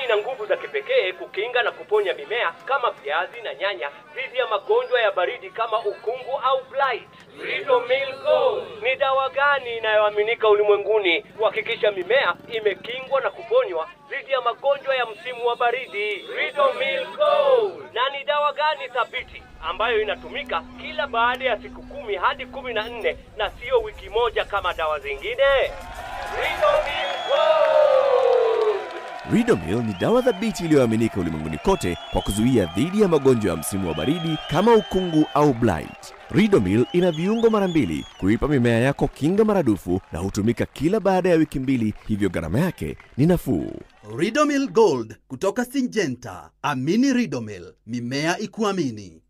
ina nguvu za kipekee kukinga na kuponya mimea kama viazi na nyanya dhidi ya magonjwa ya baridi kama ukungu au blight? Ridomil Gold. Ni dawa gani inayoaminika ulimwenguni kuhakikisha mimea imekingwa na kuponywa dhidi ya magonjwa ya msimu wa baridi? Ridomil Gold. Na ni dawa gani thabiti ambayo inatumika kila baada ya siku 10 hadi 14 na sio wiki moja kama dawa zingine? Ridomil Gold. Ridomil ni dawa thabiti iliyoaminika ulimwenguni kote kwa kuzuia dhidi ya magonjwa ya msimu wa baridi kama ukungu au blight. Ridomil ina viungo mara 2 kuipa mimea yako kinga maradufu na hutumika kila baada ya wiki 2, hivyo gharama yake ni nafuu. Ridomil Gold kutoka Syngenta. Amini Ridomil, mimea ikuamini.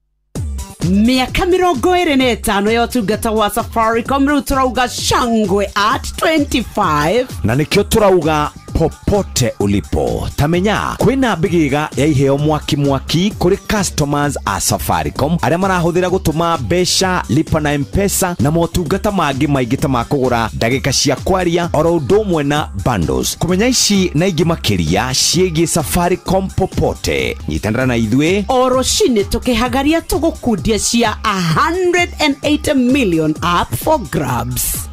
Miaka 25 ya ũtungata wa Safaricom rĩu tũrauga shangwe at 25 na nĩkĩo tũrauga popote ulipo tamenya kwina bigiga ya iheo mwaki mwaki kuri customers a Safaricom aria marahuthira gutuma mbeca lipa na M-Pesa na motungata mangi maingi ta makugura ndagika cia kwaria oro undu umwe na bundles. Kumenya ici na ingi makiria ciĩgiĩ Safaricom popote, nyitanĩra na ithuĩ o rũcinĩ tũkĩhagaria tũgũkundia cia 180 million up for grabs.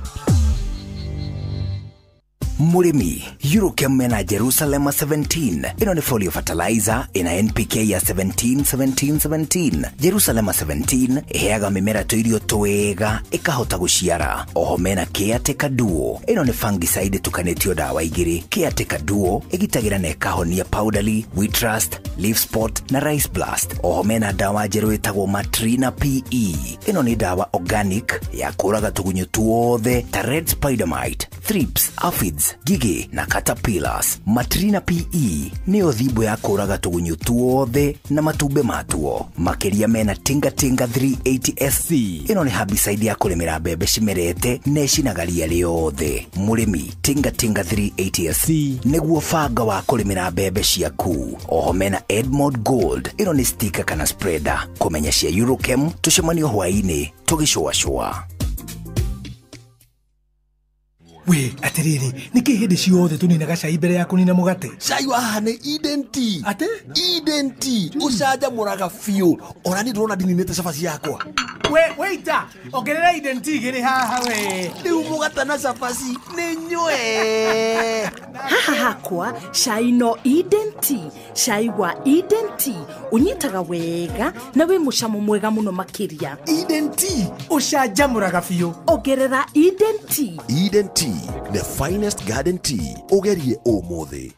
Murimi, Eurochem mena Jerusalema 17. Ino ni folio fertilizer ina NPK ya 17 17 17. Jerusalema 17 iheaga mimera tuirio twega ikahota guciara. Oho mena Caretaker Duo. Ino ni fungicide tukanetio dawa igiri. Caretaker Duo igitagira na ikahonia powderly, wheat rust, leaf spot na rice blast. Oho mena dawa njeru itagwo Matrina PE. Ino ni dawa organic ya kuraga tugunyu tuothe ta red spider mite, thrips, aphids, gigi na caterpillars. Matrina PE niyo thibo ya kuraga tugunyu tuothe na matumbe matuo. Makiria mena Tinga Tinga 380 SC. Ino ni herbicide ya kurimira mbembe cimerete na icinaga ria riothe. Murimi, Tinga Tinga 380 SC niguo banga wa kurimira mbembe ciaku. Oho mena Edmond Gold. Ino ni sticker kana spreader. Kumenya cia Eurochem tucemanio hwaini tugicũacũa. We, atiriri, niki hindi ciothe tuninaga cai mbere ya kunina mugate? Cai wa haha ni Eden Tea. Ate? Eden Tea. Ucanjamũraga biũ. Ona niĩ ndĩrona ndininĩte cabaci yakwa. We, waiter, ongerera Eden Tea igĩrĩ haha we. Rĩu mũgate na cabaci nĩ nyue. Haha hakwa, cai no Eden Tea. Cai wa Eden Tea ũnyitaga wega na wĩ mũcamo mwega mũno makĩria. Eden Tea ũcanjamũraga biũ. Ongerera Eden Tea. Eden Tea, the finest garden tea. Ugerie ũmũthĩ.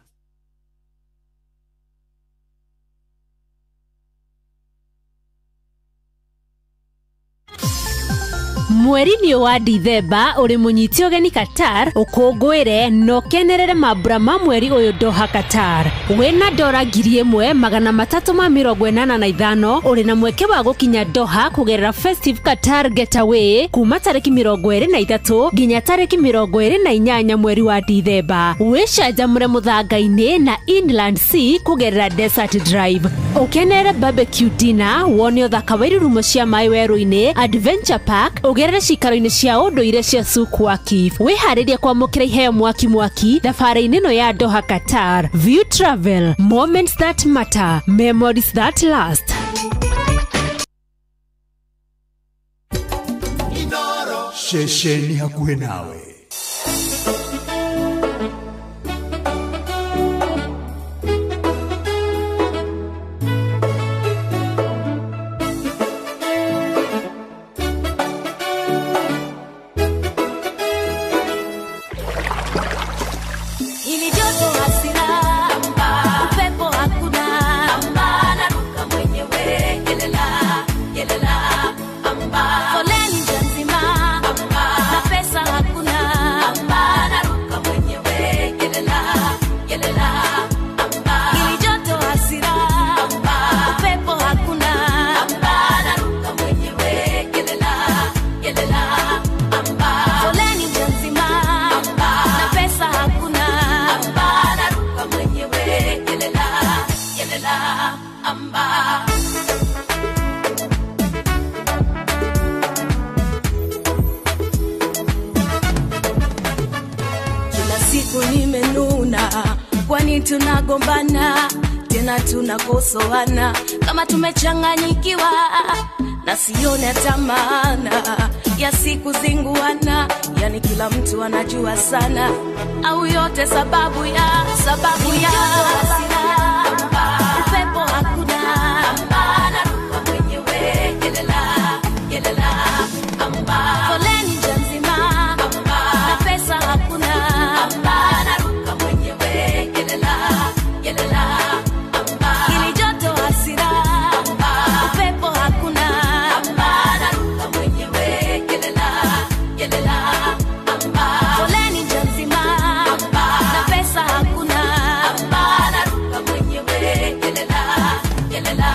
Mweri-inĩ wa Dithemba ũrĩ mũnyiti ũgeni Qatar ũkũngũĩre na ũkenerere mambura ma mweri ũyũ Doha Qatar. Wĩna dora 1385 ũrĩ na mweke wa gũkinya Doha kũgerera Festive Qatar Getaway kuma tarĩki 23 nginya tarĩki 28 mweri wa Dithemba. Wĩcanjamũre mũthanga-inĩ na Inland Sea kũgerera Desert Drive. Ũkenere barbecue dinner, wone ũthaka wa irurumo cia maĩ werũ-inĩ, Adventure Park, ũgerere cikaro-inĩ cia ũndũire cia Souk Waqif. Wĩharĩrie kwamũkĩra iheo mwaki mwaki thabarĩ-inĩ ĩno ya Doha Qatar. View Travel, moments that matter, memories that last. Ceceni hakuhĩ nawe. Tunagombana tena tunakosoana kama tumechanganyikiwa na sione tamana ya siku zinguana, yani kila mtu anajua sana au yote sababu ya upepo hakuna naruka mwenyewe yelela yelela foleni nzima na pesa hakuna naruka mwenyewe yelela yelela ili joto hasira upepo hakuna naruka mwenyewe yelela yelela foleni nzima na pesa hakuna naruka mwenyewe yelela yelela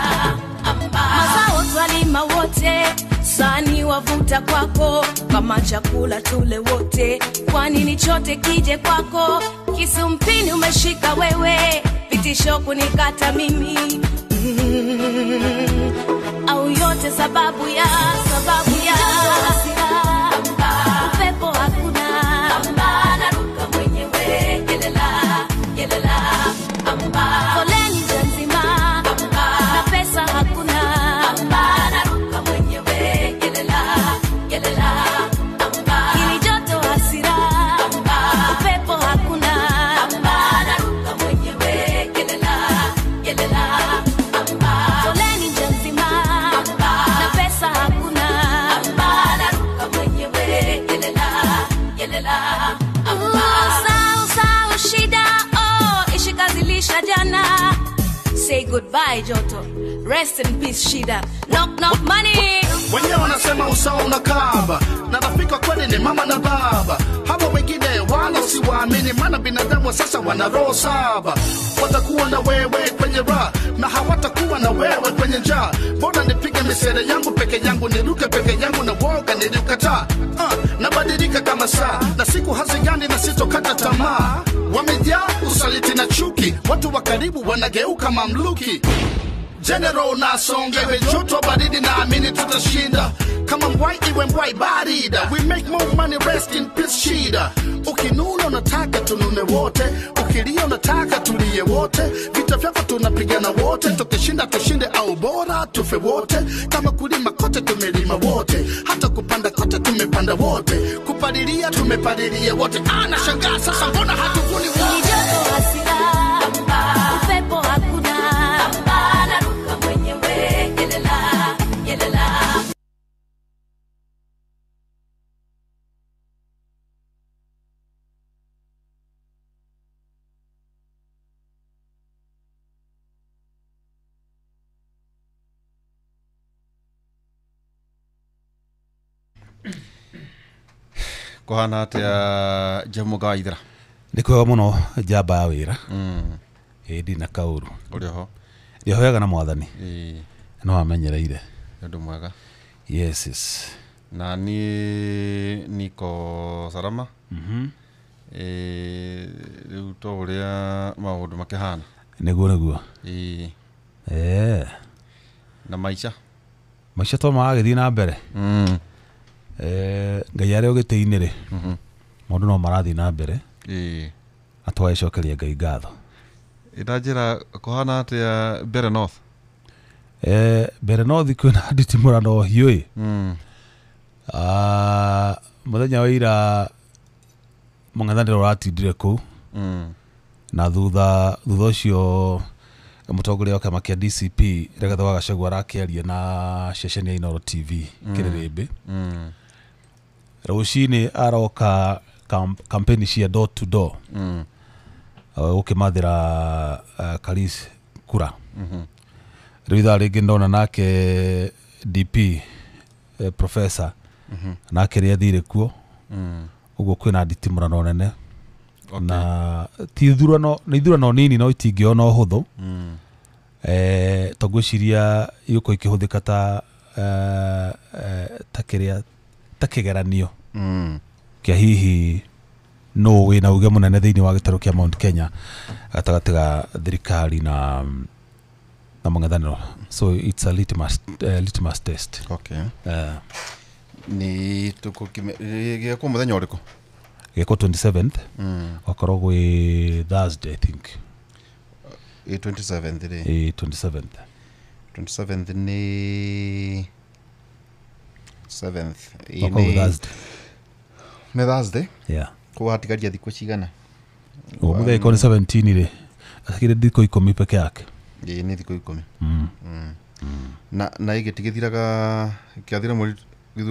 mazao twalima wote sani wavuta kwako kama chakula tule wote kwa nini chote kije kwako kisumpini umeshika wewe vitisho kunikata mimi au yote sababu ya upepo hakuna naruka mwenyewe yelela yelela foleni nzima na pesa hakuna naruka mwenyewe yelela yelela ili joto hasira upepo hakuna naruka mwenyewe yelela yelela foleni nzima na pesa hakuna naruka mwenyewe yelela yelela sao shida oh ishikazilisha jana. Say goodbye joto, rest in peace shida, knock knock money. Wenyewe wanasema usawa unakaba na rafiki kweli ni mama na baba. Hapo wengine wala siwaamini, maana binadamu sasa wana roho saba. Watakuwa na wewe kwenye raha na hawatakuwa na wewe kwenye njaa. Mbona nipige misere yangu peke yangu, niruke peke yangu na woga nilikataa. Nabadilika kama saa na siku hazigani na sitokata tamaa. Wamejaa usaliti na chuki, watu wa karibu wanageuka mamluki. General nasongewe joto baridi na amini tutashinda. Kama mbwai iwe mbwai barida. We make more money, rest in peace shida. Ukinuna unataka tunune wote, ukilia unataka tulie wote. Vita vyako tunapigana wote, tukishinda tushinde au bora tufe wote. Kama kulima kote tumelima wote, hata kupanda kote tumepanda wote. Kupalilia tumepalilia wote. Anashangaa sasa mbona hatuvuni wote. Upepo hakuna naruka mwenyewe yelela yelela. Kuhana atia Jemuga ithira nä kwega må no njamba ya wä ra ä ndina kaå ru å rä oho ndä hoyaga na mwathani no amenyereire nä å ndå mwega. Yes, yes. Na niä niko salama. Rä u to å rä a maå ndå makä hana nä guo nä guo na maica maica to maragä thiä na mbere. Ngai arä o gä tä inä rä maå ndå no marathiä na mbere na twagäcokeria Ngai ngatho. Ä ra kũhana atĩa Mbere North? Mbere North kwĩna nditimũrano hiũ ĩ. Mũthenya wa ira mũng'ethanĩro ũratindire kũu na thutha ũcio mũtongoria wa kĩama kĩa DCP Rigathĩ wa Gachagua arakĩaria na ceceni ya Inooro TV Kĩrĩrĩmbĩ. Rũcinĩ aroka kampeni cia door to door gũkĩmathĩra Karis kura. Rĩu ithaa rĩngĩ ndona nake DP professor nake rĩ athire kuo ũguo kwĩna nditimũrano nene na ti ithurano nĩ ithurano nini no itingĩona ũhũthũ. To ngwĩciria igũkorwo ikĩhũthĩka ta ta kĩrĩa ta kĩgeranio kĩa hihi no wĩna uge mũnene thĩinĩ wa gĩtarũ kĩa Mount Kenya gatagatĩ ga thirikari na mũng'ethanĩro. So it's a litmus test. Okay. Ni gĩkwo mũthenya ũrĩkũ? Gĩkwo 27th. Wakorwo gwĩ Thursday I think. 27th rĩ. Ĩĩ, 27th. 27th nĩ 7th. Ĩĩ, Okorwo Thursday. Nĩ Thursday. Yeah. Koguo hatigaria thikũ cigana? Mũthenya ĩkorwo nĩ 17 rĩ, atigire thikũ 10 peke yake. Ĩĩ, nĩ thikũ 10. Na ĩgĩti gĩthiraga kĩathira mweri nĩ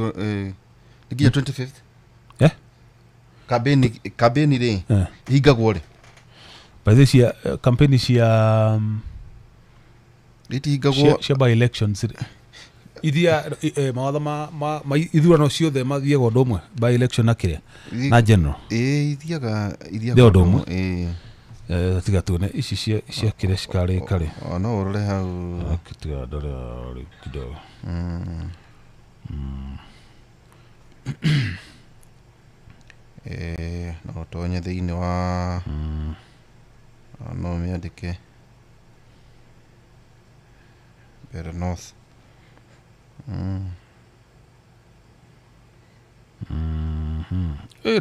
nginya 25th. Eh? Kambĩni rĩ ihingagwo rĩ? By the cia campaign cia itihingagwo cia by elections rĩ, ithia mawatho ma ithurano ciothe mathiaga ũndũ ũmwe, by election na kĩrĩa na general. Ĩĩ, ithiaga Ithiaga ũndũ ũmwe. Ĩĩ. Tiga tuone ici cia kĩrĩa cikarĩka rĩ. O no ũrore hau. Tiga ndore rĩ kidogo. No ũtonye thĩinĩ wa no ũmĩandĩke Mbeere North.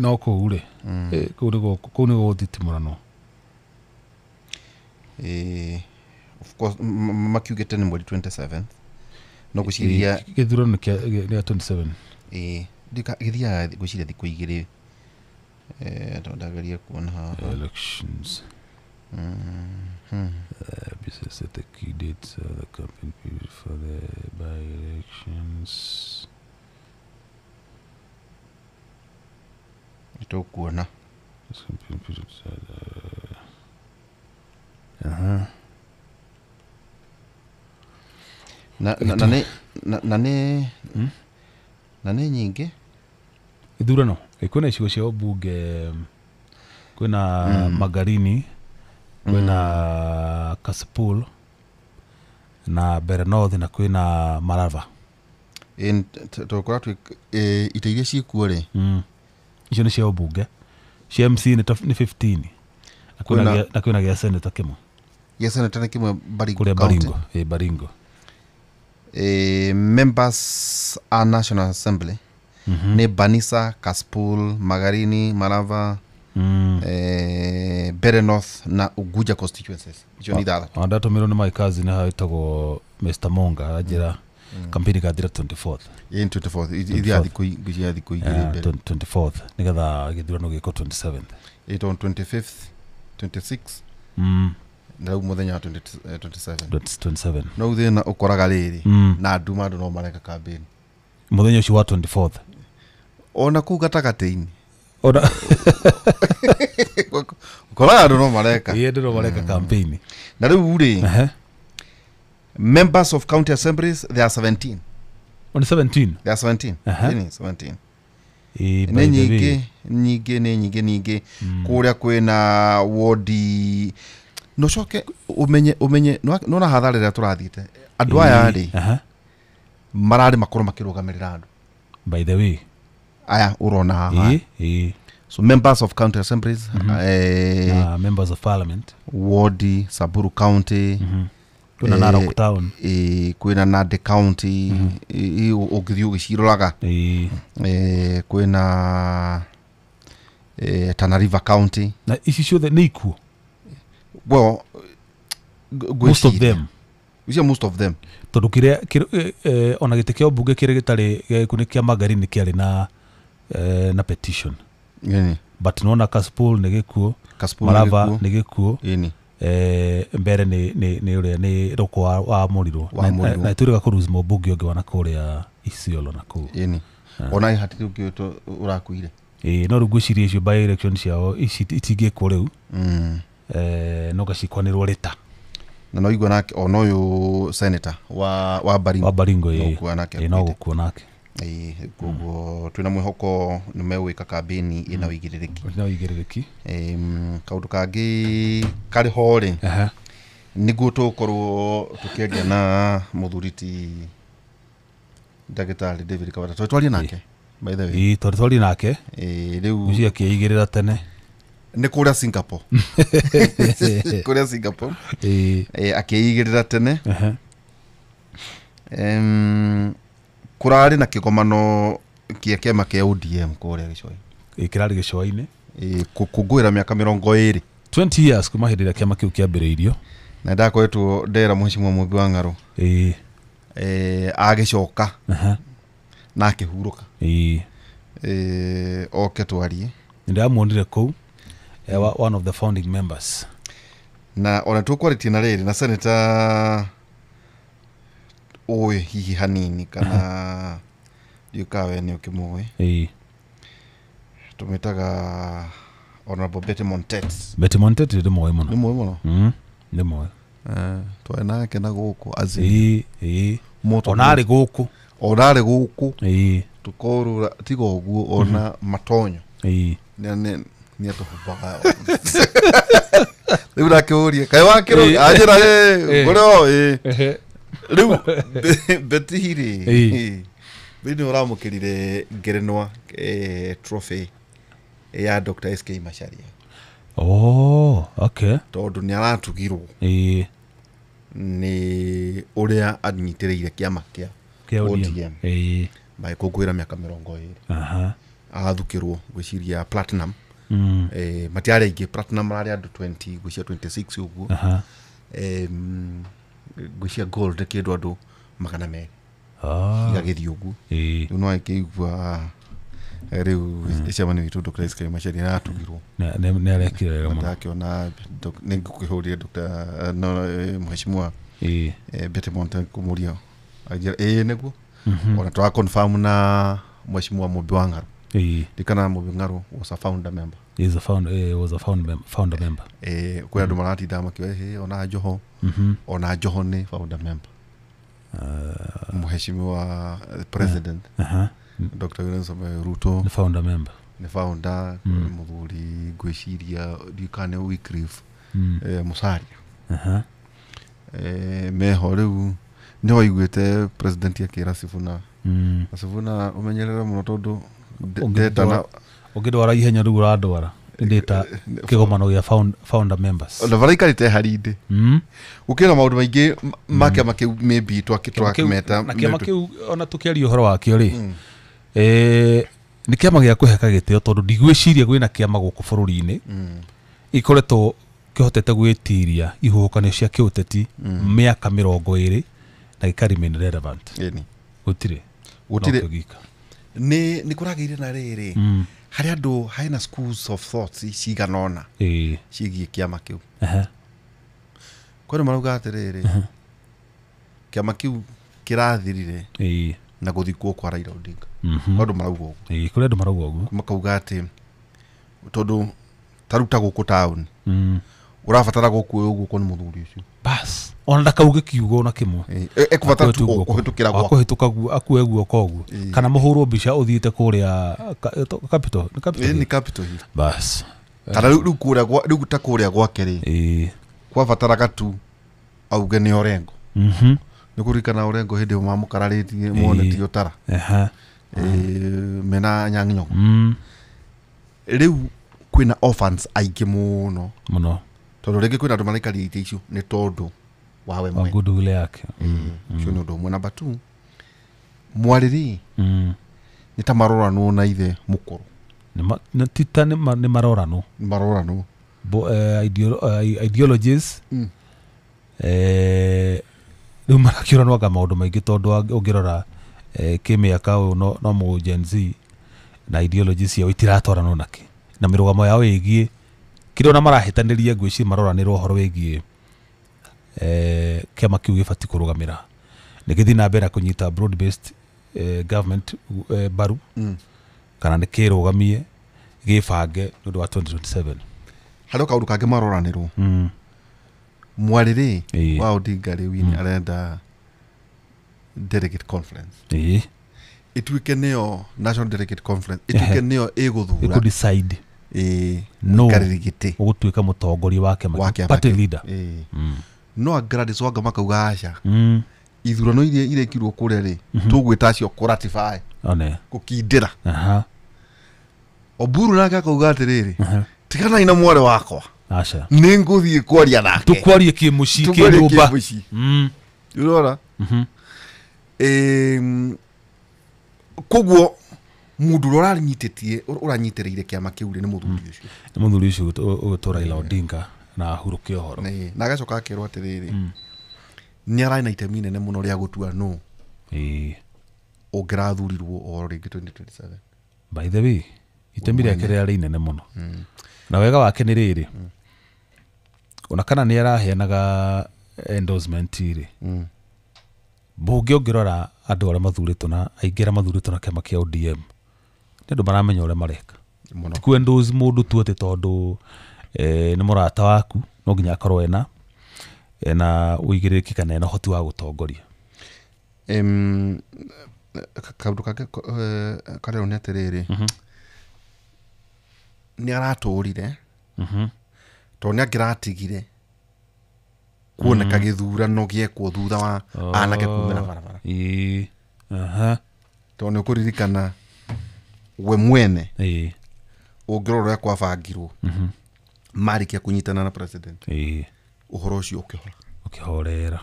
No kũu rĩ, kũu nĩ gũgũthitimũranwo. Of course makiugĩte nĩ mweri 27th. No ngwĩciria gĩthurano kĩa 27. Ĩĩ, gĩthiaga ngwĩciria thikũ igĩrĩ. Ndageria kuona haha. Elections. Business set the key dates of the campaign period for the by-elections. Nĩtũkuona. This campaign period. Na nĩ nyingĩ ithurano. Kwĩna icigo cia ũmbunge, kwĩna Magarini, kwĩna Kasipul na Mbeere North na kwĩna Marava. Tũgũkorwo twĩ ite iria ciĩkuo rĩ, icio nĩ cia ũmbunge. Cia MC nĩ 15 na kwĩna gĩa senator kĩmwe. Gĩa senator nĩ kĩmwe Baringo. Kũrĩa Baringo. Ĩĩ, Baringo. Members a National Assembly nĩ Banisa, Kasipul, Magarini, Marava, Mbeere North na Unguja constituencies. Icio nĩ ithathatũ. Ndatũmĩrwo nĩ my cousin haha wĩtagwo Mr Monga, aranjĩra campaign ĩgathira 24th. Ĩĩ, 24th. Ithiaga thikũ ngwĩciria thikũ igĩrĩ mbere. 24th nĩgetha gĩthurano gĩkwo 27th. Ĩĩ, tondũ 25th, 26th. Na rĩu mũthenya wa 27. 27. No rĩu thĩna ũkoraga rĩrĩ, na nduma andũ no mareka campaign mũthenya ũcio wa 24th. Ona kũu gatagatĩ-inĩ. Ona ũkoraga andũ no mareka. Ĩĩ, andũ no mareka campaign. Na rĩu rĩ, members of county assemblies, they are 17. On 17? They are 17. Nĩ 17. Nĩ nyingĩ, nyingĩ, nĩ nyingĩ, nyingĩ. Kũrĩa kwĩna wodi. No coke ũmenye nona hathara ĩrĩa tũrathiĩte. Andũ aya rĩ, mararĩ makorwo makĩrũgamĩrĩra andũ. By the way. Aya ũrona haha. So members of county assemblies, members of parliament, wodi Samburu County, kwĩna Narok Town, kwĩna Nandi County, ũngĩthiĩ ũgĩciroraga, kwĩna Tana River County. Na ici ciothe nĩ ikuo? Well, most of them. Ucio most of them. Tondũ kĩrĩa ona gĩtĩ kĩa ũmbunge kĩrĩa gĩtarĩ gĩaku nĩ kĩa Magarini kĩarĩ na petition. But nona Kasipul nĩ gĩkuo, Marava nĩ gĩkuo, Mbeere nĩ ũrĩa nĩ Rũkũ wa Mũrirũ. Na ĩtũrĩga kũruzi mũmbunge ũngĩ wa na kũrĩa Isiolo na kũu. Ona hatirĩ ũngĩ ũrakuire. Ĩĩ, no rĩu ngwĩciria icio by election ciao ici itingĩkwo rĩu. No gacikwanĩrwo rĩta. Na no igua nake ona ũyũ senator wa Baringo. Wa Baringo, ĩĩ. No gũkua nake. Ĩĩ, koguo twĩna mwĩhoko nĩ megwĩka kambĩni ĩna ũigĩrĩrĩki. Ĩna ũigĩrĩrĩki. Kaũndũ kangĩ karĩ ho rĩ, nĩguo tũgũkorwo tũkĩaria na mũthuri ti ndagĩtarĩ David Kawata. Twarie nake by the way. Ĩĩ, twarie nake. Ĩĩ, rĩu ũcio akĩigĩrĩra tene. Nĩ kũrĩa Singapore. Kũrĩa Singapore. Ĩĩ, akĩigĩrĩra tene. Kũrarĩ na kĩgomano kĩa kĩama kĩa ODM kũrĩa gĩcũa-inĩ. Ĩĩ, kĩrarĩ gĩcũa-inĩ. Ĩĩ, gũkũngũĩra mĩaka 20. 20 years kuma hĩndĩ ĩrĩa kĩama kĩu kĩambĩrĩirio. Na ndakoretwo ndera mheshimiwa Mumbi wa Ng'arũ. Ĩĩ. Agĩcoka na akĩhurũka. Ĩĩ. Oke twarie. Nĩndamuonire kũu, one of the founding members. Na ona tũkwarĩtie na rĩrĩ na senator ũĩ hihi hanini kana ndiũĩ kana we nĩ ũkĩmũĩ. Ĩĩ. Tũmwĩtaga Honorable Betty Montet. Betty Montet ndĩmũĩ mũno. Nĩ mũĩ mũno? Ndĩmũĩ. Twarĩ nake na gũkũ Azimio. Ĩĩ. Ona arĩ gũkũ. Ona arĩ gũkũ. Ĩĩ. Tũkorũra tiga ũguo ona matonyo. Ĩĩ. Nĩ atũhumbaga. Rĩu ndakĩũria kaĩ wakĩrwo anjĩra ngũrĩ o ĩĩ. Rĩu Betty rĩ Betty nĩ ũramũkĩrire ngerenwa trophy ya Dr. SK Macharia. Oh, okay. Tondũ nĩ aratugirwo. Ĩĩ. Nĩ ũrĩa anyitĩrĩire kĩama kĩa ODM. Ĩĩ. Magĩkũngũĩra mĩaka 20. Aha. Agathukĩrwo ngwĩciria platinum. Matiarĩ aingĩ, platinum mararĩ andũ 20, ngwĩciria 26 ũguo. Aha. Ngwĩciria gold kĩndũ andũ 200. Ah. Igagĩthiĩ ũguo. Ĩĩ. Rĩu no akĩigua rĩu chairman witũ Dr. SK Macharia aratugirwo. Nĩ arekire wega mũno. Ndakĩona nĩ ngũkĩhũrire Dr. no mheshimiwa Ĩĩ. Betty Montet kũmũria anjĩra ĩĩ nĩguo. Ona twa confirm na mheshimiwa Mumbi wa Ng'arũ. Ĩĩ. Ndikana Mumbi Ng'arũ was a founder member. Is a founder, was a founder member. Kwĩ andũ maratinda makiuga ĩhĩ ona Joho. Ona Joho nĩ founder member. Mheshimiwa president. Dr. William Samoei Ruto nĩ founder member. Nĩ founder mũthuri ngwĩciria ndikane Wycliffe Musalia. Meho rĩu nĩ waiguĩte president akĩra Sifuna. Sifuna ũmenyerere mũno tondũ ndetana ũngĩndwara ihenya rĩu ũrandwara ndĩta kĩgomano gĩa founder members. Ona baraikarĩte harindĩ. Gũkĩra maũndũ maingĩ ma kĩama kĩu maybe twakĩmeta na kĩama kĩu ona tũkĩaria ũhoro wakĩo rĩ nĩ kĩama gĩa kũheka gĩtĩo tondũ ndigwĩciria kwĩna kĩama gũkũ bũrũri-inĩ ikoretwo kĩhotete gwĩtiria ihuhũkanio cia kĩũteti mĩaka 20 na gĩka remain relevant. Ĩni. Gũtirĩ. Gũtirĩ. Nĩ kũragĩire na rĩrĩ harĩ andũ hena schools of thoughts cigana ũna ciĩgiĩ kĩama kĩu. Kwĩna marauga atĩrĩrĩ kĩama kĩu kĩrathirire na gũthikwo kwa Raila Odinga. Kwĩ andũ marauga ũguo. Kũrĩ andũ marauga ũguo. Makauga atĩ tondũ ta rĩu ta gũkũ taũni ũrabatara gũkuoywo guoko nĩ mũthuri ũcio. Bas ona ndakauge kiugo ona kĩmwe. Ekũbatara tu kũhĩtũkĩra gwako. Kũhĩtũka akue guoko ũguo. Kana mũhũrwo mbica ũthiĩte kũrĩa Capital. Nĩ Capital? Nĩ Capital Hill. Bas. Kana rĩu kũrĩa rĩu ta kũrĩa gwake rĩ. Kwabataraga tu auge nĩ Orengo. Nĩ kũririkana Orengo hĩndĩ ĩyo mamũkararĩtie mone ti ũtara. Mena Anyang' Nyong'o. Rĩu kwĩna orphans aingĩ mũno. Mũno. Tondũ rĩngĩ kwĩna andũ maraikaria itĩ icio nĩ tondũ wa we mwene. Goodwill yake. Ũcio nĩ ũndũ ũmwe. Number 2 mwarĩ rĩ nĩ ta maroranwo na ithe mũkũrũ. Nĩ tita nĩ maroranwo. Maroranwo. Ideologies rĩu marakĩũranwo anga maũndũ maingĩ tondũ ũngĩrora kĩmĩaka ũyũ no mũ Gen Z na ideology ciao itiratwaranwo nakĩ na mĩrũgamo yao ĩgiĩ kĩrĩa ona marahĩtanĩria ngwĩciria maroranĩrwo ũhoro wĩgiĩ kĩama kĩu gĩbatiĩ kũrũgamĩra nĩ gĩthiĩ na mbere kũnyita broad based government mbaru kana nĩ kĩrũgamie gĩbange nĩ ũndũ wa 2027. Harĩ kaũndũ kangĩ maroranĩrwo. Mwarĩ rĩ wa Odinga rĩ Winnie arenda delegate conference. Ĩtuĩke nĩyo National Delegate Conference ĩtuĩke nĩyo ĩgũthura ĩkũ decide no gĩtĩ ũgũtuĩka mũtongoria wa kĩama party leader. No Gladys Wanga makauga aca ithurano iria irekirwo kũrĩa rĩ tũgwĩta acio kũratify gũkindĩra. Oburu nake akauga atĩrĩrĩ tiganai na mwarĩ wakwa aca nĩ ngũthiĩ kwaria nake tũkwarie kĩmũciĩ kĩnyũmba. Ũrora koguo mundu uria ũranyitĩrĩire kĩama kĩu rĩ nĩ mũthuri ũcio. Nĩ mũthuri ũcio ũgwĩtwo Raila Odinga. Na ahurũke ũhoro. Na agacoka akerwo atĩrĩrĩ, nĩ ararĩ na itemi inene mũno rĩa gũtua nũ ũngĩrathurirwo o rĩngĩ 2027. By the way, itemi rĩake rĩarĩ inene mũno. Na wega wake nĩ rĩrĩ, ona kana nĩ araheanaga endorsement rĩ, mbunge ũngĩrora andũ arĩa mathurĩtwo na aingĩ arĩa mathurĩtwo na kĩama kĩa ODM nĩ andũ maramenya ũrĩa mareka. Ti ku endorse mũndũ tu atĩ tondũ nĩ mũrata waku, no nginya akorwo ena ũigĩrĩrĩki kana ena ũhoti wa gũtongoria. Kaũndũ kangĩ karĩa nĩ atĩrĩrĩ, nĩ aratũrire tondũ nĩ angĩratigire kuoneka gĩthurano gĩekwo thutha wa anake kumĩra barabara. Tondũ nĩ ũkũririkana we mwene ũngĩrora ũrĩa kwabangirwo marĩkia kũnyitana na president, ũhoro ũcio ũkĩhora, ũkĩhorera.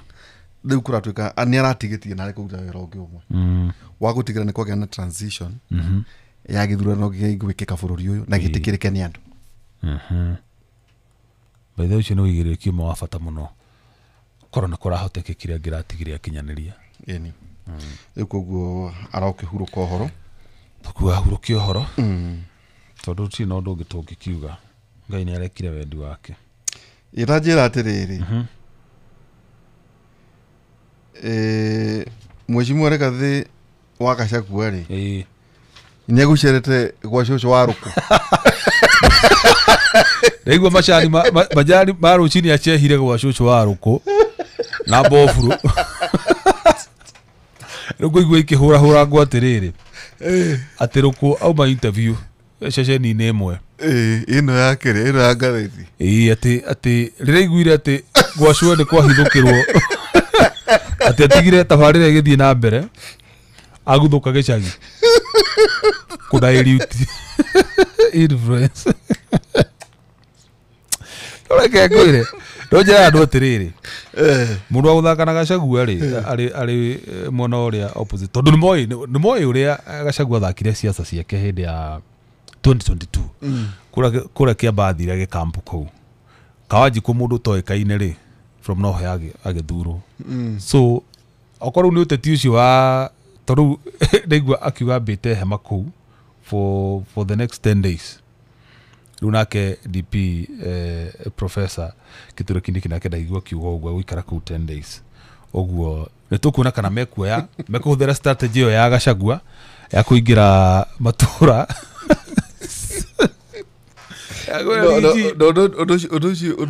Rĩu kũratuĩka nĩ aratigĩtie narĩ kũruta wĩra ũngĩ ũmwe wa gũtigĩra nĩ kwagĩa na transition ya gĩthurano gĩgwĩkĩka bũrũri ũyũ na gĩtĩkĩrĩke nĩ andũ. By the way, ũcio nĩ ũigĩrĩrĩki ũmwe wa bata mũno korwo nĩ kũrahotekekire angĩratigire akinyanĩria. Ĩni. Rĩu koguo arokĩhurũka ũhoro, tũkuahurũkia ũhoro tondũ tũtirĩ na ũndũ ũngĩ tũngĩkiuga. Ngai nĩ arekire wendi wake. Ĩta njĩra atĩrĩrĩ, Mheshimiwa Rigathĩ wa Gachagua rĩ, nĩ egũcerete gwa cũcũ wa rũkũ. Ndaigua macani majani ma rũcinĩ acehire gwa cũcũ wa rũkũ na mboburu. Rĩu ngũigua ikĩhũrahũra ngũ atĩrĩrĩ, atĩ rũkũ auma interview ceceni-inĩ ĩmwe ĩno ya kĩrĩa, ĩno ya ngathĩti. Atĩ rĩrĩa aiguire atĩ gwa cũe nĩ kwahithũkĩrwo, atĩ atigire tabarĩra ĩgĩthiĩ na mbere aguthũka gĩcagi kũdailute influence. Reke ngwĩre, no njĩra andũ atĩrĩrĩ, mũndũ wa gũthaka na Gachagua rĩ, arĩ mwena ũrĩa opposite, tondũ nĩ moĩ ũrĩa Gachagua athakire ciaca ciake hĩndĩ ya 2022. Kũrĩa Kĩamba athire gĩkampu kũu Kawanjikũ mũndũ ũtoĩkaine rĩ, from nowhere agĩthurwo. So okorwo nĩ ũteti ũcio wa tondũ ndaigua akiuga ambĩte hema kũu for the next 10 days. Rĩu nake DP Professor Kithure Kindiki nake ndaigua akiuga ũguo gũikara kũu 10 days. Ũguo nĩ tũkuona kana mekuoya mekũhũthĩra strategy ĩyo ya Gachagua ya kũingĩra matũra. Ũndũ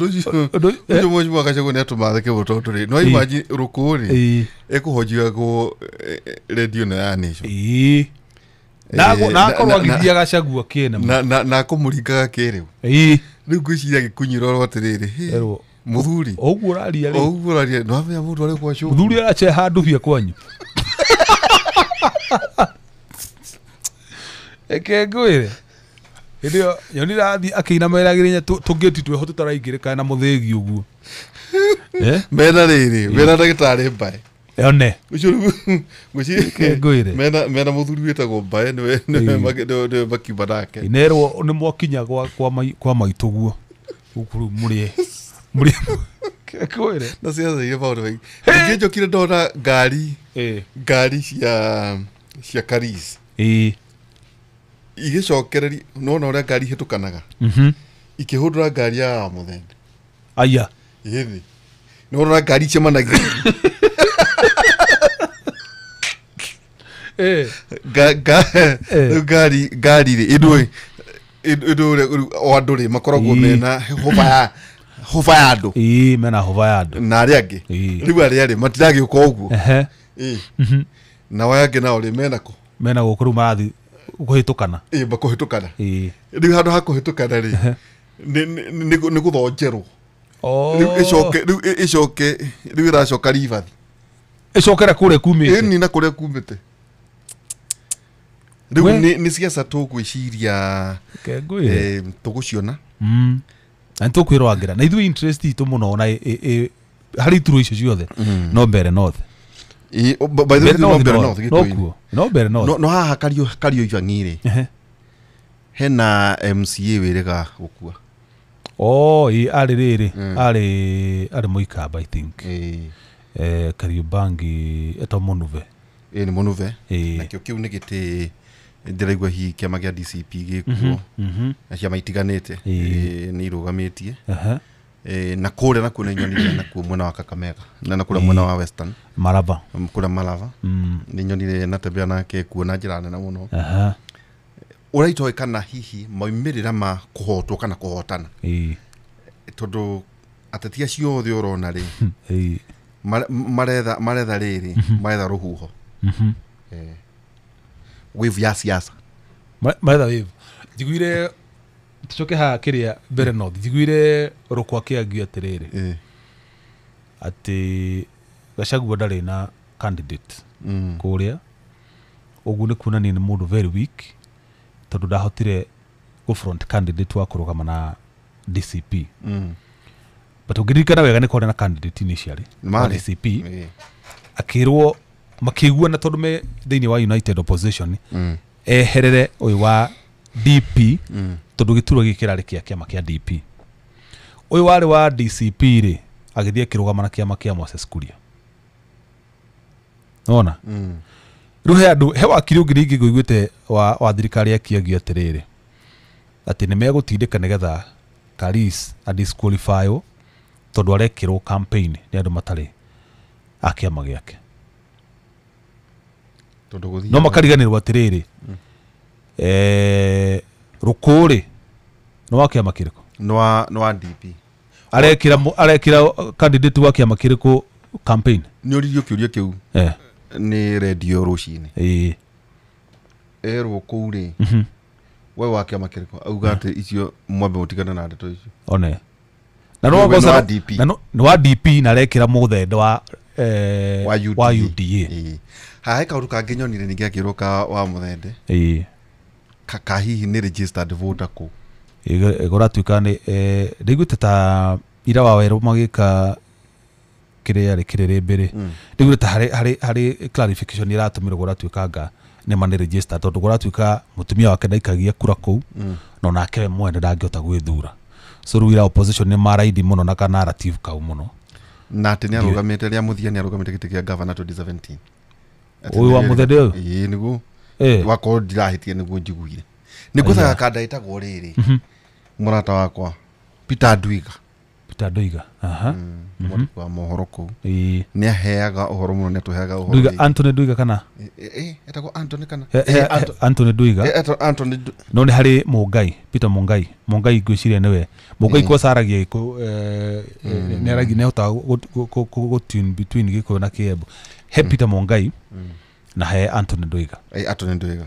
ũcio Mheshimiwa Gachagua nĩ atũmatheke mũno tondũ rĩ, no imagine rũkũ rĩ ĩkũhojiagwo radio na ya Nation. Na akorwo agĩthiĩ Gachagua kĩene na akũmũringaga kĩrĩu. Rĩu ngwĩciria gĩkunyĩrwo atĩrĩrĩ, mũthuri ũguo ũraria rĩ, ũguo ũraria no amenya mũndũ arĩ kwa cũcũ, mũthuri araceha ndubia kwanyu. Eke ngwĩre hĩndĩ ĩyo nyonire athiĩ akĩinamĩragĩrĩria tũngĩti twĩho tũtaraingĩrĩka na mũthĩgi ũguo. Mena rĩrĩ, mena ndagĩtarĩ Mbae. One. Ũcio ngwĩciria mena mũthuri wĩtagwo Mbae nĩwe makiuma nake. Nerwo nĩ mwakinya kwa maitũ guo gũkũ rĩu mũrĩe ngwĩre na ciaca iria maũndũ maingĩ. Ningĩ njokire ndona ngari cia Karis igĩcokereria, nĩwona ũrĩa ngari ihĩtũkanaga ikĩhũndũra ngari ya mũthemba. Aya. Ĩthĩ nĩwona ũrĩa ngari icemanagia. Rĩu ngari rĩ ĩndũ o andũ rĩ makoragwo mena hũba ya andũ. Mena hũba ya andũ na arĩa angĩ rĩu arĩa rĩ matiragĩũka ũguo. Nao aya angĩ nao rĩ mena kũ? Mena gũkũ rĩu marathiĩ kũhĩtũkana. Makũhĩtũkana. Rĩu handũ ha kũhĩtũkana rĩ nĩ gũthonjerwo. Rĩu ĩcoke rĩu ĩracoka ribathi. Ĩcokere kũrĩa kumĩte. Ĩni na kũrĩa kumĩte. Rĩu nĩ ciaca tũgwĩciria tũgũciona. Na nĩtũkwĩroragĩra na ithuĩ interest itũ mũno na harĩ iturwa icio ciothe no Mbeere North. By the way, no Mbeere North gĩtũi. No Mbeere North. No haha Kario Icang'i rĩ, hena MCA wĩrĩga gũkua. Oh, ĩ arĩ rĩrĩ arĩ Mũikamba, I think. Kariubangi etwo Mũnuve. Ĩ nĩ Mũnuve. Nakĩo kĩu nĩ gĩtĩ ndĩraigua hihi kĩama kĩa DCP gĩkuo na ciama itiganĩte nĩ irũgamĩtie. Na kũrĩa nakuo nĩ nyonire nakuo mwena wa Kakamega na kũrĩa mwena wa Western Malava, kũrĩa Malava nĩ nyonire natembea nake kuo na njĩra nene mũno. Ũrĩa itoĩ kana hihi maumĩrĩra ma kũhotwo kana kũhotana, tondũ ateti acio othe ũrona rĩ maretha rĩrĩ maretha rũhuho wave ya siasa, maretha wave. Njiguire tucoke haha kĩrĩa mbere north, njiguire Rũkwa kĩangia atĩrĩrĩ atĩ Gachagua ndarĩ na candidate kũrĩa, ũguo nĩ kuonania nĩ mũndũ very weak tondũ ndahotire gũ front candidate wa kũrũgama na DCP. But ũngĩririkana wega nĩ kwarĩ na candidate initially wa DCP, akĩrwo makĩiguana tondũ me thĩinĩ wa United Opposition eherere ũyũ wa DP tondũ gĩturwa gĩkĩ kĩrarĩ kĩa kĩama kĩa DP. Ũyũ warĩ wa DCP rĩ agĩthiĩ akĩrũgama na kĩama kĩa Moses Kuria. Nona rĩu he andũ he wakiri ũngĩ rĩngĩ ngũiguĩte wa thirikari akĩagia atĩrĩrĩ atĩ nĩ megũtindĩka nĩgetha Karis a disqualify tondũ arekĩrwo campaign nĩ andũ matarĩ a kĩama gĩake. No makariganĩrwo atĩrĩrĩ Rũkũrĩ nĩ wa kĩama kĩrĩkũ? Nĩ wa DP. Arekĩra candidate wa kĩama kĩrĩkũ campaign? Nĩ ũririo kĩũria kĩu nĩ redio rũcinĩ. Erwo kũu rĩ we wa kĩama kĩrĩkũ auga atĩ icio mwambe mũtigane na ndeto icio. One na no goza na no wa DP na arekĩra mũthende wa wa UDA. Haha he kaũndũ kangĩ nyonire ningĩ akĩrwo ka wa mũthende ka hihi nĩ registered voter kũ ĩgũratuĩka nĩ ndaiguĩte ta ira wa werũ magĩka kĩrĩa rĩ kĩrĩrĩ ndaiguĩte ta harĩ clarification ĩratũmĩrwo gũratuĩka nga nĩ ma nĩ registered tondũ gũratuĩka mũtumia wake ndaikagia kura kũu no nake we mwene ndangĩhota gwĩthura. So rĩu ira opposition nĩ maraidi mũno na ka narrative kau mũno na atĩ nĩ arũgamĩte rĩa mũthia nĩ arũgamĩte gĩtĩ kĩa governor 2017. Ũyũ wa mũthende ũyũ? Ĩĩ nĩguo wakorwo ndirahĩtia nĩguo njiguire. Nĩ ngwethaga kanda ĩtagwo rĩrĩ mũrata wakwa Peter Ndwiga. Peter Ndwiga mwandĩki wa mohoro kũu nĩ aheaga ũhoro mũno, nĩ atũheaga ũhoro. Ndwiga Anthony Ndwiga kana etagwo Anthony kana Anthony Ndwiga Anthony no nĩ harĩ Mũngai Peter Mũngai ngwĩciria nĩwe Mũngai kwa aragia Gĩkũyũ nĩ aragia nĩ ahotaga gũ tune between Gĩkũyũ na Kĩembu. He Peter Mũngai na he Anthony Ndwiga. Anthony Ndwiga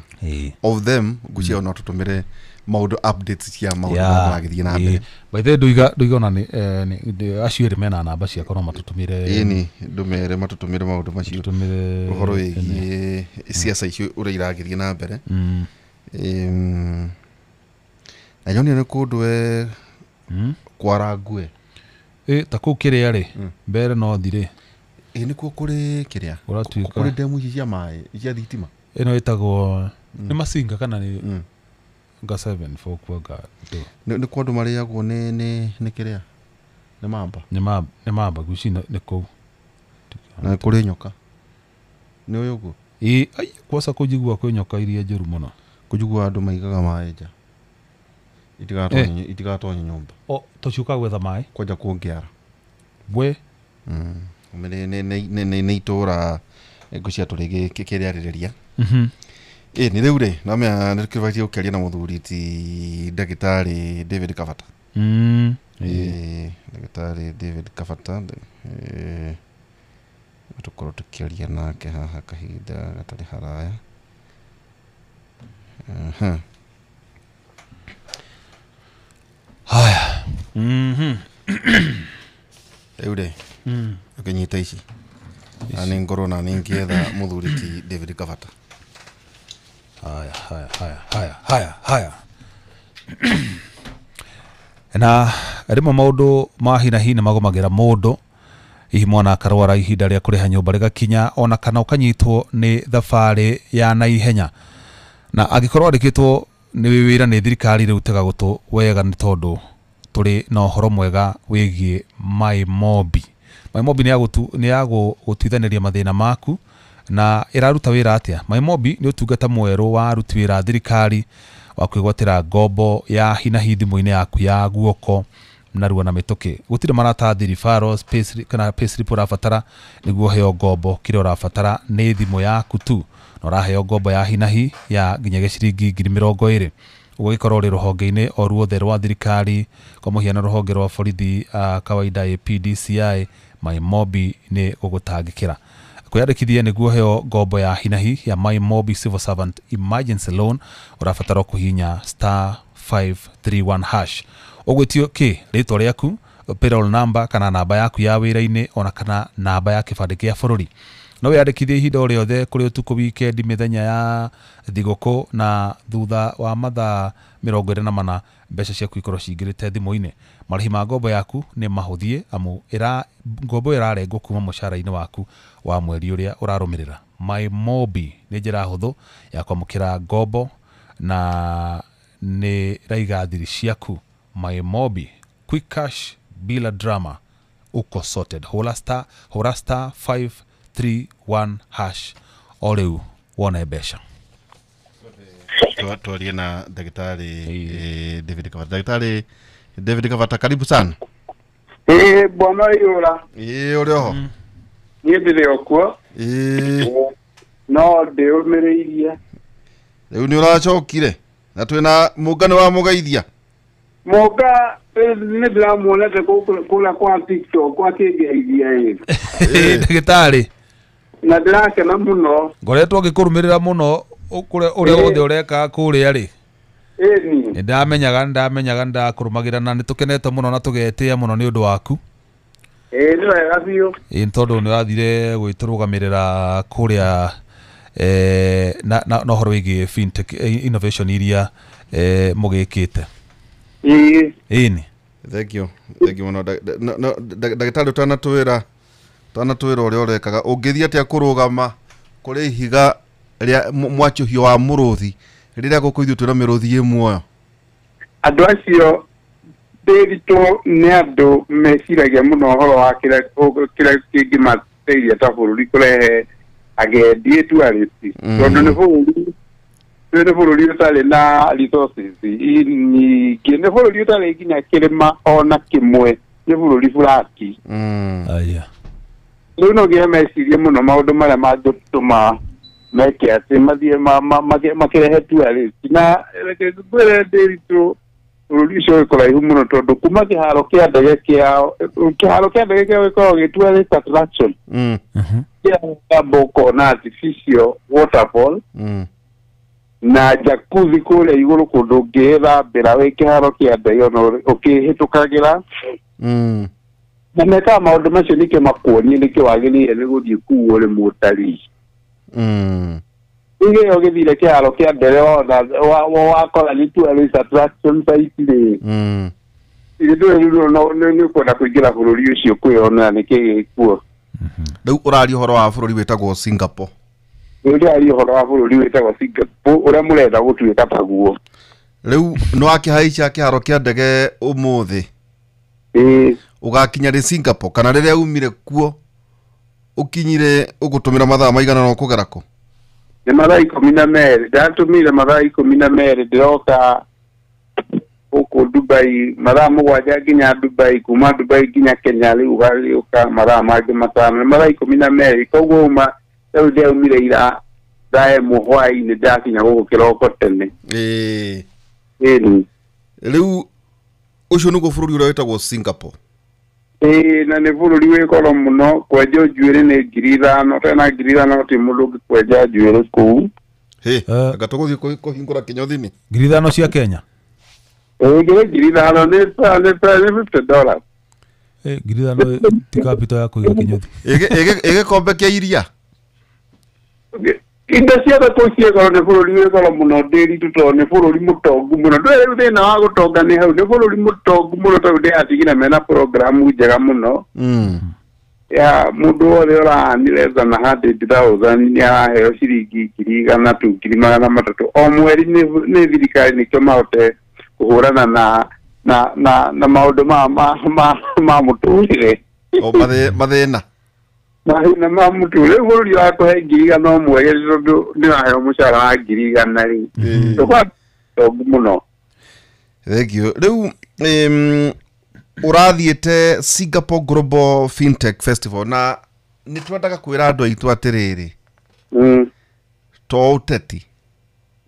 of them ngwĩciria no tũtũmĩre maũndũ updates cia maũndũ maragĩthiĩ na mbere. By the way Ndwiga ona nĩ acio erĩ mena namba ciakwa no matũtũmĩre. Ĩni ndũmere matũtũmĩre maũndũ macio ũhoro wĩgiĩ ciaca icio ũrĩa iragĩthiĩ na mbere. Na nyonire nĩ kũndũ we Kwarangue ta kũu kĩrĩa rĩ mbere no thirĩ nĩkuo kũrĩ kĩrĩa kũrĩ ndemu ici cia maĩ cia thitima ĩno ĩtagwo nĩ Masinga kana nĩ nga 7 4 kwa ga nĩ kwa andũ marĩagwo nĩ kĩrĩa nĩ mamba nĩ mamba guci nĩ kũu na kũrĩ nyoka nĩ ũyũ ũguo ai kwaca kũnjigua kwĩ nyoka iria njũru mũno kũnjigua andũ maigaga maĩ nja itigatonye nyũmba o tũciũka gwetha maĩ kwanja kũngĩara we nĩ itũra ngũcia tũrĩ kĩrĩarĩrĩria nĩ rĩu rĩ namenya nĩ tũkĩbatiĩ gũkĩaria na mũthuri ti ndagĩtarĩ David Kabata. Ndagĩtarĩ David Kabata tũkorwo tũkĩaria nake haha kahinda gatarĩ haraya. Haya. Rĩu rĩ ũkĩnyita ici na nĩ ngorwo na nĩ ngĩetha mũthuri ti David Kabata. Haya haya haya haya haya haya na rĩmwe maũndũ ma hi na hi nĩ magũmagĩra mũndũ hihi mwana akarwara ihinda rĩa kũrĩha nyũmba rĩgakinya ona kana ũkanyitwo nĩ thabarĩ ya naihenya na angĩkorwo andĩkĩtwo nĩ wĩra nĩ thirikari rĩu tega gũtũ wega nĩ tondũ Tũrĩ na ũhoro mwega wĩgiĩ MyMobi. MyMobi nĩ ya gũtuithanĩria mathĩna maku na ĩraruta wĩra atĩa. MyMobi nĩ ũtungata mwerũ wa aruti wĩra a thirikari wa kwĩgwatĩra ngombo ya hi na hi thimũ-inĩ yaku ya guoko narua na mĩtũkĩ. Gũtirĩ maratathi, referrals, payslip kana payslip ũrabatara nĩguo ũheo ngombo. Kĩrĩa ũrabatara nĩ thimũ yaku tu na ũraheo ngombo ya hi na hi ya nginyagia ciringi 20,000. Ũgĩkorwo ũrĩ rũhonge-inĩ o ruothe rwa thirikari, kwa mũhiano rũhonge rwa borithi, kawaida AP, DCI, MyMobi nĩ gũgũtangĩkĩra. Kwĩyandĩkithia nĩguo ũheo ngombo ya hi na hi ya MyMobi Civil Servant Emergency Loan, ũrabatara kũhihinya *531#. Ũgwĩtio kĩ? Rĩtwa rĩaku, payroll number kana namba yaku ya wĩra-inĩ, ona kana namba ya kĩbandĩ kĩa bũrũri. No wĩyandĩkithie ihinda o rĩothe, kũrĩ ũtukũ, weekend, mĩthenya ya thigũkũ, na thutha wa mathaa 24 mbeca ciaku ikorwo cingĩrĩte thimũ-inĩ. Marĩhi ma ngombo yaku nĩ mahũthie amu ĩra ngombo ĩrarengwo kuma mũcara-inĩ waku wa mweri ũrĩa ũrarũmĩrĩra. MyMobi nĩ njĩra hũthũ ya kwamũkĩra ngombo na nĩ raiga thiri ciaku. MyMobi, quick cash bila drama, uko sorted. Hũra *531# o rĩu wone mbeca. Twarie na Daktari David Kavata. Daktari David Kavata, karibu sana. Bwana Yura. Ũrĩ oho? Niĩ ndĩrĩ o kuo. No ndĩũmĩrĩirie. Rĩu nĩ ũracokire na twĩna mũngano wa mũgeithia. Mũnga nĩ ndĩramuonete kũrĩa kwa TikTok akĩngeithia ĩ. Ndagĩtarĩ. Na ndĩrakena mũno. Ngoretwo ngĩkũrũmĩrĩra mũno kũrĩa ũrĩa wothe ũreka kũrĩa rĩ. Ĩni. Nĩ ndamenyaga ndakũrũmagĩra na nĩ tũkenete mũno na tũgetĩa mũno nĩ ũndũ waku. Ĩ, nĩ wega biũ. Ĩ, tondũ nĩ ũrathire gwĩtũrũgamĩrĩra kũrĩa na ũhoro wĩgiĩ fintech innovation iria mũgĩkĩte. Ĩ. Ĩni. Thank you. Thank you mũno. Ndagĩtarĩ, ũtanatwĩra ũrĩa ũrekaga, ũngĩthiĩ atĩa kũrũgama kũrĩ ihiga rĩa mwacũhio wa mũrũthi rĩrĩa gũkũ ithuĩ twĩna mĩrũthi ĩ muoyo? Andũ acio ndĩritũ nĩ andũ meciragia mũno ũhoro wa kĩrĩa kĩngĩmateithia ta bũrũri kũrehe agendi, tourist, tondũ nĩ bũrũri ũtarĩ na resources nyingĩ, nĩ bũrũri ũtarĩ nginya kĩrĩma ona kĩmwe, nĩ bũrũri flat. Aya. Rĩu no nginya mecirie mũno maũndũ marĩa mangĩtũma meke atĩ mathiĩ makĩrehe tourist. Na reke ngwĩre, ndĩritũ, bũrũri ũcio wĩ kũraihu mũno, tondũ kuma kĩharo kĩa ndege kĩao, kĩharo kĩa ndege kĩao gĩkoragwo gĩ tourist attraction kĩa kamba ũkona artificial waterfall na jacuzzi kũrĩa igũrũ, kũndũ ũngĩthambĩra wĩ kĩharo kĩa ndege ona ũkĩhĩtũkagĩra. Na mekaga maũndũ macio nĩkĩo makuonie nĩkĩo wagĩrĩire nĩ gũthiĩ kũu ũrĩ mũtarii. Rĩu ũgĩthire kĩharo kĩa ndege wona wakora nĩ tourist attraction site rĩ, ithuĩ rĩu nĩ ũkwenda kũingĩra bũrũri ũcio kwĩyonera nĩkĩ gĩkuo. Rĩu ũraria ũhoro wa bũrũri wĩtagwo Singapore? Rĩu ndĩraria ũhoro wa bũrũri wĩtagwo Singapore ũrĩa mũrenda gũtuĩka taguo. Rĩu nĩ wakĩhaica kĩharo kĩa ndege ũmũthĩ, ĩĩ, ũgakinya rĩ Singapore, kana rĩrĩa umire kuo ũkinyire ũgũtũmĩra mathaa maigana na ũkũgera kũ? Nĩ mathaa 12 ndatũmĩire, mathaa 12 ndĩroka gũkũ Dubai, mathaa 7 nginya Dubai, kuma Dubai nginya Kenya rĩu ũgagĩũka mathaa mangĩ 5, nĩ mathaa 12. Koguo uma rĩu ndĩraumire ira thaa 1 hwaĩ-inĩ, ndakinya gũkũ kĩroko tene. Ĩni. Rĩu ũcio nĩguo bũrũri ũrĩa wĩtagwo Singapore? Ĩĩ, na nĩ bũrũri wĩ goro mũno. Kwenjwo njuĩrĩ nĩ 5,000. Tena 5,000 gũtirĩ mũndũ ũngĩkwenja njuĩrĩ kũu. Hĩ, anga tũgũthiĩ kũhingũra kĩnyothini. 5,000 cia Kenya? Ĩĩ, 5,000 nĩ $50. 5,000 ti capital ya kũiga kĩnyũthi. Ĩ gĩkombe kĩa iria? Indo ciothe kũu ciĩ goro. Nĩ bũrũri wĩ goro mũno, ndĩritũ, tondũ nĩ bũrũri mũtongu mũno. Ndũĩ rĩu thĩna wa gũtonga nĩ hau, nĩ bũrũri mũtongu mũno, tondũ ndĩratigire mena programu njega mũno ya mũndũ wothe ũra less than 100,000 nĩ araheo ciringi 100,000 tu, 300,000 o mweri nĩ thirikari, nĩkĩo mahote kũhũrana na na maũndũ ma mũtũrĩre. O mathĩna. Mathĩna ma mũtũrĩre. Rĩu bũrũri wa kũhe 100,000 mweri tondũ nĩwaheo mũcara wa 100,000 rĩ. Tũkwa mũno. Thank you. Rĩu ũrathiĩte Singapore Global Fintech Festival na nĩ twendaga kwĩra andũ aitũ atĩrĩrĩ, to ũteti,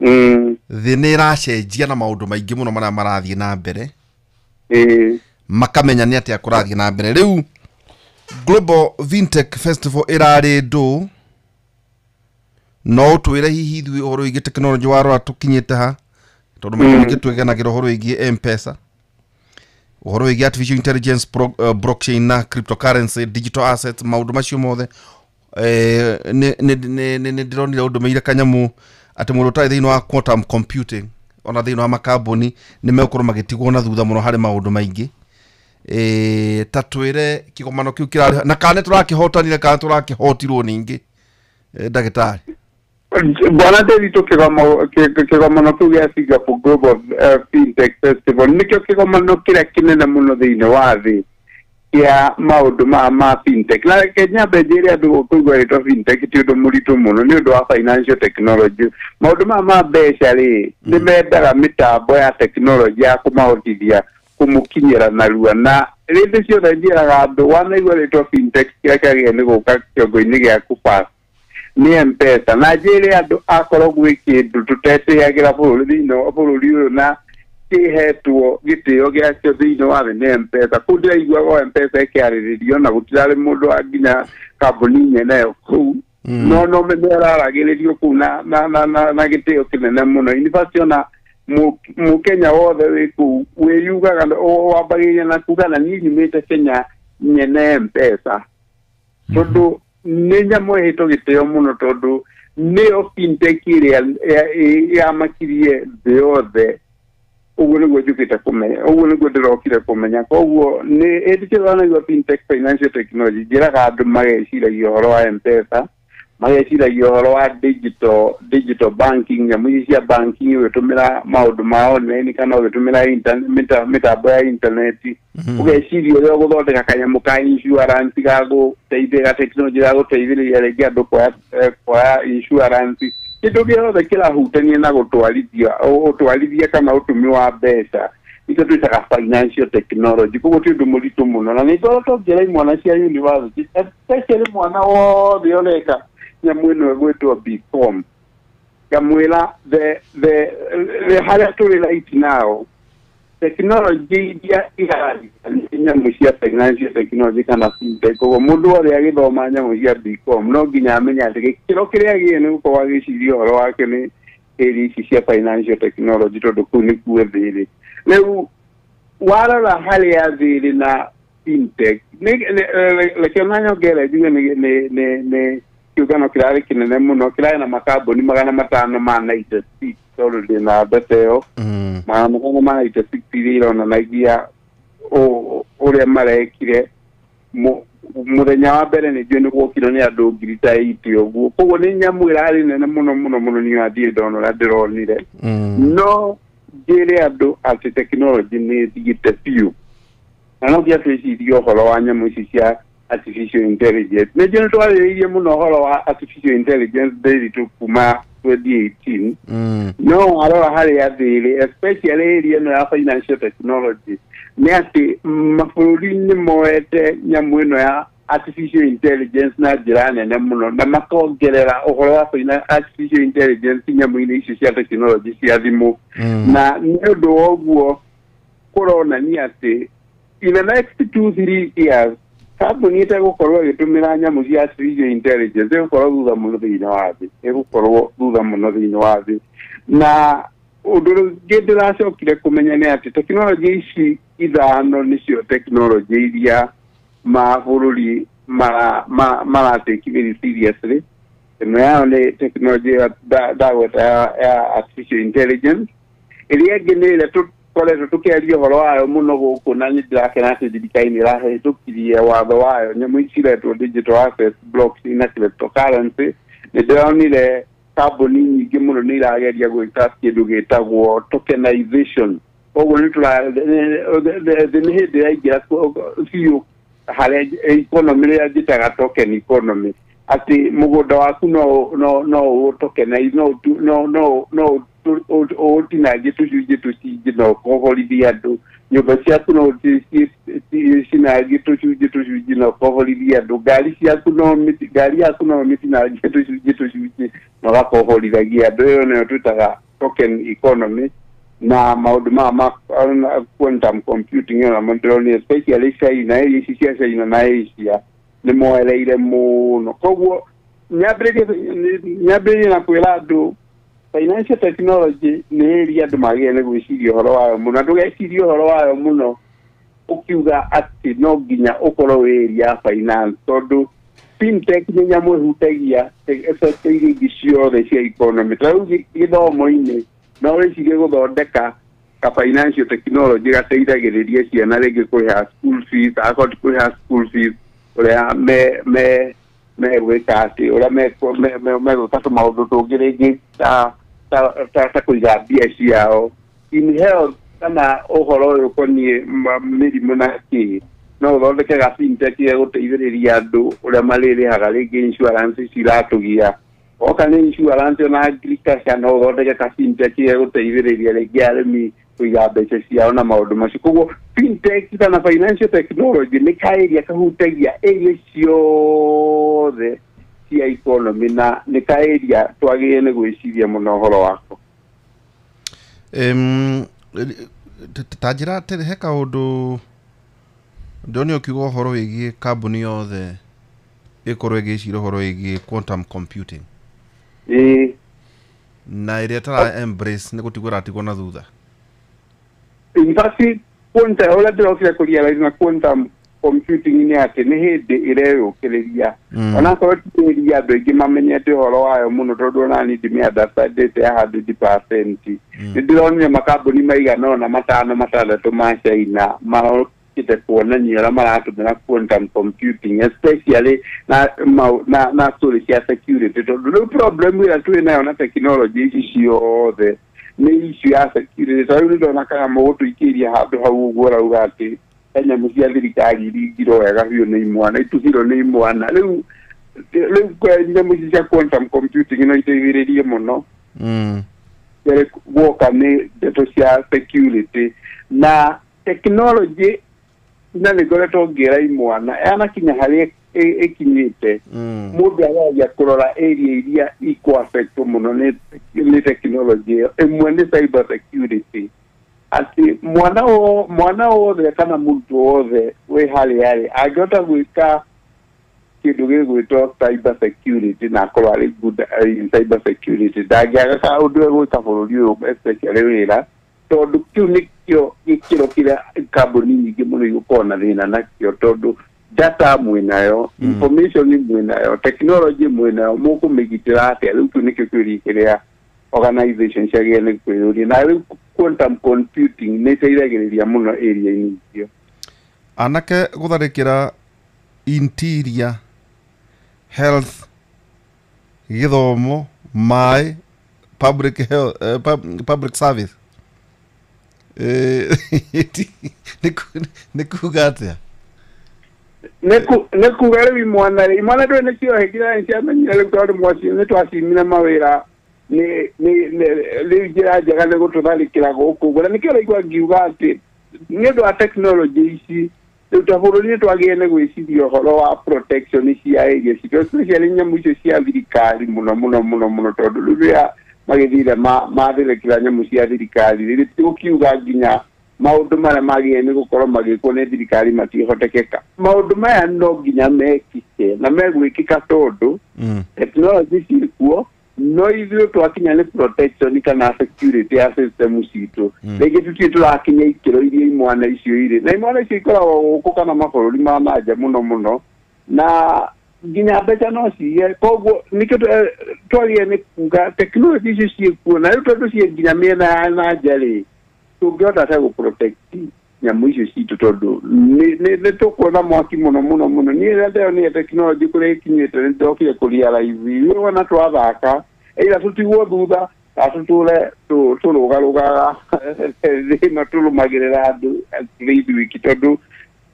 thĩ nĩ ĩracenjia na maũndũ maingĩ mũno marĩa marathiĩ na mbere, makamenya nĩ atĩa kũrathiĩ na mbere. Rĩu Global Fintech Festival ĩrarĩ ndũ, no ũtwĩre hihi ithuĩ ũhoro wĩgiĩ tekinoronjĩ warora tũkinyĩte ha, tondũ maita maingĩ twĩgenagĩra ũhoro wĩgiĩ M-Pesa, ũhoro wĩgiĩ artificial intelligence, blockchain na cryptocurrency, digital assets, maũndũ macio mothe. Nĩ ndĩronire ũndũmĩire kanyamũ atĩ mũndũ ũtarĩ thĩinĩ wa quantum computing ona thĩinĩ wa makambuni nĩ megũkorwo magĩtigwo na thutha mũno harĩ maũndũ maingĩ. Ta twĩre kĩgomano kĩu kĩrarĩ na kana tũrakĩhotanire kana tũrakĩhotirwo ningĩ, ndagĩtarĩ. Bwana Nderitu, kĩgomano kĩu gĩa Singapore Global Fintech Festival nĩkĩo kĩgomano kĩrĩa kĩnene mũno thĩinĩ wa thĩ kĩa maũndũ ma fintech. Na reke nyambe njĩre andũ kũigua rĩtwa fintech ti ũndũ mũritũ mũno nĩ ũndũ wa financial technology. Maũndũ maya ma mbeca rĩ nĩ mendaga mĩtambo ya technology ya kũmahotithia kũmũkinyĩra narua, na rĩndĩ ciothe njĩraga andũ wanaigua rĩtwa fintech kĩrĩa kĩagĩrĩire nĩ gũka kĩongo-inĩ gĩaku first nĩ M-Pesa. Na njĩre andũ akorwo gwĩ kĩndũ tũtetĩagĩra bũrũri thĩinĩ wa bũrũri ũyũ na kĩhetwo gĩtĩo gĩakĩo thĩinĩ wa thĩ nĩ M-Pesa. Kũu ndĩraiguaga M-Pesa ĩkĩarĩrĩrio na gũtirarĩ mũndũ wa nginya kambuni nyeneyo kũu, no nĩararagĩrĩrio kũu na gĩtĩo kĩnene mũno. In fact ona Mũkenya wothe wĩ kũu wĩyugaga wambagĩrĩria na kuga na niĩ nyumĩte Kenya nyene M-Pesa, tondũ nĩ nyamũ ĩhetwo gĩtĩo mũno, tondũ nĩyo fintech ĩrĩa yamakirie thĩ yothe. Ũguo nĩguo njũkĩte kũmenya, ũguo nĩguo ndĩrokire kũmenya. Koguo nĩ hĩndĩ ciothe wanaigua fintech financial technology njĩraga andũ mageciragia ũhoro wa M-Pesa, mageciragia ũhoro wa digital banking, nyamũ ici cia banking ũgĩtũmĩra maũndũ ma online kana ũgĩtũmĩra mĩtambo ya intaneti, ũgeciria ũrĩa ũgũthondeka kanyamũ ka insurance ga gũteithĩrĩria technology ga gũteithĩrĩria rĩngĩ andũ kuoya insurance. Kĩndũ gĩothe kĩrahutania na gũtwarithia ũtwarithia kana ũtũmi wa mbeca nĩkĩo twĩtaga financial technology. Koguo ti ũndũ mũritũ mũno, na nĩ ngoretwo ngĩra imwana cia university especially mwana wothe ũreka nyamũ ĩno ĩgwĩtwo BCom, ngamwĩra the harĩa tũrĩ right now technology iria iraria nĩ nyamũ cia financial technology kana fintech. Koguo mũndũ wothe agĩthoma nyamũ cia BCom no nginya amenye atĩ gĩkĩro kĩrĩa agĩrĩire nĩ gũkorwo agĩciria ũhoro wake nĩ area ici cia financial technology, tondũ kũu nĩkuo thĩ ĩrĩ. Rĩu warora harĩa thĩ ĩrĩ na fintech, reke ona nyongere njuge nĩ kĩũngano kĩrarĩ kĩnene mũno, kĩrarĩ na makambuni 596, tondũ ndĩna mbeca ĩyo 596 iria ironanagia ũrĩa marekire. Mũthenya wa mbere nĩ njũĩ nĩ gwokirwo nĩ andũ 80,000 ũguo. Koguo nĩ nyamũ ĩrarĩ nene mũno mũno mũno, niĩ ndathiĩ ndona ũrĩa ndĩronire. No njĩre andũ atĩ tekinoronjĩ nĩ ĩthiĩte biũ, na no nginya twĩcirie ũhoro wa nyamũ ici cia artificial intelligence. Nĩ njũĩ nĩ twarĩrĩirie mũno ũhoro wa artificial intelligence Nderitu kuma 2018, no warora harĩa thĩ ĩrĩ especially area ĩno ya financial technology nĩ atĩ mabũrũri nĩ moete nyamũ ĩno ya artificial intelligence na njĩra nene mũno, na makongerera ũhoro wa artificial intelligence nyamũ-inĩ icio cia technology cia thimũ. Na nĩ ũndũ wa ũguo kũronania atĩ in the next 2-3 years kambuni ĩtegũkorwo ĩgĩtũmĩra nyamũ cia artificial intelligence ĩgũkorwo thutha mũno thĩinĩ wa thĩ, ĩgũkorwo thutha mũno thĩinĩ wa thĩ. Na ũndũ ũngĩ ndĩracokire kũmenya nĩ atĩ tekinoronjĩ ici ithano nĩcio tekinoronjĩ iria mabũrũri maratake very seriously. Ĩmwe yao nĩ tekinoronjĩ ndagweta ya artificial intelligence, ĩrĩa ĩngĩ nĩ ĩrĩa tũkoretwo tũkĩaria ũhoro wayo mũno gũkũ, na nĩ ndĩrakena atĩ thirikari nĩ ĩrahĩtũkirie watho wayo, nyamũ ici iretwo digital assets, blockchain na cryptocurrency. Nĩ ndĩronire kambuni nyingĩ mũno nĩ irageria gwĩka kĩndũ gĩtagwo tokenization Koguo nĩ thĩ nĩ hĩndĩ ĩraingĩra biũ harĩa economy ĩrĩa njĩtaga token economy, atĩ mũgũnda waku no ũtokenize, no ũtinangie tũcunjĩ tũcunjĩ na ũkohorithie andũ. Nyũmba ciaku no ũcinangie tũcunjĩ tũcunjĩ na ũkohorithie andũ. Ngari ciaku no ngari yaku no ũmĩtinangie tũcunjĩ tũcunjĩ na ũgakohorithagia andũ. Ĩyo nĩyo twĩtaga token economy. Na maũndũ maya ma quantum computing ĩyo namo ndĩronire, especially China, area ici cia China na Asia nĩ moereire mũno. Koguo nyambĩrĩrie na kwĩra andũ financial technology nĩ area andũ magĩrĩire nĩ gwĩciria ũhoro wayo mũno, na ndũgecirie ũhoro wayo mũno ũkiuga atĩ no nginya ũkorwo wĩ area ya finance, tondũ fintech nĩ nyamũ ĩhutagia sector iria ingĩ ciothe cia economy. Ta rĩu gĩthomo-inĩ no wĩcirie gũthondeka ka financial technology gateithagĩrĩria ciana rĩngĩ kũrĩha school fees, akorwo ti kũrĩha school fees, ũrĩa me megwĩka atĩ ũrĩa megwĩka tũmaũndũ tũngĩ rĩngĩ ta kũiga mbia ciao. In health kana ũhoro ũyũ ũkoniĩ mĩrimũ na kĩ, no ũthondeke ga fintech gegũteithĩrĩria andũ ũrĩa marĩrĩhaga rĩngĩ insurance ciratũgia. Oka nĩ insurance ona agriculture, no ũthondeke ka fintech gegũteithĩrĩria rĩngĩ arĩmi kũiga mbeca ciao na maũndũ macio. Koguo fintech kana financial technology nĩ ka area kahutagia area ciothe cia economy, na nĩ ka area twagĩrĩire nĩ gwĩciria mũno ũhoro wako. Ta njĩra atĩrĩ, he kaũndũ ndĩronire ũkiuga ũhoro wĩgiĩ kambuni yothe ĩkorwo ĩgĩciria ũhoro wĩgiĩ quantum computing. Na ĩrĩa ĩtara embrace nĩ gũtigwo ĩratigwo na thutha. In fact, quantum, ũrĩa ndĩrokire kũrealize na quantum computing nĩ atĩ nĩ hĩndĩ ĩreyũkĩrĩria. Onakorwo ti area andũ aingĩ mamenyete ũhoro wayo mũno, tondũ ona niĩ ndimĩunderstandĩte ya 100%. Nĩ ndĩronire makambuni maigana ũna, matano matandatũ ma China marokĩte kuonania ũrĩa maratũmĩra quantum computing, especially na story cia security, tondũ rĩu problem ĩrĩa twĩ nayo na technology ici ciothe nĩ issue ya security. Ta rĩu nĩ ndona kana mũgũtũikĩria handũ hau ũguo ũrauga atĩ he nyamũ cia thirikari iringirwo wega biũ nĩ imwana, ituhirwo nĩ imwana. Rĩu nyamũ ici cia quantum computing no iteithĩrĩrie mũno guoka nĩ ndeto cia security na technology. Na nĩ ngoretwo ngĩra imwana yanakinya harĩa ĩkinyĩte, mũndũ aragia kũrora area iria ikũ-affectwo mũno nĩ technology ĩyo. Ĩmwe nĩ cyber security, atĩ mwana wothe kana mũrutwo wothe wĩ harĩa arĩ angĩhota gwĩka kĩndũ gĩgwĩtwo cyber security na akorwo arĩ good in cyber security, ndangĩaga kaũndũ egwĩka bũrũri ũyũ, especially wĩra, tondũ kĩu nĩkĩo gĩkĩro kĩrĩa kambuni nyingĩ mũno igũkorwo na thĩna nakĩo, tondũ data mwĩnayo, information mwĩnayo, technology mwĩnayo, mũkũmĩgitĩra atĩa? Rĩu kĩu nĩkĩo kĩũria kĩrĩa organization ciagĩrĩire nĩ kwĩyũria, na rĩu quantum computing nĩ ĩteithagĩrĩria mũno area-inĩ icio. Anake gũtharĩkĩra interior, health, gĩthomo, maĩ, public health, public service. Nĩ kuga atĩa? Nĩ kuga rĩu imwana rĩ, imwana ndũĩ nĩ ciohĩkire, nĩ ciamenyire rĩu, tondũ nĩ twacimire mawĩra, nĩ rĩu njĩra njega nĩ gũtũtharĩkĩra gũkũ ũguo. Na nĩkĩo ũraigua ngiuga atĩ nĩ ũndũ wa technology ici, rĩu ta bũrũri nĩ twagĩrĩire nĩ gwĩciria ũhoro wa protection cia area citũ, especially nyamũ icio cia thirikari mũno mũno mũno mũno, tondũ rĩu rĩrĩa magĩthire matharĩkĩra nyamũ cia thirikari, rĩrĩ tũkiuga nginya maũndũ marĩa magĩrĩire nĩ gũkorwo magĩkwo nĩ thirikari matihotekeka. Maũndũ maya no nginya mekĩke na megwĩkĩka tondũ technology ciĩkuo, no ithuĩ twakinya nĩ protection kana security ya system citũ, rĩngĩ tũtirĩ tũrakinya ikĩro iria imwana icio irĩ na imwana icio ikoragwo gũkũ kana mabũrũri ma nanja mũno mũno, na nginya mbeca no ciye. Koguo nĩkĩo twagĩrĩire nĩ kuga technology icio ciĩkuo, na rĩu tondũ ciĩ nginya mĩena ya nanja rĩ, tũngĩhota atĩa gũ-protect nyamũ icio citũ? Tondũ nĩ tũkuona mwaki mũno mũno mũno. Niĩ rĩrĩa ndĩronire technology kũrĩa ĩkinyĩte, nĩ ndokire kũrealize ithuĩ wona twathaka either tũtigwo thutha Atũtũre tũrũgarũgaga thĩna tũrũmagĩrĩra andũ tũrĩ ithuiki tondũ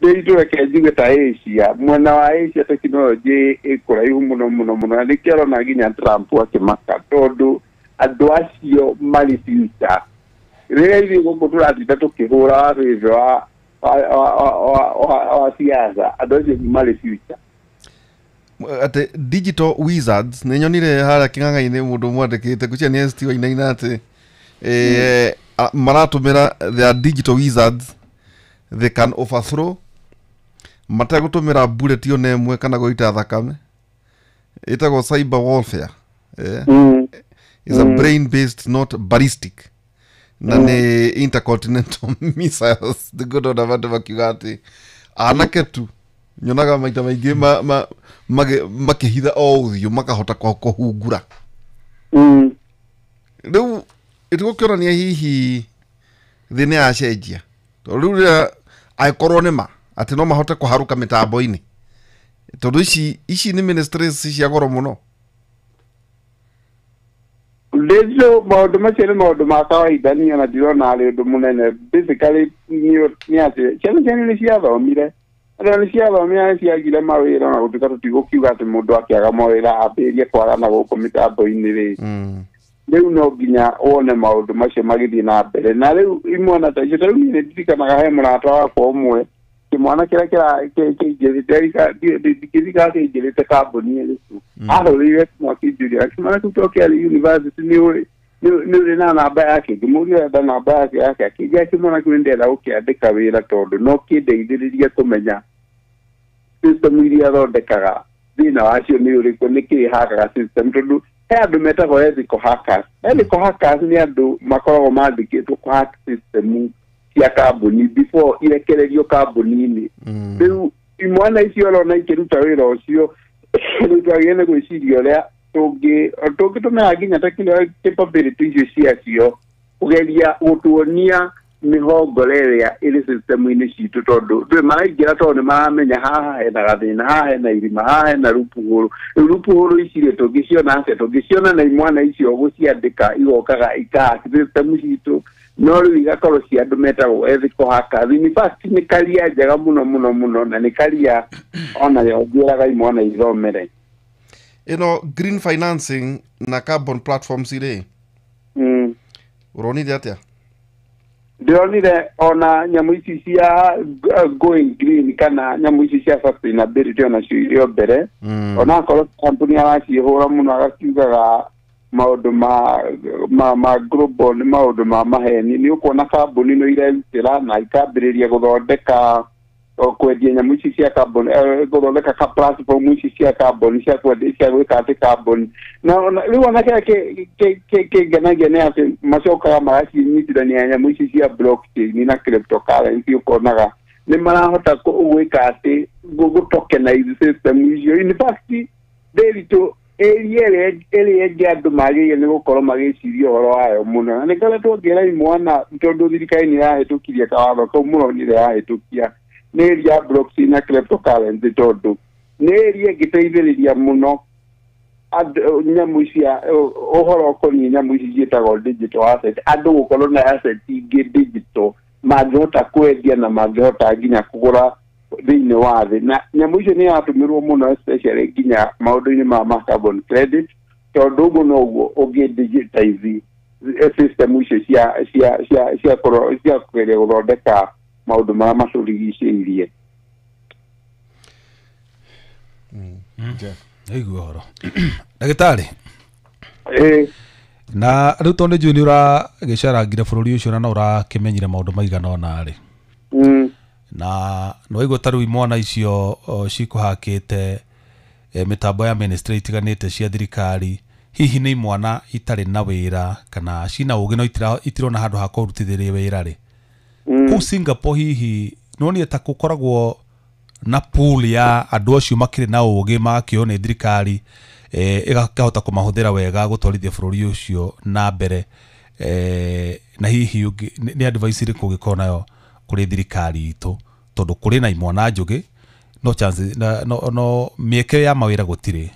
ndĩitũreke njuge ta Asia, mwena wa Asia tekinoronjĩ ĩkũraihu mũno mũno mũno, na nĩkĩo ũrona nginya Trump akĩmaka tondũ andũ acio marĩ future. Rĩrĩa ithuĩ gũkũ tũratinda tũkĩhũra wabĩbĩ wa siasa, andũ acio marĩ future. Atĩ digital wizards nĩ nyonire harĩa kĩng'ang'a-inĩ mũndũ mwandĩkĩte ngwĩciria nĩ ST Wainaina atĩ maratũmĩra they are digital wizards, they can overthrow mategũtũmĩra bullet ona ĩmwe kana gũita thakame, ĩtagwo cyber warfare. Is a brain based not ballistic na nĩ intercontinental missiles. Nĩguo ndona andũ makiuga atĩ anake tu nyonaga maita maingĩ makĩhitha o ũthiũ makahota kũhungura. Rĩu ĩtigũkĩonania hihi thĩ nĩ yacenjia, tondũ rĩu rĩrĩa angĩkorwo nĩ ma atĩ no mahote kũharũka mĩtambo-inĩ, tondũ ici nĩ ministries cia goro mũno. Ndĩcio maũndũ macio nĩ maũndũ ma kawaida, niĩ ona ndirona arĩ ũndũ mũnene. Basically nĩ atĩ ciana cianyu nĩ ciathomire, andũ nĩ ciathomire nĩ ciagire mawĩra, na gũtuĩka tũtigũkiuga atĩ mũndũ akĩaga mawĩra ambĩrĩrie kwagana gũkũ mĩtambo-inĩ rĩ, rĩu no nginya wone maũndũ macio magĩthiĩ na mbere. Na rĩu imwana ta icio, ta rĩu niĩ nĩ ndirikanaga he mũrata wakwa ũmwe, kĩmwana kĩrĩa kĩingĩrĩte ndingĩririkana kĩingĩrĩte kambuni ĩrĩkũ, ahũrĩire thimũ akĩnjũria, kĩmwana kĩu to kĩarĩ university nĩ ũrĩ na namba yake? Ngĩmũria ũrenda namba yake akĩnjĩra kĩmwana kĩu nĩndĩrenda gũkĩandĩka wĩra tondũ no kĩndeithĩrĩrie kũmenya system iria thondekaga thĩna wacio nĩ ũrĩkũ, nĩkĩĩ hakaga system, tondũ he andũ metagwo ethical hackers. Ethical hackers nĩ andũ makoragwo mandĩkĩtwo kũ hack system cia kambuni before irekererio kambuni-inĩ. Rĩu imwana icio ũrona ikĩruta wĩra ũcio, rĩu twagĩrĩire nĩ gwĩciria ũrĩa tũngĩtũmĩra nginya capability icio ciacio kũgeria gũtuonia mĩhongore ĩrĩa ĩrĩ system-inĩ citũ, tondũ ndũĩ maraingĩra tondũ nĩ maramenya haha hena gathĩna, haha hena irima, haha hena loophole. Rĩu loophole ici rĩ tũngĩciona atĩa? Tũngĩciona na imwana icio gũciandĩka igokaga ikahack system citũ, no rĩu igakorwo cia andũ metagwo ethical hackers. In fact nĩ karia njega mũno mũno mũno, na nĩ karia onayo njĩraga imwana ithomere. Ĩno green financing na carbon platforms rĩ, ũronire atĩa? Ndĩronire ona nyamũ ici cia going green kana nyamũ ici cia sustainability onacio irĩ o mbere, onakorwo kambuni araciĩhũra mũno agakiugaga maũndũ ma global nĩ maũndũ ma maheni. Nĩ ũkuona kambuni no irerutĩra na ikambĩrĩria gũthondeka kwendia nyamũ ici cia carbon, gũthondeka ka platform ici cia carbon cia kwendia cia gwĩka atĩ carbon. Na rĩu ona kĩrĩa kĩngenagia nĩ atĩ macokaga magacinyitithania nyamũ ici cia blockchain na cryptocurrency, ũkonaga nĩ marahota gwĩka atĩ gũtokenize system icio. In fact ndĩritũ area ĩrĩa ĩngĩ andũ magĩrĩire nĩ gũkorwo magĩciria ũhoro wayo mũno, na nĩ ngoretwo ngĩra imwana tondũ thirikari nĩ ĩrahĩtũkirie kawatho kau mũronire yahĩtũkia, nĩ area ya blockchain na cryptocurrency, tondũ nĩ area ĩngĩteithĩrĩria mũno nyamũ cia ũhoro ũkoniĩ nyamũ ici ciĩtagwo digital asset, andũ gũkorwo na asset ingĩ digital mangĩhota kwendia na mangĩhota nginya kũgũra thĩinĩ wa thĩ. Na nyamũ icio nĩ yatũmĩrwo mũno especially nginya maũndũ-inĩ ma carbon credit, tondũ ũguo noguo ũngĩ digitize system icio cia cia cia cia cia kũgeria gũthondeka maũndũ marĩa matũrigicĩirie. Aigua ũhoro ndagĩtarĩ. Na rĩu tondũ njũĩ nĩ ũragĩcarangire bũrũri ũcio na no ũrakĩmenyire maũndũ maigana ũna rĩ, na nĩwaigua ta rĩu imwana icio cikũhakĩte mĩtambo ya ministry itiganĩte cia thirikari, hihi nĩ imwana itarĩ na wĩra kana cina ũgĩ no itirona handũ ha kũrutithĩria wĩra rĩ, kũu Singapore hihi nĩwonire ta gũkoragwo na pool ya andũ acio makĩrĩ na ũgĩ makĩo nĩ thirikari ĩgakĩhota kũmahũthĩra wega gũtwarithia bũrũri ũcio na mbere, na hihi nĩ advice ĩrĩkũ ũngĩkorwo nayo kũrĩ thirikari itũ, tondũ kũrĩ na imwana njũgĩ no chance no mĩeke ya mawĩra gũtirĩ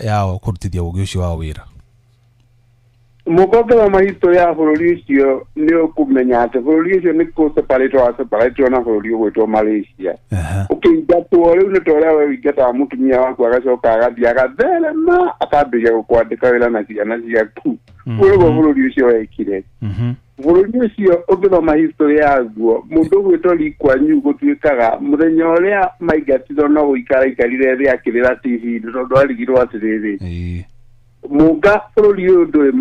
yao kũrutithia ũgĩ ũcio wao wĩra? Mũngĩthoma history ya bũrũri ũcio nĩ ũkũmenya atĩ bũrũri ũcio nĩ kũ-separate wa-separate na bũrũri ũgwĩtwo Malaysia. Ũkĩingatwo rĩu nĩ ta ũrĩa we ũingataga mũtumia waku agacoka agathiĩ agatherema akambĩrĩria gũkwandĩka wĩra na ciana ciaku. Ũguo nĩguo bũrũri ũcio wekire. Bũrũri ũcio ũngĩthoma history yaguo mũndũ ũgwĩtwo Lee Kuan Yew gũtuĩkaga mũthenya ũrĩa maingatirwo no gũikara aikarire thĩ akĩrĩra TV-inĩ tondũ arigirwo atĩrĩrĩ, mũnga bũrũri ũyũ ndũrĩ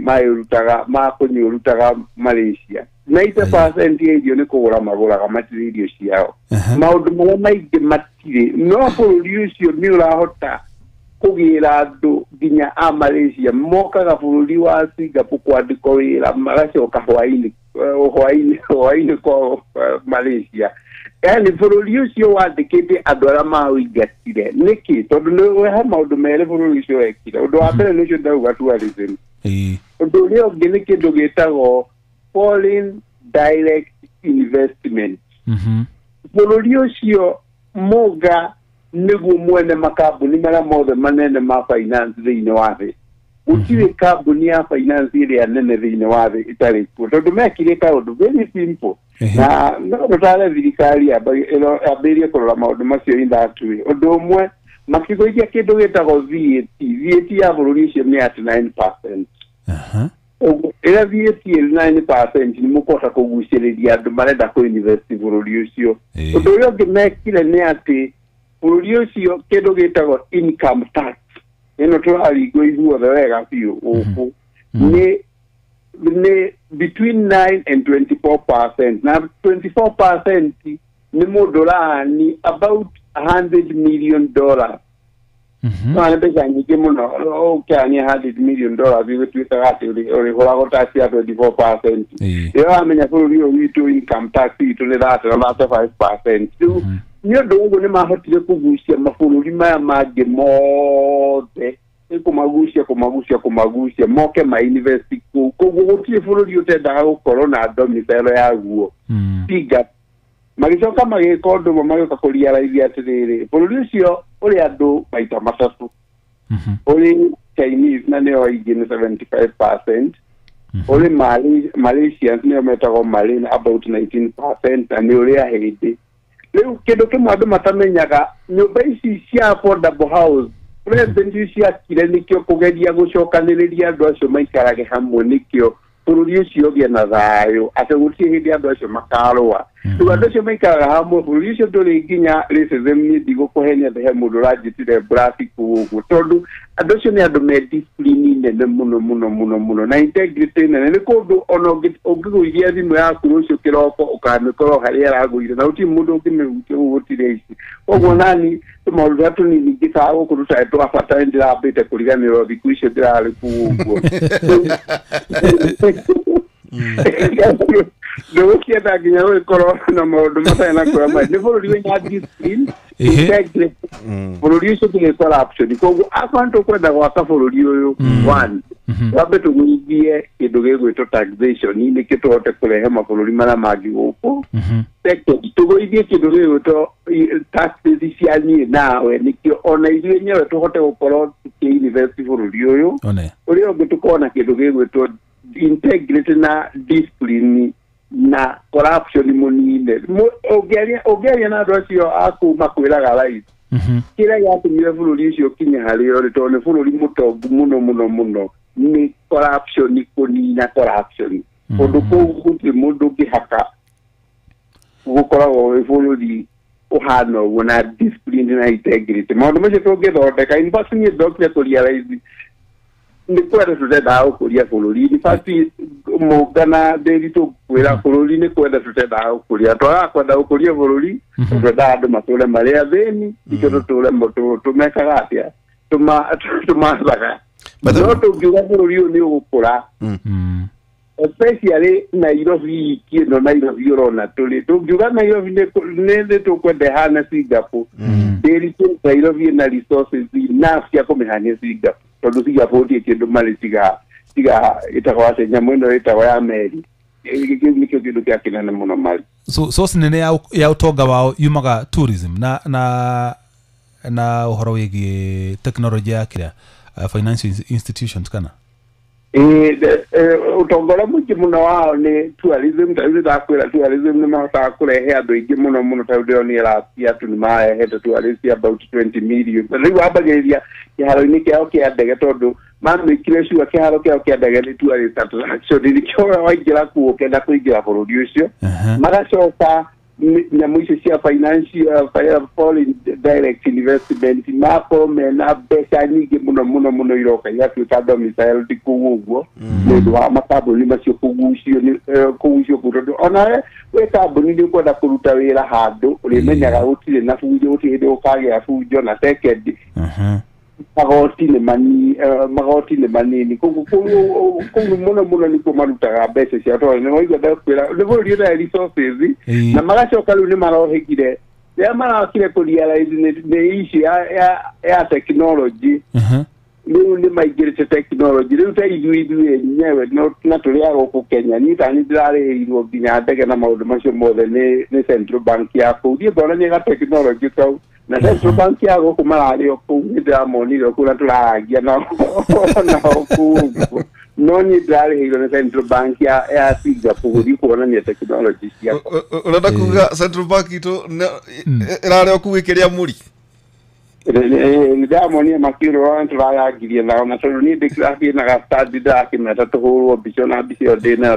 maĩ ũrutaga ma kũnyua ũrutaga Malaysia. 90% ya irio nĩ kũgũra magũraga, matirĩ irio ciao. Maũndũ marĩa maingĩ matirĩ, no bũrũri ũcio nĩ ũrahota kũgĩra andũ nginya a Malaysia mokaga bũrũri wa Singapore kwandĩkwo wĩra magacoka hwaĩ-inĩ kwao Malaysia. Yani bũrũri ũcio wandĩkĩte andũ arĩa maũingatire. Nĩkĩ? Tondũ nĩ he maũndũ merĩ bũrũri ũcio wekire. Ũndũ wa mbere nĩ ũcio ndauga tourism. Ũndũ ũrĩa ũngĩ nĩ kĩndũ gĩtagwo foreign direct investment. Bũrũri ũcio mũnga nĩguo mwene makambuni marĩa mothe manene ma finance thĩinĩ wa thĩ. Gũtirĩ kambuni ya finance ĩrĩa nene thĩinĩ wa thĩ ĩtarĩ kuo, tondũ mekire kaũndũ very simple. Na no tũtare thirikari yambĩrĩrie kũrora maũndũ macio in that way. Ũndũ ũmwe makĩgũithia kĩndũ gĩtagwo VAT. VAT ya bũrũri ũcio nĩ at 9%. Ĩrĩa VAT ĩrĩ 9% nĩ mũkũhota kũgucĩrĩria andũ marenda kũ-invest bũrũri ũcio. Ũndũ ũrĩa ũngĩ mekire nĩ atĩ bũrũri ũcio kĩndũ gĩtagwo income tax ĩno tũraringwo ithuothe wega biũ gũkũ nĩ between 9 and 24%. Na 24% nĩ mũndũ ũrahani about $100 million. No nĩ mbeca nyingĩ mũno ũkĩania $100 million igũtuĩkaga atĩ ũrĩhũragwo tax ya 24%. Rĩrĩa wamenya bũrũri ũyũ witũ income tax itũ nĩ 30 na 35%. Rĩu nĩ ũndũ ũguo nĩ mahotire kũgucia mabũrũri maya mangĩ mothe, kũmagucia moke ma invest kũu. Koguo gũtirĩ bũrũri ũtendaga gũkorwo na domicile yaguo. Tiga magĩcoka magĩka ũndũ ũmwe, magĩũka kũrealize atĩrĩrĩ, bũrũri ũcio ũrĩ andũ maita matatũ. Ũrĩ Chinese na nĩo aingĩ nĩ 75%, ũrĩ Malaysians nĩo metagwo Malay about 19%, na nĩ ũrĩ Ahĩndĩ. Rĩu kĩndũ kĩmwe andũ matamenyaga, nyũmba ici cia affordable house president ciakire nĩkĩo kũgeria gũcokanĩrĩria andũ acio maikarage hamwe, nĩkĩo bũrũri ũcio ũgĩe na thayũ atĩ gũtirĩ hĩndĩ andũ acio makarũa. Rĩu andũ acio maikaraga hamwe, bũrũri ũcio ndũrĩ nginya racism. Niĩ ndigũkũhenia atĩ he mũndũ ũranjĩtire mburati kũu ũguo, tondũ andũ acio nĩ andũ me discipline nene mũno mũno mũno mũno na integrity nene. Nĩ kũndũ ona ũngĩgũithia thimũ yaku rũciũ kĩroko ũkamĩkorwo harĩa ĩragũire na gũtirĩ mũndũ ũngĩmĩhutia ũguo, gũtirĩ ici. Koguo nani tũmaũndũ tũrĩa tũnini ingĩkaga gũkũ tũtarĩ twa bata nĩ ndĩrambĩte kũriganĩrwo thikũ icio ndĩrarĩ kũu ũguo. Ndũgũkĩenda nginya gũgĩkorwo na maũndũ matarĩ na kũrĩa marĩ. Nĩ bũrũri wĩna discipline, integrity, bũrũri ũcio ndũrĩ corruption. Koguo akorwo nĩtũkwenda gwaka bũrũri ũyũ, one, twambe tũgũithie kĩndũ gĩgwĩtwo taxation nĩkĩo tũhote kũrehe mabũrũri marĩa mangĩ gũkũ. Second, tũgũithie kĩndũ gĩgwĩtwo taxes cia niĩ nawe nĩkĩo ona ithuĩ enyewe tũhote gũkorwo tũkĩ-invest bũrũri ũyũ. Ũrĩa ũngĩ tũkorwo na kĩndũ gĩgwĩtwo integrity na discipline na corruption mũnine. Ũngĩaria na andũ acio a kũu makwĩraga right kĩrĩa gĩatũmire bũrũri ũcio ũkinye harĩa ũrĩ, tondũ nĩ bũrũri mũtongu mũno mũno mũno, nĩ corruption, kũnina corruption. Kũndũ kũu gũtirĩ mũndũ ũngĩhaka gũkoragwo wĩ bũrũri ũhana ũguo na discipline na integrity. Maũndũ macio tũngĩthondeka, in fact niĩ ndokire kũrealize nĩ kwenda tũtendaga gũkũria bũrũri. In fact mũngana ndĩri tũkwĩra bũrũri nĩ kwenda tũtendaga gũkũria, twagaga kwenda gũkũria bũrũri, twendaga andũ matũre marĩ athĩni, nĩkĩo tũtũre tũmekaga atĩa, tũmathaga. No tũngiuga bũrũri ũyũ nĩ ũgũkũra, especially Nairobi iki ĩno Nairobi ũrona tũrĩ, tũngiuga Nairobi nĩ tũkwenda ĩhane Singapore, ndĩri Nairobi ĩna resources enough cia kũmĩhania Singapore, tondũ Singapore gũtirĩ kĩndũ marĩ tiga ĩtagwo atĩ nyamũ ĩno ĩtagwo ya meri, kĩu nĩkĩo kĩndũ kĩa kĩnene mũno marĩ. So source nene ya ũtonga wao yumaga tourism na ũhoro wĩgiĩ tekinoronjĩ ya kĩrĩa financial institutions kana? Ũtonga ũrĩa mũingĩ mũno wao nĩ tourism. Ta rĩu nĩndakwĩra tourism nĩ mahotaga kũrehe andũ aingĩ mũno mũno. Ta rĩu ndĩronire last year tu nĩ marehete tourist about 20 million. Rĩu wambagĩrĩria kĩharo-inĩ kĩao kĩa ndege, tondũ mamĩkire sure kĩharo kĩao kĩa ndege nĩ tourist attraction, nĩkĩo waingĩra kuo ũkenda kũingĩra bũrũri ũcio. Magacoka nyamũ icio cia financial foreign direct investment, makorwo mena mbeca nyingĩ mũno mũno mũno iroka igatuĩka domiciled kũu ũguo nĩ ũndũ wa makambuni macio kũgucio kũgucio kũu, tondũ onawe wĩ kambuni nĩ ũkwenda kũruta wĩra handũ ũrĩmenyaga gũtirĩ na bunjo, gũtirĩ hĩndĩ gũkagĩa bunjo. Na second, magoti nĩ manini kũu kũu mũno mũno nĩkuo marutaga mbeca ciao, tondũ nĩ waigua ndakwĩra nĩ bũrũri ũtarĩ resources. Na magacoka rĩu nĩ marohĩgire rĩrĩa marokire kũ realize nĩ issue ya technology. Rĩu nĩ maingĩrĩte technology. Rĩu ta ithuĩ enyewe na tũrĩ a gũkũ Kenya, niĩ ta niĩ ndĩrarĩhĩirwo nginya ndege na maũndũ macio mothe nĩ central bank ya kũu. Thiĩ ngonanie ga technology kau na central bank ya gũkũ, mararĩ o kũu, nĩ ndĩramonire o kũu na tũrarangia nao kũu ũguo, no niĩ ndĩrarĩhĩirwo nĩ central bank ya Singapore gũthiĩ kuonania technology ciakwa. Ũrenda kuga central bank itũ ĩrarĩ o kũu ĩkĩrĩa mũri? Nĩ ndamonire makĩũrwo tũrarangirie nao, na tondũ niĩ ndĩrathiĩ na gastandi ndĩrakĩmeta tũhũrwo mbica, na mbica ĩyo ndĩ nayo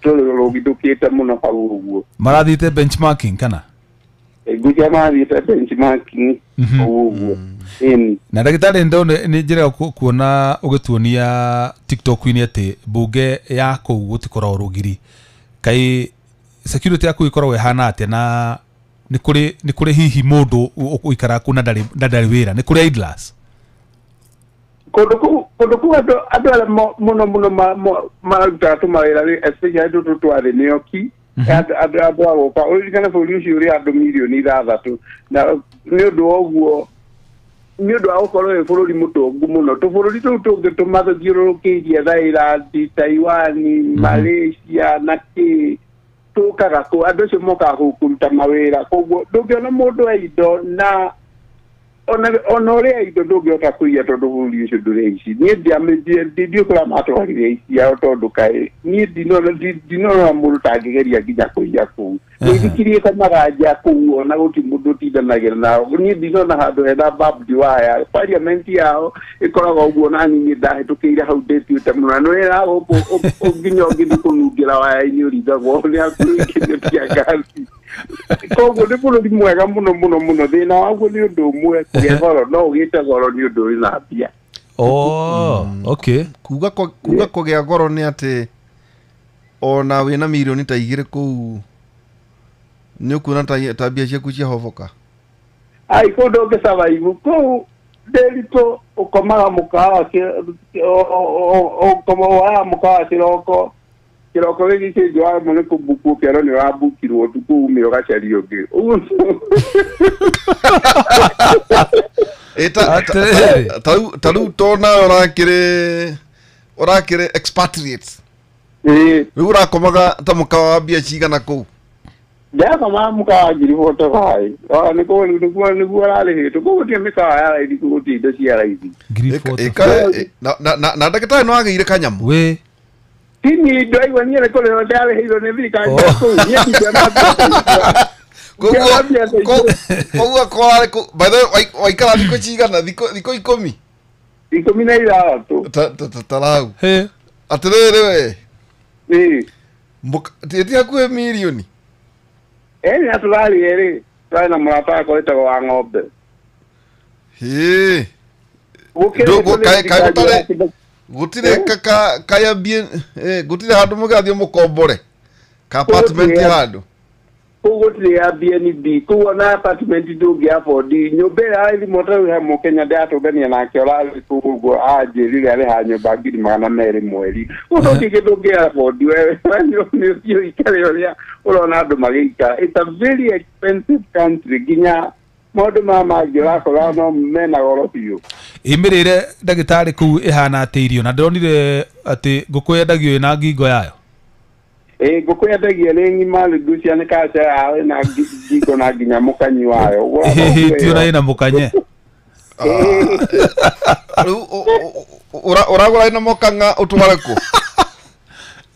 tũrũgithũkĩte mũno hau ũguo. Marathiĩte benchmarking kana? Ngwĩciria marathiĩte benchmarking hau ũguo. Na ndagĩtarĩ, ndona nĩ njĩra kuona ũgĩtuonia TikTok-inĩ atĩ mbunge ya kũu gũtikoragwo rũgiri. Kaĩ security yaku ĩkoragwo ĩhana atĩa, na nĩ kũrĩ hihi mũndũ ũikaraga kũu na ndarĩ wĩra, nĩ kũrĩ idlers? Kũndũ kũu andũ arĩa mũno mũno marutaga tũmawĩra, especially tũtũ twa thĩ, nĩ oki andũ a gũka. Ũririkane bũrũri ũcio ũrĩ andũ mirioni 6, na nĩ ũndũ wa ũguo, nĩ ũndũ wa gũkorwo wĩ bũrũri mũtongu mũno, tũbũrũri tũu tũngĩ tũmathiũrũrũkĩirie, Thailand, Taiwan, Malaysia na kĩ, tũkaga kũu. Andũ acio mokaga kũu kũruta mawĩra. Koguo ndũngĩona mũndũ e indo, na ona ũrĩa indo ndũngĩhota kũiya, tondũ bũrũri ũcio ndũrĩ ici. Niĩ ndiũĩ kũrĩa matwarire ici ao, tondũ kaĩ niĩ ndinona mũndũ tangĩgeria nginya kũiya kũu. Mĩithikiri ĩkomaga nja kũu, ona gũtirĩ mũndũ ũtindanagĩra nao. Niĩ ndinona handũ hena barbed wire. Parliament yao ĩkoragwo ũguo, na niĩ ndahĩtũkĩire hau ndĩtuĩte mũno, na nĩwĩra gũkũ nginya ũngĩthiĩ kũnungĩra waya-inĩ ũringagwo nĩ hakuhĩ tear gas. Koguo nĩ bũrũri mwega mũno mũno mũno. Thĩna waguo nĩ ũndũ ũmwe, kũgĩa goro. No ũgĩte goro nĩ ũndũ wĩna mbia. Oh, okay. Kuga kũgĩa goro nĩ atĩ ona wĩna mirioni ta 2 kũu nĩ ũkuona ta mbia ciaku ciahoboka. Ai, kũu ndũngĩ survive kũu. Ndĩritũ ũkomaga mũkawa, ũkomaga mũkawa kĩroko kĩroko gĩgĩcenjio, waremwo nĩ kũmbukwo, ũkerwo nĩ ũrambukirwo ũtukũ, ume ũgacaria ũngĩ. Ta rĩu to nawe ũrakĩrĩ expatriates, rĩu ũrakomaga ta mũkawa wa mbia cigana kũu? Ndĩrakomaga mũkawa wa 45,000, nĩguo ũrarĩhĩtwo. Kũu gũtirĩ mĩkawa ya raithi, kũu gũtirĩ indo cia raithi. Na ndagĩtarĩ no agĩire kanyamũ? Wĩ Tini ndaigua niĩ nĩ kũrĩhwo ndarĩhĩirwo nĩ thirikari kũu. Niĩ ndingĩona Koguo kwarĩ by the way, waikara thikũ cigana? Thikũ 10? 16. Tarau atĩrĩrĩ, we ti hakuhĩ mirioni. Ĩĩ, na tũrarĩ erĩ, tũrarĩ na mũrata wakwa wĩtagwo wa ng'ombe. Hĩ, gũtirĩ kayambie, gũtirĩ handũ mũgathiĩ mũkombore ka apartment handũ? Kũu gũtirĩ Airbnb kũu, ona apartment ndũngĩ afford. Nyũmba ĩrĩa raithi mũno, rĩu he mũkenya ndĩratũngania nake ũrarĩ kũu ũguo, anjĩrire arĩha nyũmba 200,000 mweri. Kũu ndũngĩ ndũngĩ afford. Wewe nĩ ũthiĩ ũikare ũrĩa ũrona andũ magĩikara. It's a very expensive country, nginya maũndũ maya mangĩ ũrakora no mena goro biũ. Ĩmĩrĩre, ndagĩtarĩ, kũu ĩhana atĩ irio? Na ndĩronire atĩ ngũkũ yendagio ĩna ngingo yayo. Ĩ, ngũkũ yendagia ĩrĩ ng'ima. Ngũcia nĩ kaca yao ĩna ngingo na nginya mũkanyi wayo. Ti ona ĩna mũkanye? Rĩu ũragũra ĩno mũkang'a ũtware kũ?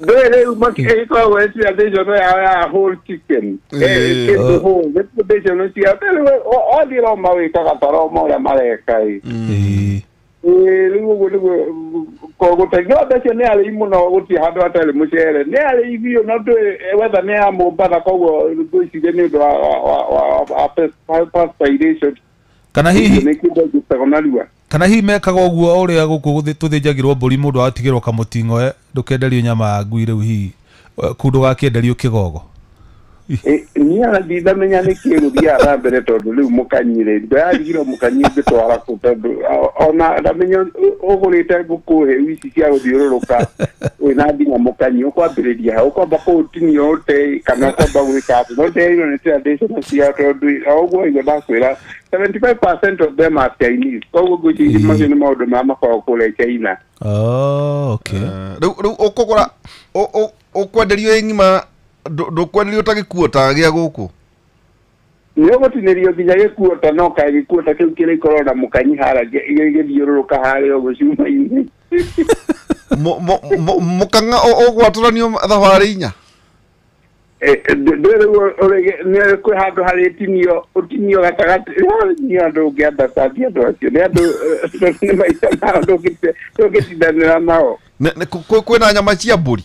Ndũĩ rĩu ĩkoragwo ĩ tradition yao ya whole chicken. Kĩndũ whole, nĩ tradition ciao. Rĩu wathiĩ Roma wĩkaga ta Roma ũrĩa mareka ĩ. Rĩu ũguo nĩguo gũteithia andũ acio nĩ arĩi mũno, gũtirĩ handũ hatarĩ mũcere, nĩ arĩi biũ, no ndũĩ wetha nĩ ya Mombatha, koguo ngwĩciria nĩ ũndũ wa perspiration. Kana hihi nĩ kĩndũ gĩtagwo narua. Kana hihi mekaga ũguo ũrĩa gũkũ tũthĩnjagĩrwo mbũri mũndũ agatigĩrwo kamũting'oe, ndũkenderio nyama ya ngui, rĩu hihi kũu ndũgakĩenderio kĩgogo. Niĩ ona ndinamenya nĩkĩ gũthiaga na mbere, tondũ rĩu mũkanyire ndayarigirwo mũkanyi ũngĩtwara kũ, tondũ ona ndamenya ũgũrĩte ngũkũ hĩu ici cia gũthiũrũrũka wĩna nginya mũkanyi, ũkwambĩrĩria hau, ũkwamba kũũtinia ũte kana ũkwamba gwĩka atĩ, no ndĩrairwo nĩ tradition ciao, tondũ o ũguo waigua ndakwĩra 75% of them are Chinese, koguo ngwĩciria macio nĩ maũndũ marĩa makoragwo kũrĩa China. Oh, okay. Rĩu ũkũgũra ũkwenderio ĩ ng'ima, ndũkwenderio ta gĩkuota gĩa gũkũ? Nĩ ũgũtinĩrio nginya gĩkuota, no kaĩ gĩkuota kĩu kĩrĩkorwo na mũkanyi harĩa gĩgĩthiũrũrũka harĩa ũguo cuma-inĩ. Mũkang'a ũgwatũranio thabarĩ inya? Ndũĩ rĩu kwĩ handũ harĩtinio ũtinio gatagatĩ, nĩ andũ ũngĩandatandia andũ acio, nĩ andũ nĩ maita mao ndũngĩtindanĩra nao. Kwĩna nyama cia mbũri?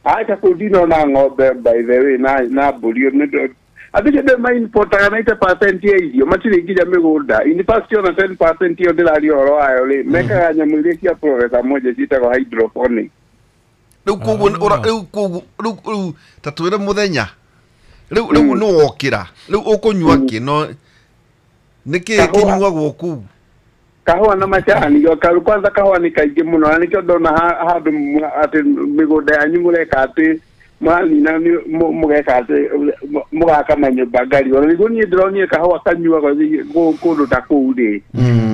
Acha kũu ndinona ng'ombe by the way na mbũri, andũ acio ndĩ maimportaga 90% ya irio, matirĩ nginya mĩgũnda. In fact ona 10% ĩyo ndĩraria ũhoro wayo rĩ, mekaga nyamũ iria cia Professor Moja ciĩtagwo hydroponic. Rĩu koguo rĩu koguo rĩu ta twĩre mũthenya rĩu nĩ wokĩra rĩu ũkũnyua kĩ, no nĩkĩ kĩnyuagwo kũu? Kahũa na macani, kwanza kahũa nĩ kaingĩ mũno, na nĩkĩo ndona handũ atĩ mĩgũnda yanyu mũreka atĩ mũranina mũgeka atĩ mũgaka manyũmba ngari. Ona nĩguo niĩ ndĩronire kahũa kanyuagwo kũndũ ta kũu rĩ,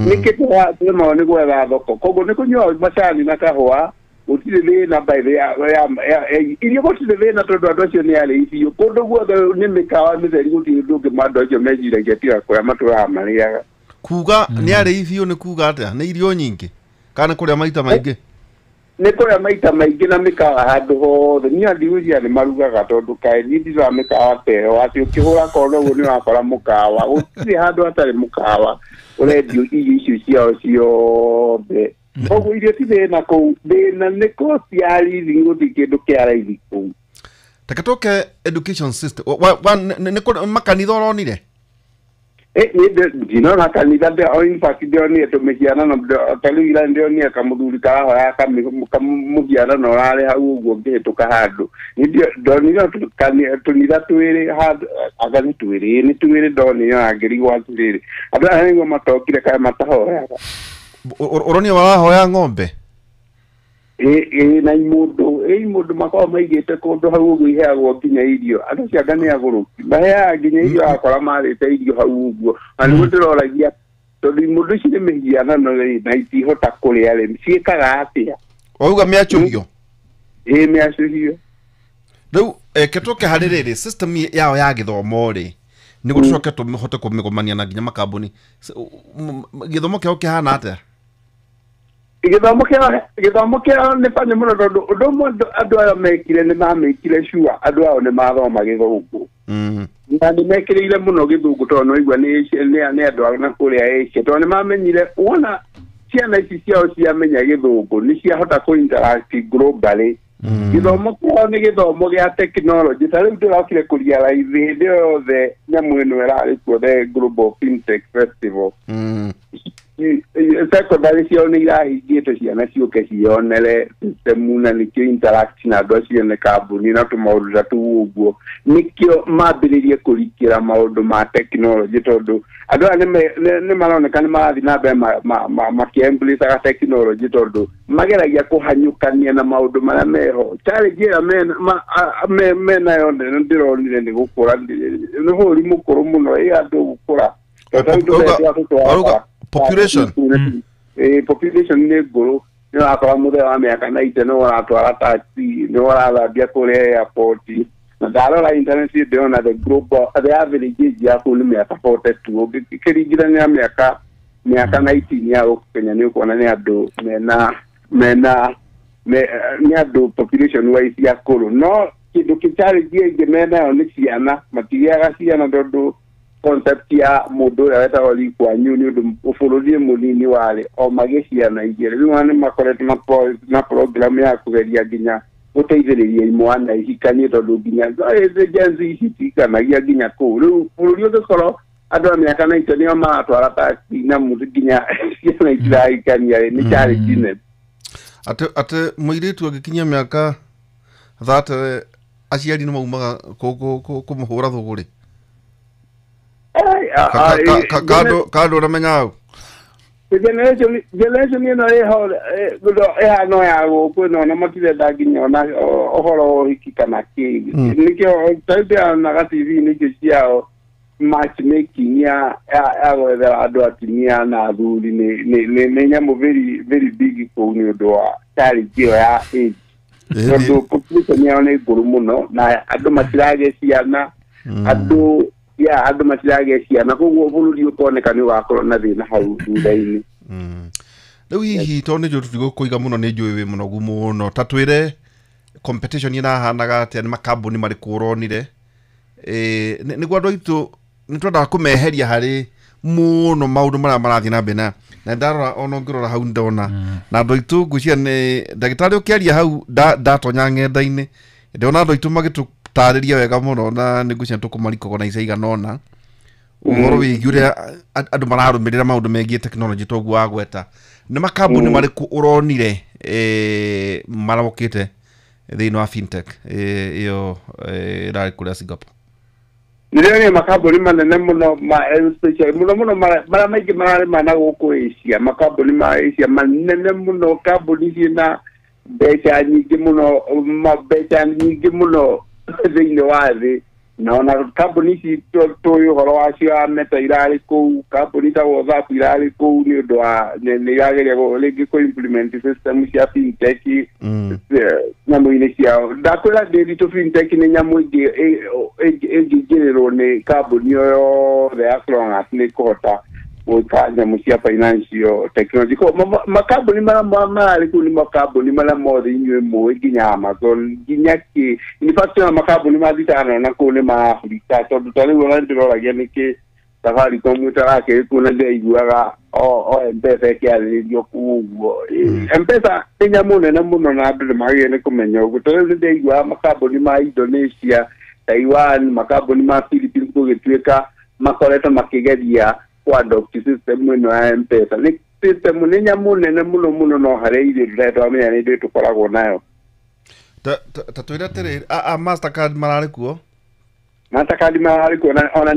nĩkĩ tũremagwo nĩ gwetha thoko, koguo nĩ kũnyuagwo macani na kahũa, gũtirĩ thĩna by the irio, gũtirĩ thĩna tondũ andũ acio nĩ arĩi biũ, kũndũ guothe nĩ mĩkawa mĩtheri, gũtirĩ ũndũ ũngĩ andũ acio meciragia tiga kũrĩa matũraga marĩaga. Kuga nĩ arĩi biũ nĩ kuga atĩa? Nĩ irio nyingĩ kana kũrĩa maita maingĩ? Nĩ kũrĩa maita maingĩ na mĩkawa handũ hothe. Niĩ ndigwĩciria nĩ marugaga, tondũ kaĩ niĩ ndirora mĩkawa ta ĩyo atĩ ũkĩhũra kona ũguo nĩ ũrakora mũkawa, gũtirĩ handũ hatarĩ mũkawa ũrendio irio icio ciao ciothe. Koguo irio ti thĩna kũu, thĩna nĩ cost ya living, gũtirĩ kĩndũ kĩa raithi kũu. Reke tũke education system, makanitha ũronire? Ndinona kanitha, in fact ndĩronire tũmĩhianano, ta rĩu ira ndĩronire kamũthuri karahoya kamũhianano ũrarĩ hau ũguo ngĩhĩtũka handũ, ndonire tũnitha twĩrĩ handũ, anga nĩ twĩrĩ, nĩ twĩrĩ ndonire na ngĩrigwo atĩrĩrĩ, andũ aya nĩguo matokire kaĩ matahoyaga. Ũronire marahoya ng'ombe? Ĩ na imũndũ, imũndũ makoragwo maigĩte kũndũ hau ũguo iheagwo nginya irio, andũ acio anga nĩ agũrũki, maheaga nginya irio, akora marĩte irio hau ũguo, na nĩguo ndĩroragia tondũ imũndũ ici nĩ mĩhianano rĩ, na itihota kũrĩa rĩ, ciĩkaga atĩa? Wauga mĩacũhio? Ĩ mĩacũhio. Rĩu reke tũke harĩ rĩrĩ system yao ya gĩthomo rĩ, nĩguo tũcoke tũhote kũmĩgomania na nginya makambuni, gĩthomo kĩao kĩhana atĩa? Gĩthomo kĩao nĩ bani mũno, tondũ ũndũ ũmwe andũ aya mekire nĩ mamĩkire sure andũ ao nĩ mathoma gĩthũngũ, na nĩ mekĩrĩire mũno gĩthũngũ, tondũ nĩwaigua nĩ andũ a na kũrĩa Asia, tondũ nĩ mamenyire wona ciana ici ciao ciamenya gĩthũngũ nĩ ciahota kũ interact globally. Gĩthomo kĩao nĩ gĩthomo gĩa technology, ta rĩu ndĩrokire kũ realize hĩndĩ ĩyo yothe nyamũ ĩno ĩrarĩ kuo, the Global Fintech Festival, secondary ciao nĩ irahingĩtwo ciana ciũke cionere system, na nĩkĩo interact na andũ acio ene kambuni na tũmaũndũ ta tũu ũguo, nĩkĩo mambĩrĩrie kũrikĩra maũndũ ma technology, tondũ andũ aya nĩ maroneka nĩ marathiĩ na mbere makĩembracaga technology, tondũ mageragia kũhanyũkania na maũndũ marĩa meho. Challenge ĩrĩa menayo nene ndĩronire nĩ gũkũra, nĩ bũrũri mũkũrũ mũno, ĩ andũ gũkũra. Population population nĩ ngũrũ, nĩ ũrakora mũthee wa mĩaka 90 nĩ ũratwara taxi, nĩ ũrathambia kũrĩa airport, na ndarora internet ndĩrona the global the average age ya kũu nĩ mĩaka 42, ũngĩkĩringithania mĩaka Mĩaka 19 ya gũkũ Kenya nĩ ũkuona nĩ andũ mena nĩ andũ population wise ya kũrũ. No kĩndũ kĩ challenge ĩngĩ menayo nĩ ciana, matigĩaga ciana tondũ concept ya mũndũ ũrĩa wetagwo Lee Kuan Yew nĩ ũndũ bũrũri mũnini warĩ o magĩ ciana igĩrĩ. Rĩu nĩ makoretwo na program ya kũgeria nginya gũteithĩrĩria imwana ihikanie tondũ nginya Gen Z itikanagia nginya kũu. Rĩu bũrũri ũngĩkorwo andũ a mĩaka 90 nĩo maratwara taxi na mũndũ nginya ciana itirahikania nĩ challenge nene. Atĩ mũirĩtu angĩkinyia mĩaka 30 aciari nĩ maumaga kũmũhũra thũgũrĩ. Kando ũramenya hau Generation ĩno ĩho ĩhano ya gũkũ ĩno na matirenda nginya ona ũhoro wa ũhiki kana kĩ. Nĩkĩo tarĩu TV-inĩ icio ciao matchmaking ya gwethera andũ atumia na athuri nĩ nyamũ very very big kũu nĩ ũndũ wa challenge ĩyo ya age. Tondũ population yao nĩ ngũrũ mũno na andũ matiragĩa ciana, andũ ya andũ matiragĩa ciana, koguo bũrũri ũkoneka nĩ ũgakorwo na thĩna hau thutha-inĩ. Rĩu hihi tondũ nĩ njũĩ tũtigũkũiga mũno, nĩ njũĩ wĩ mũnogu mũno, ta twĩre competition ĩrahanaga atĩa, nĩ makambuni marĩkũ ũronire? Nĩguo andũ aitũ nĩ twendaga kũmeheria harĩ mũno maũndũ marĩa marathiĩ na mbere, na ndarora ona ũngĩrora hau ndona na andũ aitũ ngwĩciria nĩ ndagĩtarĩ ũkĩaria hau ndatonya ng'enda-inĩ ndĩrona andũ aitũ magĩtũtarĩria wega mũno, na nĩ ngwĩciria tũkũmarikogona igana ũna ũhoro wĩgiĩ ũrĩa andũ mararũmĩrĩra maũndũ megiĩ tekinoronjĩ toguo wagweta. Nĩ makambuni marĩkũ ũronire marokĩte thĩinĩ wa fintech ĩyo ĩrarĩ kũrĩa Singapore? Nĩndĩronire makambuni manene mũno ma especially mũno mũno marĩa maingĩ mararĩma na gũkũ Asia, makambuni ma Asia manene mũno, kambuni ciĩna mbeca nyingĩ mũno, mbeca nyingĩ mũno thĩinĩ wa thĩ. Na ona kambuni ici tũĩ ũhoro wacio ya Meta irarĩ kũu, kambuni ta WhatsApp irarĩ kũu nĩ ũndũ wa nĩ irageria rĩngĩ kũ implement system cia fintech nyamũ-inĩ ciao. Ndakwĩra ndĩritũ fintech nĩ nyamũ ĩngĩ ĩngĩingĩrĩrwo nĩ kambuni o yothe as long as nĩ ĩkũhota gwĩka nyamũ cia financial technology. Makambuni marĩa mararĩ kũu nĩ makambuni marĩa mothe inyuĩ mũĩ, nginya Amazon, nginya kĩ. In fact ona makambuni mathitana na kũu nĩ ma Afrika, tondũ ta rĩu ona nĩndĩroragia nĩkĩ Safaricom ĩtarakĩrĩ kũu na ndĩraiguaga o M-Pesa ĩkĩarĩrĩrio kũu ũguo. M-Pesa nĩ nyamũ nene mũno na andũ nĩ magĩrĩire nĩ kũmenya ũguo. Ta rĩu nĩndĩraiguaga makambuni ma Indonesia, Taiwan, makambuni ma Philippines gũgĩtuĩka makoretwo makĩgeria adopt system ĩno ya M-Pesa. Nĩ system nĩ nyamũ nene mũno mũno, no harĩa ithuĩ tũtarĩ nĩ ithuĩ tũkoragwo nayo. Ta twĩre atĩrĩrĩ, a Mastercard mararĩ kuo? Mastercard mararĩ kuo ona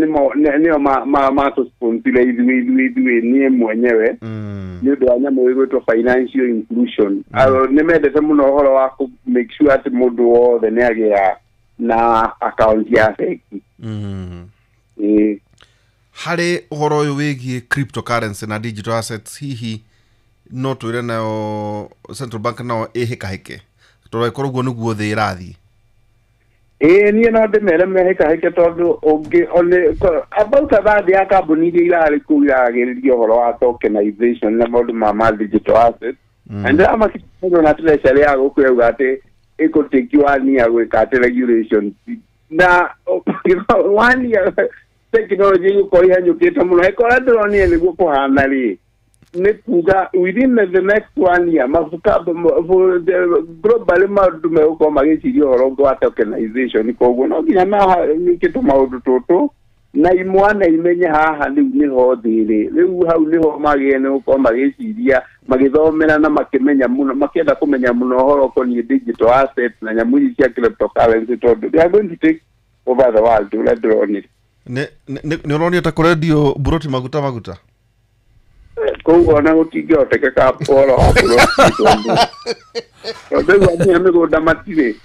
nĩo matũsponsire ithuĩ niĩ mwenyewe nĩ ũndũ wa nyamũ ĩgwĩtwo financial inclusion. Nĩ mendete mũno ũhoro wa kũ make sure atĩ mũndũ wothe nĩ agĩa na account ya bengi. Harĩ ũhoro ũyũ wĩgiĩ cryptocurrency na digital assets, hihi no twĩre nayo Central Bank nao ĩhĩkahĩke tondũ ĩkorwo ũguo nĩguo thĩ ĩrathiĩ? Ĩĩ niĩ no ndĩmere mehĩkahĩke tondũ ũngĩ about a third ya kambuni iria irarĩ kũu iraragĩrĩria ũhoro wa tokenization na maũndũ ma digital assets. Na ndĩramakĩrwo na treasury ya gũkũ yauga atĩ ĩkũtake 1 year gwĩka atĩ regulation na 1 year technology ĩgũkorwo ihanyũkĩte mũno. Ĩkorwo ndĩronire nĩguo kũhana rĩ, nĩ kuga within the next 1 year globally maũndũ megũkorwo magĩciria ũhoro ũngĩ wa tokenization. Koguo no nginya mekĩtwo maũndũ tũtũ na imwana imenye haha rĩu nĩho thĩ ĩrĩ. Rĩu hau nĩho magĩrĩire nĩ gũkorwo magĩciria, magĩthomera na makĩmenya mũno, makĩenda kũmenya mũno ũhoro ũkoniĩ digital assets na nyamũ ici cia cryptocurrency tondũ they are going to take over the world ũrĩa ndĩronire. Nĩ ũronire ta kũrendio mburoti maguta maguta? Koguo ona gũtingĩhotekeka ũhoro wa buroti tondũ rĩu nginya mĩgũnda matirĩ.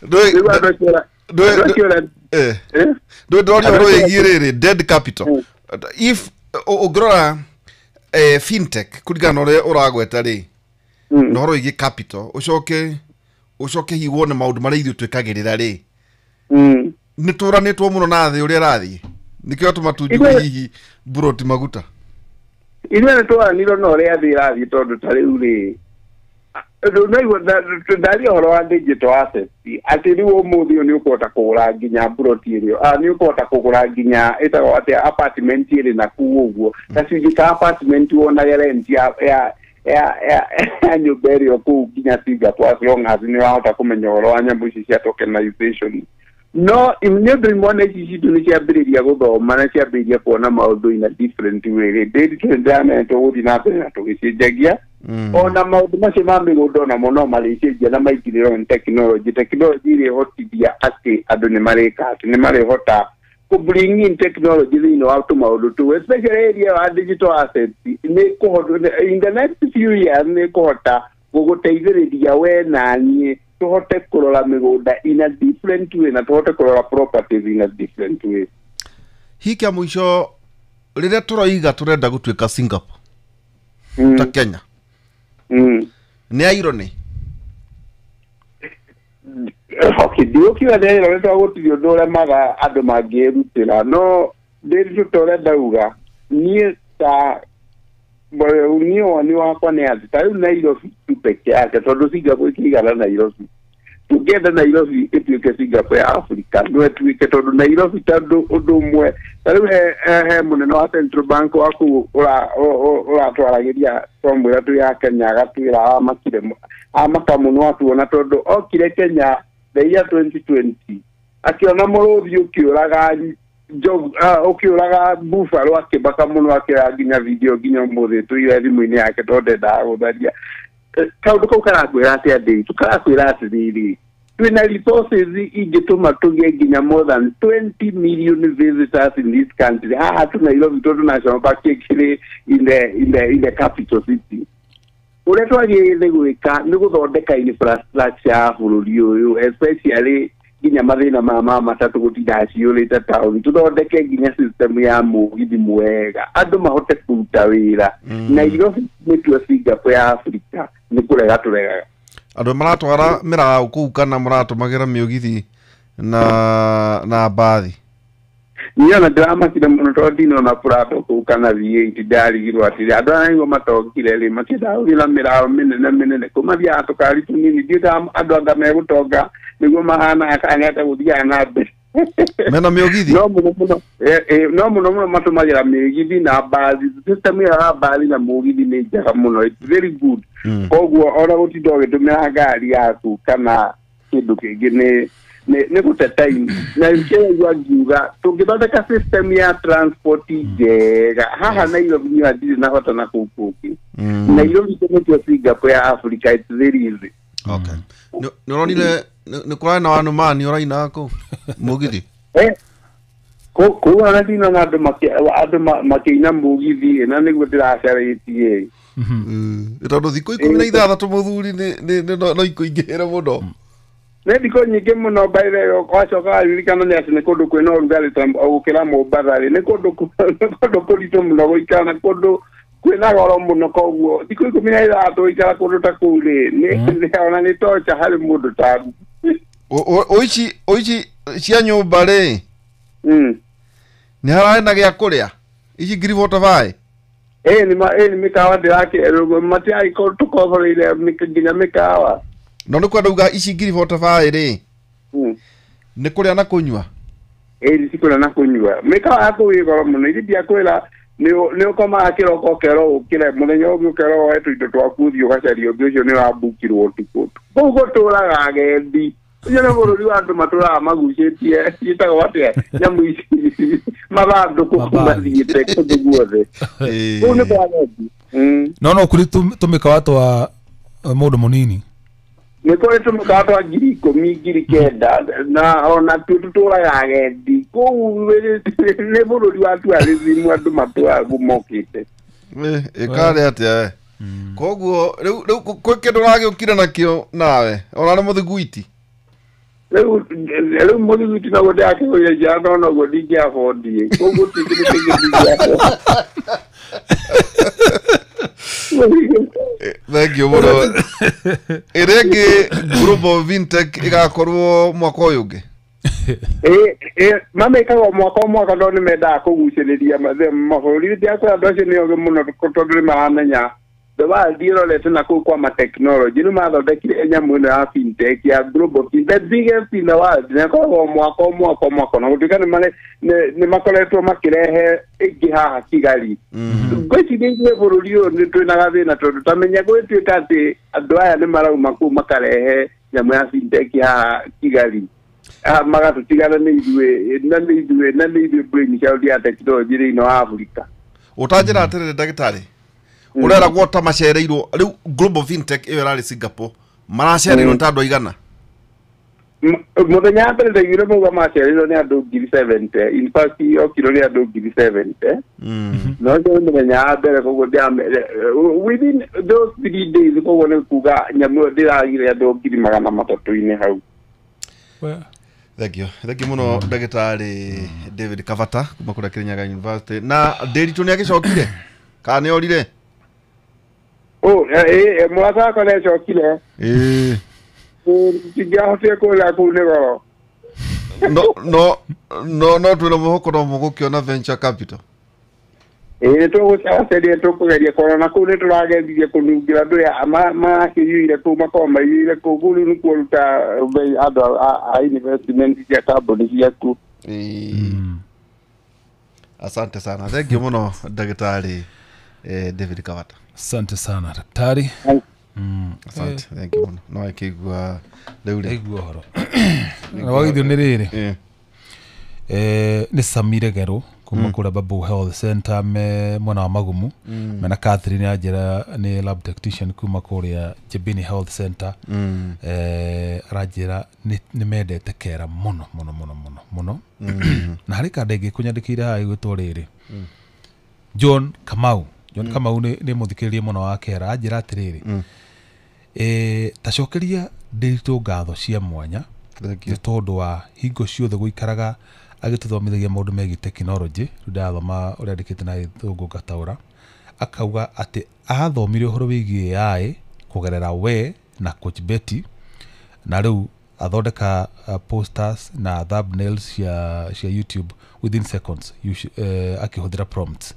Rĩu andũ acio Ndũĩ ndĩroria ũhoro wĩgiĩ rĩrĩ dead capital. If ũngĩrora fintech kũringana na ũrĩa ũragweta rĩ, na ũhoro wĩgiĩ capital, ũcoke hihi wone maũndũ marĩa ithuĩ twĩkagĩrĩra rĩ, nĩ tũranĩtwo mũno na thĩ ũrĩa ĩrathiĩ, nĩkĩo tũma tunjuge hihi mburoti maguta. Ithuĩ nĩ twaranirwo na ũrĩa thĩ ĩrathiĩ tondũ ta rĩu rĩ naigua ndaria ũhoro wa digital assets atĩ rĩu ũmũthĩ ũyũ nĩ ũkũhota kũgũra nginya plot ĩrĩa nĩ ũkũhota kũgũra nginya ĩtagwo atĩa apartment ĩrĩ na kũu ũguo gacunjĩ ka apartment wonage rent ya nyũmba ĩrĩa kũu nginya Singapore as long as nĩ wahota kũmenya ũhoro wa nyamũ ici cia tokenization. No nĩ ũndũ imwana ici citũ nĩ ciambĩrĩria gũthoma na ciambĩrĩria kuona maũndũ in a different way rĩ ndĩramenya tũgũthiĩ na mbere na tũgĩcenjagia ona maũndũ macio ma mĩgũnda onamo no marĩcenjia na maingĩrĩrwo nĩ tekinoronjĩ. Tekinoronjĩ ĩrĩhotithia atĩ andũ nĩ marĩka atĩ nĩ marĩhota kũ bring in technology thĩinĩ wa tũmaũndũ tũu especially area wa digital assets nĩ kũhota in the next few years nĩ kũhota gũgũteithĩrĩria we na niĩ tũhote kũrora mĩgũnda in a different way na tũhote kũrora properties in a different way. Hihi kĩa mũico rĩrĩa tũroiga tũrenda gũtuĩka Singapore ta Kenya nĩ irony? Okay, ndiũkiuga nĩ irony tondũ gũtirĩ ũndũ ũremaga andũ mangĩrutĩra no ndĩritũ ta ũrĩa ndauga niĩ ta niĩ woni wakwa nĩ atĩ ta rĩu Nairobi tu peke yake tondũ Singapore ĩkĩigana Nairobi tũngĩenda Nairobi ĩtuĩke Singapore ya Africa no ĩtuĩke tondũ Nairobi tondũ ũndũ ũmwe ta rĩu he mũnene wa Central Bank wa kũu ũratwaragĩria twamwĩra twĩ ya Kenya agatwĩra amakire amaka mũno atuona tondũ okire Kenya the year 2020 akĩona mũrũthi ũkĩũraga ũkĩũraga buffalo akĩmbaka mũno akĩoya nginya video nginya ũmũthĩ tũire thimũ-inĩ yake tondũ ndendaga gũtharia. Kaũndũ kau karakwĩra atĩa Ndĩritũ? Karakwĩra atĩrĩrĩ twĩna resources ingĩtũma tũgĩe nginya more than 20 million visitors in this country haha tu Nairobi tondũ National Park ĩkĩrĩ in the capital city. Ũrĩa twagĩrĩire gwĩka nĩ gũthondeka infrastructure ya bũrũri ũyũ especially nginya mathĩna ma matatũ gũtinda ciyũrĩte taũni tũthondeke nginya system ya mũgithi mwega andũ mahote kũruta wĩra. Nairobi nĩtuo Singapore ya Africa nĩ kũrega tũregaga. Andũ maratwara mĩraũ kũu kana maratũmagĩra mĩũgithi na mbathi? Niĩ ona ndĩramakire mũno tondũ ndinona Prado kũu kana V8 ndarigirwo atĩrĩ andũ arĩa nĩguo matongire rĩ matiendaga gũthiĩ na mĩraũ mĩnene mĩnene kũu mathiaga tũkari tũnini ndiũĩ ta andũ anga megũtonga nĩguo mahanaga kana nĩ atĩa gũthiaga na mbere mena mĩũgithi no mũno mũno no mũno mũno matũmagĩra mĩgithi na mbathi. System ĩyo ya mbathi na mũgithi nĩ njega mũno, it's very good. Koguo ona gũtinda ũgĩtũmĩra ngari yaku kana kĩndũ kĩngĩ nĩ gũte time na kĩraigua ngiuga tũngĩthondeka system ya transport njega haha Nairobi niyo ndirĩ na bata na kũu kũngĩ. Nairobi nĩtuo Singapore ya Africa, it's very easy. Okay. Nĩ ũronire nĩ kũrarĩ na wanũmani ũraina kũu mũgithi? Kũu ona ndinona andũ makĩina mũgithi na nĩguo ndĩracarĩtie tondũ thikũ 16 mũthuri no ikũingĩhĩre mũno. Nĩ thikũ nyingĩ mũno by the way wacoka waririkana nĩ atĩ nĩ kũndũ kwĩna ũrugarĩ ta gũkĩra Mombatha rĩ nĩ kũndũ kũritũ mũno gũikara na kũndũ kwĩna goro mũno koguo thikũ 16 gũikara kũndũ ta kũu rĩ ona nĩ tocha harĩ mũndũ ta ũici cia nyũmba rĩ nĩ hararĩ na gĩa kũrĩa ici ngiri 45? Nĩ mĩkawa ndĩrakĩrwo matiagĩkorwo tũkoboreire nginya mĩkawa. No nĩ kwenda uga ici ngiri 45 rĩ nĩ kũrĩa na kũnyua? Ĩĩ ci kũrĩa na kũnyua. Mĩkawa ya kũu ĩ goro mũno ithe ndiakwĩra nĩ ũkomaga kĩroko ũkerwo ũkĩre mũthenya ũngĩ ũkerwo woe tũindo twaku ũthiĩ ũgacarie ũngĩ ũcio nĩ ũrambukirwo ũtukũ. Kũu gũtũraga agendi ũcio nĩ bũrũri wa andũ matũraga magucĩtie ciĩtagwo atĩa nyamũ ici mathandũkũ mathiĩte kũndũ guothe. Kũu nĩ kwa agendi. No kũrĩ tũmĩkawa twa mũndũ mũnini nĩ kũrĩ tũmĩkawa twa 10,000 9,000 na ona tuo tũtũraga agendi kũu nĩ bũrũri wa tourism andũ matũraga mokĩte. Ĩkarĩ atĩa we koguo rĩu kwĩ kĩndũ ũragĩũkire nakĩo nawe ona nĩ mũthiguiti? Rĩu mũthiguiti naguo ndĩrakĩgũrire njĩra no noguo ndingĩabondi koguo ti kĩndũ kĩngĩ ndingĩabondi. Thank you mũno. Ĩrĩa ĩngĩ Global Fintech ĩgakorwo mwaka ũyũ ũngĩ? Mamekaga o mwaka tondũ nĩ mendaga kũgucĩrĩria mabũrũri ndiakwĩra andũ acio nĩ ogĩ mũno tondũ nĩ maramenya the world ĩrorete na kũu kwa ma-technology. Rĩu mathondekire nyamũ ĩno ya fintech ya global fintech, the biggest in the world, na ĩkoragwo o mwaka na gũtuĩka nĩ makoretwo makĩrehe ĩngĩ haha Kigali. Ngwĩciria ithuĩ bũrũri ũyũ nĩ twĩna gathĩna tondũ tamenya gwĩtuĩka atĩ andũ aya nĩ marauma kũu makarehe nyamũ ya fintech haha Kigali, magatũtigana nĩ ithuĩ na nĩ ithuĩ na nĩ ithuĩ brain child ya technology thĩinĩ wa Africa. Ũtanjĩra atĩrĩrĩ ndagĩtarĩ, ũreragwo ta macereirwo rĩu global fintech ĩyo ĩrarĩ Singapore, maracereirwo ta andũ aigana? Mũthenya wa mbere ndaiguire mauga macereirwo nĩ andũ 70,000, in fact yokirwo nĩ andũ 70,000. No ũcio nĩ mũthenya wa mbere, koguo within those 3 days, koguo nĩ kuga nyamũ ĩyo ndĩragire andũ 300,000 hau. Thank you. Thank you mũno ndagĩtarĩ David Kavata kuma kũrĩa Kirinyaga University. Na Ndĩritũ nĩ agĩcokire kana nĩ orire? Mũrata wakwa nĩ acokire. Ndingĩahotire kũrĩra kũu nĩ goro. No twĩna mwĩhoko no mũgũkĩona venture capital. Nĩ tũgũcaria, tũkũgeria kuona na kũu nĩ tũrageririe kũnungĩra andũ aya makĩiyũire kũu, makorwo maiyũire kũu, kũu rĩu nĩ kuoruta andũ a investment cia kambuni ciaku. Asante sana. Thank you mũno ndagĩtarĩ David Kavata. Asante sana daktari. Asante. Thank you mũno. No akĩigua rĩu rĩ. Aigua ũhoro. Na wagithio nĩ rĩrĩ. Nĩ Samire Gero kuma kũrĩa Babu Health Center me mwena wa Magumu, mena Catherine anjĩra nĩ lab technician kuma kũrĩa Jebini Health Center. Aranjĩra nĩ mendete kera mũno mũno mũno mũno mũno. Na harĩ kanda ĩngĩ kũnyandĩkĩire haha ĩgwĩtwo rĩrĩ, John Kamau. John Kamau nĩ mũthikĩrĩria mũno wa kera, anjĩra atĩrĩrĩ, tacokeria Ndĩritũ ngatho cia mwanya nĩ tondũ wa hingo ciothe gũikaraga agĩtũthomithagia maũndũ megiĩ technology. Rĩu ndathoma ũrĩa andĩkĩte na gĩthũngũ ngataũra, akauga atĩ athomire ũhoro wĩgiĩ AI kũgerera we na Coach Betty, na rĩu athondeka posters na thumbnails cia YouTube within seconds akĩhũthĩra prompts.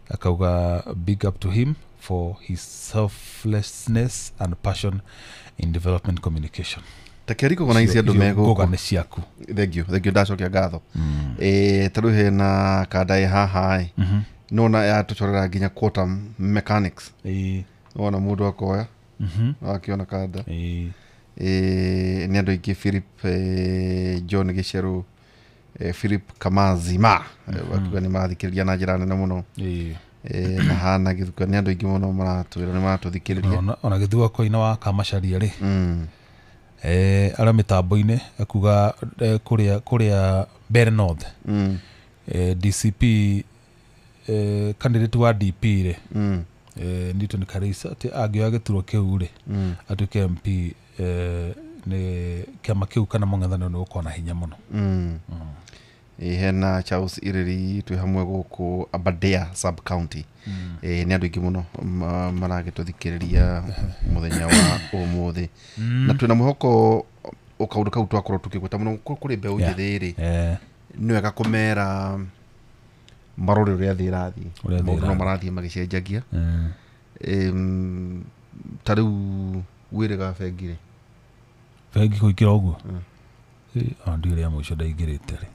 Akauga big up to him for his selflessness and passion in development communication. Takeriko kona ici andũ megũkũ. Ngoga nĩ ciaku. Thank you. Thank you, ndacokia ngatho. Ta rĩu hena kanda ĩ haha ĩ. Nona yatũcorera nginya quantum mechanics. Wona mũndũ akoya. Akĩona kanda. Nĩ andũ aingĩ Philip John Gĩcerũ, Philip Kamazima, wakiuga nĩ mathikĩrĩria na njĩra nene mũno. Na hana gĩthuka nĩ andũ aingĩ mũno maratwĩra nĩ maratũthikĩrĩria. Ona gĩthua koina wa Kamacaria rĩ. Arĩa mĩtambo-inĩ akuga kũrĩa Mbeere North, DCP candidate wa DP rĩ, Newton Karisa, atĩ angĩoya gĩturwa kĩu rĩ, atuĩke MP, nĩ kĩama kĩu kana mũng'ethanĩro nĩ ũgũkorwo na hinya mũno. Hena Charles Ireri twĩ hamwe gũkũ Aberdare sub county. Nĩ andũ aingĩ mũno maragĩtũthikĩrĩria mũthenya wa ũmũthĩ. Na twĩna mwĩhoko o kaũndũ kau twakorwo tũkĩgweta mũno kũrĩ mbeũ njĩthĩ rĩ, nĩ wega kũmera marore ũrĩa thĩ ĩrathiĩ, maũndũ no marathiĩ magĩcenjagia. Ta rĩu wĩrĩga bengi rĩ, bengi kũingĩra ũguo ona ndiũĩ rĩa mũico ndaingĩrĩte rĩ,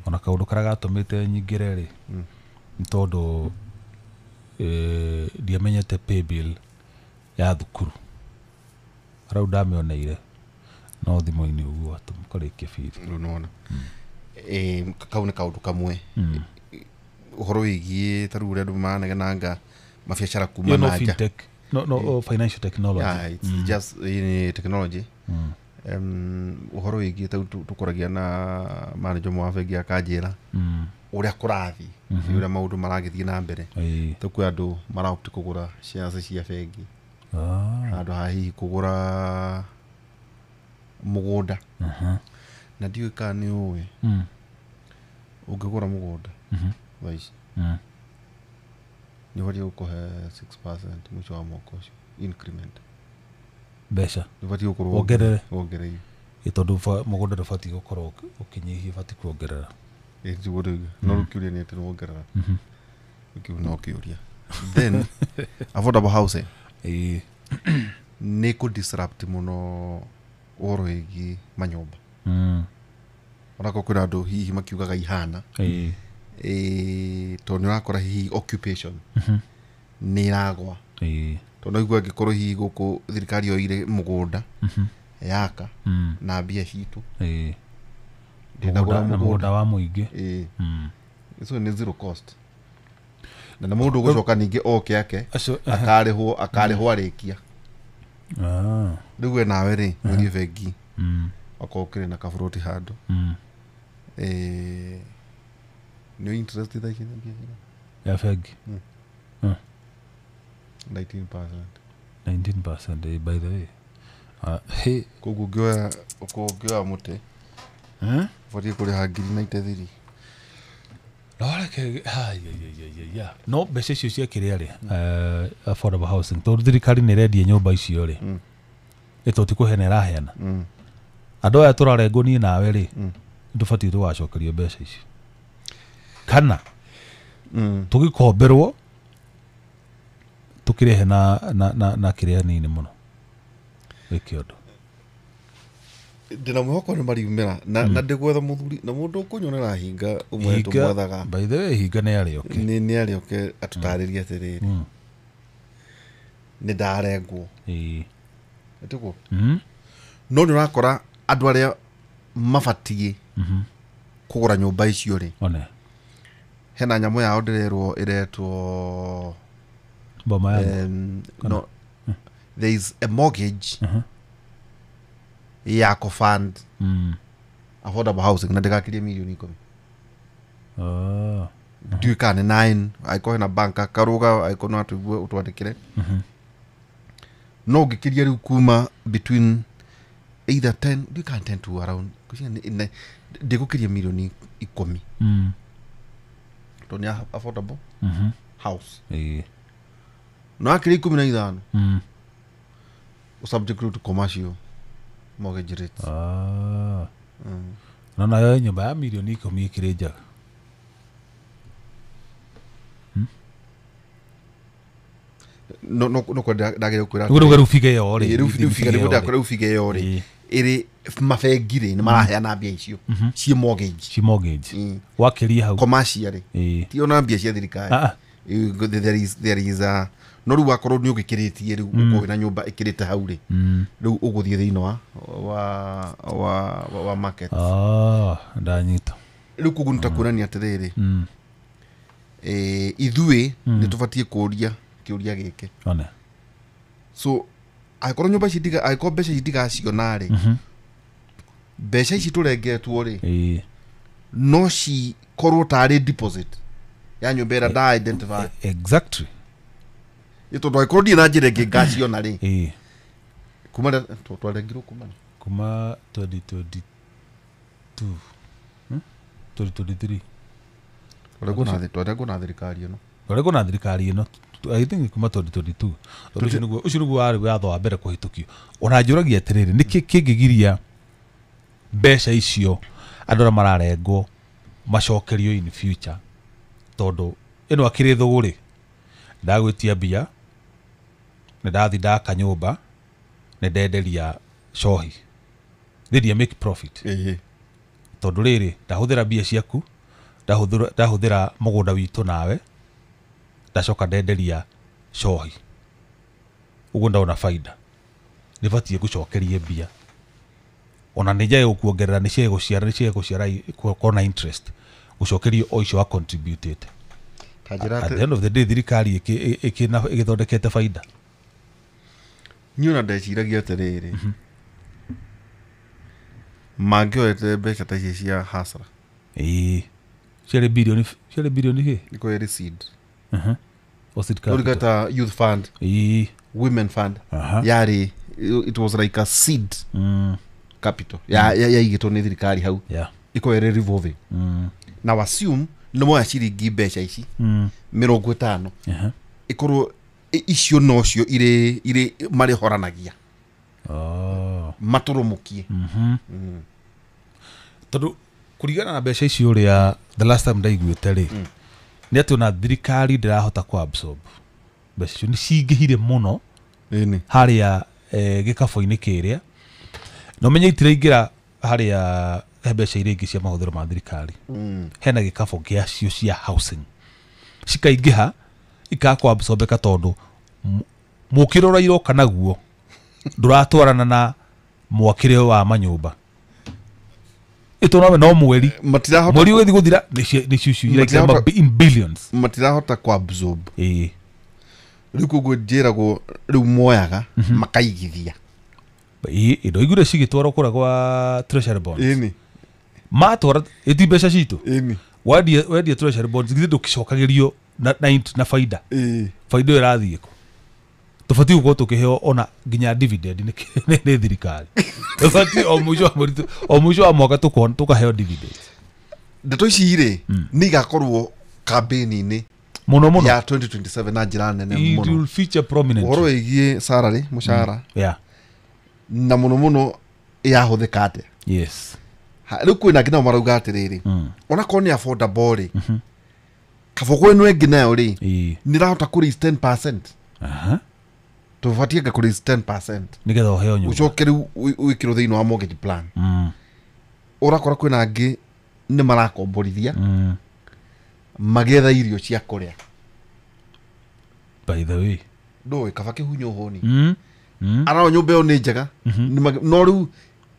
ona kaũndũ karĩa gatũmĩte nyingĩre rĩ, nĩ tondũ ndiamenyete paybill ya thukuru, rĩu ndamĩoneire no thimũ-inĩ ũguo atĩ mũkarĩkia bithi. Rĩu nĩwona kau nĩ kaũndũ kamwe. Ũhoro wĩgiĩ ta rĩu ũrĩa andũ maranegenanga mabiacara kuma na nja. No financial technology. Yeah, it's just technology. Ũhoro wĩgiĩ ta rĩu tũkoragia na manager ũmwe wa bengi akanjĩra ũrĩa kũrathiĩ, ũrĩa maũndũ maragĩthiĩ na mbere. Ta kwĩ andũ maraopt kũgũra shares cia bengi, handũ ha hihi kũgũra mũgũnda. Na ndiũĩ kana nĩ ũĩ, ũngĩgũra mũgũnda thaa ici nĩ ũbatiĩ gũkũhe 6% mũico wa mwaka ũcio increment. Mbeca nĩ ũbatiĩ gũkorwo wongerere. Wongereire. Tondu mũgũnda ndũbatiĩ gũkorwo ũkĩnyihia, ũbatiĩ kuongerera. Ĩ tiguo rĩu no rĩu kĩũria nĩ atĩ nĩ wongerera kĩu no kĩũria. Then affordable housing nĩ kũ disrupt mũno ũhoro wĩgiĩ manyũmba. Onakorwo kwĩna andũ hihi makiugaga ihana, tondũ nĩ ũrakora hihi occupation nĩ ĩragwa, tondũ no igua angĩkorwo hihi gũkũ thirikari yoire mũgũnda yaka na mbia citũ, ndĩnagũra. Na mũgũnda wa mũingĩ. Ĩĩ. So nĩ zero cost na mũndũ ũgũcoka ningĩ oke ake akarĩhwo arĩkia. Rĩu we nawe rĩ, ũthiĩ bengi, okorwo ũkĩrĩ na kaburoti handũ, nĩ interest thaa ici nĩ mbia cigana? Ya bengi? 19%. 19%, by the way. Hey. Koguo ũngĩoya, okorwo ũngĩoya mũtĩ, ũbatiĩ kũrĩha ngiri 93. No reke ya no mbeca icio cia kĩrĩa rĩ, affordable housing, tondũ thirikari nĩ ĩrendia nyũmba icio rĩ, ĩto ti kũheana ĩraheana. Andũ aya tũrarengwo niĩ nawe rĩ, tũbatiĩ tũgacokerio mbeca icio kana tũgĩkomberwo tũkĩrehe na kĩrĩa nini mũno gĩkĩ ũndũ. Ndĩna mwĩhoko nĩ mariumĩra na ndĩgwetha mũthuri na mũndũ ũkũnyonera hinga ũmwe. Hinga- Tũmwethaga. By the way, hinga nĩ arĩoke. Nĩ arĩoke atũtarĩrie atĩrĩrĩ, nĩ ndarengwo. Ĩtiguo? No nĩ ũrakora andũ arĩa mabatiĩ kũgũra nyũmba icio rĩ, one hena nyamũ yao ndĩrerwo ĩretwo Boma yangu. No, there is a mortgage ya kũfund affordable housing na ndĩgakirie mirioni 10. Ndiũĩ kana nĩ 9, angĩkorwo hena bank karũga, angĩkorwo no atũigue ũtwandĩkĩre. No ũngĩkĩria rĩu kuma between either 10, ndiũĩ kana 10 to around, ngwĩciria ndĩgũkĩria mirioni 10, tondũ nĩ affordable house. No akĩria 15, subject to commercial mortgage rates. No nayo nyũmba ya mirioni 10 ĩkĩrĩ njega. No kwenda ndagĩrĩire kwĩra. Rĩu rĩu figure ĩyo rĩ, Ĩĩ, rĩu figure nĩguo ĩyo rĩ. ndakwĩra, rĩu figure ĩyo rĩ, ĩrĩ mabengi rĩ, nĩ maraheana mbia icio ciĩ mortgage. Ci mortgage wakĩria hau. Commercial rĩ, ti ona mbia cia thirikari. There is a no rĩu wakorwo nĩ ũgĩkĩrĩtie rĩu, ũkorwo wĩna nyũmba ĩkĩrĩte hau rĩ, rĩu ũgũthiĩ thĩinĩ wa market. Ah, ndanyita. Rĩu koguo nĩ ta kuonania atĩrĩrĩ, ithuĩ nĩ tũbatiĩ kũũria kĩũria gĩkĩ. One. So angĩkorwo nyũmba ici angĩkorwo mbeca ici ndigaciona rĩ, mbeca ici tũrengetwo rĩ, no cikorwo tarĩ deposit ya nyũmba ĩrĩa nda identify. Exactly. Ĩ tondũ angĩkorwo ndirĩ na njĩra ĩngĩ ngaciona rĩ, kuma twarengirwo kuma rĩ? Kuma 2022. 2023. Twarengwo na thirikari ĩno. Twarengwo na thirikari ĩno. I think kuma 2022, tondũ ũcio nĩguo warĩ watho wa mbere kũhĩtũkio. Ona njũragia atĩrĩrĩ, nĩkĩ kĩngĩgiria mbeca icio andũ arĩa mararengwo macokerio in future? Tondũ ĩno akĩrĩ thũgũrĩ, ndagwĩtia mbia, nĩ ndathi ndaka nyũmba, nĩ ndenderia cohi, ndendia make profit. Tondũ rĩrĩ, ndahũthĩra mbia ciaku, ndahũthĩra mũgũnda witũ nawe, ndacoka ndenderia cohi, ũguo ndona baida, nĩ batiĩ ngũcokerie mbia. Ona nĩ njage gũkuongerera, nĩ ciage gũciara, nĩ ciage gũciara kona interest, gũcokerio o icio wa contributĩte. Ta njĩra At the end of the day, thirikari ĩgĩthondekete baida. Niĩ ona ndeciragia atĩrĩrĩ, mangĩoete mbeca ta ici cia hasara. Ĩĩ, ciarĩ birioni kĩ? Ĩkorwo ĩrĩ seed. O seed capital. Ũrika ta youth fund, women fund, yarĩ, it was like a seed capital yaigĩtwo nĩ thirikari hau, ĩkorwo ĩrĩ revolving. Now assume nĩ moya ciringi mbeca ici 50, ĩkorwo icio nocio irĩ marĩhoranagia. Matũrũmũkie. Tondũ kũringana na mbeca icio ũrĩa the last time ndaiguĩte rĩ, nĩ atĩ ona thirikari ndĩrahota ku absorb mbeca icio, nĩ cingĩhire mũno harĩa gĩkabũ-inĩ kĩrĩa, na ũmenye itiraingĩra harĩa he mbeca iria ingĩ cia mahũthĩro ma thirikari. Hena gĩkabũ gĩacio cia housing cikaingĩha ikaga kuabsorbeka tondũ mũkĩro ũrĩa iroka naguo ndũratwarana na mwakĩre wa manyũmba. Ĩtũrawe no mweri mweri ũgĩthiĩ gũthira nĩ ciu iraingĩra in billions, matirahota ku absorb. Rĩu koguo njĩragwo rĩu moyaga makaigithia. Indo igure cigĩtwarwo kũrĩa gwa treasury bonds. Matwara ĩti mbeca citũ. Wendia treasury bonds githĩ ndũkĩcokagĩrio na faida. Faida ĩyo ĩrathiĩ kũ? Tũbatiĩ gũkorwo tũkĩheo ona nginya dividend nĩ thirikari. Tũbatiĩ o mũico wa mweri, o mũico wa mwaka tũkaheo dividend. Ndeto ici rĩ nĩ igakorwo campaign-inĩ mũno mũno ya 2027 na njĩra nene mũno. It will feature prominently. Ũhoro wĩgiĩ salary, mũcara. Na mũno mũno yahũthĩka atĩa. Yes. Rĩu kwĩna angĩ nao marauga atĩrĩrĩ, onakorwo nĩ affordable rĩ, kaba ĩno ĩngĩ nayo rĩ nĩ ĩrahota kũ raise 10%. Tũbatiĩ anga kũ raise 10% nĩgetha ũheo nyũmba, ũcoke rĩu wĩkĩrwo thĩinĩ wa mortgage plan. Ũrakora kwĩna angĩ nĩ marakomborithia magĩetha irio cia kũrĩa. By the way, ndũĩ kaba kĩhunywo hũni. Arao nyũmba ĩyo nĩ njega, no rĩu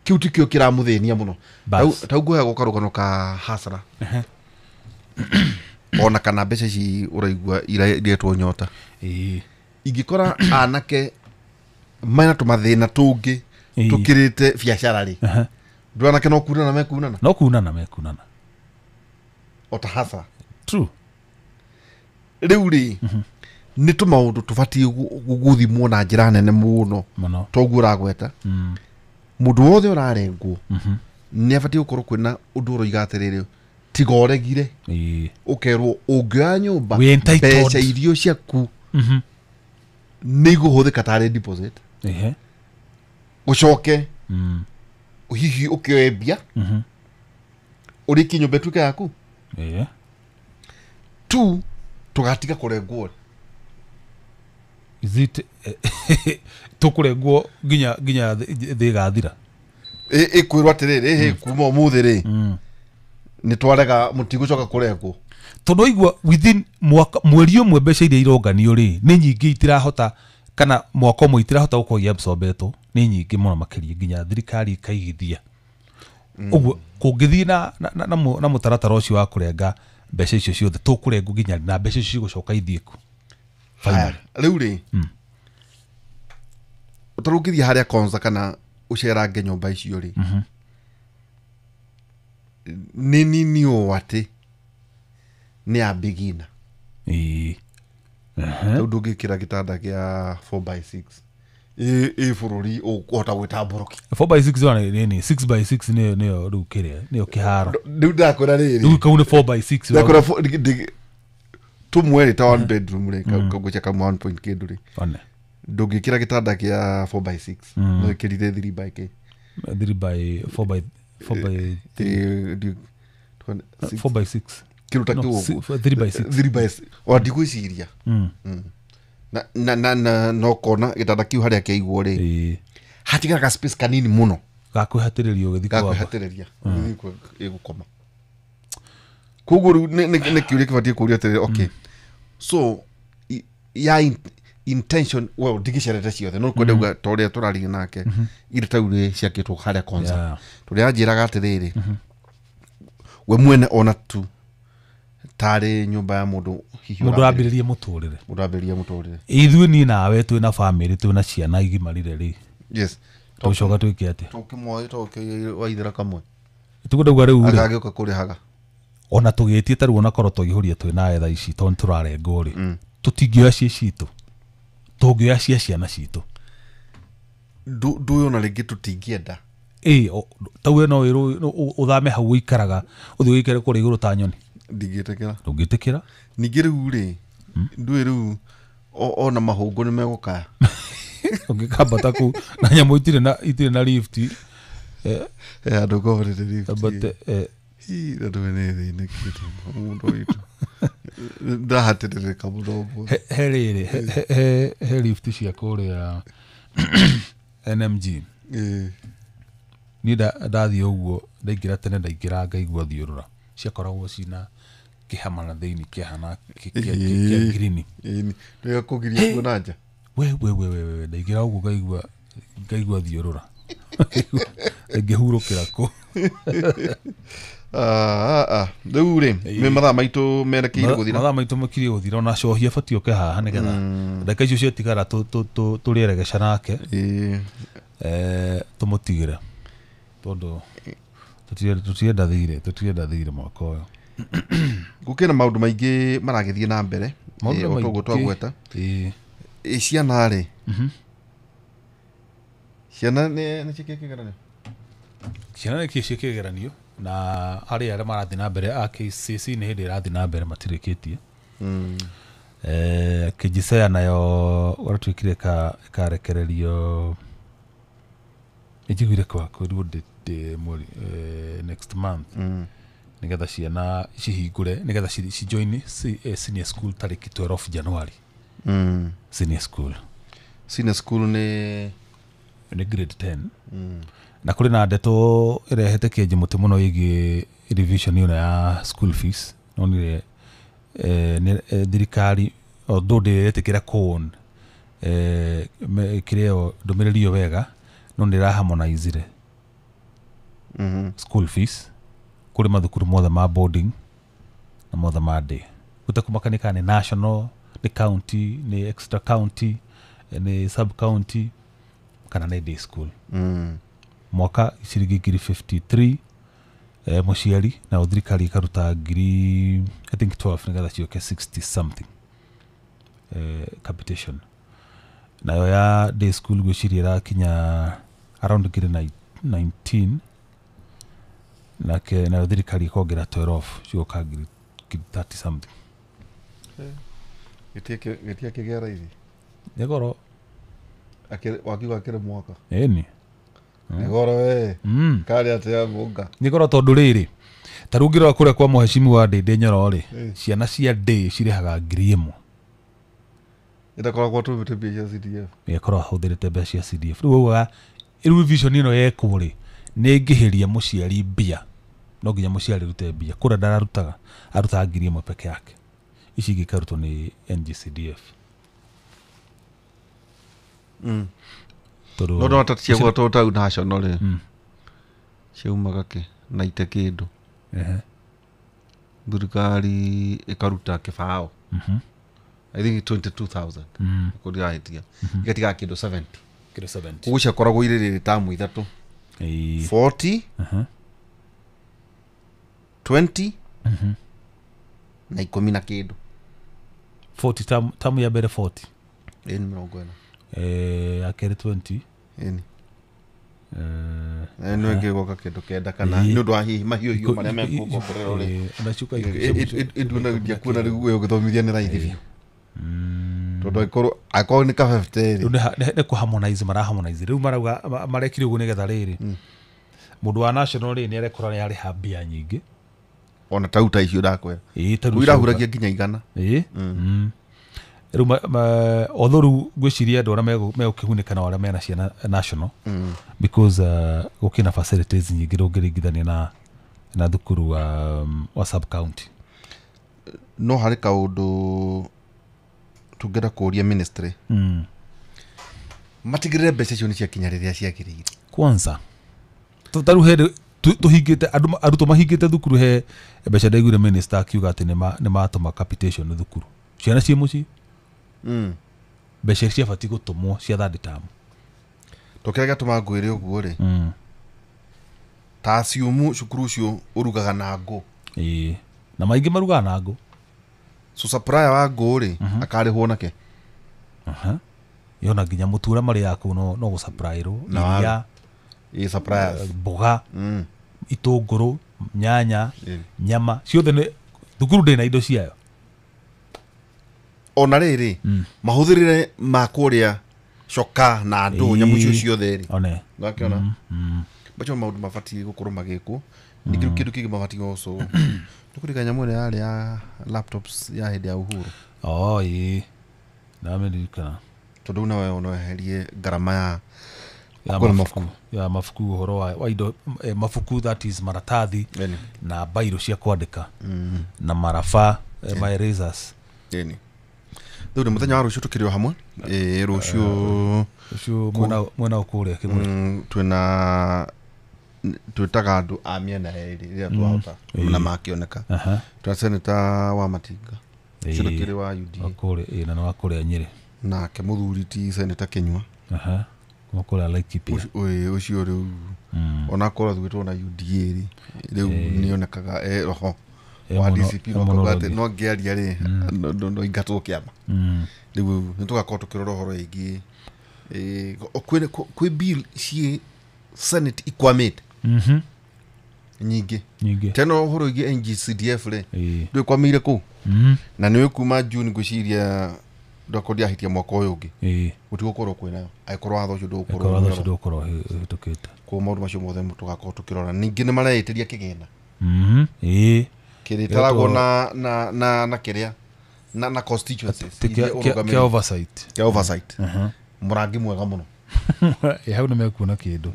kĩu tikĩo kĩramũthĩnia mũno. Tau ngũheagwo karũgano ka hasara ona kana mbeca ici ũraigua iretwo nyota. Ingĩkora anake mena tũmathĩna tũngĩ tũkĩrĩte biacara rĩ, ndũ anake no kunana mekunana, no kunana mekunana o ta hasara. True. Rĩu rĩ nĩ tũmaũndũ tũbatiĩ gũthimwo na njĩra nene mũno toguo ũragweta. Mũndũ wothe ũrarengwo nĩ abatiĩ gũkorwo kwĩna ũndũ ũroiga atĩrĩrĩ, tiga ũregire, ũkerwo ũngĩoya nyũmba mbeca irio ciaku nĩ igũhũthĩka tarĩ deposit, ũcoke hihi ũkĩoe mbia ũrĩkie nyũmba ĩtuĩke yaku. Tu tũgatiga kũrengwo. Is it tũkũrengwo nginya thĩ ĩgathira? Ĩkwĩrwo atĩrĩrĩ, kuma ũmũthĩ rĩ nĩ twarega mũtigũcoka kũrengwo. Tondũ waigua within mwaka mweri ũmwe mbeca iria ironganio rĩ nĩ nyingĩ itirahota, kana mwaka ũmwe itirahota gũkorwo iabsorbetwo nĩ nyingĩ mũno makĩria nginya thirikari ĩkaigithia. Ũguo kũngĩthiĩ na mũtaratara ũcio wa kũrenga mbeca icio ciothe tũkũrengwo nginya na mbeca icio cigũcoka ithiĩ kũ? Rĩu rĩ ũtarũngĩthiĩ harĩa Konza kana ũcerange nyũmba icio rĩ, nĩ nini ũũ atĩ nĩ ya beginner. Rĩu ndũngĩkĩra gĩtanda kĩa 4x6 ĩ bũrũri ũkũhota gwĩtambũrũkia. 4x6 wana nini 6x6 nĩyo rĩu kĩrĩa nĩyo kĩharo. Rĩu ndakwĩra rĩrĩ, rĩu kau nĩ 4x6. Ndakwĩra tũmwe rĩ ta one bedroom rĩ kangũcia kamwe 1 point kĩndũ rĩ, ndũngĩkĩra gĩtanda kĩa 4x6, no ĩkĩrire 3 by k 3 by 4 by 4 by 3 4 by 6 kĩndũ ta kĩu ũguo. 3 by 6 3 by 6 o ndigwĩciria na no kona gĩtanda kĩu harĩa kĩaigwo rĩ hatigaraga space kanini mũno gakwĩhatĩrĩria ũgĩthiĩ gakwĩhatĩrĩria ũgĩthiĩ ĩgũkoma. Koguo rĩu nĩ kĩũria kĩbatiĩ kũũrio atĩrĩrĩ, okay, so ya intention, well ndigĩcerete ciothe no kwenda uga ta ũrĩa tũraria nake iria tau rĩ ciakĩtwo harĩa Konza, tũrĩa anjĩraga atĩrĩrĩ, we mwene ona tu tarĩ nyũmba ya mũndũ hihi mũndũ arambĩrĩria mũtũrĩre, mũndũ arambĩrĩria mũtũrĩre. Ithuĩ niĩ nawe twĩna bamĩrĩ twĩna ciana igimarire rĩ, yes, tũcoka twĩke atĩa? Tũkĩmoe tũkĩwaithĩra kamwe tũkwenda rĩu rĩ agagĩũka kũrĩhaga ona tũgĩtie ta rĩu onakorwo tũihũria twĩnawe thaa ici tondũ nĩtũrarengwo rĩ, tũtingĩoya cia citũ, tũngĩoya cia ciana citũ. Ndũĩ ona rĩngĩ tũtingĩenda. Tau we no wĩrwo ũthame hau ũikaraga ũthiĩ ũikare kũrĩa igũrũ ta nyoni. Ndingĩtĩkĩra. Ndũngĩtĩkĩra. Ningĩ rĩu rĩ ndũĩ rĩu ona mahũngũ nĩ megũkaya. Ũngĩkambata kũu na nyamũ itirĩ na lift. Andũ ngomborete lift. Ambate Hi, andũ nĩ thĩnĩkĩte mũndũ witũ. Ndahatĩrĩrĩka mũno ũmũthĩ. He rĩrĩ he lift cia kũrĩa NMG. Niĩ ndathiĩ ũguo ndaingĩra tene ndaingĩra ngaigua thiũrũra ciakoragwo cina kĩhama na thĩinĩ kĩahana kĩa green. Nĩ kũgiria kuona nja. We ndaingĩra ũguo ngaigua thiũrũra. Ngĩhurũkĩra kũ. Rĩu rĩ nĩ mathaa maitũ merekeire gũthira. Mathaa maitũ makirie gũthira ona cohi abatiĩ ũke haha nĩgetha ndagĩka icio ciatigara tũrĩeregeca nake. Tũmũtigĩre tondũ tũtirenda thirĩ mwaka ũyũ. Gũkĩrĩ na maũndũ maingĩ maragĩthiĩ na mbere ũguo twagweta. Ciana rĩ ciana nĩ ciĩkĩte kĩgeranio? Ciana nĩ ciĩkĩte kĩgeranio na harĩ arĩa marathiĩ na mbere a KCC nĩ hĩndĩ ĩrathiĩ na mbere matirĩkĩtie. KJSEA nayo waratuĩkire ĩkarekererio ĩnjiguire kwĩrwo mweri next month nĩgetha ciana cihingũre nĩgetha cijoin senior school tarĩki 12 January. Senior school. Senior school nĩ grade 10. Na kũrĩ na ndeto ĩrehete kĩenje mũtĩ mũno ĩgiĩ revision ĩno ya school fees. Nonire thirikari although ndĩretĩkĩra kũon kĩrĩa ndũmĩrĩri ĩyo wega no nĩ harmonizire school fees kũrĩ mathukuru mothe ma boarding na mothe ma day. Gũtekũmakania kana nĩ national, nĩ county, nĩ extra county, nĩ sub county kana nĩ day school. Mwaka ciringi 53 mũciari na thirikari ĩkaruta ngiri I think 12 nĩgetha ciũke 60 something capitation. Nayo ya day school gwĩciria ĩrakinya around ngiri 19 nake nayo thirikari ĩkongera 12 cigoka ngiri 30 something. Gĩtia kĩgĩa raithi. Nĩ goro. Wakiuga akĩrĩ mwaka. Ĩni. Nĩ goro we. Karĩ atĩa mũnga. Nĩ goro tondũ rĩrĩ ta rĩu ũngĩrora kũrĩa kwa mũhecimiwa Ndĩndĩ Nyoro rĩ ciana cia day cirĩhaga 1,000. Ĩtakoragwo atũmĩte mbia cia CDF. Ĩkoragwo ahũthĩrĩte mbeca cia CDF. Rĩu ũguo rĩu revision ĩno yekwo rĩ nĩ ĩngĩhĩria mũciari mbia. No nginya mũciari arute mbia. Kũrĩa ndararutaga arutaga 1,000 peke yake. Ici ingĩ ikarutwo nĩ NGCDF. No no ta ciagwo to tau national rĩ ciaumaga kĩ na ite kĩndũ. Thirikari ĩkaruta kĩbao. I think 22,000. Kũrĩa igatiga kĩndũ 70. Kĩndũ 70. Ũguo ciakoragwo irĩ rĩrĩ tamu ithatũ. 40 20 na 10 na kĩndũ. 40 tamu ya mbere 40. Ĩni 40. Akere 20. Ĩni. No ĩngĩgoka kĩndũ kenda kana nĩ ũndũ wa hihi mahiũ marĩa mekũkomborerwo rĩ. Ĩnduona ndiakuona rĩu we ũgĩthomithia nĩ raithi biũ. Tondũ angĩkorwo nĩ ka 50 rĩ. Rĩu nĩ kũ harmonize mara harmonize. Rĩu marauga marekire ũguo nĩgetha rĩrĩ mũndũ wa national rĩ nĩ arekora nĩ arĩha mbia nyingĩ. Ona tau ta icio ndakwĩra. Rĩu irahuragia nginya 100. Rĩu although rĩu ngwĩciria andũ arĩa megũkĩgunĩka na arĩa mena ciana national because gũkĩna facilities nyingĩ ndũngĩringithania na thukuru wa sub county. No harĩ kaũndũ tũngĩenda kũũria ministry. Matigĩrĩre mbeca icio nĩ ciakinya rĩrĩa ciagĩrĩire. Kwanza tarĩu he tũhingĩte andũ arutwo mahingĩte thukuru he mbeca ndaiguire minister akiuga atĩ nĩ matũma capitation thukuru ciana ciĩ mũciĩ. Mbeca ciabatiĩ gũtũmwo cia third term. To kĩrĩa gĩatũma ngwĩre ũguo rĩ ta assume cukuru ũcio ũrugaga na ngũ. Ĩĩ na maingĩ marugaga na ngũ. So supplier wa ngũ rĩ akarĩhwo nake. Yona nginya mũtu ũrĩa marĩaga kũu no gũsupplyĩrwo iria, suppliers, mboga, itũngũrũ, nyanya, nyama ciothe nĩ thukuru ndĩna indo ciayo. Ona rĩrĩ mahũthĩrĩre ma kũrĩa Coka na andũ nyamũ icio ciothe rĩ. One. Nĩwakĩona? Macio maũndũ mabatiĩ gũkorwo magĩkwo. Ningĩ rĩu kĩndũ kĩngĩ mabatiĩ also nĩkũrĩka nyamũ ĩrĩa yarĩ ya laptops ya hĩndĩ ya Uhuru. Oh ĩĩ. Ndamĩririkana. Tondũ nawe no weherie ngarama ya kũgũra mabuku. Ya mabuku ũhoro wa indo mabuku that is maratathi na bairo cia kwandĩka na maraba my erasers. Ĩni. Rĩu nĩ mũthenya wa rũciũ tũkĩrĩ o hamwe. Rũciũ rũciũ mwena ũkũrĩa kĩmwe. Twĩna twĩtaga andũ a mĩena yerĩ rĩrĩa twahota na makĩoneka. Twĩna seneta wa Matinga. Ũcio ndũkĩrĩ wa UDA. Wakũrĩa na nĩ wa kũrĩa Nyĩrĩ. Nake mũthuri ti seneta Kĩnyua. Kuma kũrĩa Laikipia. Ũcio rĩu onakorwo athurĩtwo na UDA rĩ rĩu nĩonekaga roho wa DCP no ngĩaria rĩ no ingatwo kĩama. Rĩu nĩtũgakorwo tũkĩrora ũhoro wĩgiĩ kwĩ bill ciĩ Senate ikwamĩte nyingĩ tena ũhoro wĩgiĩ NGCDF rĩ ndwĩkwamĩire kũu na nĩ kuma June ngwĩciria ndakorwo ndiahĩtia mwaka ũyũ ũngĩ gũtigũkorwo kwĩnayo angĩkorwo watho ũcio ndũgũkorwo ũhĩtũkĩte. Koguo maũndũ macio mothe tũgakorwo tũkĩrora. Ningĩ nĩ mareĩtĩria kĩgĩna kĩrĩtaragwo na kĩrĩa na constituencies kĩa oversight. Kĩa oversight. Mũrangi mwega mũno. Hau nĩ mekuona kĩndũ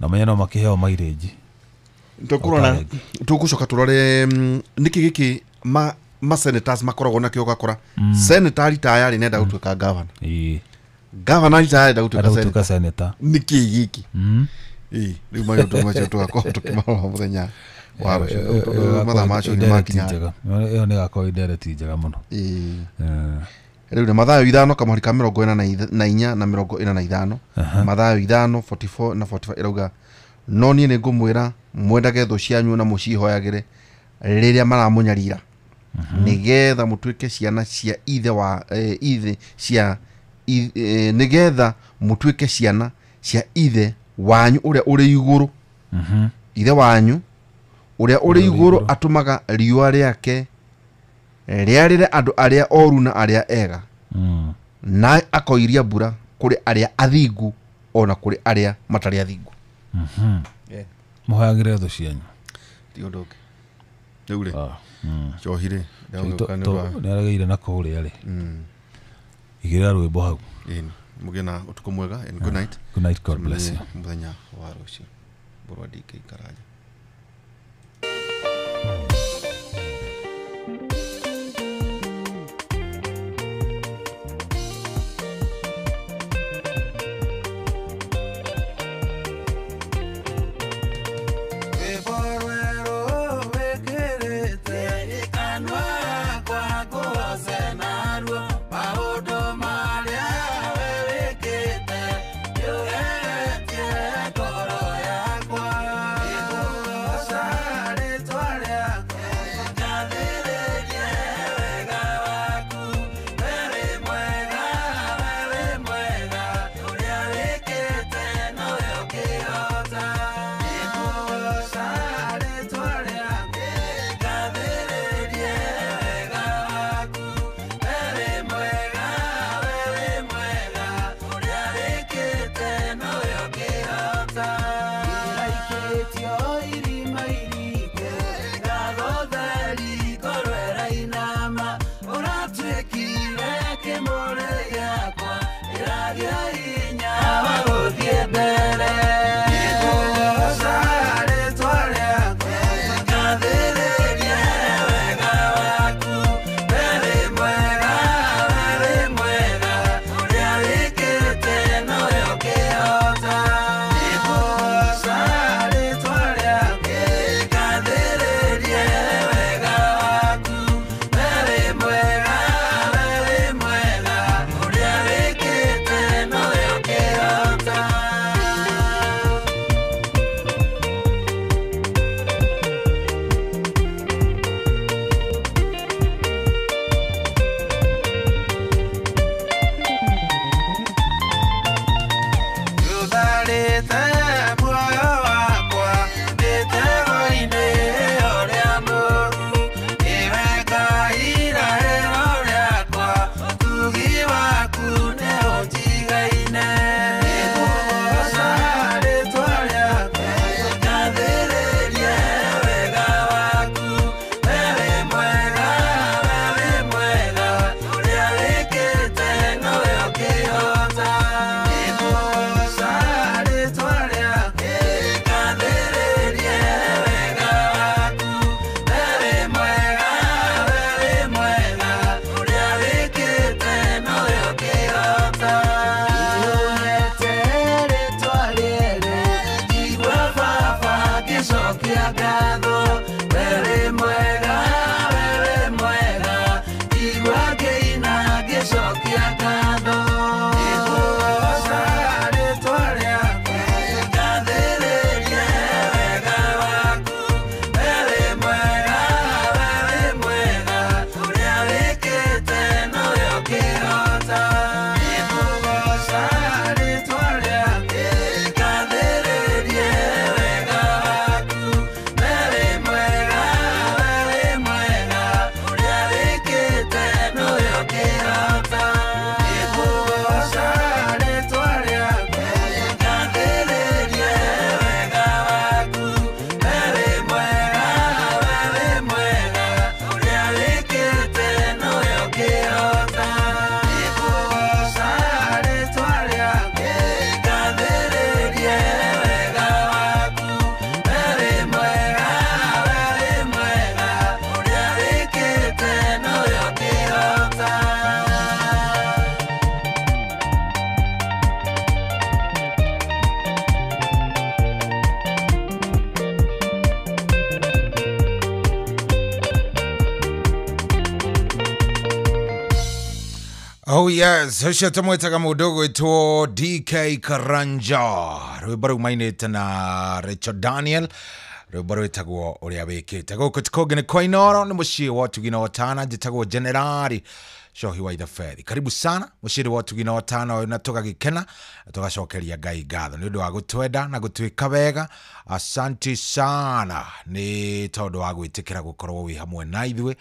na menye no makĩheo mileage. Tũkũrora tũgũcoka tũrore nĩkĩ gĩkĩ ma senators makoragwo nakĩo ũgakora senator ritaya rĩ nenda gũtuĩka governor. Governor ritaya enda gũtuĩka senator. Nĩkĩ gĩkĩ? Rĩu maũndũ macio tũgakorwo tũkĩmarora mũthenya wa rũciũ. Mathaa macio nĩ makinya. Ĩyo nĩ ĩgakorwo indirect njega mũno. Rĩu nĩ Mathayo 5 kamũhari ka 44 na 45. Mathayo 5 44 na 45 ĩrauga no niĩ nĩ ngũmwĩra mwendage thũ cianyu na mũcihoyagĩre rĩrĩa maramũnyarira nĩgetha mũtuĩke ciana cia ithe wa ithe cia nĩgetha mũtuĩke ciana cia ithe wanyu ũrĩa ũrĩ igũrũ. Ithe wanyu ũrĩa ũrĩ igũrũ atũmaga riũa rĩake rĩarĩre andũ arĩa oru na arĩa ega na akoiria mbura kũrĩ arĩa athingu ona kũrĩ arĩa matarĩ athingu. Mũhoyagĩre thũ cianyu. Ti ũndũ ũngĩ. Rĩu rĩ njohi rĩ nĩaregeire na kũrĩa rĩ igĩrĩra rwĩmbo hau. Mũgĩe na ũtukũ mwega and good night. Good night, God bless you. Mũthenya wa rũciũ. Mbũrũ wa DK Karanja. No. Oh yes, ũcio tũmwĩtaga mũndũ ũgwĩtwo DK Karanja, rwĩmbo rumainĩte na Richard Daniel, rwĩmbo rwĩtagwo ũrĩa wĩkĩte. Gũkũ ti kũngĩ nĩ kwa Inooro, nĩ mũciĩ wa ũtugi na ũtana. Njĩtagwo Generali Shohi wa Ithabethi. Karibu sana mũciĩ wa ũtugi na ũtana ũyũ, na tũgagĩkena na tũgacokeria Ngai ngatho nĩ ũndũ wa gũtwenda na gũtwĩka wega. Asante sana nĩ tondũ wa gwĩtĩkĩra gũkorwo wĩ hamwe na ithuĩ.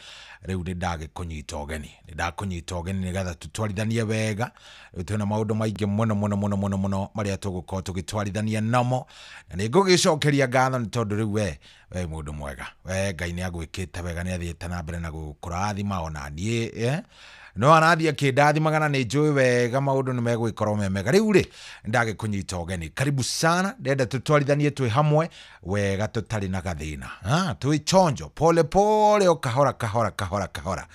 Rĩu nĩ ndagĩkũnyita ũgeni, nĩ ndakũnyita ũgeni nĩgetha tũtwarithanie wega. Rĩu twĩna maũndũ maingĩ mũno mũno mũno mũno mũno marĩa tũgũkorwo tũgĩtwarithania namo, na nĩ ngũgĩcokeria ngatho nĩ tondũ rĩu we mũndũ mwega, we Ngai nĩ agwĩkĩte wega, nĩ athiĩte na mbere na gũkũrathima ona niĩ no arathiĩ akĩndathimaga na nĩ njũĩ wega maũndũ nĩ megũgĩkorwo me mega. Rĩu rĩ ndagĩkũnyita ũgeni, karibu sana, ndenda tũtwarithanie twĩ hamwe wega tũtarĩ na gathĩna, twĩ chonjo pole pole o kahora kahora kahora kahora,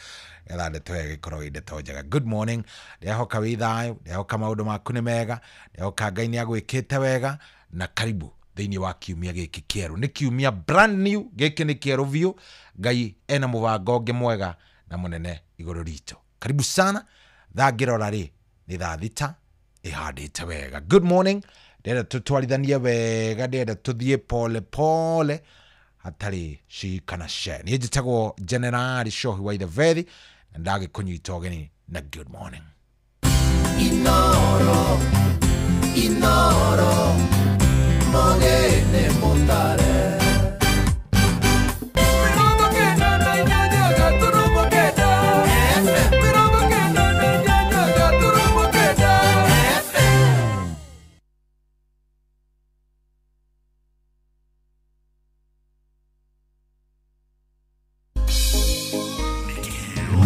getha ndeto ĩgĩkorwo ĩ ndeto njega. Good morning, ndehoka wĩ thayũ, ndehoka maũndũ maku nĩ mega, ndehoka Ngai nĩ agwĩkĩte wega, na karibu thĩinĩ wa kiumia gĩkĩ kĩerũ. Nĩ kiumia brand new, gĩkĩ nĩ kĩerũ biũ. Ngai ena mũbango ũngĩ mwega na mũnene igũrũ ritũ. Karibu sana, thaa ngĩrora rĩ nĩ thaa 6 ĩhandĩte wega. Good morning, ndĩrenda tũtwarithanie wega, ndĩrenda tũthiĩ pole pole hatarĩ shi kana she. Niĩ njĩtagwo Generali Shohi wa Ithabethi na ndagĩkũnyita ũgeni na good morning. Inooro, Inooro, mogene mutare.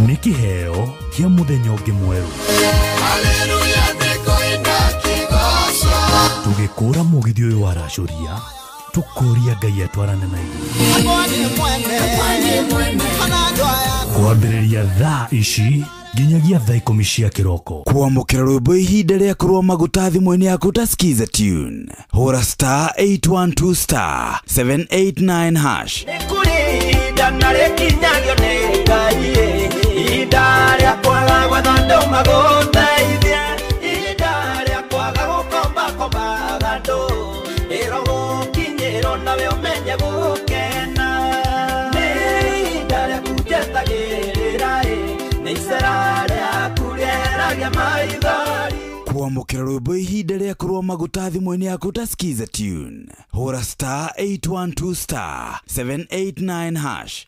Nĩ kĩheo kĩa mũthenya ũngĩ mwerũ. Tũgĩkũra mũgithi ũyũ wa racũria, tũkũria Ngai atwarane na ithuĩ. Kwambĩrĩria thaa ici nginyagia thaa 10 cia kĩroko. Kwamũkĩra rwĩmbo ihinda rĩa kũrũa maguta thimũ-inĩ yaku ta Skiza tune. Hũra star 812 star 789 hash. Kwamũkĩra rwĩmbo ihinda rĩa kũrũa maguta thimũ-inĩ yaku ta Skiza tune. Hũra star 812 star 789 hash.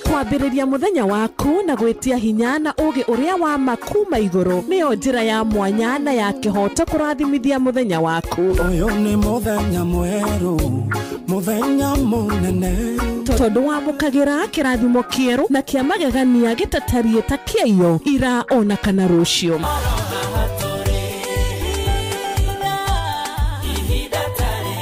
Kwambĩrĩria mũthenya waku na gwĩtia hinya na ũgĩ ũrĩa wa makuma igũrũ nĩyo njĩra ya mwanya na ya kĩhoto kũrathimithia mũthenya waku. Ũyũ nĩ mũthenya mwerũ, mũthenya mũnene, tondũ wamũkagĩra kĩrathimo kĩerũ na kĩa magegania gĩtatariĩ ta kĩaiyo ira ona kana rũciũ.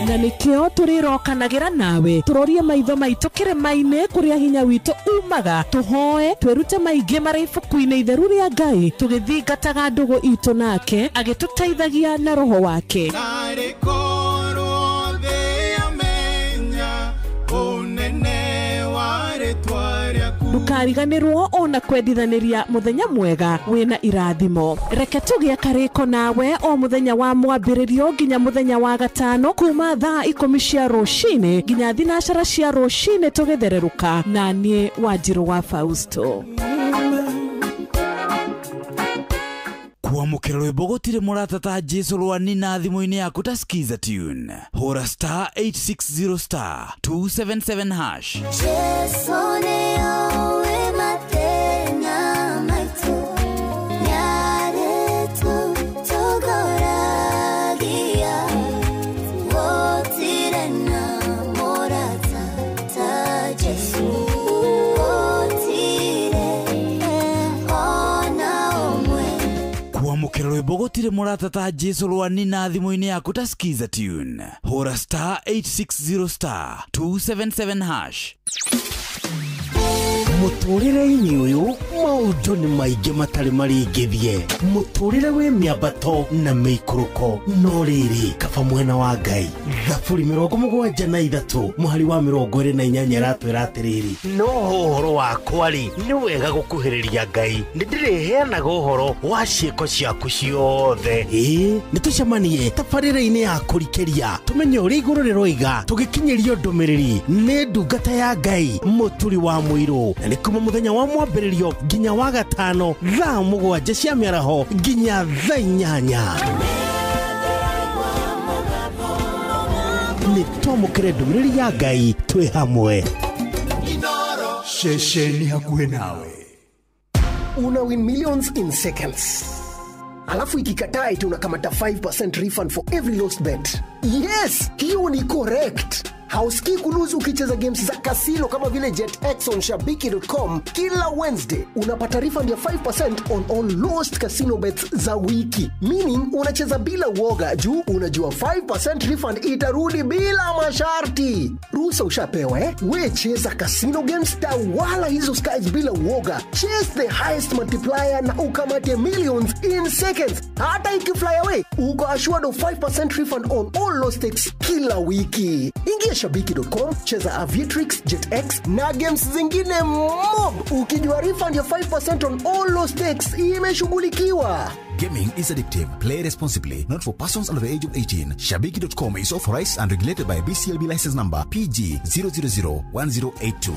Na nĩkĩo tũrĩrokanagĩra nawe tũrorie maitho maitũ kĩrĩma-inĩ kũrĩa hinya witũ umaga, tũhoe twĩrute maingĩ marĩ ibuku-inĩ itheru rĩa Ngai, tũgĩthingataga ndũgũ itũ nake agĩtũteithagia na roho wake. Ndũkariganĩrwo ona kwendithanĩria mũthenya mwega wĩna irathimo. Reke tũgĩe karĩko nawe o mũthenya wa mwambĩrĩrio nginya mũthenya wa gatano kuma thaa 10 cia rũcinĩ nginya 12 cia rũcinĩ tũgĩthererũka na niĩ Wanjirũ wa Fausto. Kwamũkĩra rwĩmbo gũtirĩ mũrata ta Jesu rwani na thimũ-inĩ yaku ta Skiza tune. Hũra star 860 star 277 hash. Jesu nĩoĩ mathĩna maitũ, nĩarĩtũtongoragia, gũtirĩ na mũrata ta Jesu, gũtirĩ ona ũmwe. Kwamũkĩra rwĩmbo gũtirĩ mũrata ta Jesu rwani na thimũ-inĩ yaku ta Skiza tune. Hũra star 860 star 277 hash. Mũtũrĩre-inĩ ũyũ maũndũ nĩ maingĩ matarĩ maringithie. Mũtũrĩre wĩ mĩambato na mĩikũrũko, no rĩrĩ kaba mwena wa Ngai. Thaburi 73 mũhari wa 28 ĩratwĩra atĩrĩrĩ, no ũhoro wakwa rĩ, nĩ wega gũkuhĩrĩria Ngai, nĩ ndĩrĩheanaga ũhoro wa ciĩko ciaku ciothe. Ĩĩ, nĩ tũcemanie tabarĩra-inĩ ya kũrikĩria, tũmenye ũrĩa igũrũ rĩroiga, tũgĩkinyĩrio ndũmĩrĩri nĩ ndungata ya Ngai Mũturi wa Mũirũ, na nĩ kuma mũthenya wa mwambĩrĩrio nginya wa gatano thaa 7 cia mĩaraho nginya thaa 8. Nĩ twamũkĩre ndũmĩrĩri ya Ngai twĩ hamwe. Ceceni hakuhĩ nawe. Una win millions in seconds. Alafu ikikataa eti unakamata 5% refund for every lost bet. Yes, hiyo ni correct. Hausikii kuluzu ukicheza games za kasino kama vile JetX on shabiki.com. Kila Wednesday unapata refund ya 5% on all lost casino bets za wiki. Meaning unacheza bila uoga juu unajua 5% refund itarudi bila masharti. Ruhusa ushapewa eh? We cheza casino games, tawala hizo skies bila uoga. Chase the highest multiplier na ukamate millions in seconds. Hata ikifly away, uko assured of 5% refund on all lost stakes kila wiki. Ingia shabiki.com, cheza Aviatrix, JetX na games zingine mob. Ukijua refund ya 5% on all lost stakes imeshughulikiwa. Gaming is addictive. Play responsibly. Not for persons under the age of 18. Shabiki.com is authorized and regulated by BCLB license number PG 0001082.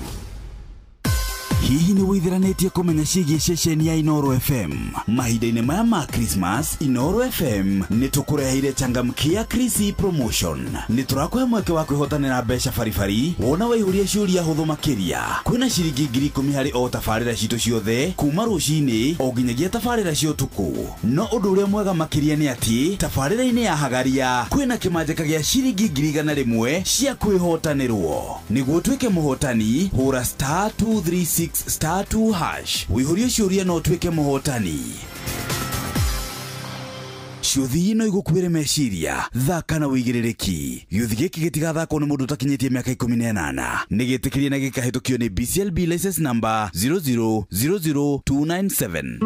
Hihi nĩ wĩithĩranĩtie kũmenya ciĩgiĩ ceceni ya Inooro FM? Mahinda-inĩ maya ma Christmas, Inooro FM nĩ tũkũreheire changamkia Chrissy promotion. Nĩ tũrakũhe mweke wa kwĩhotanĩra mbeca baribari wona waihũria ciũria hũthũ makĩria. Kwĩna ciringi 10,000 harĩ o tabarĩra citũ ciothe kuma rũcinĩ o nginyagia tabarĩra cia ũtukũ. No ũndũ ũrĩa mwega makĩria nĩ atĩ tabarĩra-inĩ ya Hagaria kwĩna kĩmanjĩka gĩa ciringi 100,000 cia kwĩhotanĩrwo. Nĩguo ũtuĩke mũhotani, hũra star 236 star 2 hash. Wĩihũrie ciũria no ũtuĩke mũhotani. Ciũthi ino igũkuĩre meciria, thaka na wĩigĩrĩrĩki. Gĩũthi gĩkĩ gĩtigathakwo nĩ mũndũ ũtakinyĩtie mĩaka 18. Nĩ gĩtĩkĩrie na gĩkahĩtũkio nĩ BCLB license number 0000297.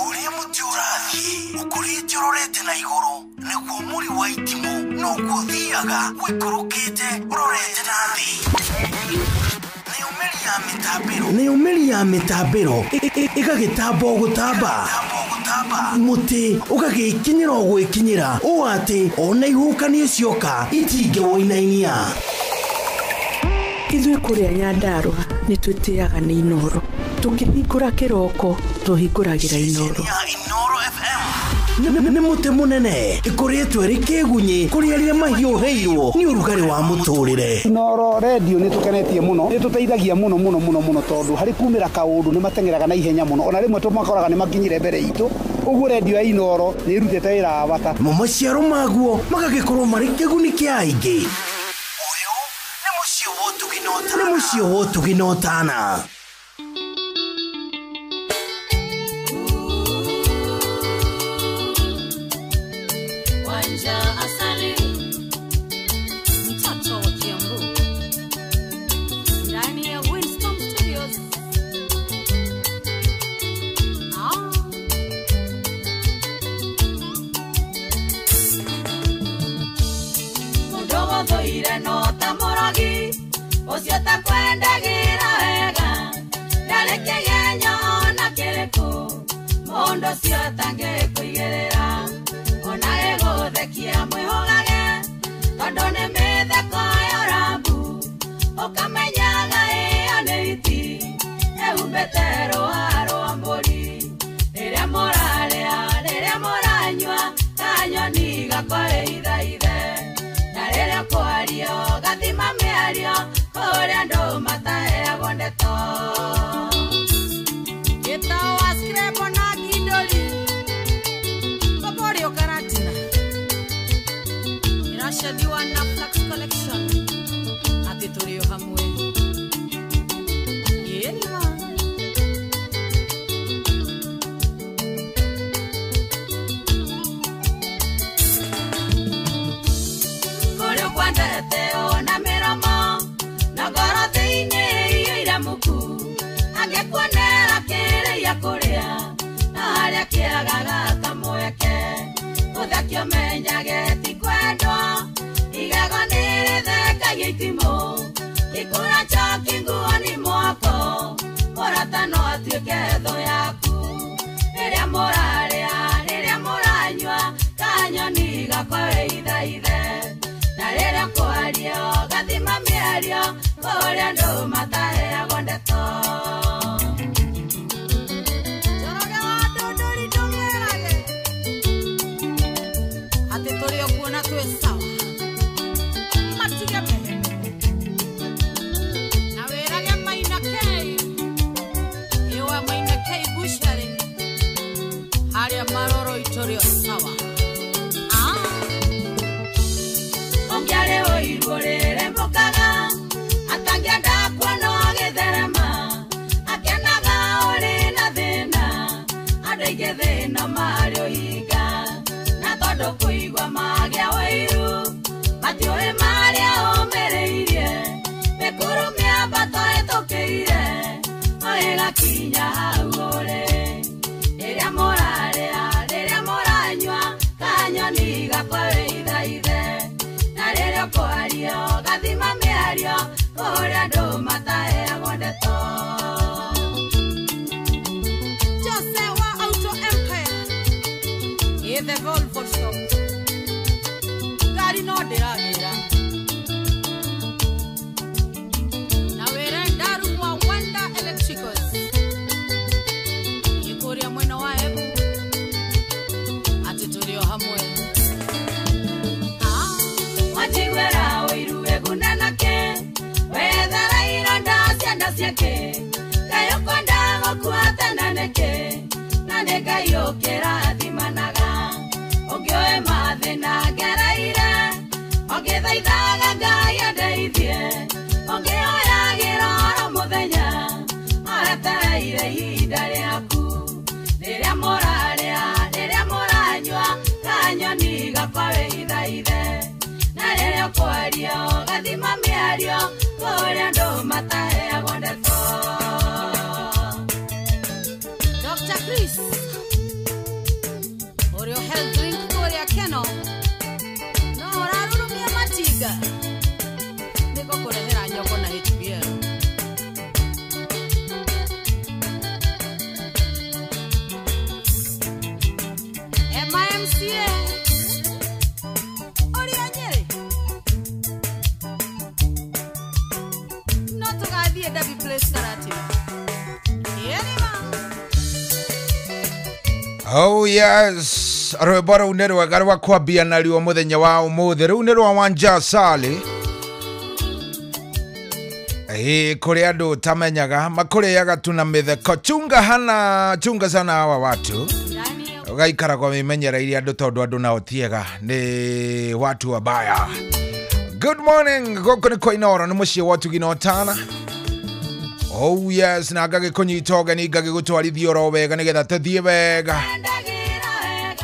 Ũrĩa mũtĩ ũrathiĩ ũkũrĩte ũrorete na igũrũ, nĩguo mũri wa itimũ noguo ũthiaga ũikũrũkĩte ũrorete na thĩ. Nĩyo mĩri ya mĩtambĩro ĩgagĩtamba o gũtamba, mũtĩ ũgagĩkinyĩra o gwĩkinyĩra, ũũ atĩ ona ihuhũkanio cioka itingĩwũinainia. Ithuĩ kũrĩa Nyandarũa nĩ twĩtĩaga nĩ Inooro. Tũkĩhingũra kĩroko tũhingũragĩra Inooro. Nĩ mũtĩ mũnene ĩkũrĩtwo ĩrĩ kĩgunyĩ kũrĩ arĩa mahiũhĩirwo nĩ ũrugarĩ wa mũtũrĩre. Inooro redio nĩ tũkenetie mũno, nĩ tũteithagia mũno mũno mũno mũno tondũ harĩ kumĩra kaũndũ nĩ mateng'eraga na ihenya mũno, ona rĩmwe tũmakoraga nĩ makinyire mbere itũ. Ũguo redio ya Inooro nĩ ĩrutĩte wĩra wa bata. Mo maciaro maguo magagĩkorwo marĩ kĩguni kĩa aingĩ. Ũyũ nĩ mũciĩ wa ũtugi na ũtana. Asali mtoto wa Kiambu ndani ya Winston Studios. Mudogo thoire no ta mũrogi ũcio takwendagĩra wega, ndarĩ kĩgenyo ona kĩrĩkũ mũndũ ũcio atangĩkũigĩrĩra. Ona ĩgũthekia mwĩhũgage tondũ nĩ mĩtheko ya ũrambu, ũkamenyaga ĩyo nĩ hiti ĩhumbĩte rũa rwa mbũri. Rĩrĩa mũrarĩa rĩrĩa mũranyua kanyoni gakwa ĩithaithe, na rĩrĩa kwario gathima mĩario kũrĩa andũ mataheagwo ndeto. Gĩtawa Scrabble na Kindoli Boborio Karatina iracathiwa na Flax Collection atĩ tũrĩ o hamwe. Ĩnima kũrĩ ũkwendete ona mĩromo na ngoro thĩinĩ iyũire muku, gũtiagaga kamweke gũthekio menyage ti kwendwo igego nĩ rĩthekagia itimũ gĩkũra njoki nguo-inĩ mwako mũrata no atuĩke thũ yaku rĩrĩa mũrarĩa rĩrĩa mũranyua kanyoni gakwa wĩithaithe na rĩrĩa kwario gathima mĩario kũrĩa andũ mataheagwo ndeto. Njoroge wa Ndũndũri ndũmwĩrage atĩ tũrĩ o kuo na twĩ sawa matige mehemehe na wĩrage Maina K ĩwa Maina K bucharĩ harĩa maroro itũrĩ o sawa. Ũngĩarĩ ũiru ũrĩrĩmbũkaga atangĩenda kuona ũgĩtherema akenaga ũrĩ na thĩna andũ aingĩ thĩna marĩ ũhinga na tondũ kũigua magĩa ũiru matiũĩ marĩa ũmĩrĩirie mĩkuru mĩambato ĩtũkĩire o ĩgakinya hau ũrĩ rĩrĩa mũrarĩa rĩrĩa mũranyua kanyoni gakwa wĩithaithe na rĩrĩa kwario gathima mĩario kũrĩa andũ mataheagwo ndeto. Jose wa Auto Empire ĩ the Volvo shop ngari no ndĩragĩra na wĩre Ndaru wa Wanda Electricals ĩ kũrĩa mwena wa Embu atĩ tũrĩ o hamwe. Wajiguera ũiru wĩguna nake wethara ironda ciana ciake kaĩ ũkwenda gũkua tene nĩkĩ na nĩ Ngai ũkĩrathimanaga ũngĩũĩ mathĩna ngereire ũngĩthaithaga Ngai andeithie ũngĩhoyagĩra oro mũthenya oretereire ihinda rĩaku rĩrĩa mũrarĩa rĩrĩa mũranyua kanyoni gakwa wĩithaithe na rĩrĩa kwario gathima mĩario kũrĩa andũ mataheagwo ndeto. Dr. Chris ũrĩa health drink kũrĩa Keno no ũrarurumia matinga nĩgũkũrehera nyongo na HBL. MIMCA ũrĩa Nyĩrĩ no tũgathiĩ Derby Place Karatina. Oh yes, rwĩmbo rũu nĩ rwega rwa kwambia naruo mũthenya wa ũmũthĩ. Rũu nĩ rwa Wanja Sali. Kũrĩ andũ ũtamenyaga makũrĩaga tu na mĩtheko. Chunga hana, chunga sana hawa watu ũgaikara wĩmenyereire andũ tondũ andũ nao tiega nĩ watu wabaya. Good morning, gũkũ nĩ kwa Inooro nĩ mũciĩ wa ũtugi na ũtana. Oh yes, na ngagĩkũnyita ũgeni ngagĩgũtwarithia oro wega nĩgetha tũthiĩ wega.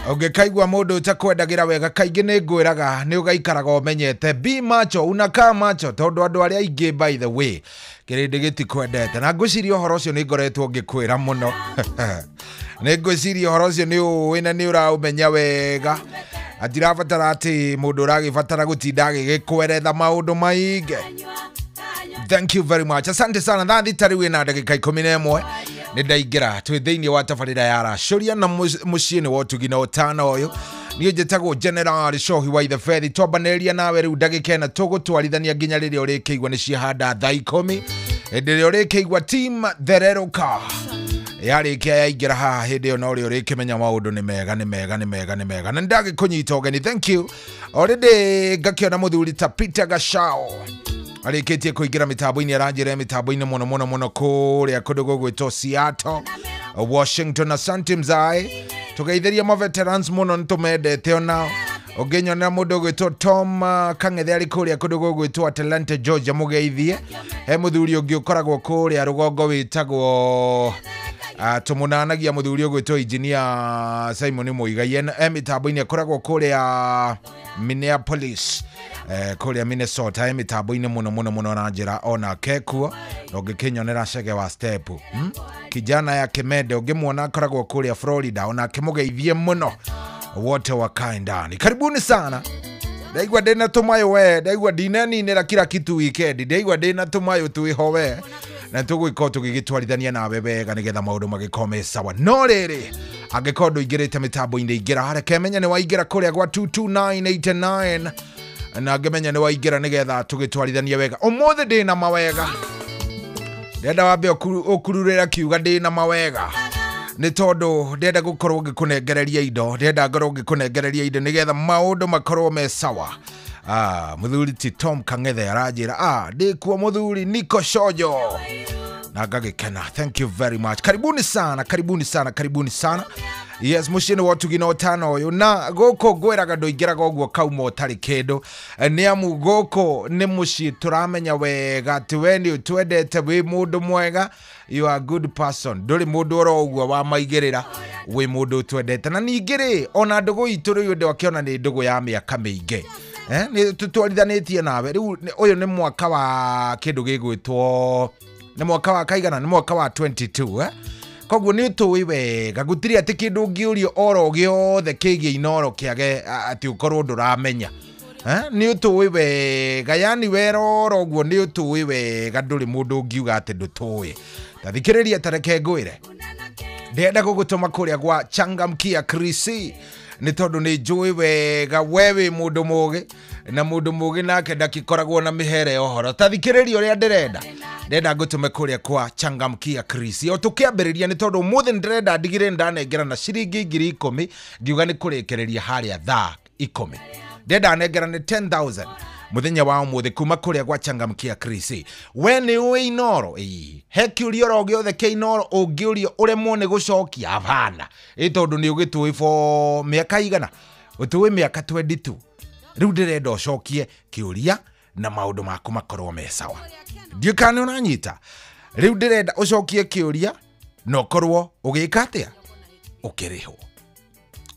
Ũngĩkaigua mũndũ ũtakwendagĩra wega kaingĩ nĩ ngwĩraga nĩ ũgaikaraga ũmenyete be macho, unakaa macho tondũ andũ arĩa aingĩ by the way kĩrĩndĩ gĩtikwendete na ngwĩciria ũhoro ũcio nĩ ngoretwo ngĩkwĩra mũno. Nĩ ngwĩciria ũhoro ũcio nĩ ũĩ na nĩ ũraũmenya wega atirabatara atĩ mũndũ ũragĩbatara gũtinda agĩgĩkweretha maũndũ maingĩ. Thank you very much. Asante sana. Thaa thita rĩu ĩna ndagĩka 11 nĩ ndaingĩra twĩ thĩinĩ wa tabarĩra ya Racũria na mũciĩ-inĩ wa ũtugi na ũtana ũyũ. Niĩ njĩtagwo General Shohi wa Itheberi. Twambanĩrĩria nawe rĩu ndagĩka ĩna tũgũtwarithania nginya rĩrĩa ũrĩkĩigua nĩ ciahanda thaa 10 hĩndĩ ĩrĩa ũrĩkĩigua team Thererũka yarĩkia yaingĩra haha hĩndĩ ĩyo no ũrĩa ũrĩkĩmenya maũndũ nĩ mega nĩ mega nĩ mega nĩ mega na nĩndagĩkũnyita ũgeni. Thank you. Already ngakĩona mũthuri ta Peter Gachao arĩkĩtie kũingĩra mĩtambo-inĩ aranjĩra mĩtambo-inĩ mũno mũno mũno kũrĩa kũndũ gũgwĩtwo Seattle, Washington. Asante mzae, tũgeithĩria ma veterans mũno nĩ tũmendete onao. Ũngĩnyonera mũndũ ũgwĩtwo Tom Kang'ethe arĩ kũrĩa kũndũ gũgwĩtwo Atlanta, Georgia, mũgeithie. He mũthuri ũngĩ ũkoragwo kũrĩa rũgongo wĩtagwo tũmũnanagia mũthuri ũgwĩtwo Engineer Simon Muigai e mĩtambo-inĩ akoragwo kũrĩa Minneapolis. Kũrĩa Minnesota mĩtambo-inĩ mũno mũno mũno na njĩra onake kuo na ũngĩkĩnyonera Chege wa step kijana ya Kimende ũngĩmuona akoragwo kũrĩa Florida onake mũgeithie mũno wote wakae ndani. Karibuni sana. Ndaigua ndĩna tũmayũ we, ndaigua ndinaninĩra kila kitu weekend, ndaigua ndĩna tũmayũ twĩho we na tũgũgĩkorwo tũgĩgĩtwarithania nawe wega nĩgetha maũndũ magĩkorwo me sawa. No rĩrĩ, angĩkorwo ndũingĩrĩte mĩtambo-inĩ ingĩra, reke menye nĩ waingĩra kũrĩa gwa 22989 na ngĩmenya nĩ waingĩra nĩgetha tũgĩtwarithanie wega. Ũmũthĩ ndĩna mawega, ndenda wambe ũkururĩra kiuga ndĩna mawega nĩ tondũ ndenda gũkorwo ngĩkũnengereria indo, ndenda ngorwo ngĩkũnengereria indo nĩgetha maũndũ makorwo me sawa. Mũthuri ti Tom Kang'ethe aranjĩra ndĩkuo mũthuri Niko Shojo na ngagĩkena. Thank you very much. Karibuni sana, karibuni sana, karibuni sana. Yes, mũciĩ nĩ wotugi na ũtano ũyũ na gũkũ ngwĩraga ndũingĩraga ũguo kauma ũtarĩ kĩndũ nĩ amu gũkũ nĩ mũciĩ tũramenya wega atĩ we nĩ ũtwendete, wĩ mũndũ mwega, you are a good person, ndũrĩ mũndũ oro ũguo wa maigĩrĩra, wĩ mũndũ ũtwendete. Na ningĩ rĩ, ona ndũgũ itũ rĩu ndĩ wakĩona nĩ ndũgũ ya mĩaka mĩingĩ nĩ tũtwarithanĩtie nawe rĩu ũyũ nĩ mwaka wa kĩndũ gĩgwĩtwo nĩ mwaka wa kaigana, nĩ mwaka wa 22 koguo nĩ ũtũĩ wega gũtirĩ atĩ kĩndũ ũngĩũrio oro gĩothe kĩgiĩ Inooro kĩage atĩ ũkorwo ndũramenya. Nĩ ũtũĩ wega, yani werora ũguo nĩ ũtũĩ wega, ndũrĩ mũndũ ũngiuga atĩ ndũtũĩ. Ta thikĩrĩria, ta reke ngwĩre, ndĩrenda gũgũtũma kũrĩa gwa Changamkia Krisi nĩ tondũ nĩ njũĩ wega we wĩ mũndũ mũgĩ na mũndũ mũgĩ nake ndakĩkoragwo na mĩhere ya ũhoro. Ta thikĩrĩria ũrĩa ndĩrenda, ndĩrenda ngũtũme kũrĩa kwa Changamkia Krisi o tũkĩambĩrĩria nĩ tondũ ũmũthĩ ndĩrenda ndigire ndanengera na ciringi 10,000 ngiuga nĩ kũrĩkĩrĩria harĩa thaa 10. Ndĩrenda nengera nĩ 10,000 mũthenya wa ũmũthĩ kuma kũrĩa gwa Changamkia Krisi. We nĩ ũĩ Inooro? Ĩĩ. He kĩũria oro gĩothe kĩa Inooro ũngĩũrio ũremwo nĩ gũcokia? Hapana. Ĩ tondũ nĩ ũgĩtũĩ for mĩaka igana, ũtũĩ mĩaka 22. Rĩu ndĩrenda ũcokie kĩũria na maũndũ maku makorwo me sawa. Ndiũĩ kana nĩ ũranyita. Rĩu ndĩrenda ũcokie kĩũria na ũkorwo ũgĩka atĩa? Ũkĩrĩhwo.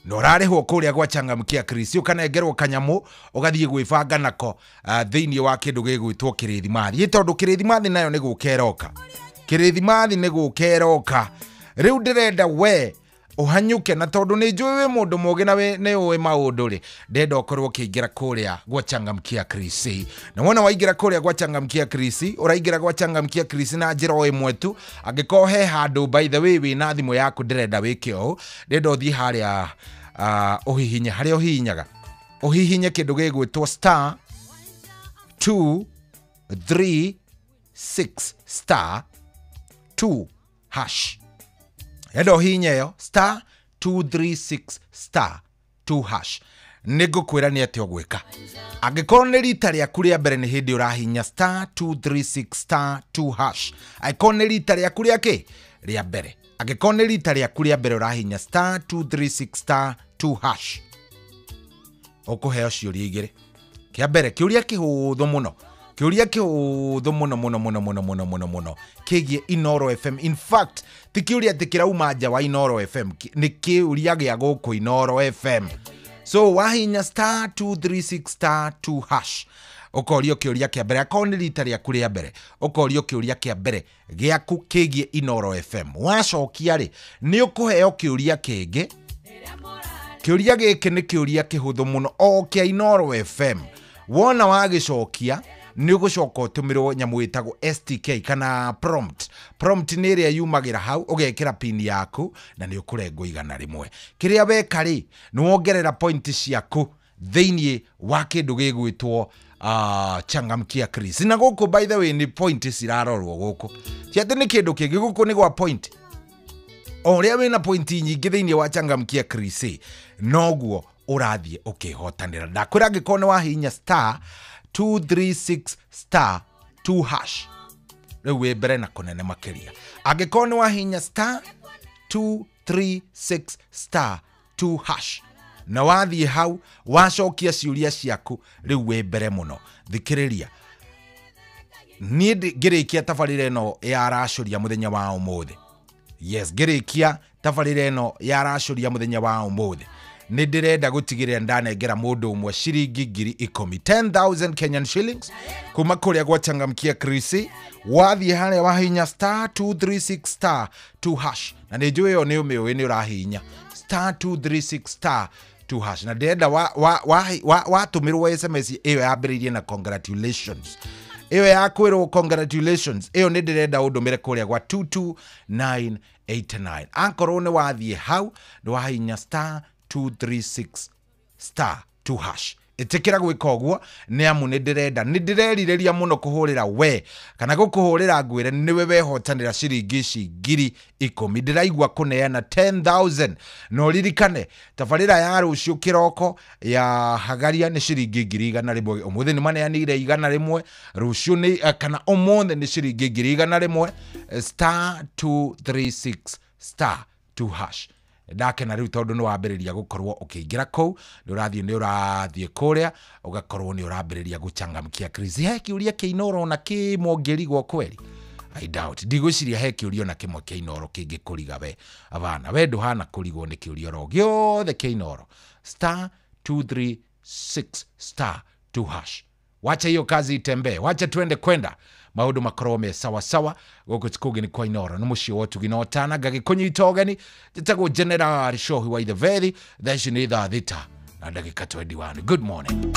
Na ũrarĩhwo kũrĩa gwa Changamkia Krisi ũkanengerwo kanyamũ ũgathiĩ gwĩbanga nako thĩinĩ wa kĩndũ gĩgwĩtwo kĩrĩthimathi. Ĩ tondũ kĩrĩthimathi nayo nĩ gũka ĩroka, kĩrĩthimathi nĩ gũka ĩroka. Rĩu ndĩrenda we ũhanyũke, na tondũ nĩ njũĩ wĩ mũndũ mũgĩ na nĩ ũĩ maũndũ rĩ, ndĩrenda ũkorwo ũkĩingĩra kũrĩa gwa Changamkia Krisi. Na wona waingĩra kũrĩa gwa Changamkia Krisi, ũraingĩra gwa Changamkia Krisi na njĩra o ĩmwe tu. Angĩkorwo he handũ by the way wĩna thimũ yaku ndĩrenda wĩke ũũ, ndĩrenda ũthiĩ harĩa ũhihinye, harĩa ũhihinyaga, ũhihinye kĩndũ gĩgwĩtwo star 2 3 6 star 2 hash. Endo hihinye ĩyo star 236 star 2 hash. Nĩ ngũkwĩra nĩ atĩa ũgwĩka. Angĩkorwo nĩ rita rĩaku rĩa mbere nĩ hĩndĩ ũrahihinya star 236 star 2 hash. Angĩkorwo nĩ rita rĩaku rĩa kĩ? Rĩa mbere. Angĩkorwo nĩ rita rĩaku rĩa mbere ũrahihinya star 236 star 2 hash, ũkũheo ciũria igĩrĩ. Kĩa mbere, kĩũria kĩhũthũ mũno, kĩũria kĩhũthũ mũno mũno mũno mũno mũno mũno mũno kĩgiĩ Inooro FM. In fact, ti kĩũria atĩ kĩrauma nja wa Inooro FM, nĩ kĩũria gĩa gũkũ Inooro FM. So wahinya star 236 star 2 hash, ũkorio kĩũria kĩa mbere. Akorwo nĩ rita rĩaku rĩa mbere, ũkorio kĩũria kĩa mbere gĩaku kĩgiĩ Inooro FM. Wacokia rĩ, nĩ ũkũheo kĩũria kĩngĩ. Kĩũria gĩkĩ nĩ kĩũria kĩhũthũ mũno o kĩa Inooro FM. Wona wagĩcokia nĩ ũgũcoka ũtũmĩrwo nyamũ ĩtagwo STK kana prompt. Prompt nĩ ĩrĩa yumagĩra hau, ũgekĩra pin yaku na nĩ ũkũrengwo 100. Kĩrĩa weka rĩ, nĩ wongerera point ciaku thĩinĩ wa kĩndũ gĩgwĩtwo Changamkia Krisi. Na gũkũ by the way nĩ point cirarorwo gũkũ, ti atĩ nĩ kĩndũ kĩngĩ, gũkũ nĩ gwa point. O ũrĩa wĩna point nyingĩ thĩinĩ wa Changamkia Krisi, noguo ũrathiĩ ũkĩhotanĩra. Ndakwĩra angĩkorwo nĩ wahihinya star 236 star 2 hash, rĩu wĩ mbere na kũnene makĩria. Angĩkorwo nĩ wahihinya star 236 star 2 hash na wathiĩ hau wacokia ciũria ciaku, rĩu wĩ mbere mũno. Thikĩrĩria, niĩ ngĩrĩkia tabarĩra ĩno ya aracũria mũthenya wa ũmũthĩ. Yes, ngĩrĩkia tabarĩra ĩno ya aracũria mũthenya wa ũmũthĩ, Nĩ ndĩrenda gũtigĩrĩra ndanengera mũndũ ũmwe ciringi 10,000, 10,000 Kenyan shillings kuma kũrĩa gwa Changamkia Krisi. Wathiĩ harĩa wahinya star 236 star 2 hash, na nĩ njũĩ ĩyo nĩ ũmĩũĩ, nĩ ũrahinya star 236 star 2 hash, na ndĩrenda watũmĩrwo SMS ĩyo yambĩrĩirie na congratulations, ĩyo ya kwĩrwo congratulations, ĩyo nĩ ndĩrenda ũndũmĩre kũrĩa gwa 22989. Ankorwo nĩ wathiĩ hau nĩ wahinya star 236 star 2 hash, ĩtĩkĩra gwĩka ũguo nĩ amu nĩ ndĩrenda, nĩ ndĩrerirĩria mũno kũhũrĩra we kana gũkũhũrĩra ngwĩre nĩwe wehotanĩra ciringi ici 10,000. Ndĩraigua kũneana 10,000, na ũririkane tabarĩra ya rũciũ kĩroko ya Hagaria nĩ ciringi 100,000. Ũmũthĩ nĩ maneanĩire 100, rũciũ nĩ kana ũmũthĩ nĩ ciringi 100,000. Star 236 star 2 hash. Ndakena rĩu tondũ nĩ wambĩrĩria gũkorwo ũkĩingĩra kũu, nĩ ũrathiĩ kũrĩa ũgakorwo nĩ ũrambĩrĩria gũchangamkia Krisi. He kĩũria kĩa Inooro na kĩmwe ũngĩrigwo kweri? I doubt. Ndigwĩciria he kĩũria ona kĩmwe kĩa Inooro kĩngĩkũriga we. Abana, we ndũhana kũrigwo nĩ kĩũria oro gĩothe kĩa Inooro. Star 236 star 2 hash. Wacha hiyo kazi itembee, wacha tuende kwenda maundu makorwo me sawa sawa. Gũkũ ti kũngĩ nĩ kwa Inooro, nĩ mũciĩ wa ũtugi na ũtana. Ngagĩkũnyita ũgeni, njĩtagwo General Shohi wa Itheveri. Thaa ici nĩ thaa 6:21. Good morning.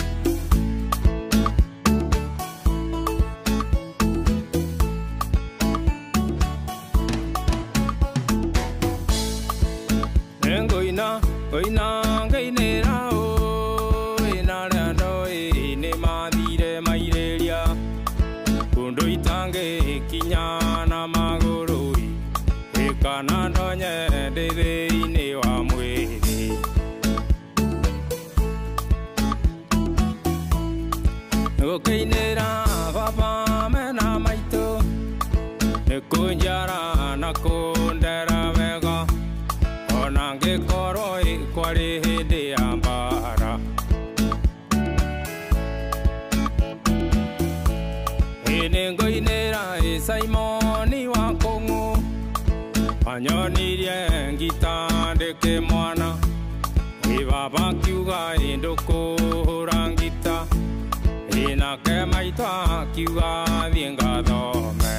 Ngoina ngoina ngainĩra ũ na arĩa ndoĩ nĩ mathire mairĩria kũndũ itangĩkinya na magũrũ ĩ kana ndonye ndĩ thĩinĩ wa mwĩrĩ. Gũkĩinĩra baba mena maitũ nĩ kũnjara na kũndera wega ona ngĩkorwo kwarĩ hĩndĩ ya mbara. Nĩngũinĩra Simoni wa Kũng'ũ anyonirie ngita ndĩkĩ mwana, ĩ baba akiuga ĩ ndũkũhũra ngita, ĩ nake maitũ akiuga thiĩ ngathome.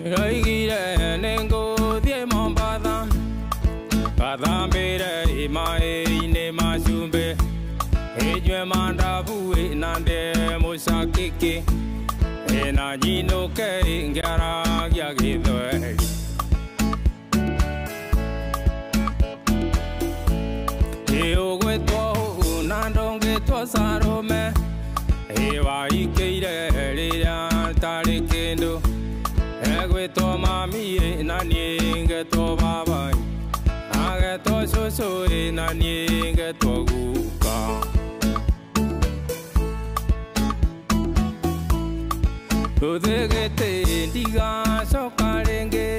Ndoigire nĩngũthiĩ Mombatha ngathambĩre maĩ-inĩ ma cumbĩ, ĩnyue mandabu na ndĩe mũcakĩkĩ, na nyinũke ngĩaragia gĩthweri. Ĩ ũgwĩtwo ũũ na ndũngĩtwo Sarũme, ĩ waikĩire rĩrĩa ntarĩ kĩndũ, egwĩtwo mami na niĩ ngetwo baba, agetwo cũcũ na niĩ ngetwo guka. Rũthĩgĩtĩ ndigacoka rĩngĩ,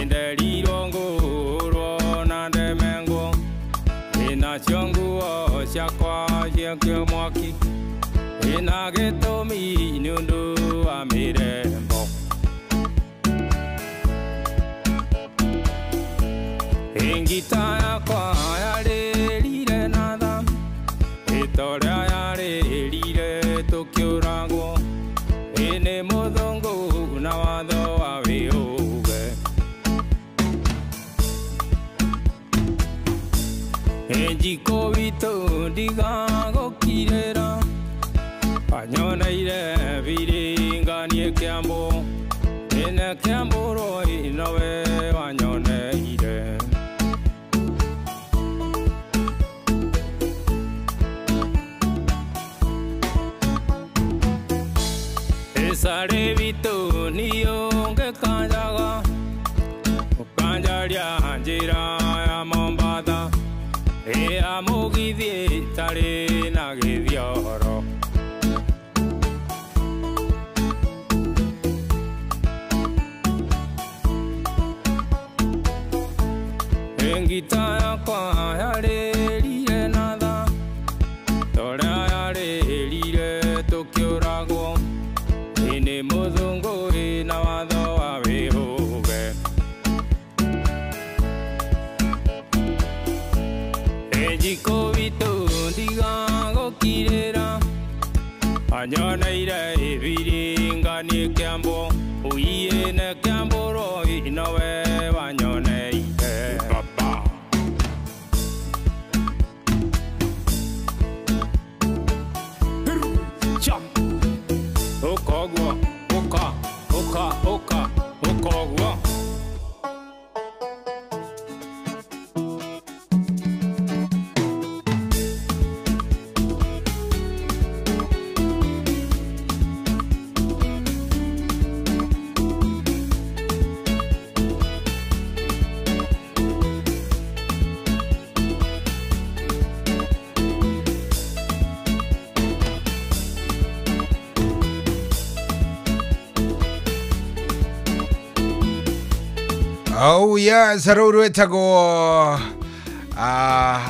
nderirwo ngũrwo na ndemengwo, nacio nguo ciakwa ciakio mwaki, na gĩtũmi nĩ ũndũ wa mĩrembo. Ngita yakwa yarĩrire na tha, ta ũrĩa yarĩrire tũkĩũragwo, nĩ mũthũngũ na watho wa wĩũge. Njiko witũ ndigagũkirĩra, anyoneire biringanie Kĩambu, ĩne Kĩambu rũĩ nowe wanyoneire. Sare witũ niũngĩkanjaga ũkanjaria njĩra ya Mombatha, ĩ ya mũgithi ĩtarĩ na gĩthioro. Ngita yakwa yarĩrire na tha, ta ũrĩa yarĩrire tũkĩũragwo, Kiambu uiye Kiambu roi nowe wanyone baba cha okogwa oka oka oka okogwa. Oh yes, rũu rwĩtagwo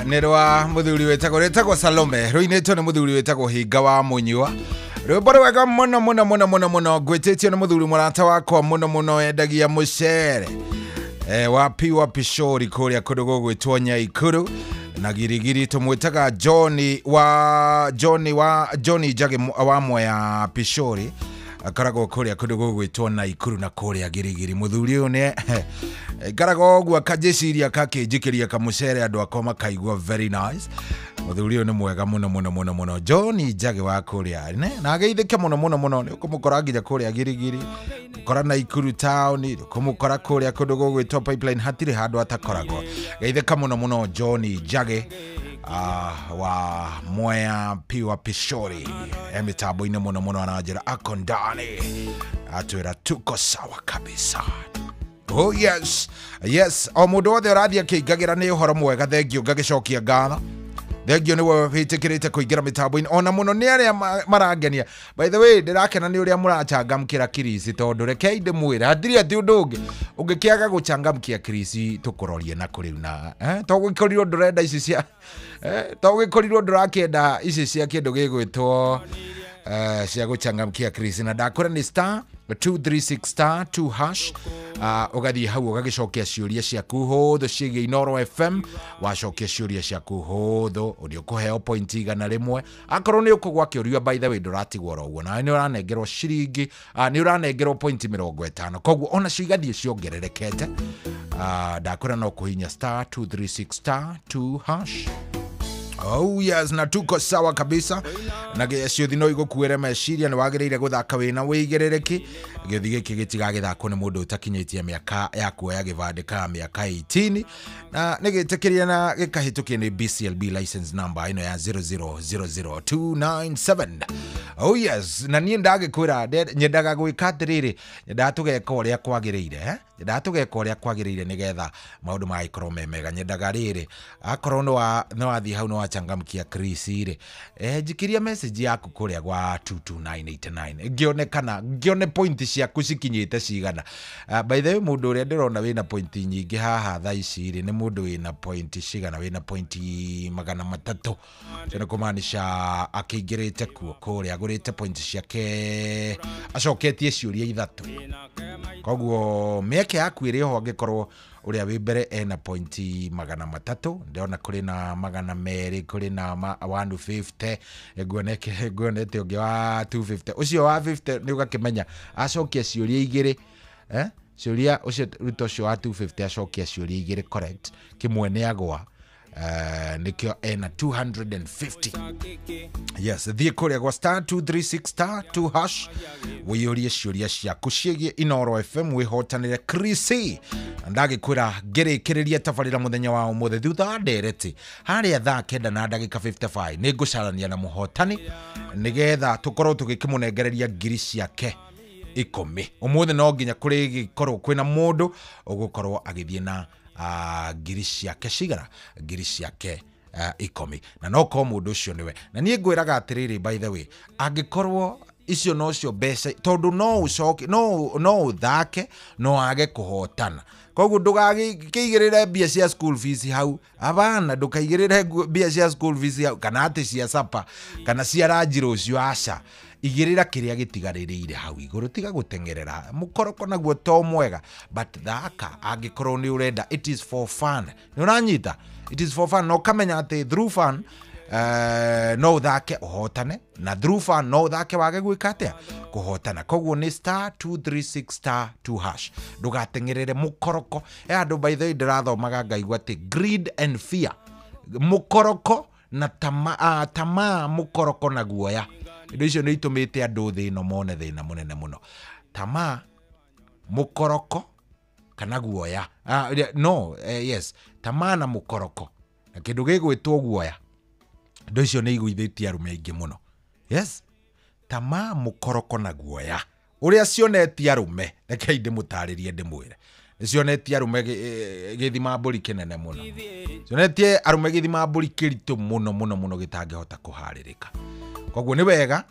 nĩ rwa mũthuri wĩtagwo Salome, rũinĩtwo nĩ mũthuri wĩtagwo Hinga wa Mũnyua. Rwĩmbo rwega mũno mũno mũno mũno mũno, ngwĩtĩtio nĩ mũthuri mũrata wakwa mũno mũno endagia mũcere wapi wa Pishori kũrĩa kũndũ gũgwĩtwo Nyaikuru na Girigiri, tũmwĩtaga Johnny Njagi wa Mwea Pishori, akoragwo kũrĩa kũndũ gũgwĩtwo Naikuru na kũrĩa Girigiri. Mũthuri ũyũ nĩ ngaragwo ũguo akajĩciria akakĩnjikĩria kamũcere andũ akwa makaigua very nice. Mũthuri ũyũ nĩ mwega mũno mũno mũno mũno, Johnny Njagi wa kũrĩa na ageithĩke mũno mũno mũno. Nĩ ũkũmũkora nginya kũrĩa Girigiri, ũkora Naikuru town, ũkũmũkora kũrĩa kũndũ gũgwĩtwo Pipeline, hatirĩ handũ atakoragwo. Geithĩka mũno mũno Johnny Njagi wa Mwea Piwa Pishori, mitambo-inĩ mũno mũno ananjĩra ako ndani, atwĩra tuko sawa kabisa. Oh yes, yes, o mũndũ wothe ũrathiĩ akĩingagĩra nĩ ũhoro mwega, thengio ngagĩcokia ngatho. Thengio nĩwe wĩtĩkĩrĩte kũingĩra mĩtambo-inĩ, ona mũno nĩ arĩa marangenia. By the way, ndĩrakena nĩ ũrĩa mũrachangamkĩra Kirisi, tondũ rekei ndĩmwĩre hatirĩ atĩ ũndũ ũngĩ ũngĩkĩaga gũchangamkia Kirisi tũkũrorie na kũrĩu na to gũkorirwo ndũrenda ici cia to gũkorirwo ndũrakĩenda ici cia kĩndũ gĩgwĩtwo cia gũchangamkia Kirisi. Na ndakwĩra nĩ star 236 star 2 hash, ũgathiĩ hau ũgagĩcokia ciũria ciaku hũthũ ciĩgiĩ Inooro FM. Wacokia ciũria ciaku hũthũ nĩ ũkũheo point 100. Akorwo nĩ ũkũgwa kĩũria, by the way, ndũratigwo oro ũguo, nawe nĩ ũranengerwo ciringi, nĩ ũranengerwo point 50, koguo ona cio igathiĩ ciongererekete. Ndakwĩra no kũhinya star 236 star 2 hash. Oh yes, na tuko sawa kabisa. Na ciũthi no igũkuĩre meciria, nĩ wagĩrĩire gũthaka wĩna wĩigĩrĩrĩki. Gĩũthi gĩkĩ gĩtigagĩthakwo nĩ mũndũ ũtakinyĩtie mĩaka ya kuoya gĩbandĩ kana mĩaka 18, na nĩ gĩtĩkĩrie na gĩkahĩtũkio nĩ BCLB license number ĩno ya 0000297. Oh yes, na niĩ ndagĩkwĩra nyendaga gwĩka atĩrĩrĩ, nyendaga tũgeka ũrĩa kwagĩrĩire, nyendaga tũgeka ũrĩa kwagĩrĩire nĩgetha maũndũ magĩkorwo me mega. Nyendaga rĩrĩ, akorwo nĩ wathiĩ hau nĩ wachangamkia Kirisi rĩ, njikiria message yaku kũrĩa gwa 22989 ngĩone kana ngĩone point ciaku cikinyĩte cigana. By the way, mũndũ ũrĩa ndĩrona wĩna point nyingĩ haha thaa ici rĩ, nĩ mũndũ wĩna point cigana, wĩna point 300. Nĩ kũmaanisha akĩingĩrĩte kuo kũrĩa agũrĩte point ciake, acoketie ciũria ithatũ. Koguo mĩeke yaku ĩrĩ ho angĩkorwo ũrĩa wĩ mbere ena point 300, ndĩrona kũrĩ na 200, kũrĩ na 150, nguonete ũngĩ wa 250. Ũcio wa 50 nĩ ũgakĩmenya acokia ciũria igĩrĩ, ciũria ũcio ruto ũcio wa 250 acokia ciũria igĩrĩ correct, kĩmwe nĩ agwa, nĩkĩo ena 250. Yes, thiĩ kũrĩa gwa star 236 star 2 hash wĩyũrie ciũria ciaku ciĩgiĩ Inooro FM, wĩhotanĩre Kirisi. Na ndagĩkwĩra ngĩrĩkĩrĩria tabarĩra mũthenya wa ũmũthĩ thutha wa ndereti harĩa thaa 9 na ndagĩka 55 nĩ ngũcarania na mũhotani nĩgetha tũkorwo tũgĩkĩmũnengereria ngiri ciake 10. Ũmũthĩ no nginya kũrĩgĩkorwo kwĩna mũndũ ũgũkorwo agĩthiĩ na ngiri ciake cigana, ngiri ciake 10, na no ko mũndũ ũcio nĩwe. Na niĩ ngwĩraga atĩrĩrĩ, by the way, angĩkorwo icio nocio mbeca, tondũ no ũcoke no ũthake no age kũhotana, koguo ndũgakĩigĩrĩre mbia cia school fees hau, abana, ndũkaigĩrĩre mbia cia school fees hau, kana atĩ cia sapa kana cia ranji rũciũ, aca. Igĩrĩra kĩrĩa gĩtigarĩrĩire hau igũrũ, tiga gũteng'erera mũkoroko naguo to mwega, but thaka angĩkorwo nĩ ũrenda, it is for fun. Nĩ ũranyita, it is for fun, na ũkamenya atĩ through fun No ũthake ũhotane na through fan no ũthake wage gwĩka atĩa kũhotana. Koguo nĩ star 236 star 2 hash. Ndũgateng'erere mũkoroko. Andũ by the way ndĩrathomaga ngaigua atĩ greed and fear, mũkoroko na tamaa, mũkoroko na guoya, indo icio nĩ itũmĩte andũ thĩ ĩno mone thĩna mũnene mũno. Tamaa, mũkoroko kana guoya, no yes, tamaa na mũkoroko na kĩndũ gĩgwĩtwo guoya, indo icio nĩ igũithĩtie arũme aingĩ mũno. Yes, tamaa, mũkoroko na guoya, ũrĩa cionetie arũme, rekei ndĩmũtarĩrie ndĩmwĩre, nĩ cionetie arũme gĩthima mbũri kĩnene mũno, cionetie arũme gĩthima mbũri kĩritũ mũno mũno mũno gĩtangĩhota kũharĩrĩka. Koguo nĩ wega,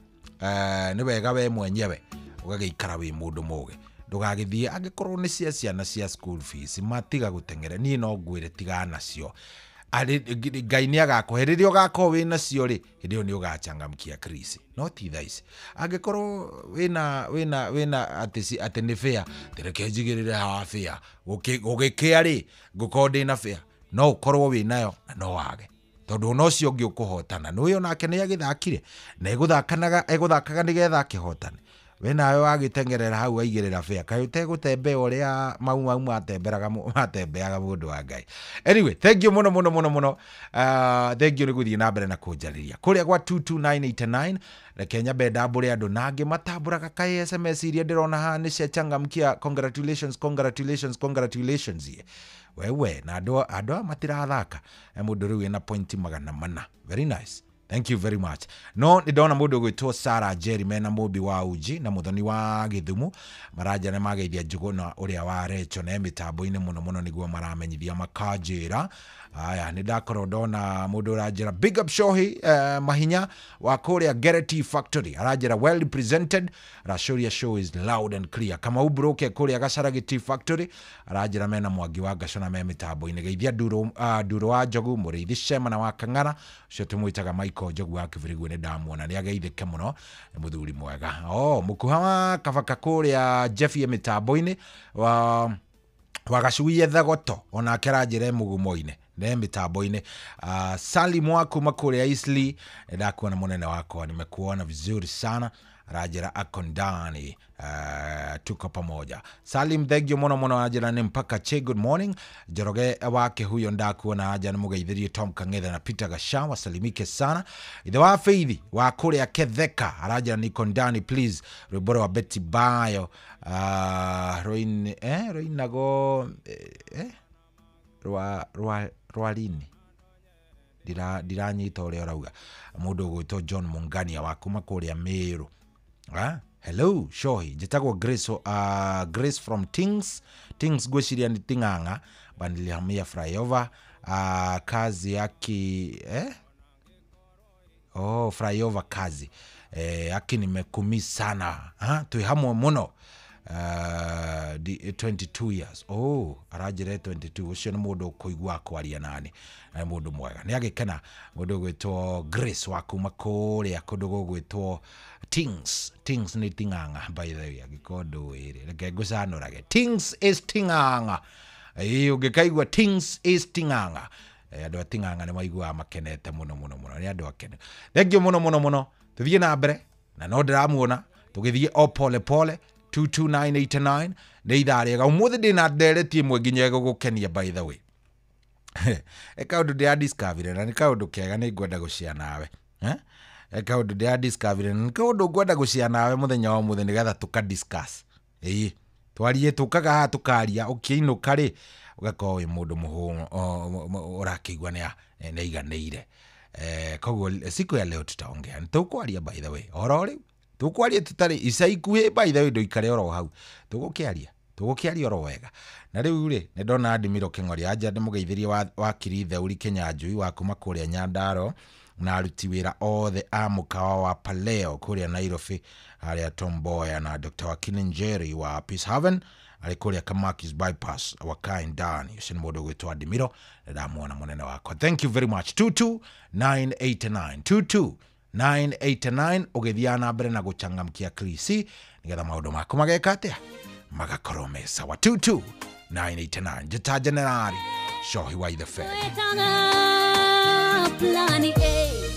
nĩ wega we mwenyewe ũgagĩikara wĩ mũndũ mũgĩ, ndũgagĩthiĩ angĩkorwo nĩ cia ciana cia school fees, matiga gũteng'era. Niĩ no ngwĩre tigana nacio, Ngai nĩ agakũhe rĩrĩa ũgakorwo wĩ nacio rĩ, hĩndĩ ĩyo nĩ ũgachangamkia Chris, no ti thaa ici. Angĩkorwo wĩna atĩ nĩ fair, reke njigĩrĩre haha fair, gũgĩkĩa rĩ ngũkorwo ndĩna fair, no ũkorwo wĩ nayo na no wage, tondũ ona ũcio ũngĩ ũkũhotana nĩ ũyũ nake nĩ agĩthakire na egũthakaga nĩgetha akĩhotane. We nawe wagĩteng'erera hau waigĩrĩra fair, kaĩ ũtegũtembea ũrĩa mau mau matembeaga mũndũ wa Ngai. Anyway, thank you mũno mũno mũno mũno. Thank you nĩ gũthiĩ na mbere na kũnjarĩria kũrĩa gwa 22989. Reke nyambe ndambũre andũ nangĩ matambũraga kaĩ SMS iria ndĩrona haha nĩ cia changamkia, congratulations, congratulations, congratulations ye wewe, na andũ aya matirathaka. Mũndũ rĩu ena point 400. Very nice, thank you very much. No nĩ ndona mũndũ ũgwĩtwo Sarah Jerry mena mũmbi wa uji na mũthoni wa Gĩthumo, maranja nĩ mageithia Njũgũna ũrĩa wa Recho na mĩtambo-inĩ mũno mũno nĩguo maramenyithia makanjĩra. Aya, nĩ ndakorwo ndona mũndũ ũranjĩra big up Shohi Mahinya wa kũrĩa Gerety Factory, aranjĩra well represented, aracũria show is loud and clear. Kamau Broke kũrĩa Gacaragi Tea Factory, aranjĩra mena Mwangi wa Ngaco na me mĩtambo-inĩ. Geithia Nduro wa Njogu, Mũrĩithi Shema na wa Kang'ara, ũcio tũmwĩtaga Michael Njogu wa Kĩbirigũ, nĩ ndamuona nĩ ageithĩke mũno, nĩ mũthuri mwega. Mũkuha wa Kabaka kũrĩa Jeffy mĩtambo-inĩ wa Gacuiye Thegoto, onake aranjĩra mũgumo-inĩ ne mĩtambo-inĩ. Salim waku makũrĩa Isli, ndakuona mũnene wakwa, nimekuona vizuri sana, aranjĩra akondani, tuko pamoja. Salim thank you mũno mũno, aranjĩra nĩ mpaka che good morning. Njoroge wake huyo ndakuona aja nĩ mũgeithĩrie Tom Kang'ethe na Peter Gasha, wasalimike sana. Ithe wa Feithi wa kũrĩa Ketheka aranjĩra niko ndani please, rwĩmbo rwa Betty Bayo, rũinago rwa lini ndiranyita ũrĩa ũrauga. Mũndũ ũgwĩtwo John Mungania wa kuma kũrĩa Meru. Hello Shohi, njĩtagwo Grace, Grace from Tings Tings, ngwĩciria nĩ Ting'ang'a, nilihamia flyover, kazi yake flyover kazi aki nimekumi sana, twĩ hamwe mũno, 22 years. Aranjĩra 22, ũcio nĩ mũndũ ũkũigua kwaria nani, na mũndũ mwega nĩ agĩkena. Mũndũ ũgwĩtwo Grace wa kuma kũrĩa kũndũ gũgwĩtwo Tings Tings nĩ Ting'ang'a by the way, angĩkorwo ndũĩ rĩ reke ngũcanũrage. Tings is Ting'ang'a. Ũngĩkaigua Tings is Ting'ang'a, andũ a Ting'ang'a nĩ maiguaga makenete mũno mũno mũno, nĩ andũ akenu. Thank you mũno mũno mũno, tũthiĩ na mbere na no ndĩramuona tũgĩthiĩ o pole pole. 22989 nĩ ithaa rĩega ũmũthĩ, ndĩna ndereti ĩmwe nginya ĩgũgũkenia by the way. Kaũndũ ndĩradiscoverire na nĩ kaũndũ kega nĩ ngwenda gũshare nawe. Kaũndũ ndĩradiscoverire na nĩ kaũndũ ngwenda gũshare nawe mũthenya wa ũmũthĩ nĩgetha tũka discuss. Ĩĩ, twarie, tũkaga haha tũkaria, ũkĩinũka rĩ ũgakorwo wĩ mũndũ ũrakĩigua nĩ aiganĩire. Koguo siku ya leo tutaongea, nĩ tũkwaria by the way oro rĩu tũkwaria tũtarĩ ica ikuhĩ by the way, ndũikare oro hau, tũgũkĩaria oro wega. Na rĩu rĩ nĩ ndona Adimiro Kĩng'oria anja ndĩmũgeithĩrie wakiri Theuri Kĩnyanjui wa kuma kũrĩa Nyandaro na aruti wĩra othe a mũkawa wa Paleo kũrĩa Nairobi, harĩa Tom Mboya na Dr. Wakili Njeri wa Peace Haven arĩ kũrĩa Kamakis Bypass wakae ndani. Ũcio nĩ mũndũ ũgwĩtwo Adimiro, ndamuona mũnene wakwa. Thank you very much. 22989 22989 ũgĩthiaga na mbere na gũchangamkia Krisi nĩgetha maũndũ maku mageka atĩa, magakorwo me sawa. 22989 njĩta Generali Shohi wa the Fed. Plani A.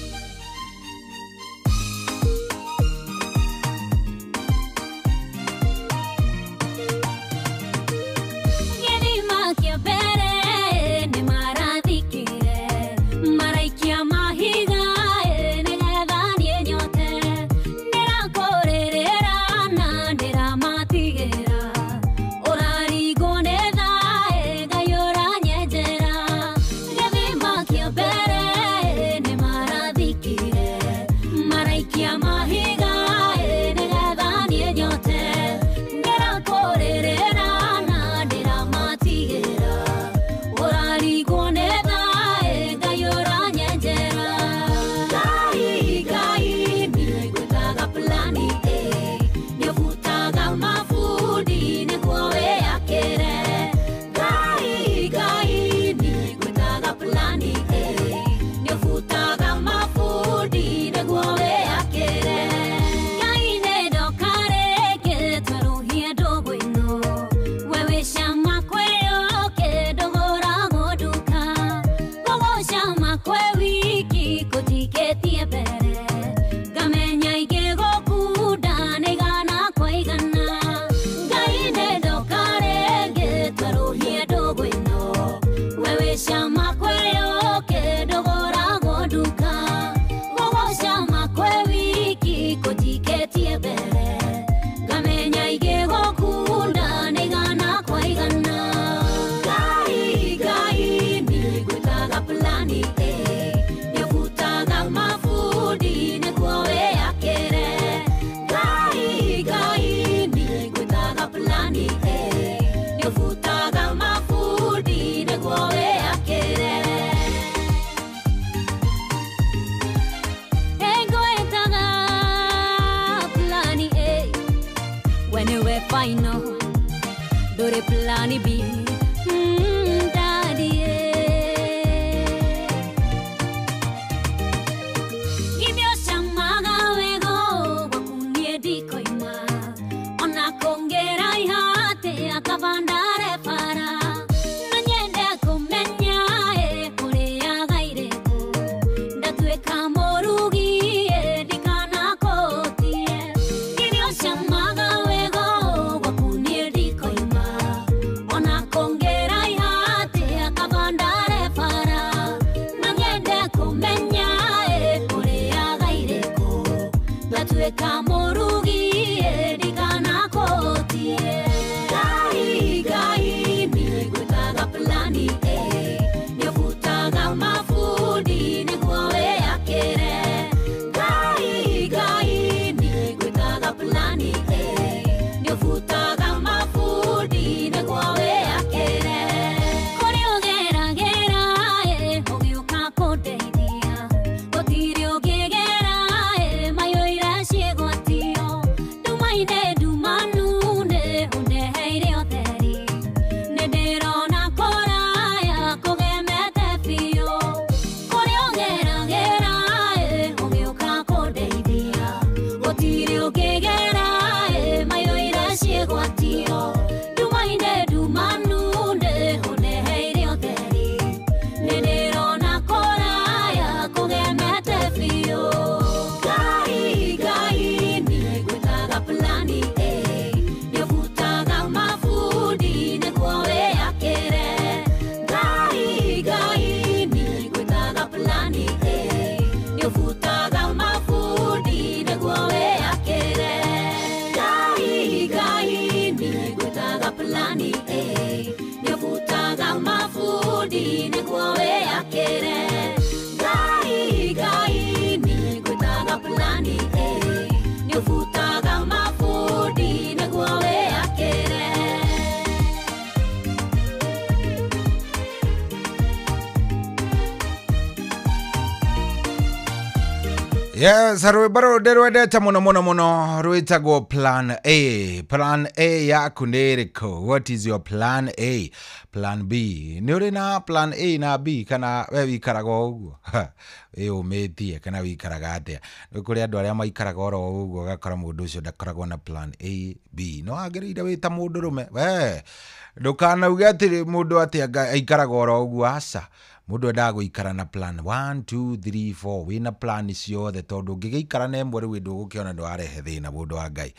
Ndũrĩ plan B. Daddy Githĩ ũcamaga wega gwaku niĩ ndikoima ona kũngĩraiha atĩa kaba ndare bara na nyende kũmenya ũrĩaga irĩkũ ndatuĩka mũrugi ndikanakũtie Githĩ ũcamaga wega gwaku niĩ ndikoima ona kũngĩraiha atĩa kaba ndare bara na nyende kũmenya ũrĩaga irĩkũ ndatuĩka mũrugi ndikanakũtie Ngai Ngai niĩ ngwĩtaga plani A nĩũbutaga mabundi nĩguo wĩyakĩre Ngai Ngai niĩ ngwĩtaga plani A nĩũbutaga mabundi nĩguo wĩyakĩre Kũrĩa ũgeragĩra ũgĩũka kũndeithia gũtirĩ ũngĩgera mayũira ciĩgwatio ndumaine ndumanu nĩ ũndeheire ũtheri nĩ ndĩrona kũraya kũgemete biũ kũrĩa ũgeragĩra ũgĩũka kũndeithia gũtirĩ ũngĩgera mayũira ciĩgwatio ndumaine ndumanu nĩ ũndeheire ũtheri nĩ ndĩrona kũraya kũgemete biũ Ngai Ngai niĩ ngwĩtaga plani A nĩũbutaga mabundi nĩguo wĩyakĩre Ngai Ngai niĩ ngwĩtaga plani A nĩũbutaga mabundi nĩguo wĩyakĩre Ngai Ngai niĩ ngwĩtaga plani A nĩũbutaga mabundi nĩguo wĩyakĩre Ngai Ngai niĩ ngwĩtaga plani A nĩũbutaga mabundi nĩguo wĩyakĩre Yes, rwĩmbo rũrũ ndĩrwendete mũno mũno mũno rwĩtagwo plan A. Plan A yaku nĩ ĩrĩkũ? What is your plan A? Plan B. Nĩ ũrĩ na plan A na B kana we wĩikaraga o ũguo? Wĩyũmĩtie kana wĩikaraga atĩa? Nĩ kũrĩ andũ arĩa maikaraga oro ũguo ũgakora mũndũ ũcio ndakoragwo na plan A, B. No wagĩrĩire wĩ ta mũndũrũme. We ndũkanauge atĩ mũndũ atĩ aikaraga oro ũguo, aca. Mũndũ endaga gũikara na plan 1 2 3 4 wĩna plan ciothe tondũ ũngĩgĩikara na ĩmwe rĩu ndũgũkĩona ndwarehe thĩna mũndũ wa Ngai.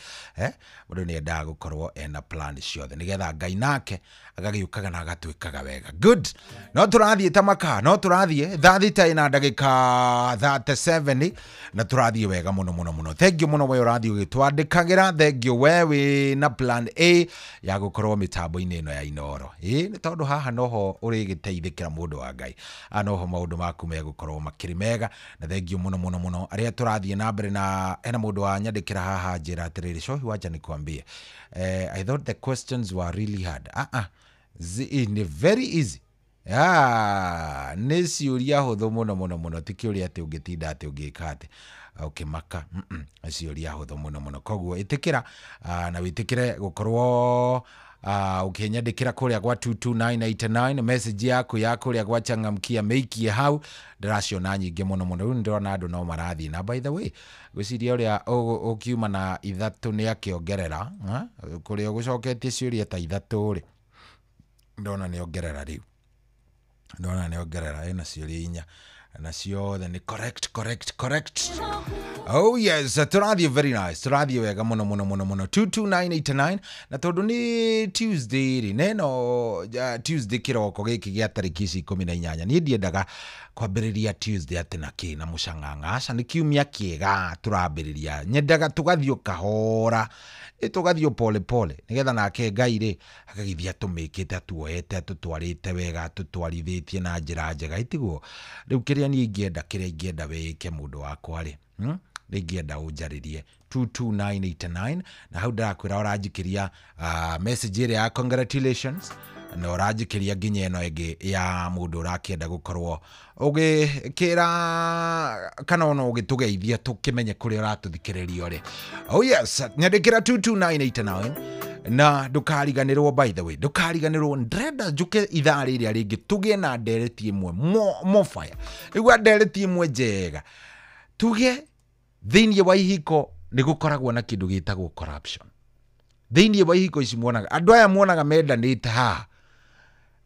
Mũndũ nĩ endaga gũkorwo ena plan ciothe nĩgetha Ngai nake agagĩũkaga na agatwĩkaga wega. Good. No tũrathiĩ ta maka, no tũrathiĩ thaa thita ĩna ndagĩka 37 na tũrathiĩ wega mũno mũno mũno. Thank you mũno we ũrathiĩ ũgĩtwandĩkagĩra. Thank you we wĩna plan A ya gũkorwo mĩtambo-inĩ ĩno ya Inooro. Ĩ nĩ tondũ haha noho ũrĩgĩteithĩkĩra mũndũ wa Ngai. Anoho maũndũ maku megũkorwo makĩrĩ mega na thank you mũno mũno mũno arĩa tũrathiĩ na mbere na hena mũndũ wanyandĩkĩra haha njĩra atĩrĩrĩ Shohi, wacha nikwambie, I thought the questions were really hard. Ni very easy. Nĩ ciũria hũthũ mũno mũno mũno, ti kĩũria atĩ ũngĩtinda atĩ ũngĩka atĩ ũkĩmaka. Nĩ ciũria hũthũ mũno mũno, koguo ĩtĩkĩra na wĩtĩkĩre gũkorwo ũkĩnyandĩkĩra kũrĩa gwa 22989 message yaku ya kũrĩa gwa changamkia mĩikie hau, ndĩraciona nyingĩ mũno mũno. Rĩu nĩndĩrona andũ no marathiĩ na by the way ngwĩciria ũrĩa ũkiuma na ithatũ nĩ akĩongerera kũrĩa ũgũcoketie ciũria ta ithatũ rĩ, ndona nĩ ongerera rĩu, ndona nĩ ongerera ĩna ciũria inya na ciothe nĩ correct correct correct. Oh yes, tũrathiĩ very nice, tũrathiĩ wega mũno mũno mũno mũno. 22989 na tondũ nĩ Tuesday rĩ, neno Tuesday kĩroko gĩkĩ gĩa tarĩki ici 18, niĩ ndiendaga kwambĩrĩria Tuesday atĩ na kĩ na mũcang'ang'a, aca nĩ kiumia kĩega tũrambĩrĩria, nyendaga tũgathiĩ kahora, tũgathiĩ pole pole nĩgetha nake Ngai rĩ agagĩthiĩ atũmĩkĩte atuoete atũtwarĩte wega atũtwarithĩtie na njĩra njega, ĩtiguo rĩu kĩrĩa niĩ ingĩenda, kĩrĩa ingĩenda wĩke mũndũ wakwa rĩ, nĩingĩenda ũnjarĩrie 22989 na hau ndĩrakwĩra ũranjikĩria message ĩrĩa ya congratulations na ũranjikĩria nginya ĩno ĩngĩ ya mũndũ ũrakĩenda gũkorwo ũgĩkĩra kana ona ũgĩtũgeithia tũkĩmenye kũrĩa ũratũthikĩrĩria rĩ. Oh yes, nyandĩkĩra 22989 Na ndũkariganĩrwo, by the way, ndũkariganĩrwo, ndĩrenda njũke ithaa rĩrĩa rĩngĩ tũgĩe na ndereti ĩmwe mofaya igua ndereti ĩmwe njega. Tuge thĩinĩ wa ihiko nĩ gũkoragwo na kĩndũ gĩtagwo corruption. Thĩinĩ wa ihiko ici muonaga andũ aya muonaga mendanĩte haha,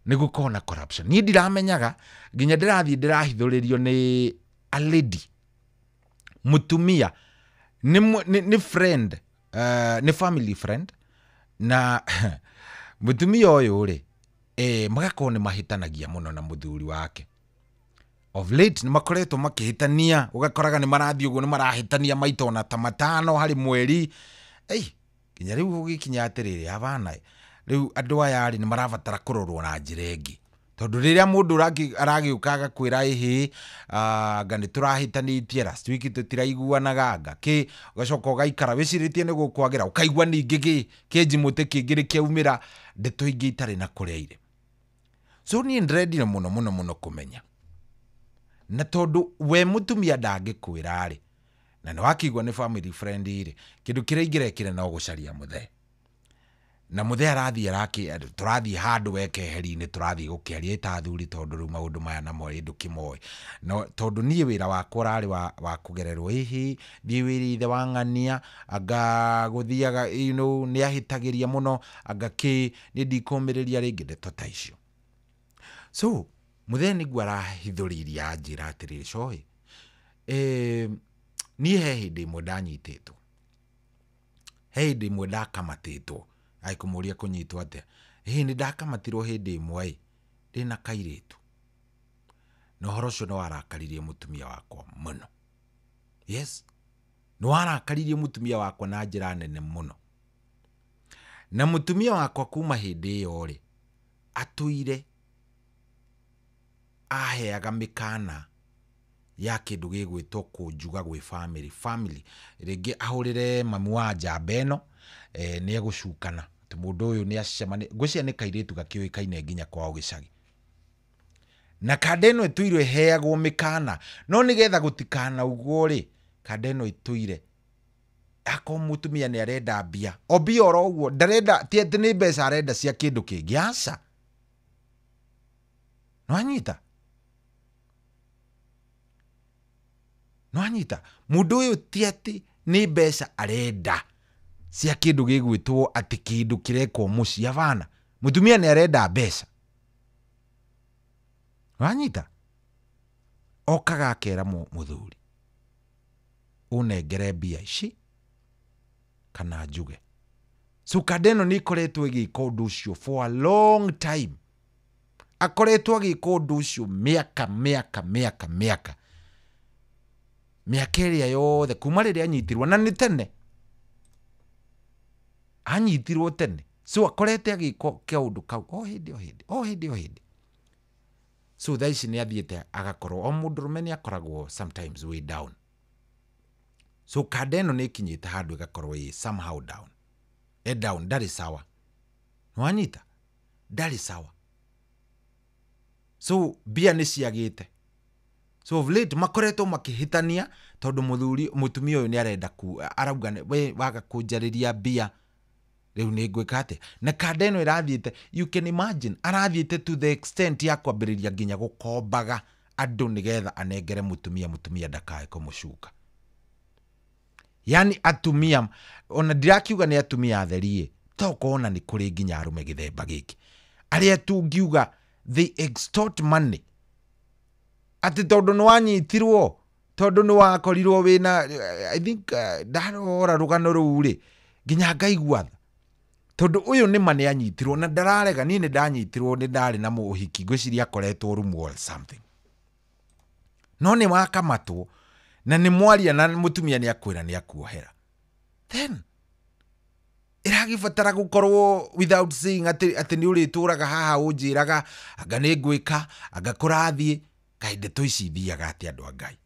nĩ gũkoragwo na corruption. Niĩ ndiramenyaga nginya ndĩrathiĩ ndĩrahithũrĩrio nĩ a lady, mũtumia nĩ friend, nĩ family friend, na mũtumia ũyũ rĩ, magakorwo nĩ mahĩtanagia mũno na mũthuri wake. Of late nĩ makoretwo makĩhĩtania, ũgakoraga nĩ marathiĩ ũguo nĩ marahĩtania maita ona ta 5 harĩ mweri. Ei, nginya rĩu gũgĩkinya atĩrĩrĩ, abana rĩu andũ aya rĩ nĩ marabatara kũrorwo na njĩra ĩngĩ, tondũ rĩrĩa mũndũ aragĩũka agakwĩra ĩhĩ, anga nĩ tũrahĩtanĩtie last week tũtiraiguanaga, anga kĩ, ũgacoka ũgaikara wĩcirĩtie nĩ gũkwagĩra, ũkaigua ningĩ kĩnji mũtĩ kĩngĩ nĩ kĩaumĩra, ndeto ingĩ itarĩ na kũrĩa irĩ. So niĩ ndĩrendire mũno mũno mũno kũmenya, na tondũ we mũtumia ndangĩkwĩra rĩ, na nĩ wakĩigua nĩ family friend rĩ, kĩndũ kĩrĩa ingĩrekire no gũcaria mũthee. Na mũthee arathiĩ tũrathiĩ handũ we keheri-inĩ, tũrathiĩ gũkĩaria ĩta athuri, tondũ rĩu maũndũ maya namo rĩ ndũkĩmoĩ. No tondũ niĩ wĩra wakwa ũrarĩ wa kũgererwo, ĩhĩ thiĩ wĩre ithe wa ng'ania, anga gũthiaga, you know, nĩ ahĩtagĩria mũno, anga kĩ, nĩ ndikũmĩrĩria rĩngĩ, ndeto ta icio. So mũthee nĩguo arahithũrĩirie anjĩra atĩrĩrĩ, coĩ, niĩ he hĩndĩ ĩmwe ndanyitĩtwo, he hĩndĩ ĩmwe ndakamatĩtwo. Aikũmũria kũnyitwo atĩa? Ĩhĩ, nĩ ndakamatirwo hĩndĩ ĩmwe ĩ, ndĩna kairĩtu, na ũhoro ũcio nĩ warakaririe mũtumia wakwa mũno. Yes, nĩ warakaririe mũtumia wakwa na njĩra nene mũno. Na mũtumia wakwa kuma hĩndĩ ĩyo rĩ, atũire aheaga mĩkana ya kĩndũ gĩgwĩtwo kũnjuga gwĩ family. Family rĩngĩ ahũrĩre mamu wa njamba ĩno, nĩ egũcukana atĩ mũndũ ũyũ nĩ acemania, ngwĩciria nĩ kairĩtu gakĩũĩkaine nginya kwao gĩcagi. Na kanda ĩno ĩtũire ĩheagwo mĩkana, no nĩgetha gũtikanaugwo rĩ, kanda ĩno ĩtũire akorwo mũtumia nĩ arenda mbia, o mbia oro ũguo, ndarenda, ti atĩ nĩ mbeca arenda cia kĩndũ kĩngĩ, aca. Nĩwanyita? Nĩwanyita? Mũndũ ũyũ ti atĩ nĩ mbeca arenda cia kĩndũ gĩgwĩtwo atĩ kĩndũ kĩrekwo mũciĩ, abana. Mũtumia nĩ arenda mbeca. Wanyita? Okaga akera mũthuri, ũnengere mbia ici kana njuge. So kanda ĩno nĩ ĩkoretwo ĩgĩka ũndũ ũcio for a long time. Akoretwo agĩka ũndũ ũcio mĩaka, mĩaka, mĩaka, mĩaka. Mĩaka ĩrĩa yothe kuma rĩrĩa anyitirwo, na nĩ tene. Anyitirwo tene. So akorete agĩka kaũndũ kau o hĩndĩ, o hĩndĩ, o hĩndĩ, o hĩndĩ. So thaa ici nĩ athiĩte agakorwo o mũndũrũme nĩ akoragwo sometimes way down. So kanda ĩno nĩ ĩkinyĩte handũ ĩgakorwo ĩ somehow down. E down, ndarĩ sawa. Nĩwanyita? Ndarĩ sawa. So mbia nĩ ciagĩte. So of late makoretwo makĩhĩtania tondũ mũthuri, mũtumia ũyũ nĩ arenda arauga we waga kũnjarĩria mbia rĩu nĩ ngwĩka atĩa. Na kanda ĩno ĩrathiĩte, you can imagine, arathiĩte to the extent ya kwambĩrĩria nginya gũkombaga andũ nĩgetha anengere mũtumia, mũtumia ndakae kũmũcuka. Yani atumia, ona ndirakiuga nĩ atumia atheri ĩ, tokorwo nĩ kũrĩ nginya arũme gĩthemba gĩkĩ arĩa tungiuga they extort money, atĩ tondũ nĩ wanyitirwo, tondũ nĩ wakorirwo wĩna, I think ndarora rũgano rũu rĩ, nginya ngaigua tha. Tondũ ũyũ nĩ ma nĩ anyitirwo na ndararega, niĩ nĩ ndanyitirwo, nĩ ndarĩ na mũhiki, ngwĩciria akoretwo rumu or something. No nĩ wakamatwo na nĩ mwaria na mũtumia nĩ akwĩra nĩ akuohera. Then ĩragĩbatara gũkorwo without saying atĩ nĩ ũrĩtũraga haha ũnjĩraga anga nĩ ngwĩka, anga kũrathiĩ. Kaĩ ndeto ici ithiaga atĩa andũ a Ngai?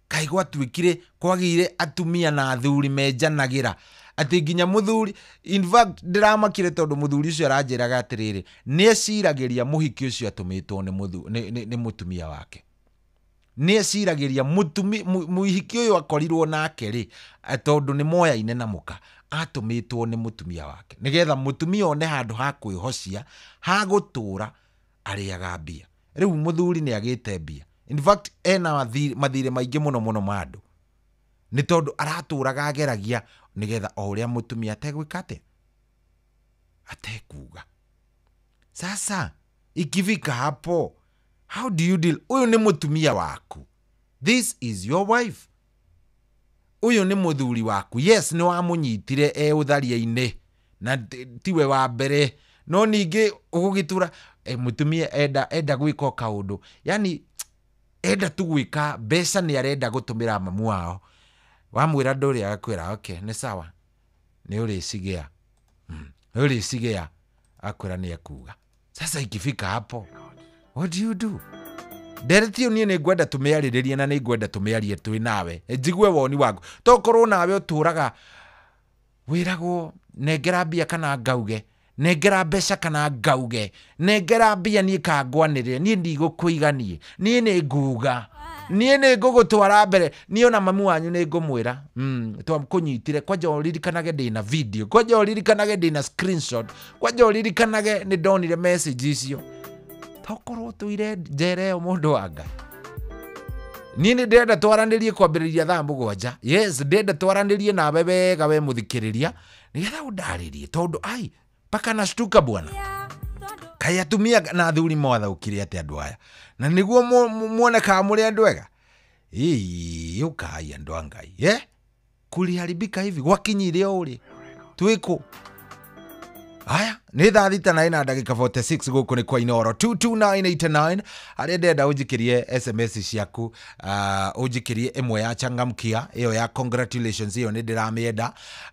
Kaĩ gwatuĩkire kwagĩire atumia na athuri menjanagĩra atĩ nginya mũthuri, in fact ndĩramakire tondũ mũthuri ũcio aranjĩraga atĩrĩrĩ, nĩ eciragĩria mũhiki ũcio atũmĩtwo nĩ mũtumia wake. Nĩ eciragĩria mũhiki ũyũ akorirwo nake rĩ, tondũ nĩ moyaine na mũka, atũmĩtwo nĩ mũtumia wake nĩgetha mũtumia one handũ ha kwĩhocia ha gũtũra arĩaga mbia. Rĩu mũthuri nĩ agĩte mbia, in fact ena mathirĩ maingĩ mũno mũno ma andũ, nĩ tondũ aratũraga ageragia nĩgetha o ũrĩa mũtumia ategwĩka atĩa, atekuga. Sasa ikifika hapo, how do you deal? Ũyũ nĩ mũtumia waku, this is your wife, ũyũ nĩ mũthuri waku. Yes, nĩ wamũnyitire e ũtharia-inĩ na tiwe wa mbere, no ningĩ ũgũgĩtura mũtumia enda gwĩka kaũndũ, yani enda tu gwĩka mbeca, nĩ arenda gũtũmĩra mamu wao. Wamwĩra ndũrĩ, agakwĩra okay, nĩ sawa, nĩ ũrĩcigĩa, nĩ ũrĩcigĩa, akwĩra nĩ ekuga. Sasa ikifika hapo, what do you do? Ndereti niĩ nĩ ngwenda tũmĩarĩrĩrie na nĩ ngwenda tũmĩarie twĩ nawe, njigue woni waku. Tokorwo nawe ũtũraga wĩragwo nengera mbia kana ngauge, nengera mbeca kana ngauge, nengera mbia niĩ kangwanĩrĩre, niĩ ndigũkũiganie, niĩ nĩ nguga, niĩ nĩ ngũgũtwara mbere, niĩ ona mamu wanyu nĩ ngũmwĩra twakũnyitire, kwanja ũririkanage ndĩna video, kwanja ũririkanage ndĩna screenshot, kwanja ũririkanage nĩ ndonire message icio. Tokorwo tũire njera ĩyo mũndũ wa Ngai. Niĩ nĩ ndĩrenda twaranĩrie kwambĩrĩria thaa 7. Yes, ndĩrenda twaranĩrie nawe wega we mũthikĩrĩria nĩgetha ũndarĩrie, tondũ ai mpaka nashtuka bwana. Kaĩ atumia na athuri mwathũkire atĩa andũ aya, na nĩguo muonekaga mũrĩ andũ ega. Ĩĩ, ũkai andũ a Ngai, kuliharibika hivi gwakinyire o ũrĩ twĩkũ? Aya, nĩ thaa 6:46 gũkũ nĩ kwa Inoro 22989 harĩa ndĩrenda ũnjikĩrie SMS ciaku, ũnjikĩrie ĩmwe ya changamkia ĩyo ya congratulations, ĩyo nĩ ndĩramĩenda,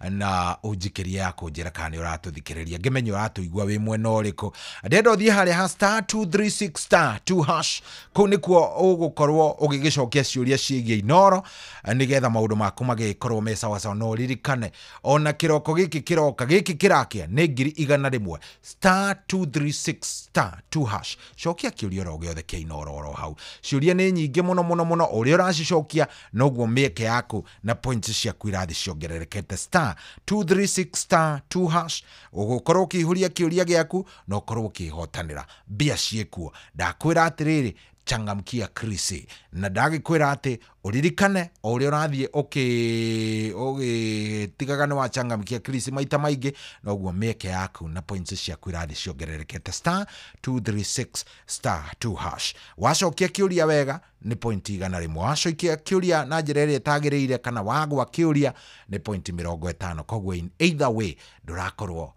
na ũnjikĩrie ya kũnjĩra kana nĩ ũratũthikĩrĩria, ngĩmenye ũratũigua wĩ mwena ũrĩkũ. Ndĩrenda ũthiĩ harĩa ha star 236 star 2 hash, kũu nĩkuo ũgũkorwo ũgĩgĩcokia ciũria ciĩgiĩ Inoro nĩgetha maũndũ maku magĩkorwo me sawasawa. No ũririkane ona kĩroko gĩkĩ kĩroka gĩkĩ kĩrakia nĩ 100,000 star 236 star 2 hash. Cokia kĩũria oro gĩothe kĩa Inoro oro hau. Ciũria nĩ nyingĩ mũno mũno mũno, ũrĩa ũracicokia noguo mĩeke yaku na points ciaku irathi ciongererekete. Star 236 star 2 hash, ũgũkorwo ũkĩihũria kĩũria gĩaku na ũkorwo ũkĩhotanĩra mbia ciĩkuo. Ndakwĩra atĩrĩrĩ, changamkia Krisi, na ndagĩkwĩra atĩ ũririkane o ũrĩa ũrathiĩ ũgĩtigaga nĩ wachangamkia Krisi maita maingĩ, noguo mĩeke yaku na points ciaku irathi ciongererekete. Star 236 star 2 hash. Wacokia kĩũria wega nĩ point 100, wacokia kĩũria na njĩra ĩrĩa ĩtagĩrĩire kana wagwa kĩũria nĩ point 50. Koguo in either way ndũrakorwo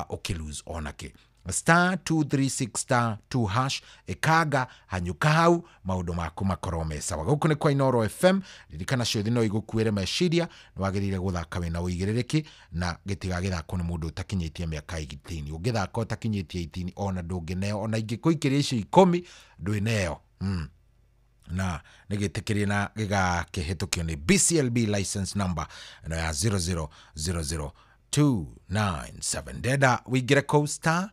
ũkĩlose onakĩ. Star 236 star 2 hash, ĩkanga hanyuka hau maũndũ maku makorwo me sawa. Gũkũ nĩ kwa Inoro FM. Ririkana ciũthi no igũkuĩre meciria, nĩ wagĩrĩire gũthaka wĩna ũigĩrĩrĩki na gĩtigagĩthakwo nĩ mũndũ ũtakinyĩtie mĩaka 18. Ũngĩthaka ũtakinyĩtie 18 ona ndũngĩneo, ona ingĩkũikĩria icio 10 ndwĩneo. Na nĩ gĩtĩkĩrie na gĩgakĩhĩtũkio nĩ BCLB license number ĩno ya 0000297. Ndenda wĩingĩre kũu star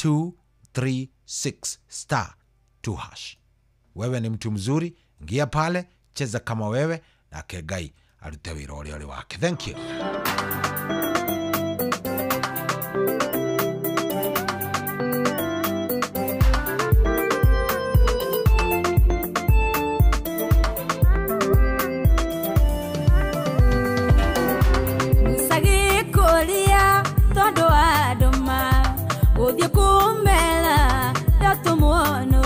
236 star 2 hash. Wewe ni mtu mzuri, ingia pale, cheza kama wewe, nake Ngai arute wĩra ũrĩa ũrĩ wake. Thank you. Musagĩkũria tondũ wa ndũma gũthiĩ kũmera ndatũmwono,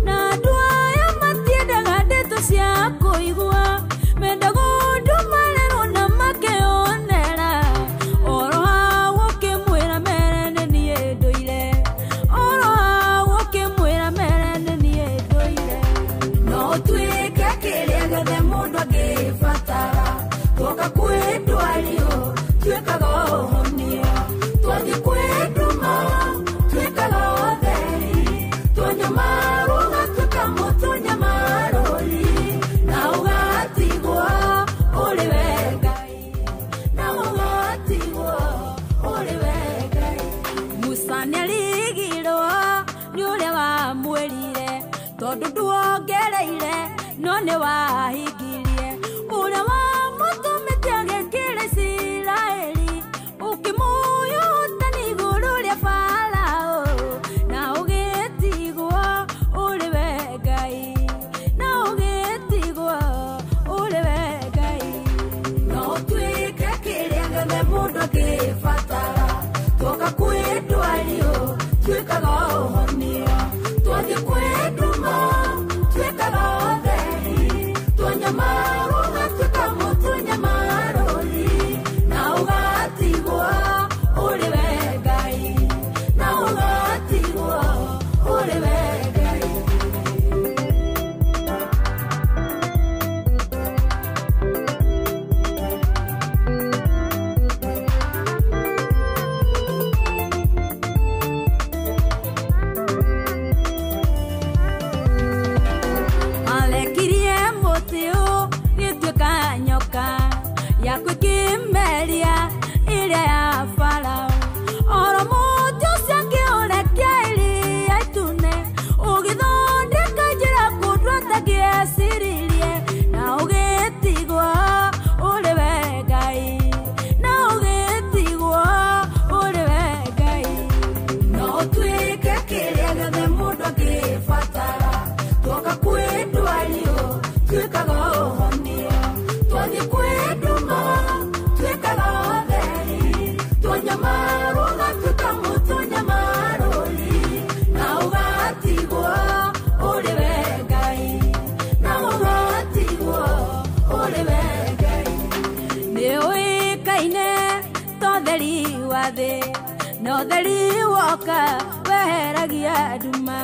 na andũ aya matiendaga ndeto cia kũigua, mendaga ũndũ marerwo na makeyonera. Oro hau ũkĩmwĩra mere nĩ niĩ ndũire, oro hau ũkĩmwĩra mere nĩ niĩ ndũire. No ũtuĩke kĩrĩa gĩothe mũndũ angĩbatara, twoka kwĩ ndwario tuĩkaga ũhonia, twathiĩ kwĩ nduma tuĩkaga ũtheri, twanyamaru ũgatuĩka mũtũnyamarũri, na ũgatigwo ũrĩ we Ngai, na ũgatigwo ũrĩ we Ngai. Musa nĩarigirwo nĩ ũrĩa wamwĩrire, tondũ Tondũ nduongereire no nĩ wahingirie ũrĩa wamũtũmĩte agĩkĩra Isiraeli ũkĩmũyũta igũrũ rĩa Farao na ũgĩtigwo ũrĩ we Ngai na ũgĩtigwo ũrĩ we Ngai no ũtuĩke kĩrĩa gĩothe mũndũ angĩbatara twoka kwĩ ndwario tuĩkaga ũhonio twathiĩ kwĩ nduma tuĩkaga ũtheri twanyamarwo ũgatuĩka mũtũnyamarũri na ũgatigwo ũrĩ we Ngai na ũgatigwo ũrĩ we Ngai. Alekirie mũtĩ ũgĩtuĩka nyoka yaku ĩkĩmeria ĩrĩa ya Farao oro mũtĩ ũcio akĩũrekia iria itune ũgĩthondeka njĩra kũndũ atangĩeciririe na ũgĩtigwo ũrĩ we Ngai na ũgĩtigwo ũrĩ we Ngai no ũtuĩke kĩrĩa gĩothe mũndũ angĩbatara twoka kwĩ ndwario tuĩkaga ũhonio twathiĩ kwĩ nduma tuĩkaga ũtheri twanyamarwo ũgatuĩka mũtũnyamarũri na ũgatigwo ũrĩ we Ngai na ũgatigwo ũrĩ we Ngai. Nĩũĩkaine ta ũtheri wa thĩ na ũtheri woka weheragia nduma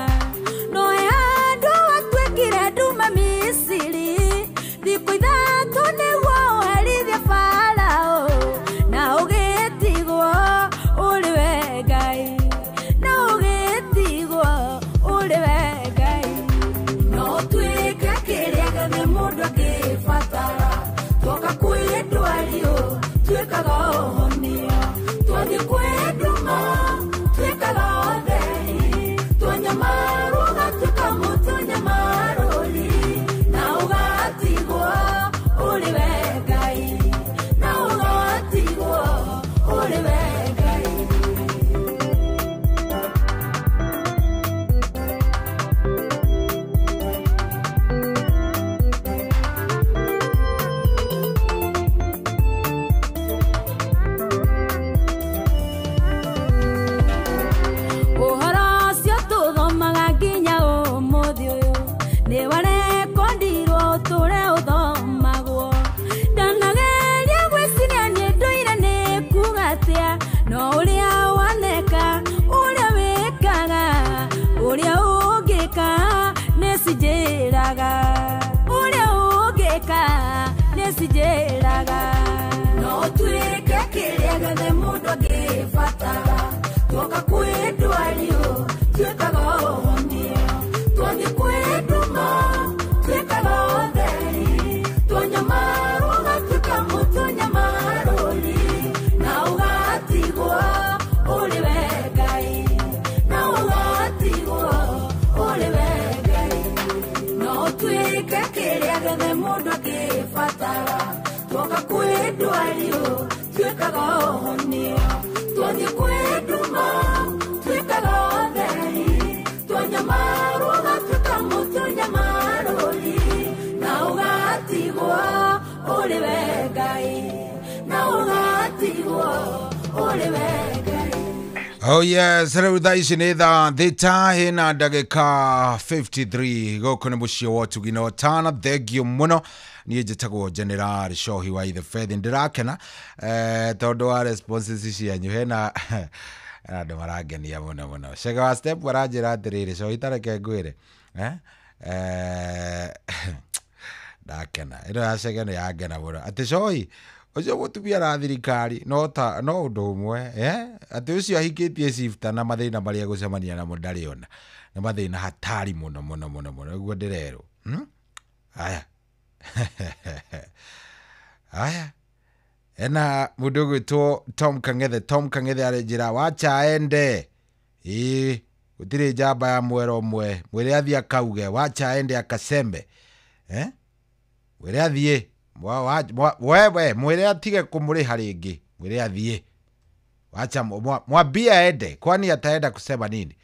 no he handũ watuĩkire nduma Misiri thikũ ithatũ nĩguo ũherithie Farao na ũgĩtigwo ũrĩ we Ngai na ũgĩtigwo ũrĩ we Ngai no ũtuĩke kĩrĩa gĩothe mũndũ angĩbatara twoka kwĩ ndwario tuĩkaga ũhonio twathiĩ kwĩ nduma tuĩkaga ũtheri twanyamarwo ũgatuĩka mũtũnyamarũri na ũgatigwo ũrĩ we Ngai na ũgatigwo ũrĩ we Ngai. Ũhoro ũcio tũthomaga nginya ũmũthĩ ũyũ nĩ warekondirwo ũtũre ũthomagwo ndanageria gwĩciria niĩ ndũire nĩ kuga atĩa no ũrĩa waneka ũrĩa wĩkaga ũrĩa ũngĩka nĩ cinjĩraga ũrĩa ũngĩka nĩ cinjĩraga no ũtuĩke kĩrĩa gĩothe mũndũ angĩbatara twoka kwĩ ndwario tuĩkaga ũhonio twathiĩ kwĩ nduma tuĩkaga ũtheri twanyamarwo ũgatuĩka mũtũnyamarũri na ũgatigwo ũrĩ we Ngai na ũgatigwo ũrĩ we Ngai no ũtuĩke kĩrĩa gĩothe mũndũ angĩbatara twoka kwĩ ndwario tuĩkaga ũhonio twathiĩ kwĩ nduma tuĩkaga ũtheri twanyamarwo ũgatuĩka mũtũnyamarũri na ũgatigwo ũrĩ we Ngai na ũgatigwo ũrĩ we Ngai. Oh yes, rĩu thaa ici nĩ thaa thita hena ndagĩka 53 gũkũ nĩ mũciĩ wa ũtugi na ũtana. Thengio mũno, niĩ njĩtagwo General Shohi wa Ithe Fethi. Ndĩrakena tondũ wa responses cianyu hena andũ marangenia mũno mũno. Cege wa step aranjĩra atĩrĩrĩ, Shohi tareke ngwĩre ndakena ĩno ya Cege nĩ yangena mũno atĩ Shohi ũcio mũtumia na thirikari no ta no ũndũ ũmwe atĩ ũcio ahikĩtie shifter na mathĩna marĩa egũcemania namo ndarĩ ona nĩ mathĩna hatari mũno mũno mũno mũno nĩguo ndĩrerwo. Aya aya ena mũndũ ũgwĩtwo Tom Kang'ethe. Tom Kang'ethe arenjĩra wacha aende ĩĩ Gũtirĩ njamba ya mwera ũmwe. Mwĩre athiĩ akauge, wacha aende akasembe. Eh? Mwĩre athiĩ. Wewe mwĩre atige kũmũrĩha rĩngĩ. Mwĩre athiĩ. Wacha mwambie aende, kwani ataenda kusema nini?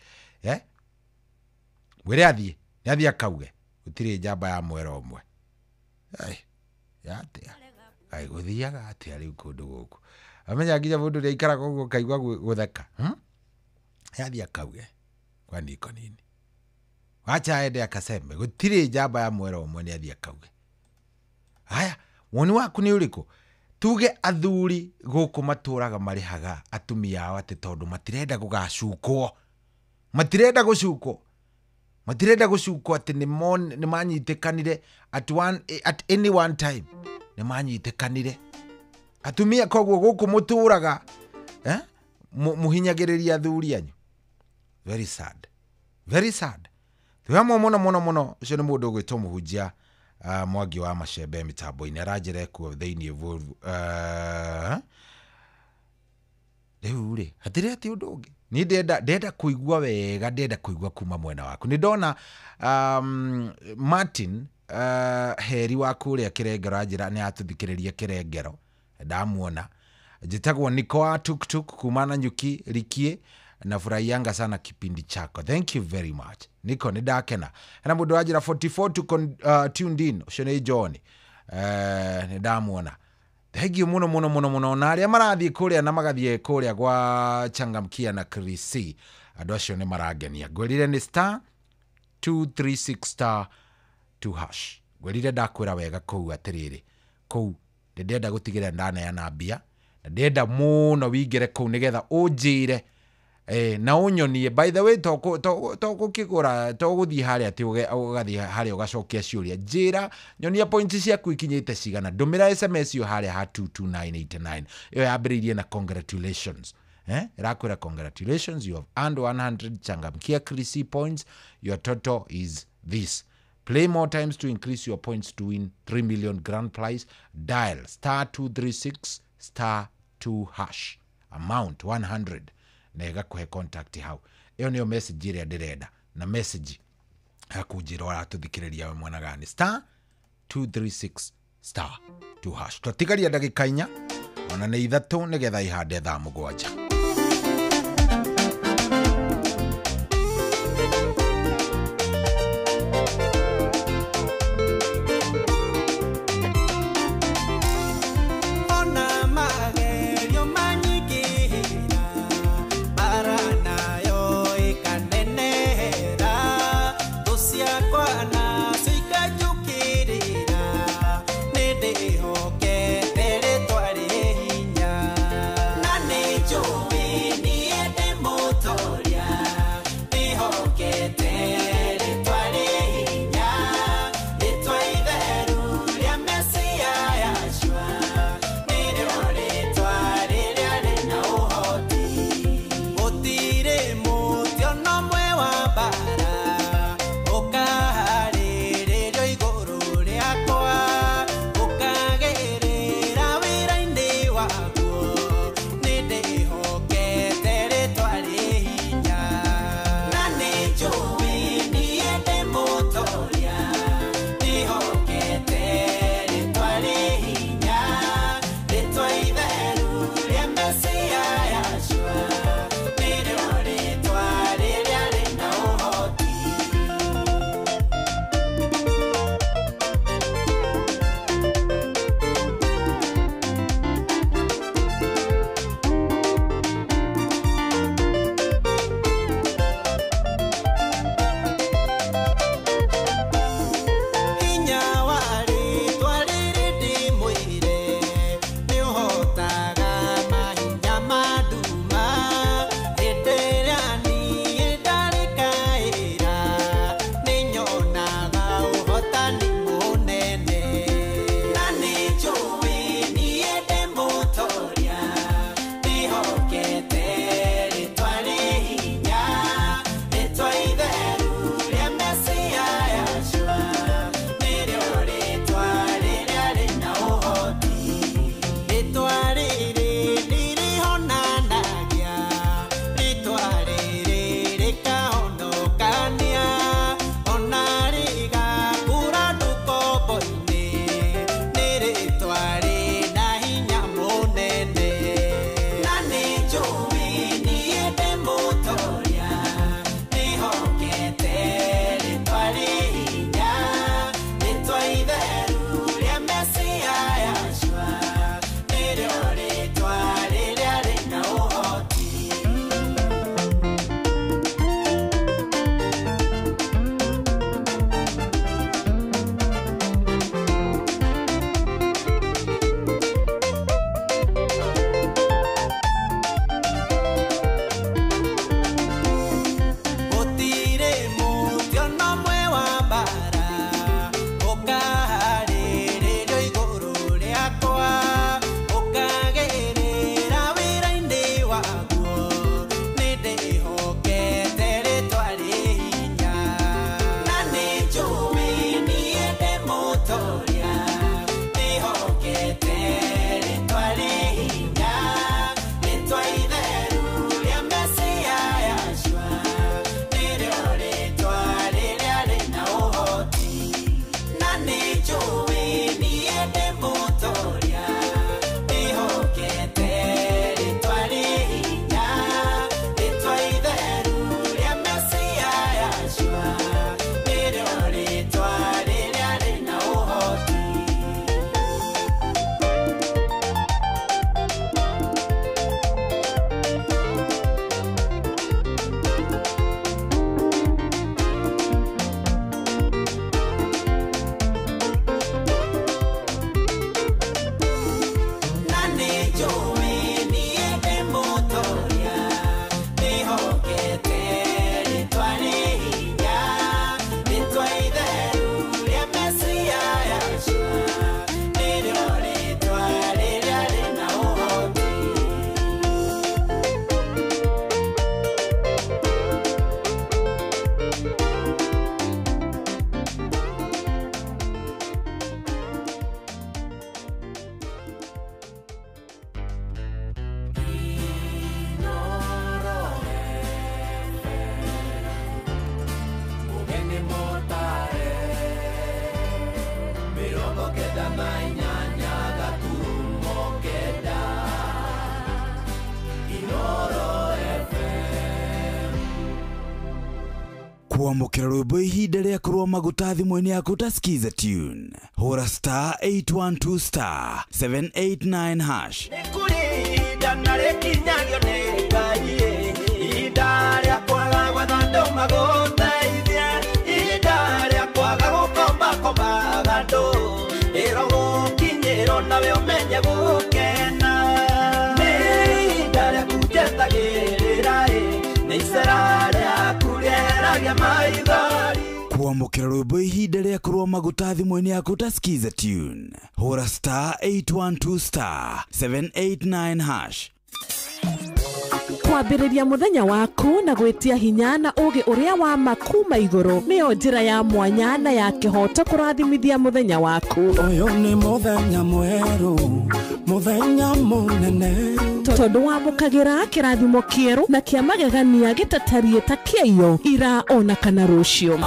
Eh? Mwĩre athiĩ, nĩ athiĩ akauge. Gũtirĩ njamba ya mwera ũmwe. Ai, ya atia. Ai, gũthiaga atĩa rĩu kũndũ gũkũ. Amenya nginya mũndũ ũrĩa aikaraga ũguo ũkaigua gũtheka. Yathiĩ akauge. Kwani iko nini? Wacha aende akaseme. Gũtirĩ njamba ya mwera ũmwe, nĩ athiĩ akauge. Haya, woni waku nĩ ũrĩkũ? Tuge athuri gũkũ matũraga marĩhaga atumia ao atĩ tondũ matirenda gũgacukwo. Matirenda gũcukwo. Matirenda gũcukwo atĩ nĩ manyitĩkanire at any one time. Nĩ manyitĩkanire. Atumia koguo gũkũ mũtũraga, eh? Mũhinyagĩrĩria athuri anyu. Very sad. Very sad. Twĩhamwe mũno mũno mũno. Ũcio nĩ mũndũ ũgwĩtwo mũhunjia Mwangi wa Macembe mĩtambo-inĩ. Aranjĩra ekuo thĩinĩ rĩu rĩ hatirĩ atĩ ũndũ ũngĩ. Niĩ ndenda kũigua wega, ndenda kũigua kuma mwena waku. Nĩ ndona Martin Heri wa kũrĩa Kĩrengero anjĩra nĩ atũthikĩrĩria Kĩrengero. Ndamuona. Njĩtagwo Niko wa Tuktuk kuma na Nyuki Rikie. Nafurahianga sana kipindi chako. Thank you very much. Niko nĩ ndakena. Hena mũndũ wanjĩra 44 to tuned in. Ũcio nĩ John. Nĩ ndamuona. Thank you mũno mũno mũno mũno. Na arĩa marathiĩ kũrĩa na magathiĩ kũrĩa gwa Changamkia na Chris. Andũ acio nĩ marangenia. Ngwĩrire nĩ star 236 star 2 hash. Ngwĩrire ndakwĩra wega kũu atĩrĩrĩ. Kũu ndĩrenda gũtigĩrĩra ndaneana mbia. Na ndĩrenda mũno wingĩre kũu nĩgetha ũnjĩre na ũnyonie. By the way, tũgũkĩgũra, tũgũthiĩ harĩa atĩ ũgathiĩ harĩa ũgacokia ciũria. Njĩra nyonia points ciaku ikinyĩte cigana. Ndũmĩra SMS ĩyo harĩa ha 22989. Ĩyo yambĩrĩirie na congratulations. Ĩrakwĩra congratulations, you have earned 100 Changamkia Chris points. Your total is this. Play more times to increase your points to win 3 million grand prize. Dial star 236 star 2 hash. Amount 100. Na ĩgakũhe contact hau. Ĩyo nĩyo message ĩrĩa ndĩrenda. Na message yakunjĩra ũratũthikĩrĩria we mwena gani. Star 236 star 2 hash. Twatigaria ndagĩka 4 ona nĩ 3 nĩgetha ihande thaa 7. Joe. Kwamũkĩra rwĩmbo ihinda rĩa kũrũa maguta thimũ-inĩ yaku ta Skiza tune. Hũra star 812 star 789 hash. Nĩkũrĩ na rĩkinyagio nĩ Ngai, ihinda rĩa kwaga gwetha andũ magũteithie, ihinda rĩa kwaga gũkombakombaga andũ, ĩro gũkinyĩrwo nawe ũmenye gũkena. Nĩ ihinda rĩaku njetagĩrĩra, nĩ icera rĩaku rĩeragia maithori. Kwamũkĩra rwĩmbo ihinda rĩa kũrũa maguta thimũ-inĩ yaku ta Skiza tune. Hũra star 812 star 789 hash. Kwambĩrĩria mũthenya waku na gwĩtia hinya na ũgĩ ũrĩa wa makuma igũrũ nĩyo njĩra ya mwanya na ya kĩhoto kũrathimithia mũthenya waku. Ũyũ nĩ mũthenya mwerũ, mũthenya mũnene, tondũ wamũkagĩra kĩrathimo kĩerũ na kĩa magegania gĩtatariĩ ta kĩaiyo ira ona kana rũciũ.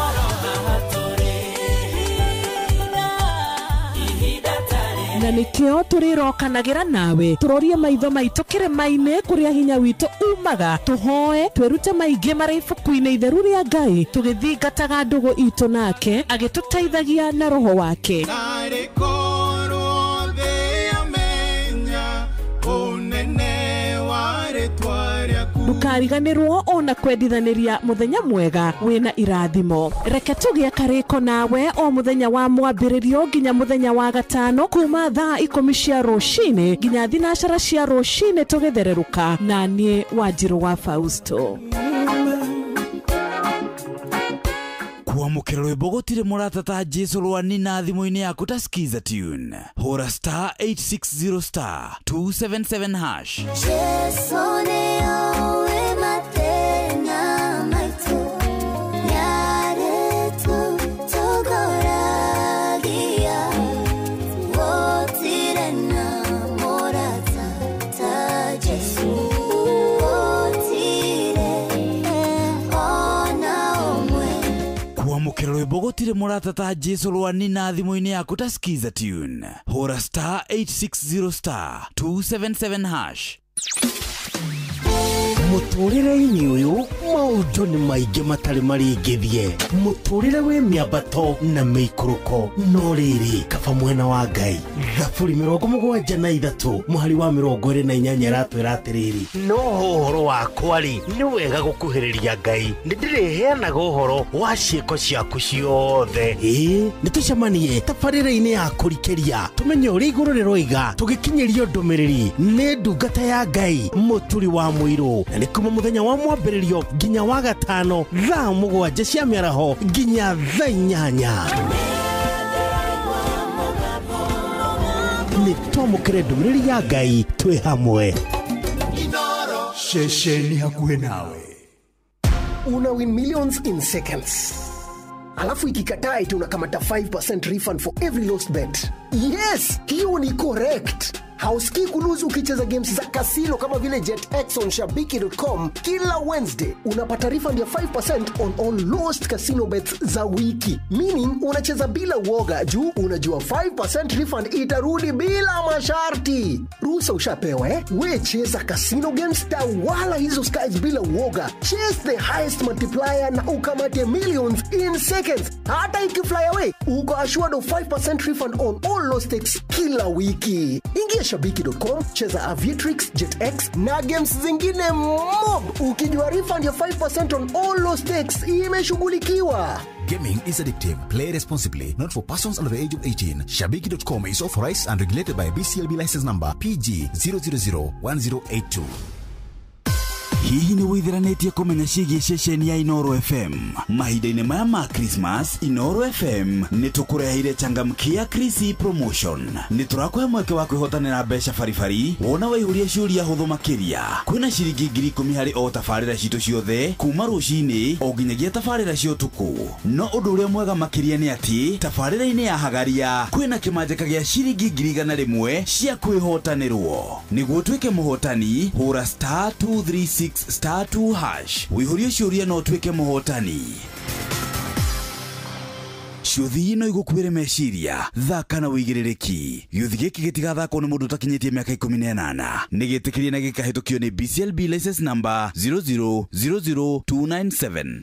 Na nĩkĩo tũrĩrokanagĩra nawe tũrorie maitho maitũ kĩrĩma-inĩ kũrĩa hinya witũ umaga, tũhoe twĩrute maingĩ marĩ ibuku-inĩ itheru rĩa Ngai, tũgĩthingataga ndũgũ itũ nake agĩtũteithagia na roho wake. Narĩ korwo thĩ yamenya ũnene wa rĩtwa rĩaku. Ndũkariganĩrwo ona kwendithanĩria mũthenya mwega wĩna irathimo. Reke tũgĩe karĩko nawe o mũthenya wa mwambĩrĩrio nginya mũthenya wa gatano kuma thaa 10 cia rũcinĩ nginya 12 cia rũcinĩ tũgĩthererũka na niĩ Wanjirũ wa Fausto. Kwamũkĩra rwĩmbo gũtirĩ mũrata ta Jesu rwani na thimũ-inĩ yaku ta Skiza tune. Hũra star 860 star 277 hash. Jesu nĩoĩ mathĩna maitũ, nĩarĩtũtongoragia, gũtirĩ na mũrata ta Jesu, gũtirĩ ona ũmwe. Kwamũkĩra rwĩmbo gũtirĩ mũrata ta Jesu rwani na thimũ-inĩ yaku ta Skiza tune. Hũra star 860 star 277 hash. Mũtũrĩre-inĩ ũyũ maũndũ nĩ maingĩ matarĩ marĩngĩthie, mũtũrĩre wĩ mĩambato na mĩikũrũko, no rĩrĩ kaba mwena wa Ngai. Thaburi 73 mũhari wa 28 ĩratwĩra atĩrĩrĩ, no ũhoro wakwa rĩ nĩ wega gũkuhĩrĩria Ngai, nĩndĩrĩheanaga ũhoro wa ciĩko ciaku ciothe. Ĩĩ nĩtũcemanie tabarĩra-inĩ ya kũrikĩria tũmenye ũrĩa igũrũ rĩroiga tũgĩkinyĩrio ndũmĩrĩri nĩ ndungata ya Ngai Mũturi wa Mũirũ, na nĩ kuma mũthenya wa mwambĩrĩrio nginya wa gatano thaa 7 cia mĩaraho nginya thaa 8. Nĩ twamũkĩre ndũmĩrĩri ya Ngai twĩ hamwe. Ceceni hakuhĩ nawe. Una win millions in seconds. Alafu ikikataa eti unakamata 5% refund for every lost bet. Yes, hiyo ni correct. Hausikii kuluzi ukicheza games za kasino kama vile JetX on shabiki.com. Kila Wednesday unapata refund ya 5% on all lost casino bets za wiki. Meaning unacheza bila uoga juu unajua 5% refund itarudi bila masharti. Ruhusa ushapewa eh? We cheza casino games, tawala hizo skies bila uoga. Chase the highest multiplier na ukamate millions in seconds. Hata ikifly away, uko assured of 5% refund on all lost stakes kila wiki. Ingia shabiki.com, cheza Aviatrix, JetX na games zingine mob. Ukijua refund ya 5% on all lost stakes imeshughulikiwa. Gaming is addictive. Play responsibly. Not for persons under the age of 18. Shabiki.com is authorized and regulated by BCLB license number PG 0001082. Hihi nĩ wĩthiranĩtie kũmenya ciĩgiĩ ceceni ya Inooro FM? Mahinda-inĩ maya ma Christmas, Inooro FM nĩ tũkũreheire changamkia Krisi promotion. Nĩ tũrakũhe mweke wa kwĩhotanĩra mbeca baribari wona waihũria ciũria hũthũ makĩria. Kwĩna ciringi 10,000 harĩ o tabarĩra citũ ciothe kuma rũcinĩ o nginyagia tabarĩra cia ũtukũ. No ũndũ ũrĩa mwega makĩria nĩ atĩ tabarĩra-inĩ ya Hagaria kwĩna kĩmanjĩka gĩa ciringi 100,000 cia kwĩhotanĩrwo. Nĩguo ũtuĩke mũhotani, hũra star 236 star 2 hash. Wĩihũrie ciũria no ũtuĩke mũhotani. Ciũthi no igũkuĩre meciria, thaka na wĩigĩrĩrĩki. Gĩũthi gĩkĩ gĩtigathakwo nĩ mũndũ ũtakinyĩtie mĩaka 18. Nĩ gĩtĩkĩrie na gĩkahĩtũkio nĩ BCLB license number 0000297.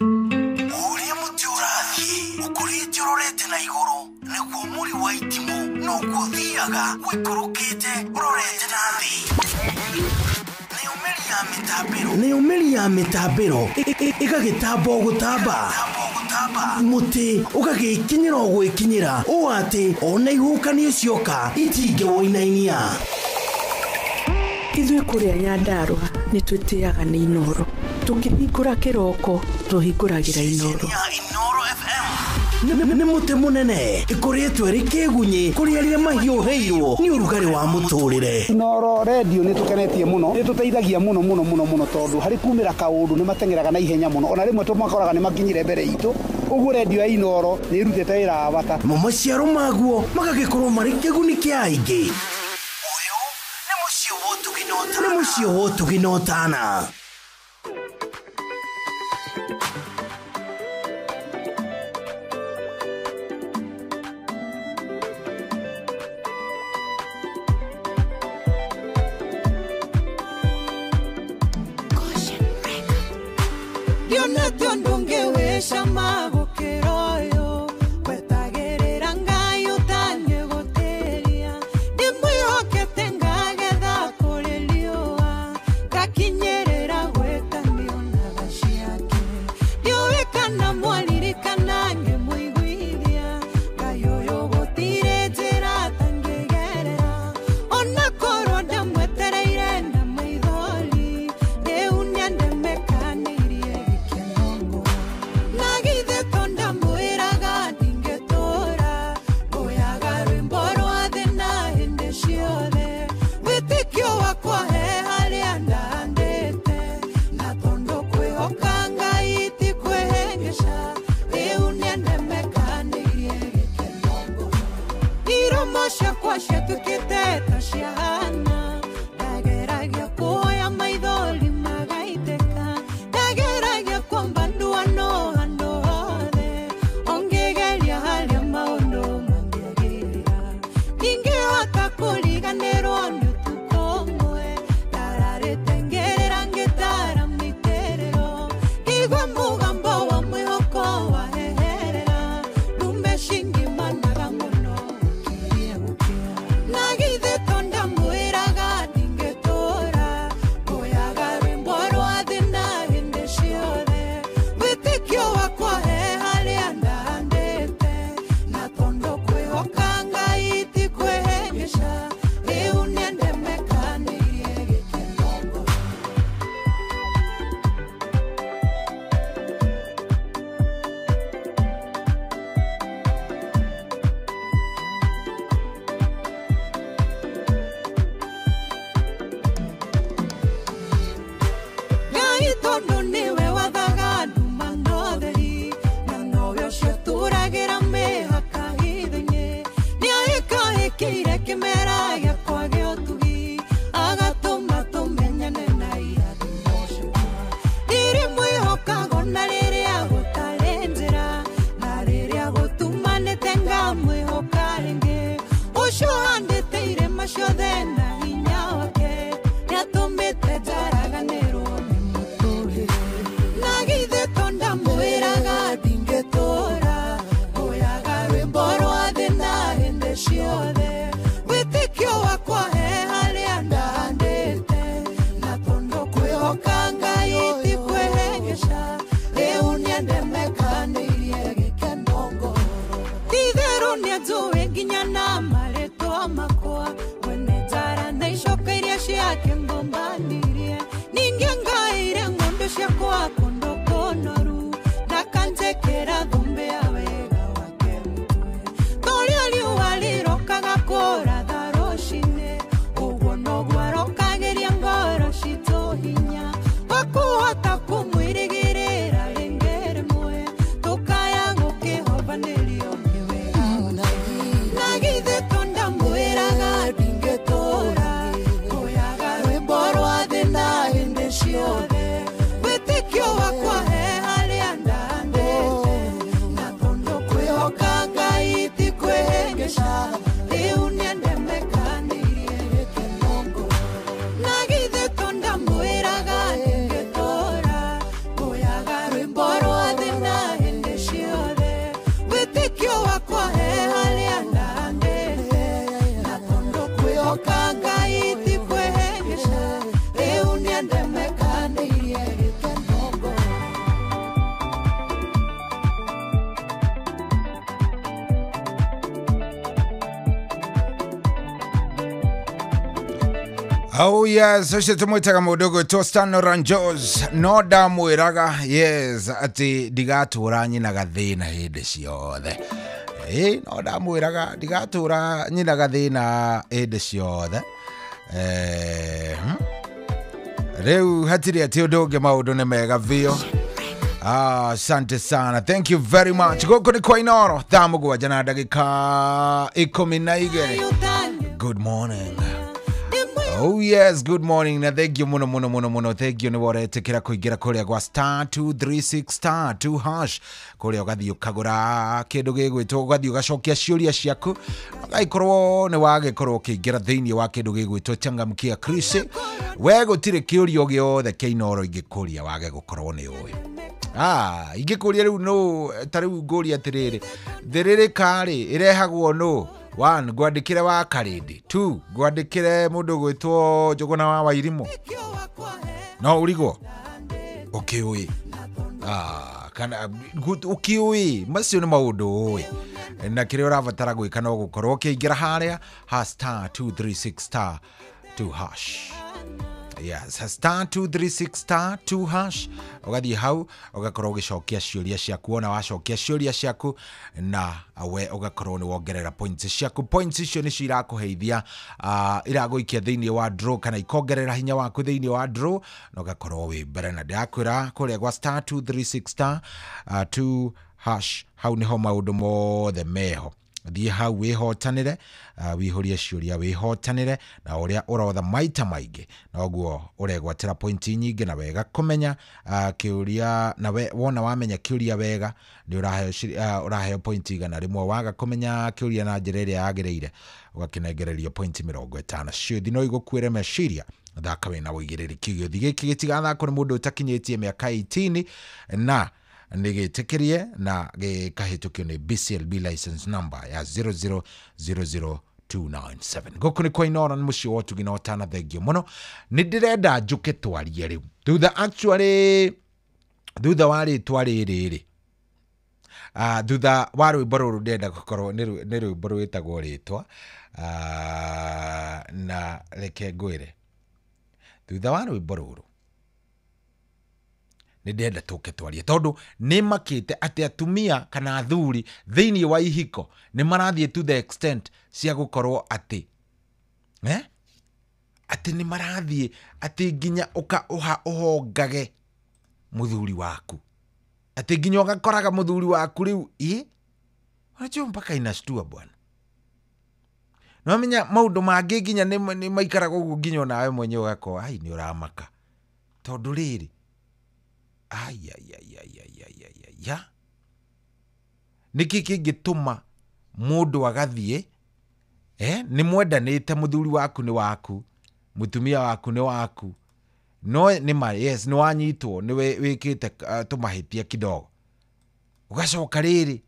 Ũrorete na igũrũ nĩguo mũri wa itimũ noguo ũthiaga ũikũrũkĩte ũrorete na thĩ. Nayo mĩri ya mĩtambĩro ĩgagĩtamba o gũtamba, mũtĩ ũgagĩkinyĩra o gwĩkinyĩra ũũ atĩ ona ihuhũkanio cioka itingĩwũinainia. Ithuĩ kũrĩa Nyandarũa nĩ twĩtĩaga nĩ Inooro. Tũkĩhingũra kĩroko tũhingũragĩra Inooro. Nĩ mũtĩ mũnene ĩkoretwo ĩrĩ kĩgunyĩ kũrĩ arĩa mahiũhĩirwo nĩ ũrugarĩ wa mũtũrĩre. Inooro redio nĩ tũkenetie mũno, nĩ tũteithagia mũno mũno mũno mũno tondũ harĩ kumĩra kaũndũ nĩ mateng'eraga na ihenya mũno, ona rĩmwe tũmakoraga nĩ makinyire mbere itũ. Ũguo redio ya Inooro nĩ ĩrutĩte wĩra wa bata. Namo maciaro maguo magagĩkorwo marĩ kĩguni kĩa aingĩ. Ũyũ nĩ mũciĩ wa ũtugi na ũtana. Ndionete ũndũ ũngĩwĩcama gũkĩra ũyũ, gwetagĩrĩra Ngai ũtangĩgũtĩria. Ndĩmwĩhokete ngagetha kũrĩ riũa, ngakinyĩrĩra gwĩtanio na tha ciake. Ndiũĩ kana mwaririkana ngĩmũiguithia, Ngai ũyũ gũtirĩ njĩra atangĩgerera. Ona korwo ndamwetereire na maithori, rĩu nĩandemekanĩirie gĩkeno ngoro. Na githĩ to ndamwĩraga ndingĩtũũra, ngũyaga rwĩmbo rwa thĩna hĩndĩ ciothe. Wĩtĩkio wakwa he harĩa ndahandĩte, na tondũ kwĩhoka Ngai ti kwĩhĩngĩca, rĩu nĩandemekanĩirie gĩkeno ngoro. Iromo ciakwa ciatuĩkĩte ta cia Hana, ndageragia kuoya maithori magaitĩka, ndageragia kwamba nduano handũ hothe, ũngĩgeria harĩa maũndũ mangĩagĩra. Ndingĩhota kũriganĩrwo nĩ ũtukũ ũmwe, ndararĩte ngĩrĩra ngĩtara mĩitĩrĩro, ngĩigua mũgambo wa mwĩhoko waheherera, ndume cingimanaga mũno gũkirie gũkĩa. Na githĩ to ndamwĩraga ndingĩtũũra, ngũyaga rwĩmbo rwa thĩna hĩndĩ ciothe. Wĩtĩkio wakwa he harĩa ndahandĩte, na tondũ kwĩhoka Ngai ti kwĩhĩngĩca, rĩu nĩandemekanĩirie gĩkeno ngoro. Ngai tondũ nĩwe wathaga nduma na ũtheri, na nowe ũcio ũtũragĩra mĩhaka hitho-inĩ. Nĩahĩkahĩkĩire kĩmera gĩakwa gĩa ũtugi, agatũma tũmenyane na irathimo ciakwa. Ndĩrĩmwĩhokaga ona rĩrĩa gũtarĩ njĩra, na rĩrĩa gũtumanĩte ngamwĩhoka rĩngĩ. Ũcio ũhandĩte irĩma ciothe na hinya wake, nĩatũmĩte njaraganĩrwo nĩ mũtũrĩre. Na githĩ to ndamwĩraga ndingĩtũũra, ngũyaga rwĩmbo rwa thĩna hĩndĩ ciothe. Wĩtĩkio wakwa he harĩa ndahandĩte, na tondũ kwĩhoka Ngai ti kwĩhĩngĩca, rĩu nĩandemekanĩirie gĩkeno ngoro. Ti-itherũ nĩanjũĩ nginya na marĩtwa makwa, mwene njara na icoka iria ciake ngombanirie. Ningĩ ngaire ng'ondu ciakwa kũndũ kũnoru, ndakanjĩkĩra thũmbĩ ya wega wake mũtwe. Ta ũrĩa riũa rĩrokaga kũratha rũcinĩ, ũguo noguo arokagĩria ngoro citũ hinya wa kũhota kũmwĩrĩgĩrĩra rĩngĩ rĩmwe, tũkaya gũkĩhobanĩrio nĩ wega wake. Na githĩ to ndamwĩraga ndingĩtũũra, ngũyaga rwĩmbo rwa thĩna hĩndĩ ciothe. Wĩtĩkio wakwa Oh yes, ũcio tũmwĩtaga mũndũ ũgwĩtwo Stan Ranjos no ndamwĩraga yes atĩ ndigatũra nyinaga thĩna hĩndĩ ciothe. Ĩ no ndamwĩraga ndigatũra nyinaga thĩna hĩndĩ ciothe. Rĩu hatirĩ atĩ ũndũ ũngĩ, maũndũ nĩ mega biũ. Asante sana, thank you very much. Gũkũ nĩ kwa Inoro, thaa 7 na ndagĩka 12. Good morning. Oh yes, good morning na thank you muno muno muno muno. Thank you nĩ woretĩkĩra kũingĩra kũrĩa gwa star 236 star 2 hash kũrĩa ũgathiĩ ũkagũra kĩndũ gĩgwĩtwo, ũgathiĩ ũgacokia ciũria ciaku, ũgagĩkorwo nĩ wagĩkorwo ũkĩingĩra thĩinĩ wa kĩndũ gĩgwĩtwo changamkia Chris. We gũtirĩ kĩũria gĩothe kĩa Inoro ingĩkũria wage gũkorwo nĩ ũĩ. Ingĩkũria rĩu no ta rĩu ngũria atĩrĩrĩ, thĩrĩrĩka rĩ ĩrehagwo no 1 ngwandĩkĩre wa Karĩndĩ, 2 ngwandĩkĩre mũndũ gwĩtwo Njũgũna wa Wairimũ, no ũrigwo ũkĩũĩ kana ũkĩũĩ, macio nĩ maũndũ ũĩ, na kĩrĩa ũrabatara gwĩka no gũkorwo ũkĩingĩra harĩa ha star 236 star 2 hash. Yes, star 236 star 2 hash, ũgathiĩ hau ũgakorwo ũgĩcokia ciũria ciaku, ona wacokia ciũria ciaku na we ũgakorwo nĩ wongerera points ciaku. Points icio nĩcio irakũheithia, iragũikia thĩinĩ wa draw kana ikongerera hinya waku thĩinĩ wa draw, na ũgakorwo wĩ mbere. Na ndĩrakwĩra kũrĩa gwa star 236 star 2 hash, hau nĩho maũndũ mothe meho. Thiĩ hau wĩhotanĩre, wĩihũrie ciũria wĩhotanĩre, na ũrĩa ũrotha maita maingĩ noguo ũregwatĩra pointi nyingĩ, na wega kũmenya kĩũria, na we wona wamenya kĩũria wega nĩ ũraheo pointi 100. Waga kũmenya kĩũria na njĩra ĩrĩa yagĩrĩire ũgakĩnengererio pointi 50. Ciũthi no igũkuĩre meciria, thaka wĩna ũigĩrĩrĩki. Gĩũthi gĩkĩ gĩtigathakwo nĩ mũndũ ũtakinyĩtie mĩaka 18 na nĩgĩtĩkĩrie na gĩkahĩtũkio nĩ BCLB license number ya 0000297. Gũkũ nĩ kwa Inoro, nĩ mũciĩ wa ũtugi na ũtana. Thengio mũno, nĩ ndĩrenda njũke twarie rĩu thutha, actually thutha wa rĩtwa rĩrĩ rĩ, thutha wa rwĩmbo rũrũ ndĩrenda gũkorwo nĩ rwĩmbo rwĩtagwo rĩtwa, na reke ngwĩre thutha wa rwĩmbo rũrũ nĩ ndĩrenda tũke twarie, tondũ nĩ makĩte atĩ atumia kana athuri thĩinĩ wa ihiko nĩ marathiĩ to the extent cia gũkorwo atĩ atĩ nĩ marathiĩ atĩ nginya ũhongage mũthuri waku, atĩ nginya ũgakoraga mũthuri waku rĩu ĩ unajua mpaka inashtua bwana. No menya maũndũ mangĩ nginya nĩ maikaraga ũguo nginya onawe mwenyewe ũgakorwo ai nĩ ũramaka, tondũ rĩrĩ ya nĩkĩ kĩngĩtũma mũndũ agathiĩ nĩ mwendanĩte, mũthuri waku nĩ waku, mũtumia waku nĩ waku, no nĩ ma yes nĩ wanyitwo nĩ wĩkĩte tũmahĩtia kidogo, ũgacoka rĩrĩ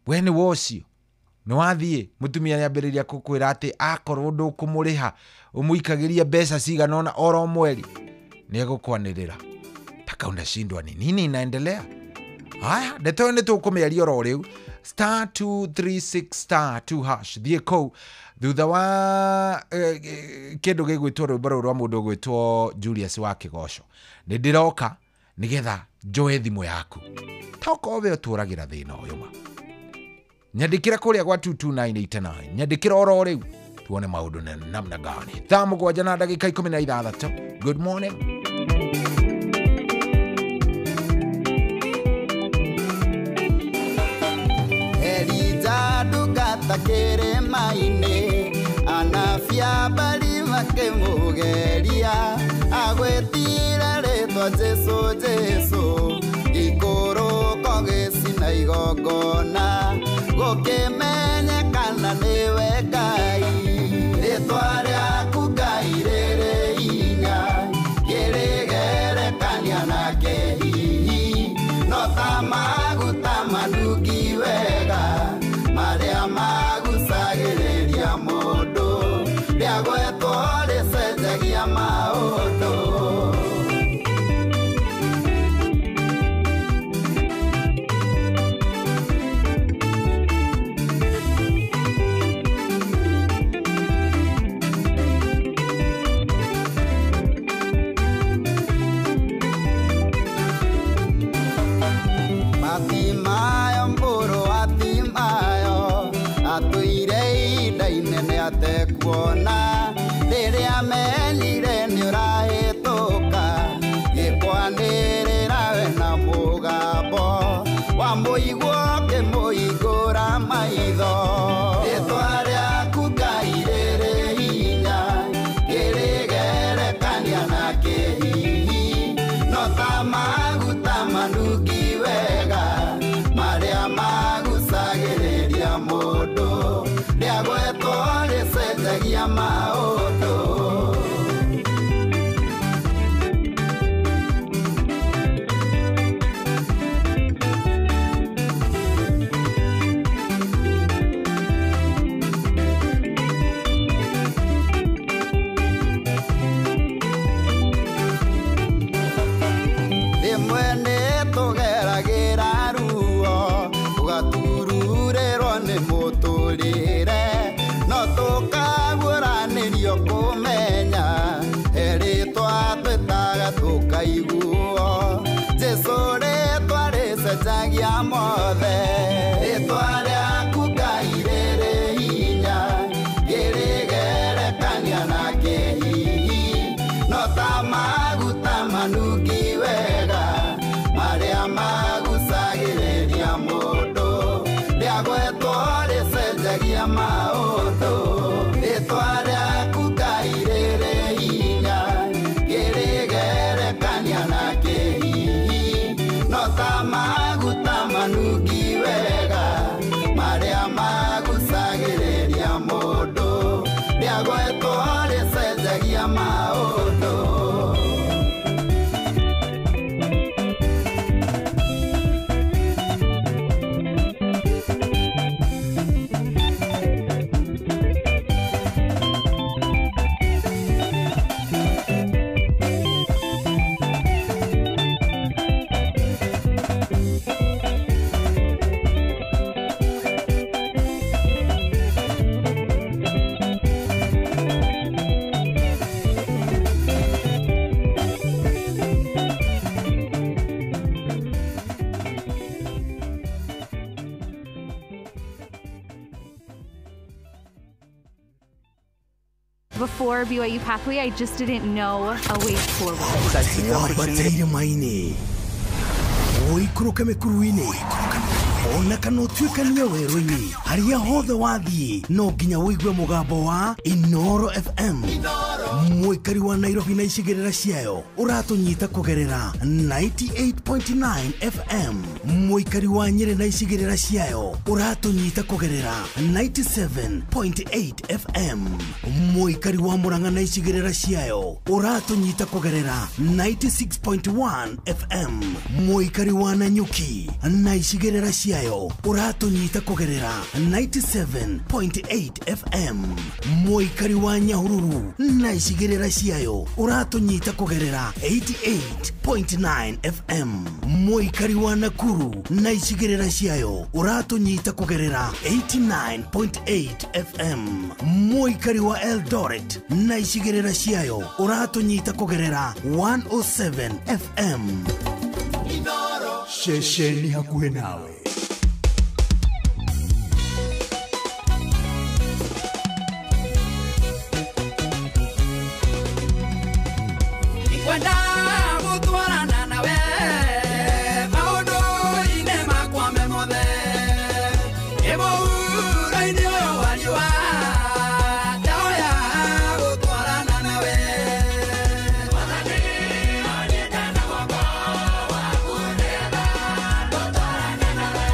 we nĩ wocio nĩ wathiĩ mũtumia nĩambĩrĩria gũkwĩra atĩ akorwo ndũkũmũrĩha ũmũikagĩrie mbeca cigana ũna oro mweri nĩ egũkwanĩrĩra mpaka unashindwa ni nini inaendelea. Haya, ndeto nĩ tũkũmĩaria oro rĩu star 236 star 2 hash. Thiĩ kũu thutha wa kĩndũ gĩgwĩtwo rwĩmbo rũrũ rwa mũndũ ũgwĩtwo Julius wa Kĩgoco, nĩ ndĩroka nĩgetha njoe thimũ yaku, tokorwo we ũtũragĩra thĩna ũyũ ma nyandĩkĩra kũrĩa gwa 22989, nyandĩkĩra oro rĩu tuone maũndũ na namna gani. Thaa 7 na ndagĩka 16. Good morning. Elija ndungata kĩrĩma-inĩ, anabii a Baali makĩmũgeria, agwĩtire rĩtwa Jesũ Jesũ, gĩikũrũko gĩcina igongona, gũkĩmenyekana nĩwe Ngai. Rĩtwa rĩaku Ngai rĩrĩ hinya, kĩrĩgerekania na kĩhihi, no ta maguta manungi wega marĩa magucagĩrĩria mũndũ, rĩagwetwo rĩcenjagia maũndũ. Kũigwo kĩmũhingũra maitho. Rĩtwa rĩaku Ngai rĩrĩ hinya, kĩrĩgerekania na kĩhihi. No ta maguta manungi wega, marĩa magucagĩrĩria mũndũ. Rĩagwetwo rĩcenjagia maũndũ. Rĩmwe nĩtũgeragĩra ruo, tũgatururĩrwo nĩ mũtũrĩre, no tũkaguũranĩrio kũmenya he rĩtwa twĩtaga tũkaiguo. Jesũ rĩtwa rĩcenjagia mothe. Rĩtwa rĩaku Ngai rĩrĩ hinya, kĩrĩgerekania na kĩhihi. No ta maguta manungi wega, marĩa magucagĩrĩria mũndũ. Rĩagwetwo rĩcenjagia maũndũ. Rĩtwa rĩaku Ngai rĩrĩ hinya, kĩrĩgerekania na kĩhihi. No ta maguta manungi wega, marĩa magucagĩrĩria mũndũ. Rĩagwetwo rĩcenjagia maũndũ. Before BYU Pathway, I just didn't know a way forward. Wambateire maini ũikũrũke mĩkuru-inĩ ona kana ũtuĩkanie werũ-inĩ harĩa hothe wathiĩ no nginya ũigue mũgambo wa Inoro FM. Mũikari wa Nairobi na icigĩrĩra ciayo ũratũnyita kũgerera 98.9 FM. Mũikari wa Nyĩrĩ na icigĩrĩra ciayo ũratũnyita kũgerera 97.8 FM. Mũikari wa Murang'a na icigĩrĩra ciayo ũratũnyita kũgerera 96.1 FM. Mũikari wa Nanyuki na icigĩrĩra ciayo ũratũnyita kũgerera 97.8 FM. Mũikari wa Nyahururu na icigĩrĩra ciayo ũratũnyita kũgerera 88.9 FM. Mũikari wa Nakuru na icigĩrĩra ciayo ũratũnyita kũgerera 89.8 FM. Mũikari wa Eldoret na icigĩrĩra ciayo ũratũnyita kũgerera 107 FM. Ceceni hakuhĩ nawe. Kwenda gũtwarana nawe maũndũ-inĩ makwa me mothe, ĩmũhuro-inĩ ũyũ wa riũa ndahoya gũtwarana nawe. Mwathani ũnyite na guoko waku nĩgetha tũtwarane nawe.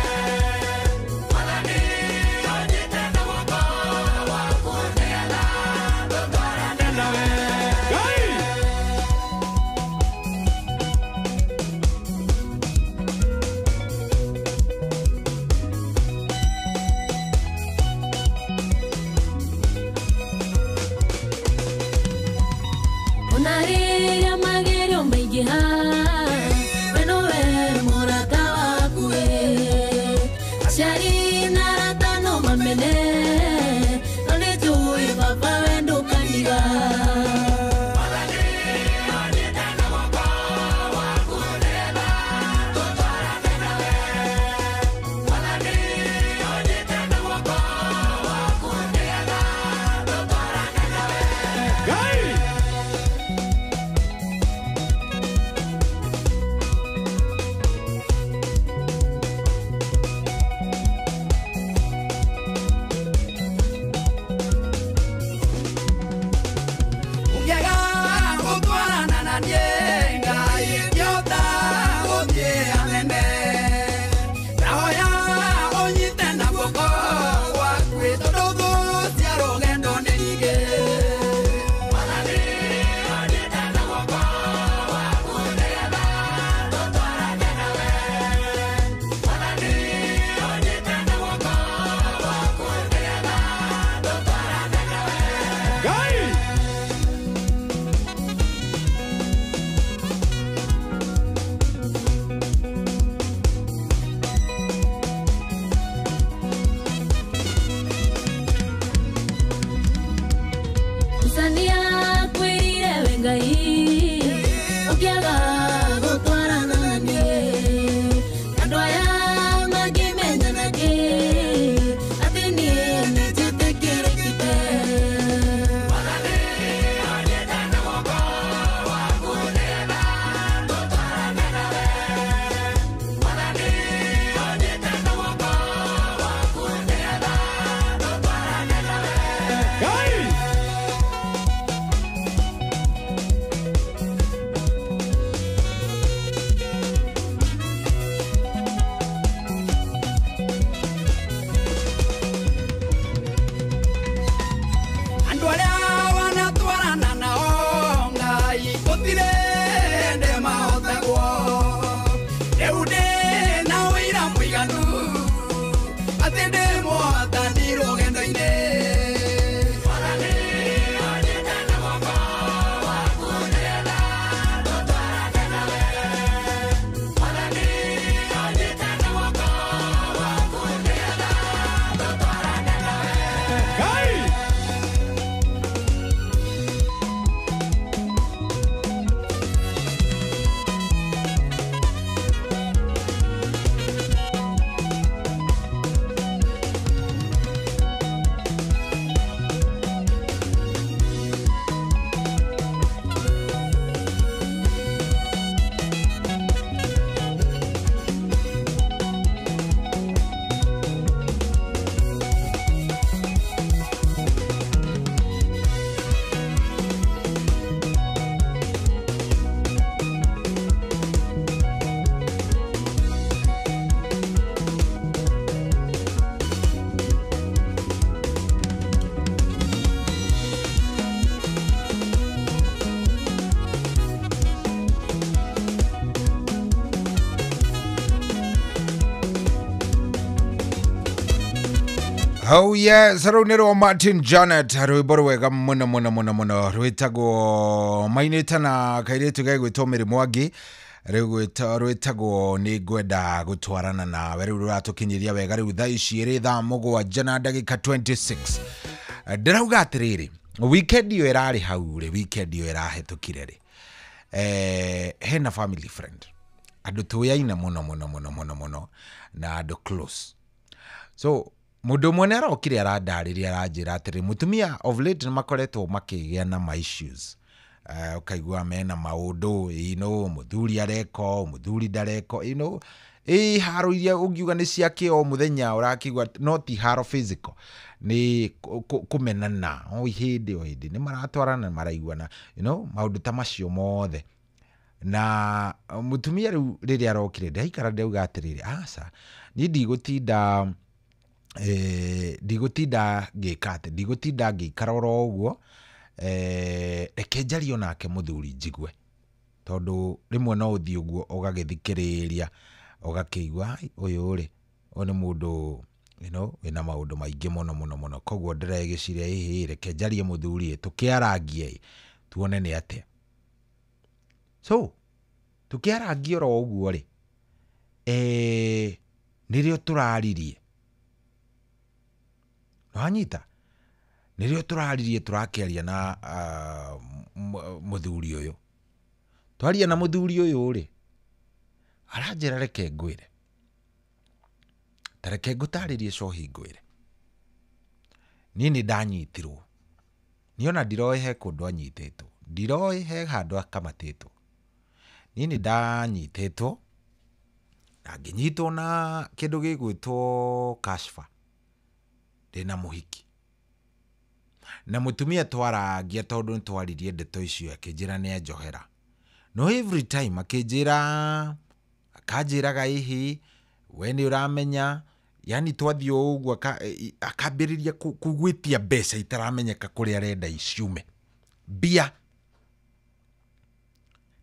Oh yes, rũu nĩ rwa Martin Janet, rwĩmbo rwega mũno mũno mũno mũno rwĩtagwo mainĩte na kairĩtu gegwĩtwo Mary Mwangi, rĩu rwĩtagwo nĩ ngwenda gũtwarana nawe. Rĩu rũratũkinyĩria wega rĩu thaa ici ĩrĩ thaa 7 na ndagĩka 26. Ndĩrauga atĩrĩrĩ, weekend ĩyo ĩrarĩ hau rĩ, weekend ĩyo ĩrahĩtũkire rĩ, hena family friend, andũ tũyaine mũno mũno mũno mũno mũno na andũ close. So mũndũ ũmwe nĩ arokire arandarĩria, aranjĩra atĩrĩ mũtumia of late nĩ makoretwo makĩgĩa na ma issues. Ũkaigua mena maũndũ, you know, mũthuri areko, mũthuri ndareko, you know, ĩ haro iria ũngiuga nĩ cia kĩ o mũthenya, ũrakĩigua no ti haro physical, nĩ kũmenana o hĩndĩ o hĩndĩ, nĩ maratwarana, maraiguana, you know, maũndũ ta macio mothe. Na mũtumia rĩu rĩrĩa arokire ndaikara ndauga atĩrĩrĩ, aca niĩ ndigũtinda ndigũtinda ngĩka atĩ, ndigũtinda ngĩikara oro ũguo, reke njarie onake mũthuri njigue, tondũ rĩmwe no ũthiĩ ũguo ũgagĩthikĩrĩria ũgakĩigua "Ai, ũyũ rĩ, ũyũ nĩ mũndũ, you know, wĩna maũndũ maingĩ mũno mũno mũno." Koguo ndĩregĩciria, ĩhĩ, reke njarie mũthuri ĩ, tũkĩarangie ĩ, tuone nĩ atĩa. So tũkĩarangia oro ũguo rĩ, nĩrĩo tũraririe, nĩwanyita, nĩrĩo tũraririe, tũrakĩaria na mũthuri ũyũ. Twaria na mũthuri ũyũ rĩ, aranjĩra reke ngwĩre, ta reke ngũtarĩrie cohi ngwĩre, niĩ nĩ ndanyitirwo, niĩ ona ndiroĩ he kũndũ anyitĩtwo, ndiroĩ he handũ akamatĩtwo, niĩ nĩ ndanyitĩtwo na ngĩnyitwo na kĩndũ gĩgwĩtwo kashfa, ndĩna mũhiki na mũtumia. Twarangia tondũ nĩ twaririe ndeto icio, akĩnjĩra nĩ anjohera, no every time akĩnjĩra, akanjĩraga ĩhĩ, we nĩ ũramenya, yani twathiĩ o ũguo akambĩrĩria kũgwĩtia mbeca itaramenyeka kũrĩa arenda iciume mbia,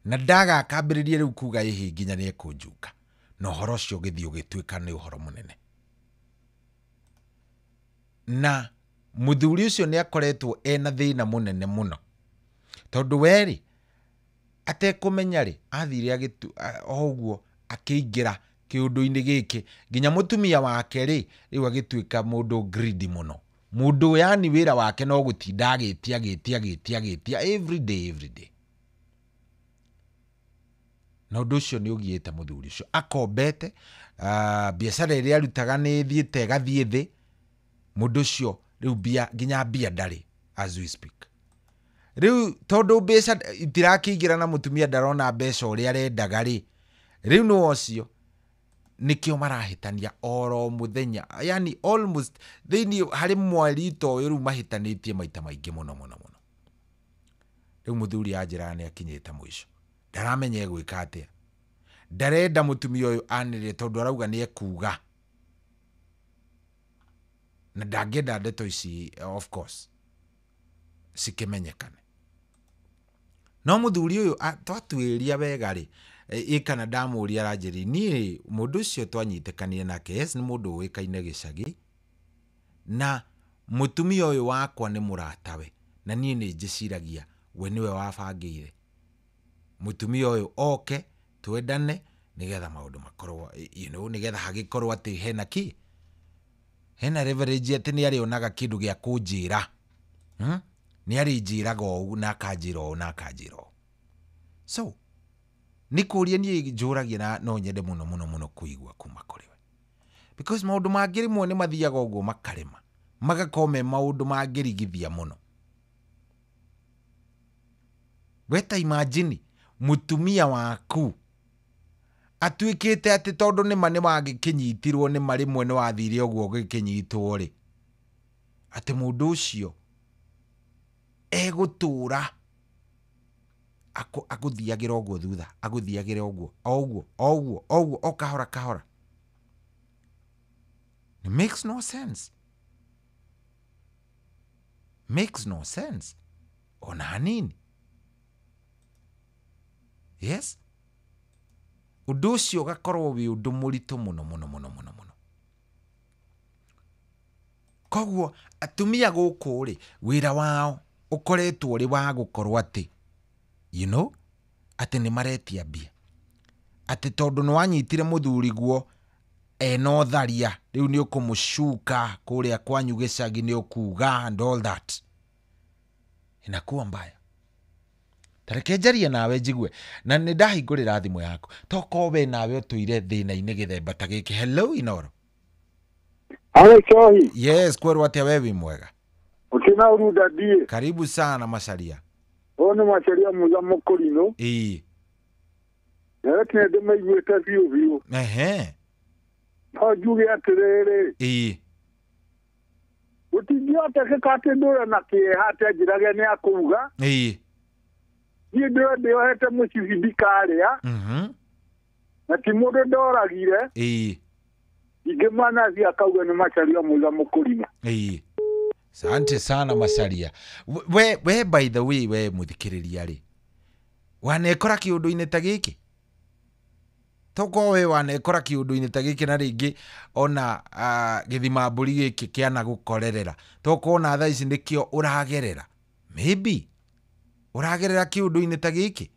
na ndaga akambĩrĩria rĩu kuga ĩhĩ nginya nĩ ekũnjuka, na ũhoro ũcio ũgĩthiĩ ũgĩtuĩka nĩ ũhoro mũnene. Na mũthuri ũcio nĩ akoretwo ena thĩna mũnene mũno, tondũ werĩ atekũmenya rĩ, athire o ũguo akĩingĩra kĩũndũ-inĩ gĩkĩ, nginya mũtumia wake rĩ, rĩu agĩtuĩka mũndũ greedy mũno, mũndũ yani wĩra wake no gũtinda agĩtia agĩtia agĩtia agĩtia every day every day, na ũndũ ũcio nĩ ũgiĩte mũthuri ũcio akombete, biacara ĩrĩa arutaga nĩ ĩthiĩte ĩgathiĩ thĩ. Mũndũ ũcio rĩu mbia, nginya mbia ndarĩ as we speak rĩu, tondũ mbeca itirakĩingĩra na mũtumia ndarona mbeca ũrĩa arendaga rĩ, rĩu nĩ ũcio nĩkĩo marahĩtania oro mũthenya, yani almost thĩinĩ harĩ mweri ta ũyũ rĩu mahĩtanĩtie maita maingĩ mũno mũno mũno. Rĩu mũthuri anjĩraga nĩ akinyĩte mũico, ndaramenya egwĩka atĩa, ndarenda mũtumia ũyũ anĩrĩre tondũ arauga nĩ ekuga na ndangĩenda ndeto ici of course cikĩmenyekane. No mũthuri ũyũ twatuĩria wega rĩ, ĩ kana ndamũria, aranjĩrire niĩ mũndũ ũcio twanyitĩkanire nake, yes, nĩ mũndũ ũĩkaine gĩcagi, na mũtumia ũyũ wakwa nĩ mũratawe, na niĩ nĩ njĩciragia we nĩwe wabangĩire mũtumia ũyũ oke twendane nĩgetha maũndũ makorwo, you know, nĩgetha hagĩkorwo atĩ hena kĩ, hena leverage, atĩ nĩ arĩonaga kĩndũ gĩa kũnjĩra, Nĩ arĩnjĩraga ũũ na akanjĩra ũũ na akanjĩra ũũ. So nĩ kũria niĩ njũragia, na no nyende mũno mũno mũno kũigua kuma kũrĩ we, because maũndũ mangĩ rĩmwe nĩ mathiaga ũguo makarema, magakorwo me maũndũ mangĩrigithia mũno. We ta imagine mũtumia waku atuĩkĩte atĩ tondũ nĩma nĩ wagĩkĩnyitirwo, nĩma rĩmwe nĩ wathire ũguo ũgĩkĩnyitwo rĩ, atĩ mũndũ ũcio egũtũra agũthiagĩra ũguo thutha, agũthiagĩra ũguo o ũguo o ũguo o ũguo o kahora kahora. It makes no sense, makes no sense ona hanini. Yes, ũndũ ũcio ũgakorwo wĩ ũndũ mũritũ mũno mũno mũno mũno mũno. Koguo atumia gũkũ rĩ wĩra wao ũkoretwo ũrĩ wa gũkorwo atĩ you know atĩ nĩ maretia mbia, atĩ tondũ nĩ wanyitire mũthuri guo ena ũtharia rĩu nĩ ũkũmũcuka kũrĩa kwanyu gĩcagi nĩ ũkuga and all that. Inakuwa mbaya. Tareke njarie nawe njigue na nĩ ndahingũrĩra thimũ yaku tokorwo we nawe ũtũire thĩna-inĩ gĩthemba ta gĩkĩ. Hello Inoro. Alo Chohi. Yes, kwerwo atĩa we wĩ mwega? Ukina uruda die. Karibu sana Macharia. Ono Macharia muza mokorino. Ii. Nere ndĩmaiguĩte biũ biũ. Ehe. No njuge atĩrĩrĩ. Ii. Gũtingĩhotekeka atĩ ndũre na kĩeha atĩ anjĩrage nĩ akũuga. Ii. Niĩ ndũre ndĩohete mũcibi ndikarĩa. Na ti mũndũ ndoragire. Ii. Ingĩmanathi akauga nĩ Macharia muza mũkũrino. Ii. Asante sana Macharia. We by the way we muthikiriria ri wanekora kiundu-inĩ ta gĩkĩ? Tokorwo we wanekora kiundu-inĩ ta gĩkĩ na rĩngĩ ona gĩthima mbũri gĩkĩ kĩana gũkorerera, tokorwo ona thaa ici nĩkĩo ũragerera, maybe ũragerera kiundu-inĩ ta gĩkĩ,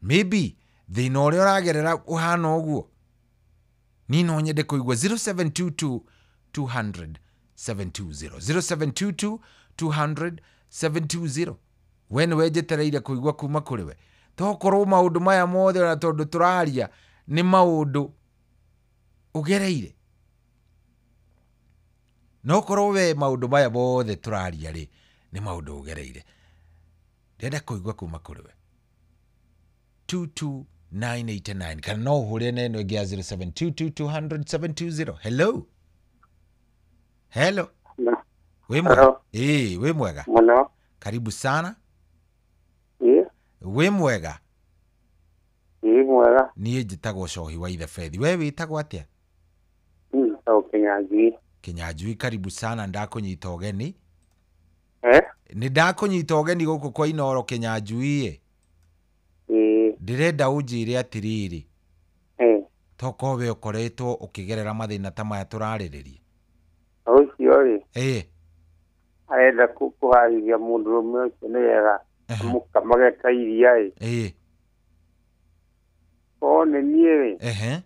maybe thĩna ũrĩa ũragerera ũhana ũguo. Niĩ no nyende kũigua 0722 200 720 0722 200 720. We nĩwe njetereire kũigua kuma kũrĩ we. Tokorwo maũndũ maya mothe ona tondũ tũraria nĩ maũndũ ũgereire, no korwo we maũndũ maya mothe tũraria rĩ nĩ maũndũ ũgereire. Ndĩrenda kũigua kuma kũrĩ we 22989 kana no ũhũre na ĩno ĩngĩ ya 0722 200 720. Hello. Hello. We mwega. We mwega. Muno. Karibu sana. We mwega. Mwega. Niĩ njĩtagwo Cohi wa Ithe Bethi. We wĩtagwo atĩa? Njĩtagwo Kĩnyanjui. Kĩnyanjui, karibu sana, ndakũnyita ũgeni. Nĩ ndakũnyita ũgeni gũkũ kwa Inoro Kĩnyanjui. Ndĩrenda ũnjĩre atĩrĩrĩ. Tokorwo we ũkoretwo ũkĩgerera mathĩna ta maya tũrarĩrĩria. Ũcio rĩ. Arenda kũharĩria mũndũrũme ũcio nĩgetha amũkamage ta iria ĩ. Korwo nĩ niĩ rĩ.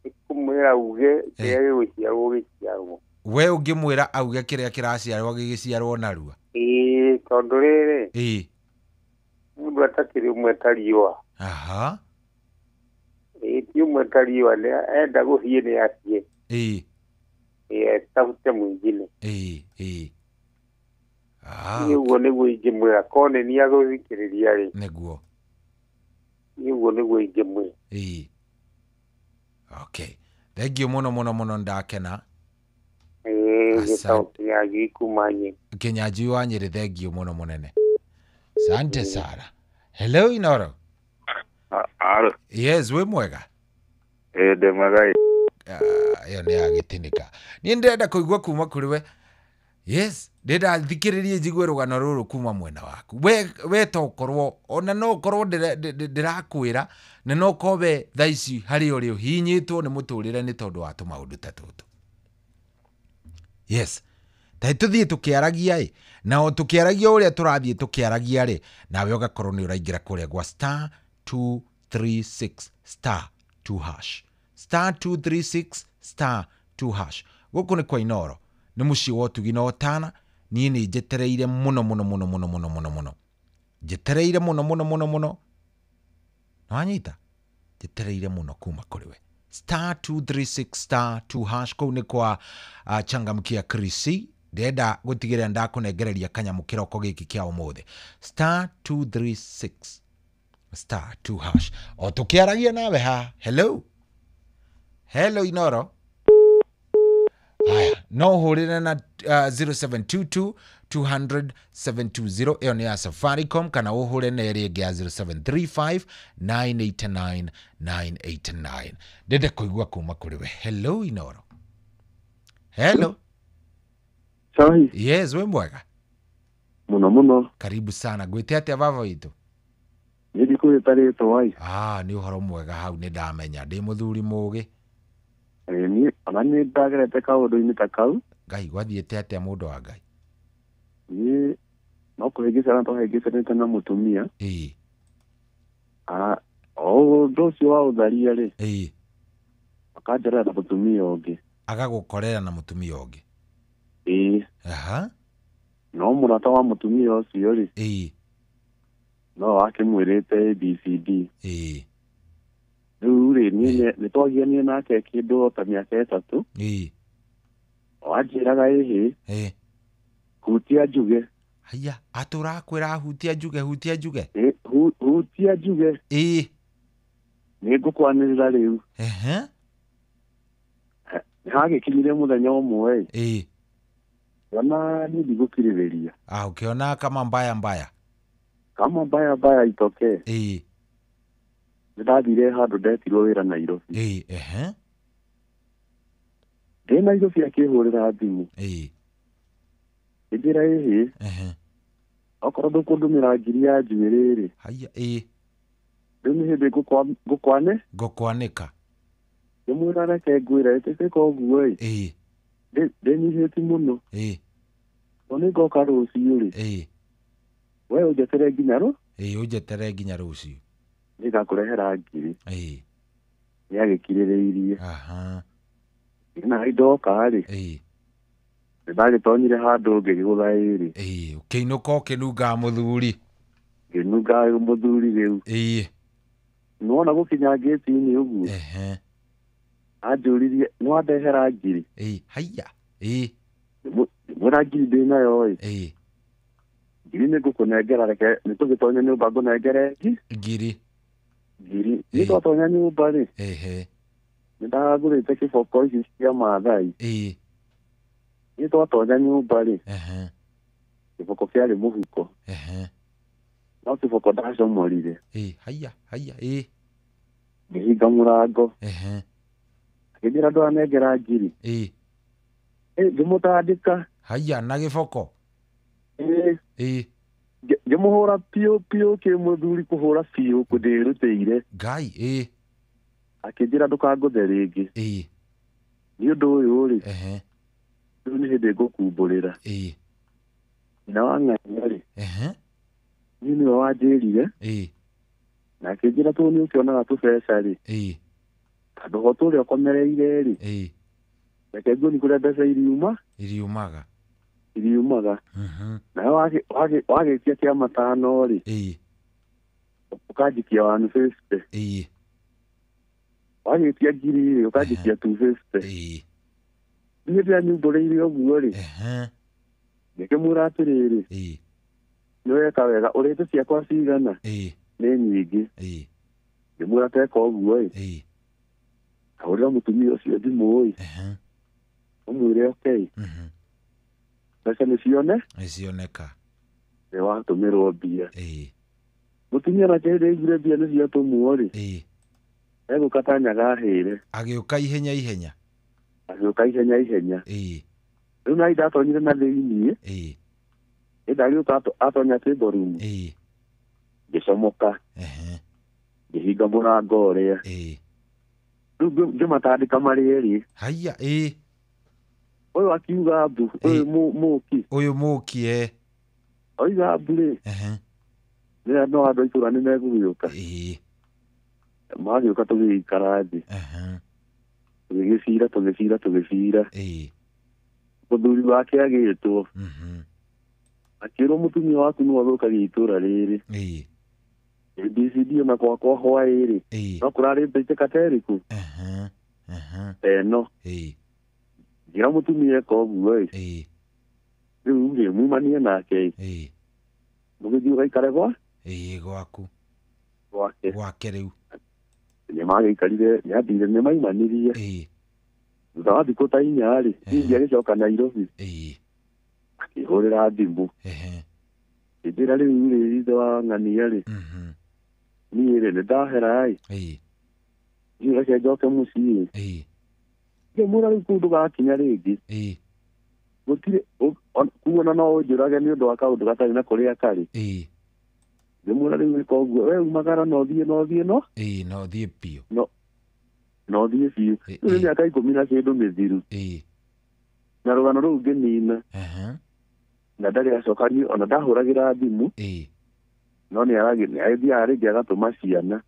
Nĩkũmwĩra auge kĩrĩa gĩgũciarwo gĩciarwo. We ũngĩmwĩra auge kĩrĩa kĩraciarwo gĩgĩciarwo narua? Ĩĩ, tondũ rĩrĩ. Mũndũ atakĩrĩ ũmwe ta riũa. Aha. Ĩĩ, ti ũmwe ta riũa, enda gũthiĩ nĩ athiĩ. Ĩĩ. Tafute mwingine. Nĩguo nĩguo ingĩmwĩra korwo nĩ niĩ agũthikĩrĩria rĩ. Nĩguo. Nĩguo nĩguo ingĩmwĩra. Okay. Thank you mũno mũno mũno, ndakena. Gĩtagwo Kĩnyanjui kuma Nyĩrĩ. Kĩnyanjui wa Nyĩrĩ, thank you mũno mũnene. Asante sana. Hello Inoro. Alo. Yes, wĩ mwega? Ndĩ mwega. Ĩyo nĩ yagĩtĩnĩka. Niĩ ndĩrenda kũigua kuma kũrĩ we. Yes, ndĩrenda thikĩrĩrie njigue rũgano rũrũ kuma mwena waku. We tokorwo ona no ũkorwo ndĩrakwĩra na no ũkorwo we thaa ici harĩ ũrĩ ũhinyĩtwo nĩ mũtũrĩre nĩ tondũ wa tũmaũndũ ta tũtũ. Yes. Ta tũthiĩ tũkĩaragia ĩ, na o tũkĩaragia ũrĩa tũrathiĩ tũkĩaragia rĩ, nawe ũgakorwo nĩ ũraingĩra kũrĩa gwa star 236 star 2 hash. Star 236 star 2 hash. Gũkũ nĩ kwa Inoro. Nĩ mũciĩ wa ũtugi na ũtana. Niĩ nĩ njetereire mũno mũno mũno mũno mũno mũno mũno. Njetereire mũno mũno mũno mũno. Nĩwanyita? Njetereire mũno kuma kũrĩ we. Star 236 star 2 hash. Kũu nĩ kwa changamkia Krisi. Ndĩrenda gũtigĩrĩra ndakũnengereria kanyamũ kĩroko gĩkĩ kĩa ũmũthĩ. Star 236 star 2 hash. O tũkĩaragia nawe haha. Hello. Hello Inoro. Haya, no ũhũrĩre na 0722 200 720 ĩyo nĩ ya Safaricom, kana ũhũre na ĩrĩa ĩngĩ ya 0735 989 989. Ndĩrenda kũigua kuma kũrĩ we. Hello Inoro. Hello. Sorry. Yes, wĩ mwega? Mũno mũno. Karibu sana. Ngwĩte atĩa baba witũ? Nĩ ndikũgĩta rĩtwa. Nĩ ũhoro mwega hau, nĩ ndamenya ndĩ mũthuri mũgĩ. Niĩ Ona nĩ ndagerete kaũndũ-inĩ ta kau. Ngai gwathiĩte atĩa mũndũ wa Ngai? Niĩ no kũhĩngĩcana twahĩngĩcanĩte na mũtumia. Ĩĩ. O ũndũ ũcio wa ũtharia rĩ. Ĩĩ. Akanjerera na mũtumia ũngĩ. Agagũkorera na mũtumia ũngĩ. Ĩĩ. Aha. No mũrata wa mũtumia ũcio rĩ. Ĩĩ. No akĩmwĩrĩte ABCD. Ĩĩ. Rĩu rĩ niĩ nĩ twagianire nake kĩndũ ta mĩaka 3. Ĩĩ. Wanjĩraga ĩhĩ. Ĩĩ. Hutia njuge. Haya, atũrakwĩra hutia njuge, hutia njuge. Ĩ, hutia njuge. Ĩĩ. Nĩ ngũkwanĩrĩra rĩu. Ehe. Nĩ hagĩkinyire mũthenya ũmwe. Ĩĩ. Ona niĩ ndigũkirĩrĩria. Ah, ukiona kama mbaya mbaya. Kama mbaya mbaya itokee. Ĩĩ. Nĩ ndathire handũ ndetirwo wĩra Nairobi. Ĩĩ, ehe. Ndĩ Nairobi akĩhũrĩra thimũ. Ĩĩ. Ĩnjĩra ĩhĩ. Ehe. Okorwo ndũkũndũmĩra ngiri ya njuĩrĩ rĩ. Haya, ĩĩ. Rĩu nĩ hĩndĩ ngũkwane? Ngũkwanĩka. Ngĩmwĩra reke ngwĩre ĩtĩkĩka ũguo ĩ. Ĩĩ. Ndĩnyihĩti mũno. Ĩĩ. To nĩ ngoka rũciũ rĩ. Ĩĩ. We ũnjetere nginya rũ? Ĩĩ, ũnjetere nginya rũciũ. Nĩngakũrehera ngiri. Ĩĩ. Nĩagĩkirĩrĩirie. Aha. Na ndoka rĩ. Ĩĩ. Nĩndagĩtonyire handũ ngĩgũtha ĩrĩ. Ĩĩ, ũkĩinũka ũkĩnungaga mũthuri. Ngĩnungaga mũthuri rĩu. Ĩĩ. Nĩwona gũkinya ngĩti-inĩ ũguo. Ehe. Anjũririe nĩwandehera ngiri. Ĩĩ, haiya. Ĩĩ. Ngĩmwĩra ngiri ndĩnayo ĩ. Ĩĩ. Ngiri nĩngũkũnengera reke nĩtũgĩtonye nyũmba ngũnengere ngiri. Ngiri. Nĩ twatonya nyũmba rĩ. Ehe. Nĩndagũrĩte kĩboko ici cia Maathai. Ĩĩ. Nĩ twatonya nyũmba rĩ. Ehe. Kĩboko kĩarĩ mũhuko. Ehe. No kĩboko ndacomorire. Ĩĩ, haiya, haiya, ĩĩ. Ngĩhinga mũrango. Ehe. Akĩnjĩra ndwanengera ngiri. Ĩĩ. Ngĩmũtandĩka. Haiya, na gĩboko. Ĩĩ. Ĩĩ. Ngĩmũhũra piũ piũ kĩmũthuri kũhũra biũ ndĩrutĩire. Ngai, ĩĩ. Akĩnjĩra ndũkangũthe rĩngĩ. Ĩĩ. Nĩ ũndũ ũyũ rĩ. Ehe. Rĩu nĩ hĩndĩ ngũkumbũrĩra. Ĩĩ. Nyina wa ng'ania rĩ. Ehe. Niĩ nĩwe wanjĩrire. Ĩĩ. Na akĩnjĩra tũũ nĩ ũkĩonaga tũbeca rĩ. Ĩĩ. Handũ ho tũrĩa ũkomereire rĩ. Ĩĩ. Reke nguoni kũrĩa mbeca iriuma. Iriumaga. Iriumaga. Nawe wagĩtia kĩa matano rĩ. Ĩĩ. Ũkanjikia 150. Ĩĩ. Wagĩtia ngiri rĩ ũkanjikia 250. Ĩĩ. Niĩ ndĩanyumbũrĩire ũguo rĩ. Ehe. Ngĩkĩmwĩra atĩrĩrĩ. Ĩĩ. Nĩ weka wega ũrĩte ciakwa cigana. Ĩĩ. Nĩ nyingĩ. Ĩĩ. Ngĩmwĩra teka ũguo ĩ. Ĩĩ. Ahũrĩra mũtumia ũcio thimũ ĩ. Ehe. Ũmwĩre okay. Mbeca nĩ cione? Nĩ cioneka. Nĩ watũmĩrwo mbia. Ĩĩ. Mũtumia nake hĩndĩ aiguire mbia nĩ ciatũmwo rĩ. Ĩĩ. Egũka ta nyaga ahĩre. Agĩũka ihenya ihenya. Agĩũka ihenya ihenya. Ĩĩ. Rĩu na ndatonyire na thĩiniĩ. Ĩĩ. Ĩ ndagĩũka atonya table room. Ĩĩ. Ngĩcomoka. Ehe. Ngĩhinga mũrango ũrĩa. Ĩĩ. Rĩu ngĩmatandĩka marĩ erĩ. Haiya, ĩĩ. Ũyũ akiuga mbu, ũyũ mũki. Ũyũ mũki ĩ. Oiga mbu rĩ. Ehe. Nĩ no andũ a itũũra nĩ megũgĩũka. Ĩĩ. Magĩũka tũgĩikara thĩ. Ehe. Tũgĩgĩcira tũgĩcira tũgĩcira. Ĩĩ. Mũthuri wake agĩtwo. Akĩrwo mũtumia waku nĩwe ũthũkagia itũũra rĩrĩ. Ĩĩ. ABCD ona gwakwa hwaĩ rĩ. Ĩĩ. No kũrarĩ mbĩtĩka ta ĩrĩkũ? Ehe. Ehe. Ta ĩno. Ĩĩ. Njĩra mũtumia eka ũguo ĩ. Ĩĩ. Rĩu rĩ mumanie nake ĩ. Ĩĩ. Mũgĩthiĩ ũgaikare gwa? Ĩĩ gwaku. Gwake. Gwake rĩu. Nĩ magĩikarire nĩathire nĩ maimanirie. Ĩĩ. Thutha wa thikũ ta 4 rĩ, ningĩ agĩcoka Nairobi. Ĩĩ. Akĩhũrĩra thimũ. Ehe. Akĩnjĩra rĩu rĩ ithe wa ng'ania rĩ. Niĩ rĩ nĩ ndahera ĩ. Ĩĩ. Niĩ reke njoke mũciĩ. Ĩĩ. Ngĩmwĩra rĩu kũu ndũgakinya rĩngĩ. Ĩĩ. Gũtirĩ kuona no ũnjũrage nĩ ũndũ wa kaũndũ gatarĩ na kũrĩa karĩ. Ĩĩ. Ngĩmwĩra rĩu ĩka ũguo we umagara no thiĩ no thiĩ no. Ĩĩ no thiĩ biũ. No Na ũthiĩ biũ. Rĩu nĩ mĩaka 10 na kĩndũ mĩthiru. Na rũgano rũu ngĩnina. Na ndarĩ acoka niĩ ona ndahũragĩra thimũ. No nĩ athiaga rĩngĩ agatũma ciana.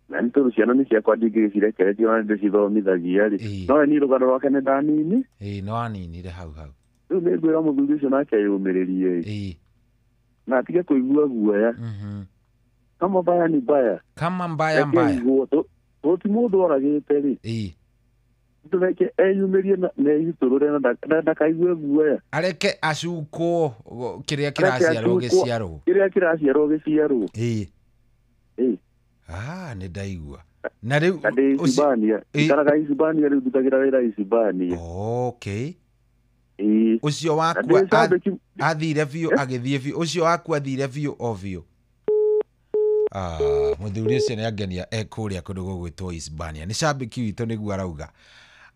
Na nĩ tondũ ciana nĩ ciakwa ndingĩgĩcirekereria ona nĩndĩcithomithagia rĩ. No we niĩ rũgano rwake nĩ ndanini. Ĩĩ, no aninire hau hau. Rĩu nĩ ngwĩra mũthuri ũcio nake eyũmĩrĩrie. Na atige kũigua guoya. Kama mbaya ni mbaya. Kama mbaya mbaya. To ti mũndũ oragĩte rĩ. Tũreke eyumĩrie na eyitũrũre na ndakaigue guoya. Areke acukwo kĩrĩa kĩraciarwo gĩciarwo. Kĩrĩa kĩraciarwo gĩciarwo. Ah, nĩ ndaigua. Na rĩu ndĩ Hispania. Ikaraga Hispania rĩu ndutagĩra wĩra Hispania. Okay. Ũcio waku athire biũ agĩthiĩ biũ. Ũcio waku athire biũ o biũ. Ah, mũthuri ũcio nĩ angenia e kũrĩa kũndũ gũgwĩtwo Hispania. Nĩ cambĩki witũ nĩguo arauga.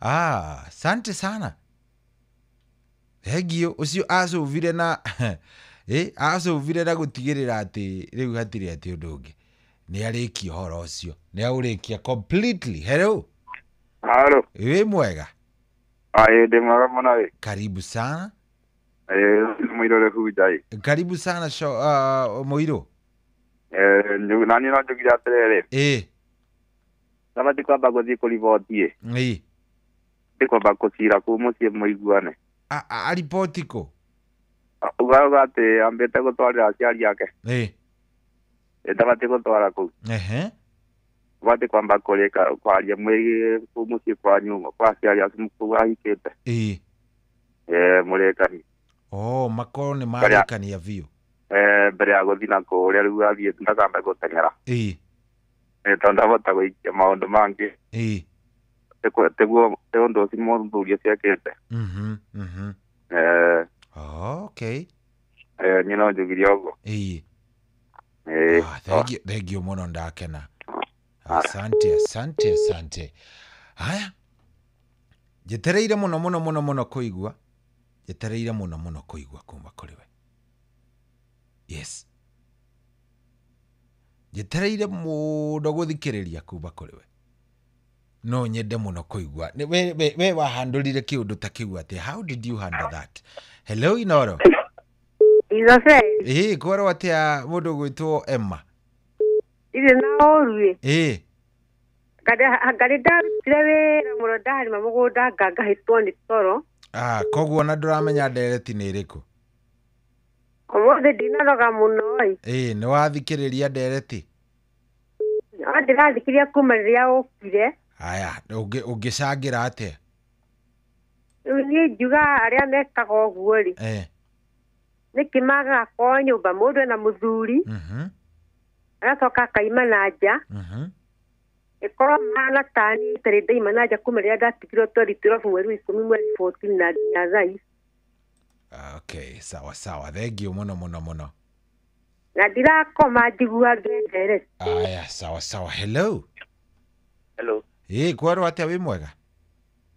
Ah, asante sana. Thengio ũcio acũvire na acũvire na gũtigĩrĩra atĩ rĩu hatirĩ atĩ ũndũ ũngĩ. Nĩ arĩkia ũhoro ũcio. Nĩ aũrĩkia completely. Hello. Hello. Wĩ mwega? Aye, ndĩ mwega mũno ĩ. Karibu sana. Mũirũ rĩhunja ĩ. Karibu sana Mũirũ. Na niĩ no njugire atĩrĩrĩ. Ndabatiĩ kwamba gũthiĩ kũriboti ĩ. Ndĩ kwamba gũcira kũu mũciĩ mũiguane. Ariboti kũ? Uga atĩ ambĩte gũtwarĩra aciari ake. Ndabatiĩ gũtwara kũu. Ũbatiĩ kwamba kũrĩka kwaria mwĩ kũu mũciĩ kwanyu kwa aciari acu kũu ahikĩte. Mũrĩkanie. Oh, makorwo nĩ marĩkania biũ. Mbere ya gũthiĩ na kũrĩa rĩu athiĩ ndakambe gũteng'era. Tondũ ndahota gũikia maũndũ mangĩ. Tiguo tĩ ũndũ ũcio mũthuri ũcio ekĩte. Okay. Niĩ no njugire ũguo. Thengio mũno ndakena. Asante, asante, asante. Haya. Njetereire mũno mũno mũno mũno kũigua. Njetereire mũno mũno kũigua kuma kũrĩ we. Yes. Njetereire mũno gũthikĩrĩria kuma kũrĩ we. No nyende mũno kũigua. We wahandũrire kĩũndũ ta kĩu atĩa? How did you handle that? Hello Inoro. Izofe. Kwerwo atĩa mũndũ ũgwĩtwo Emma? Irĩ na ũru ĩ. Ngarĩ ndarutire wĩra mũno ndarĩma mũgũnda ngahĩtwo nĩ toro. Ah, koguo ona ndũramenya ndereti nĩ ĩrĩkũ? Ũmũthĩ ndinanoga mũno ĩ. Nĩ wathikĩrĩria ndereti? No ndĩrathikĩrĩria kuma rĩrĩa ũkire. Aya, ũngĩcangĩra atĩa? Rĩu niĩ njugaga arĩa mekaga ũguo rĩ. Nĩkĩ magaga kwa nyũmba mũndũ ena mũthuri. Agacoka akaima na nja. Ĩkorwo mahana ta niĩ itarĩ ndaima na nja kuma rĩrĩa ndatigirwo 2012 mweri wa 10 mweri 14 na nginya thaa ici. Okay, sawa sawa. Thengio mũno mũno mũno. Na ndirakoma njiguage ndereti. Aya, sawa sawa. Hello. Hello. Kwerwo atĩa wĩ mwega?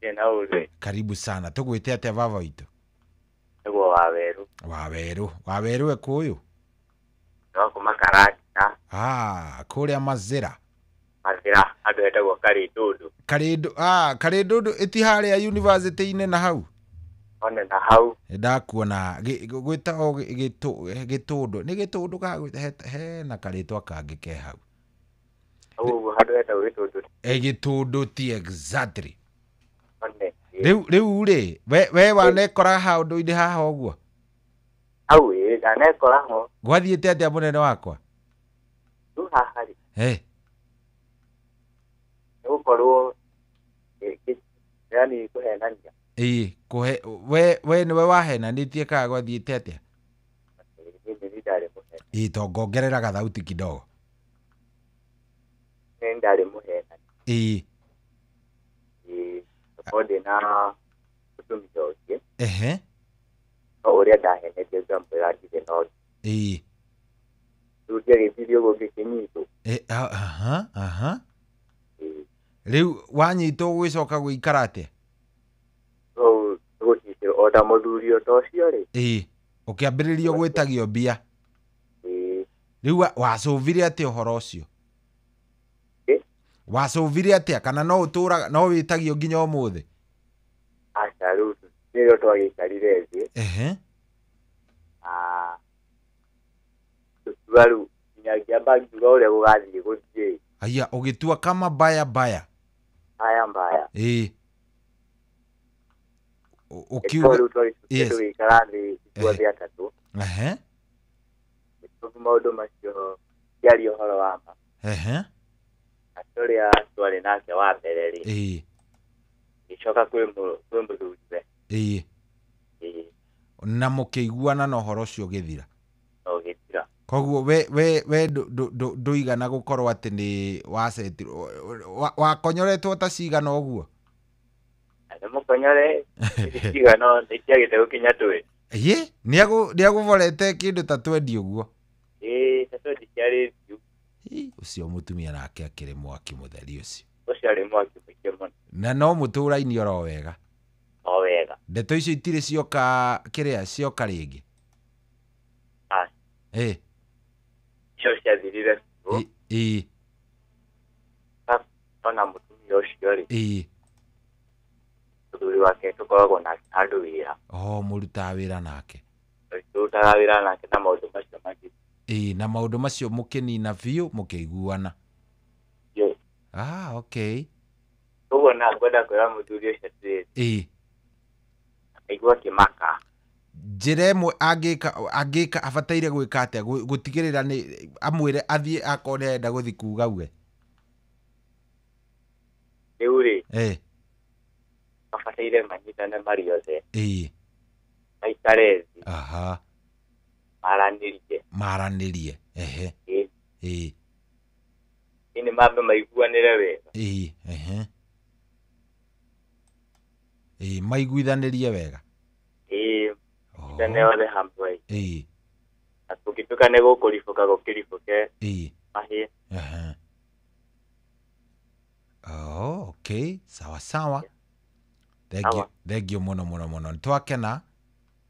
Ndĩ na ũru. Karibu sana. Tũgwĩte atĩa baba witũ? Nĩguo Wawerũ. Wawerũ. Wawerũ ekũyũ? No kuma Karatina. Ah, kũrĩa Mazĩra. Mazĩra, andũ etagwo Karĩndũndũ. Karĩndũ, Karĩndũndũ ĩti harĩa university-inĩ na hau? One na hau. Ndakuona gwĩtagwo gĩtũndũ. Nĩ gĩtũndũ ka hena karĩtwa kangĩ ke hau. Hau ũguo handũ hetagwo gĩtũndũ. Gĩtũndũ ti exactly. One. Rĩu rĩ, we wanekora handũ-inĩ haha ũguo? Hau ĩ, ndanekora ho. Gwathiĩte atĩa mũnene wakwa? Rĩu haha rĩ. Nĩ gũkorwo yani kũhenania. Kũhe we nĩwe wahenanĩtie kana gwathiĩte atĩa? Niĩ ndarĩ mũhenania. To ngongerera gathauti kidogo. Niĩ ndarĩ mũhenania. Tondũ ndĩna mũtumia ũngĩ. No ũrĩa ndahenetie ngamwĩra ndirĩ na ũngĩ. Rĩu ndiagĩthirie ũguo ngĩkĩnyitwo. Rĩu wanyitwo ũgĩcoka gũikara atĩa? Gũcicĩrwo o ta mũthuri o ta ũcio rĩ. Ũkĩambĩrĩrio gwĩtagio mbia. Rĩu wacũvire atĩa ũhoro ũcio? Wacũvire atĩa kana no ũtũraga no wĩtagio nginya ũmũthĩ? Aca rĩu nĩrĩo twagĩikarire thĩ. Ehe. Tũkiuga rĩu nginya ngĩamba ngiuga ũrĩa gũgathiĩ gũthiĩ. Aya ũgĩtua kama mbaya mbaya. Haya mbaya. Ĩĩ. Ukiuga rĩu twagĩcokire tũgĩikara thĩ ithuothe atatũ. Ehe. Tũkĩtua maũndũ macio kĩaria ũhoro wa ma. Ehe. Ati ũrĩa twarĩ nake wa mbere rĩ. Ĩĩ. Gĩcoka kwĩ mũthuriwe. Ĩĩ. Ĩĩ. Na mũkĩiguana na ũhoro ũcio ũgĩthira. Ũgĩthira. Koguo we ndũigana gũkorwo atĩ nĩ wacetirwo wakonyoretwo ta cigana ũguo? Nĩ mũkonyore cigana nĩ ciagĩte gũkinya 20. Ĩĩ, nĩagũborete kĩndũ ta 20 ũguo. Ĩĩ, ta 20 ciarĩ thiu. Ũcio mũtumia nake akĩrĩ mwaki mũtheri ũcio. Ũcio arĩ mwaki mũingĩ mũno. Na no mũtũraini oro wega. O wega. Ndeto icio itirĩ cioka kĩrĩa cioka rĩngĩ. Aca. Ĩĩ. Icio ciathirire biũ. Ĩĩ. Ona mũtumia ũcio rĩ. Ĩĩ. Mũthuri wake tũkoragwo nake handũ wĩra. Oh, mũrutaga wĩra nake. Tũrutaga wĩra nake na maũndũ macio mangĩ. Ĩĩ, na maũndũ macio mũkĩnina biũ mũkĩiguana. Yes. Ah, okay. Koguo na ngwenda kwĩra mũthuri ũcio atĩrĩrĩ. Ĩĩ. Aigua akĩmaka. Njĩra ĩmwe angĩka abataire gwĩka atĩa gũtigĩrĩra nĩ amwĩre athiĩ akorwo nĩarenda gũthiĩ kuga uge? Rĩu rĩ. Ĩĩ. Mabataire manyitane marĩ othe. Ĩĩ. Maikare thĩ. Aha. Maranĩrie. Maranĩrie. Ehe. Ĩĩ. Ĩĩ. Ĩĩ mambe maiguanĩre wega. Ĩĩ, ehe. Ĩĩ, maiguithanĩrie wega. Ĩĩ. Manyiitane othe hamwe. Ĩĩ. Na kũngĩtuĩka nĩ gũkũribũka gũkĩribũke. Ĩĩ. Mahĩe. Ehe. Oh, okay. Sawa sawa. Thank you mũno mũno mũno. Nĩtwakena.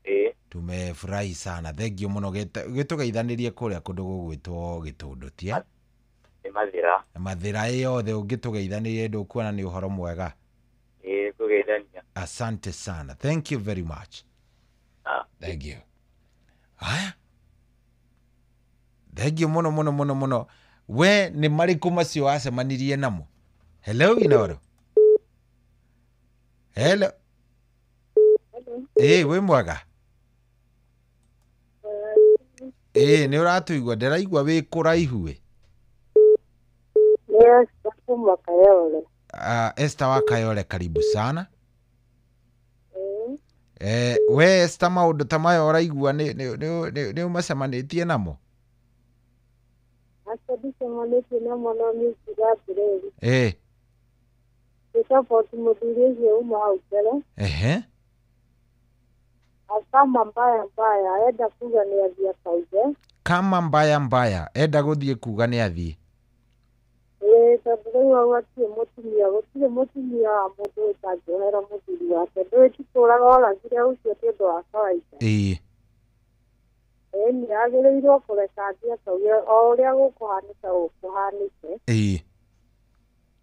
Ĩĩ. Tumefurahi sana. Thank you mũno. Gĩtũgeithanĩrie kũrĩa kũndũ gũgwĩtwo Gĩtũndũ tia? Nĩ Mathĩra. Mathĩra yothe ũngĩtũgeithanĩrie ndũkuona nĩ ũhoro mwega. Ĩĩ, kũgeithania. Asante sana. Thank you very much. Thank you. Haya. Thank you mũno mũno mũno mũno. We nĩ marĩkũ macio wacemanirie namo? Hello Inoro. Hello. Ĩĩ, wĩ mwega? Ĩĩ, nĩ ũratũigua? Ndĩraigua wĩ kũraihu ĩ. Nĩ Esther kuma Kayole. Esther wa Kayole, karibu sana. We Esther, maũndũ ta maya ũraigua nĩ ũmacemanĩtie namo? Aca ndicemanĩtie namo no niĩ ngiuga atĩrĩrĩ. Ĩĩ. Gĩcaboti mũthuri ũcio uma hau mbere. Ehe. Kama mbaya mbaya enda kuga nĩ athiĩ akauge. Kama mbaya mbaya enda gũthiĩ kuga nĩ athiĩ. Ĩĩ, tondũ rĩu hau hatirĩ mũtumia, gũtirĩ mũtumia wa mũndũ ũtangĩohera mũthuri wake. Ndũĩ ti kũraga oragire ũcio ti ũndũ wa kawaida. Ĩĩ. Ĩĩ, nĩ agĩrĩirwo kũreka athiĩ akauge o ũrĩa gũkũhanĩka gũkũhanĩke. Ĩĩ.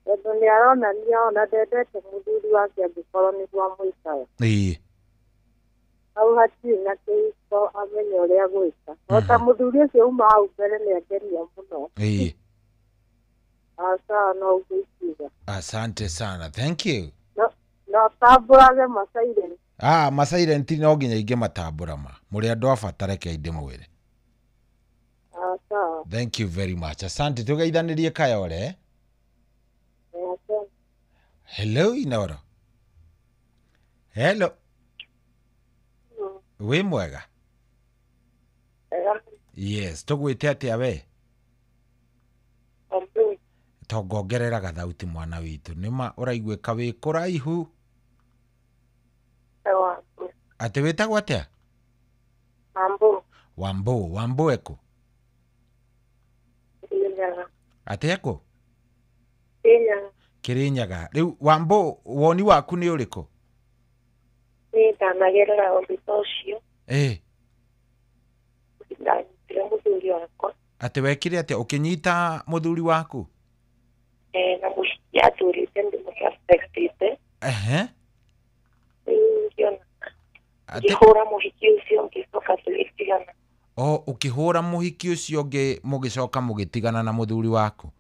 Tondũ nĩ aronania ona ndendete mũthuri wake angĩkorwo nĩguo amwĩkaga. Ĩĩ. Hau hatirĩ na kĩhiko amenye ũrĩa gwĩka. O ta mũthuri ũcio uma hau mbere nĩ angenia mũno. Ĩĩ. Aca, no ũguo ingiuga. Asante sana. Thank you. No tambũrage masilent. Ah, masilent no nginya ingĩmatambũra ma. Mũrĩ andũ a bata reke ndĩmwĩre. Aca. Thank you very much. Asante, tũgeithanĩrie Kayole. Asante. Hello Inoro. Hello. Wĩ mwega? Yes, tũgwĩte atĩa we? Tongongerera gathauti mwana witũ. Nĩma ũraiguĩka wĩ kũraihu? Atĩ wĩtagwo atĩa? Wambo. Wambo, Wambo eko? Kirinyaga. Atĩ eko? Kirinyaga. Kirinyaga. Rĩu Wambo, woni waku nĩ ũrĩkũ? Niĩ ndanagerera ũndũ ta ũcio. Ĩĩ. Ndanyitire mũthuri wakwa. Atĩ wekire atĩa? Ũkĩnyita mũthuri waku? Na mũhiki atũrĩte ndĩmũsuspectĩte. Ehe. Rĩu ngĩhũra mũhiki ũcio ngĩcoka tũgĩtigana. O ũkĩhũra mũhiki ũcio ũngĩ mũgĩcoka mũgĩtigana na mũthuri waku?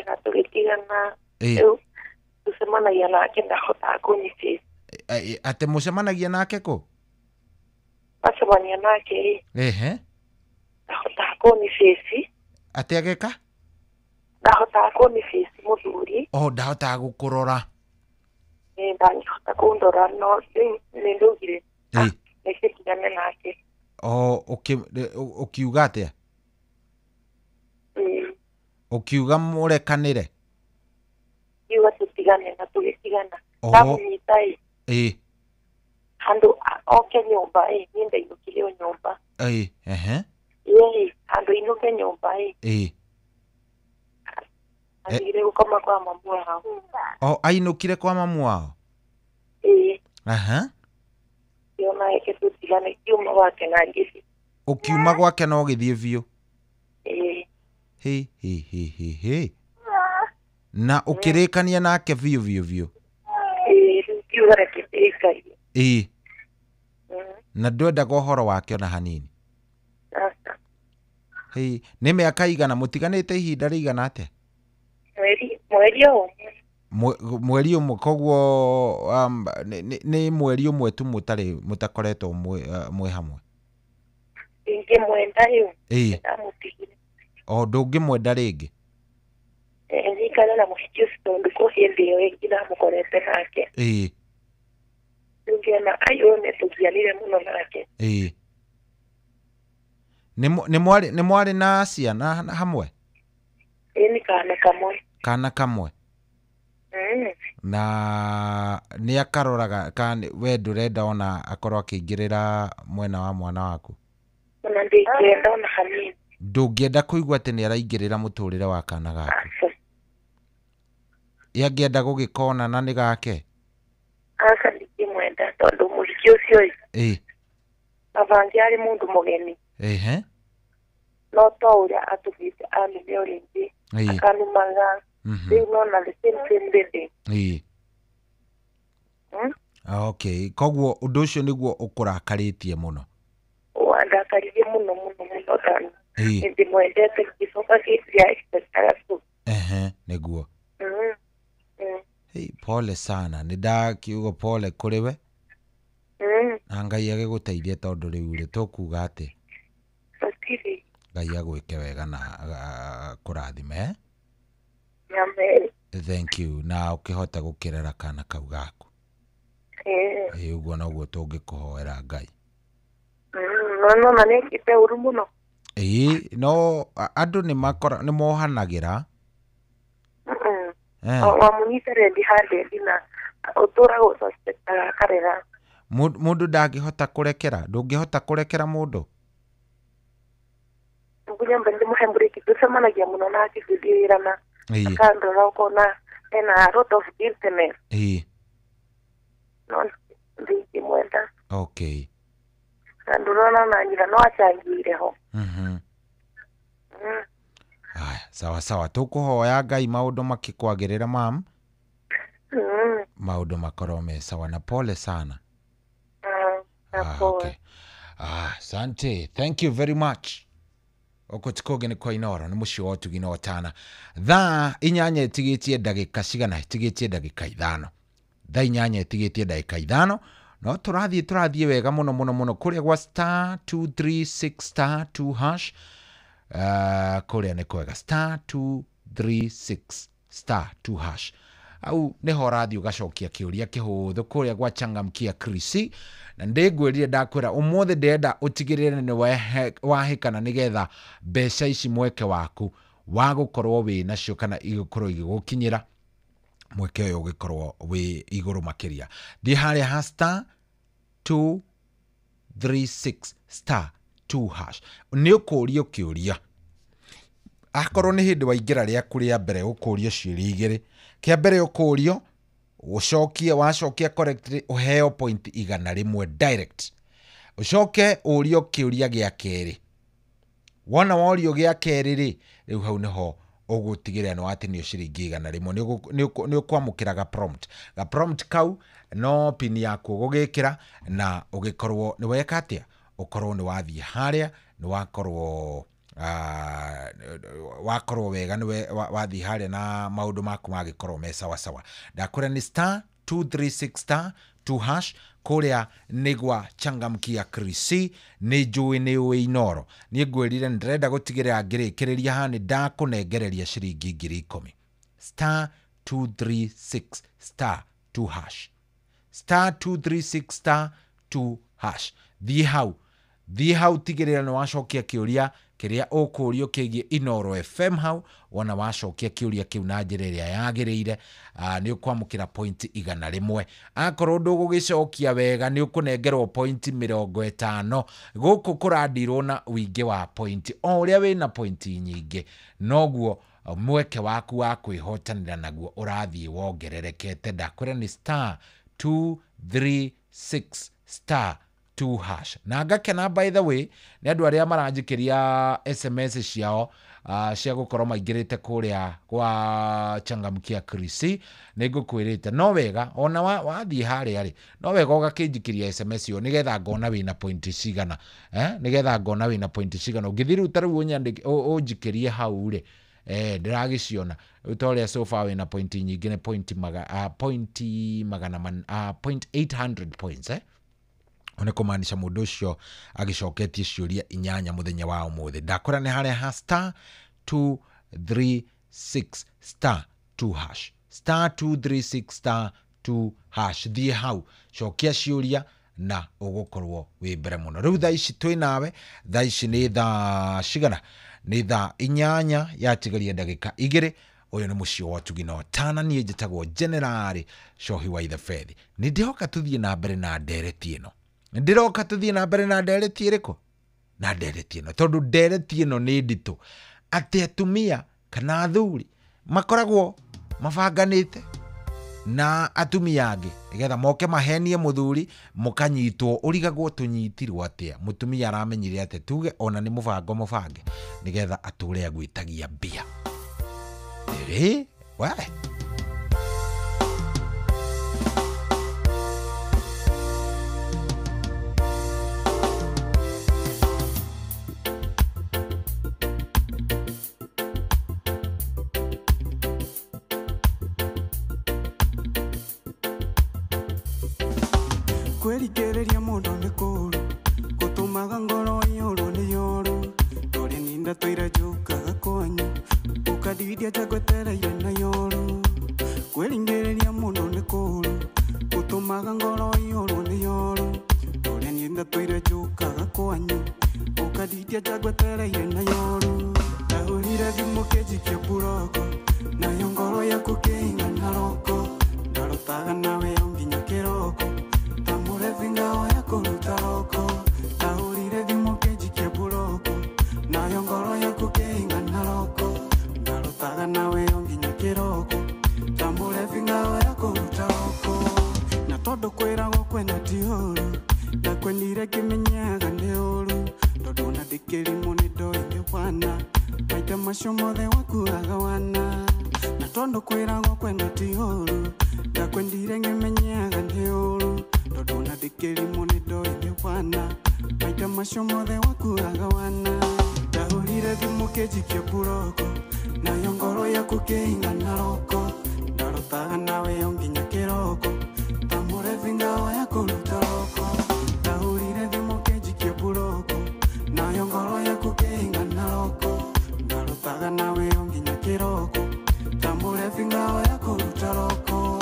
Na tũgĩtigana. Rĩu tũcemanagia nake ndahotaga kũnyitia. Atĩ mũcemanagia nake kũ? Acemania nake. Ehe. Ndahotaga kũnyitia. Atĩ ageka? Ndahotaga kũnyitia mũthuri. O ndahotaga gũkũrora. Ndangĩhota kũndora no rĩu nĩ ndaugire reke tigane nake. O ũkiuga atĩa? Ũkiuga mũrekanĩre? Kiuga tũtigane na tũgĩtigana. Ndamũnyita ĩ. Handũ oke nyũmba ĩ, niĩ ndainũkire o nyũmba. Ehe. Ĩ, handũ ainũke nyũmba ĩ. Athire gũkoma kwa mamu wao. O ainũkire kwa mamu wao? Ĩ. Aha. Ngĩona reke tũtigane, ngiuma gwake na ngĩthiĩ. Ũkiuma gwake na ũgĩthiĩ biũ? Ĩ. Hĩ hĩ hĩ hĩ hĩ. Na ũkĩrĩkania nake biũ biũ biũ? Ĩ, rĩu ngiuga reke ndĩikarie. Ĩ. Na ndwendaga ũhoro wake ona hanini? Aca. Hĩ, nĩ mĩaka igana mũtiganĩte ihinda rĩigana atĩa? Mweri ũmwe. Mweri ũmwe, koguo nĩ mweri ũmwe tu mũtarĩ mũtakoretwo mwĩ hamwe? Ingĩmwenda rĩu. Ĩ. Ndamũtigire. O ndũngĩmwenda rĩngĩ? Njikare na mũhiki ũcio tondũ kũ hĩndĩ ĩyo ĩngĩ ndamũkorete nake. Ĩ. Rĩu ngĩona ai ũyũ nĩtũgianire mũno nake. Ĩ. Nĩ mwarĩ na ciana hamwe? Ĩ, nĩ kana kamwe. Kana kamwe? Na nĩ akaroraga kana we ndũrenda ona akorwo akĩingĩrĩra mwena wa mwana waku? Ona ndingĩenda ona hanini. Ndũngĩenda kũigua atĩ nĩ araingĩrĩra mũtũrĩre wa kana gaku? Ĩ angĩenda gũgĩkona na nĩ gake? Aca, ndingĩmwenda tondũ mũhiki ũcio ĩ. Baba arĩ mũndũ mũgeni. Ehe. No to ũrĩa atũgĩte anume o rĩngĩ. Akanumaga. Rĩu nona the same thing. Ĩ. Okay, koguo ũndũ ũcio nĩguo ũkũrakarĩtie mũno? Wandakaririe mũno mũno mũno tondũ ndimwendete ngĩcoka ngĩtia expectaga tu. Ehe, nĩguo. Hey, pole sana, nĩ ndakiuga pole kũrĩ we. Na Ngai agĩgũteithie tondũ rĩu rĩ tũkuga atĩ Ngai agwĩke wega na kũrathime. Amen. Thank you. Na ũkĩhota gũkĩrera kana kau gaku. Ĩ, ũguo noguo tũngĩkũhoera Ngai. No na nĩekĩte ũru mũno. Ĩ, no andũ nĩ mohanagĩra. Wamũnyita red handed na ũtũraga ũsuspectaga akarera. Mũndũ ndangĩhota kũrekera, ndũngĩhota kũrekera mũndũ? Ngũnyamba ndĩmũhe mburĩki, tũcemanagia mũno nake ngĩthiĩ wĩra na akandora ũkona ena a lot of guiltiness. Ĩ. No ndingĩmwenda. Okay. Na ndũrona na nyina no acangĩire ho. Aya, sawa sawa, tũkũhoya Ngai maũndũ makĩkwagĩrĩra mam. Maũndũ makorwo me sawa na pole sana. Okay. Asante. Thank you very much. Oko tikoge nĩ kwa Inooro nĩ mũciĩ wa ũtugi na ũtana. Thaa 8 ĩtigĩtie ndagĩka cigana? Ĩtigĩtie ndagĩka 5. Thaa 8 ĩtigĩtie ndagĩka 5. No tũrathiĩ wega mũno mũno mũno kũrĩa gwa star 236 star 2 hash. Kũrĩa nĩ kwega star 236 star 2 hash. Au nĩho ũrathiĩ ũgacokia kĩũria kĩhũthũ kũrĩa gwa changamkia Krisi. Na ndĩngwĩrire ndakwĩra ũmũthĩ ndĩrenda ũtigĩrĩre nĩ wahĩkana nĩgetha mbeca ici mweke waku wa gũkorwo wĩ nacio kana igũkorwo igĩgũkinyĩra mweke ũyũ ũgĩkorwo wĩ igũrũ makĩria. Thiĩ harĩa ha star 236 star 2 hash. Nĩ ũkũrio kĩũria. Akorwo nĩ hĩndĩ waingĩra rĩaku rĩa mbere ũkũrio ciũria igĩrĩ. Kĩa mbere ũkũrio ũcokie, wacokia correctly ũheo point 100 direct. Ũcoke ũrio kĩũria gĩa kerĩ. Wona worio gĩa kerĩ rĩ, rĩu hau nĩho Ũgũtigĩrĩra nĩ watinio ciringi 100. Nĩ ũkwamũkĩra ga prompt. Ga prompt kau no pin yaku ũgũgĩkĩra na ũgĩkorwo nĩ weka atĩa, ũkorwo nĩ wathiĩ harĩa, nĩ wakorwo wakorwo wega, nĩ wathiĩ harĩa na maũndũ maku magĩkorwo me sawa sawa. Ndakwĩra nĩ star 236 star 2 hash kũrĩa nĩ gwa changamkia Krisi. Nĩ njũĩ nĩ ũĩ Inooro. Niĩ ngwĩrire nĩ ndĩrenda gũtigĩrĩra ngĩrĩkĩrĩria haha nĩ ndakũnengereria ciringi 10,000. Star 236 star 2 hash, star 236 star 2 hash. Thiĩ hau, thiĩ hau, tigĩrĩra nĩ wacokia kĩũria kĩrĩa ũkũrio kĩgiĩ Inooro FM hau. Wona wacokia kĩũria kĩu na njĩra ĩrĩa yagĩrĩire, nĩ ũkwamũkĩra point 100. Akorwo ndũgũgĩcokia wega nĩ ũkũnengerwo point 50. Gũkũ kũrandirwo na ũingĩ wa point, o ũrĩa wĩna point nyingĩ noguo mweke waku wa kwĩhotanĩra naguo ũrathiĩ wongererekete. Ndakwĩra nĩ star 236 star 2 hash. Na ngakena by the way nĩ andũ arĩa maranjikĩria SMS ciao cia gũkorwo maingĩrĩte kũrĩa kwa changamkia Krisi. Nĩ ngũkwĩrĩte no wega ona wathiĩ harĩa rĩ, no wega ũgakĩnjikĩria SMS ĩyo nĩgetha ngona wĩna point cigana, nĩgetha ngona wĩna point cigana. Ũngĩthiĩ rĩu ta rĩu ũnyandĩke ũnjikĩrie hau rĩ, ndĩragĩciona rĩu ta ũrĩa so far wĩna point nyingĩ nĩ point maga, point magana man, point 800 points, Nĩ kũmaanisha mũndũ ũcio agĩcoketie ciũria 8 mũthenya wa ũmũthĩ. Ndakwĩra nĩ harĩa ha star 236 star 2 hash, star 236 star 2 hash. Thiĩ hau, cokia ciũria na ũgũkorwo wĩ mbere mũno. Rĩu thaa ici twĩ nawe, thaa ici nĩ thaa cigana? Nĩ thaa 8 yatigaria ndagĩka 2. Ũyũ nĩ mũciĩ wa ũtugi na ũtana. Niĩ njĩtagwo Generali Cohi wa Ithebethi. Nĩ ndĩhoka tũthiĩ na mbere na ndereti ĩno. Ndĩroka tũthiĩ na mbere na ndereti ĩrĩkũ? Na ndereti ĩno, tondũ ndereti ĩno nĩ nditũ. Atĩ atumia kana athuri makoragwo mabanganĩte na atumia angĩ nĩgetha moke mahenie mũthuri, mũkanyitwo. Ũrigagwo tũnyitirwo atĩa? Mũtumia aramenyire atĩ tuge ona nĩ mũbango mũbange nĩgetha atũre agwĩtagia mbia. Ĩĩ, we kwĩrigĩrĩria mũndũ nĩ kũũru, gũtũmaga ngoro iyũrwo nĩ yoru. Ndũrĩ ninda tũire njũkaga kwanyu, ũkandidia njagwetereire na yoru. Kwĩringĩrĩria mũndũ nĩ kũũru, gũtũmaga ngoro iyũrwo nĩ yoru. Ndũrĩ ninda tũire njũkaga kwanyu, ũkandidia njagwetereire na yoru. Ndahũrire thimũ kĩnjikia mburoko, nayo ngoro yaku kĩingana roko. Ndarotaga nawe o nginya kĩroko, Vinga ya kuruta roko. Ndahũrire thimũ kĩnjikia mburoko, nayo ngoro yaku kĩingana roko. Ndarotaga nawe o nginya kĩroko, tambũre vinga ya kũruta roko. Na tondũ kwĩragwo kwenda ti ũũru, ndakwendire ngĩmenyaga nĩ ũũru. Tondũ ona ndĩkĩrimũ nĩ ndoĩ nĩ wana, maita macio mothe wakuaga wana. Na tondũ kwĩragwo kwenda ti ũũru, ndakwendire ngĩmenyaga nĩ ũũru. Tondũ ona ndĩkĩrimũ nĩ ndoĩ nĩ wana, maita macio mothe wakuaga wana. Ndahũrire thimũ kĩnjikia mburoko, nayo ngoro yaku kĩingana roko. Ndarotaga nawe o nginya kĩroko, tambũre vinga ya kũruta roko. Ndahũrire thimũ kĩnjikia mburoko, nayo ngoro yaku kĩingana roko. Ndarotaga nawe o nginya kĩroko, tambũre vinga ya kũruta roko.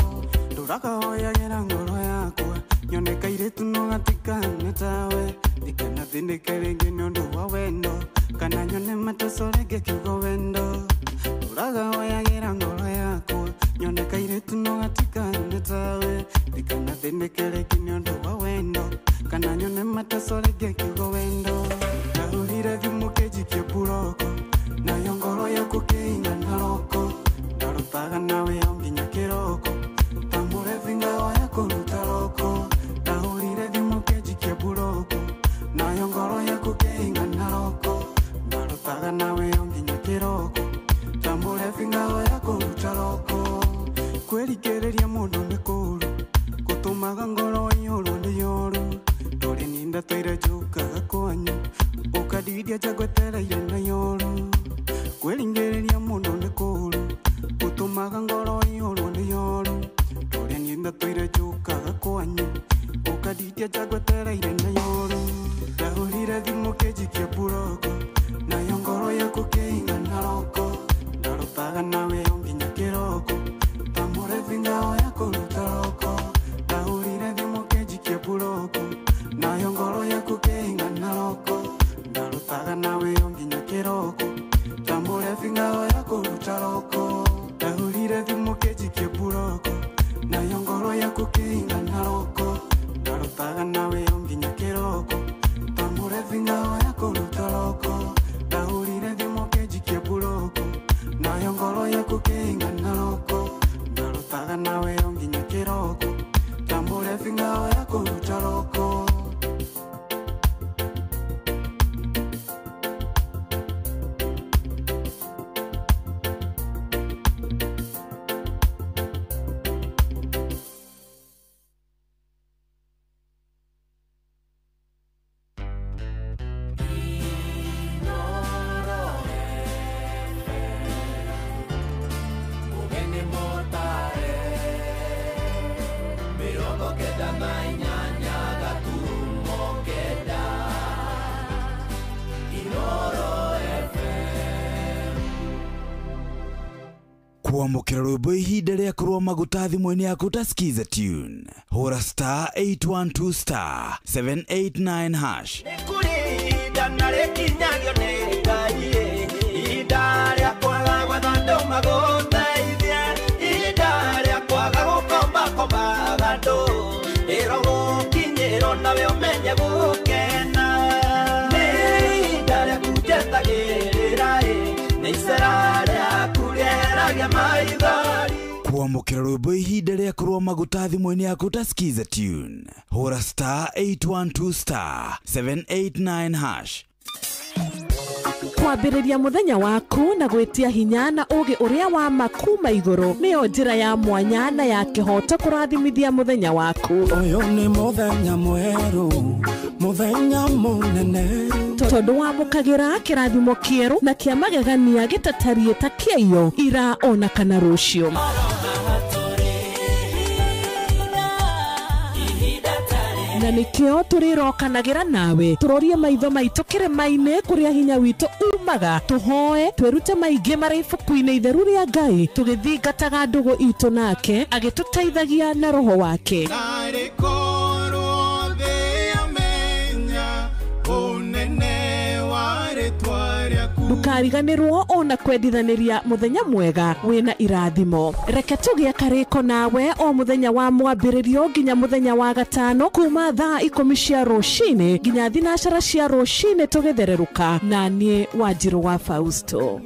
Ndũrakahoyagĩra ngoro yakwa, nyone kairĩtu no gatikane tawe. Ndikanathĩnĩke rĩngĩ nĩ ũndũ wa wendo, kana nyone mateso rĩngĩ kiugo wendo. Ndũrakahoyagĩra ngoro yakwa, nyone kairĩtu no gatikane tawe. Ndikanathĩnĩke rĩngĩ nĩ ũndũ wa wendo, kana nyone mateso rĩngĩ kiugo wendo. Ndahũrire thimũ kĩnjikia mburoko, nayo ngoro yaku kĩingana roko. Ndarotaga nawe o nginya kĩroko, tambũre vinga ya kũruta roko. Ndahũrire thimũ kĩnjikia mburoko, nayo ngoro yaku kĩingana roko. Ndarotaga nawe o nginya kĩroko, tambũre Mũndũ nĩ kũũru gũtũmaga ngoro ĩihũrwo nĩ yoru ndũrĩ ninda tũire njũkaga kwanyu ũkandidia njagwetereire na yoru kwĩringĩrĩria mũndũ nĩ kũũru gũtũmaga ngoro ĩihũrwo nĩ yoru ndũrĩ ninda tũire njũkaga kwanyu ũkandidia njagwetereire na yoru ndahũrire thimũ kĩnjikia mburoko nayo ngoro yaku kĩingana roko ndarutaga nawe o nginya kĩroko tamũrethi ngao ya kũruta roko ndahũrire thimũ kĩnjikia mburoko nayo ngoro yaku kĩingana roko ndarutaga nawe o nginya kĩroko tamũrethi ngao ya kũruta roko ndahũrire thimũ kĩnjikia mburoko nayo ngoro yaku kĩingana roko ndarutaga nawe o nginya kĩroko tamũrethi ngao ya kũruta roko ndahũrire thimũ kĩnjikia mburoko nayo ngoro yaku kĩingana roko ndarutaga nawe o nginya kĩroko tamũrethi ngao ya kũruta roko. Kwamũkĩra rwĩmbo ihinda rĩa kũrũa maguta thimũ-inĩ yaku ta Skiza tune hũra star 812 star 789 hash. Nĩ kũrĩ ihinda na rĩkinyagio nĩ Ngai ihinda rĩa kwaga gwetha andũ magũteithie ihinda rĩa kwaga gũkombakombaga andũ ĩrogũkinyĩrwo nawe ũmenye gũkena nĩ ihinda rĩaku njetagĩrĩra nĩ icera rĩaku rĩeragia maithori. Kwamũkĩra rwĩmbo ihinda rĩa kũrũa maguta thimũ-inĩ yaku ta Skiza tune hũra star 812 star 789 hash. Kwambĩrĩria mũthenya waku na gwĩtia hinya na ũgĩ ũrĩa wa makuma igũrũ nĩyo njĩra ya mwanya na ya kĩhoto kũrathimithia mũthenya waku. Ũyũ nĩ mũthenya mwerũ mũthenya mũnene tondũ wamũkagĩra kĩrathimo kĩerũ na kĩa magegania gĩtatariĩ ta kĩaiyo ira ona kana rũciũ. Na nikio tũrĩrokanagĩra nawe tũrorie maitho maitũ kĩrĩma-inĩ kũrĩa hinya witũ umaga tũhoe twĩrute maingĩ marĩ ibuku-inĩ itheru rĩa Ngai tũgĩthingataga ndũgũ itũ nake agĩtũteithagia na roho wake. Narĩ korwo thĩ yamenya ũnene wa rĩtwa rĩaku. Ndũkariganĩrwo ona kwendithanĩria mũthenya mwega wĩna irathimo. Reke tũgĩe karĩko nawe o mũthenya wa mwambĩrĩrio nginya mũthenya wa gatano kuma thaa 10 cia rũcinĩ nginya 12 cia rũcinĩ tũgĩthererũka na niĩ Wanjirũ wa Fausto.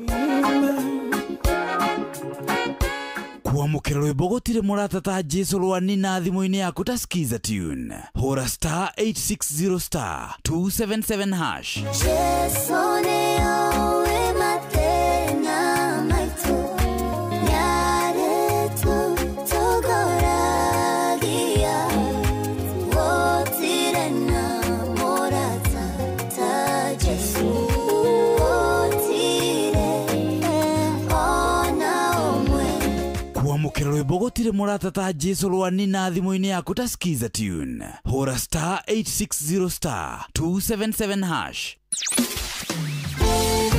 Kwamũkĩra rwĩmbo gũtirĩ mũrata ta Jesu rwani na thimũ-inĩ yaku ta Skiza tune hũra star 860 star 277 hash. Jesu nĩoĩ mathĩna maitũ nĩarĩtũ tũgoragia gũtirĩ na mũrata ta Jesu gũtirĩ ona ũmwe. Kwamũkĩra rwĩmbo gũtirĩ mũrata ta Jesu rwani na thimũ-inĩ yaku ta Skiza tune hũra star 860 star 277 hash.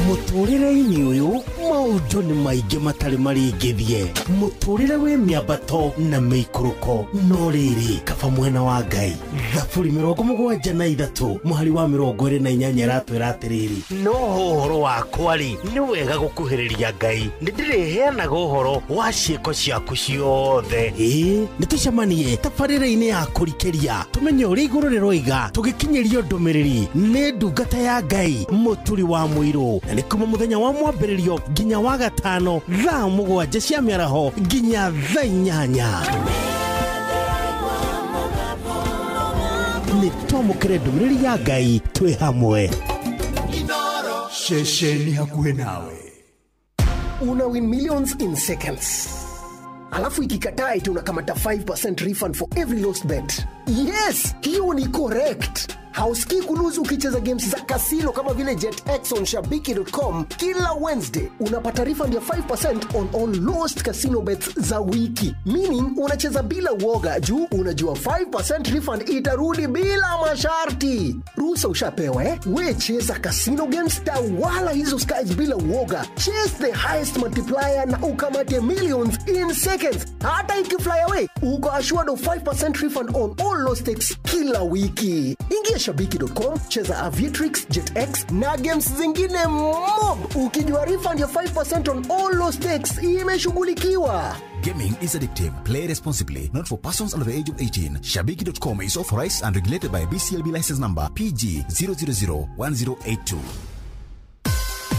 Mũtũrĩre-inĩ ũyũ maũndũ nĩ maingĩ matarĩ marĩngĩthie mũtũrĩre wĩ mĩambato na mĩikũrũko no rĩrĩ kaba mwena wa Ngai. Thaburi 73 mũhari wa 28 ĩratwĩra atĩrĩrĩ no ũhoro wakwa rĩ nĩ wega gũkuhĩrĩria Ngai nĩ ndĩrĩheanaga ũhoro wa ciĩko ciaku ciothe. Ĩĩ nĩ tũcemanie tabarĩra-inĩ ya kũrikĩria tũmenye ũrĩa igũrũ rĩroiga tũgĩkinyĩrio ndũmĩrĩri nĩ ndungata ya Ngai mũturi wa mũirũ na nĩ kuma mũthenya wa mwambĩrĩrio nginya wa gatano thaa 7 cia mĩaraho nginya thaa 8. Nĩ twamũkĩre ndũmĩrĩri ya Ngai twĩ hamwe. Ceceni hakuhĩ nawe. Una win millions in seconds. Alafu ikikataa eti unakamata 5% refund for every lost bet. Yes, hiyo ni correct. Hausikii kuluzu ukicheza games za kasino kama vile JetX on shabiki.com kila Wednesday. Unapata refund ya 5% on all lost casino bets za wiki. Meaning unacheza bila uoga juu unajua 5% refund itarudi bila masharti. Ruhusa ushapewa eh? We cheza casino games, tawala hizo skies bila uoga. Chase the highest multiplier na ukamate millions in seconds. Hata ikifly away, uko assured of 5% refund on all lost stakes kila wiki. Ingia shabiki.com, cheza Aviatrix, JetX na games zingine mob. Ukijua refund ya 5% on all lost stakes imeshughulikiwa. Gaming is addictive. Play responsibly. Not for persons under the age of 18. Shabiki.com is authorized and regulated by BCLB license number PG 0001082.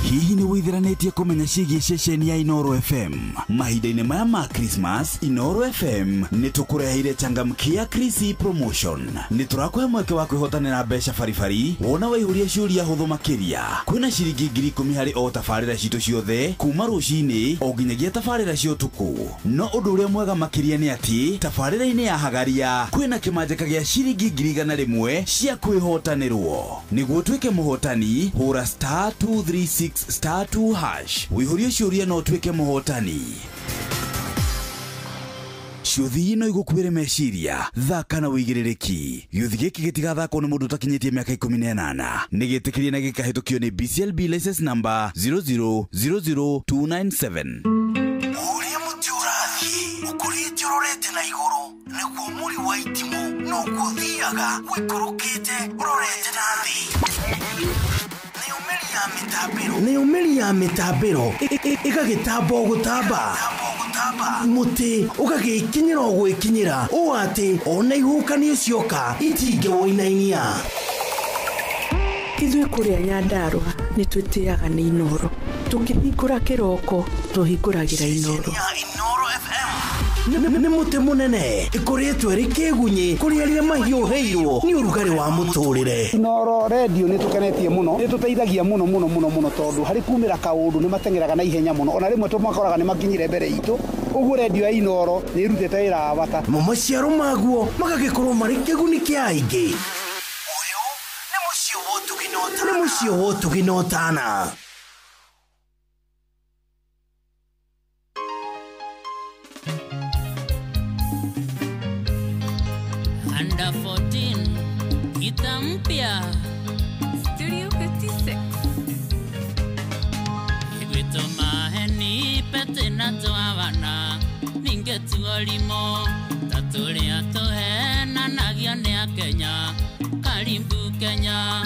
Hihi nĩ wĩthiranĩtie kũmenya ciĩgiĩ ceceni ya Inoro FM? Mahinda-inĩ maya ma Christmas, Inoro FM nĩ tũkũreheire changamkia Chrissy promotion. Nĩ tũrakũhe mweke wa kwĩhotanĩra mbeca baribari wona waihũria ciũria hũthũ makĩria. Kwĩna ciringi 10,000 harĩ o tabarĩra citũ ciothe kuma rũcinĩ o nginyagia tabarĩra cia ũtukũ. No ũndũ ũrĩa mwega makĩria nĩ atĩ tabarĩra-inĩ ya Hagaria kwĩna kĩmanjĩka gĩa ciringi 101,000 cia kwĩhotanĩrwo. Nĩguo ũtuĩke mũhotani, hũra star 236 star 2 hash. Wĩihũrie ciũria no ũtuĩke mũhotani. Ciũthi no igũkuĩre meciria, thaka na wĩigĩrĩrĩki. Gĩũthi gĩkĩ gĩtigathakwo nĩ mũndũ ũtakinyĩtie mĩaka 18. Nĩ gĩtĩkĩrie na gĩkahĩtũkio nĩ BCLB license number 0000297. Ũrĩa mũtĩ ũrathiĩ ũkũrĩte ũrorete na igũrũ nĩguo mũri wa itimũ noguo ũthiaga ũikũrũkĩte ũrorete na thĩ. Nĩyo mĩri ya mĩtambĩro ĩgagĩtamba o gũtamba, mũtĩ ũgagĩkinyĩra o gwĩkinyĩra ũũ atĩ ona ihuhũkanio cioka itingĩwũinainia. Ithuĩ kũrĩa Nyandarũa nĩ twĩtĩaga nĩ Inoro. Tũkĩhingũra kĩroko tũhingũragĩra Inoro. Nĩ mũtĩ mũnene ĩkũrĩtwo ĩrĩ kĩgunyĩ kũrĩ arĩa mahiũhĩirwo nĩ ũrugarĩ wa mũtũrĩre. Inoro radio nĩ tũkenetie mũno, nĩ tũteithagia mũno mũno mũno mũno tondũ harĩ kumĩra kaũndũ nĩ mateng'eraga na ihenya mũno, ona rĩmwe tũmakoraga nĩ makinyire mbere itũ. Ũguo radio ya Inoro nĩ ĩrutĩte wĩra wa bata. Mo maciaro maguo magagĩkorwo marĩ kĩguni kĩa aingĩ. Ũyũ nĩ mũciĩ wa ũtugi na ũtana. Nĩ mũciĩ wa ũtugi na ũtana. Under 14, gita mpya Studio 56. Igwito maheni pete na tuavana ninge tuolimo tatulia tuhena nagio ni a Kenya karibu Kenya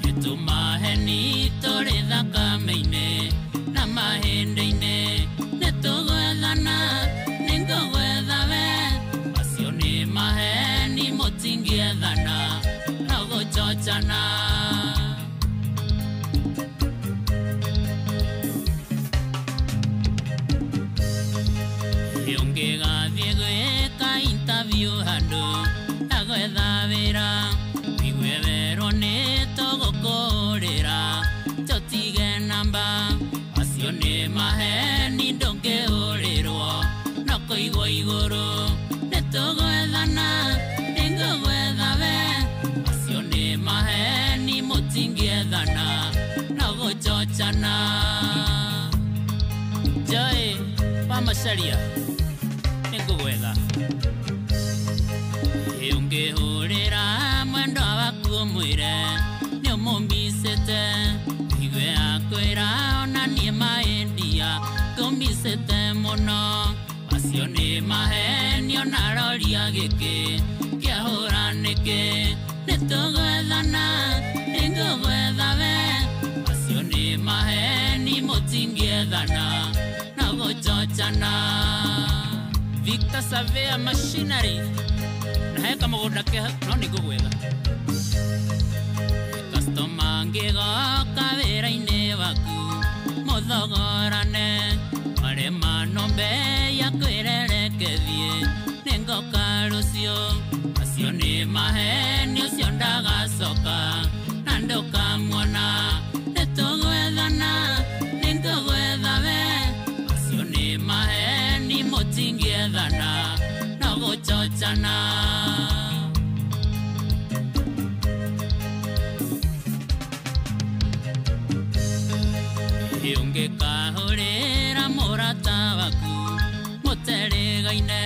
itu maheni turi thakame-inĩ na mahĩndĩ-inĩ nĩtũgwethana nĩngũgwetha we acio nĩ maheni mũtingĩethana no gũchochana. Ũngĩgathiĩ gwĩka interview handũ na gwetha wĩra wigue werwo nĩ tũgũkũrĩra tũtige namba acio nĩ maheni ndũngĩũrĩrwo no kũigwo igũrũ nĩtũgwethana nĩngũgwetha we acio nĩ maheni mũtingĩethana no gũchochana. Joy wa Macharia nĩngũgwetha. Ũngĩhũrĩra mwendwa waku ũmwĩre nĩ ũmũmicĩte igue akwĩra ona niĩ maendia ngũmicĩte mũno acio nĩ maheni ona roria gĩkĩ kĩahũra nĩkĩ nĩtũgwethana nĩngũgwetha we acio nĩ maheni mũtingĩethana no gũchochana. Victor Savea Machinery na heka mũgũnda ke no nĩngũgwetha. Customer angĩgoka wĩra-inĩ waku mũthogorane marema nombe ya kwĩrerekethie nĩngoka rũciũ acio nĩ maheni ũcio ndagacoka na ndũkamuona nĩtũgwethana nĩngũgwetha we acio nĩ maheni mũtingĩethana gũchochana. Ũngĩkahũrĩra mũrata waku mũterĩgaine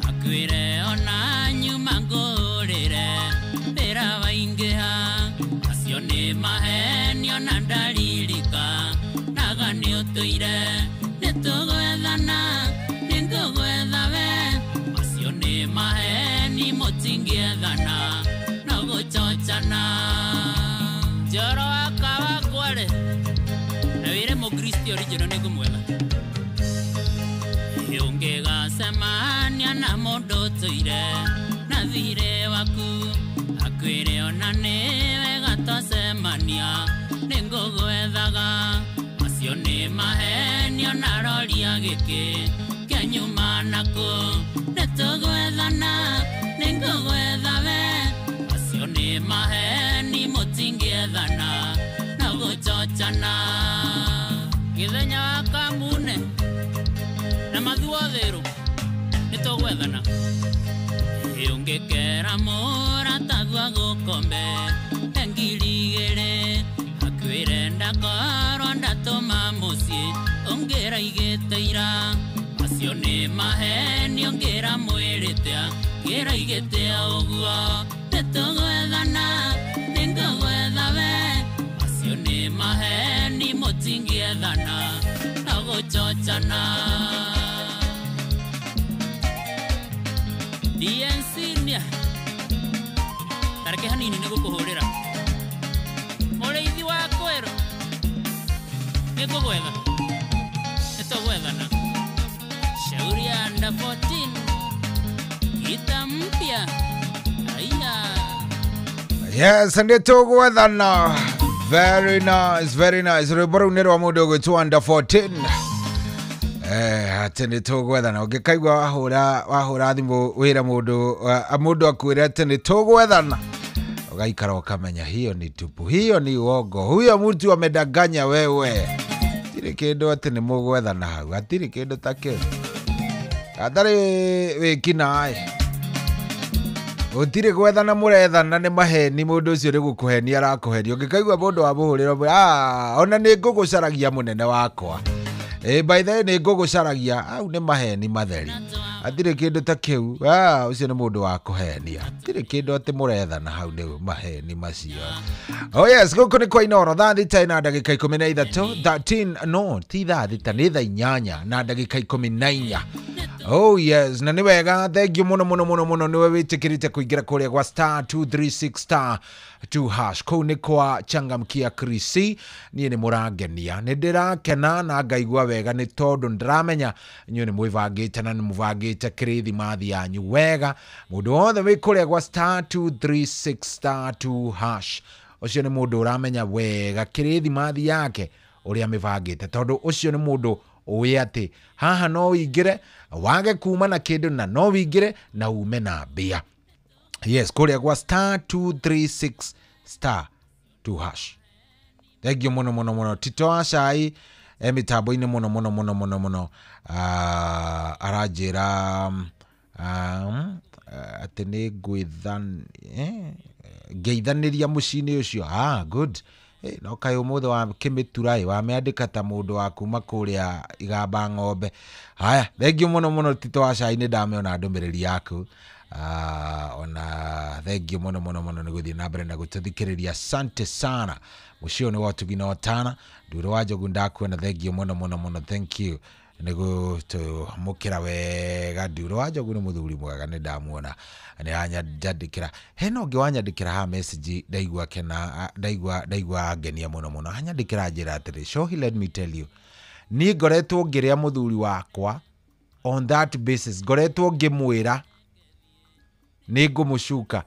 akwĩre ona nyuma ngũrĩre wĩra waingĩha acio nĩ mahenio na ndaririka naga nĩ ũtũire nĩtũgwethana nĩngũgwetha we acio nĩ maheni mũtingĩethana no gũchochana. Njoro wakwa rĩ na wĩre mũkristo original nĩngũmwetha. Ũngĩgacemania na mũndũ ũtũire na thirĩ waku akwĩre ona nĩ wega twacemania nĩngũgwethaga acio nĩ mahenio na roria gĩkĩ kĩanyuma nakũ nĩtũgwethana nĩngũgwetha we acio nĩ maheni mũtingĩethana no gũchochana. Gĩthenya wa kamune na mathuotherũ nĩtũgwethana. Ũngĩkera mũrataguo agũkombe ngiri igĩrĩ akwĩre ndakorwo ndatũma mũciĩ ũngĩraigĩte ira acio nĩ maheni ũngĩra mwĩrĩte ngĩraigĩte ũguo nĩtũgwethana nĩngũgwetha we acio nĩ maheni mũtingĩethana no gũchochana. DNC nia tareke hanini nĩgũkũhũrĩra mũrĩithi wa kwĩrũ nĩngũgwetha nĩtũgwethana. Shauri ya under 14 kita mpya aya. Yes, nĩtũgwethana. Very nice, very nice. Rwĩmbo rũu nĩ rwa mũndũ ũgwĩtwo under 14. Atĩ nĩtũgwethana. Ũngĩkaigua wahũra thimũ wĩra mũndũ akwĩre atĩ nĩtũgwethana, ũgaikara ũkamenya hiyo ni tupu, hiyo ni uongo, huyo mtu amedanganya wewe. Hatirĩ kĩndũ atĩ nĩ mũgwethana hau, hatirĩ kĩndũ ta kĩu. Hatarĩ wĩkinaĩ gũtirĩ gwethana mũrethana nĩ maheni mũndũ ũcio nĩ gũkũhenia arakũhenia. Ũngĩkaigua mũndũ wamũhũrĩra ona nĩ ngũgũcaragia mũnene wakwa. By the way nĩ ngũgũcaragia au nĩ maheni matheri. Hatirĩ kĩndũ ta kĩu. Ũcio nĩ mũndũ wa kũhenia. Hatirĩ kĩndũ atĩ mũrethana hau nĩ maheni macio. Oh yes, gũkũ nĩ kwa Inooro thaa 6 na ndagĩka 13 13 no ti thaa 6 nĩ thaa 8 na ndagĩka 14. Oh yes, na nĩ wega thank you mũno mũno mũno mũno nĩwe wĩtĩkĩrĩte kũingĩra kũrĩa gwa star 236 star 2 hash kũu nĩ kwa changamkia Krisi. Niĩ nĩ mũrangenia, nĩ ndĩrakena na ngaigua wega nĩ tondũ ndĩramenya inyuĩ nĩ mwĩbangĩte na nĩ mũbangĩte kĩrĩthimathi yanyu wega. Mũndũ wothe wĩ kũrĩa gwa star 236 star 2 hash ũcio nĩ mũndũ ũramenya wega kĩrĩthimathi yake ũrĩa mĩbangĩte, tondũ ũcio nĩ mũndũ ũĩ atĩ haha no ũingĩre wage kuma na kĩndũ na no ũingĩre na ume na mbia. Yes, kũrĩa gwa star 236 star 2 hash. Thank you mũno mũno mũno. Tito wa cai mĩtambo-inĩ mũno mũno mũno mũno mũno. Aranjĩra atĩ nĩ ngeithanĩria mũciĩ-inĩ ũcio. Good. No kaĩ ũmũthĩ wa kĩmĩtura wamĩandĩka ta mũndũ wa kuma kũrĩa igamba ng'ombe. Haya, thank you mũno mũno Tito wa cai, nĩ ndamĩona ndũmĩrĩri yaku. Ona thank you mũno mũno mũno nĩ gũthiĩ na mbere na gũtũthikĩrĩria. Asante sana. Mũciĩ ũyũ nĩ wa ũtugi na ũtana. Ndũrũ wa Njogu ndakuona, thank you mũno mũno mũno, thank you nĩ gũtũmũkĩra wega. Ndũrũ wa Njogu nĩ mũthuri mwega, nĩ ndamuona nĩ anyandĩkĩra. Hena ũngĩ wanyandĩkĩra haha message ndaigua kena, ndaigua ngenia mũno mũno. Anyandĩkĩra njĩra atĩrĩ, Shohi, let me tell you, niĩ ngoretwo ngĩrĩa mũthuri wakwa on that basis, ngoretwo ngĩmwĩra nĩ ngũmũcuka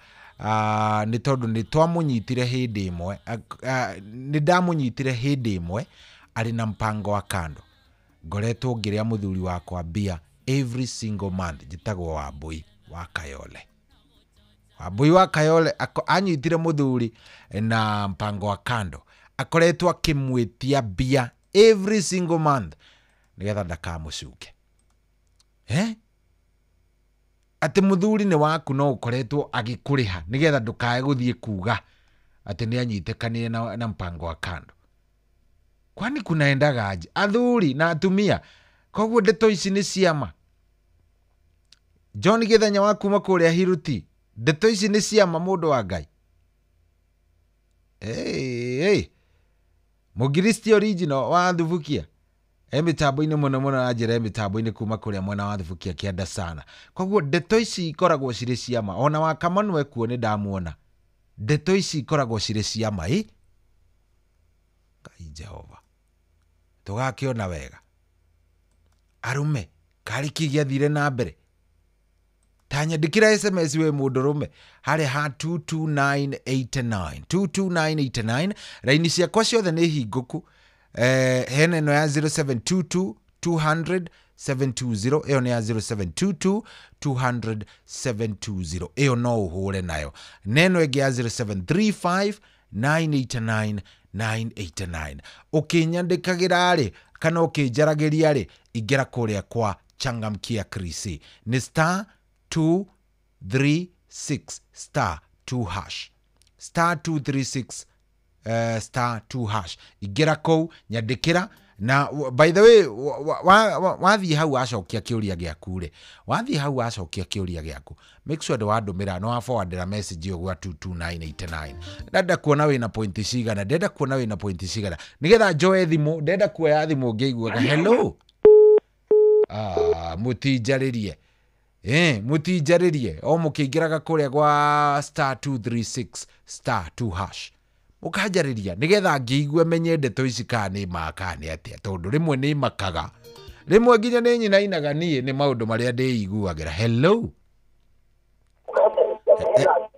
nĩ tondũ nĩ twamũnyitire hĩndĩ ĩmwe, nĩ ndamũnyitire hĩndĩ ĩmwe arĩ na mpango wa kando. Ngoretwo ngĩrĩa mũthuri wakwa mbia every single month. Njĩtagwo Wambui wa Kayole. Wambui wa Kayole anyitire mũthuri na mpango wa kando, akoretwo akĩmwĩtia mbia every single month nĩgetha ndakamũcuke. Atĩ mũthuri nĩ waku no ũkoretwo agĩkũrĩha nĩgetha ndũkae gũthiĩ kuga atĩ nĩ anyitĩkanire na mpango wa kando. Kwani kunaendaga aje? Athuri na atumia. Koguo ndeto ici nĩ ciama. John Githenya wa kuma kũrĩa Hiruti, ndeto ici nĩ ciama mũndũ wa Ngai. Hey, Mũgiristi original wa Thubukia mĩtambo-inĩ mũno mũno na njĩra mĩtambo-inĩ kuma kũrĩa mwena wa Thubukia kĩanda sana. Koguo ndeto ici ikoragwo cirĩ ciama. Ona wa Kamanwe kuo nĩ ndamuona. Ndeto ici ikoragwo cirĩ ciama ĩ. Ngai Jehova. Tũgakĩona wega. Arume karĩ kĩ gĩathire na mbere. Tanyandĩkĩra SMS we mũndũrũme harĩa ha 22989 22989. Raini ciakwa ciothe nĩ hingũku. Hena ĩno ya 0722 200 720, ĩyo nĩ ya 0722 200 720, ĩyo no ũhũre nayo. Neno ĩngĩ ya 0735 989 989. Ũkĩnyandĩkagĩra rĩ kana ũkĩnjaragĩria rĩ, ingĩra kũrĩa kwa Changamkia Krisi nĩ star 236 star 2 hash, star 236 star 2 hash. Ingĩra kũu nyandĩkĩra. Na by the way, wathiĩ hau wacokia kĩũria gĩaku rĩ, wathiĩ hau wacokia kĩũria gĩaku, make sure ndwandũmĩra no forwardĩra message ĩyo gwa 22989. Ndenda kuona wĩna point cigana, ndenda kuona wĩna point cigana nĩgetha njoe thimũ. Ndenda kuoya thimũ ngĩiguaga hello. Mũtinjarĩrie. Mũtinjarĩrie o mũkĩingĩraga kũrĩa gwa star 236 star 2 hash. Mũkanjarĩria nĩgetha ngĩigue menye ndeto ici kana nĩ ma kana nĩ atĩa, tondũ rĩmwe nĩ makaga, rĩmwe nginya nĩ nyinainaga niĩ nĩ maũndũ marĩa ndĩiguagĩra. Hello.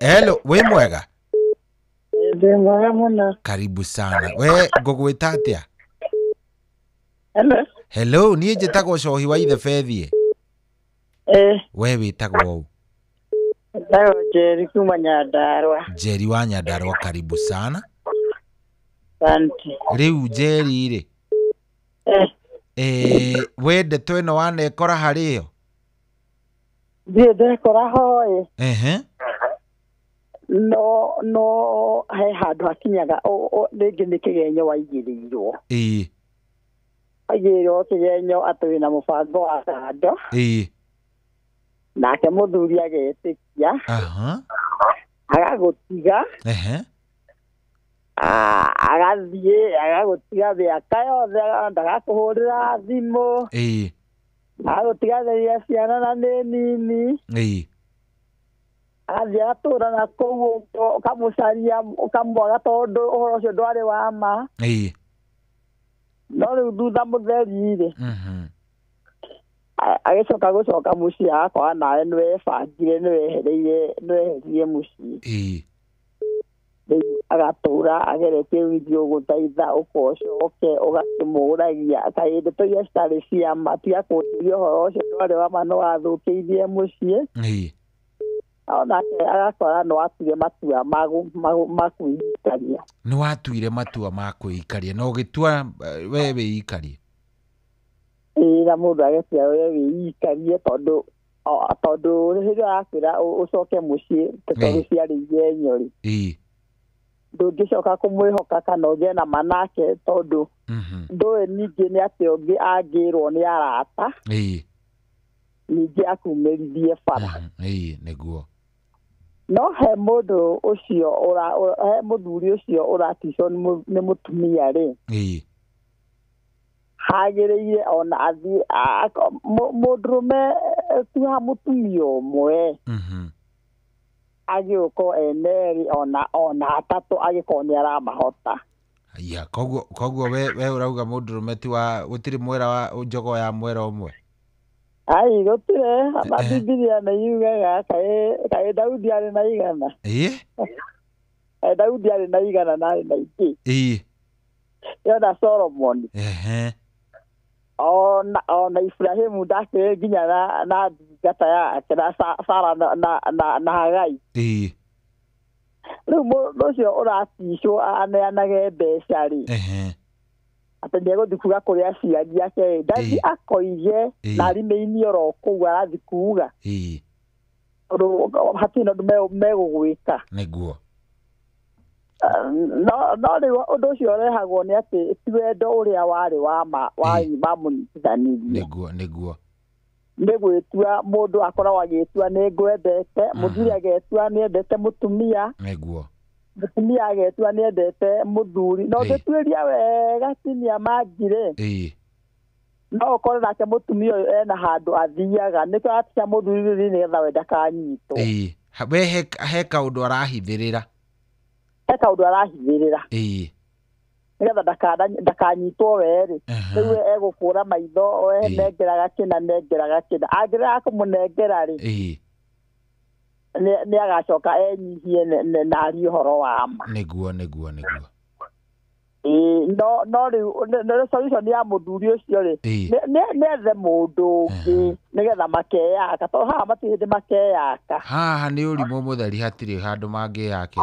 Hello, wĩ mwega? Ndĩ mwega mũno. Karibu sana. We ngũgwĩta atĩa? Hello. Hello, niĩ njĩtagwo Cohi wa Ithe Bethie. We wĩtagwo ũ? Ndagwo Njeri kuma Nyandarua. Njeri wa Nyandarua, karibu sana. Asante. Rĩu Njeri rĩ, we ndeto ĩno wanekora harĩ yo? Ndirĩ ndekora ho ĩ. Ehe. No he handũ hakinyaga rĩngĩ nĩ kĩgenyo waigĩrĩirwo. Ĩĩ. Waigĩrĩirwo kĩgenyo atĩ wĩna mũbango wa kando. Ĩĩ. Nake mũthuri agetĩkia. Aha. Agagũtiga. Ehe. Agathiĩ agagũtiga mĩaka yothe, ndagakũhũrĩra thimũ. Ĩĩ. Agagũtiganĩria ciana na nĩ nini. Ĩĩ. Agathiĩ agatũra na kũu ũkamũcaria ũkamwaga tondũ ũhoro ũcio ndwarĩ wa ma. Ĩĩ. No rĩu thutha mũtheri rĩ, agĩcoka gũcoka mũciĩ agakora nawe nĩwebangire nĩwehereire mũciĩ. Ĩĩ. Rĩu agatũra ageretie gũthiĩ gũthaitha ũkocoke ũgakĩmũragia kaĩ ndeto iria citarĩ cia ma, tiga kũnjĩria ũhoro ũcio ndwarĩ wa ma nĩwathũkĩirie mũciĩ. Ĩĩ. Onake agakora nĩwatuire matua ma kwĩikaria. Nĩwatuire matua ma kwĩikaria na ũgĩtua we wĩikarie. Ĩĩ, na mũndũ agĩtua we wĩikarie tondũ hĩndĩ ĩrĩa arakwĩra ũcoke mũciĩ tondũ ciarĩ igenyo rĩ, Ĩĩ. ndũngĩcoka kũmwĩhoka kana ũgĩe na ma nake tondũ ndũĩ ningĩ nĩ atĩa ũngĩ angĩrwo nĩ arata. Ĩĩ. Ningĩ akumĩrithie bara. Ĩĩ, nĩguo. No he mũndũ ũcio he mũthuri ũcio ũraticwo nĩ mũtumia rĩ, Ĩĩ. hagĩrĩire ona athiĩ mũndũrũme tiha mũtumia ũmwe agĩũka ene erĩ ona atatũ agĩkorwo nĩ aramahota. Ya, koguo we ũrauga mũndũrũme ti wa gũtirĩ mwera wa njogo ya mwera ũmwe. Ai, gũtirĩ. Na Bibilia nĩ yugaga kaĩ Daudi arĩ na igana. Ĩĩ. Daudi arĩ na igana na arĩ na ingĩ. Ĩĩ. Yona Solomon. Ehe. Ona Ibrahimu ndakĩrĩ nginya na ndungata yake na Sara na Hagai. Ĩĩ. Rĩu mũndũ ũcio ũraticwo aneanage mbeca rĩ, Ehe. atĩ nĩegũthiĩ kuga kũrĩ aciari ake rĩ, ndathiĩ akoige Ĩĩ. na arimĩini oro kũu arathiĩ kuga. Ĩĩ. Tondũ hatirĩ na ũndũ megũgwĩka. Nĩguo. No rĩu ũndũ ũcio ũrehagwo nĩ atĩ ti wendo ũrĩa warĩ wa ma mamũnyitithanirie. Nĩguo. Nĩ gwĩtua mũndũ akoragwo agĩtua nĩ ngwendete, mũthuri agetua nĩ endete mũtumia. Nĩguo. Mũtumia agetua nĩ endete mũthuri. No ũngĩtuĩria wega tinia mangi-rĩ, no ũkore nake mũtumia ũyũ ena handũ athiaga nĩkĩo atiga mũthuri rĩrĩ nĩgetha we ndakanyitwo. We he kaũndũ arahithĩrĩra. He kaũndũ arahithĩrĩra. Nĩgetha ndakanyitwo we-rĩ, rĩu we egũkũra maitho, we nengeraga kĩna nengeraga kĩna. Angĩrega kũmũnengera-rĩ, nĩ agacoka enyihie na arie ũhoro wa ma. Nĩguo. No rĩu solution ya mũthuri ũcio rĩ, nĩ ethe mũndũ ũngĩ nĩgetha makeyaka, tondũ haha matirĩ hĩndĩ makeyaka. Haha nĩ ũrimũ mũtheri, hatirĩ handũ mangĩyakĩra.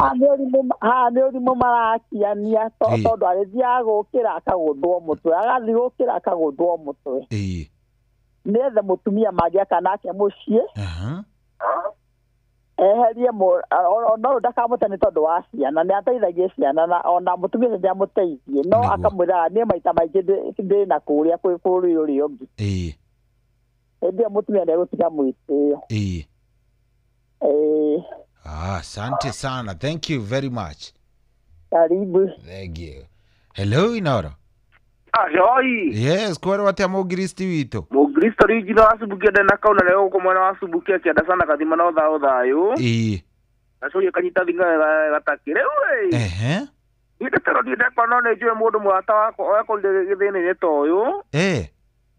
Haha nĩ ũrimũ marakiania, tondũ arĩthiaga gũkĩra akagũthwo mũtwe, agathiĩ gũkĩra akagũthwo mũtwe. Nĩ ethe mũtumia mangĩaka nake mũciĩ, eherie no ndakamũte nĩ tondũ wa ciana, nĩ ateithagie ciana na ona mũtumia ũcio nĩamũteithie, no akamwĩraga niĩ maita maingĩ ndĩ na kũrĩa kwĩ bũrũri ũrĩa ũngĩ. Hĩndĩ ĩyo mũtumia nĩegũtiga mwĩtĩo. Asante sana, thank you very much. Karibu. Thank you. Hello Inoro. Ahoi. Yes, kwero atia mũgiristi witũ. Mũgiristo ringino wacubukia ndena kauna leo uko mwana wacubukia kianda sana kathima no thao thayo. Gacuria kanyita thinga gatakire we. Ehe. Ni ndetero ndi ndekwa no nĩ njũĩ mũndũ mũrata wakwa ekorire gĩthĩna-inĩ ta ũyũ.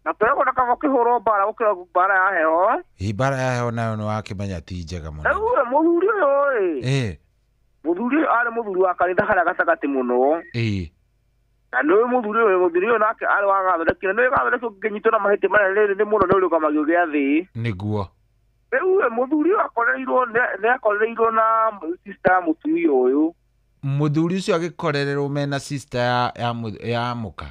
Na twegwo na kaba kĩhũrwo mbara gũkĩra mbara ya heho. Mbara ya heho nayo nĩ wakĩmenya ti njega mũno. Rĩu we mũthuri ũyũ ĩ. Mũthuri ũyũ arĩ mũthuri wa kanitha harĩa gatagatĩ mũno. Na nĩ mũthuri ũyũ nake arĩ wa gathondeki, na nĩ gathondeki ũngĩnyitwo na mahĩtia marĩa rĩrĩ nĩ mũno nĩ ũrũgamagio gĩa thĩ. Nĩguo. Rĩu mũthuri ũyũ akorereirwo nĩ akorereirwo na sister ya mũtumia ũyũ. Mũthuri ũcio agĩkorererwo mena sister ya mũka.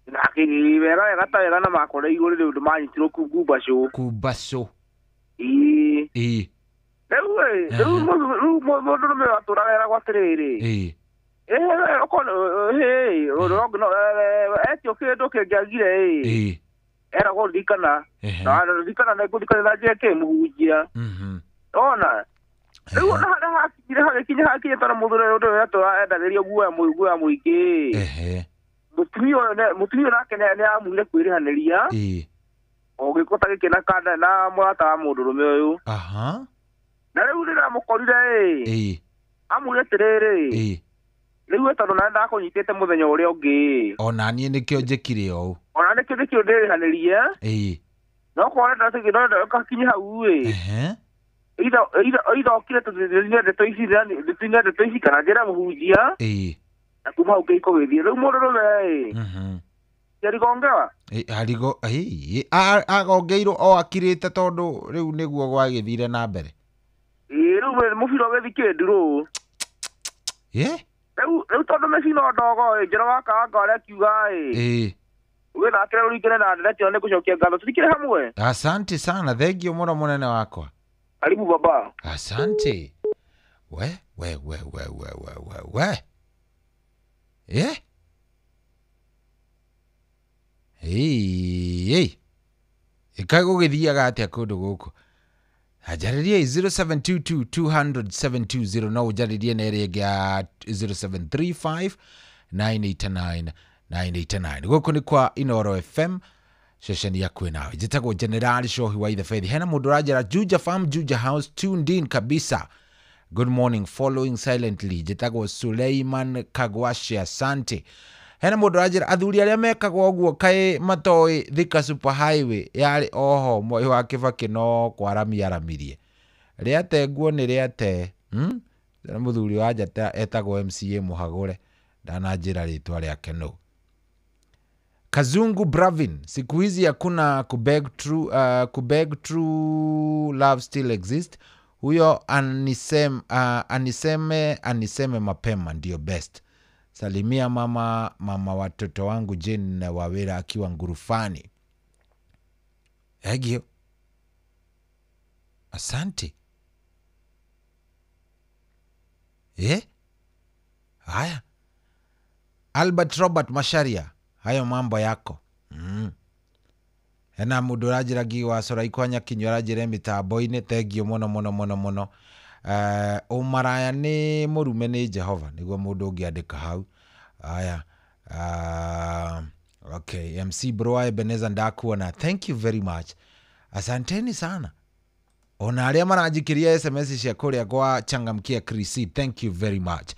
Na akĩwega wega ta wega na makoreirwo rĩrĩ ũndũ manyitirwo kumbacũ. Kumbacũ. Ĩĩ. Rĩu rĩu mũndũrũme watũraga eragwo atĩrĩrĩ. Etio kĩndũ kĩngĩagire eragwo ririkana na ririkana na ngũririkana njeke mũhunjia. Ona rĩu ona harĩa hakinyire hagĩkinya hakinya tondũ mũthuri ũyũ ũndũ ũyũ endagĩrio guoya mũingĩ. Mũtumia ũyũ nake nĩ amuire kwĩrĩhanĩria ũgĩkwo ta gĩkĩ na kanda na mũrata wa mũndũrũme ũyũ. Na rĩu rĩrĩa amũkorire amwĩre atĩrĩrĩ, rĩu tondũ na ndakũnyitĩte mũthenya ũrĩa ũngĩ, ona niĩ nĩkĩo njĩkire ũũ, ona nĩkĩo nĩkĩo ndĩrĩhanĩrie. No kore ndakakinya hau ĩ, either okire tũthiĩ ndeto ici kana njĩra mũhunjia, na kuma hau kĩhiko gĩthiĩ. Rĩu mũndũrũme ĩ, arigongewa arigo agongeirwo o akirĩte tondũ rĩu nĩguo gwagĩthire na mbere. Rĩu mũbira ũgĩthiĩ kĩndurũ. Rĩu tondũ mecino ndogo ĩ, njĩra wakanga ũrĩa akiuga ĩ, ũgĩthakĩra ũringane na ndeto nĩ gũcokia ngatho, tũtikĩrĩ hamwe. Asante sana, thank you mũno mũnene wakwa. Karibu baba. Asante. We we we we we we we we. Hey. Ĩkaĩ gũgĩthiaga atĩa kũndũ gũkũ? Ajarĩrie 0722 200 720 no ũjarĩrie na ĩrĩa ĩngĩ ya 0735 989 989. Gũkũ nĩ kwa Inoro FM, ceceni ya kwĩ nawe. Njĩtagwo General Shohi wa Ithe. Hena mũndũ ũranjĩra Juja Farm, Juja House, tuned in kabisa. Good morning, following silently. Njĩtagwo Suleiman Kagwashe, asante. Hena mũndũ ũranjĩra athuri arĩa mekagwo ũguo kaĩ matoĩ Thika Super Highway yarĩ oho Mwai wa Kĩbakĩ no kwaramia aramirie. Rĩate nguo nĩ rĩate. Mũthuri wa njata etagwo MCA Mũhagũre, ndananjĩra rĩtwa rĩake no. Kazungu Bravin, siku hizi hakuna kubeg true love still exist. Huyo aniseme mapema ndio best. Salimia mama watoto wangu Jane na Wawera akiwa Ngurufani. Egio. Asante. Eh? Haya. Albert Robert Macharia, hayo mambo yako. Hena mundu uranjira ngi wa cora ikwanya kinyo aranjira mitambo-inĩ, thengio mũno mũno mũno mũno. Ũmaraya nĩ mũrume nĩ Jehova nĩguo mũndũ ũngĩandĩka hau. Haya. Okay, MC Bro Ebenezer ndakuona, thank you very much, asanteni sana. Ona arĩa maranjikiria SMS cia kũrĩa kwa Changamkia Krisi, thank you very much.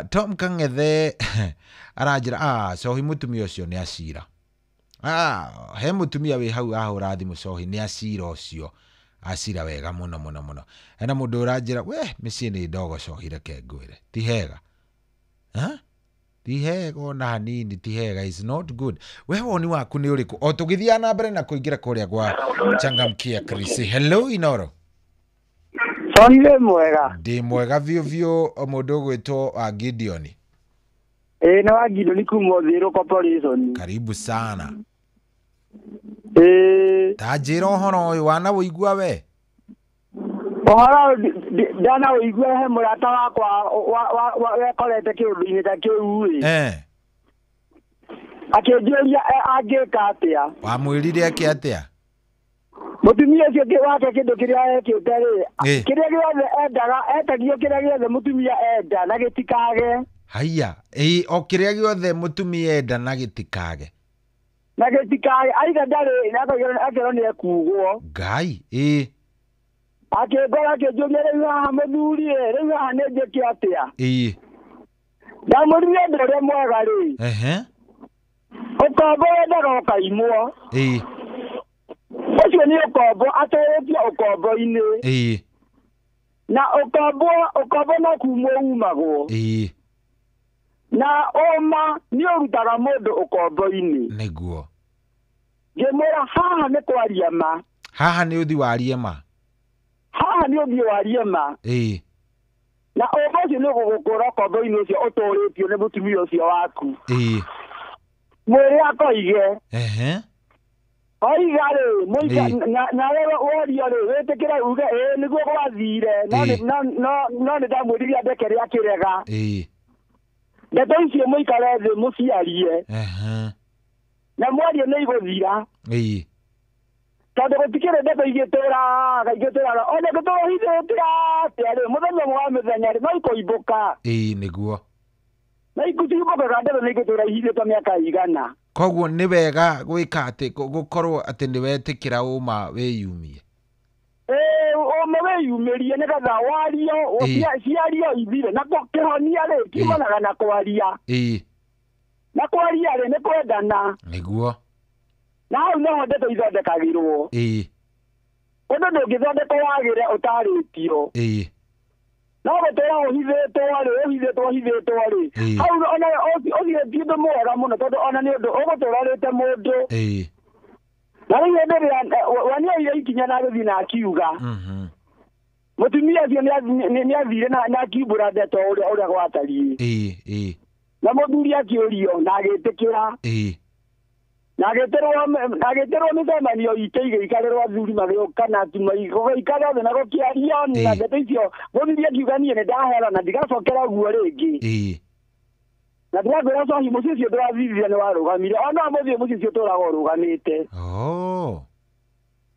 Tom Kang'ethe aranjĩra cohi mũtumia ũcio nĩ acira. He mũtumia wĩ hau ahũra thimũ cohi nĩ acira ũcio, acira wega mũno mũno mũno. Hena mũndũ ũranjĩra we mĩciĩ nĩ ndogo cohi, reke ngwĩre ti hega. Ti hega ona hanini, ti hega, is not good. We woni waku nĩ ũrĩkũ? O tũgĩthiaga na mbere na kũingĩra kũrĩa gwa Changamkia Krisi. Hello Inoro. Cohi wĩ mwega? Ndĩ mwega biũ biũ, mũndũ ũgwĩtwo Gideon. Ĩĩ nĩ wa Gideon kuma Uthiru Corporation. Karibu sana. Ĩĩ. Ta njĩra ũhoro ũyũ wanawũigua we? Ũhoro ndanawũigua, he mũrata wakwa wekorete kĩũndũ-inĩ ta kĩu ĩ. Akĩnjũria angĩka atĩa. Wamwĩrire eke atĩa? Mũtumia ũcio wake kĩndũ kĩrĩa ekĩte rĩ, kĩrĩa gĩothe endaga, etagio kĩrĩa gĩothe mũtumia enda na gĩtikage. Haiya, ĩ o kĩrĩa gĩothe mũtumia enda na gĩtikage. Na gĩtikage, aiga ndarĩ, akerwo nĩ ekugwo. Ngai, ĩ. Akĩngora akĩnjũria rĩu haha mũthuri ĩ, rĩu haha nĩ njĩke atĩa? Ĩ. Ndamwĩrire ũndũ ũrĩa mwega rĩ. Ũkombo wendaga ũkaimwo. Ĩ. Ũcio nĩ ũkombo, atũrĩtio ũkombo-inĩ. Ĩ. Na ũkombo no kumwo umagwo. Ĩ. Na ũma nĩ ũrutaga mũndũ ũkombo-inĩ. Nĩguo. Ngĩmwĩra haha nĩ kwaria ma. Haha nĩ ũthi warie ma. Haha nĩ ũthiĩ warie ma. Ĩ. Na ũma ũcio nĩ ũgũgũkũra ũkombo-inĩ ũcio ũtũrĩtio nĩ mũtumia ũcio waku. Ĩ. Mwĩre akoige. Oiga rĩ, nawe worio rĩ, wĩtĩkĩre uge ĩ nĩguo gwathire, no nĩ ndamwĩrire andeke rĩa kĩrega. Ĩ. Ndeto icio mũikare thĩ mũciarie. Na mwarie nĩ igũthira. Ĩ. Tondũ gũtikĩrĩ ndeto igĩtũraga ona gũtũra hithĩte atĩa rĩ, mũthenya ũmwe wa mĩthenya rĩ no ikũimbũka. Ĩ nĩguo. Na ikucimbũkaga ndeto nĩ igũtũra ihithĩtwo mĩaka igana. Koguo nĩ wega gwĩka atĩ gũkorwo atĩ nĩ wetĩkĩra ũma wĩyumie. Ĩ ũma wĩyumĩrie nĩgetha wario ciario ithire. Na kĩhonia rĩ kiumanaga na kwaria. Ĩ. Na kwaria rĩ nĩ kwendana. Nĩguo. Na hau noho ndeto ithondekagĩrwo. Ĩ. Ũndũ ndũngĩthondekwo wagĩre ũtarĩtio. Ĩ. No gũtũra ũhithĩtwo rĩ, ũhithĩtwo rĩ. Hau ona ũcio ti ũndũ mwega mũno tondũ ona nĩ ũndũ ũgũtũra ũrĩte mũndũ. Ĩ. Na rĩu hĩndĩ ĩrĩa wanioire ikinya na agĩthiĩ na akiuga. Mũtumia ũcio nĩ athire na akiumbũra ndeto ũrĩa gwatariĩ. Ĩ ĩ. Na mũthuri akĩũrio na agĩtĩkĩra. Ĩ. Na agĩtĩrwo mĩcemanio itũ igĩikarĩrwo athuri magĩũka na atumia gũgĩikara thĩ na gũkĩario na ndeto icio mũthuri akiuga niĩ nĩ ndahera na ndigacokera ũguo rĩngĩ. Ĩ. Na ndĩrakwĩra cohi mũciĩ ũcio ndũrathirire nĩ warũgamire ona mũthiĩ mũciĩ ũcio ũtũraga ũrũgamĩte. Oh.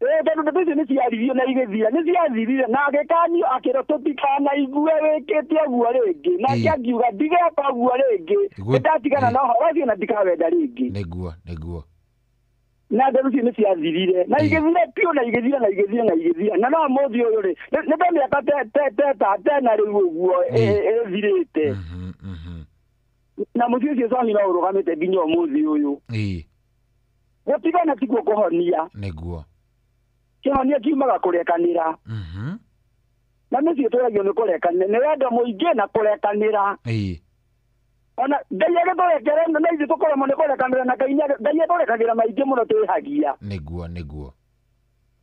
Ĩ tondũ ndeto icio nĩ ciaririo na igĩthira, nĩ ciathirire na agĩkanio akĩrwo tũtikanaigue wĩkĩte ũguo rĩngĩ. Nake akiuga ndigeka ũguo rĩngĩ, nĩndatigana na ũhoro ũcio na ndikawenda rĩngĩ. Nĩguo nĩguo. Na ndeto icio nĩ ciathirire na igĩthira biũ na igĩthira na igĩthira na igĩthira na no mũthĩ ũyũ rĩ nĩ ta mĩaka tena rĩu ũguo ĩthirĩte. Na mũciĩ ũcio cohi no ũrũgamĩte nginya ũmũthĩ ũyũ. Ĩ. Gũtigana tiguo kũhonia. Nĩguo. Kĩhonia kiumaga kũrekanĩra. Na mĩciĩ ĩtũragio nĩ kũrekanĩra, nĩ wendo mũingĩ na kũrekanĩra. Ĩ. Ona Ngai agĩtũrekere na ithuĩ tũkorwo nĩ kũrekanĩra na Ngai atũrekagĩra maingĩ mũno twĩhagia. Nĩguo nĩguo.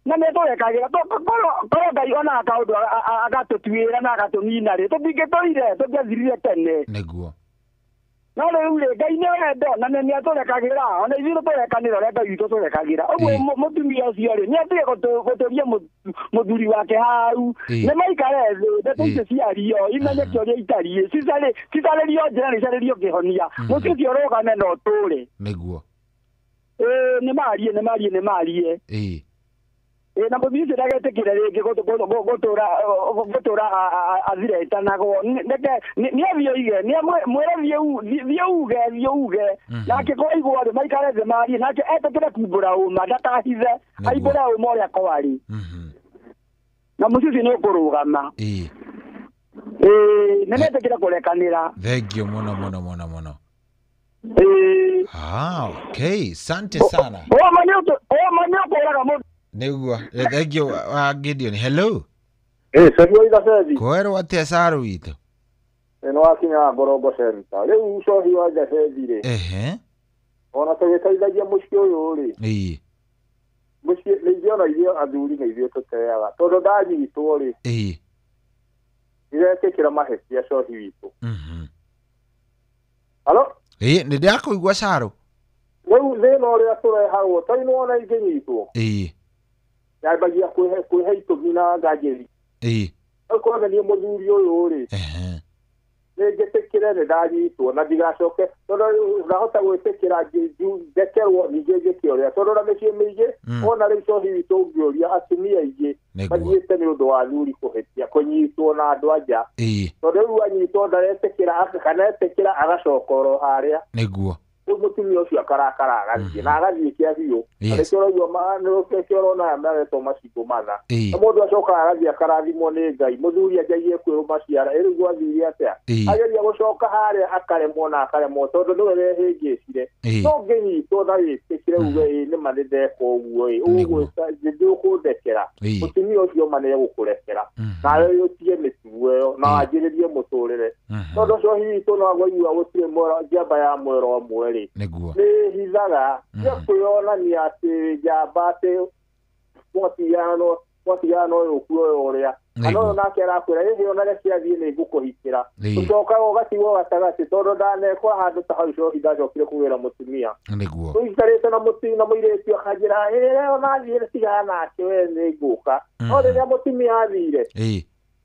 Na nĩ atũrekagĩra korwo Ngai onaga kaũndũ agatũtuĩra na agatũnina rĩ, tũtingĩtũire, tũngĩathirire tene. Nĩguo. No rĩu rĩ Ngai nĩ wendo na nĩ atũrekagĩra ona ithuĩ tũrekanĩra ũrĩa Ngai witũ tũrekagĩra. Ũguo mũtumia ũcio rĩ nĩ atige gũtũria mũthuri wake hau, nĩ maikare thĩ ndeto icio ciario imenyeke ũrĩa itariĩ, cicarĩrio njĩra na icarĩrio kĩhonia, mũciĩ ũcio ũrũgame na ũtũre. Nĩguo. Nĩ marie nĩ marie nĩ marie. Na mũthuri ũcio ndagetĩkĩre rĩngĩ gũtũra athiretanagwo, nĩ athiĩ oige, mwĩre thiĩ uge thiĩ uge, nake kwaigua rĩ maikare thĩ marie, nake etĩkĩre kumbũra ũma, ndakahithe, aimbũre ũma ũrĩa kwarĩ. Na mũciĩ ũcio nĩ ũkũrũgama. Nĩ metĩkĩre kũrekanĩra. Thank you mũno mũno mũno mũno. Okay, asante sana. Ũma nĩ ũkũraga mũndũ. Nĩguo. Thank you Gideon. Hello. Cohi wa Idabethi. Kwerwo atĩa Caro witũ? Nĩ wakinya Ngorongo Center. Rĩu cohi wa Idabethi rĩ. Ona tũgĩteithagia mũciĩ ũyũ rĩ. Mũciĩ nĩ ithuĩ ona ithuĩ athuri nĩ ithuĩ tũteaga. Tondũ ndanyitwo rĩ. Ndiretĩkĩra mahĩtia cohi witũ. Halo? Nĩ ndĩrakũigua Caro. Rĩu thĩna ũrĩa tũrehagwo ta nĩ wona ingĩnyitwo. Nyambagia kwĩhe itũmi na nganjĩri. Okorwo nĩ mũthuri ũyũ rĩ. Nĩ njĩtĩkĩre nĩ ndanyitwo na ndigacoke tondũ ndahota gwĩtĩkĩra ndekerwo ningĩ njĩke ũrĩa tondũ na mĩciĩ mĩingĩ ona rĩu cohi witũ ũngĩũria atumia aingĩ mathiĩte nĩ ũndũ wa athuri kũhĩtia kũnyitwo na andũ anja. Tondũ rĩu anyitwo ndaretĩkĩra kana etĩkĩra agacoka oro harĩa. Nĩguo. Rĩu mũtumia ũcio akarakara agathiĩ na agathiĩ kĩa biũ. Nĩkĩo ũraigua nĩkĩo ũrona aya maretwo macibũ matha. Na mũndũ acokaga agathiĩ akarathimwo nĩ Ngai, mũthuri anjagie kwĩrũma ciara, ĩ rĩu gwathire atĩa? Ageria gũcoka harĩa akaremwo na akaremwo tondũ nĩwe wehĩngĩcire. No ũngĩnyitwo na wĩtĩkĩre uge ĩ nĩma nĩ ndeka ũguo ĩ, ũgwĩka ndũkũndekera. Mũtumia ũcio ma nĩegũkũrekera. Nawe ũtige mĩtugo ĩyo na wanjĩrĩrie mũtũrĩre. Tondũ ũcio hihi witũ no agwaigua gũtirĩ njamba ya mwera ũmwe rĩ. Nĩguo. Nĩ hithaga nĩ kwĩyonania atĩ njamba atĩ mwatigana no ũyũ ũkuoya ũrĩa. Kana ũyũ nake arakwĩra ĩhĩ ona reke athiĩ nĩ ngũkũhikĩra. Ũcokaga ũgatigwo gatagatĩ tondũ ndanekora handũ ta hau cohi ndacokire kũgĩra mũtumia. Nĩguo. Tũikarĩte na mũirĩtu akanjĩra ĩ ona athiĩ tigana nake we nĩ ngũka. No rĩrĩa mũtumia athire.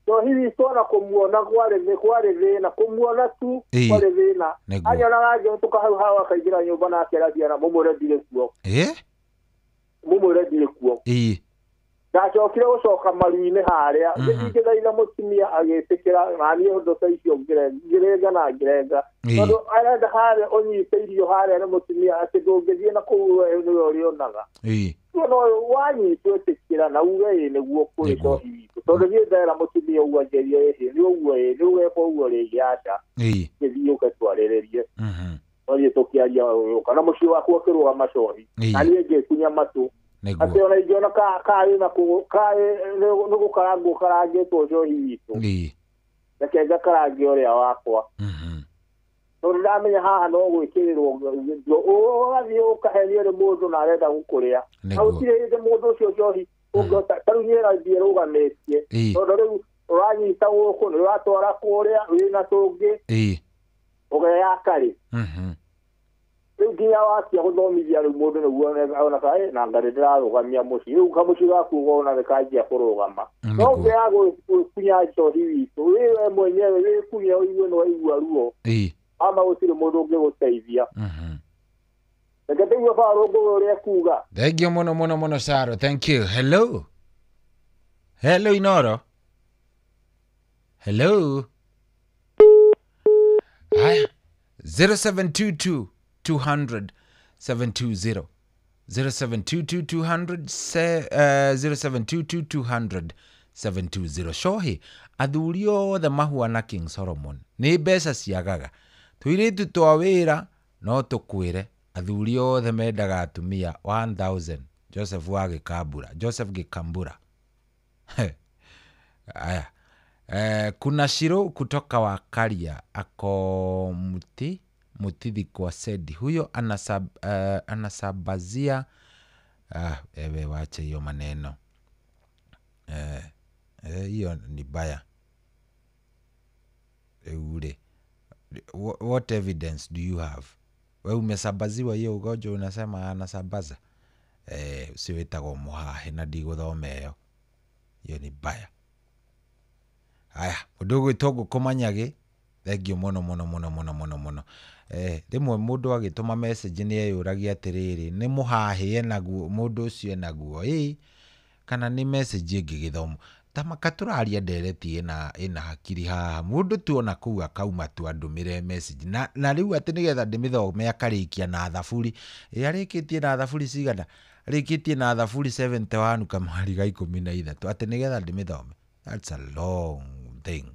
Cohi witũ ona kũmuona kwarĩ thĩna, kũmuona tu kwarĩ thĩna. Anyonaga ngĩhĩtũka hau hau akaingĩra nyũmba na akerathia na mũmwĩre ndirĩ kuo. Mũmwĩre ndirĩ kuo. Ndacokire gũcoka maru-inĩ harĩa ngĩthiĩ ngĩthaitha mũtumia agĩtĩkĩra na niĩ ũndũ ta icio ngĩrenga na ngĩrenga. Tondũ arenda harĩa ũnyite irio harĩa nĩ mũtumia atĩ ndũngĩthiĩ na kũu we nĩwe ũrĩonaga. No wanyitwo ĩtĩkĩra na uge ĩ nĩguo kũrĩ cohi witũ. Tondũ niĩ ndera mũtumia ũguo anjĩrie ĩhĩ nĩ ũguo ĩ nĩ ũgeka ũguo rĩngĩ aca. Ngĩthiĩ ũke twarĩrĩrie. Twathiĩ tũkĩaria ũyũ kana mũciĩ waku ũkĩrũgama cohi. Na niĩ ngĩkunya matũ. Atĩ ona ingĩona karĩ na karĩ nĩ gũkarangwo karangĩtwo cohi witũ. Reke ngakarange ũrĩa wakwa. Tondũ ndamenya haha no gwĩkĩrĩrwo ũgathiĩ ũkahenio nĩ mũndũ na arenda gũkũrĩa. Na gũtirĩ hĩndĩ mũndũ ũcio cohi ũngĩhota ta rĩu niĩ rathiĩ rũgamĩtie. Tondũ rĩu ũranyita gũkũ nĩ ũratwara kũrĩa wĩna tũngĩ. Ũgeyaka rĩ. Rĩu nginya watia gũthomithia rĩu mũndũ nĩguo ona ka na ngarĩ ndĩrarũgamia mũciĩ rĩu kamũciĩ gaku ũkona nĩ kanjia kũrũgama. No ũngĩaga gwĩkunya cohi witũ wĩ we mwenyewe wĩkunya ũigue nĩ waigua ruo. Ama gũtirĩ mũndũ ũngĩgũteithia. Reke tũigue Barũngũ ũrĩa ekuga. Thank you mũno mũno mũno Caro. Thank you. Hello. Hello Inoro. Hello. Haya. 0722 200 720. 0722 200 0722 200 720. Cohi athuri othe mahuana King Solomon nĩ mbeca ciagaga. Tũirĩtu twa wĩra no tũkwĩre athuri othe mendaga atumia 1000. Joseph wa Gĩkambura, Joseph Gĩkambura. Aya. Kuna Shiro kutoka Wakaria ako mutithi kwa Sedi. Huyo anasabazia ewe wache hiyo maneno. Hiyo ni baya. Ule. What evidence do you have? We umesambaziwa hiyo ugonjwa unasema anasambaza? Ũcio wĩtagwo mũhahe na ndigũthoma ĩyo. Hiyo ni mbaya. Aya, mũndũ ũgwĩtwo Ngũkũ Manyagĩ, thengio mũno mũno mũno mũno mũno mũno. Rĩmwe mũndũ agĩtũma message nĩ eyũragia atĩrĩrĩ, nĩ mũhahe enaguo mũndũ ũcio enaguo ĩ kana nĩ message ĩngĩgĩthomwo. Tamaka tũraria ndereti ĩna hakiri haha, mũndũ tu ona kũu akauma tu andũmĩre message na rĩu atĩ nĩgetha ndĩmĩthome akarĩkia na thaburi. Ĩ arĩkĩtie na thaburi cigana? Arĩkĩtie na thaburi 71 kamweri ga 13 atĩ nĩgetha ndĩmĩthome. That's a long thing.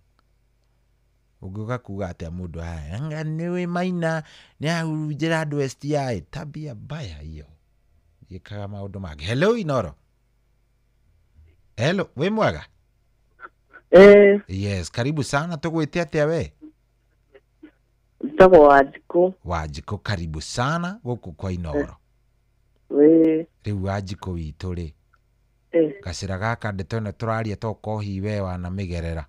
Ũngĩũka kuga atĩa mũndũ aya anga nĩwĩ Maina nĩ ahurunjĩra andũ STI. Tabia mbaya hiyo. Ĩkaga maũndũ mangĩ. Hello Inoro. Hello, wĩ mwega? Yes, karibu sana. Tũgwĩte atĩa we? Njĩtagwo Wanjikũ. Wanjikũ, karibu sana gũkũ kwa Inoro. Rĩu Wanjikũ witũ rĩ, gacĩra gaka ndeto ĩno tũraria to kohi we wanamĩgerera.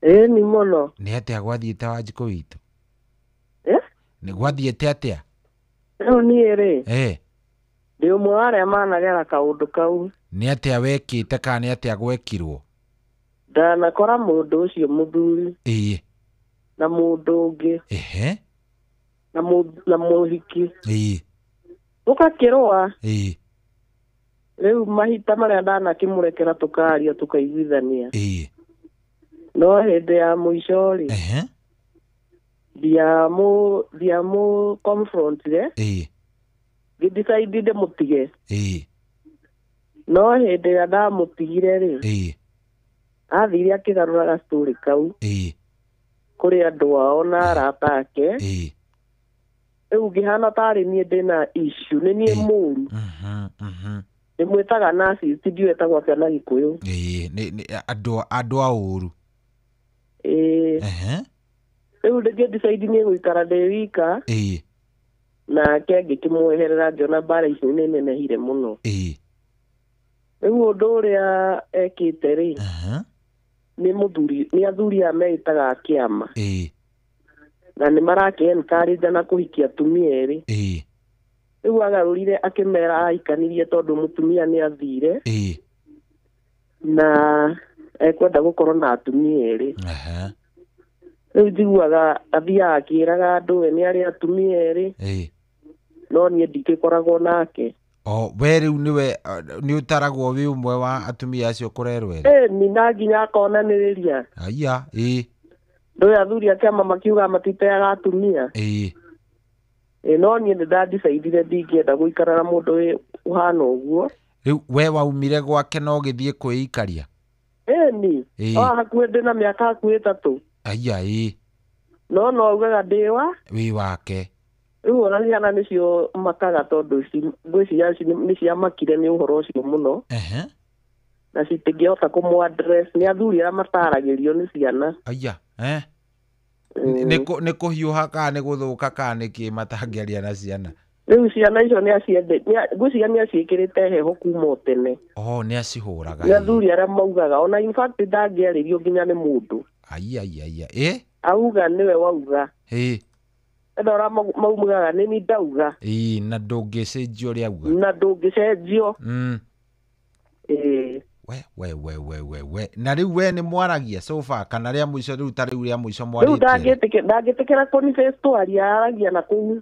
Nĩ mũno. Nĩ atĩa gwathiĩte Wanjikũ witũ? Nĩ gwathiĩte atĩa? Rĩu niĩ rĩ, ndĩ ũmwe wa arĩa managera kaũndũ kau. Nĩ atĩa wekĩte kana nĩ atĩa gwekirwo? Ndanakora mũndũ ũcio mũthuri. Na mũndũ ũngĩ. Na mũhiki. Tũgakĩrũa. Rĩu mahita marĩa ndanakĩmũrekera tũkaria tũkaiguithania. No hĩndĩ ya mũico rĩ, ndiamũ confrontire. Ngĩdecide ndĩmũtige. No hĩndĩ ĩrĩa ndamũtigire rĩ, athire akĩgarũra gastory kau kũrĩ andũ ao na arata ake. Rĩu ngĩhana tarĩ niĩ ndĩna issue, nĩ niĩ mũru. Ndĩmwĩtaga narcissist, ndiũĩ etagwo atĩa na Gĩkũyũ. Nĩ andũ a ũru. Rĩu ngĩdecide niĩ gũikara ndĩ wika. Nake ngĩkĩmweherera ngĩona mbara ici nĩ nenehire mũno. Rĩu ũndũ ũrĩa ekĩte rĩ, nĩ mũthuri, nĩ athuri aya meĩtaga a kĩama. Na nĩ marakĩ encourage na kũhikia atumia erĩ. Rĩu agarũrire akĩmera ahikanirie tondũ mũtumia nĩ athire. Na ekwenda gũkorwo na atumia erĩ. Rĩu njiguaga athiaga akĩraga andũ we nĩ arĩ atumia erĩ. No niĩ ndingĩkoragwo nake. O we rĩu nĩwe nĩ ũtaragwo wĩ ũmwe wa atumia acio kũrerwo erĩ? Ni na nginya akonanĩrĩria. Aya, Ndũĩ athuri a kĩama makiuga matiteaga atumia. No niĩ nĩ ndadicaidire ndingĩenda gũikara na mũndũ ũhana ũguo. Rĩu we waumire gwake na ũgĩthiĩ kwĩikaria? Ni. O hakuhĩ ndĩna mĩaka hakuhĩ 3. Aya, No augaga ndĩ wa? Wĩ wake. Rĩu ona ciana nĩcio makaga tondũ ngwĩciria nĩ ciamakire nĩ ũhoro ũcio mũno. Na citingĩhota kũmũ address, nĩ athuri arĩa mataragĩrio nĩ ciana. Aya, Nĩ kũhiũha kana nĩ gũthũka kana nĩ kĩ matangĩaria na ciana? Rĩu ciana icio nĩ aciende, ngwĩciria nĩ aciĩkĩrĩte heho kuma o tene. Nĩ acihũraga. Nĩ athuri arĩa maugaga, ona in fact ndangĩarĩrio nginya nĩ mũndũ. Aya. Auga nĩwe wauga. Enda ũrĩa maugaga nĩ ni ndauga. Na ndũngĩcenjio ũrĩa auga. Na ndũngĩcenjio. We. Na rĩu we nĩ mwaragia so far kana rĩa mũico rĩu ta rĩu rĩa mũico mwarĩtie? Rĩu ndangĩtĩkĩra kũni-face twaria, aragia na kũu.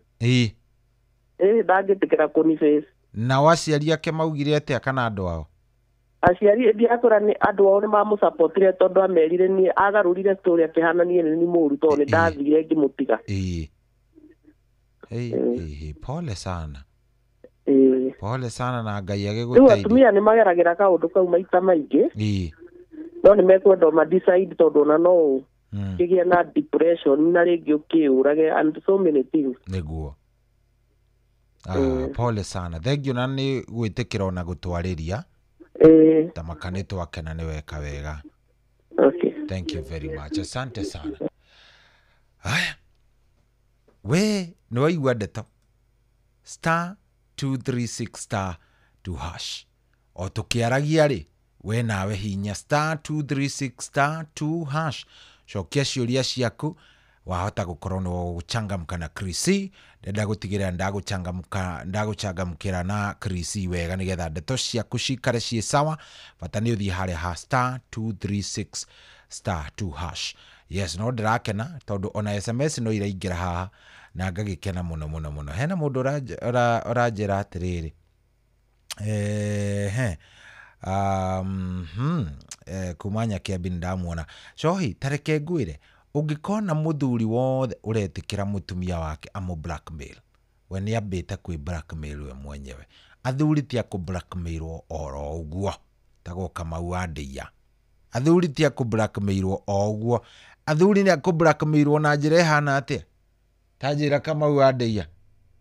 Ndangĩtĩkĩra kũni-face. Nao aciari ake maugire atĩa kana andũ ao? Aciari ndiakora nĩ andũ ao nĩ mamũsupportire tondũ amerire niĩ agarũrire story akĩhana niĩ nĩ mũru tondũ nĩ ndathire ngĩmũtiga. Pole sana. Pole sana na Ngai agĩgũteithie. Rĩu atumia nĩ mageragĩra kaũndũ kau maita maingĩ. No nĩ mekwenda ma decide tondũ ona no kĩgĩe na depression na rĩngĩ ũkĩũrage and so many things. Nĩguo. Pole sana. Thengiũ na nĩ gwĩtĩkĩra ona gũtwarĩria. Tamaka nĩ twakena nĩ weka wega. Okay. Thank you very much. Asante sana. Haya. We nĩ waigua ndeto. Star 236 star 2 hash. O tũkĩaragia rĩ, we nawe hinya star 236 star 2 hash. Cokia ciũria ciaku. Wahota gũkorwo nĩ gũchangamka na Chris. Ndenda gũtigĩrĩra ndagũchangamka ndagũchangamkĩra na Chris wega nĩgetha ndeto ciaku cikare ciĩ sawa. Bata nĩ ũthiĩ harĩa ha star 236 star 2 hash. Yes, no ndĩrakena tondũ ona SMS no iraingĩra haha na ngagĩkena mũno mũno mũno. Hena mũndũ ũranjĩra atĩrĩrĩ, kuma Nyakĩambi nĩndamuona. Cohi, tareke ngwĩre, ũngĩkona mũthuri wothe ũretĩkĩra mũtumia wake amũ blackmail, we nĩambĩte kwĩ blackmail we mwenyewe. Athuri ti a kũ blackmailwo oro ũguo, tagwo Kamau wa Ndĩia. Athuri ti a kũ blackmailwo o ũguo. Athuri nĩ a kũ blackmailwo na njĩra ĩhana atĩa? Ta njĩra Kamau wa Ndĩia.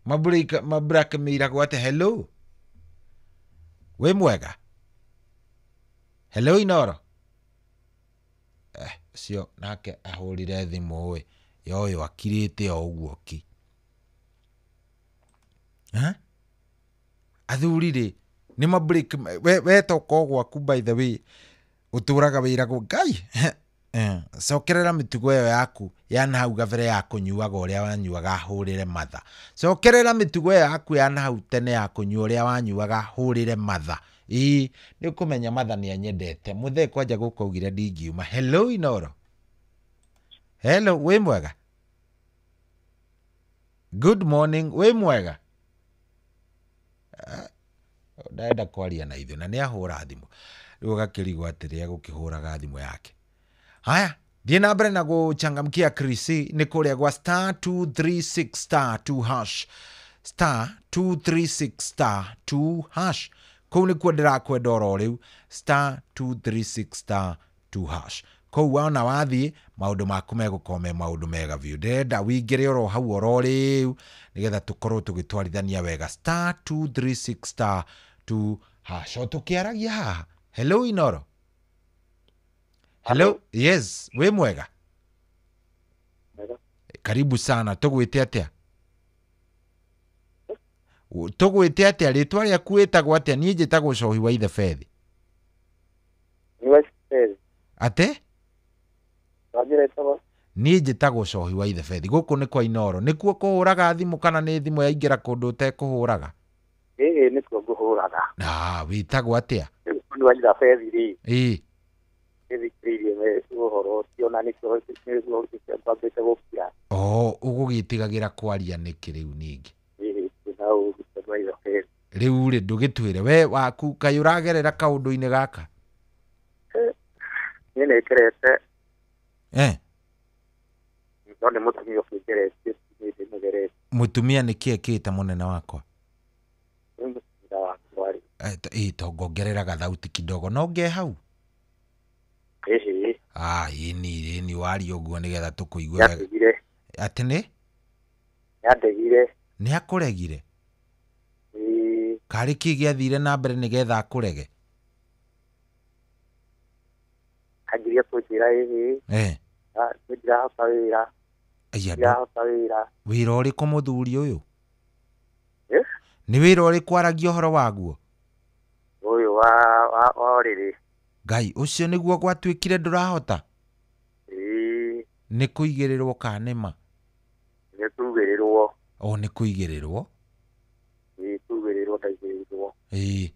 Ma blackmailagwo atĩa? Hello? Wĩ mwega? Hello Inoro? Ũcio nake ahũrire thimũ ĩ, yoyo akirĩte o ũguo ki. Athuri rĩ, nĩ ma break, we toka o gwaku by the way, ũtũraga wĩragwo Ngai. Cokerera mĩtugo ĩyo yaku ya nahau gabere ya kũnyuaga ũrĩa wanyuaga hũrĩre matha. Cokerera mĩtugo ĩyo yaku ya nahau tene ya kũnyua ũrĩa wanyuaga hũrĩre matha. Ĩĩ, nĩ ũkũmenya matha nĩ anyendete. Mũthee kwanja gũkũ augire ndingiuma. Hello Inoro. Hello, wĩ mwega? Good morning, wĩ mwega? Ndenda kwaria na ithuĩ na nĩ ahũra thimũ. Rĩu ũgakĩrigwo atĩrĩ egũkĩhũraga thimũ yake. Haya, thiĩ na mbere na gũchangamkia Chris nĩ kũrĩa gwa star 236 star 2 hash. Star 236 star 2 hash. Kũu nĩkuo ndĩrakwenda oro rĩu, star 236 star 2 hash. Kũu wona wathiĩ maũndũ maku megũkorwo me maũndũ mega biũ. Ndĩrenda wĩingĩre oro hau oro rĩu nĩgetha tũkorwo tũgĩtwarithania wega star 236 star 2 hash. O tũkĩaragia haha. Hello Inoro. Hello, yes, wĩ mwega? Karibu sana, tũgwĩte atĩa? Tũgwĩte atĩa? Rĩtwa rĩaku wĩtagwo atĩa? Niĩ njĩtagwo Cohi wa Ithe Bethi. Atĩ? Niĩ njĩtagwo Cohi wa Ithe Bethi. Gũkũ nĩ kwa Inoro. Nĩkuo kũhũraga thimũ kana nĩ thimũ yaingĩra kũndũ ũtekũhũraga? Ĩĩ, nĩkuo ngũhũraga. Wĩtagwo atĩa? Nĩ wa Ithe Bethi rĩ. Ĩĩ. Nĩthikĩrĩirie ũhoro ũcio na nĩkĩo ngwambĩte gũkira. Ũgũgĩtigagĩra kwaria nĩkĩ rĩu ningĩ? Rĩu rĩ, ndũgĩtwĩre we waku kaĩ ũragerera kaũndũ-inĩ gaka? Niĩ nĩngerete. No nĩ mũtumia ũkĩngeretie, niĩ ndĩmũgerete. Mũtumia nĩkĩ ekĩte mũnene wakwa? Nĩ mũtumia wakwa rĩ. Ĩĩ, to ngongerera gathauti kidogo. No ngee hau? Ĩhĩ. Ĩni waria ũguo nĩgetha tũkũigue wega. Nĩandegire. Atĩ nĩ? Nĩandegire. Nĩ akũregire? Ĩĩ. Karĩ kĩ gĩathire na mbere nĩgetha akũrege? Anjirie kũnjĩra ĩhĩ. Nĩ ndirahota wĩra. Ndirahota wĩra. Wĩra ũrĩkũ mũthuri ũyũ? Nĩ wĩra ũrĩkũ aragia ũhoro waguo? Ũyũ wa ũrĩrĩ. Ngai, ũcio nĩguo gwatuĩkire ndũrahota? Ĩĩ. Nĩ kũigĩrĩrwo kana nĩ ma? Nĩ kũigĩrĩrwo. Nĩ kũigĩrĩrwo? Ĩĩ, kũigĩrĩrwo ndaigĩrĩirwo. Ĩĩ.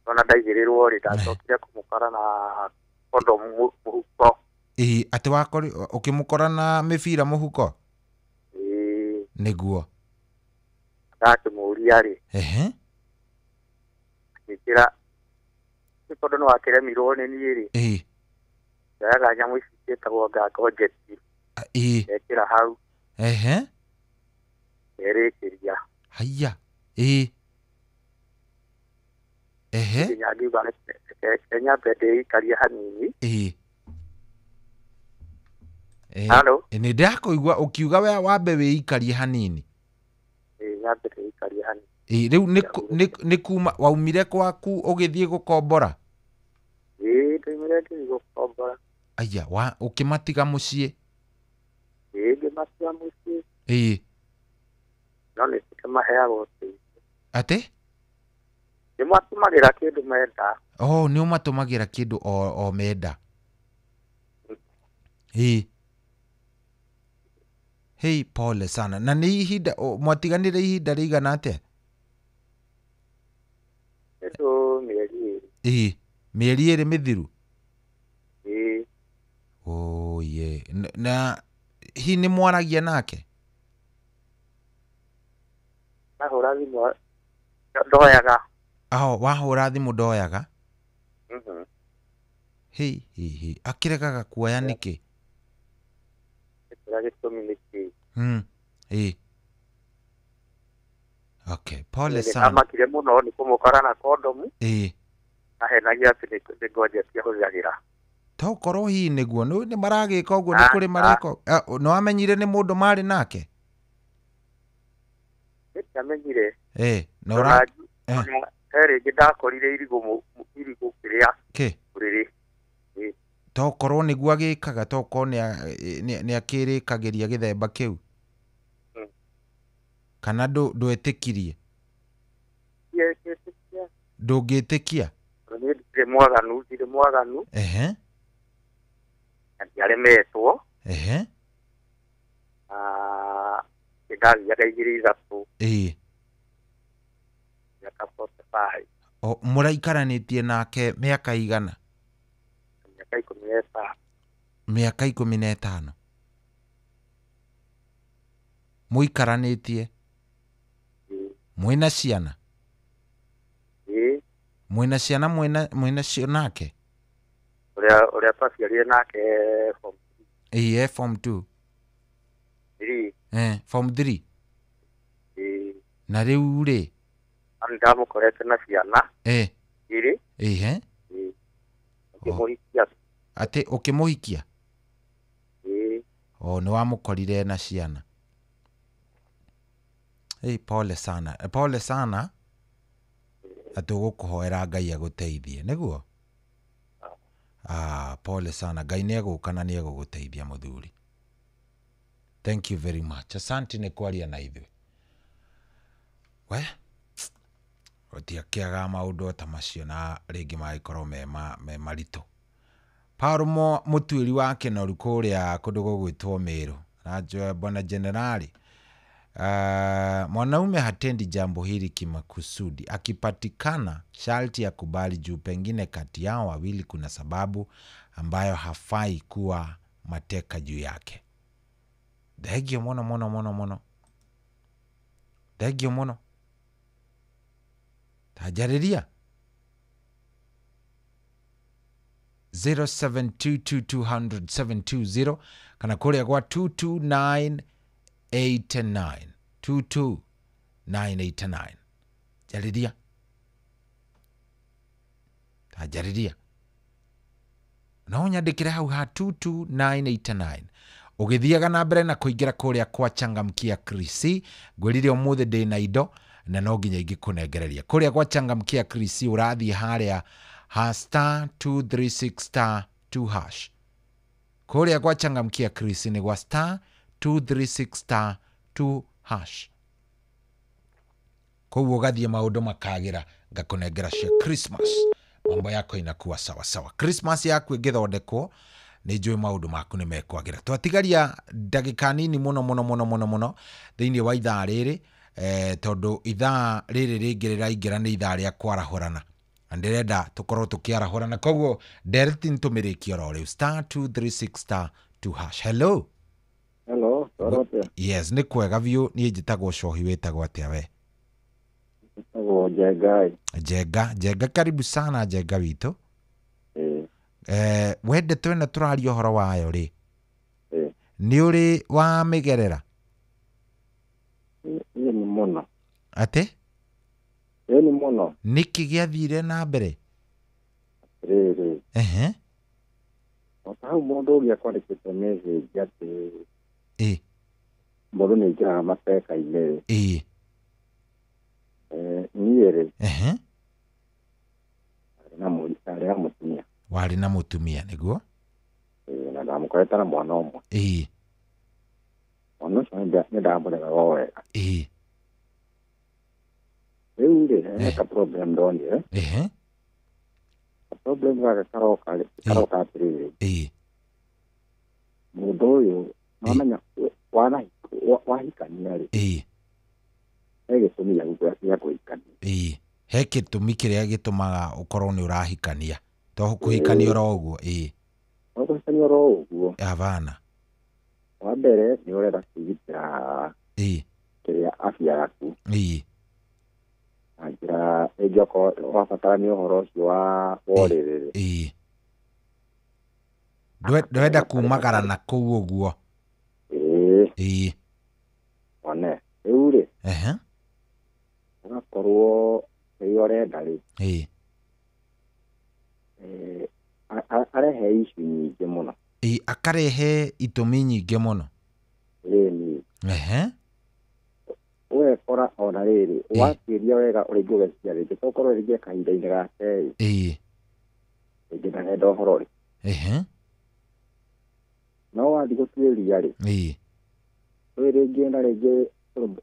Ona ndaigĩrĩrwo rĩ, ndacokire kũmũkora na kondomu mũhuko. Ĩĩ, atĩ ũkĩmũkora na mĩbira mũhuko? Ĩĩ. Nĩguo. Ndakĩmũria rĩ. Ehe. Akĩnjĩra tondũ nĩ wakĩremirwo nĩ niĩ rĩ. Ĩĩ. Ndoyaga nyamũ ici ciĩtagwo ngangonjeti. Ĩĩ. Ngekĩra hau. Ehe. Ngerĩkĩria. Haiya. Ĩĩ. Ehe. Nginya ngiuga reke nyambe ndĩikarie hanini. Ĩĩ. Hello? Nĩ ndĩrakũigua ũkiuga we wambe wĩikarie hanini. Ĩĩ, nyambe ndĩikarie hanini. Ĩĩ, rĩu nĩ kuma waumire gwaku ũgĩthiĩ gũkombora? Ĩĩ, ndaumire ngĩthiĩ gũkombora. Aya, ũkĩmatiga mũciĩ? Ĩĩ, ngĩmatiga mũciĩ. Ĩĩ. No nĩ maheaga ũteithio. Atĩ? Nĩ matũmagĩra kĩndũ menda. Nĩ ũmatũmagĩra kĩndũ o menda. Ĩĩ. Hei, pole sana. Na nĩ ihinda mwatiganire ihinda rĩigana atĩa? Kĩndũ mĩeri 2. Ĩĩ, mĩeri 2 mĩthiru? Ĩĩ. Oh, ye. Na hihi nĩ mwaragia nake? Nahũra thimũ ndoyaga. Aho, wahũra thimũ ndoyaga? Mhm. Hei, hei, hei. Akĩregaga kuoya nĩkĩ? Kĩrĩa gĩtũmi nĩ kĩĩ? Ĩĩ. Okay, pole sana. Nĩamakire mũno nĩ kũmũkora na kondomu. Ĩĩ. Ahenagia atĩ nĩ ngojeti ahũthagĩra. Tokorwo hihi nĩguo nĩ maragĩka ũguo, nĩ kũrĩ mareka. Nĩ wamenyire nĩ mũndũ marĩ nake? Nĩndamenyire. Ĩĩ, na ũra he rĩngĩ ndakorire irigũ kĩrĩa kĩ ũrĩrĩ. Tokorwo nĩguo agĩkaga, tokorwo nĩ akĩrĩkagĩria gĩthemba kĩu. Kana ndwetĩkirie? Ndũngĩtĩkia? Niĩ ndirĩ mwaganu. Ehe. Na ndiaremetwo. Ehe. Ndathiaga 2 3. Ĩĩ. Mĩaka 45. O mũraikaranĩtie nake mĩaka igana? Mĩaka 15. Mĩaka 15. Mũikaranĩtie? Mwĩna ciana? Ĩĩ. Mwĩna ciana mwĩna cio nake? Ũrĩa twaciarire nake form 2. Ĩĩ, form 2. 3. Form 3. Ĩĩ. Na rĩu rĩ? Ndamũkorete na ciana. 2. Ĩĩ. Ũkĩmũhikia. Atĩ ũkĩmũhikia? Ĩĩ. O nĩ wamũkorire na ciana. Hey, pole sana. Pole sana. Atĩ ũgũkũhoera Ngai agũteithie, nĩguo? Ah, pole sana. Ngai nĩ egũka na nĩ egũgũteithia mũthuri. Thank you very much. Asante nĩ kwaria na ithuĩ. We, gũtiakĩaga maũndũ ta macio na rĩngĩ magĩkorwo me maritũ. Paul mũtuĩri wa Kĩnoru kũrĩa kũndũ gũgwĩtwo Meru. Najua bwana jenerali. Mwanaume hatendi jambo hili kimakusudi. Akipatikana sharti akubali, juu pengine kati yao wawili kuna sababu ambayo hafai kuwa mateka juu yake. Thengio mũno mũno mũno mũno. Thengio mũno. Tajarĩria 0722200720 kana kũrĩa gwa 22989 22989. Jarĩria. Tajarĩria. No nyandĩkĩre hau ha 22989. Ũgĩthiaga na mbere na kũingĩra kũrĩa kwa Changamkia Krisi, ngwĩrire ũmũthĩ ndĩna indo na no nginya ingĩkũnengereria. Kũrĩa kwa Changamkia Krisi ũrathiĩ harĩa ha star 236 star 2 hash. Kũrĩa kwa Changamkia Krisi nĩ gwa star 236 star 2 hash. Koguo ũgathiĩ maũndũ makagĩra, ngakũnengera cia Christmas. Mambo yako inakuwa sawa sawa. Christmas yaku ĩngĩthondekwo nĩ njũĩ maũndũ maku nĩ mekwagĩra. Twatigaria ndagĩka nini mũno mũno mũno mũno mũno thĩinĩ wa ithaa rĩrĩ, tondũ ithaa rĩrĩ rĩngĩ rĩraingĩra nĩ ithaa rĩa kwarahũrana. Na ndĩrenda tũkorwo tũkĩarahũrana, koguo ndereti nĩtũmĩrĩkie oro rĩu. Star 236 star 2 hash. Hello. Hello, toro. Yes, nĩ kwega biũ. Niĩ njĩtagwo Cohi, wĩtagwo atĩa we? Njĩtagwo Njenga. Njenga, Njenga, karibu sana Njenga witũ. We ndeto ĩno tũraria ũhoro wayo rĩ, nĩ ũrĩ wamĩgerera? Ĩĩ nĩ mũno. Atĩ? Ĩĩ nĩ mũno. Nĩkĩ gĩathire na mbere? Rĩrĩ. Ehe. O ta hau mũndũ ũngĩ akwandĩkĩte message atĩ Ĩĩ. Mũndũ nĩ aingĩraga mateka-inĩ. Ĩĩ. Niĩ rĩ. Ehe. Arĩ na mũtumia. Warĩ na mũtumia nĩguo? Ĩĩ, na ndamũkorete na mwana ũmwe. Ĩĩ. Mwana ũcio nĩ ndamũreraga o wega. Ĩĩ. Rĩu rĩ, he ka problem ndonire. Ehe. Problem gaka karoka atĩrĩrĩ. Ĩĩ. Mũndũ ũyũ, nĩwamenya Wahikania rĩ. Ĩĩ. He gĩtũmi gĩa kũhikania. Ĩĩ. He gĩtũmi kĩrĩa gĩtũmaga ũkorwo nĩ ũrahikania. To kũhikania oro ũguo. Ĩĩ. To kũhikania oro ũguo. Hapana. Wa mbere nĩ ũrenda kwĩgitĩra. Ĩĩ. Kĩrĩa afya yaku. Ĩĩ. Na njĩra ĩngĩ okorwo wabatarania ũhoro ũcio wa ũrĩrĩ. Ĩĩ. Ndwenda kumagara na kũu ũguo. Ĩĩ. Ĩĩ. One rĩu rĩ. Ehe. Ũgakorwo rĩrĩa ũrenda rĩ. Ĩĩ. Arehe issue nyingĩ mũno. Ĩĩ, akarehe itũmi nyingĩ mũno. Ĩĩ. Ehe. Ũgekora ona rĩrĩ watuĩria wega rĩngĩ ũgeciria rĩngĩ tokorwo rĩngĩ kahinda-inĩ gake rĩ. Ĩĩ. Rĩngĩ ndarenda ũhoro rĩ. Ehe. No wathiĩ gũtuĩria rĩ. Ĩĩ. Rĩ rĩngĩ na rĩngĩ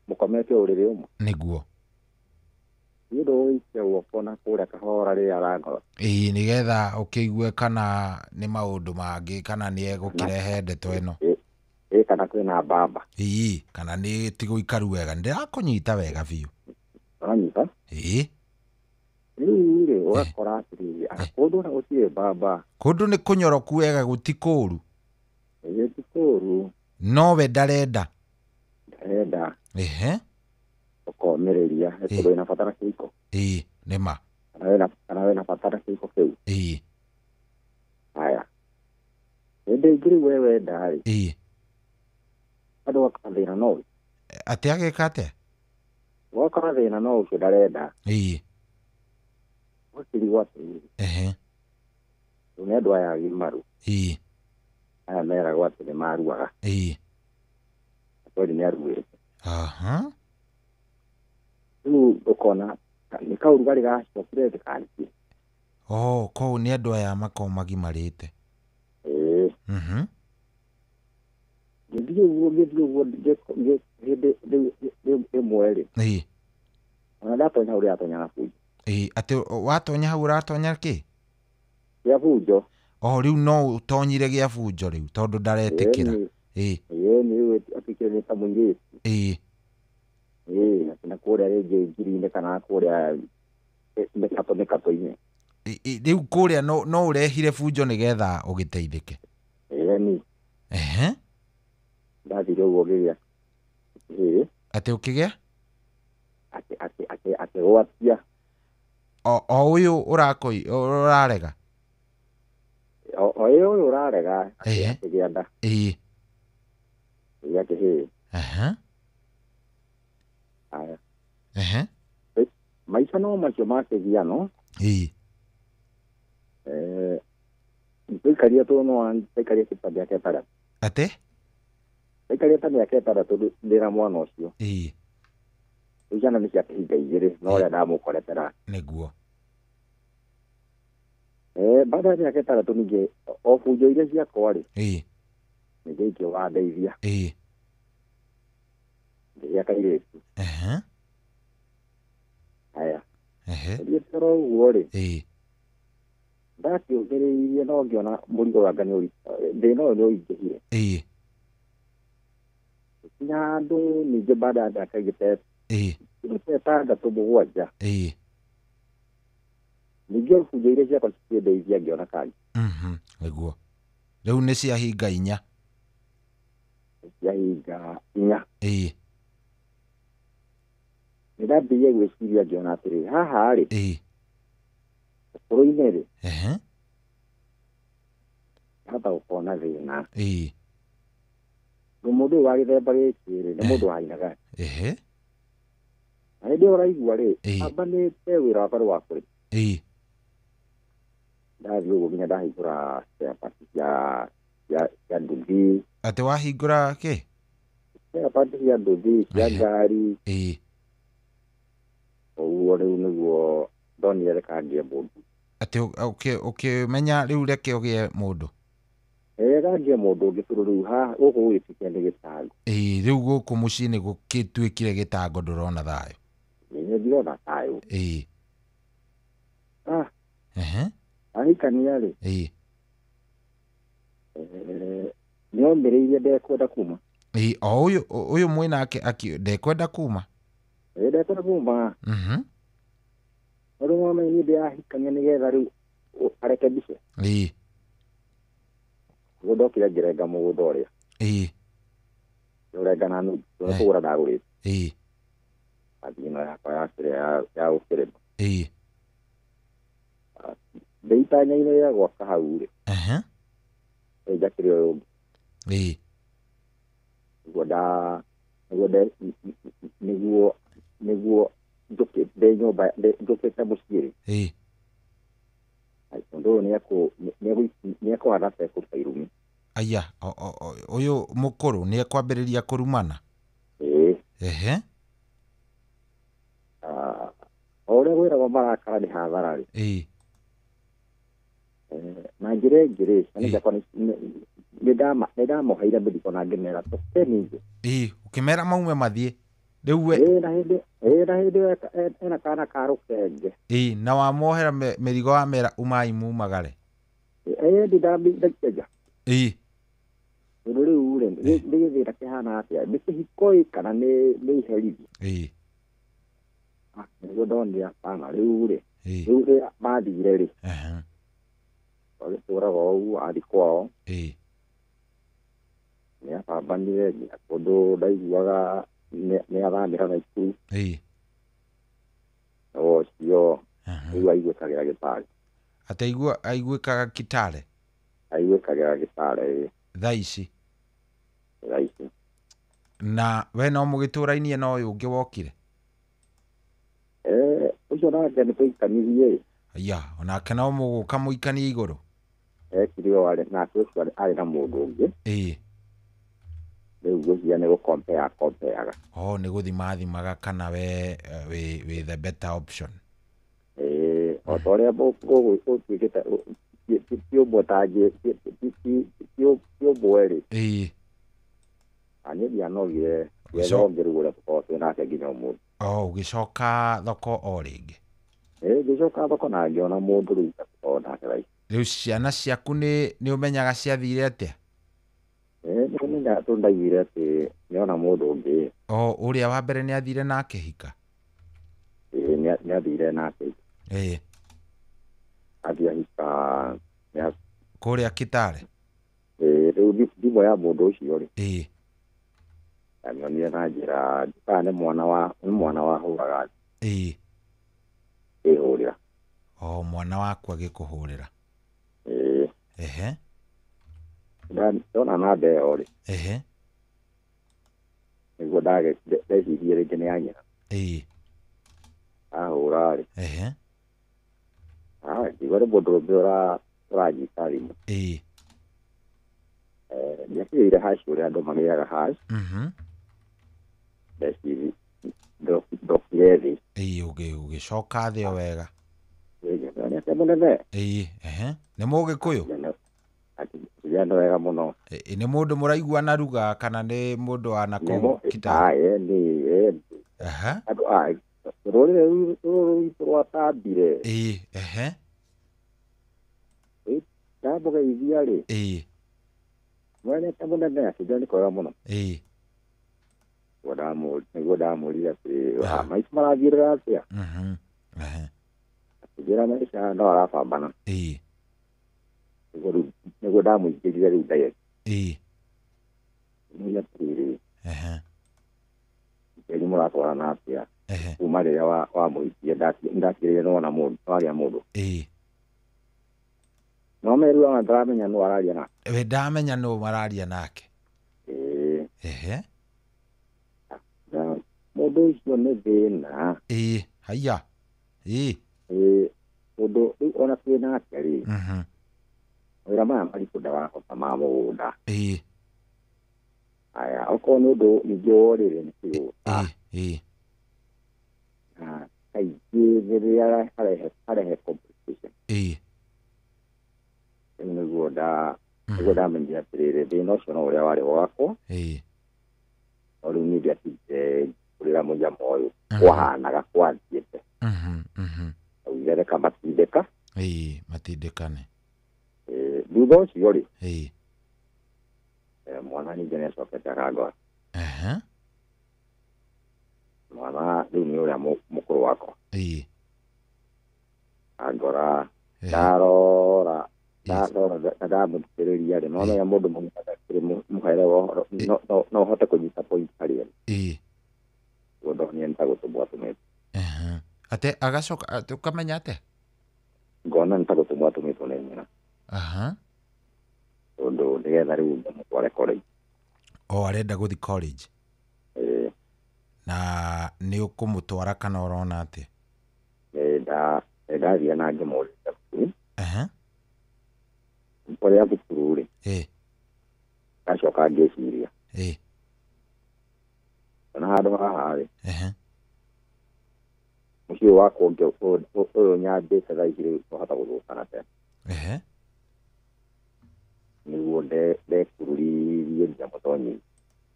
mũkomete ũrĩrĩ ũmwe. Nĩguo. Nĩ ũndũ ũikie guoko na kũrĩa kahora rĩrĩa arangora. Ĩĩ, nĩgetha ũkĩigue kana nĩ maũndũ mangĩ kana nĩ egũkĩrehe ndeto ĩno. Ĩĩ, kana kwĩna mbamba. Ĩĩ, kana nĩ ti gũikaru wega. Nĩndĩrakũnyita wega biũ. Ũranyita? Ĩĩ. Rĩu rĩ ũgakora atĩrĩrĩ kũndũ ona gũtirĩ mbamba. Kũndũ nĩ kũnyoroku wega gũtikũru. Ĩĩ, ti kũru. Nowe ndarenda. Ndarenda. Ehe. Ũkomĩrĩria tondũ wĩna bata na kĩhiko. Ĩĩ, nĩ ma. Kana wĩna bata na kĩhiko kĩu. Ĩĩ. Haya. Hĩndĩ ĩngĩ rĩu we wenda rĩ. Ĩĩ. Andũ gakora thĩna no ũcio. Atĩ agĩka atĩa? Gwakora thĩna no ũcio ndarenda. Ĩĩ. Ũgakĩrigwo atĩrĩrĩ. Ehe. Rĩu nĩ andũ aya agimaru. Ĩĩ. Aya meragwo atĩ nĩ maruaga. Ĩĩ. Kweli nĩ aruĩte. Aha. Rĩu ũkona nĩ kaũrugarĩ gacokire thĩ kanjie. Oh, kũu nĩ andũ aya makoragwo magimarĩte. Ĩĩ. Mhm. Ngĩthiĩ ũguo ngĩthiĩ ũguo hĩndĩ ĩmwe rĩ. Ĩĩ. Ona ndatonya hau ndĩratonya na bunjo. Ĩĩ, atĩ watonya hau ũratonya kĩ? Gĩa bunjo. Oh, rĩu no ũtonyire gĩa bunjo rĩu tondũ ndaretĩkĩra. Ĩĩ. Ĩĩ, nĩ atuĩkire nĩ ta mũirĩtu. Ĩĩ. Ĩĩ, atĩ na kũrĩa rĩngĩ ngiri-inĩ kana kũrĩa mĩkato mĩkato-inĩ. Rĩu kũrĩa no ũrehire bunjo nĩgetha ũgĩteithĩke. Ĩĩ, nĩ. Ehe. Ndathire ũguo ngĩgĩa. Ĩĩ. Atĩ ũkĩgĩa? Akĩgwatia. O ũyũ ũrarega? O ũyũ ũrarega akĩgĩa nda. Ĩĩ. Gĩa kĩhĩĩ. Ehe. Haya. Ehe. Maica no macio ma kĩgiano. Ĩĩ. Twaikarire tũno twaikarire ta mĩaka ĩtandatũ. Atĩ? Twaikarire ta mĩaka ĩtandatũ ndĩna mwana ũcio. Ĩĩ. Rĩu ciana nĩ ciakĩhinga igĩrĩ no ũrĩa ndamũkorete nake. Nĩguo. Baada ya mĩaka ĩtandatũ ningĩ o bunjo iria ciakwa rĩ. Ĩĩ. Ningĩ ikĩwandeithia. Ĩĩ. Ngĩgĩa kairĩtu. Ehe. Haya. Ehe. Thiĩte oro ũguo rĩ. Ĩĩ. Ndakĩũmĩrĩirie no ngĩona mũrigo wanga nĩ thĩna ũyũ nĩ ũingĩhire. Ĩĩ. Nginya handũ ningĩ baada ya mĩaka ĩngĩ Ĩĩ. ĩtandatũ mũgwanja. Ĩĩ. Ningĩ bunjo iria ciakwa cikĩndeithia ngĩona kangĩ. Nĩguo. Rĩu nĩ ciahinga inya. Ciahinga inya. Ĩĩ. Nĩ ndambĩrĩirie gwĩciria ngĩona atĩrĩrĩ haha rĩ. Ĩĩ. Ũkũrũ-inĩ rĩ. Ehe. Hata gũkorwo na thĩna. Ĩĩ. Rĩu mũndũ ũyũ wa gĩthemba gĩkĩ rĩ nĩ mũndũ wainaga. Ehe. Na hĩndĩ ĩyo ũraigua rĩ ambanĩte wĩra wakwa nĩ wa kũrĩma. Ĩĩ. Ndathiĩ ũguo nginya ndahingũra spare parts cia nduthi. Atĩ wahingũra kĩ? Spare parts cia nduthi, cia ngari. Ĩĩ. Ũguo rĩu nĩguo ndonire reke ngĩe mũndũ. Atĩ ũkĩmenya rĩu reke ũgĩe mũndũ? Ĩĩ, ngĩe mũndũ ũngĩ tondũ rĩu haha gũkũ gũgĩtuĩkire nĩ gĩtango. Ĩĩ, rĩu gũkũ mũciĩ nĩ gũgĩtuĩkire gĩtango ndũrona thayũ. Ĩĩ, ndirona thayũ. Ĩĩ. Ah. Ehe. Ahikania rĩ. Ĩĩ. Nĩomĩrĩirie ndekwenda kuma. Ĩĩ, o ũyũ ũyũ mwĩnake ndekwenda kuma. Ĩĩ, ndekwenda kuma. Tondũ mwana niĩ ndĩrahikania nĩgetha rĩu arekebishe. Ĩĩ. Nĩguo ndokire ngĩrenga mũgũnda ũrĩa. Ĩĩ. Ũrenga na nuthu, tondũ kũgũra ndagũrĩte. Ĩĩ. Athiĩ ĩno yakwa ya kĩrĩa ya gũkĩrĩma. Ĩĩ. Ndĩ itanya-inĩ rĩa gwaka hau rĩ. Ehe. Njakĩre ũyũ ũngĩ. Ĩĩ. Nĩguo nĩguo ndĩ nyũmba njũkĩte mũciĩ rĩ. Ĩĩ. Mũndũ ũyũ nĩekũhana ta ekũruta irumi. Aya, ũyũ mũkũrũ nĩekwambĩrĩria kũrumana? Ĩĩ. Ehe. O ũrĩa gwĩragwo marakara nĩ hathara rĩ. Ĩĩ. Na njĩra ĩngĩ rĩ, ciana ciakwa nĩndamoheire mĩrigo na ngĩmera tũkeni nje. Ĩĩ, ũkĩmera maume mathiĩ. Rĩu we. Ĩĩ, na hĩndĩ ĩyo ena kana ka rũkenge. Ĩĩ, na wamohera mĩrigo wamera umai mumagare. Ĩĩ, ndindamĩikia nja. Ĩĩ. Tondũ rĩu rĩ, nĩ gĩthĩna kĩhana atĩa? Nĩ kĩhiko ĩ kana nĩ iherithia? Ĩĩ. Nĩguo ndonire hapana, rĩu rĩ, rĩu rĩ mathire rĩ. Twagĩtũraga o ũguo athiĩ kwao. Ĩĩ. Nĩabambanire nginya kũndũ ndaiguaga nĩathamĩra Naikuru. Ĩĩ. Na ũcio rĩu aiguĩkagĩra gĩtarĩ. Atĩ aiguĩkaga Kitale? Aiguĩkagĩra gĩtarĩ, ĩĩ. Thaa ici? Thaa ici. Na we no mũgĩtũrainie na ũyũ ũngĩ wokire? Ũcio nake nĩtũikanirie ĩ. Aya, onake no mũgũka mũikanie igũrũ? Ekire o arĩ nake ũcio arĩ na mũndũ ũngĩ. Ĩĩ. Rĩu ngwĩciria nĩ gũkompea kompeaga. Oh, nĩ gũthima athimaga kana we wĩ the better option. Ĩĩ, o ta ũrĩa ũtuĩkĩte ti ũmwe ta ti ũmwe rĩ. Ĩĩ. Niĩ ndianogire ngĩetha ũngĩ rĩu ũrĩa tũkoragwo twĩ nake nginya ũmũthĩ. Oh, ũgĩcoka thoko o rĩngĩ? Ĩĩ, ngĩcoka thoko na ngĩona mũndũ rĩu tũkoragwo nake thaa ici. Rĩu ciana ciaku nĩ ũmenyaga ciathire atĩa? Ĩĩ, nĩmenyaga tondũ ndaiguire atĩ nĩona mũndũ ũngĩ. O ũrĩa wa mbere nĩathire na akĩhika? Ĩĩ, nĩathire na akĩhika. Ĩĩ. Athiĩ ahika kũrĩa Kitale? Ĩĩ, rĩu thimũ ya mũndũ ũcio rĩ. Ĩĩ. Ndamĩonire na njĩra kana nĩ mwana wahũraga. Ĩĩ. Ĩhũrĩra. O mwana waku agĩkũhũrĩra? Ĩĩ. Ehe. Ndona namba ĩyo rĩ. Ehe. Nĩguo ndecirie rĩngĩ nĩ ya nyina. Ĩĩ. Ahũra rĩ. Ehe. Ngĩigua nĩ mũndũ ũmwe ũranyita thimũ. Ĩĩ. Nĩakĩgĩire hash ũrĩa andũ magĩaga hash. Ndecirie ndokire thĩ. Ĩĩ, ũgĩcoka thĩ o wega. Ĩĩ, nĩatĩa mũnene? Ĩĩ, ehe. Nĩ mũgĩkũyũ? Akĩnjĩra nĩ wega mũno. Nĩ mũndũ mũraiguana ruga kana nĩ mũndũ wa nakũu Kitale? Ĩĩ, Ehe. Andũ a rũrĩrĩ rũrũ rwitũ rwatambire. Ĩĩ, ehe. Ndamũgeithia rĩ. Ĩĩ. Mwene ta mũnene akĩnjĩra nĩ kwega mũno. Ĩĩ. Nĩguo ndamũrire atĩ maica marathiĩrĩra atĩa? Ehe. Akĩnjĩra maica no arabambana. Ĩĩ. Nĩguo ndamũingĩrire rĩu direct. Ĩĩ. Nĩguo atĩrĩrĩ. Ehe. Kĩrĩ mũratwarana atĩa? Ehe. Kuma rĩrĩa wamũhikie ndatigĩrĩire nĩwona mũndũ, nĩwagĩa mũndũ. Ĩĩ. No meru ona ndaramenya nũ araria nake. We ndamenya nũ mararia nake. Ĩĩ. Ehe. Mũndũ ũcio nĩ thĩna. Ĩĩ, haiya. Ĩĩ. Ĩĩ, mũndũ rĩu ona twĩ nake rĩ. Mawĩra maya maritũ ndarahota ma mũgũnda. Ĩĩ. Aya, okorwo nĩ ũndũ ningĩ wa ũrĩrĩ nĩ kĩgũta. Ĩĩ. Na kaingĩ rĩrĩa arehe complication. Ĩĩ. Rĩu nĩguo ndamenyire atĩrĩrĩ thĩna ũcio no ũrĩa warĩ wakwa. Ĩĩ. No rĩu niĩ ndiatigire kũrĩra mũnyama ũyũ kwahanaga kwathiĩte. Augire reka matindĩka. Ĩĩ, matindĩkane. Thutha ũcio rĩ. Ĩĩ. Mwana ningĩ nĩacokete akangora. Mwana rĩu nĩ ũrĩa mũkũrũ wakwa. Angora ndarora ndamũthikĩrĩria rĩ, no menya mũndũ mũgima ndakĩrĩ mũhere wa ũhoro, no ũhote kũnyita point harĩa ũguo ndonire nĩ ta gũtũmwo atũmĩtwo. Ate agacoka ũkamenya atĩa? Ngona nĩ ta gũtũmwo atũmĩtwo nĩ nyina. Tondũ nĩgetha rĩu ndĩmũtware college. O arenda gũthiĩ college? Na nĩ ũkũmũtwara kana ũrona atĩa? Nĩ ndathire na ngĩmũrĩria thukuru. Ũrĩa thukuru rĩ, ngacoka ngĩciria ona handũ haha rĩ, mũciĩ ũyũ wakwa ũngĩ ũyũ nyambĩte thaa ici rĩu twahota gũthũkana tene. Nĩguo ndekururirie nginya mũtonyi.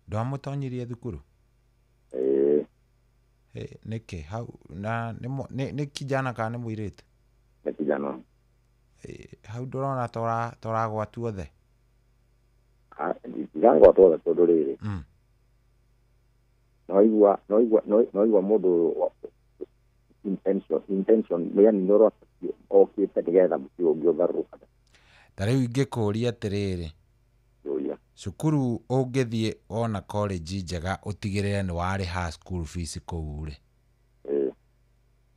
Ndwamũtonyirie thukuru? Ĩĩ. Nĩkĩ hau na nĩ kijana kana nĩ mũirĩtu? Nĩ kijana. Hau ndũrona toragwa tuothe? Ndiragwa tuothe tondũ rĩrĩ, no igua mũndũ intention yani nĩ ũrona okĩte nĩgetha mũciĩ ũngĩ ũgarũrũkane. Ta rĩu ingĩkũria atĩrĩrĩ, Yũria. Cukuru ũngĩthiĩ wona college njega ũtigĩrĩre nĩ warĩha school fees kũu rĩ,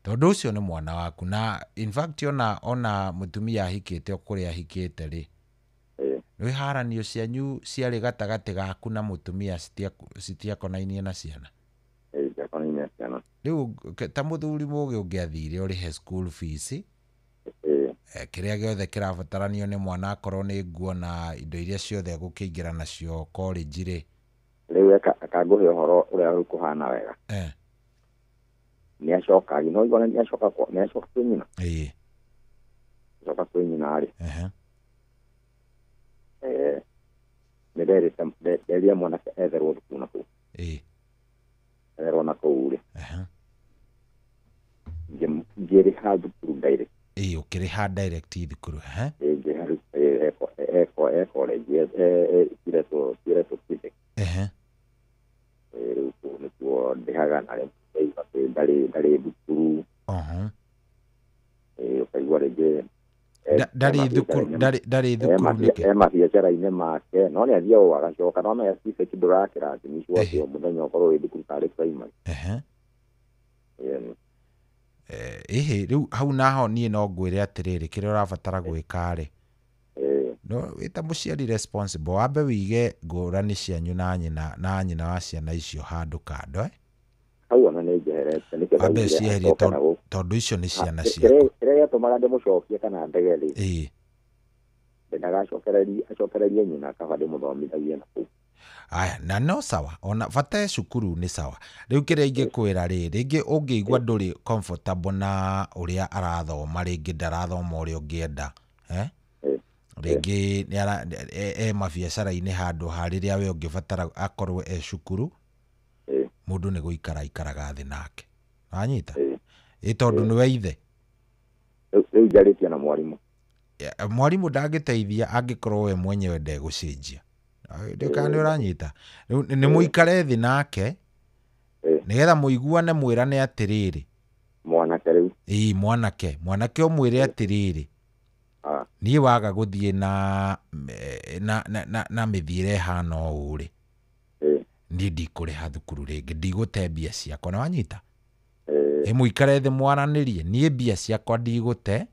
tondũ ũcio nĩ mwana waku, na in fact ona mũtumia ahikĩte o kũrĩa ahikĩte rĩ, nĩ haranio cianyu ciarĩ gatagatĩ gaku na mũtumia, citiakonainie na ciana. Ĩĩ, citiakonainie na ciana. Rĩu ta mũthuri mũgĩ ũngĩathire ũrĩhe school fees, kĩrĩa gĩothe kĩrabataranio nĩ mwana, akorwo nĩ nguo na indo iria ciothe egũkĩingĩra nacio college rĩ. Rĩu eka ngũhe ũhoro ũrĩa rĩu kũhana wega. Nĩ acoka no igua nĩ acoka kwĩ nyina. Acoka kwĩ nyina rĩ, nĩ nderĩte nderire mwanake etherwo thukuru na kũu. Etherwo na kũu rĩ, ngĩrĩha thukuru direct. Ĩĩ, ũkĩrĩha direct thukuru. Ĩĩ, ngĩrĩha e college ciretwo Civic. Ĩĩ, rĩu kũu nĩkuo ndĩhaga, na rĩu ndaigua atĩ ndarĩ thukuru. Ĩĩ, ũkaigua rĩngĩ Ndarĩ thukuru, ndarĩ thukuru nĩkĩ? E mabiacara-inĩ make, no nĩ athiaga ũũ agacoka, no menya Civic ndũrakĩrathimicwo atĩ o mũthenya ũkorwo wĩ thukuru tarĩ primary. Ĩĩ. Ĩhĩ, rĩu hau naho niĩ no ngwĩre atĩrĩrĩ, kĩrĩa ũrabatara gwĩka rĩ, no wĩ ta mũciari responsible, wambe wĩige ngũrani cianyu na nyina wa ciana icio handũ kando, eh? Hau ona nĩ njeherete nĩkĩo Wambe ndaugire ũcieherie acoke na gũkũ. Tondũ icio nĩ ciana ciaku. Kĩrĩa gĩatũmaga ndĩmũcokie kana ndege rĩ, ndendaga acokererie nyina, kaba ndĩmũthomithagie na kũu. Aya, na no sawa, ona bata cukuru nĩ sawa. Rĩu kĩrĩa ingĩkwĩra rĩ, rĩngĩ ũngĩigua ndũrĩ comfortable na ũrĩa arathoma, rĩngĩ ndarathoma ũrĩa ũngĩenda, eh? Rĩngĩ e mabiacara-inĩ handũ ha rĩrĩa we ũngĩbatara akorwo e cukuru, mũndũ nĩ gũikara aikaraga thĩ nake, wanyita ĩ, tondũ nĩwe ithe. Rĩu njarĩtie na mwarimũ. Mwarimũ ndangĩteithia angĩkorwo we mwenyewe ndegũcenjia. Ndĩkaga nĩ ũranyita. Rĩu nĩ mũikare thĩ nake nĩgetha mũiguane, mwĩrane atĩrĩrĩ, Mwanake rĩu. Ĩĩ, mwanake ũmwĩre atĩrĩrĩ, niĩ waga gũthiĩ na mĩthiĩre ĩhana ũũ rĩ, niĩ ndikũrĩha thukuru rĩngĩ, ndigũte mbia ciakwa, nĩ wanyita? Ĩ, mũikare thĩ mwaranĩrie, niĩ mbia ciakwa ndigũte,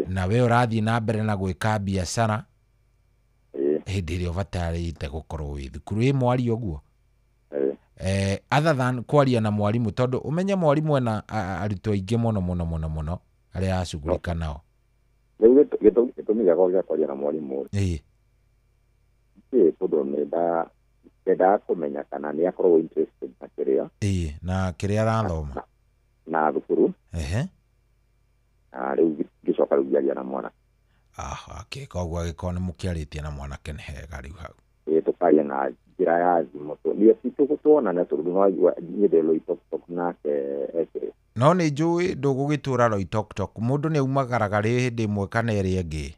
na we ũrathiĩ na mbere na gwĩka biacara hĩndĩ ĩrĩa ũbatarĩte gũkorwo wĩ thukuru. Ĩ mwaria ũguo, other than kwaria na mwarimũ, tondũ ũmenye mwarimũ ena arutwo aingĩ mũno mũno mũno mũno arĩa aracugurika nao. Rĩu gĩtũmi gĩakwa gĩa kwaria na mwarimũ rĩ, ĩ tondũ nĩ ndendaga kũmenya kana nĩ akoragwo interested na kĩrĩa Ĩĩ, na kĩrĩa arathoma na thukuru. Na rĩu ngĩcoka rĩu ngĩaria na mwana. Ah, okay, koguo angĩkorwo nĩ mũkĩarĩtie na mwanake nĩ hega rĩu hau. Ĩ, tũkaria na njĩra ya thimũ, niĩ ti tuonane tondũ nĩwaigua niĩ ndĩ Loitoktok nake ekĩrĩ. No nĩ njũĩ ndũgũgĩtũra Loitoktok, mũndũ nĩ aumagaraga rĩ hĩndĩ ĩmwe kana ĩrĩa ĩngĩ,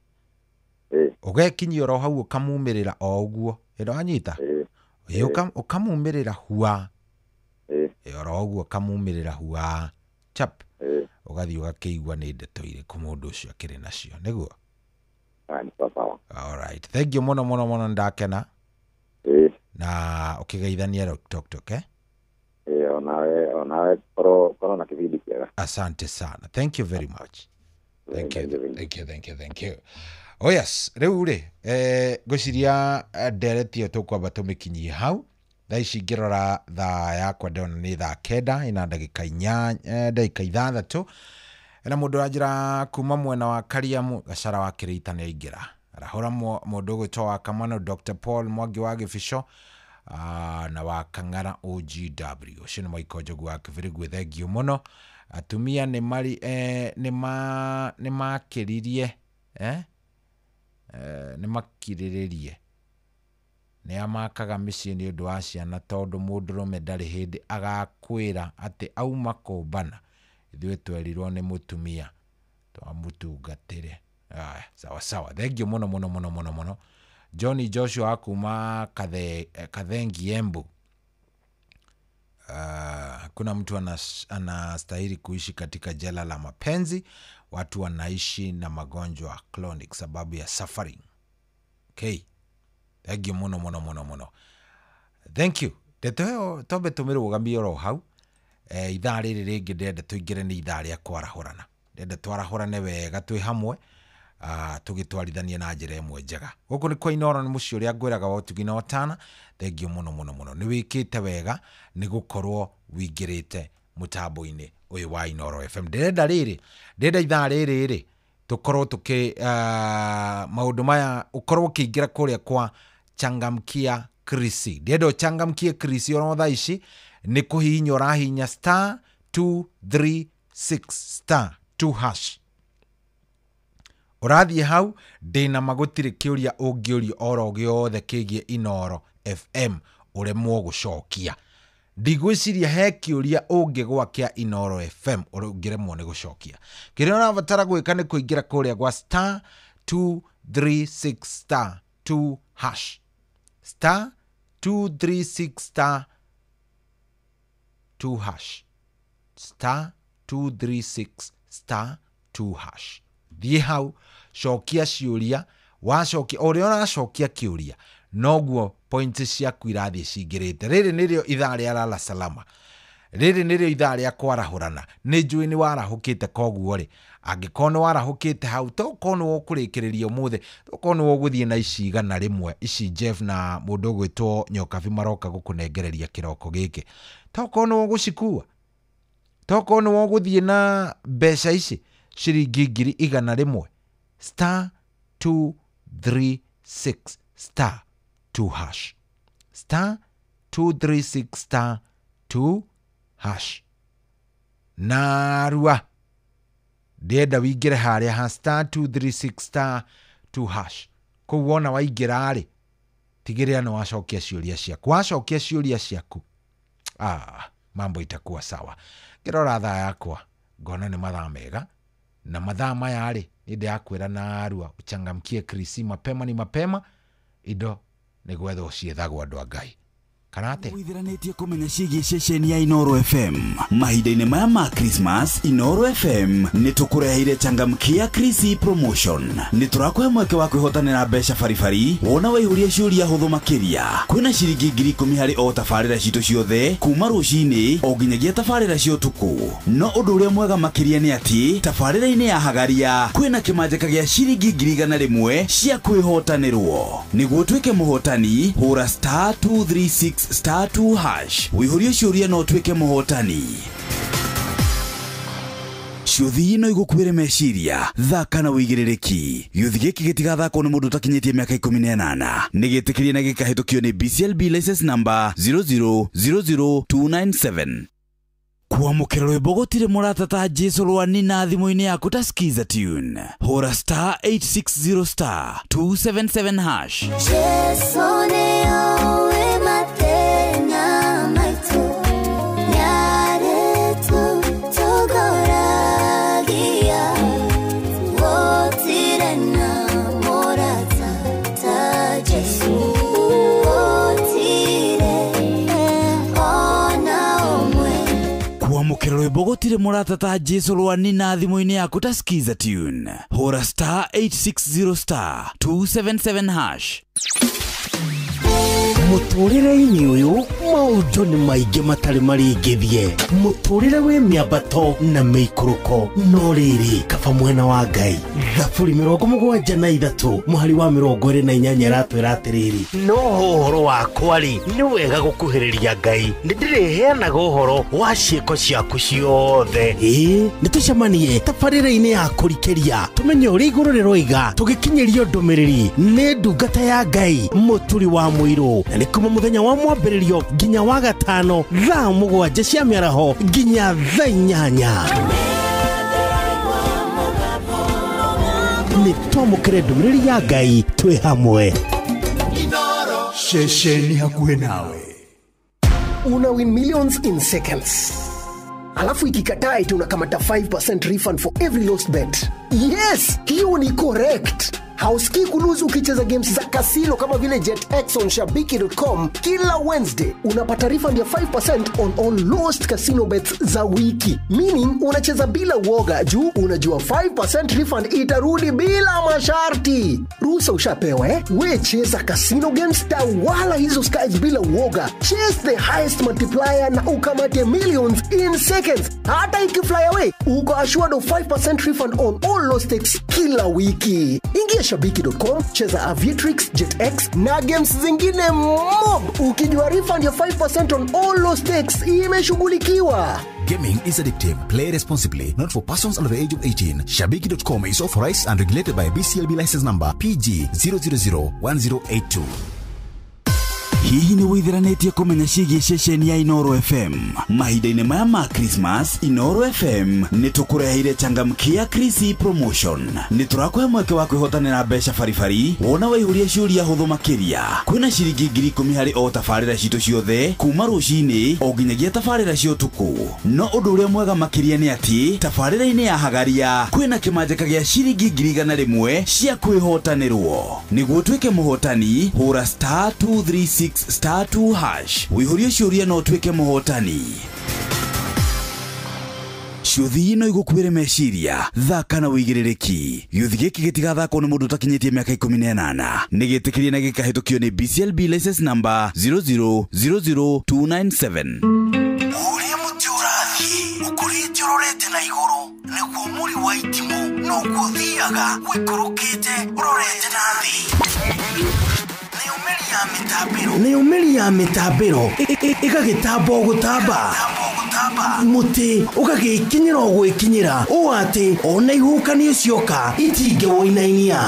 ũgekinyia oro hau ũkamumĩrĩra o ũguo, ĩno anyita. Ĩ ũkamumĩrĩra hua. Ĩ oro ũguo ũkamumĩrĩra hua chap. Ũgathiĩ ũgakĩigua nĩ ndeto irĩkũ mũndũ ũcio akĩrĩ nacio nĩguo. Alright, thank you mũno mũno mũno, ndakena. Na ũkĩgeithania Loitoktok eh? Onawe korwo na kĩbindi kĩega. Asante sana, thank you very much. Thank you, thank you, thank you, thank you. Oh yes, rĩu rĩ ngwĩciria ndereti ĩyo tũkwamba tũmĩkinyie hau. Thaa ici ngĩrora thaa yakwa ndĩrona nĩ thaa 9 ina ndagĩka 8 ndagĩka 6. Na mũndũ ũranjĩra kuma mwena wa Kariamu Gacara wa Kĩrĩita nĩ aingĩra. Arahũra mũndũ ũgwĩtwo wa Kamano Dr. Paul Mwangi wa Gĩbico na wa Kang'ara OGW. Ũcio nĩ Michael Njogu wa Kĩbĩrĩgwe, thengiũ mũno. Atumia nĩ mari nĩ makĩririe nĩ makirĩrĩrie nĩ amakaga mĩciĩ nĩ ũndũ wa ciana tondũ mũndũrũme ndarĩ hĩndĩ agakwĩra atĩ auma kũmbana. Ithuĩ twerirwo nĩ mũtumia twamũtungatĩre. Aya, sawa sawa, thengiũ mũno mũno mũno mũno mũno. Johnny Joshua kuma Kathengi Embu. Kuna mtu anastahili kuishi katika jela la mapenzi. Watu wanaishi na magonjwa chronic sababu ya suffering. Okay, thank you mũno mũno mũno mũno, thank you. Ndeto ĩyo twambe tũmĩrũgamie oro hau. Ithaa rĩrĩ rĩngĩ ndĩrenda tũingĩre nĩ ithaa rĩa kwarahũrana. Ndĩrenda twarahũrane wega twĩ hamwe, tũgĩtwarithanie na njĩra ĩmwe njega. Gũkũ nĩ kwa Inooro, nĩ mũciĩ ũrĩa ngwĩraga wa ũtugi na ũtana. Thengiũ mũno mũno mũno, nĩ wĩkĩte wega nĩ gũkorwo wĩingĩrĩte mũtambo-inĩ ũyũ wa Inooro FM. Ndĩrenda rĩrĩ, ndĩrenda ithaa rĩrĩ rĩ tũkorwo tũkĩ maũndũ maya ũkorwo ũkĩingĩra kũrĩa kwa Changamkia Krisi. Ndĩrenda ũchangamkie Krisi oro thaa ici nĩ kũhihinya ũrahihinya star 236 star 2 hash. Ũrathiĩ hau ndĩna magũtirĩ kĩũria ũngĩũrio oro gĩothe kĩgiĩ Inooro FM ũremwo gũcokia. Ndigwĩciria he kĩũria ũngĩgwa kĩa Inooro FM ũngĩremwo nĩ gũcokia. Kĩrĩa ũrabatara gwĩka nĩ kũingĩra kũrĩa gwa star 236 star 2 hash. Star 236 star 2 hash. Star 236 star 2 hash. Thiĩ hau cokia ciũria, wacokia ũrĩa ũracokia kĩũria noguo points ciaku irathiĩ cingĩrĩte. Rĩrĩ nĩrĩo ithaa rĩa lala salama, rĩrĩ nĩrĩo ithaa rĩa kwarahũrana. Nĩ njũĩ nĩ warahũkĩte, koguo rĩ angĩkorwo nĩ warahũkĩte hau tokorwo nĩ ũkũrĩkĩrĩria ũmũthĩ, tokorwo nĩ ũgũthiĩ na ici 100 ici Jeff na mũndũ ũgwĩtwo Nyokabi maroka gũkũnengereria kĩroko gĩkĩ, tokorwo nĩ ũgũcikua, tokorwo nĩ ũgũthiĩ na mbeca ici ciringi 100,000. Star 236 star 2 hash. Star 236 star 2 hash. Narua ndĩrenda wĩingĩre harĩa ha star 236 star 2 hash. Kũu wona waingĩra rĩ tigĩrĩra nĩ wacokia ciũria ciaku. Wacokia ciũria ciaku mambo itakuwa sawa. Ngĩrora thaa yakwa ngona nĩ mathaa mega, na mathaa maya rĩ nĩ ndĩrakwĩra narua ũchangamkie Krisi mapema ni mapema, indo nĩ gwethwo ciethagwo andũ a Ngai. Kana atĩa? Withiranĩtie kũmenya ciĩgiĩ ceceni ya Inooro FM mahinda-inĩ maya ma Christmas. Inooro FM nĩ tũkũreheire Changamkia Krisi promotion. Nĩ tũrakũhe mweke wa kwĩhotanĩra mbeca baribari wona waihũria ciũria hũthũ makĩria. Kwĩna ciringi 10,000 harĩ o tabarĩra citũ ciothe kuma rũcinĩ o nginyagia tabarĩra cia ũtukũ. No ũndũ ũrĩa mwega makĩria nĩ atĩ tabarĩra-inĩ ya Hagaria kwĩna kĩmanjĩka gĩa ciringi 100,000 cia kwĩhotanĩrwo. Nĩguo ũtuĩke mũhotani hũra star 236 star 2 hash wĩihũrie ciũria no ũtuĩke mũhotani. Ciũthi no igũkuĩre meciria, thaka na wĩigĩrĩrĩki. Gĩũthi gĩkĩ gĩtigathakwo nĩ mũndũ ũtakinyĩtie mĩaka 18. Nĩ gĩtĩkĩrie na gĩkahĩtũkio nĩ BCLB license number 0000297. Kwamũkĩra rwĩmbo gũtirĩ mũrata ta Jesu rwani na thimũ-inĩ yaku ta Skiza Tune. Hũra star 860 star 277 hash. Jesu nĩoĩ mathĩna maitũ, nĩarĩtũ tũgoragia, gũtirĩ na mũrata ta Jesu, gũtirĩ. Gũtirĩ mũrata ta Jesu rwanina thimũ-inĩ yaku ta Skiza Tune. Hũra star 860 star 277 hash. Mũtũrĩre-inĩ ũyũ maũndũ nĩ maingĩ matarĩ marĩngĩthie. Mũtũrĩre wĩ mĩambato na mĩikũrũko, no rĩrĩ kaba mwena wa Ngai. Thaburi 73 mũhari wa 28 ĩratwĩra atĩrĩrĩ, no ũhoro wakwa rĩ, nĩ wega gũkuhĩrĩria Ngai, nĩndĩrĩheanaga ũhoro wa ciĩko ciaku ciothe. Ĩĩ, nĩtũcemanie tabarĩra-inĩ ya kũrikĩria tũmenye ũrĩa igũrũ rĩroiga, tũgĩkinyĩrio ndũmĩrĩri nĩ ndungata ya Ngai Mũturi wa Mũirũ. Na nĩ kuma mũthenya wa mwambĩrĩrio nginya wa gatano thaa 7 cia mĩaraho nginya thaa 8. Nĩ twamũkĩre ndũmĩrĩri ya Ngai twĩ hamwe. Ceceni hakuhĩ nawe. Una win millions in seconds. Alafu ikikataa eti unakamata 5% refund for every lost bet. Yes, hiyo ni correct. Hausikii kuluzu ukicheza games za kasino kama vile JetX on shabiki.com kila Wednesday. Unapata refund ya 5% on all lost casino bets za wiki. Meaning unacheza bila uoga juu unajua 5% refund itarudi bila masharti. Ruhusa ushapewa eh? We cheza casino games, tawala hizo skies bila uoga. Chase the highest multiplier na ukamate millions in seconds. Hata ikifly away, uko assured of 5% refund on all lost stakes kila wiki. Ingia shabiki.com, cheza Aviatrix, JetX na games zingine mob. Ukijua refund ya 5% on all lost stakes imeshughulikiwa. Gaming is addictive. Play responsibly. Not for persons under the age of 18. Shabiki.com is authorized and regulated by BCLB license number PG 0001082. Hihi nĩ wĩthiranĩtie kũmenya ciĩgiĩ ceceni ya Inooro FM? Mahinda-inĩ maya ma Christmas, Inooro FM nĩ tũkũreheire changamkia Chrissy promotion. Nĩ tũrakũhe mweke wa kwĩhotanĩra mbeca baribari wona waihũria ciũria hũthũ makĩria. Kwĩna ciringi 10,000 harĩ o tabarĩra citũ ciothe kuma rũcinĩ o nginyagia tabarĩra cia ũtukũ. No ũndũ ũrĩa mwega makĩria nĩ atĩ tabarĩra-inĩ ya Hagaria kwĩna kĩmanjĩka gĩa ciringi 100,000 cia kwĩhotanĩrwo. Nĩguo ũtuĩke mũhotani, hũra star 236 star 2 hash. Wĩihũrie ciũria no ũtuĩke mũhotani. Ciũthi ino igũkuĩre meciria, thaka na wĩigĩrĩrĩki. Gĩũthi gĩkĩ gĩtigathakwo nĩ mũndũ ũtakinyĩtie mĩaka 18. Nĩ gĩtĩkĩrie na gĩkahĩtũkio nĩ BCLB license number 0000297. Ũrĩa mũtĩ ũrathiĩ ũkũrĩte ũrorete na igũrũ, nĩguo mũri wa itimũ noguo ũthiaga ũikũrũkĩte ũrorete na thĩ. Nĩyo mĩri ya mĩtambĩro ĩgagĩtamba o gũtamba, mũtĩ ũgagĩkinyĩra o gwĩkinyĩra ũũ atĩ ona ihuhũkanio cioka itingĩwũinainia.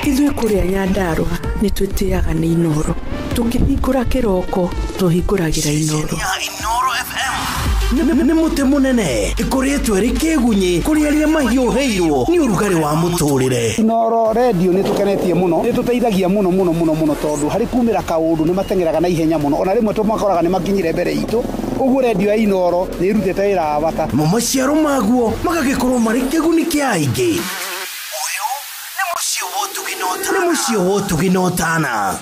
Ithuĩ kũrĩa Nyandarũa nĩ twĩtĩaga nĩ Inooro. Tũkĩhingũra kĩroko tũhingũragĩra Inooro. Nĩ mũtĩ mũnene ĩkoretwo ĩrĩ kĩgunyĩ kũrĩ arĩa mahiũhĩirwo nĩ ũrugarĩ wa mũtũrĩre. Inooro radio nĩ tũkenetie mũno, nĩ tũteithagia mũno mũno mũno mũno tondũ harĩ kumĩra kaũndũ nĩ mateng'eraga na ihenya mũno, ona rĩmwe tũmakoraga nĩ makinyire mbere itũ. Ũguo radio ya Inooro nĩ ĩrutĩte wĩra wa bata. Mo maciaro maguo magagĩkorwo marĩ kĩguni kĩa aingĩ. Ũyũ nĩ mũciĩ wa ũtugi na ũtana.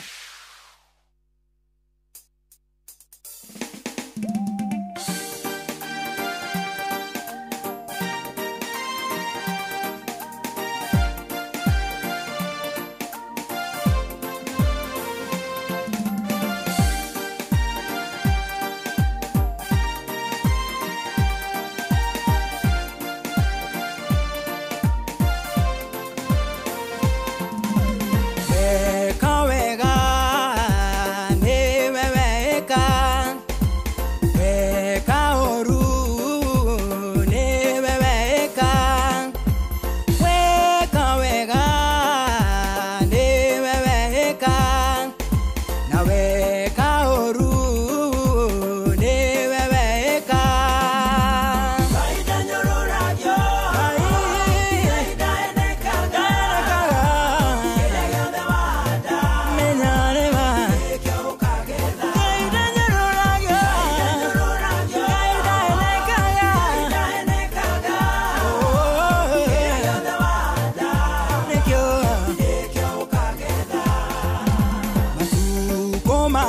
Matukũ ma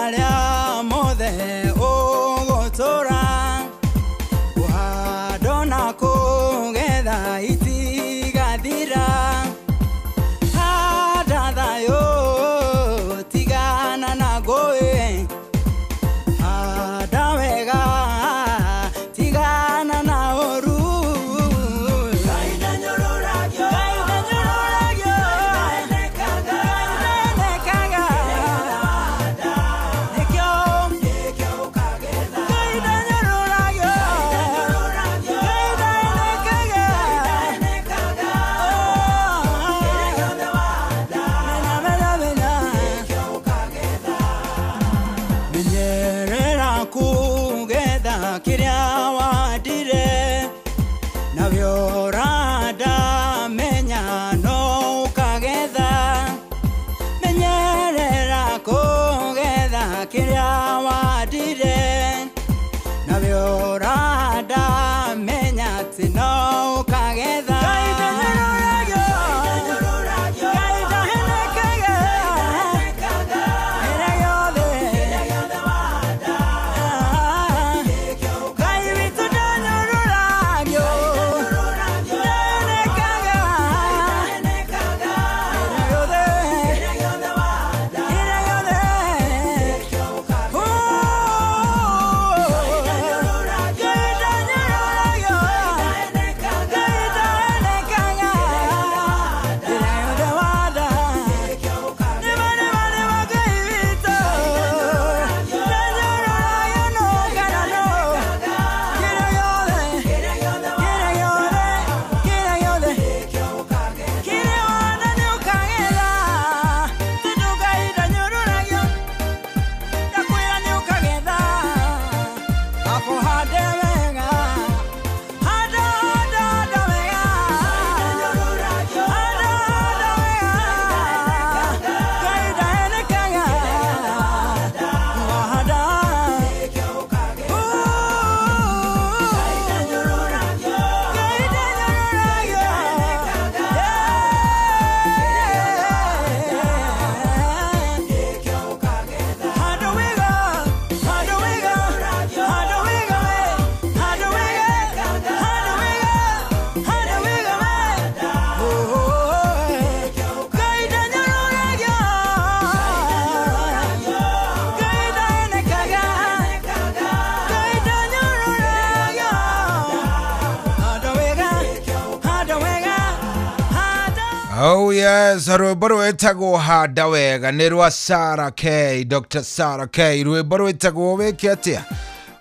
kĩrĩa wandire nawe ũranda menya no ũkagetha menyerera kũgetha kĩrĩa wandire nawe ũranda menya atĩ no ũkagetha. Oh yes, rwĩmbo rwĩtagwo Handa Wega nĩ rwa Sarah K, Dr. Sarah K. Rwĩmbo rwĩtagwo wĩke atĩa?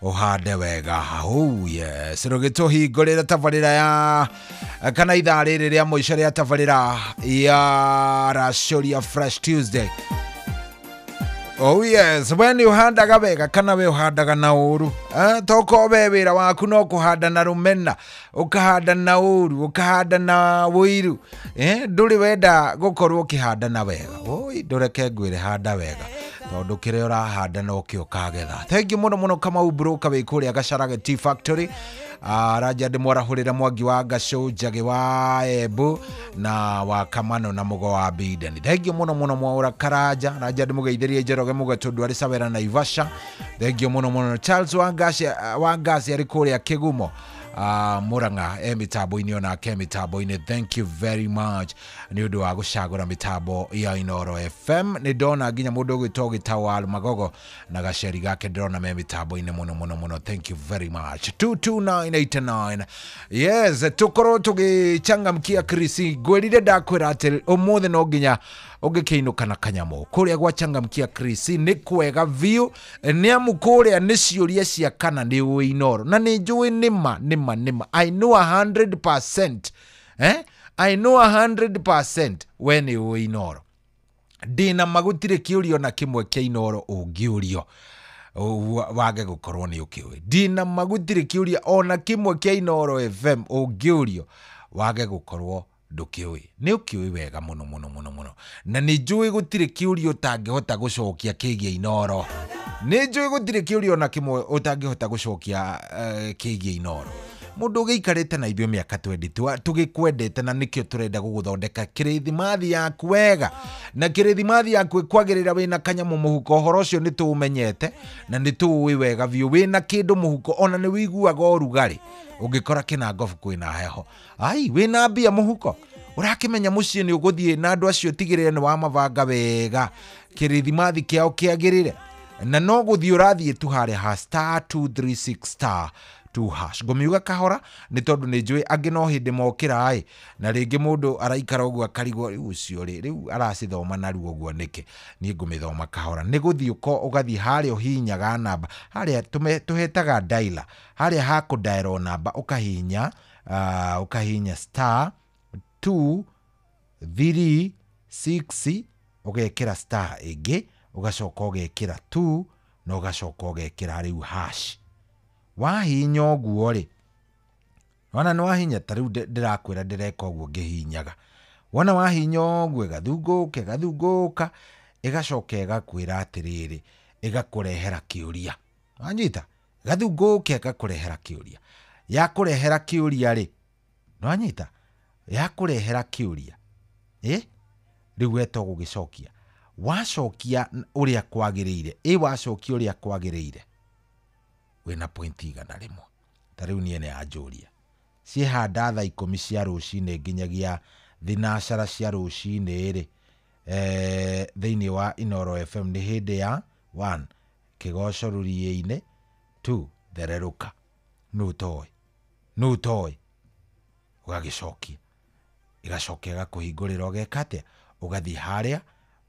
Ũhande wega. Oh yes, rũgĩtũhingũrĩra tabarĩra ya kana ithaa rĩrĩ rĩa mũico rĩa tabarĩra ya Racũria Fresh Tuesday. Oh yes, we nĩ ũhandaga wega kana we ũhandaga na ũru? Toko we wĩra waku no kũhanda na rũmena, ũkahanda na ũru, ũkahanda na ũiru. Ndũrĩ wenda gũkorwo ũkĩhanda na wega. Oi, ndũreke ngwĩre handa wega tondũ kĩrĩa ũrahanda nokĩo ũkagetha. Thank you mũno mũno Kamau Broker wĩ kũrĩa Gacharage Tea Factory. Raja ndĩmwarahũrĩra Mwangi wa Ngacũ, Njagĩ wa Embu na wa Kamano na Mũgo wa Bideni. Thank you mũno mũno Mwaũra Karanja. Raja ndĩmũgeithĩrie Njoroge Mũgatũndũ arĩ Sawera Naivasha. Thank you mũno mũno Charles Wangasi arĩ kũrĩa Kĩgumo. Murang'a e mitambo-inĩ onake mitambo-inĩ. Thank you very much nĩ ũndũ wa gũcagũra mitambo ya Inooro FM. Nĩ ndona nginya mũndũ ũgwĩtwo Gĩtau Magogo na gaceri gake ndĩrona me mitambo-inĩ mũno mũno mũno. Thank you very much. 22989. Yes, tũkorwo tũgĩchangamkia Krisi. Ngwĩrire ndakwĩra atĩ ũmũthĩ no nginya ũngĩkĩinũka na kanyamũ kũrĩa gwa changamkia Krisi nĩ kwega biũ, nĩ amu kũrĩa nĩ ciũria cia kana nĩ ũĩ Inooro na nĩ njũĩ nĩma nĩma nĩma. I know 100%, I know 100% we nĩ ũĩ Inooro. Ndĩna ma gũtirĩ kĩũria ona kĩmwe kĩa Inooro ũngĩũrio wage gũkorwo nĩ ũkĩũĩ. Ndĩna ma gũtirĩ kĩũria ona kĩmwe kĩa Inooro FM ũngĩũrio wage gũkorwo ndũkĩũĩ. Nĩ ũkĩũĩ wega mũno mũno mũno mũno, na nĩ njũĩ gũtirĩ kĩũria ũtangĩhota gũcokia kĩgiĩ Inooro. Nĩ njũĩ gũtirĩ kĩũria ona kĩmwe ũtangĩhota gũcokia kĩgiĩ Inooro. Mũndũ ũgĩikarĩte na ithuĩ mĩaka 22 tũgĩkwendete na nĩkĩo tũrenda gũgũthondeka kĩrĩthimathi yaku wega, na kĩrĩthimathi yaku ĩkwagĩrĩra wĩna kanyamũ mũhuko. Ũhoro ũcio nĩ tũũmenyete na nĩ tũũĩ wega biũ. Wĩna kĩndũ mũhuko ona nĩ wĩiguaga ũrugarĩ ũngĩkora kĩnangobu kwĩna heho. Ai, wĩna mbia mũhuko ũrakĩmenya mũciĩ nĩ ũgũthiĩ na andũ acio tigĩrĩre nĩ wamabanga wega kĩrĩthimathi kĩao kĩagĩrĩre, na no gũthiĩ ũrathiĩ tu harĩa ha star 236 star 2 hash. Ngũmiuga kahora nĩ tondũ nĩ njũĩ angĩ no hĩndĩ mokĩra ĩ, na rĩngĩ mũndũ araikara ũguo akarigwo rĩu ũcio rĩ rĩu aracithoma narua ũguo nĩkĩ. Niĩ ngũmĩthoma kahora. Nĩ gũthiĩ ũgathiĩ harĩa ũhihinyaga namba harĩa tũhetaga dialer, harĩa ha kũdial namba ũkahihinya ũkahihinya star 2 3 6 ũgekĩra star ĩngĩ ũgacoka ũgekĩra 2 na ũgacoka ũgekĩra rĩu hash. Wahihinya ũguo rĩ, wona nĩ wahihinya, ta rĩu ndĩrakwĩra ndĩreka ũguo ngĩhihinyaga. Wona wahihinya ũguo ĩgathungũka ĩgathungũka, ĩgacoka ĩgakwĩra atĩrĩrĩ, ĩgakũrehera kĩũria. Wanyita? Ĩgathungũka ĩgakũrehera kĩũria. Yakũrehera kĩũria rĩ, nĩwanyita? Yakũrehera kĩũria, rĩu we to gũgĩcokia. Wacokia ũrĩa kwagĩrĩire, wacokia ũrĩa kwagĩrĩire, wĩna point 100. Ta rĩu niĩ nĩ yanjũria. Ciĩhanda thaa 10 cia rũcinĩ nginyagia 12 cia rũcinĩ rĩ, thĩinĩ wa Inooro FM nĩ hĩndĩ ya 1 kĩgoco rũriĩ-inĩ, 2 thererũka. Nũ ũtoĩ? Nũ ũtoĩ? Ũgagĩcokia. Ĩgacoka ĩgakũhingũrĩra ũgeka atĩa? Ũgathiĩ harĩa,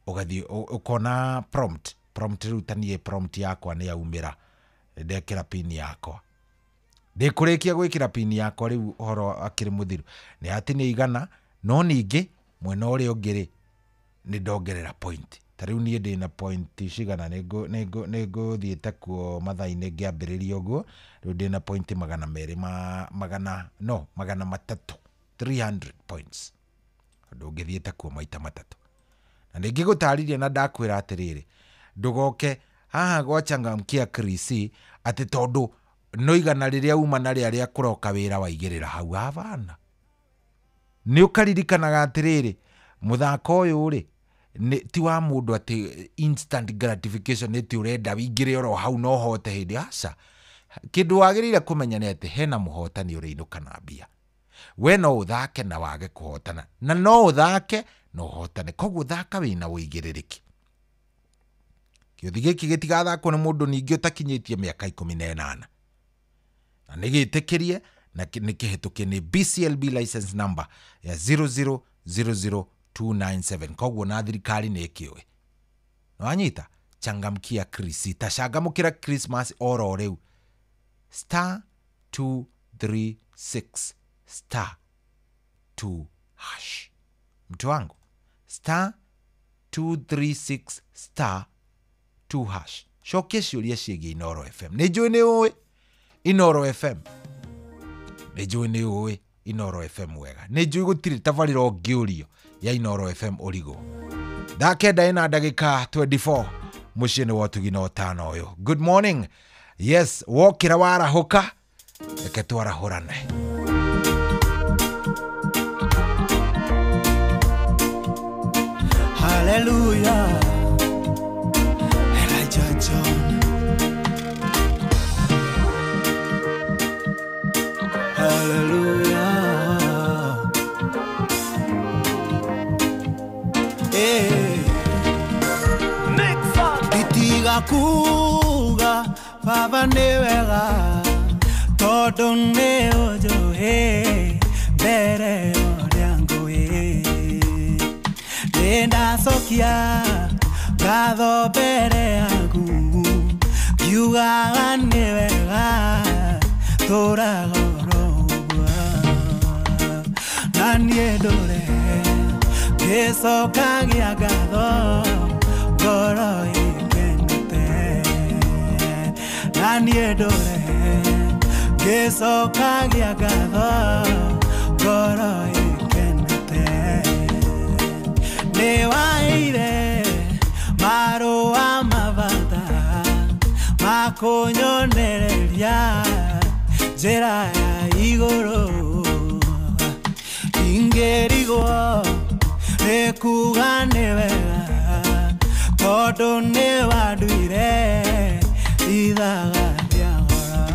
ũgathiĩ ũkona prompt. Prompt rĩu ta niĩ prompt yakwa nĩ yaumĩra. Ndekĩra pin yakwa. Ndĩkũrĩkia gwĩkĩra pin yakwa rĩu ũhoro akĩrĩ mũthiru. Nĩ atinia 100, no ningĩ mwena ũrĩa ũngĩ rĩ, nĩ ndongerera point. Ta rĩu niĩ ndĩna point cigana, nĩ ngũthiĩte kuo mathaa-inĩ ngĩambĩrĩria ũguo, rĩu ndĩna point 200 ma, magana, no, 300, 300 points. Ũndũ ũngĩthiĩte kuo maita matatũ. Na nĩngĩgũtarĩria na ndakwĩra atĩrĩrĩ, ndũgoke haha gwa Changamkia Krisi atĩ tondũ no 100 rĩrĩa uma narĩa rĩa kũroka wĩra waigĩrĩra hau habana. Nĩ ũkaririkanaga atĩrĩrĩ, mũthako ũyũ rĩ, ti wa mũndũ atĩ instant gratification ĩtĩ ũrenda wĩingĩre oro hau na ũhote hĩndĩ. Aca. Kĩndũ wagĩrĩire kũmenya nĩ atĩ hena mũhotani ũrĩinũka na mbia. We no ũthake na wage kũhotana, na no ũthake na ũhotane. Koguo thaka wĩna ũigĩrĩrĩki. Kĩũthi gĩkĩ gĩtigathakwo nĩ mũndũ ningĩ ũtakinyĩtie mĩaka 18. Na nĩ gĩtĩkĩrie na nĩ kĩhĩtũkie nĩ BCLB license number ya 0000297. Koguo na thirikari nĩ ĩkĩũĩ. Nĩwanyita? Changamkia Krisi. Ta cangamũkĩra Christmas oro rĩu. Star 236 star 2 hash. Mtu wangu, star 236 star 2 hash. Cokia ciũria ciĩgiĩ Inooro FM. Nĩ njũĩ nĩ ũĩ Inooro FM. Nĩ njũĩ nĩ ũĩ Inooro FM wega. Nĩ njũĩ gũtirĩ tabarĩra ũngĩũrio ya Inooro FM ũrigwo. Thaa 9:24 mũciĩ nĩ wa ũtugi na ũtano ũyũ. Good morning. Yes, wokĩra warahũka, reke twarahũrane. Hallelujah. Elijah John. Hallelujah. Hey. Itiga kuga baba nĩ wega tondũ nĩ ũnjũĩ mbere ũrĩa ngũĩ. Nĩndacokia ngatho mbere yaku ngiugaga nĩ wega tũraga oro ũguo. Na niĩ ndũre ngĩcokagia ngatho ngoro ĩkenete. Na niĩ ndũre ngĩcokagia ngatho ngoro ĩkenete. Nĩ waheire marũa mabata makũnyonereria njĩra ya igũrũ. Ingĩrigwo nĩ kuga nĩ wega tondũ nĩ wanduire ithaga rĩa goro.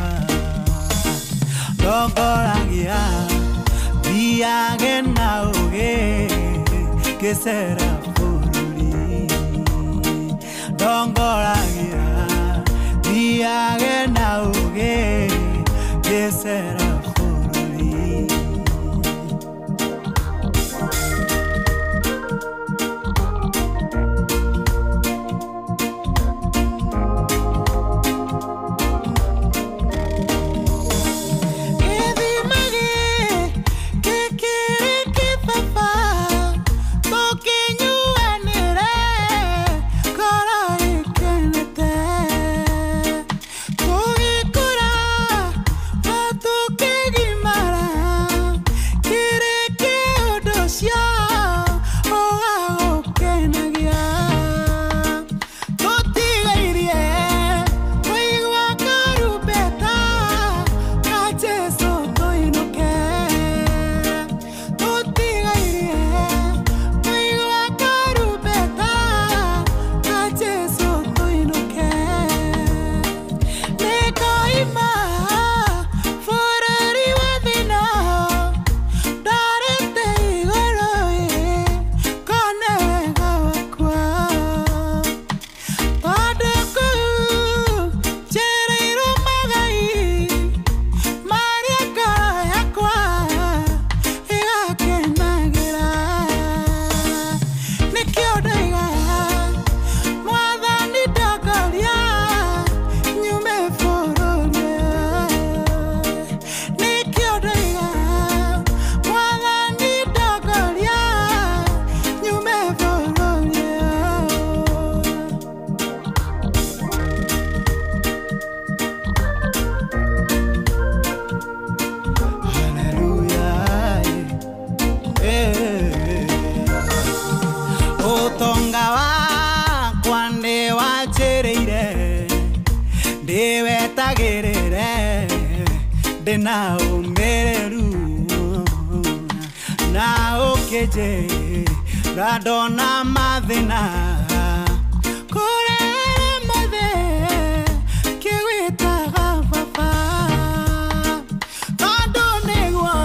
Ndongoragia thiage na ũũgĩ ngĩcera bũrũri. Ndongoragia thiage na ũũgĩ ngĩcera bũrũri. Gĩthima gĩkĩ kĩrĩ kĩbaba tũkĩnyuanĩre ngoro ĩkenete. Tũgĩkũra Ngĩagĩrĩre ndĩna ũmĩrĩru na ũkĩnjĩra ndona mathĩna kũrĩa mothe kĩgwĩtaga baba tondũ nĩguo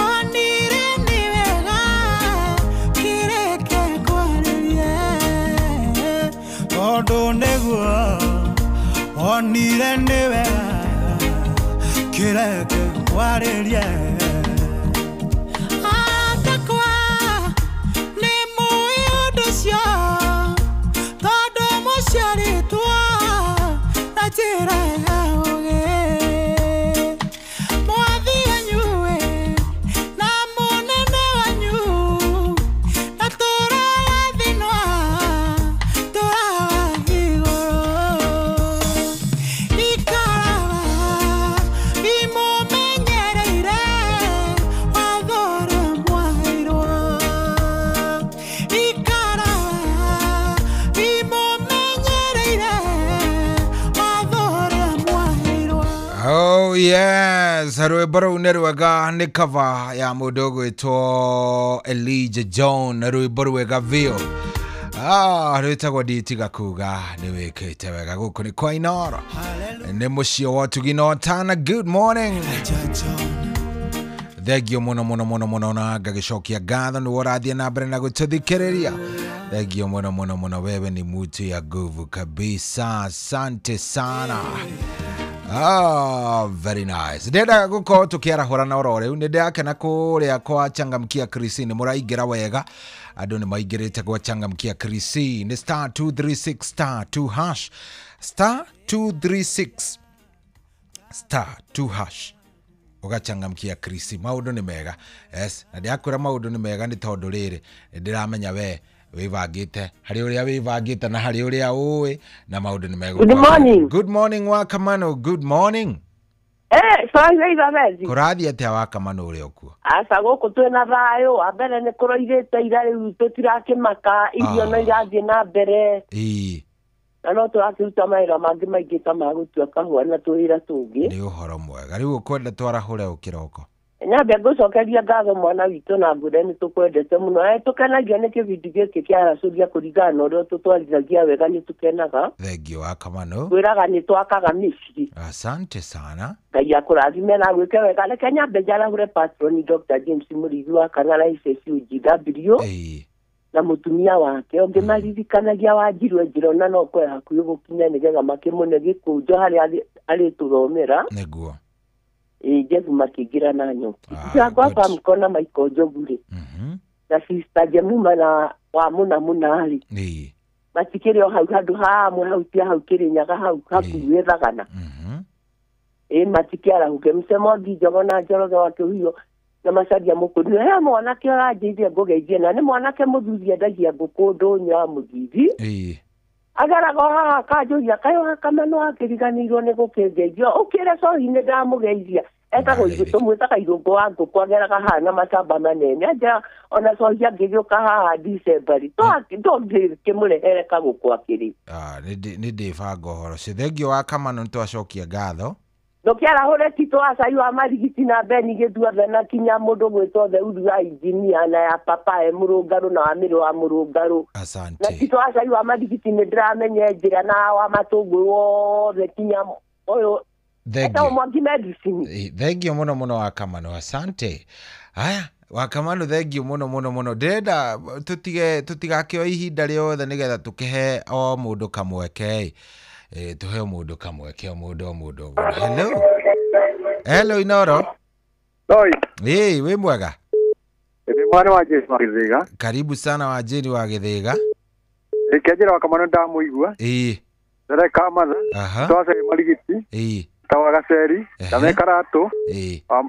onire nĩ wega kĩreke kwarĩrie tondũ nĩguo onire nĩ wega kĩreke kwarĩrie atakwa nĩ mũĩ ũndũ ũcio tondũ mũciarĩtwo na njĩra ya ũũgĩ mwathi wanyu ĩ na mũnene wanyu na tũrarathinwa tũrawa igũrũ ikaraga imũmenyereire watho ũrĩa mwaheirwo ikaraga imũmenyereire watho ũrĩa mwaheirwo. Oh yes, rwĩmbo rũu nĩ rwega nĩ cover ya mũndũ ũgwĩtwo Elijah John, rwĩmbo rwega biũ. Rwĩtagwo nditiga kuga nĩ wĩkĩte wega. Gũkũ nĩ kwa Inoro, nĩ mũciĩ wa ũtugi na ũtana. Good morning. Thengio mũno mũno mũno mũno na ngagĩcokia ngatho nĩ ũrathiĩ na mbere na gũtũthikĩrĩria. Thengio mũno mũno mũno, wewe ni mtu ya nguvu kabisa, asante sana. Very nice. Ndĩrendaga gũkorwo tũkĩarahũrana oro rĩu nĩ ndĩrakena kũrĩa kwa Changamkia Krisi nĩ mũraingĩra wega, andũ nĩ maingĩrĩte gwa Changamkia Krisi nĩ star 236 star 2 hash, star 236 star 2 hash ũgachangamkia Krisi. Maũndũ nĩ mega. Yes, na ndĩrakwĩra maũndũ nĩ mega nĩ tondũ rĩrĩ nĩ ndĩramenya we wĩbangĩte harĩ ũrĩa wĩbangĩte na harĩ ũrĩa ũĩ na maũndũ nĩ mega. Good morning. Good morning Wakamano, good morning. Sorry Isabel. Kũrathiĩ atĩa Wakamano ũrĩa ũkuo? Aca gũkũ twĩna thayũ, wa mbere nĩ kũroirĩte ira rĩu tũtirakĩmaka, irio no irathiĩ na mbere. Ĩĩ. Na no tũrakĩruta mawĩra mangĩ maingĩ ta ma gũtua kahũa na tũwĩra tũngĩ. Nĩ ũhoro mwega. Rĩu ũkwenda twarahũre ũkĩroko? Nyambe ngũcokeria ngatho mwana witũ na ngwĩre nĩ tũkwendete mũno. Tũkenagio nĩ kĩbindi gĩkĩ kĩa aracũria kũringana na ũrĩa tũtwarithagia wega nĩ tũkenaga. Thengio Wakamano. Kwĩraga nĩ twakaga mĩciĩ. Asante sana. Ngai akũrathime na agwĩke wega. Reke nyambe njarahũre patron Dr. James Mũrĩithi wa Kang'ara SSUGW. Na mũtumia wake ũngĩmaririkanagia Wanjiru njĩrona no kwe hakuhĩ gũkinya nĩgetha makĩmũne gĩkũnjo harĩa arĩtũthomera. Nĩguo. Jesu makĩingĩra na nyoki. Gwakwa mkona Michael Njogu rĩ. Na sister Jemuma na wa mũna mũna rĩ. Matikĩrĩ o hau handũ hamwe hau tia hau Kĩrĩnyaga hau hakuhĩ Thagana. Matikĩarahũke Mcemondi Njogo na Njoroge wa Kĩhuyo na Macaria Mũkũri. He mwanake ũranjĩire ngũgeithie na nĩ mwanake mũthuri endagia ngũkũ ndũnyũ ya mũthithi. Ageraga o haha akanjũria kaĩ Wakamano akĩriganĩirwo nĩ gũkĩngeithia ũkĩre cohi nĩ ndamũgeithia etagwo tũmwĩtaga Irũngũ wa ngũkũ ageraga haha na macamba manene anjĩra ona cohi angĩgĩũka haha December rĩ tondĩkĩmũrehere kagũkũ akĩrĩ. Nĩ ndĩbanga ũhoro ũcio. Thengio Wakamano nĩ twacokia ngatho. Ndũkĩarahũre Tito wa cai wa marigiti na Beni Gĩthuothe na kinya mũndũ gwĩtwo Theuru wa injinia na ya papa e mũrũngarũ na wa mĩrũ wa mũrũngarũ. Asante. Na Tito wa cai wa marigiti nĩ ndĩramenya njĩra na wa matũngũrũ wothe kinya ũyũ etagwo Mwangi Medicine. Thengio mũno mũno Wakamano, asante. Haya Wakamano, thengio mũno mũno mũno. Ndĩrenda tũtigakĩoe ihinda rĩothe nĩgetha tũkĩhe o mũndũ kamweke. Tuhe o mũndũ kamweke, o mũndũ o mũndũ o mũndũ. Hello. Hello Inoro. Oi. Wĩ mwega? Ndĩ mwana wa Jane wa Gĩthĩga. Karibu sana wa Jane wa Gĩthĩga. Reke Wakamano ndamũigua. Ndĩreka matha. Twace marigiti. Tawa gaceri. Ndamekaratũ. Wa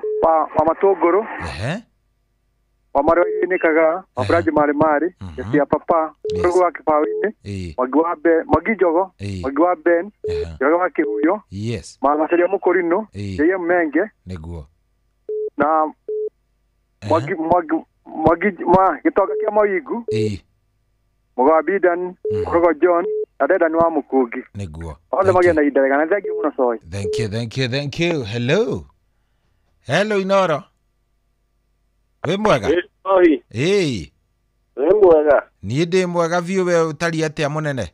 matũngũrũ. Wa marĩa inĩkaga, wa Furaji marĩ marĩ, cia papa, Rugu wa kĩbaũ-inĩ, Mwangi wa Ben, Mwangi Njogo, Mwangi wa Ben, Njoroge wa Kĩhuyo, Yes. Macaria Mũkũrinũ, J.M. Menge, Nĩguo. na Mwangi Mwangi Mwangi ma Gĩtonga kĩa Mawingu, Mũgambi Dan, Kũrũgo John, Na Dedan wa Mũkũngi. Nĩguo. Othe magĩe na ihinda rĩega na thank you mũno Coy. Thank you, thank you, thank you. Hello. Hello Inoro. Wĩ mwega? Oi. Ĩĩ. Wĩ mwega? Niĩ ndĩ mwega biũ, we ũtariĩ atĩa mũnene?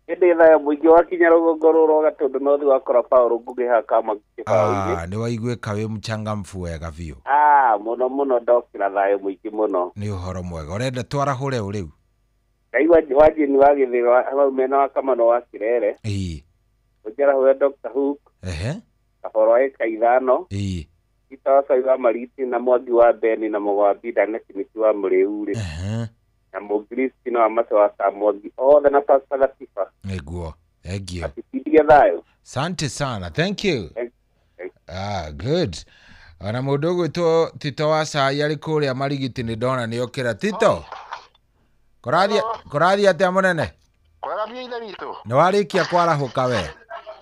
Ndĩ thayũ mũingĩ wakinya rũgongo rũrũ Gatũndũ nothi wakora Paũlũ Ngũgĩ haha kama kĩbaũ-inĩ. Ah, nĩ waiguĩka wĩ mchangamfu wega biũ. Ah, mũno mũno ndokĩra thayũ mũingĩ mũno. Nĩ ũhoro mwega. Ũrenda twarahũre ũ rĩu? Ndaigua Wanjini wa Gĩthĩga hau mena wa Kamano wa Kirere. Ĩĩ. Ũnjarahũre Dr. Hook. Ehe. Kaboro wa ĩka ithano. Ĩĩ. Peter wa Cai wa Mariti na Mwangi wa Beni na Mũgwambi na Kimiti wa Mũrĩu rĩ. Ehe. Na Mũkristi wa Mace wa Kamwangi othe na Pastor Latifa. Nĩguo. Thank you. Atitindige thayũ. Asante sana. Thank you. Ah, good. Ona mũndũ ũgwĩtwo Tito wa Cai arĩ kũrĩa Marigiti nĩ ndona nĩ okĩra. Tito. Kũrathiĩ atĩa mũnene? Kwega biũ ithe witũ. Nĩ warĩkia kwarahũka we?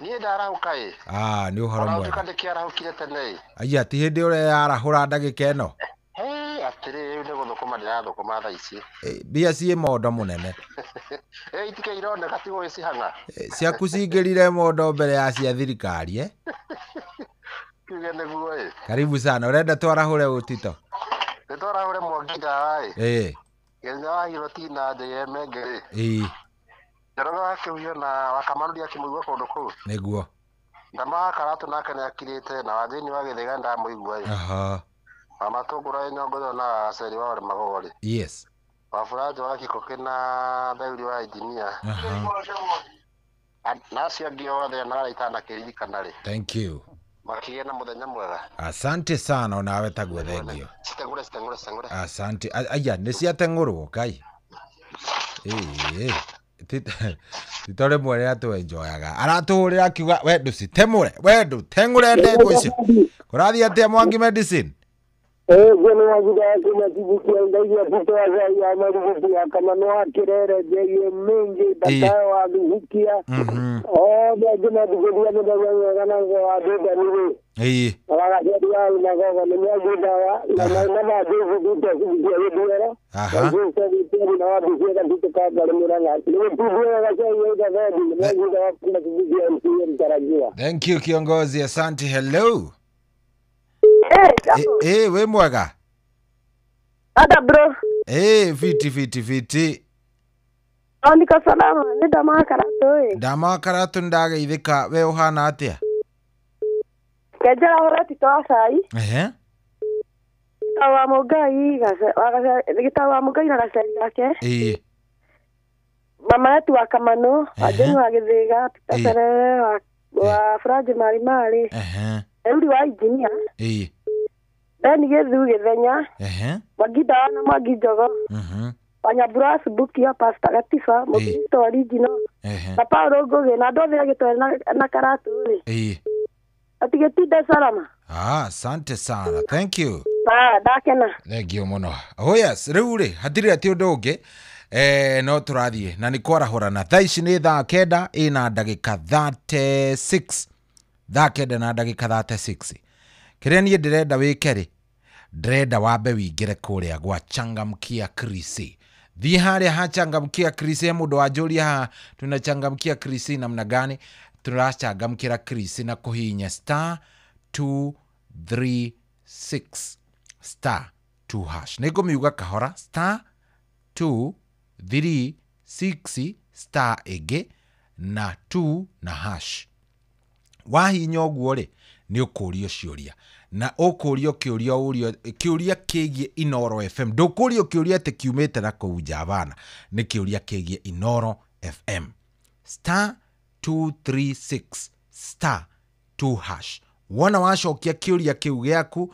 Niĩ ndarahũka ĩ. Ah, nĩ ũhoro Ona mwega. ũtuĩka ndĩkĩarahũkire tene ĩ. Aya, ti hĩndĩ ũrĩa yarahũra ndagĩka ĩno? Hĩ, atĩrĩ rĩu nĩ gũthũkũma ndĩrathũkũma thaa ici. Mbia ciĩ mondo mũnene. Ĩ, itikĩ ironeka ti gũgĩcihang'a. Ciaku cingĩrire mondo mbere ya cia thirikari eh? Kiuge nĩguo ĩ. Karibu sana. Ũrenda twarahũre ũ Tito? Nĩ twarahũre Mwangi ndawa ĩ. Ĩ. Gĩthenya wa Hirotina Njĩgĩre Menge rĩ. Ĩ. Njoroge wa Kĩhuyo na wa Kamanu ndiakĩmũigua kũndũ kũu. Nĩguo. Ndama wa Karatũ nake nĩakirĩte na wa Thĩinĩ wa Gĩthĩga ndamũigua ĩ. Aha. Wa Matũngũra ĩ Nyongoyo na wa Gaceri wa Ũrĩ Magogo rĩ. Yes. Wa Buranjo wa Kĩkũkĩ na Thauri wa Injinia. Aha. Na acio angĩ othe na arĩa itanakĩririkana rĩ. Thank you. Makĩgĩe na mũthenya mwega. Asante sana onawe taguo thengio. Citeng'ũre citeng'ũre citeng'ũre. Asante. Aya nĩ ciateng'ũrwo Ngai. Ĩĩ. Tito rĩmwe rĩrĩa twenjoyaga aratũhũrĩra akiuga we ndũcitemũre we ndũteng'ũre ndengũ icio. Kũrathiĩ atĩa Mwangi Medicine? Guo nĩ wagitha kuma Kibukia ndaigua Tito wa Cai wa Marigiti wa Kamano wa Kirere Njeiĩ Mingi Ndakayo wa Thuhukia othe ngĩmathikĩria mũthenya mwega na wa Thundani rĩ. Ĩĩ. Na wa Gaceri wa Magogo nĩ Mwangi ndawa na na David Kibukia Gĩthuero. Aha. Na wa Busia Gatito ka Ngarĩ Mũrang'a. Nĩ gũtindie wega Cai wa Ithabendi nĩ Mwangi ndawa kuma Kibukia MCA mtarajiwa. Thank you kiongozi, asante. Hello. Wĩ mwega? Ada bro. Fiti fiti fiti. Niko salama, nĩ ndama Karatũ ĩ. Ndama Karatũ ndageithĩka, we ũhana atĩa? Kenjera hũre Tito wa Cai. Ehe. Gĩtaũ wa Mũngai, Gĩtaũ wa Mũngai na Gaceri gake. Ĩĩ. Mama yetu wa Kamano, wa Jeni wa Gĩthĩga, Peter Serere wa Franji Marimari. Ehe. Euri wa Injinia. Ĩĩ. Beni Gĩthu Gĩthenya. Ehe. Mwangi Ndawa na Mwangi Njogo. Wanyambura wa Subukia, Pastor Gatiba, Mũkristo original. Ehe. Na Paulo Ngũgĩ na andũ othe a Gĩtwere na Karatũ rĩ. Ĩĩ. Atigĩtinde salama. Ah, asante sana. Thank you. Ah, ndakena. Thank you mũno. Oh yes, rĩu rĩ, hatirĩ atĩ ũndũ ũngĩ. No tũrathiĩ na nĩ kwarahũrana. Thaa ici nĩ thaa kenda ĩna ndagĩka 36. Thaa kenda na ndagĩka 36. Kĩrĩa niĩ ndĩrenda wĩke rĩ, ndĩrenda wambe wĩingĩre kũrĩa gwa Changamkia Krisi. Thiĩ harĩa ha Changamkia Krisi, he mũndũ wanjũria haha tunachangamkia Krisi namna gani? Tũrachangamkĩra Krisi na kũhihinya star 236 star 2 hash. Nĩngũmiuga kahora star 236 star ĩngĩ na 2 na hash. Wahihinya ũguo rĩ, nĩ ũkũrio ciũria na ũkũrio kĩũria ũrio kĩũria kĩgiĩ Inoro FM. Ndũkũrio kĩũria atĩ kiumĩte na kũu nja bana, nĩ kĩũria kĩgiĩ Inoro FM. Star 236 star 2 hash. Wona wacokia kĩũria kĩu gĩaku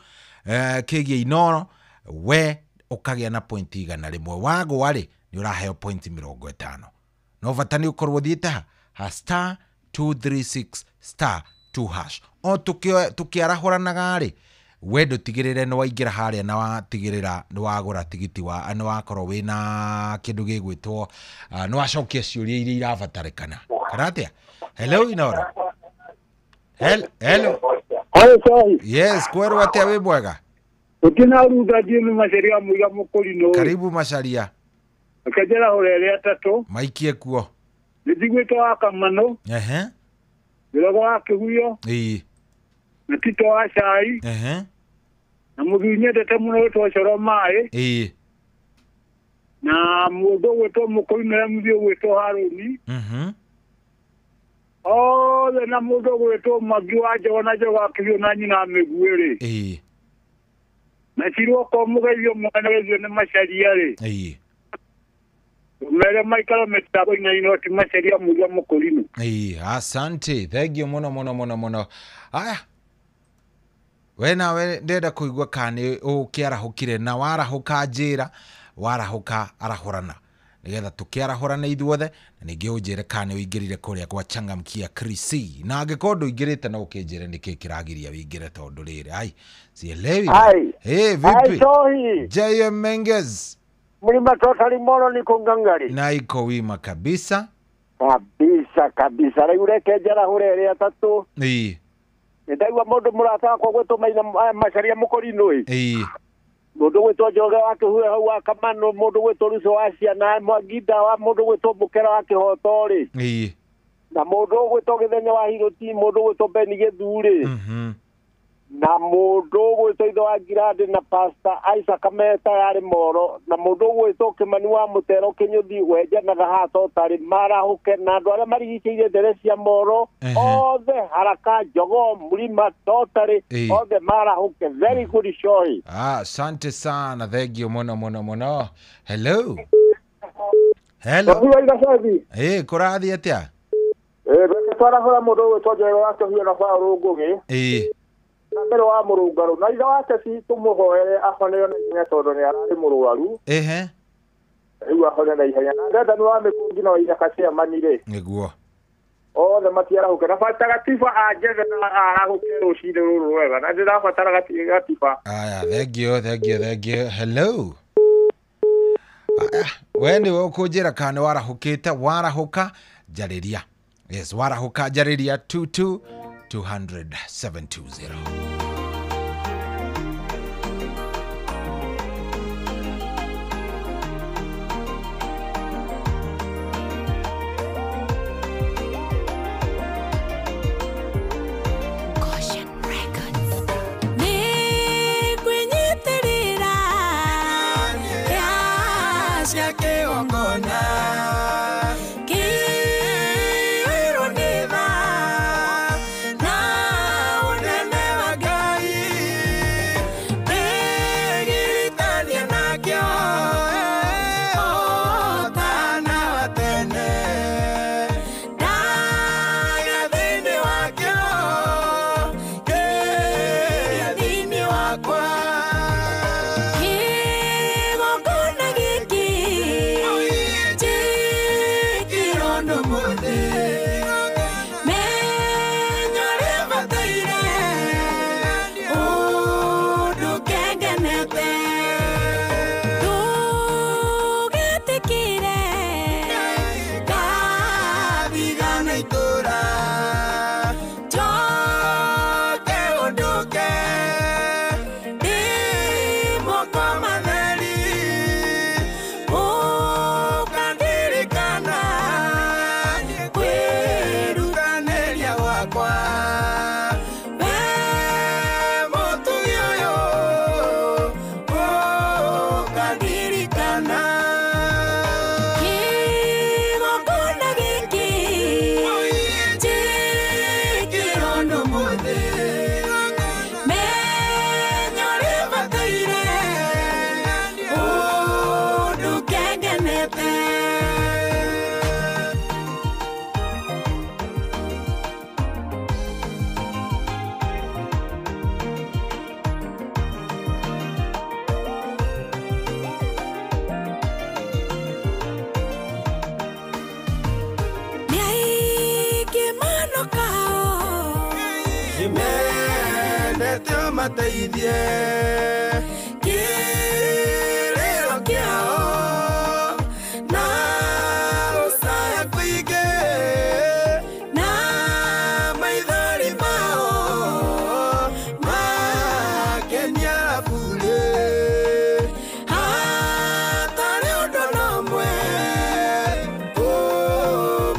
kĩgiĩ Inoro, we ũkagĩa na point 100. Wagũa rĩ, nĩ ũraheo point 50. No bata nĩ ũkorwo ũthiĩte ha star 236 star 2 hash. O tũkĩarahũranaga rĩ, we ndũtigĩrĩre nĩ waingĩra harĩa na watigĩrĩra nĩ wagũra tigiti wa nĩ wakorwo wĩna kĩndũ gĩgwĩtwo nĩ wacokia ciũria iria irabatarĩkana. Kana atĩa? Hello Inoro. Hello. Yes, kwerwo atĩa wĩ mwega? Ũtina rutha Jimmy Macharia mũiga mũkũrinũ. Karibu Macharia. Akenjera hũra ĩrĩa atatũ. Maikie kuo. Nĩ njiguĩte wa Kamano. Ehe. Njoroge wa Kĩhuyo. Ĩĩ. Na Tito wa Cai. Ehe. Na mũthuri nyendete mũno wĩtwo Coro Maĩ. Ĩĩ. Na mũndũ ũgwĩtwo Mũkũinĩ mũthiĩ ũgwĩtwo Harũni. Mhm. Othe na mũndũ ũgwĩtwo Mwangi wa Njogo na Njogo wa Kĩhuyo na nyina Mĩguĩ rĩ. Ĩĩ. Na cirwo mũgeithio mwana nĩ Macharia rĩ. Ĩĩ. Mere maikaro mĩtambo-inĩ ino ti Macharia mũria Mũkũrinũ. Ĩĩ, asante. Thank you mũno mũno mũno mũno. Aya. We nawe ndenda kũigua kana nĩ ũkĩarahũkire na warahũka njĩra, warahũka arahũrana. Nĩgetha tũkĩarahũrane ithuothe na ningĩ ũnjĩre kana nĩ ũingĩrire kũrĩa kwa Changamkia Krisi. Na angĩkorwo ndũingĩrĩte no ũkĩnjĩre nĩkĩ kĩragiria ũingĩre tondũ rĩrĩ. Ai, sielewi. Ai. Hey, vipi? Ai, Sohi. JM Menges. Mlima totally moro niko ngangari. Na iko wima kabisa. Kabisa kabisa. Rĩu reke njarahũre ĩrĩa atatũ. Ĩĩ. Nĩndaigua mũndũ mũrata wakwa gwĩtwo Maina Macharia Mũkũrinũ ĩ. Ĩĩ. Mũndũ gwĩtwo Njoroge wa Kĩhuyo hau wa Kamano, mũndũ gwĩtwo Ruco wa Ciana, Mwanginda wa mũndũ gwĩtwo Mũkera wa Kĩhoto rĩ. Ĩĩ. Na mũndũ gwĩtwo Gĩthenya wa Hiroti, mũndũ gwĩtwo Beni Gĩthu rĩ. Mhm. Na mũndũ gwĩtwo Ithe wa Ngirandi na Pastor Isaac Kameta yarĩ Moro, na mũndũ gwĩtwo Kĩmani wa Mũtero Kĩnyũthi wenjanaga haha totarĩ marahũke, na andũ arĩa marigicĩirie ndere cia Moro othe, Haraka, Jogoo, Mlima, totarĩ othe marahũke. Very good show. Ah, asante sana. Thank you mũno mũno mũno. Hello. Hello. Eh, kũrathiĩ atĩa? Eh, reke twarahũra mũndũ gwĩtwo Njoroge wa Kĩhuyo na Paũlũ Ngũgĩ. Ĩĩ. Mbere wa mũrũngarũ na ithe wake ci tũmũhoere ahoneo na ihenya tondũ nĩ ararĩ mũrwaru. Ehe. Rĩu ahone na ihenya. Na Ndenda wa Mĩkũngi na Waithaka Chairman rĩ. Nĩguo. Othe matiarahũke. Na bata gatiba anjethe na arahũke rũcinĩ rũrũ rwega. Na ndĩrabatara gatiba. Aya, thank you, thank you, thank you. Hello. Aya, we nĩwe ũkũnjĩra kana nĩ warahũkĩte, warahũka njarĩria. Yes, warahũka njarĩria 22 200 720. Hatari ũndũ na ũmwe, oh,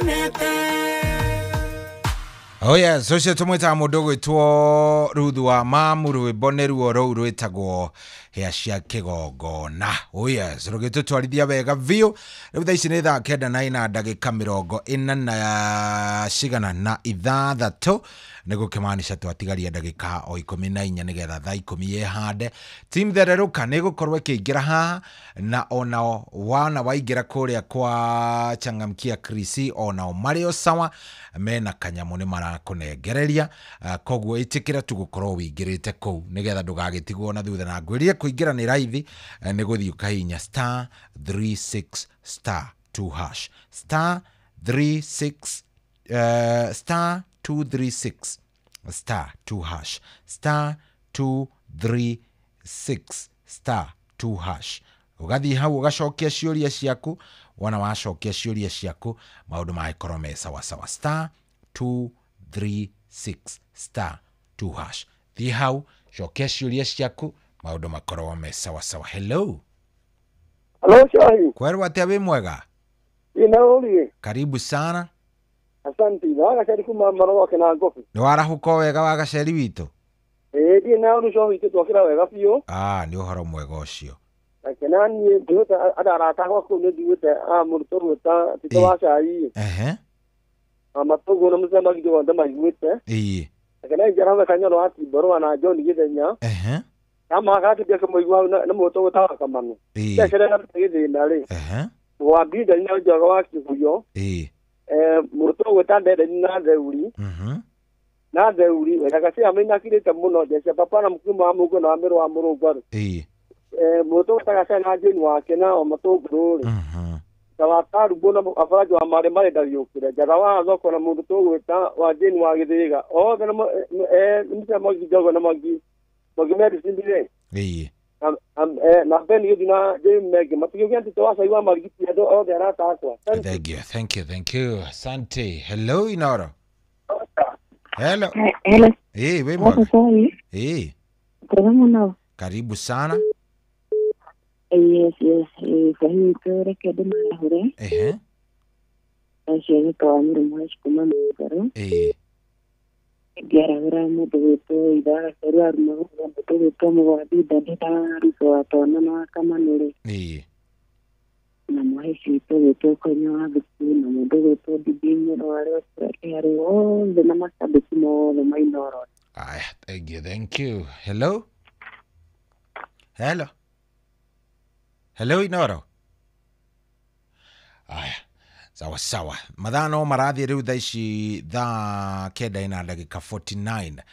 Nĩngenete. Oh yes, ũcio tũmwĩtaga mũndũ ũgwĩtwo Ruthu wa Mamu, rwĩmbo nĩruo rũu rwĩtagwo hĩa cia kĩgongona. Oh yes, rũgĩtũtwarithia wega biũ. Rĩu thaa ici nĩ thaa 9 na ndagĩka 46, nĩ gũkĩmaanisha twatigaria ndagĩka o 14 nĩgetha thaa 10 yĩhande. Team Thererũka nĩ ĩgũkorwo ĩkĩingĩra haha, na onao wana waingĩra kũrĩa kwa Changamkia Krisi, onao marĩ o sawa, mena kanyamũ nĩ marakũnengereria. Koguo ĩtĩkĩra tu gũkorwo wĩingĩrĩte kũu nĩgetha ndũgagĩtigwo na thutha. Na ngwĩrire kũingĩra nĩ raithi, nĩ gũthiĩ ũkahihinya star 36 star 2 hash, star 36 star 236 star 2 hash, star 236 star 2 hash. Ũgathiĩ hau ũgacokia ciũria ciaku. Wona wacokia ciũria ciaku, maũndũ magĩkorwo me sawasawa. Star 236 star 2 hash, thiĩ hau cokia ciũria ciaku, maũndũ makorwo me sawasawa. Hello. Hello, Shahi. Kwerwo atĩa, wĩ mwega? Ina ũrie. Karibu sana. Asante. Na wagaceri kuma Marũa na Ngobi. Nĩ warahũka o wega wagaceri witũ? Ĩĩ, ndiĩ na ũru Shahi, twakĩra wega biũ. Ah, nĩ ũhoro mwega ũcio. Reke na niĩ nduĩte andũ arata akwa kũu, nĩ nduĩte a mũrutwo gwĩta Tito wa Cai. Amatũguo na mũcema githĩ wothe maiguĩte. Reke na njara Kanyoro wa Timborwa na John Gĩthenya. Kama gakĩmbia kĩmũigua hau na mũrutwo gwĩta wa Kamanu. Cecerera gĩthĩna rĩ. Wa Mbinda na Njoga wa Kĩhuyo. Mũrutwo gwĩta Ndende na Theuri. Na Theuri wega cia mainakirĩte mũno Jecia papa na mũkuma wa Mũngũ na wa Mĩrũ wa Mũrũngwarũ. Mũrutwo gwĩta Gacana na Jane wake na o Matũngũrũ rĩ. Ta wa Karumbu na Abaraji wa Marĩ marĩ ndariũkĩre. Njara wa thoko na mũrutwo gwĩta wa Jane wa Gĩthĩga. Othe na mũcema Mwangi Njogo na Mwangi Mwangi Medicine rĩ. Na Ben Gĩthu na James Menge matigĩũkia Tito wa Cai wa Marigiti andũ othe arata akwa. Thank you, thank you, thank you. Asante. Hello, Inoro. Hello. Hello. Wĩ mwega? Sorry. Kwega mũno. Karibu sana. Yes, yes. Sahi reke ndĩmarahũre. Acio gĩko wa Mũrũ Mũhaici kuma Mũngaro. Ngĩarahũra mũndũ gwĩtwo Itha Gaceru wa Rumaguga, mũndũ gwĩtwo Mũgwathi Ndandi na Ruto wa Tona na wa Kamanũ rĩ. Na mũhaici witũ gwĩtwo Konyo wa Thuku na mũndũ gwĩtwo Ndindi Mũrũ wa Kĩharũ othe na macambĩki mothe ma Inooro. Aya, thank you, thank you. Hello. Hello. Hello, Inoro. Aya, sawa sawa. Mathaa no marathiĩ rĩu thaa ici thaa 9 na ndagĩka 49,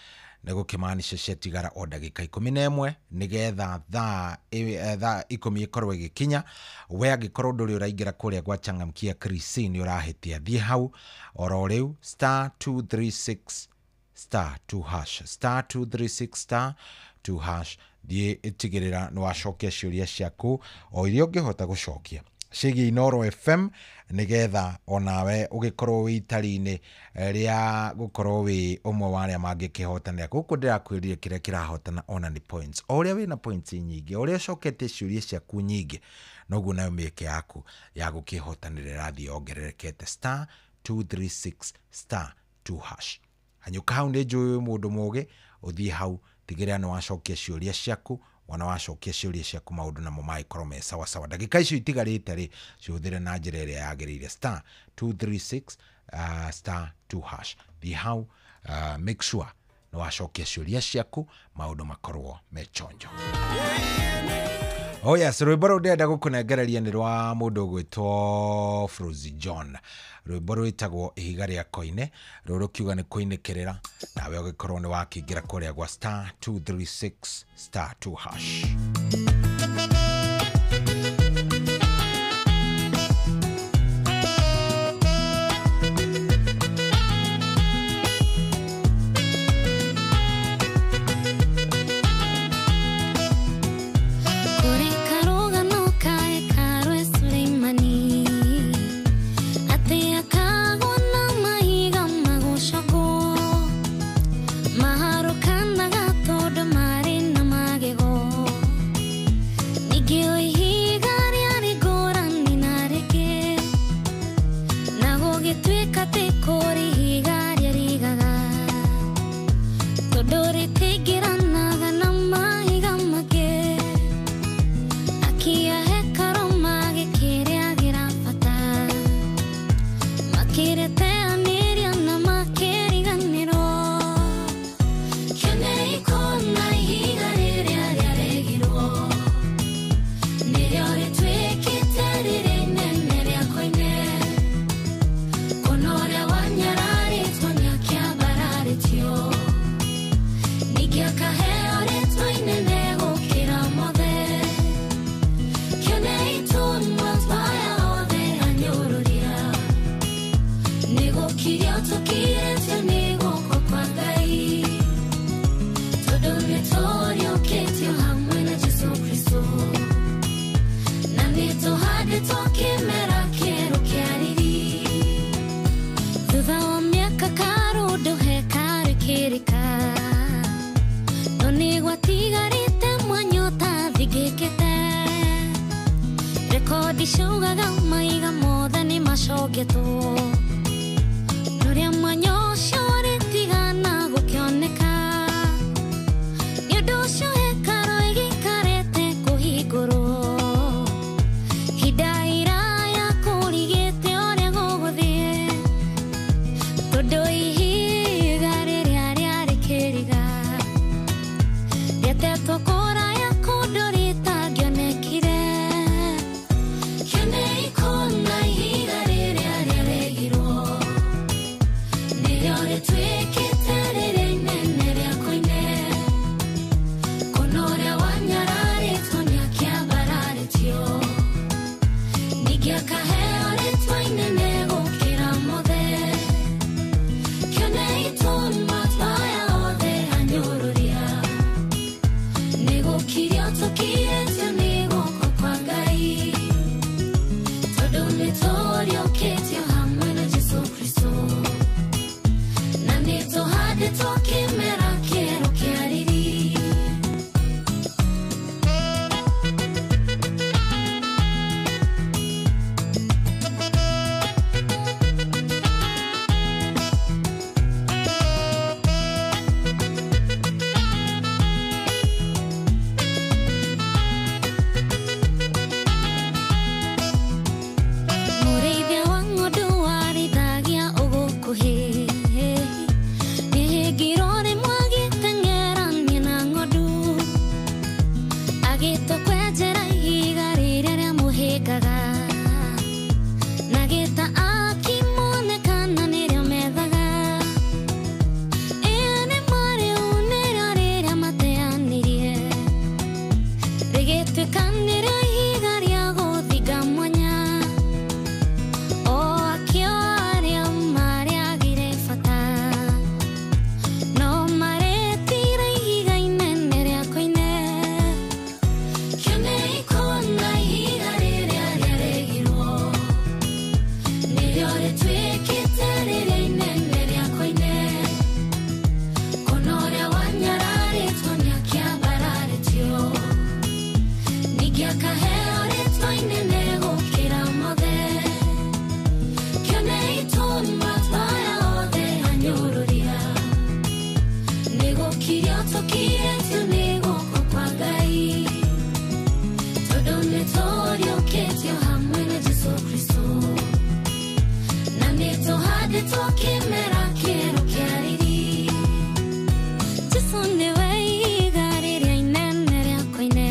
nĩ gũkĩmaanisha ciatigara o ndagĩka 11 nĩgetha thaa 10 ĩkorwo ĩgĩkinya. We angĩkorwo ndũrĩ ũraingĩra kũrĩa gwa Changamkia Krisi nĩ ũrahĩtia, thiĩ hau oro rĩu star 236 star 2 hash, star 236 star 2 hash. Thiĩ ĩtigĩrĩra nĩ wacokia ciũria ciaku o iria ũngĩhota gũcokia ciĩgiĩ Inooro FM, nĩgetha onawe ũgĩkorwo wĩ itari-inĩ rĩa gũkorwo wĩ ũmwe wa arĩa mangĩkĩhotanĩra. Gũkũ ndĩrakwĩrire kĩrĩa kĩrahotana ona nĩ points. O ũrĩa wĩna points nyingĩ, o ũrĩa ũcoketie ciũria ciaku nyingĩ, noguo nayo mĩeke yaku ya gũkĩhotanĩra ĩrathiĩ yongererekete. Star 236 star 2 hash. Hanyũka hau, nĩ njũĩ wĩ mũndũ mũgĩ, ũthiĩ hau tigĩrĩra nĩ wacokia ciũria ciaku. Wona wacokia ciũria ciaku, maũndũ namo magĩkorwo me sawa sawa. Ndagĩka icio itigarĩte rĩ, cihũthĩre na njĩra ĩrĩa yagĩrĩire. Star 236 star 2 hash. Thiĩ hau, make sure nĩ wacokia ciũria ciaku, maũndũ makorwo me chonjo. Oh yes, rwĩmbo rũu ndĩrenda gũkũnengereria nĩ rwa mũndũ ũgwĩtwo Frozy John. Rwĩmbo rwĩtagwo Ihiga rĩa Koine. Rũrũ rũkiuga nĩ kũinĩkĩrĩra, nawe ũgĩkorwo nĩ wakĩingĩra kũrĩa gwa star 236 star 2 hash. Maharukanaga tondu marĩ na magego. gũgĩtuĩka ti kũrĩ ihiga rĩarigaga tondũ rĩtingĩranaga na mahiga mangĩ akia hekarũ magĩkĩrĩagĩra bata makĩrĩteanĩria na makĩriganĩrwo kĩonei kuona ihiga rĩrĩa rĩaregirwo nĩrĩo rĩtuĩkĩte rĩrĩa inene rĩa koine kuona ũrĩa wanyararĩtwo nĩakĩambararĩtio ningĩ akaheo rĩtwa inene gũkĩra mothe kĩonei tũnua twaya othe anyũrũria nĩgũkirio tũkirĩtio nĩ guoko kwa Ngai tondũ nĩtũriũkĩtio hamwe na Jesũ Kristũ na nĩtũhandĩtwo kĩmera kĩerũ kĩa riri thutha wa mĩaka karũndũ hekarũ ĩkĩrĩka no nĩgwatigarĩte mwanya ũtathingĩkĩte rekondi ciugaga maiga mothe nĩmacongetwo norĩa mwanya ũcio ũrĩtigana gũkĩoneka nĩ ũndũ ũcio hekarũ ĩgĩikarĩte kũhingũrwo hinda iraya kũrigĩte ũrĩa gũgũthiĩ tondũ ihiga rĩrĩa rĩarĩ kĩriga rĩatetwo kũraya kũndũ rĩtangĩonekire kĩonei kuona ihiga rĩrĩa rĩaregirwo nĩrĩo rĩtuĩkĩte rĩrĩa inene rĩa koine kuona ũrĩa wanyararĩtwo nĩakĩambararĩtio ningĩ akaheo rĩtwa inene gũkĩra mothe kĩonei tũnua twaya othe anyũrũria nĩgũkirio tũkirĩtio nĩ guoko kwa Ngai tondũ nĩtũriũkĩtio hamwe na Jesũ Kristũ na nĩtũhandĩtwo kĩmera kĩerũ kĩa riri. Mũrĩithia wa ng'ondu warĩithagia ũgũkuhĩ nĩhĩngirwo rĩmwe agĩteng'erania na ng'ondu agĩtua kwenjera ihiga rĩrĩa rĩamũhĩngaga na gĩta akĩmonekana nĩrĩo methaga ĩĩ nĩ ma rĩu nĩrĩo rĩrĩa mateanĩrie rĩgĩtuĩka nĩrĩo ihiga rĩa gũthinga mwanya o akĩo arĩa marĩagire bata no marĩtire ihiga inene rĩa koine kĩonei kuona ihiga rĩrĩa rĩaregirwo nĩrĩo rĩtuĩkĩte rĩrĩa inene rĩa koine kuona ũrĩa wanyararĩtwo nĩakĩambararĩtio ningĩ akaheo rĩtwa inene gũkĩra mothe kĩonei tũnua twaya othe anyũrũria nĩgũkirio tũkirĩtio nĩ guoko kwa Ngai tondũ nĩtũriũkĩtio hamwe na Jesũ Kristũ na nĩtũhandĩtwo kĩmera kĩerũ kĩa riri Jesũ nĩwe ihiga rĩrĩa inene rĩa koine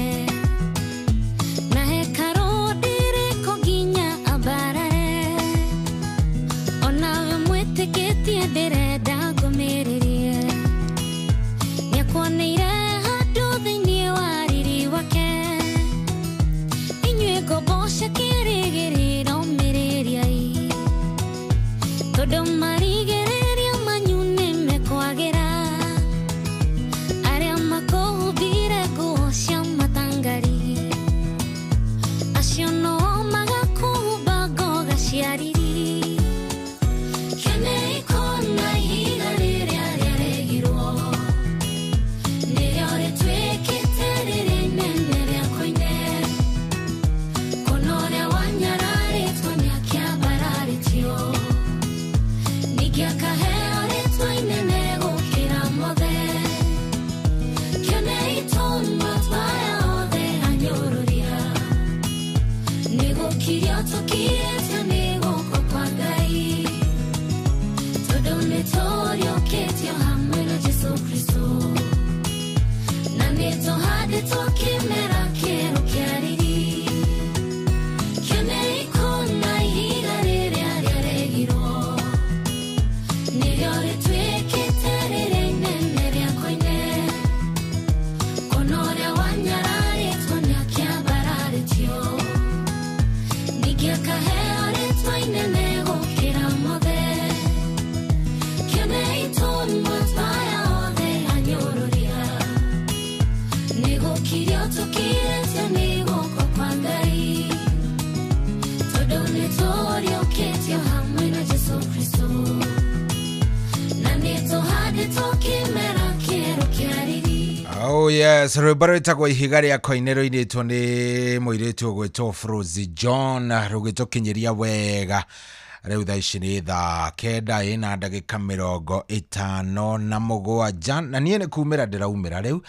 na hekarũ ndĩrĩkwo nginya ambarare onawe mwĩtĩkĩtie ndĩrenda ngũmĩrĩrie nĩakuoneire handũ thĩinĩ wa riri wake inyuĩ ngombo cia kĩrĩgĩrĩro mĩrĩriai tondũ marigĩrĩrio manyu nĩmekwagĩra arĩa makũhumbire nguo cia matangari acio no magakũhumba ngoga cia riri kĩonei kuona ihiga rĩrĩa rĩaregirwo nĩrĩo rĩtuĩkĩte rĩrĩa inene rĩa koine kuona ũrĩa wanyararĩtwo nĩakĩambararĩtio Ningĩ akaheo rĩtwa inene gũkĩra mothe. Kĩonei tũnua twa aya othe anyũrũria. Nĩ gũkirio tũkirĩtio nĩ guoko kwa Ngai. Tondũ nĩ tũriũkĩtio hamwe na Jesũ Kristũ. Na nĩ tũhandĩtwo kĩmera kĩerũ kĩa riri. Kĩonei kũna ihiga rĩrĩa rĩaregirwo. Nĩrĩo rĩtuĩkĩte rĩrĩa inene rĩa koine. Kũna ũrĩa wanyararĩtwo nĩakĩambararĩtio. Ningĩ akaheo rĩtwa inene gũkĩra mothe. Kĩonei tũnua twa aya othe anyũrũria. Nĩ gũkirio tũkirĩtio nĩ guoko kwa Ngai. Tondũ nĩ tũriũkĩtio hamwe na Jesũ Kristũ. Na nĩ tũhandĩtwo kĩmera kĩerũ kĩa riri. Oh yes, rwĩmbo rwĩtagwo ihiga rĩa koine rũinĩtwo nĩ mũirĩtu ũgwĩtwo Frozy John, rũgĩtũkinyĩria wega. Rĩu thaa ici nĩ thaa 9 ĩna ndagĩka 57, na niĩ nĩ kumĩra ndĩraumĩra rĩu,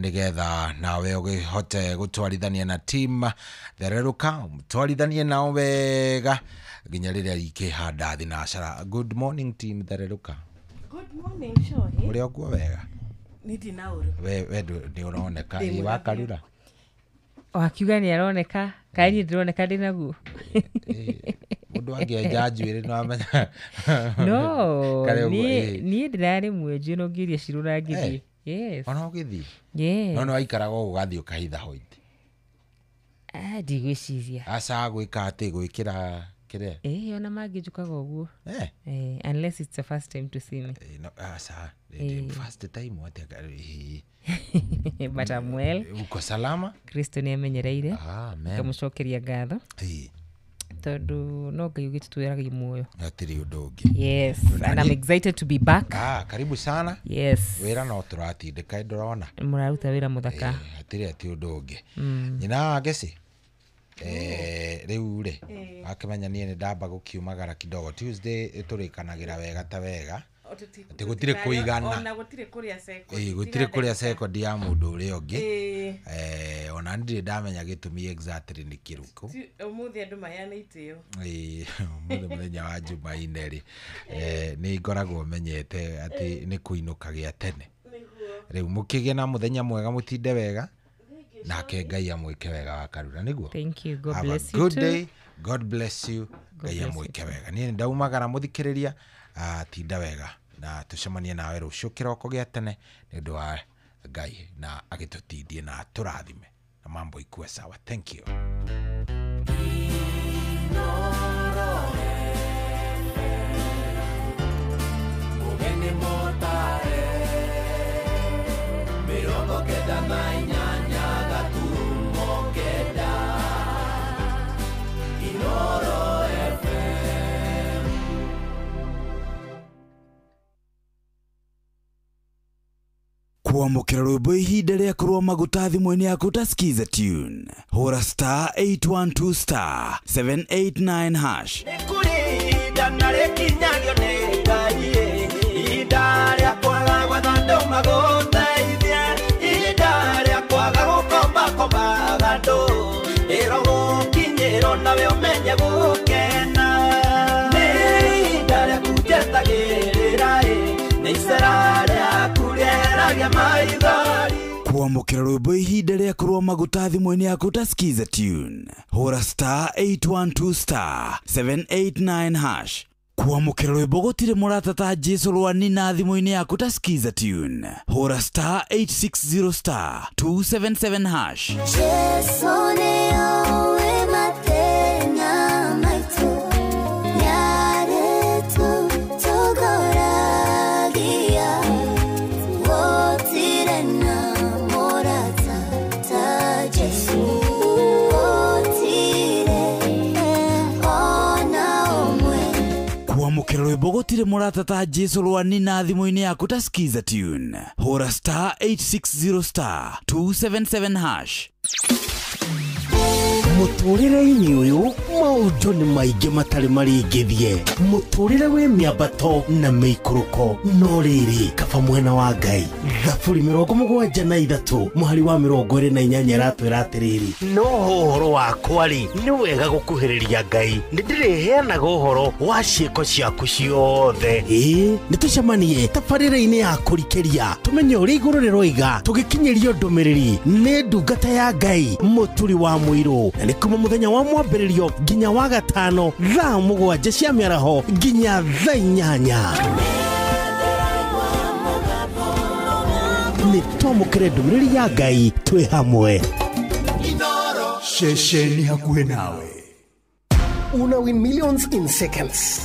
nĩgetha nawe ũkĩhote gũtwarithania na team thererũka, twarithanie nao wega nginya rĩrĩa ikĩhanda thinacara. Good morning team thererũka. Good morning Shohi. Ũrĩa ũkuo wega? Ni ndina ũru. We nĩ ũroneka ĩ wakarura. Wakiuga nĩ aroneka, kaĩ niĩ ndĩroneka ndĩnaguo. Mũndũ angĩenja njuĩrĩ no amenya. No, niĩ ndĩrarĩ mwenju no ngĩria cirũra ngĩthiĩ. Yes. Ona ũgĩthiĩ? Yes. No nĩ waikaraga ũguo ũgathiĩ ũkahitha hoiti. Ndigwĩciria. Aca gwĩka atĩ gwĩkĩra kĩrĩa? Ona mangĩnjũkaga ũguo. Unless it's the first time to see me. No, aca, first time atĩa? But I'm well. Uko salama? Kristo nĩ amenyereire. Amen. Ngamũcokeria ngatho. Tondũ no Ngai ũgĩtũtwĩraga muoyo. Hatirĩ ũndũ ũngĩ. Yes, and I'm excited to be back. Karibu sana. Yes. Wĩra no tũratindĩka ndũrona. Mũraruta wĩra mũthaka. Hatirĩ atĩ ũndũ ũngĩ. Nyina wa Ngeci, rĩu rĩ, akĩmenya niĩ nĩ ndamba gũkiumagara kidogo. Tuesday tũrĩkanagĩra wega ta wega. Atĩ gũtirĩ kũigana. Ona gũtirĩ kũrĩa second. Gũtirĩ kũrĩa second ya mũndũ ũrĩa ũngĩ. Ona ndirĩ ndamenya gĩtũmi exactly nĩ kĩrĩkũ. Ũmũthĩ andũ maheane itĩo. Ũmũthĩ mũthenya wa Jumaine rĩ, nĩ ngoragwo menyete atĩ nĩ kũinũka gĩa tene. Rĩu mũkĩgĩe na mũthenya mwega, mũtinde wega. Nake Ngai amwĩke wega wa Karura, nĩguo? Thank you. God bless you. Good day. God bless you. Ngai amwĩke wega. Niĩ nĩ ndaumagara mũthikĩrĩria, tinda wega na tũcemanie nawe rũciũ kĩroko gĩa tene nĩ ũndũ wa Ngai na agĩtũtindie na atũrathime na mambo ikue sawa. Thank you. Kwamũkĩra rwĩmbo ihinda rĩa kũrũa maguta thimũ-inĩ yaku ta Skiza tune. Hũra star 812 star 789 hash. Nĩ kũrĩ ihinda na rĩkinyagio nĩ Ngai, ihinda rĩa kwaga gwetha andũ magũteithie, ihinda rĩa kwaga gũkombakombaga andũ, ĩro gũkinyĩrwo nawe ũmenye gũkena. Nĩ ihinda rĩaku njetagĩrĩra, nĩ icera rĩaku rĩeragia maithori. Kwamũkĩra rwĩmbo ihinda rĩa kũrũa maguta thimũ-inĩ yaku ta Skiza tune. Hũra star 812 star 789 hash. Kwamũkĩra rwĩmbo gũtirĩ mũrata ta Jesũ rwanina thimũ-inĩ yaku ta Skiza tune. Hũra star 860 star 277 hash. Jesũ nĩoĩ mathĩna maitũ, nĩarĩtũ tũgoragia. Gũtirĩ na mũrata ta Jesũ, gũtirĩ ona ũmwe. Kwamũkĩra rwĩmbo gũtirĩ mũrata ta Jesũ rwanina thimũ-inĩ yaku ta Skiza tune. Hũra star 860 star 277 hash. Mũtũrĩre-inĩ ũyũ maũndũ nĩ maingĩ matarĩ marĩngĩthie. Mũtũrĩre wĩ mĩambato na mĩikũrũko, no rĩrĩ kaba mwena wa Ngai. Thaburi 73 mũhari wa 28 ĩratwĩra atĩrĩrĩ, no ũhoro wakwa rĩ, nĩ wega gũkuhĩrĩria Ngai, nĩ ndĩrĩheanaga ũhoro wa ciĩko ciaku ciothe. Ĩĩ, nĩ tũcemanie tabarĩra-inĩ ya kũrikĩria, tũmenye ũrĩa igũrũ rĩroiga, tũgĩkinyĩrio ndũmĩrĩri nĩ ndungata ya Ngai Mũturi wa Mũirũ, na nĩ kuma mũthenya wa mwambĩrĩrio nginya wa gatano thaa 7 cia mĩaraho nginya thaa 8. Nĩ twamũkĩre ndũmĩrĩri ya Ngai twĩ hamwe. Ceceni hakuhĩ nawe. Una win millions in seconds.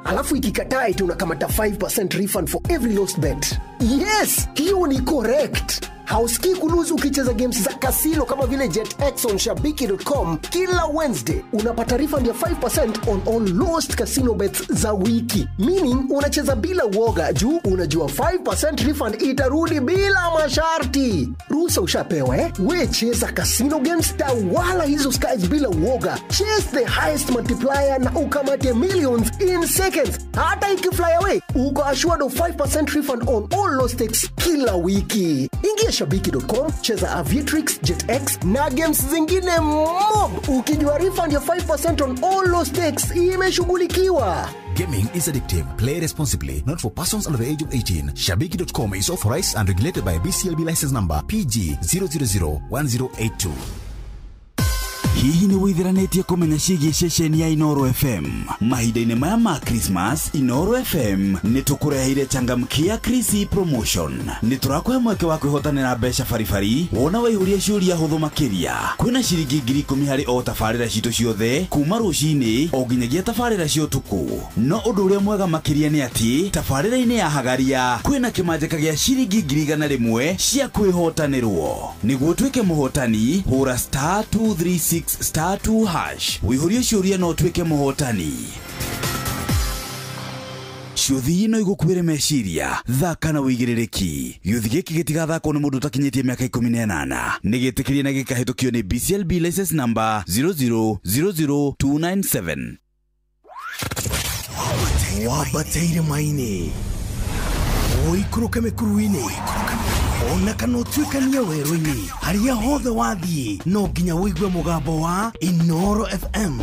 Alafu ikikataa eti unakamata 5% refund for every lost bet. Yes, hiyo ni correct. Hausikii kuluzu ukicheza games za kasino kama vile JetX on shabiki.com kila Wednesday. Unapata refund ya 5% on all lost casino bets za wiki. Meaning unacheza bila uoga juu unajua 5% refund itarudi bila masharti. Ruhusa ushapewa eh? We cheza casino games, tawala hizo skies bila uoga. Chase the highest multiplier na ukamate millions in seconds. Hata ikifly away, uko assured of 5% refund on all lost stakes kila wiki. Ingia shabiki.com, cheza Aviatrix, JetX na games zingine mob. Ukijua refund ya 5% on all lost stakes imeshughulikiwa. Gaming is addictive. Play responsibly. Not for persons under the age of 18. Shabiki.com is authorized and regulated by BCLB license number PG 0001082. Hihi nĩ wĩthiranĩtie kũmenya ciĩgiĩ ceceni ya Inooro FM? Mahinda-inĩ maya ma Christmas, Inooro FM nĩ tũkũreheire changamkia Chrissy promotion. Nĩ tũrakũhe mweke wa kwĩhotanĩra mbeca baribari wona waihũria ciũria hũthũ makĩria. Kwĩna ciringi 10,000 harĩ o tabarĩra citũ ciothe kuma rũcinĩ o nginyagia tabarĩra cia ũtukũ. No ũndũ ũrĩa mwega makĩria nĩ atĩ tabarĩra-inĩ ya Hagaria kwĩna kĩmanjĩka gĩa ciringi 100,000 cia kwĩhotanĩrwo. Nĩguo ũtuĩke mũhotani, hũra *236 *2# wĩihũrie ciũria no ũtuĩke mũhotani. Ciũthi no igũkuĩre meciria, thaka na wĩigĩrĩrĩki. Gĩũthi gĩkĩ gĩtigathakwo nĩ mũndũ ũtakinyĩtie mĩaka 18. Nĩ gĩtĩkĩrie na gĩkahĩtũkio nĩ BCLB license number 0000297. Wambateire maini, ũikũrũke mĩkuru-inĩ, ona kana ũtuĩkanie werũ-inĩ, harĩa hothe wathiĩ no nginya ũigue mũgambo wa Inooro FM.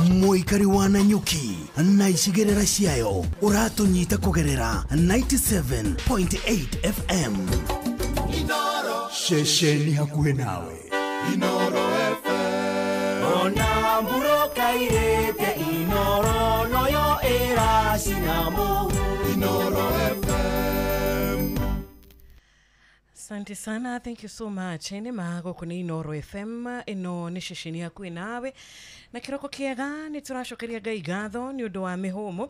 Mũikari wa Nanyuki na icigĩrĩra ciayo ũratũnyita kũgerera 97.8 FM. Ceceni hakuhĩ nawe. Inooro FM. Ona mburoka irĩte Inooro noyo ĩracina mũhu. Inooro FM. Asante sana, thank you so much. Ene mago kune Inooro FM ino nĩ ceceni yaku nawe na kiroko kiega nĩ tũracokeria Ngai ngatho nĩ ũndũ wa mĩhũmũ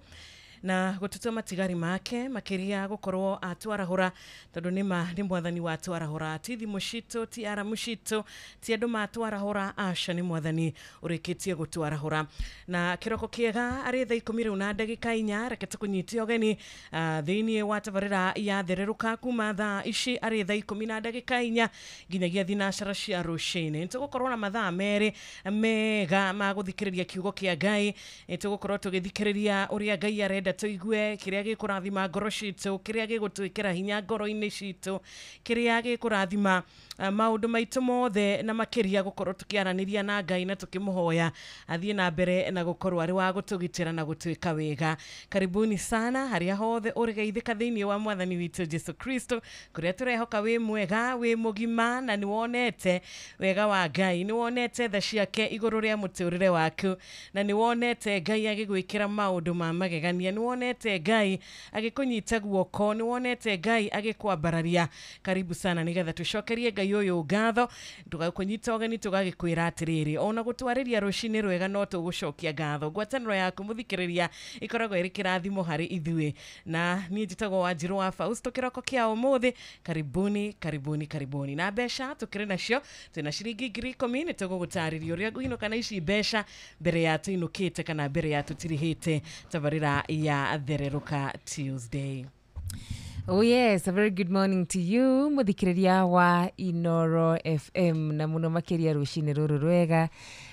na gũtutua matigari make makiria gũkorwo atwarahũra tondũ nĩma nĩ mwathani watwarahũra, ti thimũ citũ, ti aramu citũ, ti andũ matwarahũra, aca nĩ mwathani ũrĩkĩtie gũtwarahũra. Na kĩroko kĩega arĩ thaa 10 rĩu na ndagĩka 4, reke tũkũnyitie ũgeni thĩinĩ wa tabarĩra ya thererũka kuma thaa ici arĩ thaa 10 na ndagĩka 4 nginyagia thinacara cia rũcinĩ. Nĩtũgũkorwo na mathaa merĩ mega ma gũthikĩrĩria kiugo kĩa Ngai, nĩtũgũkorwo tũgĩthikĩrĩria ũrĩa Ngai arenda tũigue, kĩrĩa gĩkũrathima ngoro citũ, kĩrĩa gĩgũtwĩkĩra hinya ngoro-inĩ citũ, kĩrĩa gĩkũrathima maũndũ maitũ mothe, na makĩria gũkorwo tũkĩaranĩria na Ngai na tũkĩmũhoya athiĩ na mbere na gũkorwo arĩ wa gũtũgitĩra na gũtwĩka wega. Karibuni sana harĩa hothe ũrĩgeithĩka thĩinĩ wa mwathani witũ Jesu Kristo, kũrĩa tũrehoka wĩ mwega, wĩ mũgima, na nĩwonete wega wa Ngai, nĩwonete tha ciake igũrũ rĩa mũtũrĩre waku, na nĩwonete Ngai agĩgwĩkĩra maũndũ ma magegania, nĩwonete Ngai agĩkũnyita guoko, nĩwonete Ngai agĩkwambararia. Karibu sana nĩgetha tũcokerie Ngai ũyũ ngatho, tũgakũnyita ũgeni tũgagĩkwĩra atĩrĩrĩ, ona gũtwarĩria rũcinĩ rwega no tũgũcokia ngatho. Ngwatanĩro yaku mũthikĩrĩria ĩkoragwo ĩrĩ kĩrathimo harĩ ithuĩ, na niĩ njĩtagwo Wanjirũ wa Fausto. Kĩroko kĩa ũmũthĩ, karibuni karibuni karibuni. Na mbeca tũkĩrĩ nacio, twĩna ciringi 10,000, nĩ tũgũgũtarĩria ũrĩa ngũinũka na ici mbeca mbere ya tũinũkĩte kana mbere ya tũtirihĩte tabarĩra ya Thererũka Tuesday. Oh yes, a very good morning to you muthikiriria wa Inoro FM na muno makiria rucini ruru rwega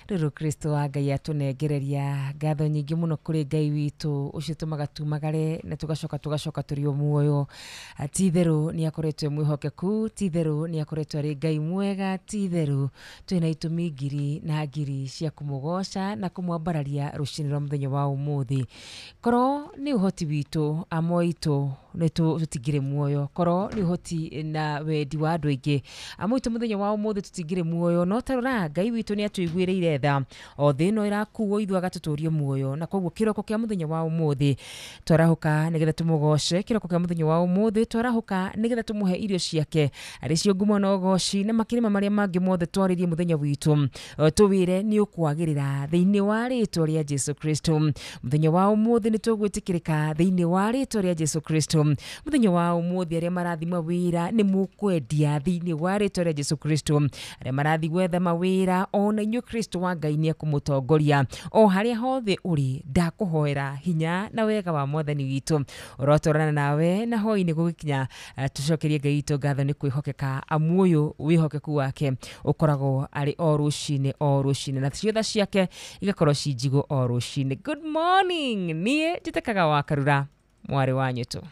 ruru Kristo wa Ngai atunengereria ngatho nyingi muno kuri Ngai witu ucio tumaga tumagare na tugacoka turi o muoyo. Ti itheru ni akoretwo mwihokeku, ti itheru ni akoretwo ari Ngai mwega, ti itheru twina itumi ngiri na ngiri cia kumugoca na kumwambararia rucini rwa muthenya wa umuthi. Korwo ni uhoti witu amoito ni tutingire muoyo, korwo ni uhoti na wendi wa andu aingi amoito muthenya wa umuthi tutingire muoyo, no tarora Ngai witu ni atuiguireire tha o thi no irakuo ithu agatuturia muoyo, na koguo kiroko kia muthenya wa umuthi twarahuka nigetha tumugoce. Kiroko kia muthenya wa umuthi twarahuka nigetha tumuhe irio ciake ari cio ngumo na ugoci na makirima maria mangi mothe twaririe muthenya witu tuwire ni ukwagirira thiini wa ritwa ria Jesu Kristo. Muthenya wa umuthi ni tugwitikirika thiini wa ritwa ria Jesu Kristo. Muthenya wa umuthi aria marathima wira ni mukwendia thiini wa ritwa ria Jesu Kristo. Aria marathi gwetha mawira ona inyuĩ Kristo wa Ngai ni ekumutongoria o haria hothe uri. Ndakuhoera hinya na wega wa Mwathani witu urotorana nawe na hoi-ini gugikinya tucokerie Ngai witũ ngatho ni kwihokeka amuoyo wihokeku wake ukoragwo ari o rucini na ciotha ciake igakorwo ci njigũ o rucini. Good morning, niĩ njĩtĩkaga wa Karura mwari wa nyũtũ.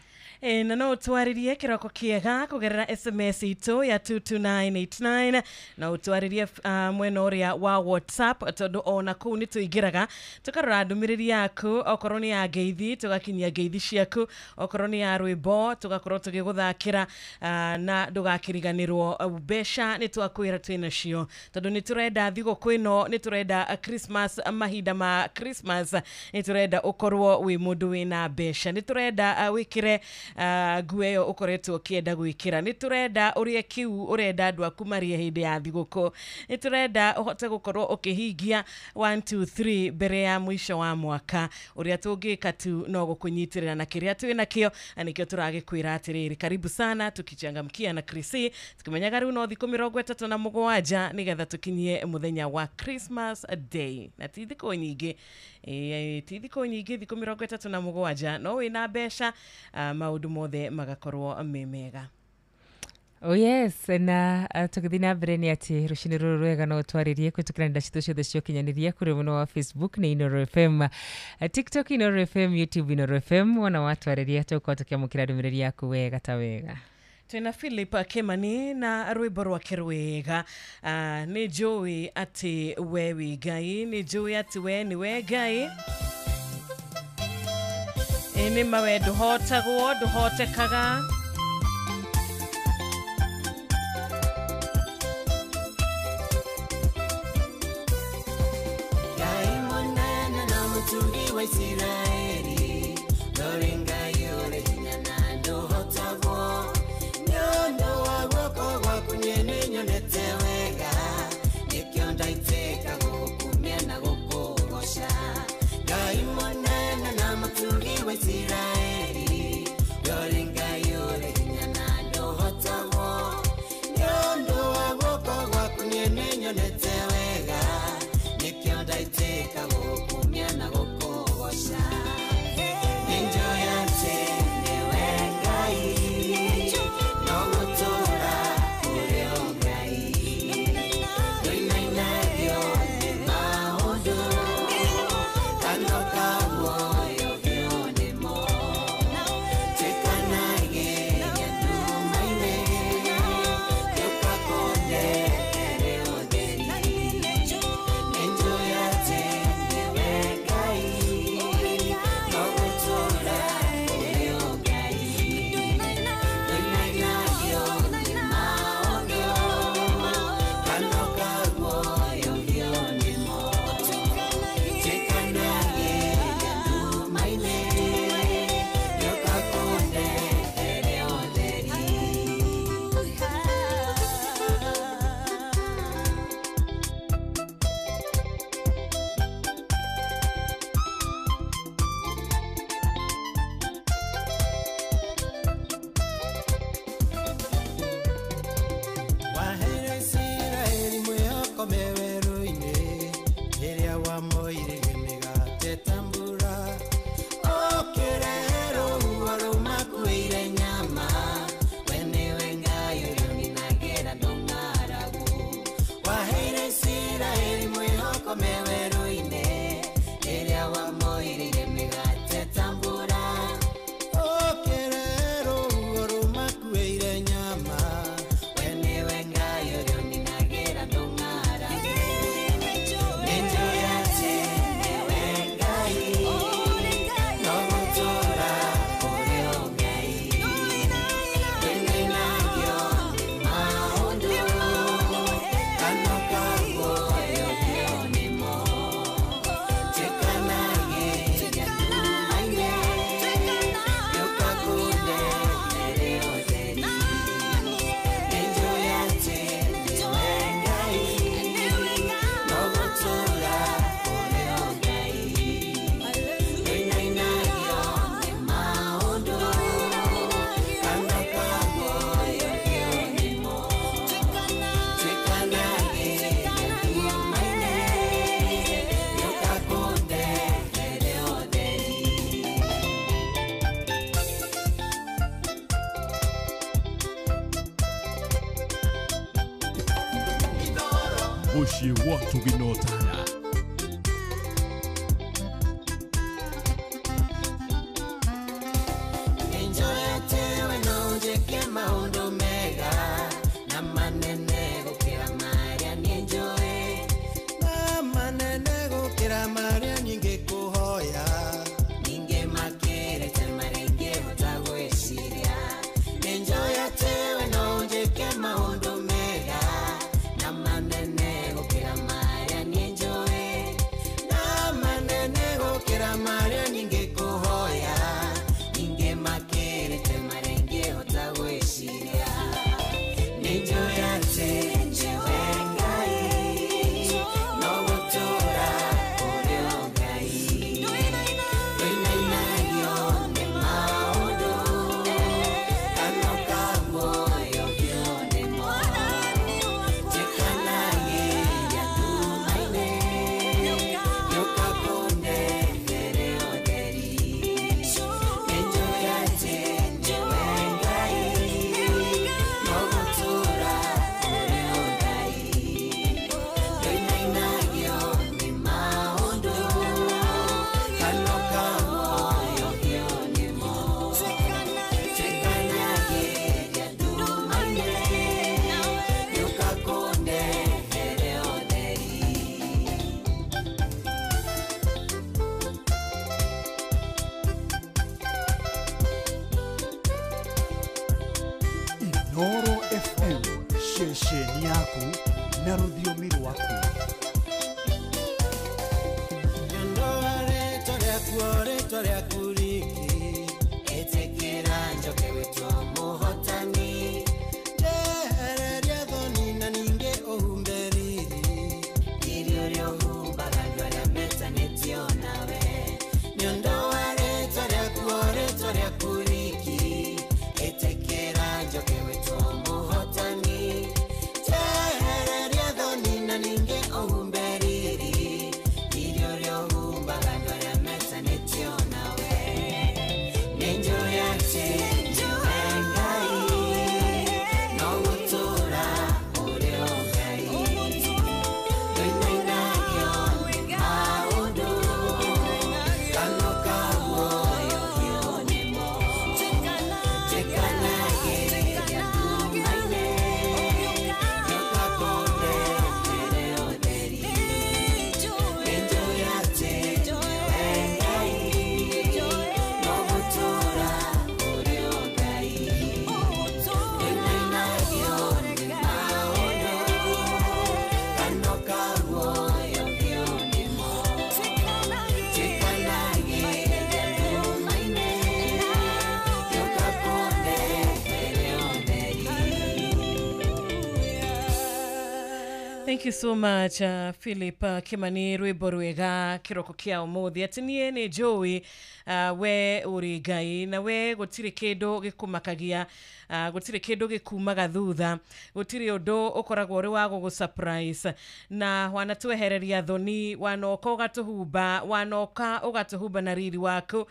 Na no twaririe kiroko kiega kugerera SMS itu ya 22989 na utwaririe mwena uria wa WhatsApp tondu ona kuu ni tuingiraga tukarora ndumiriri yaku, okorwo ni ya ngeithi tugakinyia ngeithi ciaku, okorwo ni ya rwimbo tugakorwo tugiguthakira na ndugakiriganirwo mbeca ni twakwira twina cio tondu ni turenda thigũkũ ĩno, ni turenda Christmas, mahinda ma Christmas ni turenda ukorwo wi mundu wina mbeca, ni turenda wikire nguo ĩyo ũkoretwo ũkĩenda gwĩkĩra, nĩ tũrenda ũrĩe kĩu ũrenda andũ aku marĩe hĩndĩ ya thigũkũ, nĩ tũrenda ũhote gũkorwo ũkĩhingia 1 2 3 mbere ya mũico wa mwaka. Ũrĩa tũngĩka tu no gũkũnyitĩrĩra na kĩrĩa twĩ nakĩo, na nĩkĩo tũragĩkwĩra atĩrĩrĩ, karibu sana tukichangamkia na Krisi tukimenyaga rĩu no thikũ 37 nĩgetha tũkinyie mũthenya wa Christmas Day, na ti thikũ nyingĩ, ti thikũ nyingĩ, thikũ 37 no wĩna mbeca maundu mothe magakorwo me mega. Oh yes, na tũgĩthiĩ na mbere nĩ atĩ rũcinĩ rũrũ rwega no twarĩrie kũhĩtũkĩra nenda citũ ciothe cia ũkinyanĩria kũrĩ mwena wa Facebook nĩ Inoro FM, TikTok Inoro FM, YouTube Inoro FM. Wona watwarĩria tũgũkorwo tũkĩamũkĩra ndũmĩrĩri yaku wega ta wega. Twina Philip Kimani na rwimbo rwake rwega. Nĩ njũĩ atĩ we wĩ Ngai, nĩ njũĩ atĩ we nĩ we Ngai, nĩ mawe ndũhotagwo ndũhotekaga. Ngai mũnene na mũtungi wa Isiraeli, ndũrĩ Ngai ũrĩ hinya na ndũhotagwo, nĩ ũndũ wa guoko gwaku niĩ nĩnyonete wega, nĩkĩo ndaitĩka gũkumia na gũkũgoca. Ngai mũnene na mũtungi wa Isiraeli, ndũrĩ Ngai ũrĩ Mũciĩ wa Tũgina Ũtana. Nĩnjoete we no njĩke maũndũ mega na manene gũkĩra marĩa niĩ njũĩ, na manene gũkĩra marĩa nyingĩkũhoya, ningĩ makĩrĩte marĩa ingĩhota gwĩciria. Nĩnjoete we no njĩke maũndũ mega na manene gũkĩra marĩa niĩ njũĩ, na manene gũkĩra marĩa nyingĩkũhoya, ningĩ makĩrĩte marĩa ingĩhota gwĩciria. Nĩnjũĩ atĩ nĩwe Ngai, no gũtũũra ũrĩ o Ngai. Ndũinainagio nĩ maũndũ, kanua ka muoyo biũ nĩmo. Njĩkanagĩria nduma-inĩ, gĩũka kũndehere ũtheri. Nĩnjũĩ atĩ nĩwe Ngai, no gũtũũra ũrĩ o Ngai. Ndũinainagio nĩ maũndũ, kanua ka muoyo biũ nĩmo. Njĩkanagĩria nduma-inĩ, gĩũka kũndehere ũtheri. Inooro FM, ceceni yaku na rũthiomi rwaku. Nyandoa rĩtwa rĩaku o rĩtwa rĩaku riki, Ĩtĩkĩra njoke gwĩtwo mũhotani, njehereria thoni na ningĩ ũhumbe riri, riri ũrĩa ũhumbaga andũ arĩa metanĩtio nawe. Nyandoa rĩtwa rĩaku o rĩtwa rĩaku riki, ĩtĩkĩra njoke gwĩtwo mũhotani, njehereria thoni na ningĩ ũhumbe riri, riri ũrĩa ũhumbaga andũ arĩa metanĩtio nawe. Nĩnjũĩ atĩ nĩwe Ngai, no gũtũũra ũrĩ o Ngai. Ndũinainagio nĩ maũndũ, kanua ka muoyo biũ nĩmo. Njĩkanagĩria nduma-inĩ, gĩũka kũndehere ũtheri. Nĩnjũĩ atĩ nĩwe Ngai, no gũtũũra ũrĩ o Ngai. Ndũinainagio nĩ maũndũ, kanua ka muoyo biũ nĩmo. Njĩkanagĩria nduma-inĩ, gĩũka kũndehere ũtheri. Thank you so much, Philip Kimani, rwĩmbo rwega kĩroko kĩa ũmũthĩ. Atĩ niĩ nĩ njũĩ we ũrĩ Ngai, na we gũtirĩ kĩndũ gĩkũmakagia, gũtirĩ kĩndũ gĩkumaga thutha, gũtirĩ ũndũ ũkoragwo ũrĩ wa gũgũ surprise, na wanatwehereria thoni, wanoka ũgatũhumba, wanoka ũgatũhumba na riri waku,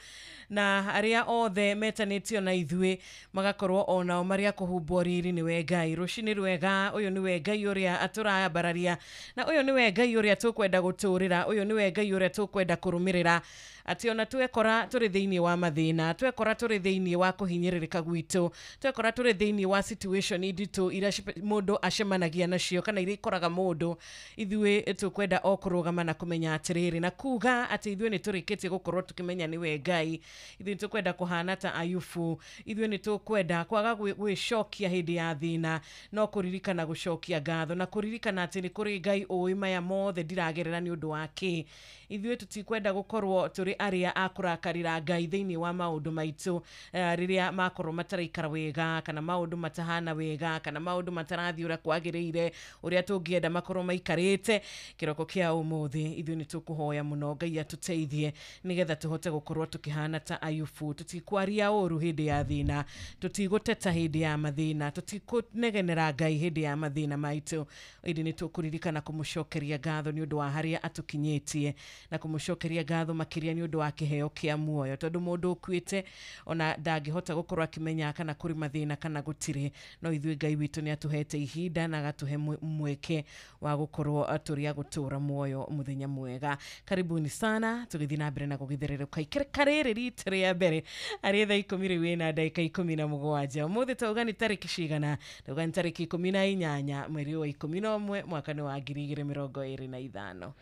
na arĩa othe metanĩtio na ithuĩ magakorwo onao marĩa kũhumbwo riri nĩwe Ngai. Rũcinĩ rwega, ũyũ nĩwe Ngai ũrĩa atũrambararia, na ũyũ nĩwe Ngai ũrĩa tũkwenda gũtũrĩra, ũyũ nĩwe Ngai ũrĩa tũkwenda kũrũmĩrĩra, atĩ ona twekora tũrĩ thĩinĩ wa mathĩna, twekora tũrĩ thĩinĩ wa kũhinyĩrĩrĩka gwitũ, twekora tũrĩ thĩinĩ wa situation nditũ iria mũndũ acemanagia nacio kana iria ikoraga mũndũ, ithuĩ tũkwenda o kũrũgama na kũmenya atĩrĩrĩ na kuga atĩ ithuĩ nĩ tũrĩkĩtie gũkorwo tũkĩmenya nĩwe Ngai. Ithuĩ nĩ tũkwenda kũhana ta Ayubu, ithuĩ nĩ tũkwenda kwaga gwĩcokia hĩndĩ ya thĩna, no kũririkana gũcokia ngatho na kũririkana atĩ nĩ kũrĩ Ngai ũĩ maya mothe ndiragerera nĩ ũndũ wa kĩ. Ithuĩ tũtikwenda gũkorwo tũrĩ arĩa a kũrakarĩra Ngai thĩinĩ wa maũndũ maitũ, rĩrĩa makorwo mataraikara wega, kana maũndũ matahana wega, kana maũndũ matarathiĩ ũrĩa kwagĩrĩire, ũrĩa tũngĩenda makorwo maikarĩte. Kĩroko kĩa ũmũthĩ ithuĩ nĩ tũkũhoya mũno Ngai atũteithie nĩgetha tũhote gũkorwo tũkĩhana ta Ayubu. Tũtikwaria ũru hĩndĩ ya thĩna, tũtigũteta hĩndĩ ya mathĩna, tũtikũnegenera Ngai hĩndĩ ya mathĩna maitũ, ĩndĩ nĩ tũkũririkana kũmũcokeria ngatho nĩ ũndũ wa harĩa atũkinyĩtie. na kũmũcokeria ngatho makĩria nĩ ũndũ wa kĩheo kĩa muoyo, tondũ mũndũ ũkuĩte ona ndangĩhota gũkorwo akĩmenya kana kũrĩ mathĩna kana gũtirĩ, no ithuĩ Ngai witũ nĩ atũhete ihinda na agatũhe mweke wa gũkorwo tũrĩ a gũtũra muoyo mũthenya mwega. Karibuni sana, tũgĩthiĩ na mbere na gũgĩthererũka ikereka rĩrĩ rita rĩa mbere arĩ thaa 10 rĩu ĩna ndagĩka 17. Ũmũthĩ tauga nĩ tarĩki cigana? Tauga nĩ tarĩki 18 mweri wa 11 mwaka nĩ wa 2025.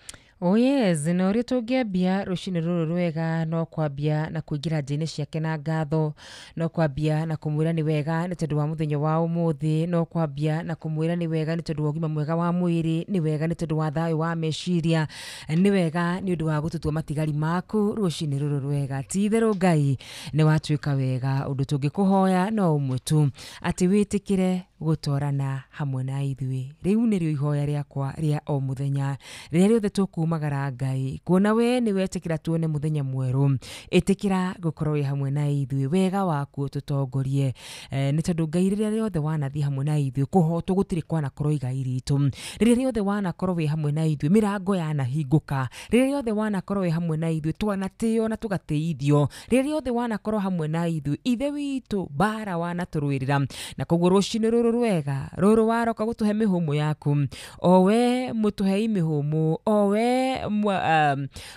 Oh yes, na ũrĩa tũngĩambia rũcinĩ rũrũ rwega no kwambia na kũingĩra njĩra-inĩ ciake na ngatho, no kwambia na kũmwĩra nĩ wega nĩ tondũ wa mũthenya wa ũmũthĩ, no kwambia na kũmwĩra nĩ wega nĩ tondũ wa ũgima mwega wa mwĩrĩ, nĩ wega nĩ tondũ wa thayũ wa meciria, nĩ wega nĩ ũndũ wa gũtũtua matigari maku rũcinĩ rũrũ rwega. Ti itherũ Ngai nĩ watuĩka wega, ũndũ tũngĩkũhoya no ũmwe tu, atĩ wĩtĩkĩre gũtwarana hamwe na ithuĩ. Rĩu nĩrĩo ihoya rĩakwa rĩa o mũthenya, rĩrĩa rĩothe tũkumagara Ngai, kuona we nĩ wetĩkĩra tuone mũthenya mwerũ, ĩtĩkĩra gũkorwo wĩ hamwe na ithuĩ, wega waku ũtũtongorie, nĩ tondũ Ngai rĩrĩa rĩothe wanathiĩ hamwe na ithuĩ, kũhotwo gũtirĩ kwanakorwo igai ritũ. Rĩrĩa rĩothe wanakorwo wĩ hamwe na ithuĩ, mĩrango yanahingũka. Rĩrĩa rĩothe wanakorwo wĩ hamwe na ithuĩ, twanatĩo na tũgatĩithio. Rĩrĩa rĩothe wanakorwo hamwe na ithuĩ, Ithe witũ mbara wanatũrũĩrĩra. Na koguo rũcinĩ rũrũ rwega rũrũ waroka gũtũhe mĩhũmũ yaku, o we mũtũhei mĩhũmũ, o we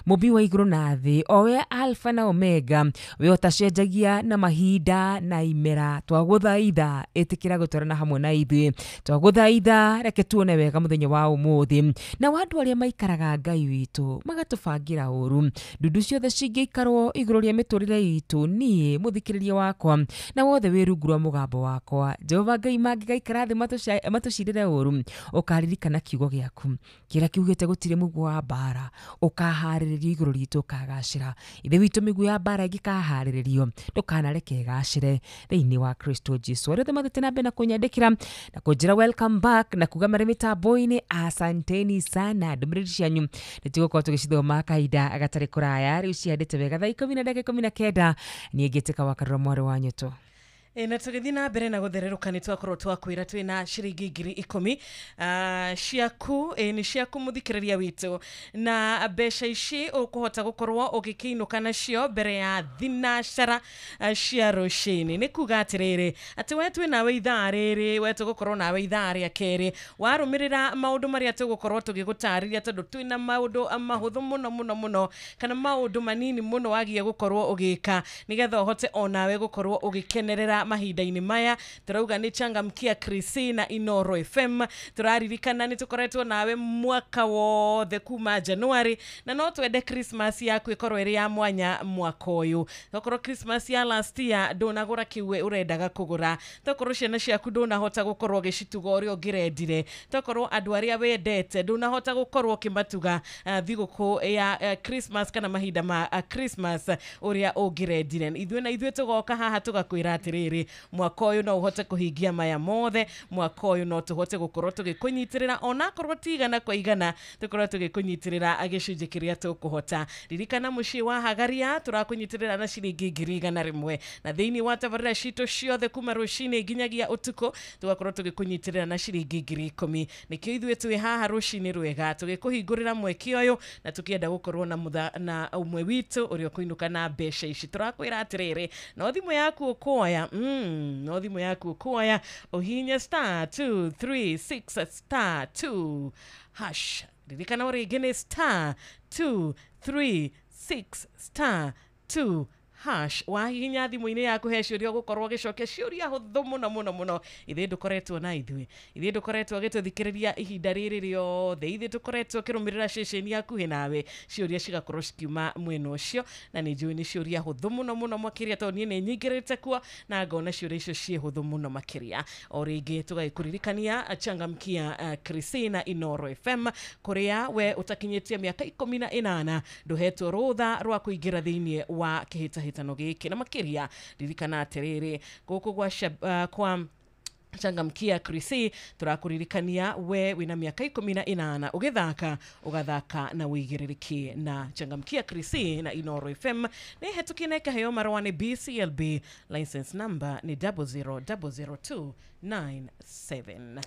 mũmbi wa igũrũ na thĩ, o we Alpha na Omega, we ũtacenjagia na mahinda na imera, twagũthaitha ĩtĩkĩra gũtwarana hamwe na ithuĩ, twagũthaitha reke tuone wega mũthenya wa ũmũthĩ. Na andũ arĩa maikaraga Ngai witũ magatũbangĩra ũru, ndundu ciothe cingĩikarwo igũrũ rĩa mĩtũrĩre itũ, niĩ mũthikĩrĩria wakwa na wothe wĩ rungu rwa mũgambo wakwa, Jehova Ngai mangĩgaikara thĩ matũcirĩre ũru, ũkaririkana kiugo gĩaku kĩrĩa kiugĩte gũtirĩ mũguo wa mbara ũkaharĩrĩrio igũrũ ritũ ũkagacĩra. Ithe witũ mĩguo ya mbara ĩngĩkaharĩrĩrio ndũkanareke ĩgacĩre thĩinĩ wa Kristo Jesu. Arĩa othe mathiĩte na mbere na kũnyandĩkĩra na kũnjĩra welcome back na kuga marĩ mĩtambo-inĩ, asanteni sana. Ndũmĩrĩri cianyu nĩ tũgũkorwo tũgĩcithoma kahinda gatarĩ kũraya. Rĩu cihandĩte wega thaa 10:19. Niĩ ngĩtĩka wa Karura mwarĩ wa Nyũtũ. Na tũgĩthiĩ na mbere na gũthererũka nĩ twakorwo twakwĩra twĩna ciringi 10,000 ciaku, nĩ ciaku mũthikĩrĩria witũ, na mbeca ici ũkũhota gũkorwo ũgĩkĩinũka nacio mbere ya thinacara cia rũcinĩ. Nĩ kuga atĩrĩrĩ, atĩ we twĩ nawe ithaa rĩrĩ, we tũgũkorwo nawe ithaa rĩa kerĩ, warũmĩrĩra maũndũ marĩa tũgũkorwo tũgĩgũtarĩria, tondũ twĩna maũndũ mahũthũ mũno mũno mũno, kana maũndũ manini mũno wagie gũkorwo ũgĩka nĩgetha ũhote onawe gũkorwo ũgĩkenerera mahinda-inĩ maya. Tũrauga nĩ Changamkia Krisi na Inoro FM. Tũraririkana nĩ tũkoretwo nawe mwaka wothe kuma January, na no twende Christmas yaku ĩkorwo ĩrĩ ya mwanya mwaka ũyũ. Tokorwo Christmas ya last year ndũnagũra kĩu ũrendaga kũgũra, tokorwo ciana ciaku ndũnahota gũkorwo ũgĩcituga ũrĩa ũngĩrendire, tokorwo andũ arĩa wendete ndũnahota gũkorwo ũkĩmatuga thigũkũ ya Christmas kana mahinda ma Christmas ũrĩa ũngĩrendire. Ithuĩ na ithuĩ tũgoka haha tũgakwĩra atĩrĩrĩ, mwaka ũyũ no ũhote kũhingia maya mothe, mwaka ũyũ no tũhote gũkorwo tũgĩkũnyitĩrĩra onakorwo ti igana kwa igana, tũkorwo tũgĩkũnyitĩrĩra gĩcunjĩ kĩrĩa tũkũhota. Ririkana mũciĩ wa Hagaria tũrakũnyitĩrĩra na ciringi 100,000, na thĩinĩ wa tabarĩra citũ ciothe kuma rũcinĩ nginyagia ũtukũ tũgakorwo tũgĩkũnyitĩrĩra na ciringi 10,000. Nĩkĩo ithuĩ twĩ haha rũcinĩ rwega tũgĩkũhingũrĩra mweke ũyũ na tũkĩenda gũkorwo na ũmwe witũ ũrĩa ũkũinũka na mbeca ici. Tũrakwĩra atĩrĩrĩ, no thimũ yaku ũkuoya, no thimũ yaku ũkuoya ũhihinye star 236 star 2 hash. Ririkana o rĩngĩ nĩ star 236 star 2 hash. Wahihinya thimũ-inĩ yaku he ciũria ũgũkorwo ũgĩcokia ciũria hũthũ mũno mũno mũno. Ithuĩ ndũkoretwo na ithuĩ, ithuĩ ndũkoretwo ũgĩtũthikĩrĩria ihinda rĩrĩ rĩothe, ithuĩ tũkoretwo ũkĩrũmĩrĩra ceceni hakuhĩ nawe, ciũria cigakorwo cikiuma mwena ũcio, na nĩ njũĩ nĩ ciũria hũthũ mũno mũno makĩria, tondũ niĩ nĩ nyingĩrĩte kuo na ngona ciũria icio ciĩ hũthũ mũno makĩria. O rĩngĩ tũgagĩkũririkania Changamkia Krisi na Inoro FM, kũrĩa we ũtakinyĩtie mĩaka 18 ndũhetwo rũtha rwa kũingĩra thĩinĩ wa kĩhĩtahĩtano gĩkĩ. Na makĩria ririkana atĩrĩrĩ, gũkũ kwa Changamkia Krisi tũrakũririkania we wĩna mĩaka 18 ũgĩthaka ũgathaka na wĩigĩrĩrĩki. Na Changamkia Krisi na Inoro FM nĩ hetũkie na ĩkaheo marũa nĩ BCLB, license number nĩ 0000297.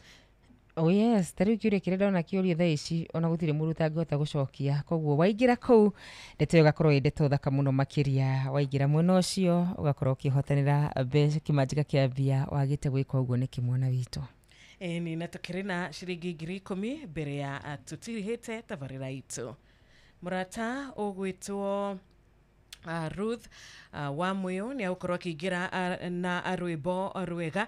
Oh yes, ta rĩu kĩũria kĩrĩa ndona kĩũria thaa ici ona gũtirĩ mũndũ ũtangĩhota gũcokia. Koguo waingĩra kũu ndeto ĩyo ĩgakorwo ĩ ndeto thaka mũno makĩria. Waingĩra mwena ũcio ũgakorwo ũkĩhotanĩra mbeca kĩmanjĩka kĩa mbia wagĩte gwĩka ũguo nĩkĩ mwana witũ. Ĩni na tũkĩrĩ na ciringi 10,000 mbere ya tũtirihĩte tabarĩra itũ. Mũrata ũgwĩtwo Ruth wa Muyo nĩ agũkorwo akĩingĩra na rwĩmbo rwega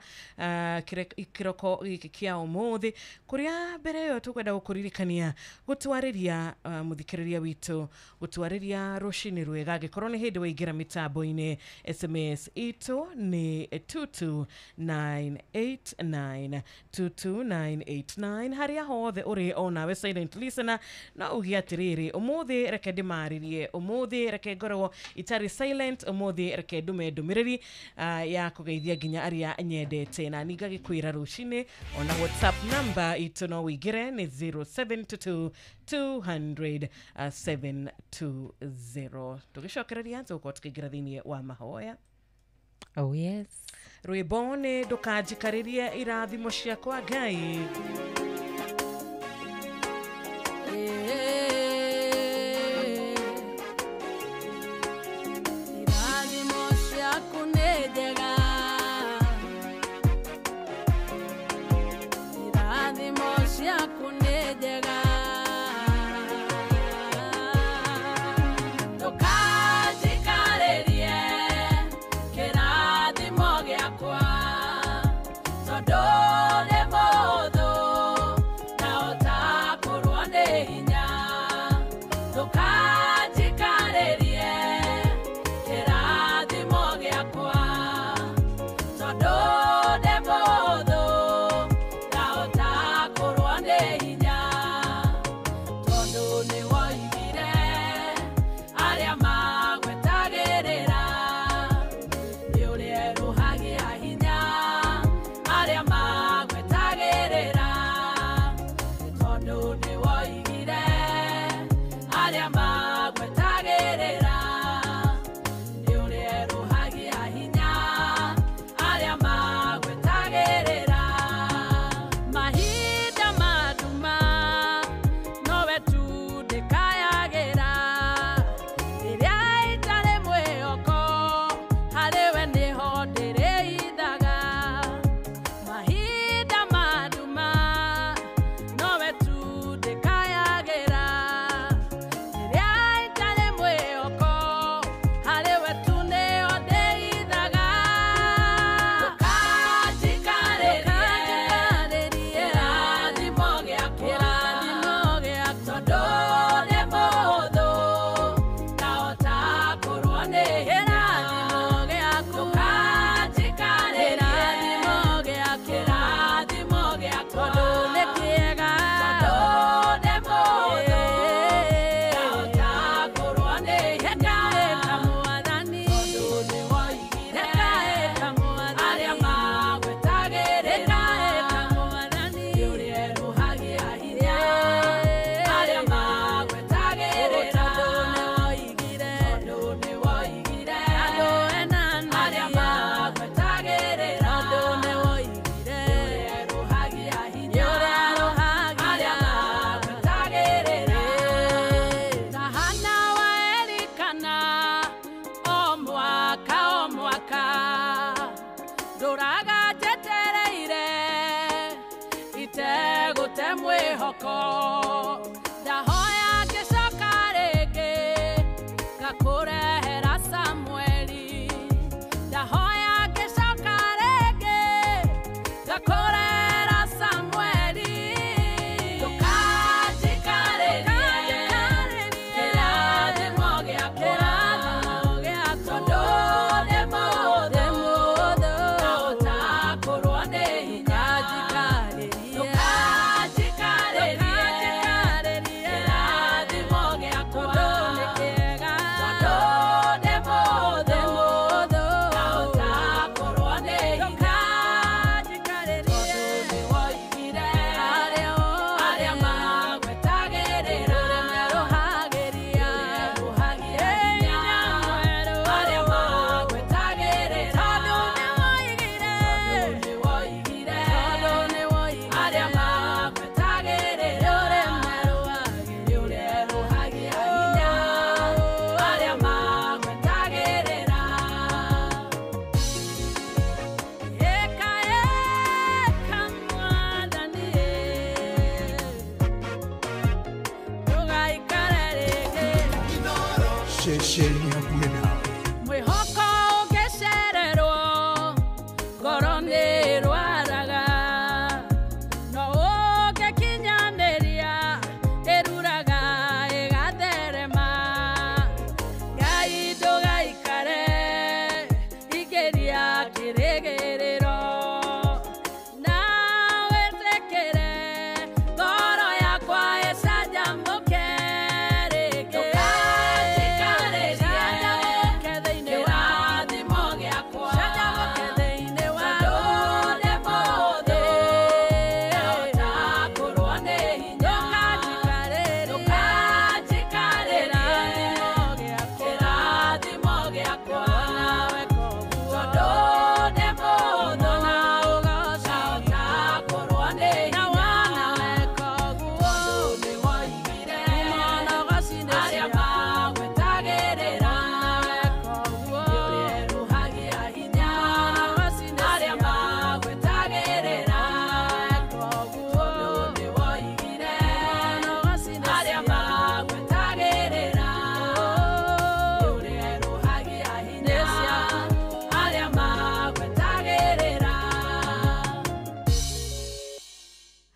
kĩroko gĩkĩ kĩa ũmũthĩ. Kũrĩa mbere ĩyo tũkwenda gũkũririkania gũtwarĩria mũthikĩrĩria witũ gũtwarĩria rũcinĩ rwega angĩkorwo nĩ hĩndĩ waingĩra mĩtambo-inĩ. SMS itũ nĩ 22989 22989 harĩa hothe ũrĩ onawe silent listener no uge atĩrĩrĩ, ũmũthĩ reke ndĩmarĩrie, ũmũthĩ reke ngorwo itarĩ silent, ũmũthĩ reke ndume ndũmĩrĩri ya kũgeithia nginya arĩa nyendete. Na ningagĩkwĩra rũcinĩ ona WhatsApp number itũ no wĩingĩre nĩ 0722 200 720. Tũgĩcokereria tũgũkorwo tũkĩingĩra thĩinĩ wa mahoya. Oh yes. Rwĩmbo nĩ ndũkanjikarĩrie irathimo ciakwa Ngai. Irathimo ciaku nĩ njega, irathimo ciaku nĩ njega, ndũkanjikarĩrie kĩrathimo gĩakwa, tondũ nĩ mũhũthũ na ũtakũrwo nĩ hinya.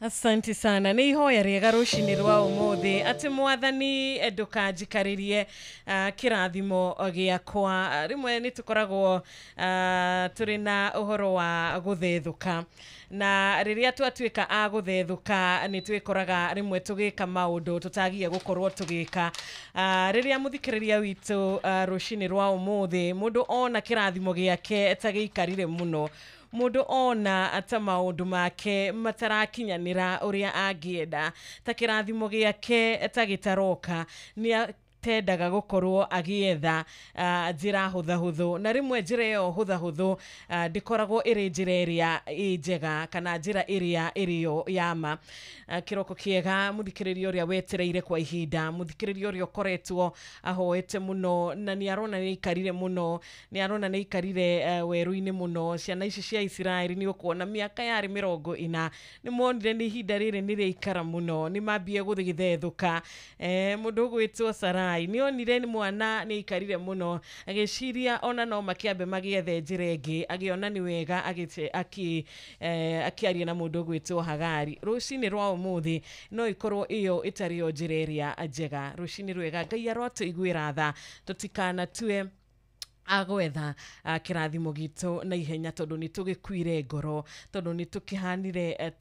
Asante sana. Nĩ ihoya rĩega rũcinĩ rwa ũmũthĩ atĩ mwathani ndũkanjikarĩrie kĩrathimo gĩakwa. Rĩmwe nĩ tũkoragwo tũrĩ na ũhoro wa gũthethũka, na rĩrĩa twatuĩka a gũthethũka nĩ twĩkoraga rĩmwe tũgĩka maũndũ tũtagie gũkorwo tũgĩka. Rĩrĩa mũthikĩrĩria witũ rũcinĩ rwa ũmũthĩ mũndũ ona kĩrathimo gĩake ta gĩikarire mũno, mũndũ ona ta maũndũ make matarakinyanĩra ũrĩa angĩenda, ta kĩrathimo gĩake ta gĩtaroka, nĩ tendaga gũkorwo agĩetha njĩra hũthahũthũ, na rĩmwe njĩra ĩyo hũthahũthũ ndĩkoragwo ĩrĩ njĩra ĩrĩa ĩ njega kana njĩra ĩrĩa ĩrĩyo ya ma. Kĩroko kĩega mũthikĩrĩria ũrĩa wetereire kwa ihinda, mũthikĩrĩria ũrĩa ũkoretwo ahoete mũno na nĩ arona nĩ aikarire mũno, nĩ arona nĩ aikarire werũ-inĩ mũno. Ciana ici cia Isiraeli nĩ ũkuona mĩaka yarĩ 40 nĩ monire nĩ ihinda rĩrĩ nĩ rĩaikara mũno, nĩ mambie gũgĩthethũka. Mũndũ ũgwĩtwo Sarai nĩ onire nĩ mwana nĩ aikarire mũno, agĩciria ona no makĩambe magĩethe njĩra ĩngĩ, agĩona nĩ wega akĩaria na mũndũ ũgwĩtwo Hagari. Rũcinĩ rwa ũmũthĩ no ikorwo ĩyo ĩtarĩ yo njĩra ĩrĩa njega. Rũcinĩ rwega, Ngai arotũiguĩra tha tũtikanatue agwetha kĩrathimo gitũ na ihenya, tondũ nĩ tũgĩkuire ngoro, tondũ nĩ tũkĩhanire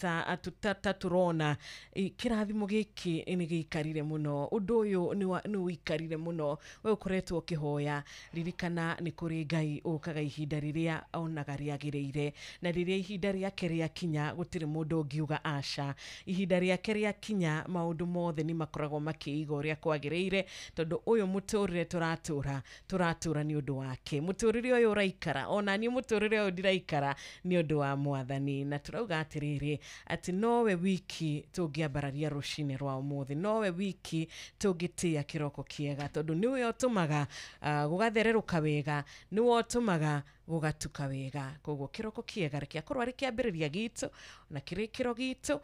ta tũrona kĩrathimo gĩkĩ nĩ gĩikarire mũno, ũndũ ũyũ nĩ ũikarire mũno. We ũkoretwo ũkĩhoya, ririkana nĩ kũrĩ Ngai ũkaga ihinda rĩrĩa onaga rĩagĩrĩire, na rĩrĩa ihinda rĩake rĩakinya gũtirĩ mũndũ ũngiuga aca. Ihinda rĩake rĩakinya maũndũ mothe nĩ makoragwo makĩiga ũrĩa kwagĩrĩire, tondũ ũyũ mũtũrĩre tũratũra tũratũra nĩ ũndũ wake. Mũtũrĩre ũyũ ũraikara, ona niĩ mũtũrĩre ũyũ ndiraikara nĩ ũndũ wa mwathani. Na tũrauga atĩrĩrĩ atĩ nowe wiki tũngĩambararia rũcinĩ rwa ũmũthĩ, nowe wiki tũngĩtĩa kĩroko kĩega, tondũ nĩwe ũtũmaga gũgathererũka wega, nĩwe ũtũmaga gũgatuka wega. Koguo kĩroko kĩega reke akorwo arĩ kĩambĩrĩria gitũ na kĩrĩkĩro gitũ,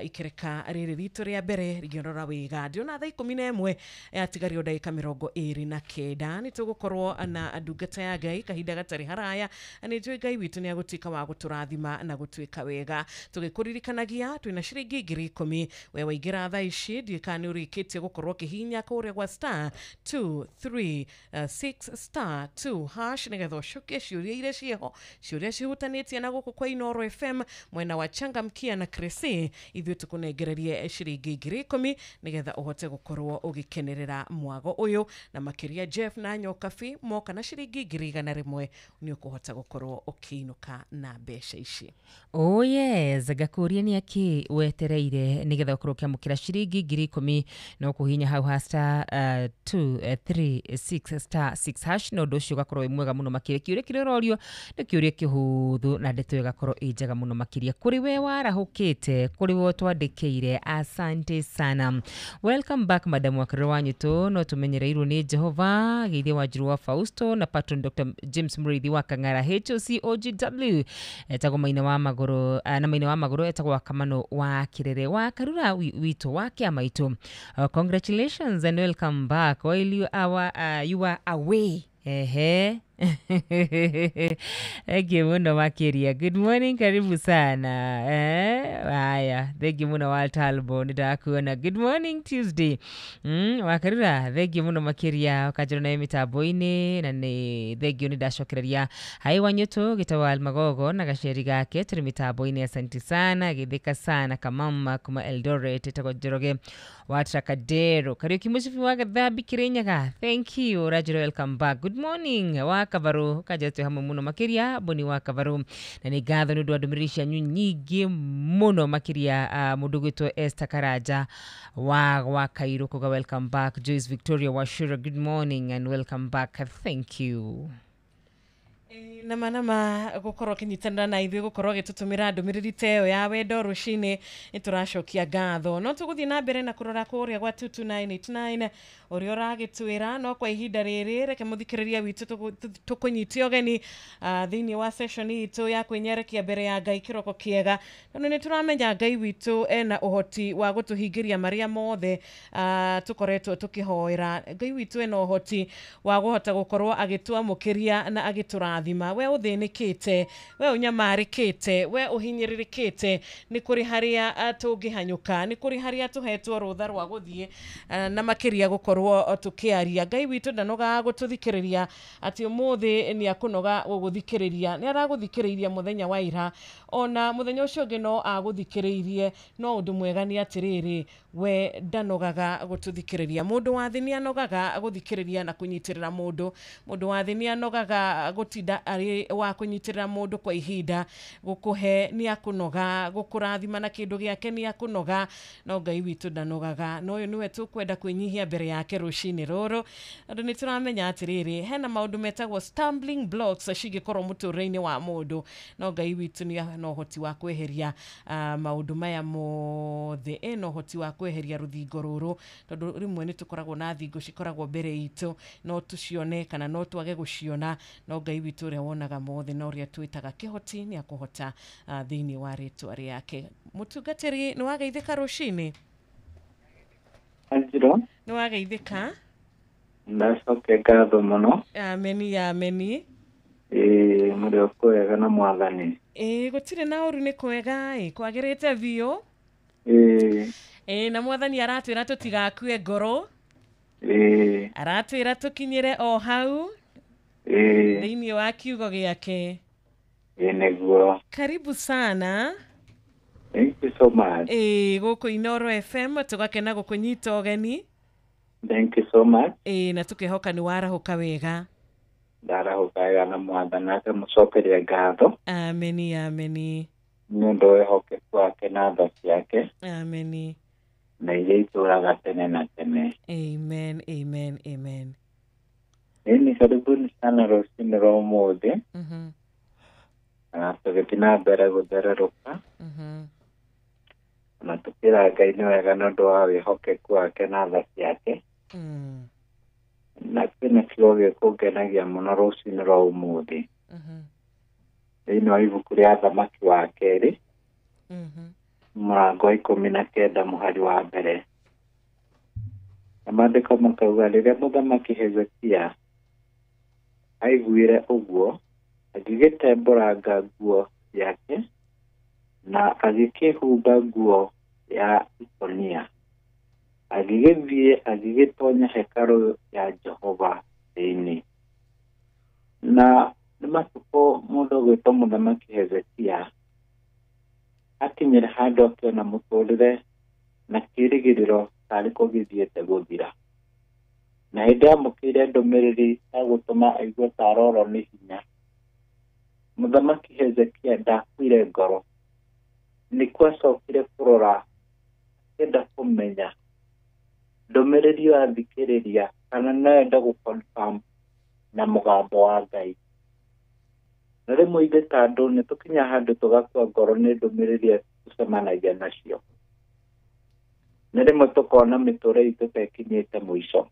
ikereka rĩrĩ ritũ rĩa mbere rĩngĩrora wega. Ndĩrona thaa 11 yatigario ndagĩka 29 nĩ tũgũkorwo na ndungata ya Ngai kahinda gatarĩ haraya. Nĩ njũĩ Ngai witũ nĩ agũtuĩka wa gũtũrathima na gũtuĩka wega. Tũgĩkũririkanagia twĩna ciringi 10,000. We waingĩra thaa ici ndiũĩ kana nĩ ũrĩkĩtie gũkorwo ũkĩhihinya kũrĩa gwa *236 *2# nĩgetha ũcokie ciũria iria ciĩho, ciũria cihutanĩtie na gũkũ kwa Inooro FM mwena wa Changamkia na Krisi. Ithuĩ tũkũnengererie ciringi 10,000 nĩgetha ũhote gũkorwo ũgĩkenerera mwago ũyũ, na makĩria Jeff na Nyokabi moka na ciringi 100,000 nĩ ũkũhota gũkorwo ũkĩinũka na mbeca ici. Oh yes, ngakũria nĩ akĩ wetereire nĩgetha ũkorwo ũkĩamũkĩra ciringi 10,000 no kũhihinya hau ha *236 *6# na ũndũ ũcio ũgakorwo wĩ mwega mũno makĩria. Kĩũria kĩrĩa ũrorio nĩ kĩũria kĩhũthũ na ndeto ĩyo ĩgakorwo ĩ njega mũno makĩria. Kũrĩ we warahũkĩte, kũrĩ we ũtwandĩkĩire, asante sana. Welcome back Madam Wakarĩro wa Nyitũ, no tũmenyereirwo nĩ Jehova Geithia Wanjiru wa Fausto na patron Dr. James Mũrĩithi wa Kang'ara HOCOGW, etagwo Maina wa Magũrũ na Maina wa Magũrũ etagwo Wakamano wa Kĩrere wa Karura witũ wa kĩama itũ. Congratulations and welcome back while you are away. Ehe. Thank you muno makiria. Good morning, karibu sana. Haya, thank you muno Waltalbo, nĩndakuona. Good morning Tuesday. Wakarura, thank you muno makiria ũkanjĩra nayo mĩtambo-inĩ na nĩ thank you nĩndacokereria. Hai Wanyũtũ gĩtagwo Almagogo na gaceri gake tũrĩ mĩtambo-inĩ, asante sana. Gĩthĩka sana kamama kuma Eldoret etagwo Njoroge wa Trakadero. Kariũki mũcibi wa Gathambi Kĩrĩnyaga, thank you. Ũranjĩra welcome back. Good morning wa Kavaru kaja twĩ hamwe mũno makĩria Boni wa Kavaru, na nĩ ngatho nĩ ũndũ wa ndũmĩrĩri cianyu nyingĩ mũno makĩria. Mũndũ gwĩtwo Esther Karanja wa gwa Kairũ kuga welcome back. Joyce Victoria Washura, good morning and welcome back, thank you. Nama nama gũkorwo ũkĩnyitanĩra na ithuĩ gũkorwo ũgĩtũtũmĩra ndũmĩrĩri ta ĩyo ya wendo rũcinĩ, nĩ tũracokia ngatho. No tũgũthiĩ na mbere na kũrora kũrĩa gwa 22989 ũrĩa ũragĩtwĩra, no kwa ihinda rĩrĩ reke mũthikĩrĩria witũ tũkũnyite ũgeni thĩinĩ wa session itũ ya kwĩnyerekia mbere ya Ngai kĩroko kĩega, tondũ nĩ tũramenya Ngai witũ ena ũhoti wa gũtũhingĩria marĩa mothe tũkoretwo tũkĩhoera. Ngai witũ ena ũhoti wa kũhota gũkorwo agĩtwamũkĩria na agĩtũrathima. agũkũrathima. We ũthĩnĩkĩte, we ũnyamarĩkĩte, we ũhinyĩrĩrĩkĩte, nĩ kũrĩ harĩa tũngĩhanyũka, nĩ kũrĩ harĩa tũhetwo rũtha rwa gũthiĩ na makĩria gũkorwo tũkĩaria. Ngai witũ ndanogaga gũtũthikĩrĩria atĩ ũmũthĩ nĩ akũnoga gũgũthikĩrĩria, nĩ aragũthikĩrĩirie mũthenya wa ira, ona mũthenya ũcio ũngĩ no agũthikĩrĩirie. No ũndũ mwega nĩ atĩrĩrĩ, we ndanogaga gũtũthikĩrĩria. Mũndũ wa thĩ nĩ anogaga gũthikĩrĩria na kũnyitĩrĩra mũndũ. Mũndũ wa thĩ nĩ anogaga gũtinda arĩ wa kũnyitĩrĩra mũndũ kwa ihinda, gũkũhe nĩ akũnoga, gũkũrathima na kĩndũ gĩake nĩ akũnoga, no Ngai witũ ndanogaga. No ũyũ nĩwe tũkwenda kwĩnyihia mbere yake rũcinĩ rũrũ, tondũ nĩ tũramenya atĩrĩrĩ, hena maũndũ metagwo stumbling blocks cingĩkorwo mũtũrĩre-inĩ wa mũndũ, no Ngai witũ nĩ na ũhoti wa kweheria maũndũ maya mothe. Ena ũhoti wa kweheria rũthingo rũrũ, tondũ rĩmwe nĩ tũkoragwo na thingo cikoragwo mbere itũ, no tũcione kana no twage gũciona, no Ngai witũ ũrĩa wonaga mothe na ũrĩa twĩtaga kĩhoti nĩ akũhota thĩinĩ wa rĩtwa rĩake. Mũtungatĩri, nĩ wageithĩka rũcinĩ? Anjiro, Nĩ wageithĩka? ndacoke ngatho mũno. Ameni, ameni. Ĩĩ, mũrĩ o kwega na Mwathani. Ĩĩ, gũtirĩ na ũru, nĩ kwega ĩ, kwagĩrĩte biũ. Ĩĩ. Ĩĩ, na Mwathani aratwĩra tũtigakue ngoro. Ĩĩ. Aratwĩra tũkinyĩre o hau. Ĩĩ. Thĩinĩ wa kiugo gĩake. Ĩĩ, nĩguo. Karibu sana. Thank you so much. Ĩĩ, gũkũ Inooro FM tũgakena gũkũnyita ũgeni. Thank you so much. Ĩĩ, na tũkehoka nĩ warahũka wega. Ndarahũka wega na Mwathani akamũcokeria ngatho. Ameni, ameni. Nĩ ũndũ wa wĩhokeku wake na tha ciake. Ameni. Na iria itũũraga tene na tene. Amen, amen, amen. Ĩĩ, karibuni sana rũcinĩ rwa ũmũthĩ. Na tũgĩthiĩ na mbere gũthererũka. Na tũkĩra Ngai nĩ wega nĩ ũndũ wa wĩhokeku wake na tha ciake. Na kwĩna kiugo gĩkũngenagia mũno rũcinĩ rwa ũmũthĩ. Thĩinĩ wa ibuku rĩa Thamaki wa kerĩ, mũrango wa 19 mũhari wa mbere. Na maandĩko makauga, rĩrĩa mũthamaki Hezekia aiguire ũguo, agĩgĩtembũranga nguo ciake na agĩkĩhumba nguo ya ikũnia, agĩgĩthiĩ agĩgĩtonya hekarũ ya Jehova thĩinĩ. Na nĩ matukũ mũndũ ũgwĩtwo mũthamaki Hezekia akinyire handũ akĩona mũtũrĩre na kĩĩrĩgĩrĩro tarĩ kũgĩthiĩte gũthira. Na hĩndĩ amũkĩire ndũmĩrĩri ya gũtũma aigue ta arorwo nĩ hinya, mũthamaki Hezekia ndakuire ngoro. Nĩkuo acokire kũrora akĩenda kũmenya ndũmĩrĩri ĩyo athikĩrĩria kana no ende gũ-confirm na mũgambo wa Ngai. Na rĩmwe ithuĩ ta andũ nĩ tũkinyaga handũ tũgakua ngoro nĩ ndũmĩrĩri iria tũcemanagia nacio. Na rĩmwe tũkona mĩtũrĩre itũ ta ĩkinyĩte mũico.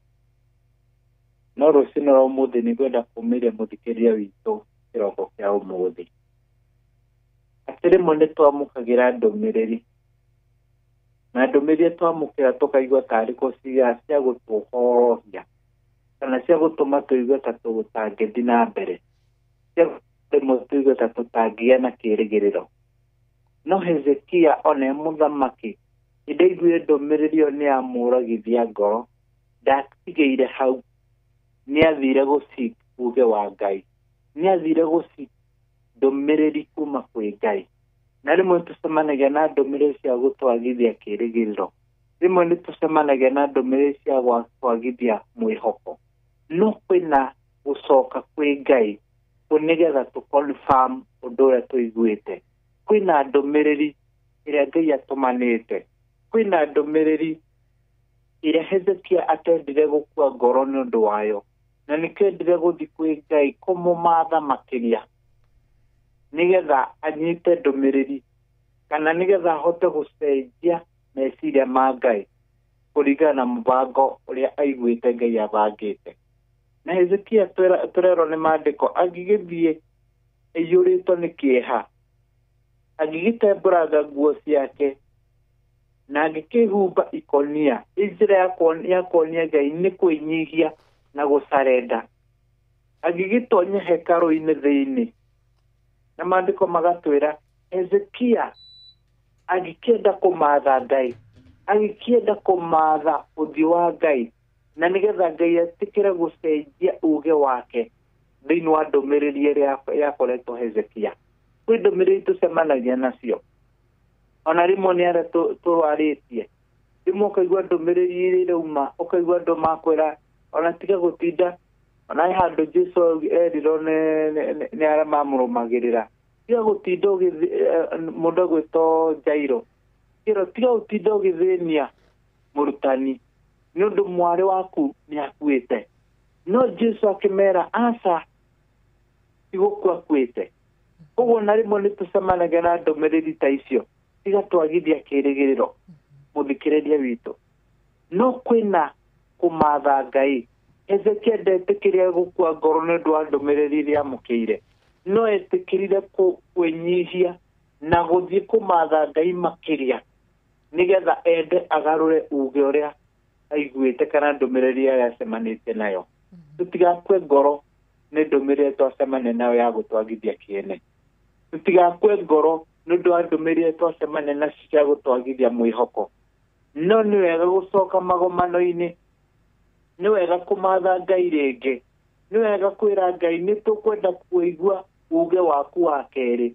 No rũcinĩ rwa ũmũthĩ nĩ ngwenda kũũmĩria mũthikĩrĩria witũ kĩroko kĩa ũmũthĩ. Atĩ rĩmwe nĩ twamũkagĩra ndũmĩrĩri, na ndũmĩrĩri twamũkĩra tũkaigua tarĩ cia gũtũhorohia kana cia gũtũma tũigue ta tũtangĩthiĩ na mbere, cia rĩmwe tũigue ta tũtangĩgĩa na kĩĩrĩgĩrĩro. No Hezekia ona e mũthamaki, hĩndĩ aiguire ndũmĩrĩri ĩyo nĩ yamũragithia ngoro, ndatigĩire hau. Nĩ athire gũseek uge wa Ngai, nĩ athire gũseek ndũmĩrĩri kuma kwĩ Ngai. Na rĩmwe nĩtũcemanagia na ndũmĩrĩri cia gũtwagithia kĩĩrĩgĩrĩro, rĩmwe nĩtũcemanagia na ndũmĩrĩri cia gwatwagithia mwĩhoko, no kwĩna gũcoka kwĩ Ngai nĩgetha tũ confirm ũndũ ũrĩa tũiguĩte. Kwĩna ndũmĩrĩri ĩrĩa Ngai atũmanĩte, kwĩna ndũmĩrĩri ĩrĩa Hezekia atendire gũkua ngoro nĩ ũndũ wayo, na nĩkĩo endire gũthiĩ kwĩ Ngai kũmũmatha makĩria nĩgetha anyite ndũmĩrĩri kana nĩgetha ahote gũcenjia meciria ma Ngai kũringana na mũbango ũrĩa aiguĩte Ngai abangĩte. Na Hezekia tũrerwo nĩ maandĩko agĩgĩthiĩ aiyũrĩtwo nĩ kĩeha, agĩgĩtembũranga nguo ciake na agĩkĩhumba ikonia. Ĩ njĩra ya kuonia Ngai nĩ kwĩnyihia na gũcarenda. Agĩgĩtonya hekarũ-inĩ thĩinĩ. Na maandĩko magatwĩra Hezekia agĩkĩenda kũmatha Ngai, agĩkĩenda kũmatha ũthiũ wa Ngai, na nĩgetha Ngai etĩkĩre gũcenjia uge wake thĩinĩ wa ndũmĩrĩri ĩrĩa yakoretwo Hezekia. Kwĩ ndũmĩrĩri tũcemanagia nacio, ona rĩmwe nĩ arĩa tũrwarĩtie, rĩmwe ũkaigua ndũmĩrĩri ĩrĩa ĩrauma, ũkaigua andũ makwĩra ona tiga gũtinda, ona he handũ Jesũ erirwo nĩ arĩa mamũrũmagĩrĩra, tiga gũtinda mũndũ agwĩtwo Jairo, tiga gũtinda ũgĩthĩnia mũrutani nĩ ũndũ mwarĩ waku nĩ akuĩte. No Jesũ akĩmera aca, ti gũkua akuĩte. Koguo na rĩmwe nĩ tũcemanagia na ndũmĩrĩri ta icio, tigatwagithia kĩrĩgĩrĩro mũthikĩrĩria witũ. No kwĩna kũmatha Ngai. Hezekia ndetĩkĩrire gũkua ngoro nĩ ũndũ wa ndũmĩrĩri ĩrĩa amũkĩire, no etĩkĩrire kwĩnyihia na gũthiĩ kũmatha Ngai makĩria, nĩgetha ende agarũre uge ũrĩa aiguĩte kana ndũmĩrĩri ĩrĩa acemanĩtie nayo. Tũtigakue ngoro nĩ ndũmĩrĩri twacemania nayo ya gũtwagithia kĩene. Tũtigakue ngoro nĩ ũndũ wa ndũmĩrĩri twacemania nacio cia gũtwagithia mwĩhoko. No nĩ wega gũcoka magomano-inĩ, nĩ wega kũmatha Ngai rĩngĩ, nĩ wega kwĩra Ngai nĩ tũkwenda kũigua uge waku wa kerĩ,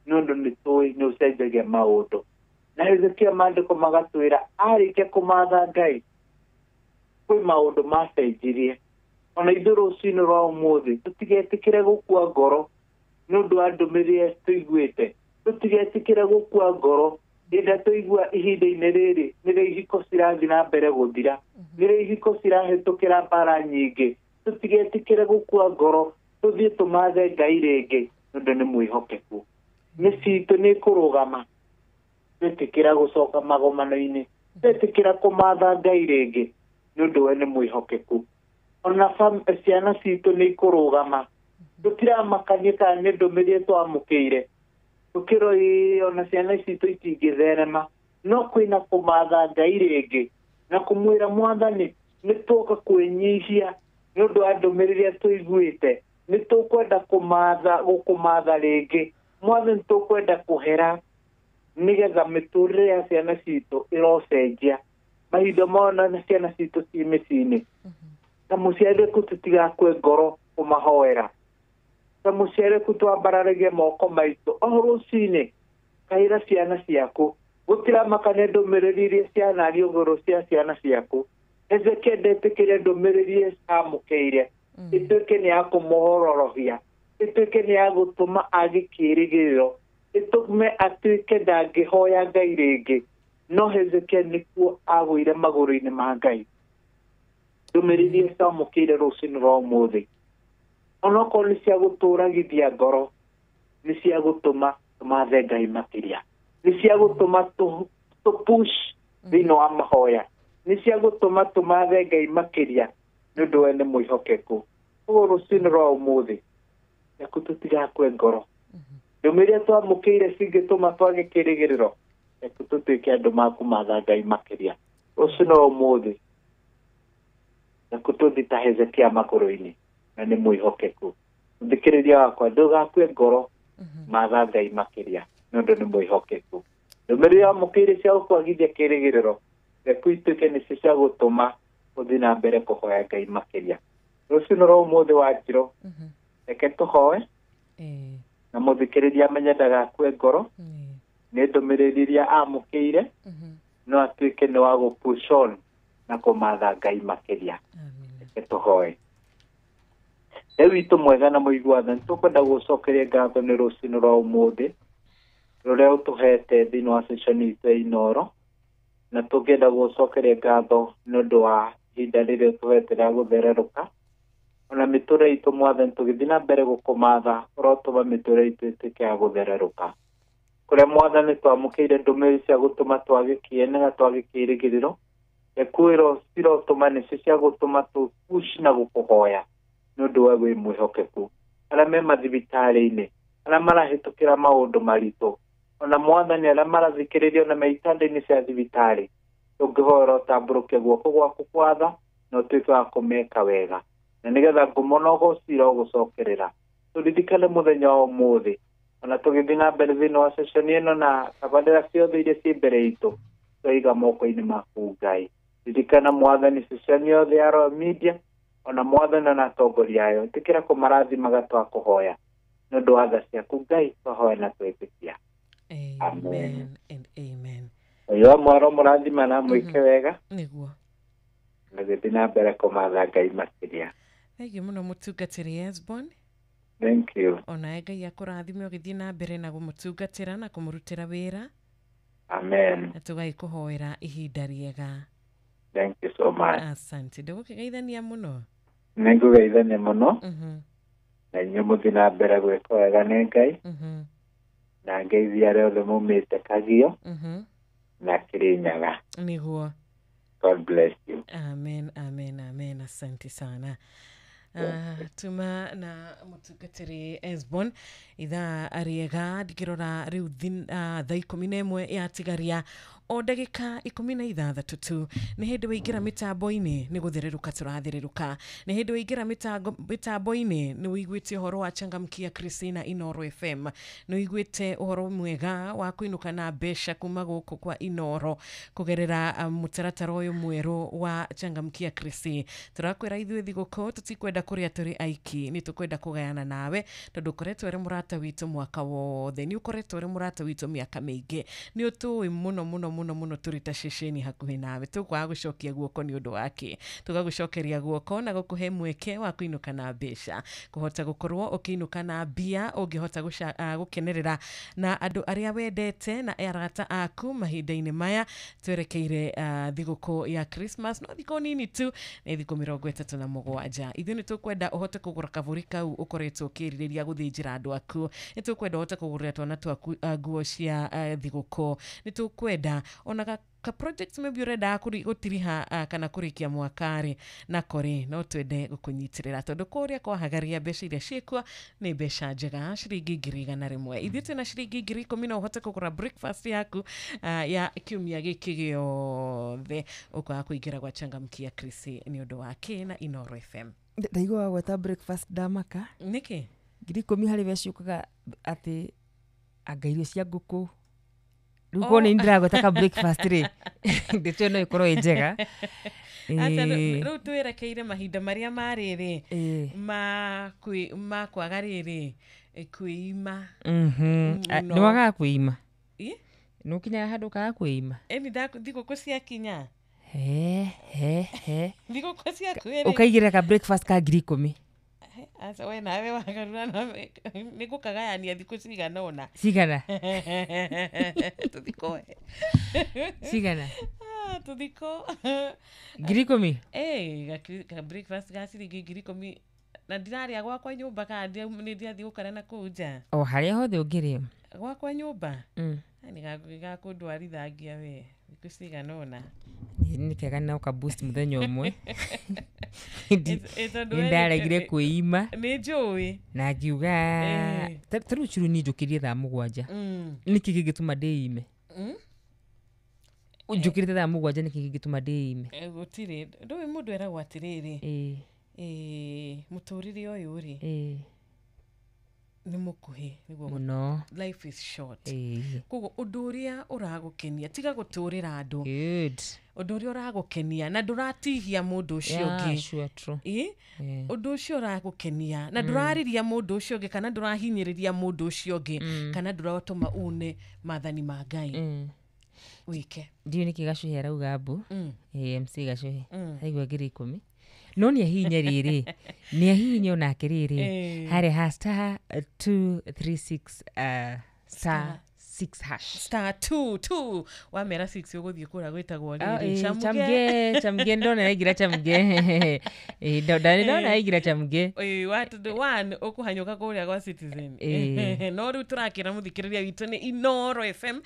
nĩ ũndũ nĩ tũĩ nĩ ũcenjagia maũndũ. Na Hezekia maandĩko magatwĩra arĩkia kũmatha Ngai kwĩ maũndũ macenjirie. Ona ithuĩ rũcinĩ rwa ũmũthĩ tũtigetĩkĩre gũkua ngoro nĩ ũndũ wa ndũmĩrĩri tũiguĩte, tũtigetĩkĩre gũkua ngoro rĩrĩa tũigua ihinda-inĩ rĩrĩ nĩrĩo ihiko cirathiĩ na mbere gũthira, nĩrĩo ihiko cirahĩtũkĩra mbara nyingĩ. Tũtigetĩkĩre gũkua ngoro, tũthiĩ tũmathe Ngai rĩngĩ nĩ ũndũ nĩ mwĩhokeku. Mĩciĩ itũ nĩ ĩkũrũgama twetĩkĩra gũcoka magomano-inĩ, twetĩkĩra kũmatha Ngai rĩngĩ nĩ ũndũ we nĩ mwĩhokeku. Ona ciana citũ nĩ ikũrũgama, tũtiramakania kana nĩ ndũmĩrĩri twamũkĩire, tũkĩrwo ĩĩ ona ciana citũ itingĩtherema. No kwĩna kũmatha Ngai rĩngĩ na kũmwĩra Mwathani nĩ tũka kwĩnyihia nĩ ũndũ wa ndũmĩrĩri tũiguĩte, nĩ tũkwenda kũmatha gũkũmatha rĩngĩ Mwathani, tũkwenda kũhera nĩgetha mĩtũrĩre ya ciana citũ ĩrocenjia mahinda mona na ciana citũ ci mĩciĩ-inĩ. Ta mũciari waku tũtigakue ngoro kũmahoera, ta mũciari waku twambararagie moko maitũ o rũcinĩ, kaĩra ciana ciaku, gũtiramakania ndũmĩrĩri iria cianario igũrũ cia ciana ciaku. Hezekia ndetĩkĩre ndũmĩrĩri amũkĩire ĩtuĩke nĩ ya kũmũhororohia, ĩtuĩke nĩ ya gũtũma age kĩĩrĩgĩrĩro, ĩtũme atuĩke ndangĩhoya Ngai rĩngĩ. No Hezekia nĩkuo agũire magũrũ-inĩ ma Ngai. Ndũmĩrĩri iria ciamũkĩire rũcinĩ rwa ũmũthĩ, onokorwo nĩ cia gũtũragithia ngoro, nĩ cia gũtũma tũmathe Ngai makĩria, nĩ cia gũtũma tũ push thĩinĩ wa mahoya, nĩ cia gũtũma tũmathe Ngai makĩria nĩ ũndũ we nĩ mwĩhokeku. Koguo rũcinĩ rwa ũmũthĩ reku tũtigakue ngoro. Ndũmĩrĩri twamũkĩire cingĩtũma twage kĩrĩgĩrĩro, reku tũtuĩke andũ makũmatha Ngai makĩria. Rũcinĩ rwa ũmũthĩ reku tũthiĩ ta Hezekia magũrũ-inĩ, na nĩ mwĩhokeku. Mũthikĩrĩria wakwa, ndũgakue ngoro, matha Ngai makĩria nĩ ũndũ nĩ mwĩhokeku. Ndũmĩrĩri wamũkĩire cia gũkwagithia kĩrĩgĩrĩro, reku ituĩke nĩcio cia gũtũma ũthiĩ na mbere kũhoya Ngai makĩria. Rũcinĩ rwa ũmũthĩ wa Njirũ, reke tũhoe na mũthikĩrĩria amenye ndagakue ngoro nĩ ndũmĩrĩri iria amũkĩire, no atuĩke nĩ wa gũ-push on na kũmatha Ngai makĩria. Reke tũhoe. Rĩu witũ mwega na mũigua tha, nĩtũkwenda gũcokeria ngatho nĩ rũcinĩ rwa ũmũthĩ rũrĩa ũtũhete thĩinĩ wa session itũ ya Inooro, na tũngĩenda gũcokeria ngatho nĩ ũndũ wa ihinda rĩrĩa ũtũhete rĩa gũthererũka. Ona mĩtũrĩre itũ Mwathani, tũgĩthiĩ na mbere gũkũmatha, ũrotũma mĩtũrĩre itũ ĩtuĩke ya gũthererũka. Kũrĩa Mwathani twamũkĩire ndũmĩrĩri cia gũtũma twage kĩene na twage kĩĩrĩgĩrĩro, reku cirotũma nĩcio cia gũtũma tũ-push na gũkũhoya nĩ ũndũ we wĩ mwĩhokeku. Arĩa me mathibitarĩ-inĩ, arĩa marahĩtũkĩra maũndũ maritũ, ona Mwathani arĩa marathikĩrĩria ona me itanda-inĩ cia thibitarĩ, tũngĩhoera ũtambũrũke guoko gwaku kwa tha na ũtuĩke wa kũmeka wega. Na nĩgetha ngumo na ũgoci irogũcokerera. Tũririkane mũthenya wa ũmũthĩ ona tũgĩthiĩ na mbere thĩinĩ wa ceceni ĩno na tabarĩra ciothe iria ciĩ mbere itũ twaiga moko-inĩ maku Ngai. Ririkana mwathani ceceni yothe ya Royal Media ona mwathani na atongoria ayo, ĩtĩkĩra kũmarathimaga twakũhoya nĩ ũndũ wa tha ciaku Ngai, twahoya na twĩtĩkia. Amen and amen. Ũyũ mwaro mũrathima na mwĩke wega nĩguo na gĩthiĩ na mbere kũmatha Ngai makĩria. Thank you mũno mũtungatĩri Esbon. Thank you. Onawe Ngai akũrathime ũgĩthiĩ na mbere na kũmũtungatĩra na kũmũrutĩra wĩra. Amen. Na tũgagĩkũhoera ihinda rĩega. Thank you so much. Asante. Ndũgũkĩgeithania mũno. Nĩngũgeithania mũno. Na inyuĩ mũthiĩ na mbere gwĩka wega nĩ Ngai. Na ngeithia arĩa othe maumĩte Kagio na Kirinyaga. Nĩguo. God bless you. Amen, amen, amen. Asante sana. Tuma na mũtungatĩri Esbon ithaa rĩega ndikĩrora rĩu thaa 11 yatigaria o ndagĩka 16 tu. Nĩ hĩndĩ waingĩra mĩtambo-inĩ nĩ gũthererũka tũrathererũka. Nĩ hĩndĩ waingĩra mĩtambo-inĩ nĩ ũiguĩte ũhoro wa Changamkia Christina Inoro FM. Nĩ ũiguĩte ũhoro mwega wa kũinũka na mbeca kuma gũkũ kwa Inoro kũgerera mũtaratara ũyũ mwerũ wa Changamkia Christina. Tũrakwĩra ithuĩ thigũkũ tũtikwenda kũrĩa tũrĩ aiki, nĩ tũkwenda kũgayana nawe tondũ ũkoretwo ũrĩ mũrata witũ mwaka wothe, nĩ ũkoretwo ũrĩ mũrata witũ mĩaka mĩingĩ, nĩ ũtũĩ mũno mũno mũno mũno tũrĩ ta ceceni hakuhĩ nawe. Tũkwaga gũcokia guoko nĩ ũndũ wake, tũgagũcokeria guoko na gũkũhe mweke wa kũinũka na mbeca, kũhota gũkorwo ũkĩinũka na mbia ũngĩhota gũkenerera na andũ arĩa wendete na arata aku mahinda-inĩ maya twerekeire thigũkũ ya Christmas. No thikũ nini tu, nĩ thikũ 37. Ithuĩ nĩ tũkwenda ũhote kũgũra kabũri kau ũkoretwo ũkĩrirĩria gũthĩnjĩra andũ aku, nĩ tũkwenda ũhote kũgũrĩra twana twaku nguo cia thigũkũ, nĩ tũkwenda ona ka project maybe ũrendaga gũtiriha kana kũrĩkia mwaka-rĩ nako rĩ no twende gũkũnyitĩrĩra tondũ kũrĩa kwahagaria mbeca iria ciĩkuo nĩ mbeca njega ciringi 100,000. Ithuĩ twĩna ciringi 10,000 no ũhote kũgũra breakfast yaku ya kiumia gĩkĩ gĩothe ũkwaga kũingĩra gwa Changamkia Chrissy nĩ ũndũ wake na Inoro FM. Ndaigua wagweta breakfast ndamaka. Nĩkĩ? 10,000 harĩ we ciũkaga atĩ anga irio cia ngũkũ. Rĩu korwo nĩ ndĩragweta ka breakfast rĩ ndeto ĩno ĩkorwo ĩ njega. Rĩu twĩrekeire mahinda marĩa marĩ rĩ ma kwaga rĩrĩ kwĩima. Nĩ wagaga kwĩima? Nĩ ũkinyaga handũ ũkaga kwĩima? Ĩni thigũkũ ciakinya. He thigũkũ ciaku rĩ ũkaigĩrĩra ka breakfast ka 10,000. Aca we nawe wagarura nĩ ngũkagayania thikũ cigana ũna. Cigana? Tũthikũ. Cigana? Tũthikũ. 10,000? Ĩĩ, ka breakfast ga ciringi 10,000 na ndirarĩa gwakwa nyũmba kana nĩ ndirathiĩ gũkara na kũu nja. O harĩa hothe ũngĩrĩa. Gwakwa nyũmba? Nĩ gakũndwarithangia we thikũ cigana ũna. Nĩ kega na ũka boost mũthenya ũmwe. Nĩ ndaregire kwĩima. Nĩ njũĩ. Na ngiuga ta rĩu curu niĩ njũkĩrie thaa 7. Nĩkĩ kĩngĩtũma ndĩime? Njũkĩrĩte thaa 7 nĩkĩ kĩngĩtũma ndĩime? Gũtirĩ. Ndũĩ mũndũ eragwo atĩrĩrĩ. Mũtũrĩre ũyũ rĩ nĩ mũkuhĩ nĩguo mũno. Life is short. Koguo ũndũ ũrĩa ũragũkenia tiga gũtũrĩra andũ. Ũndũ ũrĩa ũragũkenia na ndũratihia mũndũ ũcio ũngĩ. Ũndũ ũcio ũragũkenia na ndũrarĩria mũndũ ũcio ũngĩ kana ndũrahinyĩrĩria mũndũ ũcio ũngĩ kana ndũratũma une maathani ma Ngai. Wĩke. Ndiũĩ nĩkĩ Gacuhi arauga mbu. MC Gacuhi. Aigua 10,000. No nĩ ahihinye rĩrĩ nĩ ahihinye onake rĩrĩ harĩa ha star 236 star 6 hash star 22 wamera 6 ũgũthiĩ kũrĩa gwĩtagwo rĩrĩ Chamge Chamge ndona yaingĩra Chamge ndona yaingĩra Chamge one ũkũhanyũka kũrĩa gwa Citizen. No rĩu tũrakĩra mũthikĩrĩria witũ nĩ Inoro FM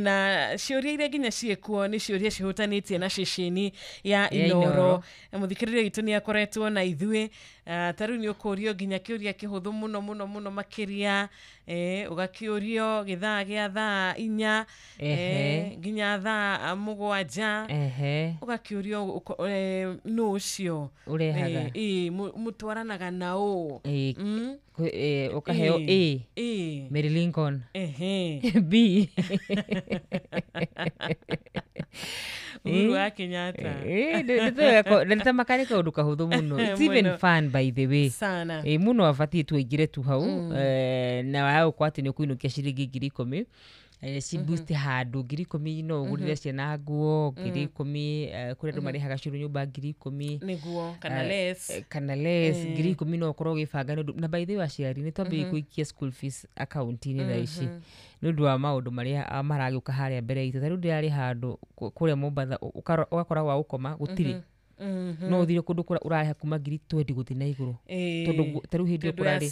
na ciũria iria nginya ciĩkuo nĩ ciũria cihutanĩtie na ceceni ya Inoro. Mũthikĩrĩria witũ nĩ akoretwo na ithuĩ ta rĩu nĩ ũkũrio nginya kĩũria kĩhũthũ mũno mũno mũno makĩria Ũgakĩũrio gĩthaa gĩa thaa 4 nginya thaa 7. Ũgakĩũrio nũ ũcio ũrehaga. Mũtwaranaga na ũ. Ũkaheo A, Mary Lincoln. B, Uhuru wa Kenyatta. Nĩtamaka nĩ kaũndũ kahũthũ mũno. It's even fun, by the way. Sana. Mũno abatiĩ tuaingĩre tu hau, na waya gũkorwo atĩ nĩ ũkũinũkia ciringi 10,000, ciboost handũ 10,000 no ũgũrĩre ciana nguo 10,000, kũrĩ andũ marĩhaga curu nyũmba 10,000. Nĩguo, kana less. Kana less 10,000 no ũkorwo ũgĩbanga nĩ ũndũ. Na by the way, aciari nĩ twambĩrĩrie kũikia school fees akaunti-inĩ thaa ici nĩ ũndũ wa maũndũ marĩa maragĩũka harĩa mbere itũ. Ta rĩu ndĩrarĩ handũ kũrĩa Mombatha, ũgakora gwa gũkoma gũtirĩ. No ũthire kũndũ kũrĩa ũrarĩha kuma 20,000 gũthiĩ na igũrũ, tondũ ta rĩu hĩndĩ ĩyo kũrarĩ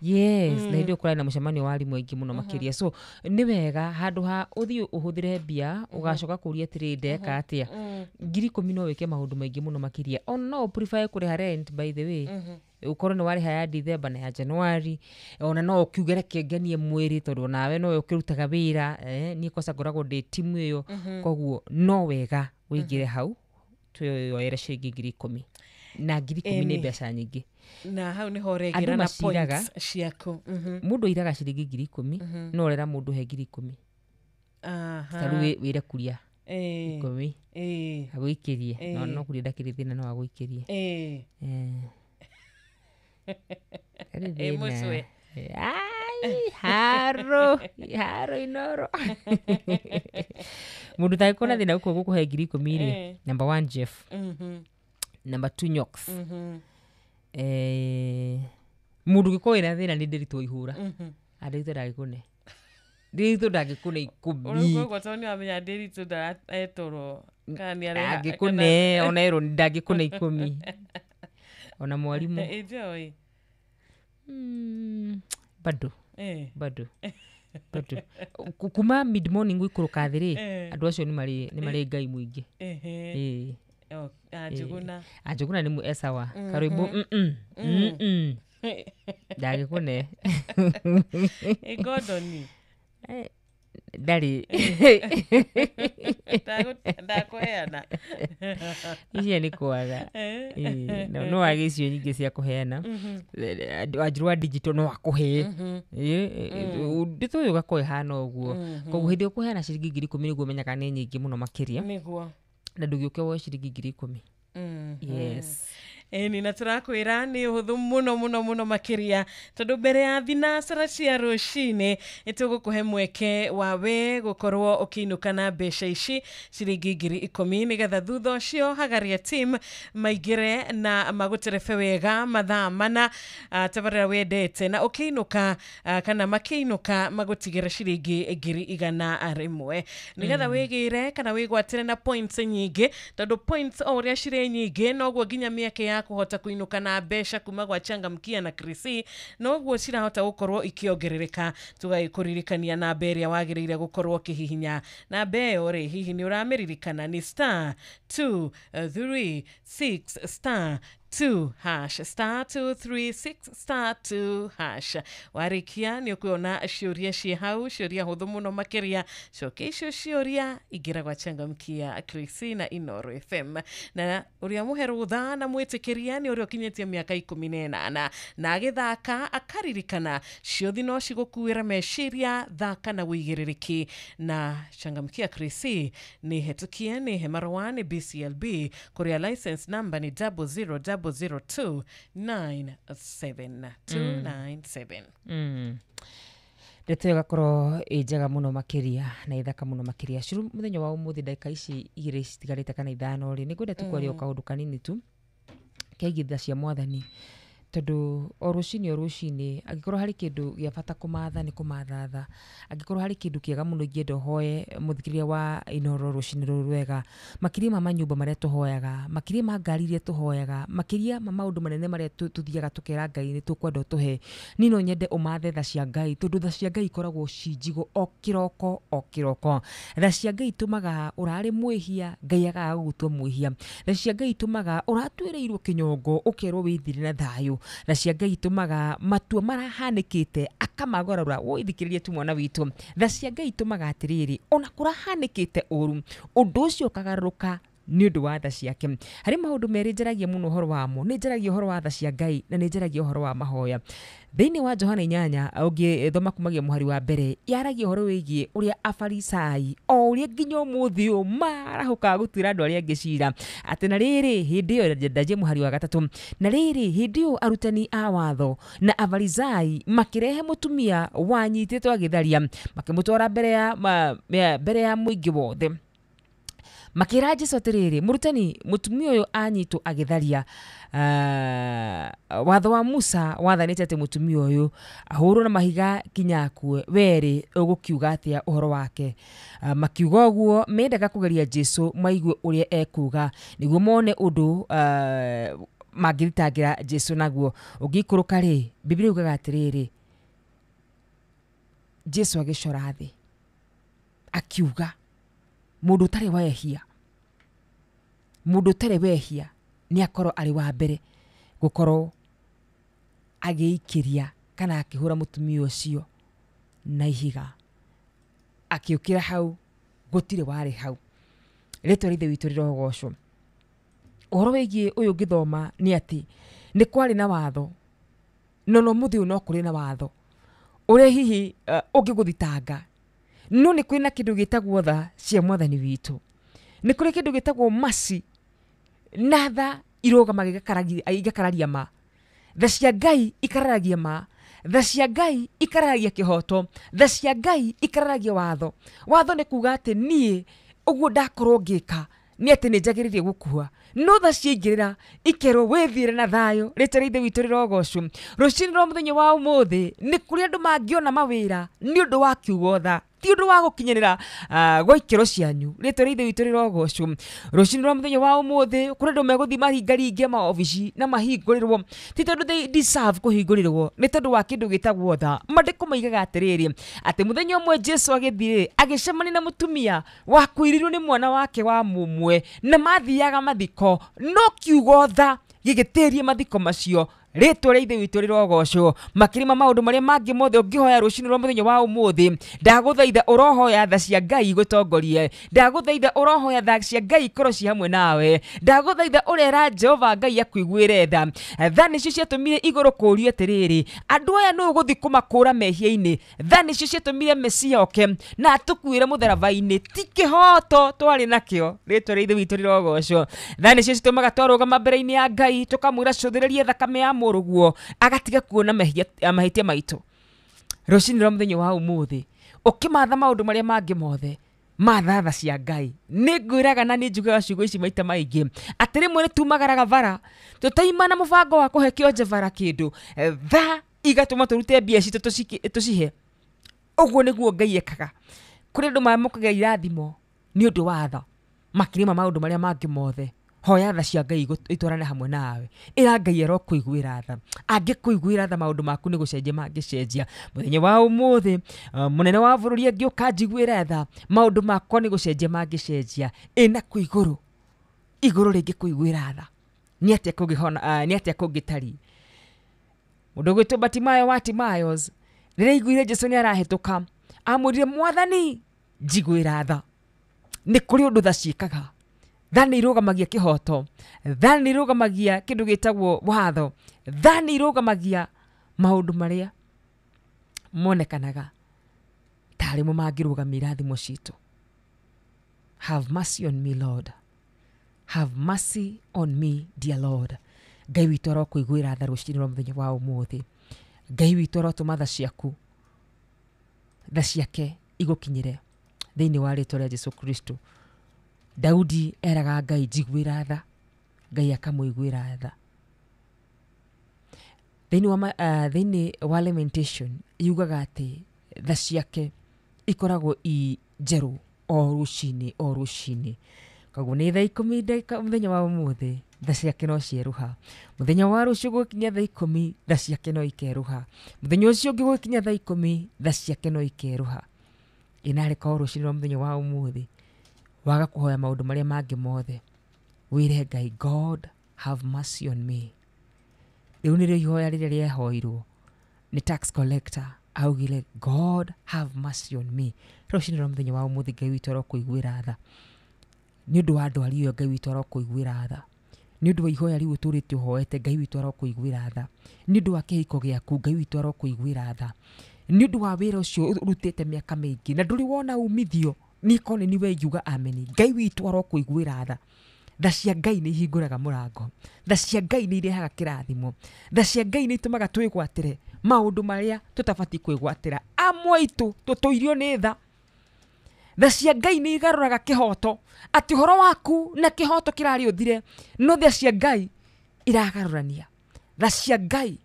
yes, na hĩndĩ ĩyo kũrarĩ na mũcemanio wa arimũ aingĩ mũno makĩria. So nĩ wega handũ ha ũthiĩ ũhũthĩre mbia ũgacoka kũria atĩrĩ ndeka atĩa, 10,000 no wĩke maũndũ maingĩ mũno makĩria. Ona no ũprefer kũrĩha rent, by the way, ũkorwo nĩ warĩha ya December na ya January, ona no ũkiuge reke ngenie mwĩrĩ tondũ onawe nowe ũkĩrutaga wĩra. Niĩ kwaca ngoragwo ndĩ timu ĩyo, koguo no wega ũingĩre hau twĩyoere ciringi 10,000, na 10,000 nĩ mbeca nyingĩ. Na hau nĩho ũregera na points ciaku. Mũndũ airaga ciringi 10,000, no ũrera mũndũ he 10,000. Ta rĩu wĩre kuria 10,000 agũikĩrie, no kuria ndakĩrĩ thĩna, no agũikĩrie. Mũcwe. Ai, haro haro Inoro. Mũndũ ũtangĩkorwo na thĩna gũkũhe 10,000 rĩ, number 1 Jeff, number 2 Nyox. Mũndũ ũngĩkorwo wĩna thĩna nĩ Ndĩritũ Ihũra. Ndĩritũ ndangĩkũne, Ndĩritũ ndangĩkũne 10. Ũguo tondũ nĩwamenya Ndĩritũ etũrwo kana nĩareha ndangĩkũne, ona erwo ndangĩkũne 10, ona mwarimũ. Enjoy. Bado bado bado kuma mid morning gũikũrũka thĩ rĩ, andũ acio nĩ marĩ Ngai mũingĩ. Njũgũna. Njũgũna nĩ esawa karwĩmbo ndangĩkũne. Gordon ndarĩ ndakũheana icio nĩ kwaga, no wage icio nyingĩ cia kũheana. Wanjiru wa digital no akũhe ndĩtũ ũyũ ũgakorwo ĩhana ũguo. Koguo hĩndĩ ũkũheana ciringi 10,000 nĩguo ũmenyaga nĩ nyingĩ mũno makĩria, nĩguo, na ndũgĩũke woe ciringi 10,000. Yes. Ĩni, na tũrakwĩra nĩ ũhũthũ mũno mũno mũno makĩria, tondũ mbere ya thinacara cia rũcinĩ nĩtũgũkũhe mweke wa we gũkorwo ũkĩinũka na mbeca ici ciringi 10,000, nĩgetha thutha ũcio Hagaria team maingĩre na magũterebe wega mathaa 4 tabarĩra wendete, na ũkĩinũka kana makĩinũka magũtigĩre ciringi 100,000, nĩgetha wĩgĩre kana wĩgwatĩre na points nyingĩ, tondũ points o ũrĩa cirĩ nyingĩ noguo nginya mĩeke ya kũhota kũinũka na mbeca kuma gwa Changamkia na Krisi noguo cirahota gũkorwo ikĩongerereka. Tũgagĩkũririkania namba ĩrĩa wagĩrĩire gũkorwo ũkĩhihinya. Namba ĩyo rĩ, hihi nĩ ũramĩririkana? Ni *236 *2 hash, *236 *2 hash. Warĩkia nĩ ũkuona ciũria ciĩ hau, ciũria hũthũ mũno makĩria. Cokia icio ciũria, ingĩra gwa Changamkia Krisi na Inoro FM. Na ũrĩa mũhe rũtha na mwĩtĩkĩria nĩ ũrĩa ũkinyĩtie mĩaka 18, na agĩthaka akaririkana ciothi no cigũkuĩra meciria. Thaka na wĩigĩrĩrĩki. Na Changamkia Krisi nĩ hetũkie nĩ hemarũa nĩ BCLB, kũrĩa license number nĩ 0000297 297. Ndeto ĩyo ĩgakorwo ĩ njega mũno makĩria na ĩthaka mũno makĩria. Curu mũthenya wa ũmũthĩ, ndagĩka ici 2 citigarĩte kana 5 rĩ, nĩngwenda tu kwaria o kaũndũ kanini tu kegiĩ tha cia mwathani, tondũ o rũcinĩ angĩkorwo harĩ kĩndũ gĩa bata kũmatha nĩ kũmatha tha, angĩkorwo harĩ kĩndũ kĩega mũno ingĩenda ũhoe mũthikĩrĩria wa Inoro rũcinĩ rũrũ rwega, makĩria ma manyũmba marĩa tũhoyaga, makĩria ma ngari iria tũhoyaga, makĩria ma maũndũ manene marĩa tũthiaga tũkera Ngai nĩ tũkwenda ũtũhe, niĩ no nyende ũmathe tha cia Ngai, tondũ tha cia Ngai ikoragwo ci njigũ o kĩroko o kĩroko. Tha cia Ngai itũmaga ũrarĩ mwĩhia Ngai agaga gũgũtua mwĩhia. Tha cia Ngai itũmaga ũratuĩrĩirwo kĩnyongo ũkerwo wĩthire na thayũ. biũ. Tha cia Ngai itũmaga matua marahanĩkĩte akamagorora. Wũithikĩrĩrie tu mwana witũ, tha cia Ngai itũmaga atĩrĩrĩ, ona kũrahanĩkĩte ũru, ũndũ ũcio ũkagarũrũka nĩ ũndũ wa tha ciake. Harĩ maũndũ merĩ njaragia mũno ũhoro wamo, nĩ njaragia ũhoro wa tha cia Ngai na nĩ njaragia ũhoro wa mahoya. Thĩinĩ wa Johana 8 ũngĩthoma kumagia mũhari wa mbere, yaragia ũhoro wĩgiĩ ũrĩa Afarisai o ũrĩa nginya ũmũthĩ ũyũ marahũkaga gũtuĩra andũ arĩa angĩ cira, atĩ na rĩrĩ hĩndĩ ĩyo, ndanjie mũhari wa 3, na rĩrĩ hĩndĩ ĩyo arutani a watho na Afarisai makĩrehe mũtumia wanyitĩtwo agĩtharia, makĩmũtwara mbere ya mũingĩ wothe. Makĩra Jesũ atĩrĩrĩ, mũrutani, mũtumia ũyũ anyitwo agĩtharia. Watho wa Musa wathanĩte atĩ mũtumia ũyũ ahũrwo na mahiga kinya akue, werĩ ũgũkiuga atĩa ũhoro wake? Makiuga ũguo mendaga kũgeria Jesũ maigue ũrĩa ekuga, nĩguo mone ũndũ mangĩthitangĩra Jesũ naguo. Ũngĩikũrũka rĩ, Biblia yugaga atĩrĩrĩ, Jesũ agĩcora thĩ akiuga, mũndũ ũtarĩ wehia, mũndũ ũtarĩ wehia nĩ akorwo arĩ wa mbere gũkorwo agĩikĩria kana akĩhũra mũtumia ũcio na ihiga. Akĩũkĩra hau, gũtirĩ warĩ hau. Rĩtwa rĩa Ithe witũ rĩrogocwo. Ũhoro wĩgiĩ ũyũ ũngĩthoma nĩ atĩ nĩ kwarĩ na watho, no no mũthĩ ũyũ no kũrĩ na watho ũrĩa hihi ũngĩgũthitanga, no nĩ kwĩna kĩndũ gĩtagwo tha cia mwathani witũ, nĩ kũrĩ kĩndũ gĩtagwo mercy, na tha irũgamaga igakararia ma. Tha cia Ngai ikararagia ma, tha cia Ngai ikararagia kĩhoto, tha cia Ngai ikararagia watho. Watho nĩ kuga atĩ niĩ ũguo ndakorwo ngĩka nĩ atĩ nĩ njagĩrĩire gũkua, no tha ciaingĩrĩra ikerwo wĩthiĩre na thayũ. Rĩtwa rĩa Ithe witũ rĩrogocwo. Rũcinĩ rwa mũthenya wa ũmũthĩ nĩ kũrĩ andũ mangĩona mawĩra nĩ ũndũ wa kiugo tha, ti ũndũ wa gũkinyanĩra gwa ikĩro cianyu. Rĩtwa rĩa Ithe witũ rĩrogocwo. Rũcinĩ rwa mũthenya wa ũmũthĩ kũrĩ andũ megũthiĩ maringaringe maobici na mahingũrĩrwo, ti tondũ they deserve kũhingũrĩrwo, nĩ tondũ wa kĩndũ gĩtagwo tha. Maandĩko maigaga atĩrĩrĩ, atĩ mũthenya ũmwe Jesũ agĩthiĩ agĩcemania na mũtumia wakuĩrĩirwo nĩ mwana wake wa mũmwe, na mathiaga mathiko, no kiugo tha gĩgĩtĩria mathiko macio. Rĩtwa rĩa Ithe witũ rĩrogocwo. Makĩrima maũndũ marĩa mangĩ mothe ũngĩhoya rũcinĩ rwa mũthenya wa ũmũthĩ, ndagũthaitha ũrohoya tha cia Ngai igũtongorie, ndagũthaitha ũrohoya tha cia Ngai ikorwo ci hamwe nawe, ndagũthaitha ũrera Jehova Ngai akuiguĩre tha. Tha nĩcio ciatũmire igũrũ kũũrio atĩrĩrĩ, andũ aya nũ ũgũthiĩ kũmakũra mehia-inĩ? Tha nĩcio ciatũmire Mesia oke na atũkuĩre mũtharaba-inĩ, ti kĩhoto twarĩ nakĩo. Rĩtwa rĩa Ithe witũ rĩrogocwo. Tha nĩcio citũmaga twarũgama mbere-inĩ ya Ngai tũkamwĩra cũthĩrĩrie thakame ya mũrũguo, agatiga kuona mahĩtia maitũ. Rũcinĩ rwa mũthenya wa ũmũthĩ ũkĩmatha maũndũ marĩa mangĩ mothe, matha tha cia Ngai. Nĩ ngwĩraga na nĩ njugaga ciugo ici maita maingĩ atĩ rĩmwe nĩ tumagaraga bara tũtaima na mũbango wa kũhe kĩonje bara kĩndũ, tha igatũma tũrute mbia citũ tũcihe. Ũguo nĩguo Ngai ekaga. Kũrĩ andũ mamũkagĩra irathimo nĩ ũndũ wa tha, makĩrĩma maũndũ marĩa mangĩ mothe. Hoya tha cia Ngai itwarane hamwe nawe. Ĩra Ngai arokũiguĩra tha. Angĩkũiguĩra tha maũndũ maku nĩ gũcenjia mangĩcenjia. Mũthenya wa ũmũthĩ mũnene wa bũrũri angĩũka njiguĩre tha, maũndũ makwa nĩ gũcenjia mangĩcenjia. Ĩna kũ igũrũ, igũrũ rĩngĩkũiguĩra tha, nĩ atĩa kũngĩhona, nĩ atĩa kũngĩtariĩ? Mũndũ ũgwĩtwo Bartimayo wa Timayos rĩrĩa aiguire Jesũ nĩ arahĩtũka, amwĩrire, Mwathani njiguĩra tha. Nĩ kũrĩ ũndũ tha ciĩkaga. Tha nĩ irũgamagia kĩhoto, tha nĩ irũgamagia kĩndũ gĩtagwo watho, tha nĩ irũgamagia maũndũ marĩa monekanaga tarĩ mo mangĩrũgamia irathimo citũ. Have mercy on me, Lord. Have mercy on me, dear Lord. Ngai witũ arokũiguĩra tha rũcinĩ rwa mũthenya wa ũmũthĩ. Ngai witũ arotũma tha ciaku, tha ciake igũkinyĩre thĩinĩ wa rĩtwa rĩa Jesũ Kristo. Daudi eraga Ngai njiguĩra tha, Ngai akamũiguĩra tha. Thĩinĩ wa Lamentation yugaga atĩ tha ciake ikoragwo i njerũ o rũcinĩ o rũcinĩ. Koguo nĩ thaa 10 ndagĩka mũthenya wa ũmũthĩ, tha ciake no cierũha. Mũthenya wa rũciũ gũgĩkinya thaa 10, tha ciake no ikerũha. Mũthenya ũcio ũngĩ gũgĩkinya thaa 10, tha ciake no ikerũha. Ĩnarĩ korwo rũcinĩ rwa mũthenya wa ũmũthĩ waga kũhoya maũndũ marĩa mangĩ mothe, wĩre Ngai, God have mercy on me. Rĩu nĩrĩo ihoya rĩrĩa rĩahoirwo nĩ tax collector, augire God have mercy on me. Rũcinĩ rwa mũthenya wa ũmũthĩ Ngai witũ arokũiguĩra tha nĩ ũndũ wa ndwari ĩyo, Ngai witũ arokũiguĩra tha nĩ ũndũ wa ihoya rĩu ũtũrĩte ũhoete, Ngai witũ arokũiguĩra tha nĩ ũndũ wa kĩhiko gĩaku, Ngai witũ arokũiguĩra tha nĩ ũndũ wa wĩra ũcio ũrutĩte mĩaka mĩingĩ na ndũrĩ wona umithio, niko nĩ niwe ingiuga ameni. Ngai witũ arokũiguĩra tha. Tha cia Ngai nĩ ihingũraga mũrango, tha cia Ngai nĩ irehaga kĩrathimo, tha cia Ngai nĩ itũmaga twĩgwatĩre maũndũ marĩa tũtabatiĩ kwĩgwatĩra. Amwe aitũ tũtũirio nĩ tha. Tha cia Ngai nĩ igarũraga kĩhoto, atĩ ũhoro waku na kĩhoto kĩrarĩ ũthire, no tha cia Ngai iragarũrania. Tha cia Ngai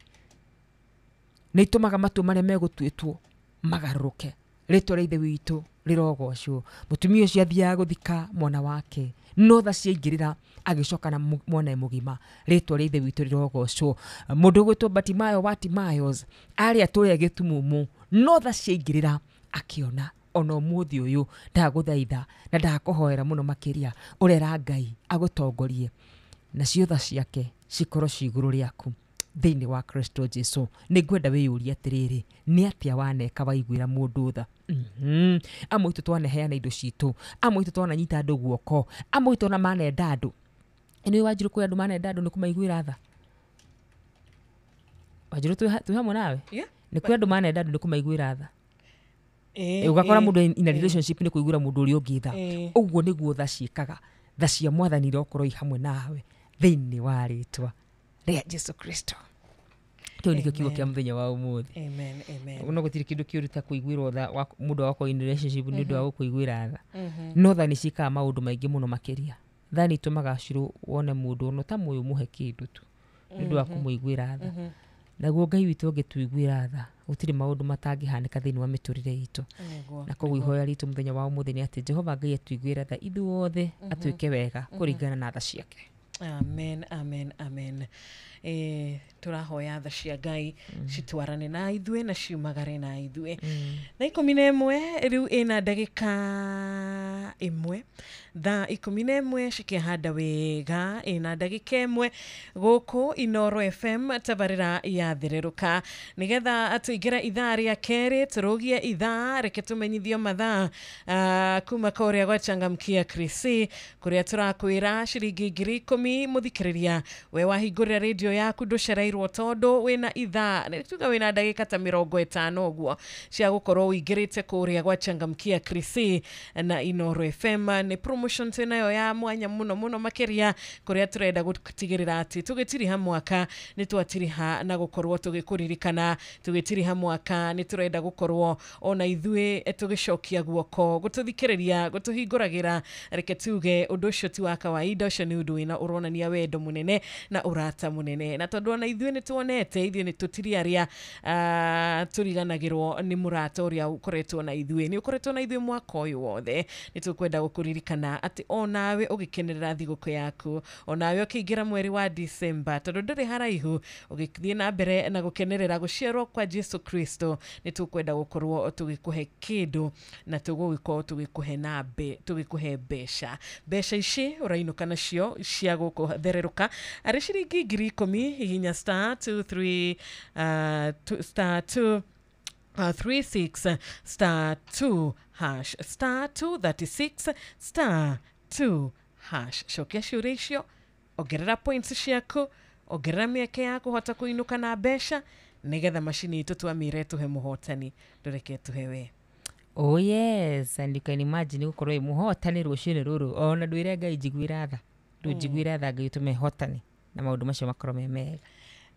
nĩ itũmaga matua marĩa megũtuĩtwo magarũrũke. Rĩtwa rĩa Ithe witũ rĩrogocwo. Mũtumia ũcio athiaga gũthika mwana wake, no tha ciaingĩrĩra agĩcoka na mwana mũgima. Rĩtwa rĩa Ithe witũ rĩrogocwo. Mũndũ ũgwĩtwo Batimayo wa Timayos arĩ atũrĩa gĩtumumu, no tha ciaingĩrĩra akĩona. Ona ũmũthĩ ũyũ ndagũthaitha na ndakũhoera mũno makĩria, ũrera Ngai agũtongorie nacio tha ciake cikorwo ci igũrũ rĩaku thĩinĩ wa Kristo Jesu. Nĩ ngwenda wĩyũrie atĩrĩrĩ, nĩ atĩa waneka waiguĩra mũndũ tha? Amwe aitũ twanaheana indo citũ, amwe aitũ twananyita andũ guoko, amwe aitũ ona manenda andũ. Nĩ Wanjirũ kwĩ andũ manenda andũ nĩ kũmaiguĩra tha? Wanjirũ twĩ hamwe nawe? Nĩ kwĩ andũ manenda andũ nĩ kũmaiguĩra tha? Ũgakora mũndũ in a relationship nĩ kũiguĩra mũndũ ũrĩa ũngĩ tha. Ũguo nĩguo tha ciĩkaga. Tha cia Mwathani irokorwo i hamwe nawe thĩinĩ wa rĩtwa rĩa Jesu Kristo. Kĩu nĩkĩo kiugo kĩa mũthenya wa ũmũthĩ. Amen, amen. No gũtirĩ kĩndũ kĩũru ta kũiguĩrwo tha mũndũ wakorwo in relationship nĩ ũndũ wa gũkũiguĩra tha. No tha nĩ ciĩkaga maũndũ maingĩ mũno makĩria. Tha nĩ itũmaga cirũ wone mũndũ ona ũtamũĩ ũmũhe kĩndũ tu nĩ ũndũ wa kũmũiguĩra tha. Naguo Ngai witũ angĩtũiguĩra tha, gũtirĩ maũndũ matangĩhanĩka thĩinĩ wa mĩtũrĩre itũ. Na koguo ihoya ritũ mũthenya wa ũmũthĩ nĩ atĩ Jehova Ngai atuiguĩre tha ithuothe, atuĩke wega kũringana na tha ciake. Amen, amen, amen. Tũrahoya tha cia Ngai citwarane na ithuĩ na ciumagare na ithuĩ. Thaa 11 rĩu ĩna ndagĩka 1, thaa 11 cikĩhanda wega ĩna ndagĩka 1 gũkũ Inoro FM tabarĩra ya thererũka, nĩgetha tũingĩre ithaa rĩa kerĩ, tũrũgie ithaa, reke tũmenyithio mathaa kuma kũrĩa gwa Changamkia Krisi, kũrĩa tũrakwĩra ciringi 10,000 mũthikĩrĩria we wahingũrĩra radio yaku ndũcereirwo tondũ wĩna ithaa tuga wĩna ndagĩka ta 50 ũguo cia gũkorwo ũingĩrĩte kũrĩa gwa Changamkia Krisi na Inoro FM. Nĩ promotion twĩnayo ya mwanya mũno mũno makĩria, kũrĩa tũrenda gũtigĩrĩra atĩ tũgĩtiriha mwaka nĩ twatiriha na gũkorwo tũgĩkũririkana, tũgĩtiriha mwaka nĩ tũrenda gũkorwo ona ithuĩ tũgĩcokia guoko gũtũthikĩrĩria gũtũhingũragĩra. Reke tuge ũndũ ũcio ti wa kawaida, ũcio nĩ ũndũ wĩna ũronania wendo mũnene na ũrata mũnene, na tondũ ona ithuĩ nĩ tuonete ithuĩ nĩ tũtiri arĩa tũriganagĩrwo nĩ mũrata ũrĩa ũkoretwo na ithuĩ, nĩ ũkoretwo na ithuĩ mwaka ũyũ wothe. Nĩ tũkwenda gũkũririkana atĩ onawe ũgĩkenerera thigũkũ yaku, onawe ũkĩingĩra mweri wa December, tondũ ndũrĩ haraihu, ũgĩthiĩ na mbere na gũkenerera gũciarwo kwa Jesu Kristo, nĩ tũkwenda gũkorwo tũgĩkũhe kĩndũ na tũgũgĩkorwo tũgĩkũhe na tũgĩkũhe mbeca. Mbeca ici ũrainũka nacio cia gũkũ thererũka arĩ ciringi 10,000, hihinya star 23 star 2 36 star 2 hash star 236 star 2 hash. Cokia ciũria icio, ongerera points ciaku, ongerera mĩeke ya kũhota kũinũka na mbeca, nĩgetha macini itũ twamĩre tũhe mũhotani, ndũreke tũhe we. Oh yes, and you can imagine gũkorwo wĩ mũhotani rũcinĩ rũrũ, ona ndwĩre Ngai njiguĩra tha, ndũnjiguĩra tha Ngai ũtũme hotani na maũndũ macio makorwo me mega.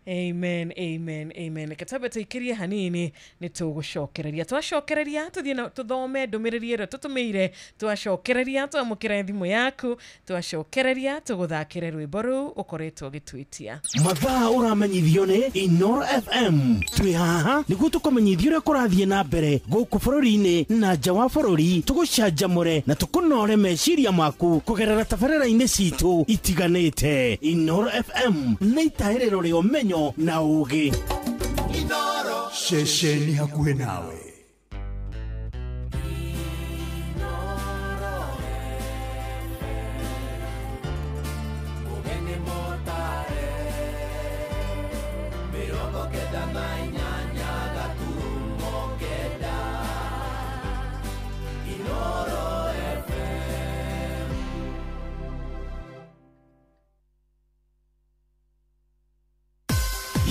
Amen, amen, amen. Reke twambe tũikĩrie hanini nĩ tũgũcokereria. Twacokereria tũthiĩ na tũthome ndũmĩrĩri ĩrĩa tũtũmĩire, twacokereria twamũkĩre thimũ yaku, twacokereria tũgũthakĩre rwĩmbo rũu ũkoretwo ũgĩtwĩtia. Mathaa ũramenyithio nĩ Inoro FM. Twĩ haha nĩguo tũkũmenyithie ũrĩa kũrathiĩ na mbere gũkũ bũrũri-inĩ na nja wa bũrũri, tũgũcanjamũre na tũkũnore meciria maku kũgerera tabarĩra-inĩ citũ itiganĩte. Inoro FM nĩ itahĩrĩro rĩa ũmenyo na ũũgĩ. Ceceni hakuhĩ nawe.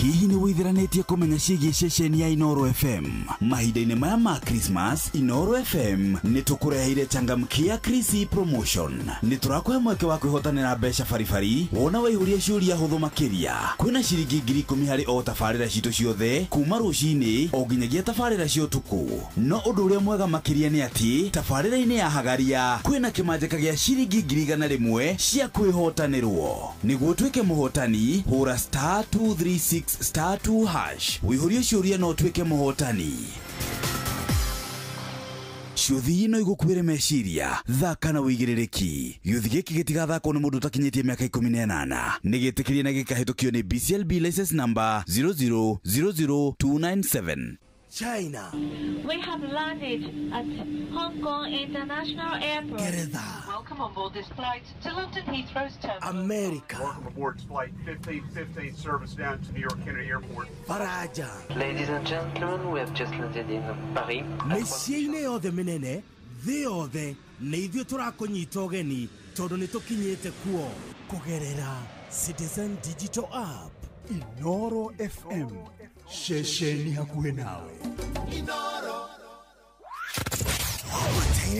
Hihi nĩ wĩithĩranĩtie kũmenya ciĩgiĩ ceceni ya Inooro FM? Mahinda-inĩ maya ma Christmas, Inooro FM nĩ tũkũreheire changamkia Chrissy promotion. Nĩ tũrakũhe mweke wa kwĩhotanĩra mbeca baribari wona waihũria ciũria hũthũ makĩria. Kwĩna ciringi 10,000 harĩ o tabarĩra citũ ciothe kuma rũcinĩ o nginyagia tabarĩra cia ũtukũ. No ũndũ ũrĩa mwega makĩria nĩ atĩ tabarĩra-inĩ ya Hagaria kwĩna kĩmanjĩka gĩa ciringi 100,000 cia kwĩhotanĩrwo. Nĩguo ũtuĩke mũhotani, hũra *236*2# wĩihũrie ciũria na ũtuĩke mũhotani. Ciũthi no igũkuĩre meciria, thaka na wĩigĩrĩrĩki. Gĩũthi gĩkĩ gĩtigathakwo nĩ mũndũ ũtakinyĩtie mĩaka 18. Nĩ gĩtĩkĩrie na gĩkahĩtũkio nĩ BCLB license number 0000297. China. We have landed at Hong Kong International Airport. Geretha. Welcome on board this flight to London Heathrow's terminal. America. Welcome aboard flight 1515 service down to New York Kennedy Airport. Faraja. Ladies and gentlemen, we have just landed in Paris. Mĩciĩ-inĩ yothe mĩnene, thĩ yothe, nĩ ithuĩ tũrakũnyita ũgeni tondũ nĩ tũkinyĩte kuo kũgerera Citizen Digital App. Inooro FM, ceceni hakuhĩ nawe.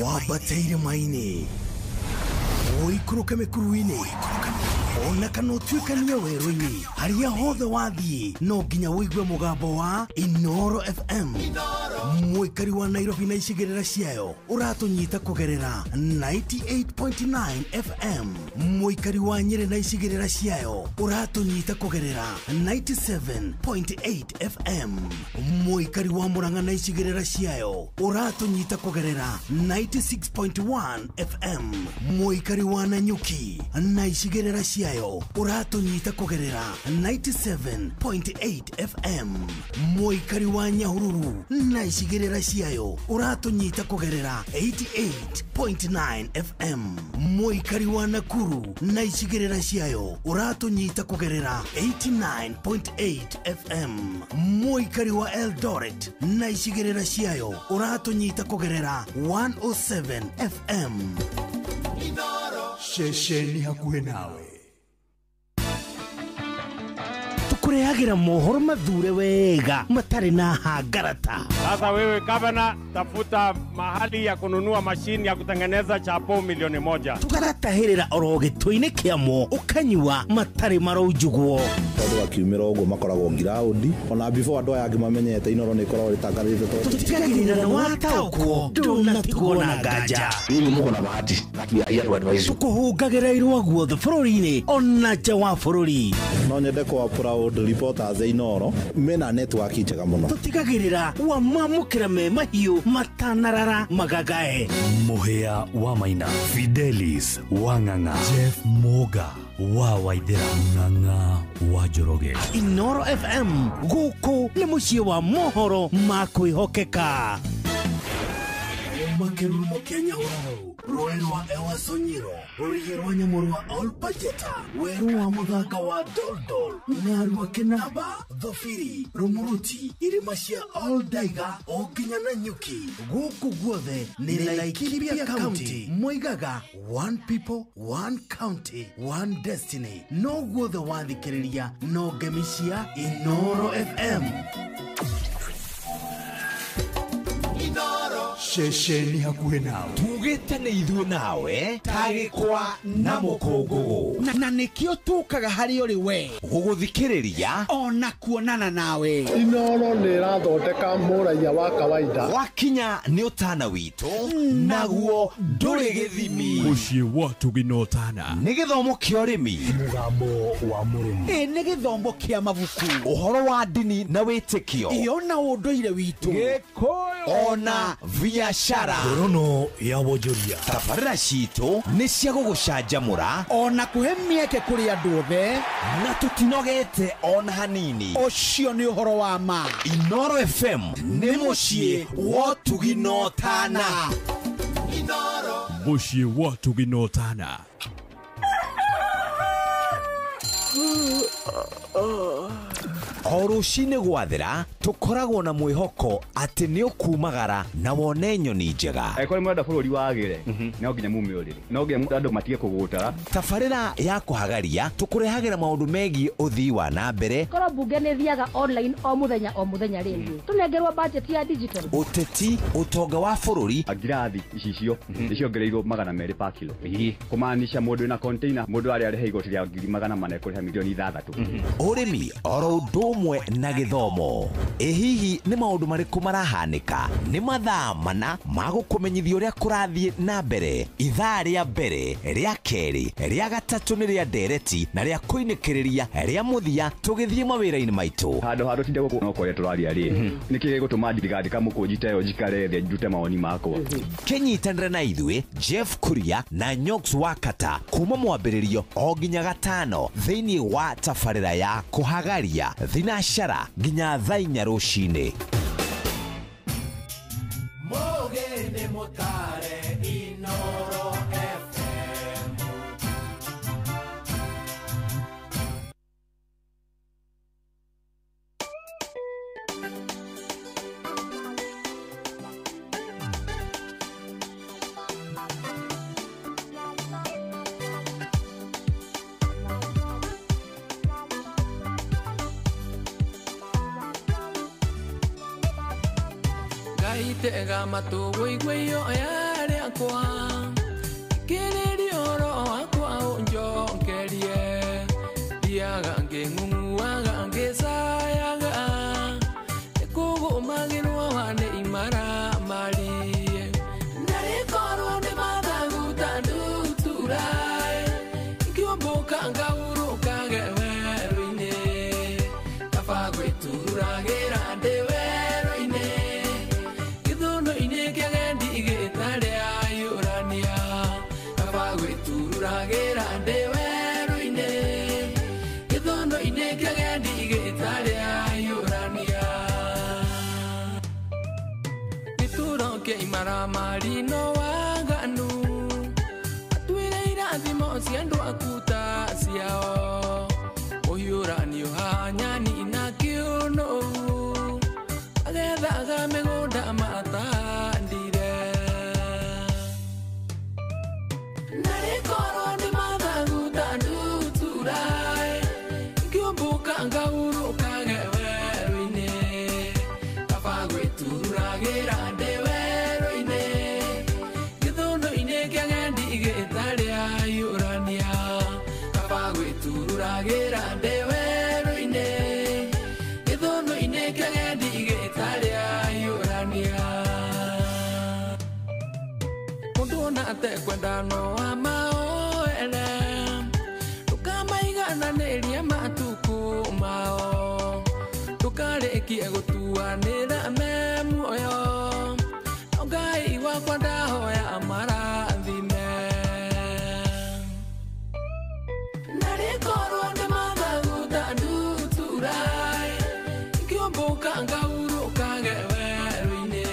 Wambate irĩma-inĩ, ũikũrũke mĩkuru-inĩ, ona kana ũtuĩkanie werũ-inĩ, harĩa hothe wathiĩ no nginya ũigue mũgambo wa Inooro FM. Mũikari wa Nairobi na icigĩrĩra ciayo ũratũnyita kũgerera 98.9 FM. Mũikari wa Nyĩrĩ na icigĩrĩra ciayo ũratũnyita kũgerera 97.8 FM. Mũikari wa Murang'a na icigĩrĩra ciayo ũratũnyita kũgerera 96.1 FM. Mũikari wa Nanyuki na icigĩrĩra ciayo ũratũnyita kũgerera 97.8 FM. Mũikari wa Nyahururu na icigĩrĩra ciayo ũratũnyita kũgerera 88.9 FM. Mũikari wa Nakuru na icigĩrĩra ciayo ũratũnyita kũgerera 89.8 FM. Mũikari wa Eldoret na icigĩrĩra ciayo ũratũnyita kũgerera 107 FM. Ceceni hakuhĩ nawe. Tukurehagira mohoro mathure wega matari na hangarata. Sasa wewe gavana, tafuta mahali ya kununua mashini ya kutengeneza chapo 1,000,000. Tugaratahirira oro gĩtũ-inĩ kĩamo ũkanyua matari maraunjugwo. Tondu akiumĩra ũguo makoragwo ground ona before andũ aya angĩ mamenyete Inooro nĩ ikoragwo rĩtangathĩte tondũ tũtigagĩrĩra nĩ wataũkwo ndũnatigwo na nganja. Hihi mũko na bahati na we are here to advise you. Tũkũhũngagĩra irũa guothe bũrũri-inĩ ona nja wa bũrũri. No nyende kwa proud reporters a Inooro mena network njega mũno. Tũtigagĩrĩra wamamũkĩra me mahiũ matanarara magagae. Mũhĩa wa Maina, Fidelis wa Ng'ang'a, Jeff Moga wa Waithera, Ng'ang'a wa Njoroge. Inooro FM gũkũ nĩ mũciĩ wa mohoro ma kwĩhokeka. Makerumo kĩa Nyahururu, rũĩ rwa Ewaso Nyiro, rũrigi rwa nyamũ rwa Olpajeta, werũ wa mũthanga wa Doldol, Ng'arua Kĩnamba, Thobiri, Rũmũrũti, irĩma cia Oldaiga o nginya Nanyuki. Gũkũ guothe nĩ Laikipia County. Moigaga one people, one county, one destiny. No guothe wathikĩrĩria no ngemi cia Inooro FM. Ceceni hakuhĩ nawe. Tugĩte nĩ ithuĩ nawe tagĩkwa na mũkũngũgũ na nĩkĩo tũkaga harĩ ũrĩ we gũgũthikĩrĩria ona kuonana nawe. Inooro nĩ ĩrathondeka mũraiya wa kawaida. Wakinya nĩ ũtana witũ naguo ndũrĩ gĩthimi. Mũciĩ wa Ũtugi na Ũtana nĩ gĩthomo kĩa ũrĩmi, mũgambo wa mũrĩmi, ĩ nĩ gĩthomo kĩa mabuku, ũhoro wa ndini na wĩtĩkio, ĩ ona ũndũire witũ, Gĩkũyũ ona biashara. Ngorono ya wonjoria. Tabarĩra citũ nĩ cia gũgũcanjamũra ona kũhe mĩeke kũrĩ andũ othe, na tũtinogete ona hanini. Ũcio nĩ ũhoro wa ma. Inooro FM nĩ mũciĩ wa Ũtugi na Ũtana. Mũciĩ wa Ũtugi na Ũtana. O rũcinĩ gwathera tũkoragwo na mwĩhoko atĩ nĩ ũkumagara na wone nyoni njega. Angĩkorwo nĩ mũrenda bũrũri wagĩre, no nginya mume ũrĩrĩ, no nginya andũ matige kũgũtara. Tabarĩra ya kũhagaria tũkũrehagĩra maũndũ megiĩ ũthii wa na mbere, korwo mbunge nĩ thiaga online o mũthenya rĩngĩ tũnengerwo budget ya digital, ũteti, ũtonga wa bũrũri. Ngirathi icicio nĩ ciongereirwo 200 per kilo, kũmaanisha mũndũ wĩna container mũndũ arĩa arĩha igoti rĩa 400,000 kũrĩha 6 million. Ũrĩmi oro ũndũ ũmwe na gĩthomo. Ĩ hihi nĩ maũndũ marĩkũ marahanĩka? Nĩ mathaa mana ma gũkũmenyithia ũrĩa kũrathiĩ na mbere. Ithaa rĩa mbere, rĩa kerĩ, rĩa gatatũ nĩ rĩa ndereti na rĩa kũinĩkĩrĩria rĩa mũthia tũgĩthiĩ mawĩra-inĩ maitũ. Handũ ha tũtinde gũkũ no kũrĩa tũraria rĩ, nĩkĩ gĩgũtũma ndigandĩka mũkũnji ta ĩyo njikare thĩ ndute mawoni makwa? Kĩnyitanĩre na ithuĩ Jeff Kuria na Nyox Wakata kuma mwambĩrĩrio o nginya gatano thĩinĩ wa tabarĩra ya kũhagaria thinacara nginya thaa 4 rũcinĩ. Mũgĩ nĩ mũtare Inoro FM. Ngaitega matũ wũigue ihoya rĩakwa, thikĩrĩria ũhoro wakwa ũnjokerie. Thiaga ngĩng'ung'uaga ngĩcayaga, nĩkũgũmagĩrwo nĩ imaramari. Narĩ korwo nĩ mathagu ta ndutura, ngĩũmbũka ngahurũkage werũ-inĩ, kaba gwĩturagĩra ndĩ werũ-inĩ. Gĩthũnũ-inĩ kĩagendi gĩtarĩ ayũrania, kaba gwĩturagĩra ndĩ werũ-inĩ. Gĩthũnũ-inĩ kĩagendi gĩtarĩ ayũrania. Gĩturo kĩa imaramari no waganu, atuĩre irathimo cia andũ aku ta ciao. Ũhiũranio hanyani na kĩũnũ, agethaga mĩgũnda matandire. Narĩ korwo nĩ mathagu ta ndutura, ngĩũmbũka ngahurũkage werũ-inĩ, kaba gwĩturagĩra ndĩ werũ-inĩ. Gĩthũnũ-inĩ kĩagendi gĩtarĩ ayũrania, kaba gwĩturagĩra ndĩ werũ-inĩ. Gĩthũnũ-inĩ kĩagendi gĩtarĩ ayũrania. Mũndũ ona atekwenda no amaoere, ndũkamaigananĩrie matukũ mao, ndũkarĩkie gũtuanĩra me muoyo. No Ngai wakwa ndahoya amarathime. Narĩ korwo nĩ mathagu ta ndutura, ngĩũmbũka ngahurũkage werũ-inĩ,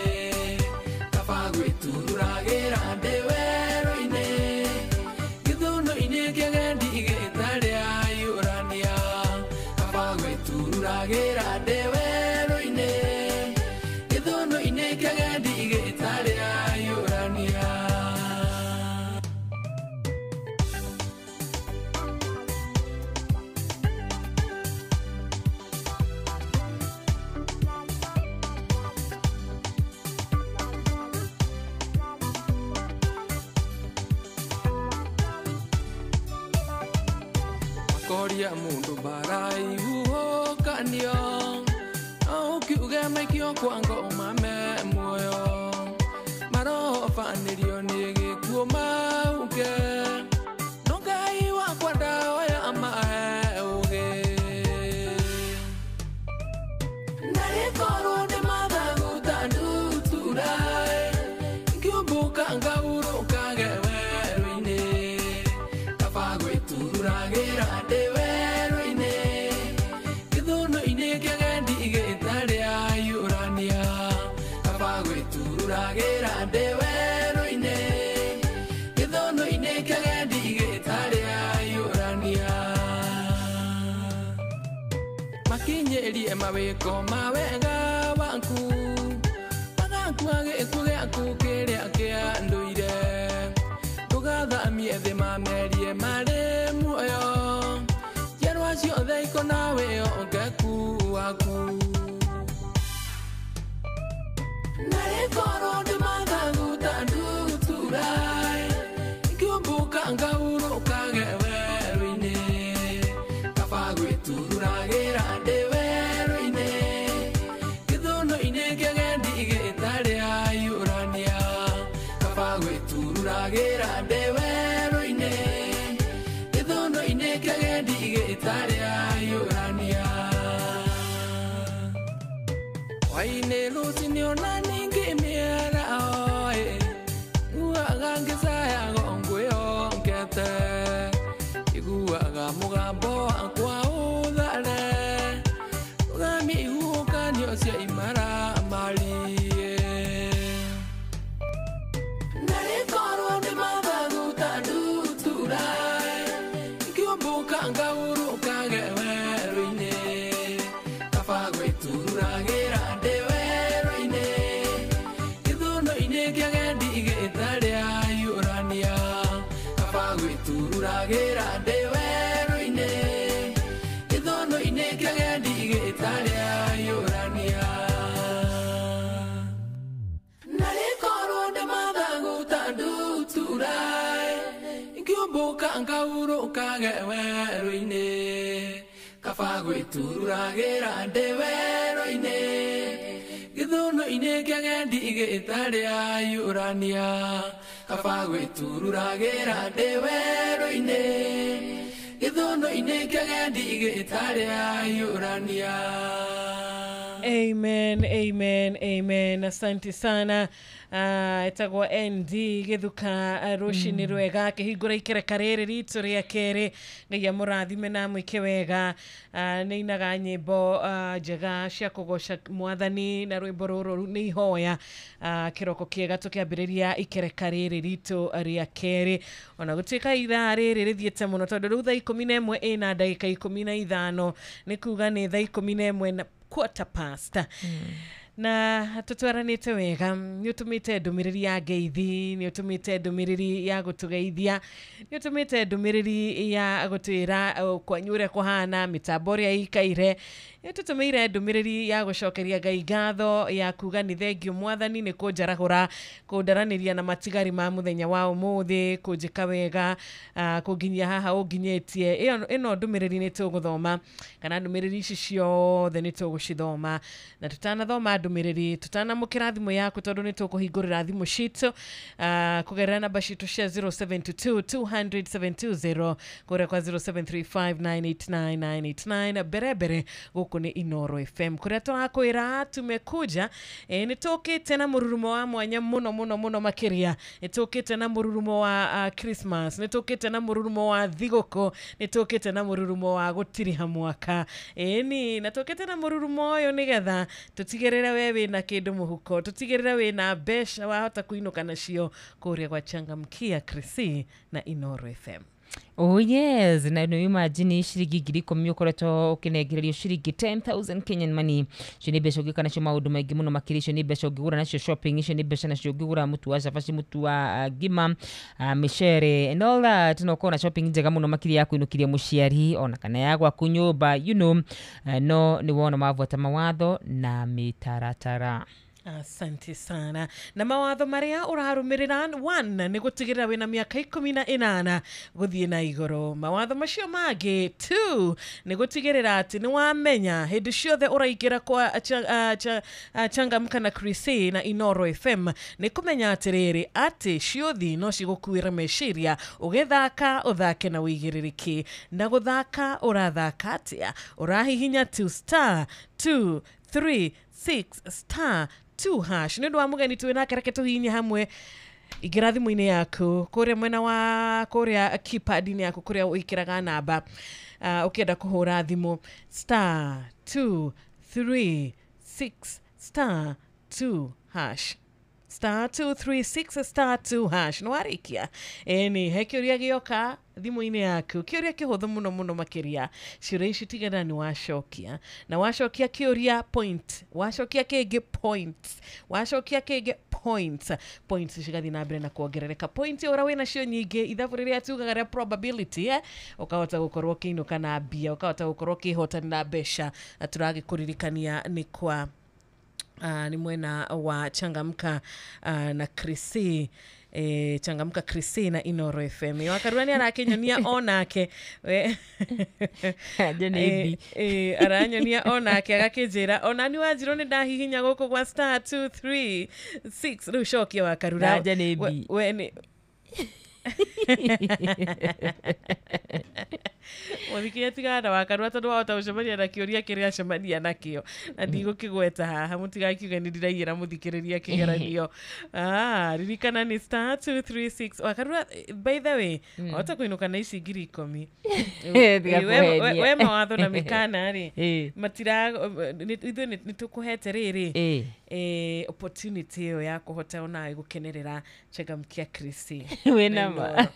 kaba gwĩturagĩra ndĩ werũ-inĩ. Gĩthũnũ-inĩ kĩagendi gĩtarĩ ayũrania, kaba gwĩturagĩra ndĩ werũ-inĩ. Gĩthũnũ-inĩ kĩagendi gĩtarĩ ayũrania. Makoria mũndũ mbara ihuhũkanio, no ũkiuge maikio kwa ngoma me muoyo, marohobanĩrio nĩ gĩkuũ mauge. No Ngai wakwa ndahoya amahe ũũgĩ. Narĩ korwo nĩ mathagu ta ndutura, ngĩũmbũka ngahurũkage werũ-inĩ, kaba gwĩturagĩra ndĩ werũ-inĩ. Gĩthũnũ-inĩ kĩagendi gĩtarĩ ayũrania, kaba gwĩturagĩra ndĩ werũ-inĩ. Gĩthũnũ-inĩ kĩagendi gĩtarĩ ayũrania. Matarĩrie mawĩko ma wega waku Magakua gĩkuũ gĩaku kĩrĩa kĩa ndũire Ndũgathamie thĩ mamerie marĩ muoyo Njiarwa ciothe ikona wĩhokeku waku Narĩ korwo ndĩ mathagu ta ndutura Ngĩũmbũka ngahurũkage werũ-inĩ Kaba gwĩtururagĩra ndĩ werũ-inĩ Gĩthũnũ-inĩ kĩgendi gĩtarĩ ahiũrania Kaba gwĩtururagĩra ndĩ werũ-inĩ Gĩthũnũ-inĩ kĩgendi gĩtarĩ ahiũrania Hwaĩ-inĩ rũcinĩ ona ningĩ mĩaraho Nguaga ngĩcayaga ngwĩhokete Iguaga mũgambo wakwa ũthare Rũgamia ihuhũkanio cia imaramari Narĩ korwo ndĩ mathagu ta ndutura Ngĩũmbũka ngahurũkage werũ-inĩ Kaba gwĩtururagĩra ndĩ werũ-inĩ Gĩthũnũ-inĩ kĩagendi gĩtarĩ ahiũrania Kaba gwĩtururagĩra ndĩ werũ-inĩ Gĩthũnũ-inĩ kĩagendi gĩtarĩ ahiũrania Narĩ korwo ndĩ mathagu ta ndutura Ngĩũmbũka ngahurũkage werũ-inĩ Kaba gwĩtururagĩra ndĩ werũ-inĩ Gĩthũnũ-inĩ kĩagendi gĩtarĩ ahiũrania Kaba gwĩtururagĩra ndĩ werũ-inĩ Gĩthũnũ-inĩ kĩagendi gĩtarĩ ahiũrania. Amen, amen, amen. Asante sana. Etagwo ND Githuka rũcinĩ rwega akĩhingũra ikereka rĩrĩ ritũ rĩa kerĩ. Ngai amũrathime na amwĩke wega. Nĩ ainaga nyĩmbo njega cia kũgoca mwathani na rwĩmbo rũrũ nĩ ihoya. Kĩroko kĩega tũkĩambĩrĩria ikereka rĩrĩ ritũ rĩa kerĩ, ona gũtuĩka ithaa rĩrĩ rĩthiĩte mũno tondũ rĩu thaa 11 ĩna ndagĩka 15, nĩ kuga nĩ thaa 11 na quarter past. Na tũtwaranĩte wega, nĩ ũtũmĩte ndũmĩrĩri ya ngeithi, nĩ ũtũmĩte ndũmĩrĩri ya gũtũgeithia, nĩ ũtũmĩte ndũmĩrĩri ya gũtwĩra kwanyu ũrĩa kũhana, mĩtambo ũrĩa ĩikaire, nĩ ũtũtũmĩire ndũmĩrĩri ya gũcokeria Ngai ngatho, ya kuga nĩ thengio mwathani nĩ kũnjarahũra, kũndaranĩria na matigari ma mũthenya wa ũmũthĩ, kũnjĩka wega, kũnginyia haha ũnginyĩtie. Ĩno ndũmĩrĩri nĩ tũgũthoma, kana ndũmĩrĩri ici ciothe nĩ tũgũcithoma, na tũtanathoma ndũmĩrĩri tũtanamũkĩra thimũ yaku tondũ nĩ tũkũhingũrĩra thimũ citũ kũgerera namba citũ cia 072 200 720 kũrĩa kwa 0735989989. Mbere mbere gũkũ nĩ Inoro FM kũrĩa tũrakwĩra tumekuja. Nĩ tũkĩte na mũrurumo wa mwanya mũno mũno mũno makĩria, nĩ tũkĩte na mũrurumo wa Christmas, nĩ tũkĩte na mũrurumo wa thigũkũ, nĩ tũkĩte na mũrurumo wa gũtiriha mwaka. Ĩni na tũkĩte na mũrurumo ũyũ nĩgetha tũtigĩrĩre we wĩna kĩndũ mũhuko, tũtigĩrĩre wĩna mbeca wahota kũinũka nacio kũrĩa gwa Changamkia Krisi na Inoro FM. Oh yes, na no imagine ciringi 10,000 ũkoretwo ũkĩnengererio ciringi 10,000 Kenyan money. Icio nĩ mbeca ũngĩka nacio maũndũ maingĩ mũno makĩria, icio nĩ mbeca ũngĩgũra nacio shopping, icio nĩ mbeca nacio ũngĩgũra mũtu wa cabaci, mũtu wa ngima, mĩcere and all that, na ũkorwo na shopping njega mũno makĩria ya kũinũkĩria mũciari ona kana ya gwaku nyũmba, you know, no nĩ wona mabuata mawatho na mĩtaratara. Asante sana. Na mawatho marĩa ũrarũmĩrĩra, 1 nĩ gũtigĩrĩra wĩna mĩaka 18 gũthiĩ na igũrũ. Mawatho macio mangĩ, 2 nĩ gũtigĩrĩra atĩ nĩ wamenya hĩndĩ ciothe ũraingĩra kwa Changamka na Krisi na Inoro FM, nĩ kũmenya atĩrĩrĩ atĩ ciũthi no cigũkuĩra meciria, ũgĩthaka ũthake na ũigĩrĩrĩki. Na gũthaka ũrathaka atĩa? Ũrahihinya 2 star 2 3 6 star 2 hash. Nĩ ũndũ wa mũgeni twĩ nake, reke tũhihinye hamwe. Ingĩra thimũ-inĩ yaku kũrĩa mwena wa kũrĩa keypad-inĩ yaku kũrĩa wĩkĩraga namba, ũkĩenda kũhũra thimũ star 2 3 6 star 2 hash, Star 236 star 2 hash. Nĩ warĩkia? Ĩni, he kĩũria gĩoka thimũ-inĩ yaku, kĩũria kĩhũthũ mũno mũno makĩria. Ciũria ici tigana nĩ wacokia, na wacokia kĩũria point, wacokia kĩngĩ point, wacokia kĩngĩ point, points cigathiĩ na mbere na kuongerereka. Point ũrĩa wĩna cio nyingĩ, ithabu rĩrĩa tugaga rĩa probability, ũkahota gũkorwo ũkĩinũka na mbia, ũkahota gũkorwo ũkĩhotanĩra mbeca. Na tũragĩkũririkania nĩ kwa nĩ mwena wa Changamka na Chrissy, Changamka Chrissy na Inoro FM. Wakarura nĩ arakĩnyonia onake. Anja nĩ B. Aranyonia onake agakĩnjĩra ona nĩ wanjirwo nĩ ndahihinya gũkũ gwa star 236. Rĩu cokia Wakarura. Anja nĩ B. We nĩ Mũthikĩria tigana na Wakarura tondũ wahota gũcemania na kĩũria kĩrĩa acemania nakĩo, na ndigũkĩgweta haha, mũtigakiuge nĩ ndiraiyĩra mũthikĩrĩria kĩgeranio. Ririkana nĩ star 236. Wakarura, by the way, wahota kũinũka na ici 10,000. Tiga kũhenia. We mawatho na mĩkana rĩ, matira ithuĩ nĩ tũkũhete rĩrĩ opportunity ĩyo ya kũhota onawe gũkenerera Changamkia Chrissy. Wĩna ma.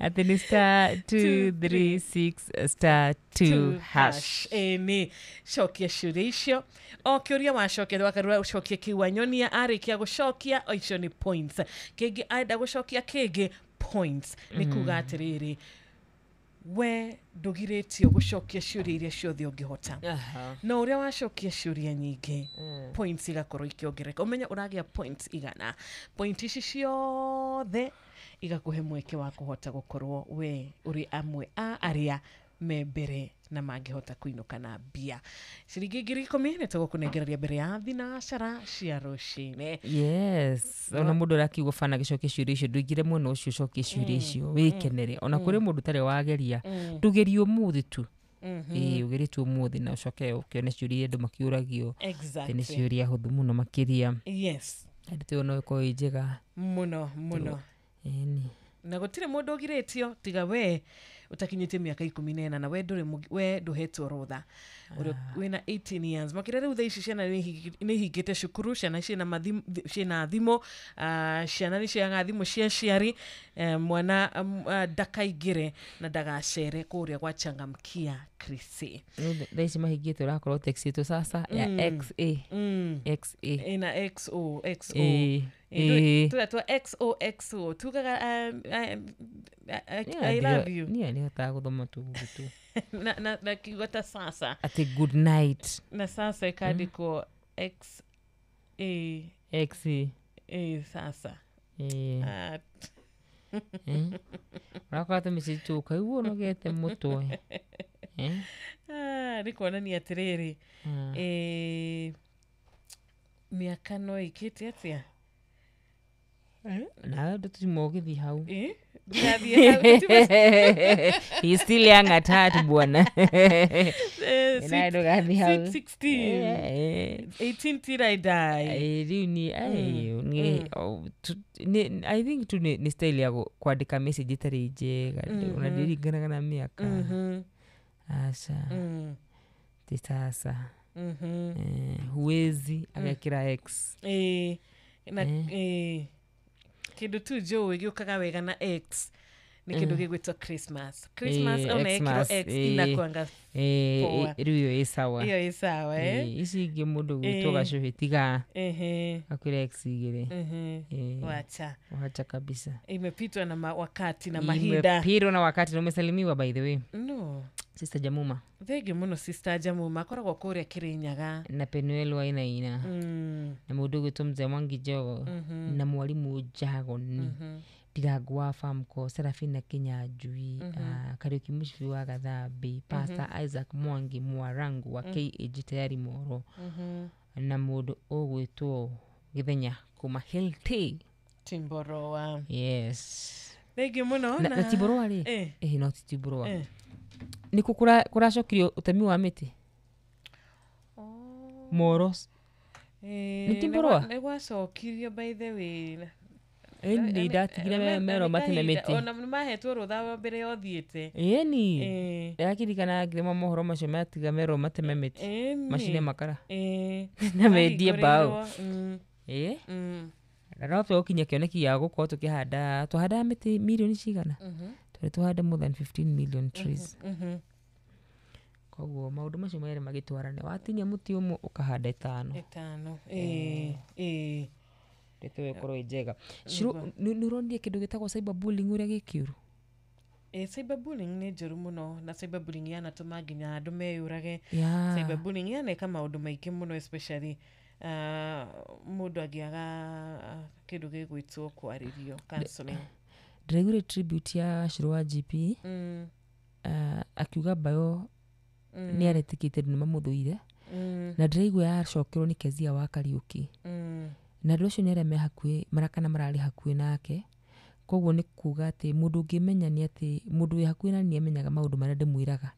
Atĩ nĩ star 236 star 2 hash. Nĩ cokia ciũria icio, o kĩũria wacokia Wakarura ũcokie kĩu wanyonia, arĩkia gũcokia o icio nĩ points, kĩngĩ enda gũcokia kĩngĩ points. Nĩ kuga atĩrĩrĩ, we ndũgirĩtio gũcokia ciũria iria ciothe ũngĩhota, no ũrĩa wacokia ciũria nyingĩ, points igakorwo ikĩongerereka. Ũmenye ũragĩa points 100, point ici ciothe igakũhe mweke wa kũhota gũkorwo we ũrĩ amwe a arĩa me mbere na mangĩhota kũinũka na mbia. Ciringi 10,000 nĩ tũgũkũnengereria mbere ya thinacara cia rũcinĩ. Yes, ona mũndũ ũrakiuga bana gĩcokie ciũria icio, ndũingĩre mwena ũcio ũcokie ciũria icio, wĩkenere. Ona kũrĩ mũndũ ũtarĩ wageria, ndũgerie ũmũthĩ tu. Ũgerie tu ũmũthĩ na ũcoke ũkĩone ciũria andũ makĩũragio. Nĩ ciũria hũthũ mũno makĩria. Yes. Andũ no ĩkorwo ĩ njega mũno mũno. Na gũtirĩ mũndũ ũgirĩtio tiga we ũtakinyĩtie mĩaka 14, na we ndũrĩ we ndũhetwo rũtha. Wĩna 18 years. Makĩria rĩu thaa ici ciana nĩ ihingĩte cukuru, ciana ciĩna thimũ, ciana nĩ cioyaga thimũ cia aciari, mwana ndakaingĩre na ndagacere kũrĩa gwa Changamkia Chrissy. Thaa ici mahingĩte ũrakorwo textĩtwo sasa ya XA. XA. Ĩna XO, XO. Tũrĩa twa XOXO tugaga I love you. Niĩ nĩhotaga gũthoma tũgugu tu. Na kiugo ta sasa. Atĩ good night. Na sasa ĩkandĩkwo X A X A. A sasa. Ũrakora tũmĩciĩ tũkaigua ũnogete mũtwe. Nĩ kuonania atĩrĩrĩ, mĩaka no ĩkĩte atĩa? Nawe ndũtuma ũgĩthiĩ hau. He's still young at heart, bwana. Sweet 16. 18 till I die. Rĩu ni I think tu ni style ya kwandĩka message ĩtarĩ njega, ona ndĩringanaga na mĩaka. Aca. Ti sasa. Huwezi agekĩra X. Na kĩndũ tu njũĩ gĩũkaga wega na X nĩ kĩndũ gĩgwĩtwo Christmas. Christmas ona ĩkĩrwo X inakuanga poa. Rĩu ĩyo ĩ sawa. Ĩyo ĩ sawa, Ici ingĩ mũndũ gwĩtwo gacuhĩ tiga akwĩra X igĩrĩ. Wacha. Wacha kabisa. Imepitwa na wakati na mahinda. Imepitwa na wakati na umesalimiwa by the way. No. Sister Jamuma. Thengi mũno Sister Jamuma akoragwo kũrĩa Kĩrĩnyaga. Na Penuel wa Inaina. Na mũndũ ũgwĩtwo Mzee Mwangi Jogo. Na mwarimũ Jagoni. Ndirangu wa Famco, Serafina Kinyanjui, Kariuki Mũcibi wa Gathambi, Pastor Isaac Mwangi Mwarangu wa KAG Tayari Moro, na mũndũ ũgwĩtwo Gĩthenya kuma Hilti Timboroa. Yes. Thengi mũno. Na Timboroa rĩ, no ti Timboroa. Nĩkũ kũracokirio ũtemi wa mĩtĩ? Moros. Nĩ Timboroa? Nĩ gwacokirio by the way. Ĩni ndatigire merwo mateme mĩtĩ. Ona nĩ mahetwo rũtha wa mbere ya ũthiĩte. Ĩni. Ĩĩ. Ndĩrakĩririkana ngĩthoma mohoro macio matiga merwo mateme mĩtĩ. Ĩni. Macine makara. Ĩĩ. Na mendie mbaũ. Mahingũrĩirwo, Ĩĩ. Na no tũgũkinyia kĩoneki gĩa gũkorwo tũkĩhanda twahandaga mĩtĩ mirioni cigana. Tũrĩ tũhande more than 15 million trees. Koguo maũndũ macio merĩ magĩtwarane, watinia mũtĩ ũmwe ũkahanda ĩtano. Ĩtano. Ĩĩ. Ĩĩ. Ndeto ĩyo ĩkorwo ĩ njega. Shiro, nĩ ũronire kĩndũ gĩtagwo cyberbullying ũrĩa gĩ kĩũru? Ĩ, cyberbullying nĩ njũru mũno na cyberbullying yanatũma nginya andũ meyũrage. Yeah. Cyberbullying yaneka maũndũ maingĩ mũno especially mũndũ angĩaga kĩndũ gĩgwĩtwo kwarĩrio counseling. Ndĩraiguire tribute ya Shiro wa GP. Akiuga Bayo nĩ aretĩkĩte andũ nĩ mamũthũire. Na ndĩraigua yacokerwo nĩ Kezia wa Kariũki. Na andũ acio nĩ arĩa me hakuhĩ kana mararĩ hakuhĩ nake. Koguo nĩ kuga atĩ mũndũ ũngĩmenya nĩ atĩ mũndũ wĩ hakuhĩ na niĩ amenyaga maũndũ marĩa ndĩmwĩraga.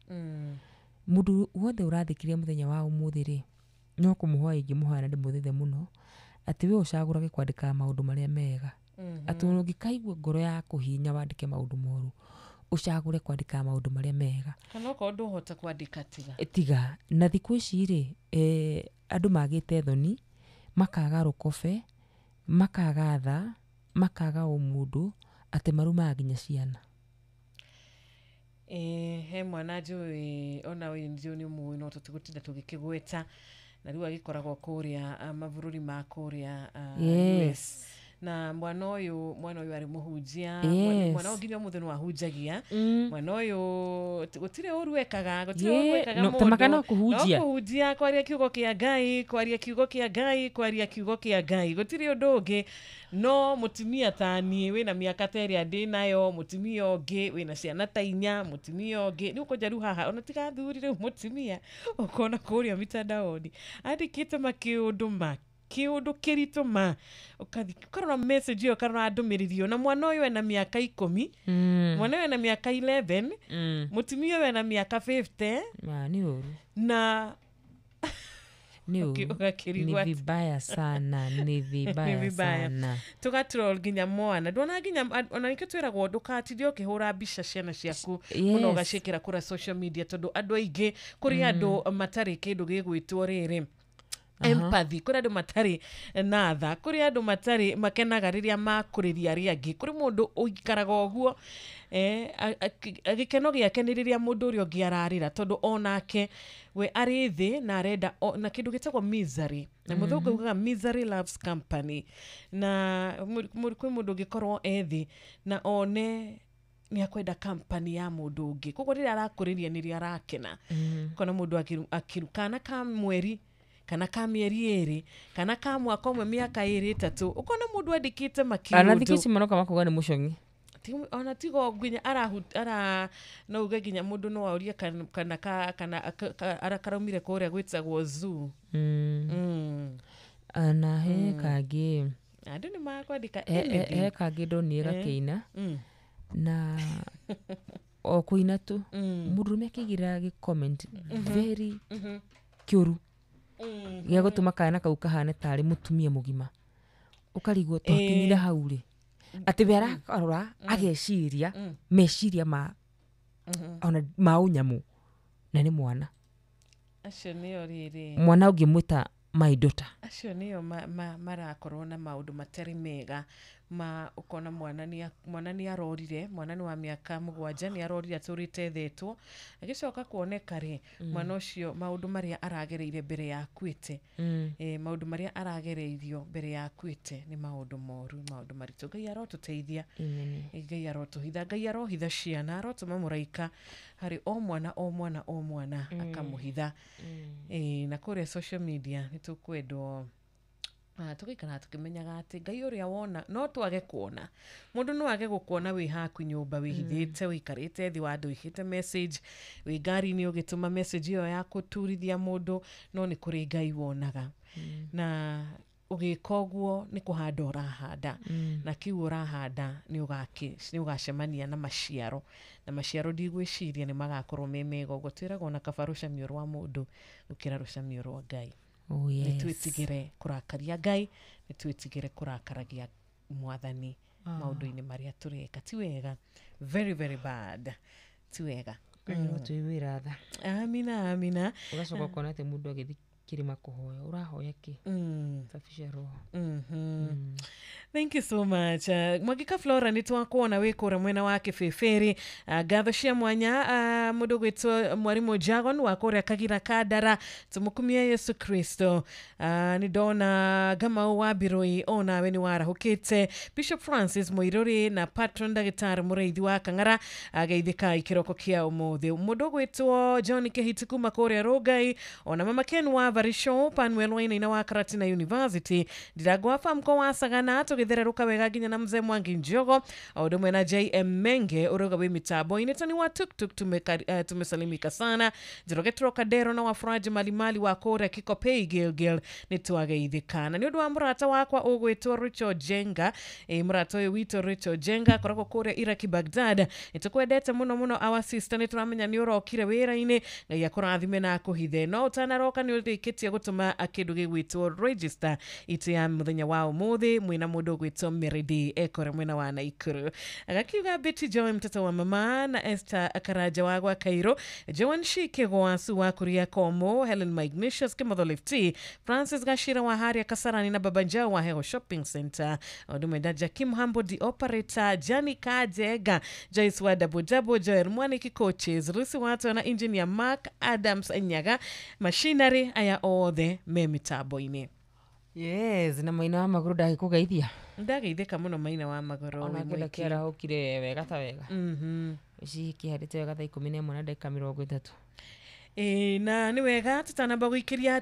Mũndũ wothe ũrathikĩrĩria mũthenya wa ũmũthĩ rĩ, no kũmũhoya ingĩmũhoya na ndĩmũthaithe mũno atĩ we ũcagũrage kwandĩkaga maũndũ marĩa mega. Atĩ ona ũngĩkaigua ngoro ya kũhinya wandĩke maũndũ moru, ũcagũre kwandĩkaga maũndũ marĩa mega. Kana okorwo ndũhota kwandĩka tiga. Tiga. Na thikũ ici rĩ, andũ magĩte thoni, makaga rũkobe, makaga tha, makaga ũmũndũ, atĩ marumaga nginya ciana. He mwana njũĩ ona ũyũ njũĩ nĩ mũĩ no tũtigũtinda tũgĩkĩgweta na rĩu agĩkoragwo kũrĩa mabũrũri ma kũrĩa Yes. US. Na mwana ũyũ arĩ mũhunjia. Yes. Mwana ũyũ nginya ũmũthĩ no ahunjagia. Mwana ũyũ gũtirĩ ũru ekaga, gũtirĩ Yeah. ũru ekaga No, mũndũ. ta maka no kũhunjia. No kũhunjia, kwaria kiugo kĩa Ngai, kwaria kiugo kĩa Ngai, kwaria kiugo kĩa Ngai. Gũtirĩ ũndũ ũngĩ. No mũtumia ta niĩ wĩna mĩaka ta ĩrĩa ndĩnayo, mũtumia ũngĩ wĩna ciana ta inya, mũtumia ũngĩ nĩ ũkũnja rĩu haha ona tiga athuri rĩu mũtumia ũkona kũrĩa mitandaoni andĩkĩte makĩũndũ ma kĩũndũ kĩritũ ma ũkathi ũkarora message ĩyo ũkarora ndũmĩrĩri ĩyo na mwana ũyũ ena mĩaka 10, mwana ũyũ ena mĩaka 11, mũtumia ũyũ ena mĩaka 50. Ma, nĩ ũru. Na Nĩ ũru. Ũgakĩrigwo Ni vibaya sana, ni vibaya sana. Tũgatroll nginya mwana ndona nginya ona nĩkĩo twĩragwo ndũgatinde ũkĩhũra mbica ciana ciaku mũno ũgaciĩkĩra kũrĩa social media tondũ andũ aingĩ kũrĩ andũ matarĩ kĩndũ gĩgwĩtwo rĩrĩ empathy, kũrĩ andũ matarĩ na tha, kũrĩ andũ matarĩ makenaga rĩrĩa makũrĩria arĩa angĩ, kũrĩ mũndũ ũikaraga ũguo gĩkeno gĩake nĩ rĩrĩa mũndũ ũrĩa ũngĩ ararĩra tondũ onake we arĩ thĩ na arenda na kĩndũ gĩtagwo misery na mũthũngũ augaga misery loves company na kwĩ mũndũ ũngĩkorwo e thĩ na one nĩ akwenda company ya mũndũ ũngĩ koguo rĩrĩa arakũrĩria nĩrĩo arakena. Kona mũndũ akiru kana ka mweri kana ka mĩeri 2 kana ka mwaka ũmwe mĩaka 2 3 ũkona mũndũ andĩkĩte Ana makiũndũ thikũ ici maroka makuga nĩ mũcong'i. Ona tigo nginya ara no uge nginya mũndũ no aurie kana karaumire kũrĩa gwĩtagwo zoo. Ana he kangĩ andũ nĩ makwandĩka he kangĩ ndonire gakĩina na o kũina tu mũndũrũme akĩigĩrĩra gĩ comment very kĩũru gĩa gũtũma kana kau kahane tarĩ mũtumia mũgima ũkarigwo twakinyire hau rĩ atĩ we arakarora ageciria meciria ma ona ma ũnyamũ na nĩ mwana acio nĩo rĩrĩ mwana ũngĩmwĩta my daughter acio nĩo marakorwo na maũndũ matarĩ mega ma ũkona mwana nĩ arorire mwana nĩ wa mĩaka 7 nĩ arorire atũrĩte ethetwo agĩcoka kuoneka rĩ mwana ũcio maũndũ marĩa aragereire mbere ya akuĩte maũndũ marĩa aragereirio mbere ya akuĩte nĩ maũndũ moru maũndũ maritũ. Ngai arotũteithia, Ngai arotũhitha, Ngai arohitha ciana, arotũma mũraika harĩ o mwana o mwana o mwana akamũhitha. Na kũrĩa social media nĩ tũkwendwo tũgĩikara tũkĩmenyaga atĩ Ngai ũrĩa wona no twage kuona mũndũ no age gũkuona wĩ haku nyũmba wĩhithĩte wĩikarĩte thĩ wa andũ wĩkĩte message wĩ ngari-inĩ ũgĩtũma message ĩyo ya kũturithia mũndũ no nĩ kũrĩ Ngai wonaga na ũgĩka ũguo nĩ kũhanda ũrahanda na kĩu ũrahanda nĩ ũgacemania na maciaro na maciaro ndigwĩciria nĩ magakorwo me mega ũguo twĩragwo na kaba rũcamio rwa mũndũ gũkĩra rũcamio rwa Ngai. Oh, yes. Nĩ twĩtigĩre kũrakaria Ngai, nĩ twĩtigĩre kũrakaragia mwathani Maũndũ-inĩ marĩa tũreka ti wega, very very bad, ti wega. Tũiguĩra tha. Amina, amina. Ũgacoka ũkona atĩ mũndũ agĩthiĩ kĩrĩma kũhoya, ũrahoya kĩ? Safisha roho. Thank you so much. Mwagika Flora nĩ twakuona wĩ kũrĩa mwena wa Kĩbĩbĩrĩ. Ngatho cia mwanya mũndũ gwĩtwo mwarimũ Jagon wa kũrĩa Kagira Kandara, tũmũkumie Yesu Kristo. Nĩ ndona Ngamau wa Mbirũi onawe nĩ warahũkĩte, Bishop Francis Mũirũrĩ na patron ndagĩtarĩ Mũrĩithi wa Kang'ara, geithĩkai kĩroko kĩa ũmũthĩ. Mũndũ gwĩtwo John Kĩhiti kuma kũrĩa Rũngai, ona Mama Ken wa Varisho, Panuel Wainaina wa Karatina University, Ndirango wa Famco wa Sagana, tũgĩthererũka wega nginya na Mzee Mwangi Njogo, o ũndũ ũmwe na JM Menge ũrauga wĩ mitambo-inĩ, Tony wa Tuktuk tumesalimika sana, Njoroge Trocadero na Wafuraji Malimali wa kũrĩa Kikopey Gilgil nĩ twageithĩka. Na nĩ ũndũ wa mũrata wakwa ũgwĩtwo Rachel Jenga, mũrata ũyũ witũ Rachel Jenga akoragwo kũrĩa Iraki Baghdad, nĩ tũkwendete mũno mũno our sister, nĩ tũramenya nĩ ũrokire wĩra-inĩ, Ngai akũrathime na akũhithe. No ũtanaroka nĩ ũrĩkĩtie gũtũma kĩndũ gĩgwĩtwo register itũ ya mũthenya wa ũmũthĩ mwĩna mũndũ ũgwĩtwo Meridi ekore mwena wa Naikuru. Agakiuga Betty Joy mtoto wa mama na Esther Akaraja wa gwa Cairo, Joan Shike Gwasu wa Kuria Komo, Helen Magnesius Kimotho Lifti, Francis Gashira wa Haria Kasarani na Baba Njau wa Heho Shopping Center, Odumenda Jakim Hambo the operator, Jani Kajega, Joyce wa Dabo Dabo, Joel Mwaniki coaches, Rusi Watu na engineer Mark Adams Nyaga, machinery aya othe me mitambo-inĩ. Yes, na maina wa magũrũ ndagĩkũgeithia. Ndageithĩka mũno maina wa magũrũ. Ona kĩndũ kĩarahũkire wega ta wega. Ici kĩhandĩte wega thaa 11 na ndagĩka 30. Na nĩ wega tũtanamba gũikĩria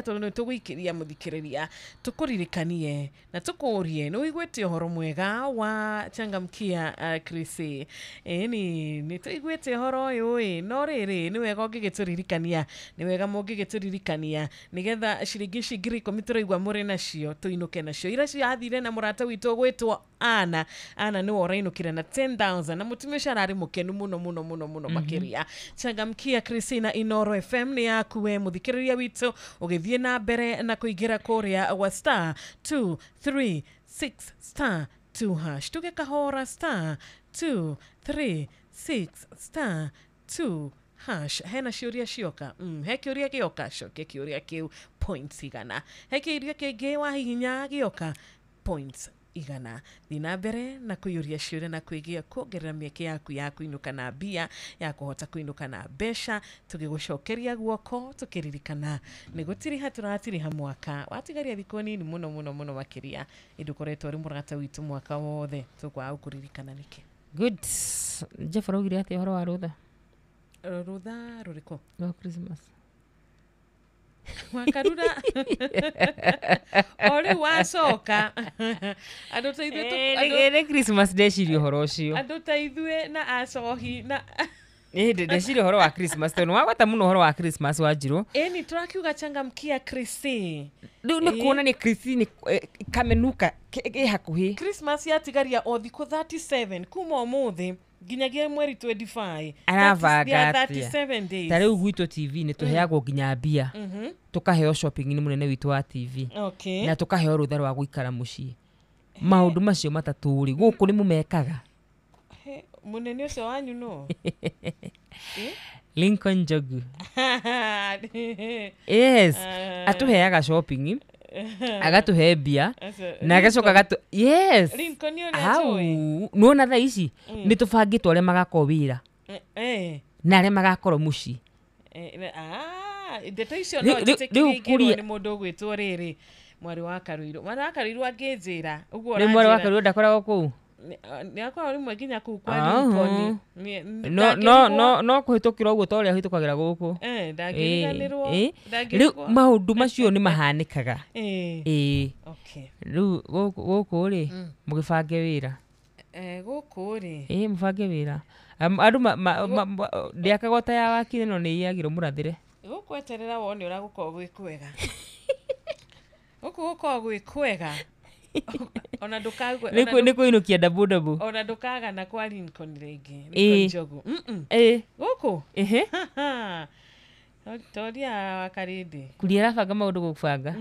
tondũ nĩ tũgũikĩria mũthikĩrĩria, tũkũririkanie na tũkũrie nĩ ũiguĩte ũhoro mwega wa changamkia Krisi. Nĩ tũiguĩte ũhoro ũyũ ĩ, no rĩrĩ nĩ wega ũngĩgĩtũririkania, nĩ wega mũngĩgĩtũririkania nĩgetha ciringi ici 10,000 tũraigua mũrĩ nacio tũinũke nacio. Ira ciathire na mũrata witũ ũgwĩtwo Ana. Ana nĩwe ũrainũkire na 10,000 na mũtumia ũcio ararĩ mũkenu mũno mũno mũno mũno makĩria. Changamkia Krisi na Inoro FM nĩ yaku we mũthikĩrĩria witũ ũgĩthiĩ na mbere na kũingĩra kũrĩa gwa star 236 star 2 hash. Tuge kahora star 236 star 2 hash. Hena ciũria cioka. He kĩũria gĩoka, cokia kĩũria kĩu points igana. He kĩũria kĩngĩ wahihinya gĩoka points igana. Thiĩ na mbere na kũiyũria ciũria na kwĩgia kuongerera mĩeke yaku ya kũinũka na mbia, ya kũhota kũinũka na mbeca, tũgĩgũcokeria guoko tũkĩririkana nĩ gũtiriha tũratiriha mwaka watigaria thikũ nini mũno mũno mũno makĩria. Ĩndĩ ũkoretwo ũrĩ mũrata witũ mwaka wothe, tũkwaga gũkũririkana nĩkĩ? Good. Jeff araugire atĩa ũhoro wa rũtha? Rũtha rũrĩkũ? Rwa Christmas. Wakarura o rĩu wacoka andũ ta ithuĩ nĩ Christmas ndeciria ũhoro ũcio. Andũ ta ithuĩ na acohi na ndeciria ũhoro wa Christmas tondũ wagweta mũno ũhoro wa Christmas Wanjirũ. Ĩni tũrakiuga changamkia Krisi. Rĩu nĩ kuonania Krisi nĩ kamenuka ĩ hakuhĩ. Christmas yatigaria o thikũ 37 kuma ũmũthĩ nginyagia mweri 25. Arabanga atĩa? 37 days. Ta rĩu gwitũ TV nĩ tũheagwo nginya mbia. Tũkaheo shopping nĩ mũnene witũ wa TV. Okay. Na tũkaheo rũtha rwa gũikara mũciĩ. Maũndũ macio matatũ rĩ gũkũ nĩ mũmekaga. Mũnene ũcio wanyu no? Lincoln Njogu. Yes. Atũheaga shopping, agatũhe mbia na agacoka agatu. Yes. Lincoln ũrĩa njũĩ. Nĩwona thaa ici nĩ tũbangĩtwo arĩa magakorwo wĩra na arĩa magakorwo mũciĩ. Ndeto icio no njĩtĩkĩrie ingĩrwo nĩ mũndũ ũgwĩtwo rĩrĩ mwarĩ wa Karuirũ. Mwarĩ wa Karuirũ angĩnjĩra ũguo Rĩu mwarĩ wa Karuirũ ndakoragwo kũu? Nĩ akoragwo rĩmwe nginya kũu kwa Lincoln. No no no kũhĩtũkĩra ũguo ta ũrĩa hĩtũkagĩra gũkũ. Ndangĩriganĩrwo. Rĩu maũndũ macio nĩ mahanĩkaga. Okay. Rĩu gũkũ rĩ mũgĩbange wĩra. Gũkũ rĩ. Mũbange wĩra. Andũ ndĩakagwo ta ya wakiri no nĩ iyagĩrwo mũrathĩre. Gũkũ eterera wone ũrĩa gũkoragwo gwĩ kwega. Gũkũ gũkoragwo gwĩ kwega. Ona ndũkagwe nĩ kũinũkia double double. Ona ndũkagana kwa Lincoln rĩngĩ. Lincoln Njogu. Gũkũ? Toria wa Karĩndĩ. Kuria arabanga maũndũ gũbanga.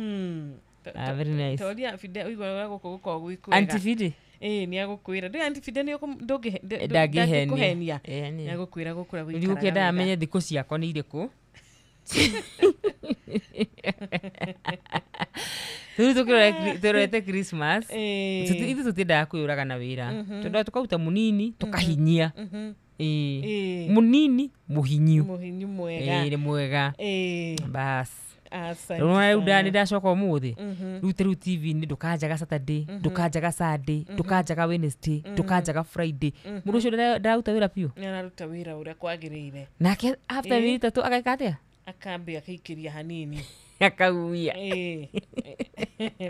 Very nice. Toria Fide ũigua ũrĩa gũkũ gũkoragwo gwĩ kwega. Auntie Fide. Nĩ agũkwĩra ndĩ Aunty Fide nĩ ndũngĩkũhenia, nĩ agũkwĩra gũkũra gũikaraga wega. Amenye thikũ ciakwa nĩ irĩkũ. Rĩu tũrorete Christmas, ithuĩ tũtiendaga kwĩyũraga na wĩra, twendaga tũkaruta mũnini tũkahinyia. Mũnini mũhinyu mwega. Nĩ mwega. Bas. Rĩu nĩ ndacoka ũmũthĩ, rĩu ta rĩu TV-inĩ ndũkanjaga Saturday, ndũkanjaga Sunday, ndũkanjaga Wednesday, ndũkanjaga Friday. Mũndũ ũcio ndararuta wĩra biũ. Nĩ araruta wĩra ũrĩa kwagĩrĩire. Nake after mĩeri 3 ageka atĩa? Akambia akaikĩria hanini. Akauya.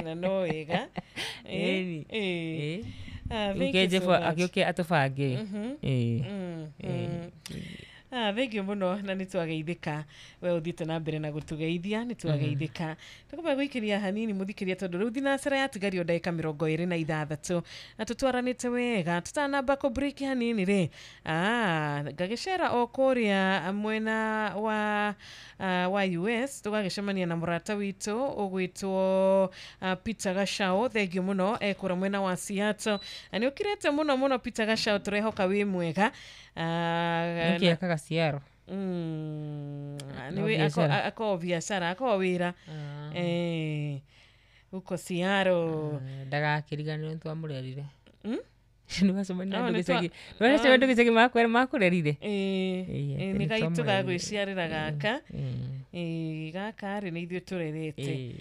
Na no wega. Thank you so much. Agĩũke atũbange. Thank you mũno na nĩ twageithĩka. We ũthiĩte na mbere na gũtũgeithia, nĩ twageithĩka. Tũkũba gũikĩria hanini mũthikĩria tondũ rĩu thinacara yatigario ndagĩka 26 na tũtwaranĩte wega. Tũtanamba kũ break hanini rĩ, ngagĩcera o kũrĩa mwena wa US, tũgagĩcemania na mũrata witũ ũgwĩtwo Peter Gachao. Thank you mũno, ekũra mwena wa Seattle. Na nĩ ũkirĩte mũno mũno Peter Gachao, tũrehoka wĩ mwega. Nĩkĩ akaga Seattle? Ako biacara, ako wĩra huko Seattle. Ndagakĩriganĩrwo nĩ twamũrerire. Nĩwacemania na andũ gĩcagi makũrerire. Nĩ gaitũ ga gwĩciarĩra gaka. Gaka rĩ nĩ ithuĩ tũrerete.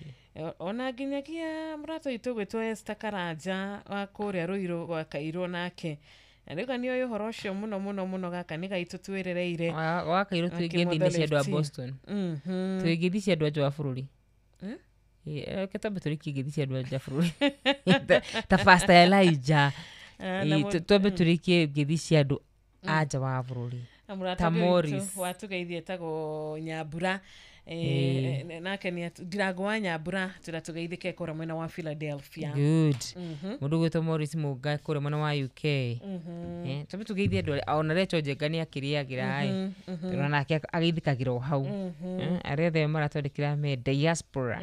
Ona nginyagia mũrata witũ gwĩtwo Esther Karanja wa kũrĩa Rũirũ gwa Kairũ nake. Na rĩu nĩ oĩ ũhoro ũcio mũno mũno mũno, gaka nĩ gaitũ twĩrereire. Gwa Kairũ twĩ ngeithi-inĩ cia andũ a Boston. Twĩ ngeithi cia andũ a nja wa bũrũri. Reke twambe tũrĩkie ngeithi cia andũ a nja bũrũri. Ta Pastor Elijah. Twambe tũrĩkie ngeithi cia andũ a nja wa bũrũri. Ta Morris. Watũgeithia etagwo Nyambura. Nake nĩ Ndirango wa Nyambura, tũratũgeithĩke kũrĩa mwena wa Philadelphia. Good. Mũndũ gwĩtwo Morris Mũnga kũrĩa mwena wa UK. Twambe tũgeithie andũ arĩa ona Rachel Njenga nĩ akĩrĩagĩra ĩ. Tũrona nake ageithĩkagĩra o hau. Arĩa othe maratwandĩkĩra me diaspora.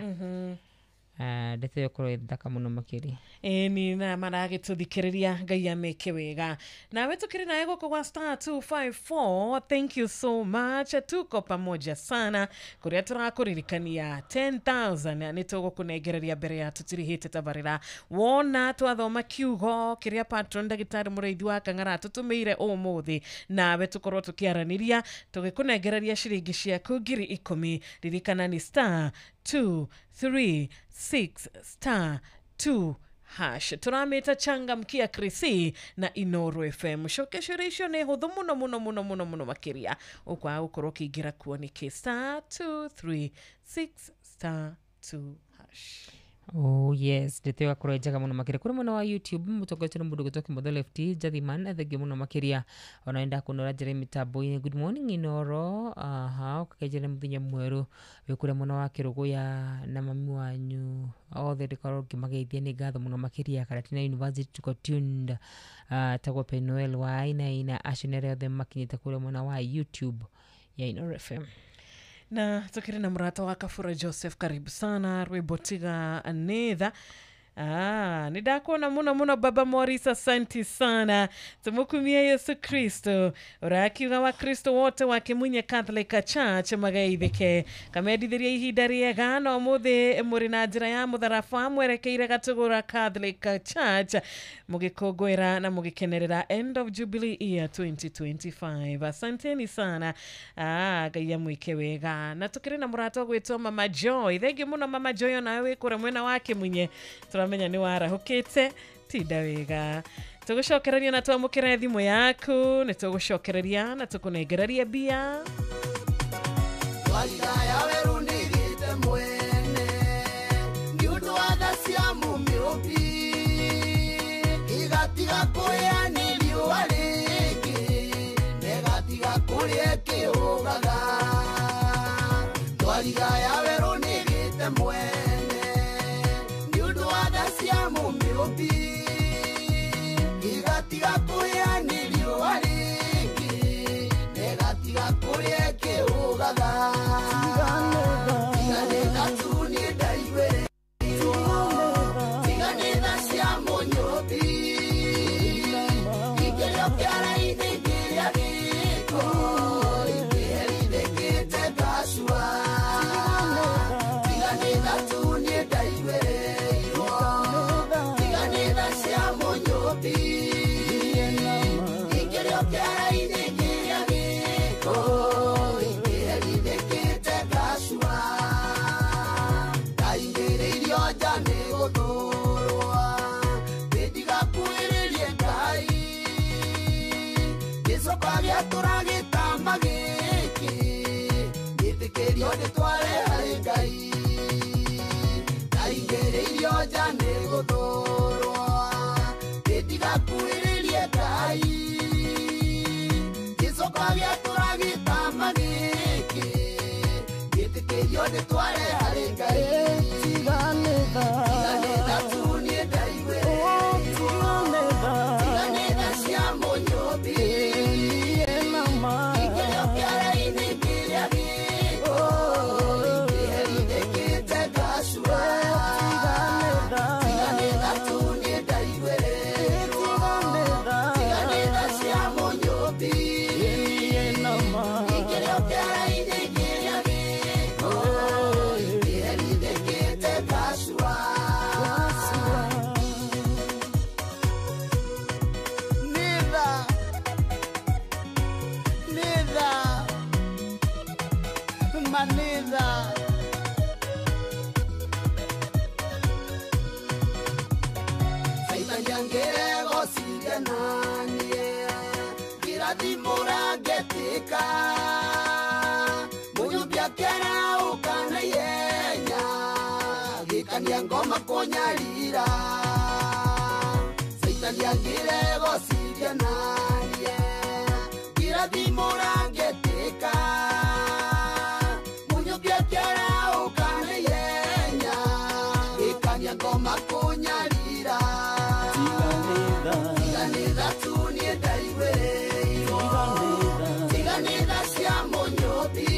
Ndeto ĩyo ĩkorwo ĩ thaka mũno makĩria. Ĩni na maragĩtũthikĩrĩria, Ngai ameke wega. Nawe tũkĩrĩ nawe gũkũ gwa star 254. Thank you so much. Tuko pamoja sana kũrĩa tũrakũririkania 10,000 nĩ tũgũkũnengereria mbere ya tũtirihĩte tabarĩra. Wona twathoma kiugo kĩrĩa patron ndagĩtarĩ Mũrĩithi wa Kang'ara tũtũmĩire ũmũthĩ, nawe tũkorwo tũkĩaranĩria tũgĩkũnengereria ciringi ciaku 10,000. Ririkana ni star 236 star 2 hash. Turameta changamkia Krisi na Inoro FM. Cokecio icio nĩ hũthũ mũno mũno mũno mũno mũno makĩria. Ũkwaga gũkorwo ũkĩingĩra kuo nĩkĩ? Star 236 star 2 hash. Oh yes, ndeto ĩyo ĩgakorwo ĩ njega mũno makĩria. Kũrĩ mwena wa YouTube mũtongoretio nĩ mũndũ ũgwĩtwo Kĩmotho Lefty Njathiman, thengiũ mũno makĩria. Ona nĩndakuona ũranjĩra mĩtambo-inĩ. Good morning Inoro. Aha, ũkakenjera mũthenya mwerũ wĩ kũrĩa mwena wa Kĩrũgũya na mami wanyu othe, ndĩkorwo ngĩmageithia nĩ ngatho mũno makĩria. Karatina University tuko tuned. Tagwo Penuel wa Ainaina, acio nĩ arĩa othe makinyĩte kũrĩa mwena wa YouTube ya Inoro FM. Na tukiri na murata wa Kafura Joseph, karibu sana rwimbo tiga nitha. Nĩ ndakuona mũno mũno Baba Morris, asanti sana. Tumukumia Yesu Kristo. Ũrakiuga wa Kristo wote wa Kimunye Catholic Church magaithĩke. Kamendithĩria ihinda rĩega na ũmũthĩ mũrĩ na njĩra ya mũtharaba mwerekeire Gatũgũra Catholic Church mũgĩkũngũĩra na mũgĩkenerera end of Jubilee year 2025. Asanteni sana. Ngai amwĩke wega. Na tũkĩrĩ na mũrata ũgwĩtwo Mama Joy. Thengiũ mũno Mama Joy, onawe wĩ kũrĩa mwena wa Kimunye. Tũramenya nĩ warahũkĩte, tinda wega. Tũgũcokereria na twamũkĩra thimũ yaku, nĩ tũgũcokereria na tũkũnengereria mbia. Thwariga ya werũ nĩigĩte mwene nĩ ũndũ wa tha cia mũmĩũmbi, ĩgatiga kũhĩa nĩ riũa rĩngĩ, na ĩgatiga kũrĩa ĩkĩhũgaga. Thwariga ya werũ nĩigĩte mwene nĩ ũndũ wa tha cia mũmĩũmbi, ĩgatiga kũhĩa nĩ riũa rĩngĩ, na ĩgatiga kũrĩa ĩkĩhũgaga. Tiga nĩ tha tu niĩ ndaiguĩrĩirwo, tiga nĩ tha cia mũnyũmbi, Ngĩtĩkĩrio ndĩtware harĩ Ngai Ndaingĩrĩirio nja nĩ gũthũrwo Ndĩtigakuhĩrĩrie Ngai Gĩcoka gĩatũra gĩtama gĩkĩ Ngĩtĩkĩrio ndĩtware harĩ Ngai Tiganĩtha Tiganĩtha tu niĩ ndaiguĩrĩirwo Tiganĩtha cia mũnyũmbi Ingĩrĩo kĩara-inĩ ngĩrĩa gĩko Ingĩherithĩkĩte ngacua Tiganĩtha tu niĩ ndaiguĩrĩirwo Tiganĩtha cia mũnyũmbi Ingĩrĩo kĩara-inĩ ngĩrĩa gĩko Ingĩherithĩkĩte ngacua Nitha Nitha Manitha Saitani angĩregocithia naniĩ Ngĩrathimũra ngetĩka Mũnyũmbi akĩarahũka na ihenya Gĩkania ngoma kũnyarira Saitani angĩregocithia naniĩ Ngĩrathimũra ngetĩka Mũnyũmbi akĩarahũka na ihenya Gĩkania ngoma kũnyarira Tiganĩtha tu niĩ ndaiguĩrĩirwo Tiganĩtha cia mũnyũmbi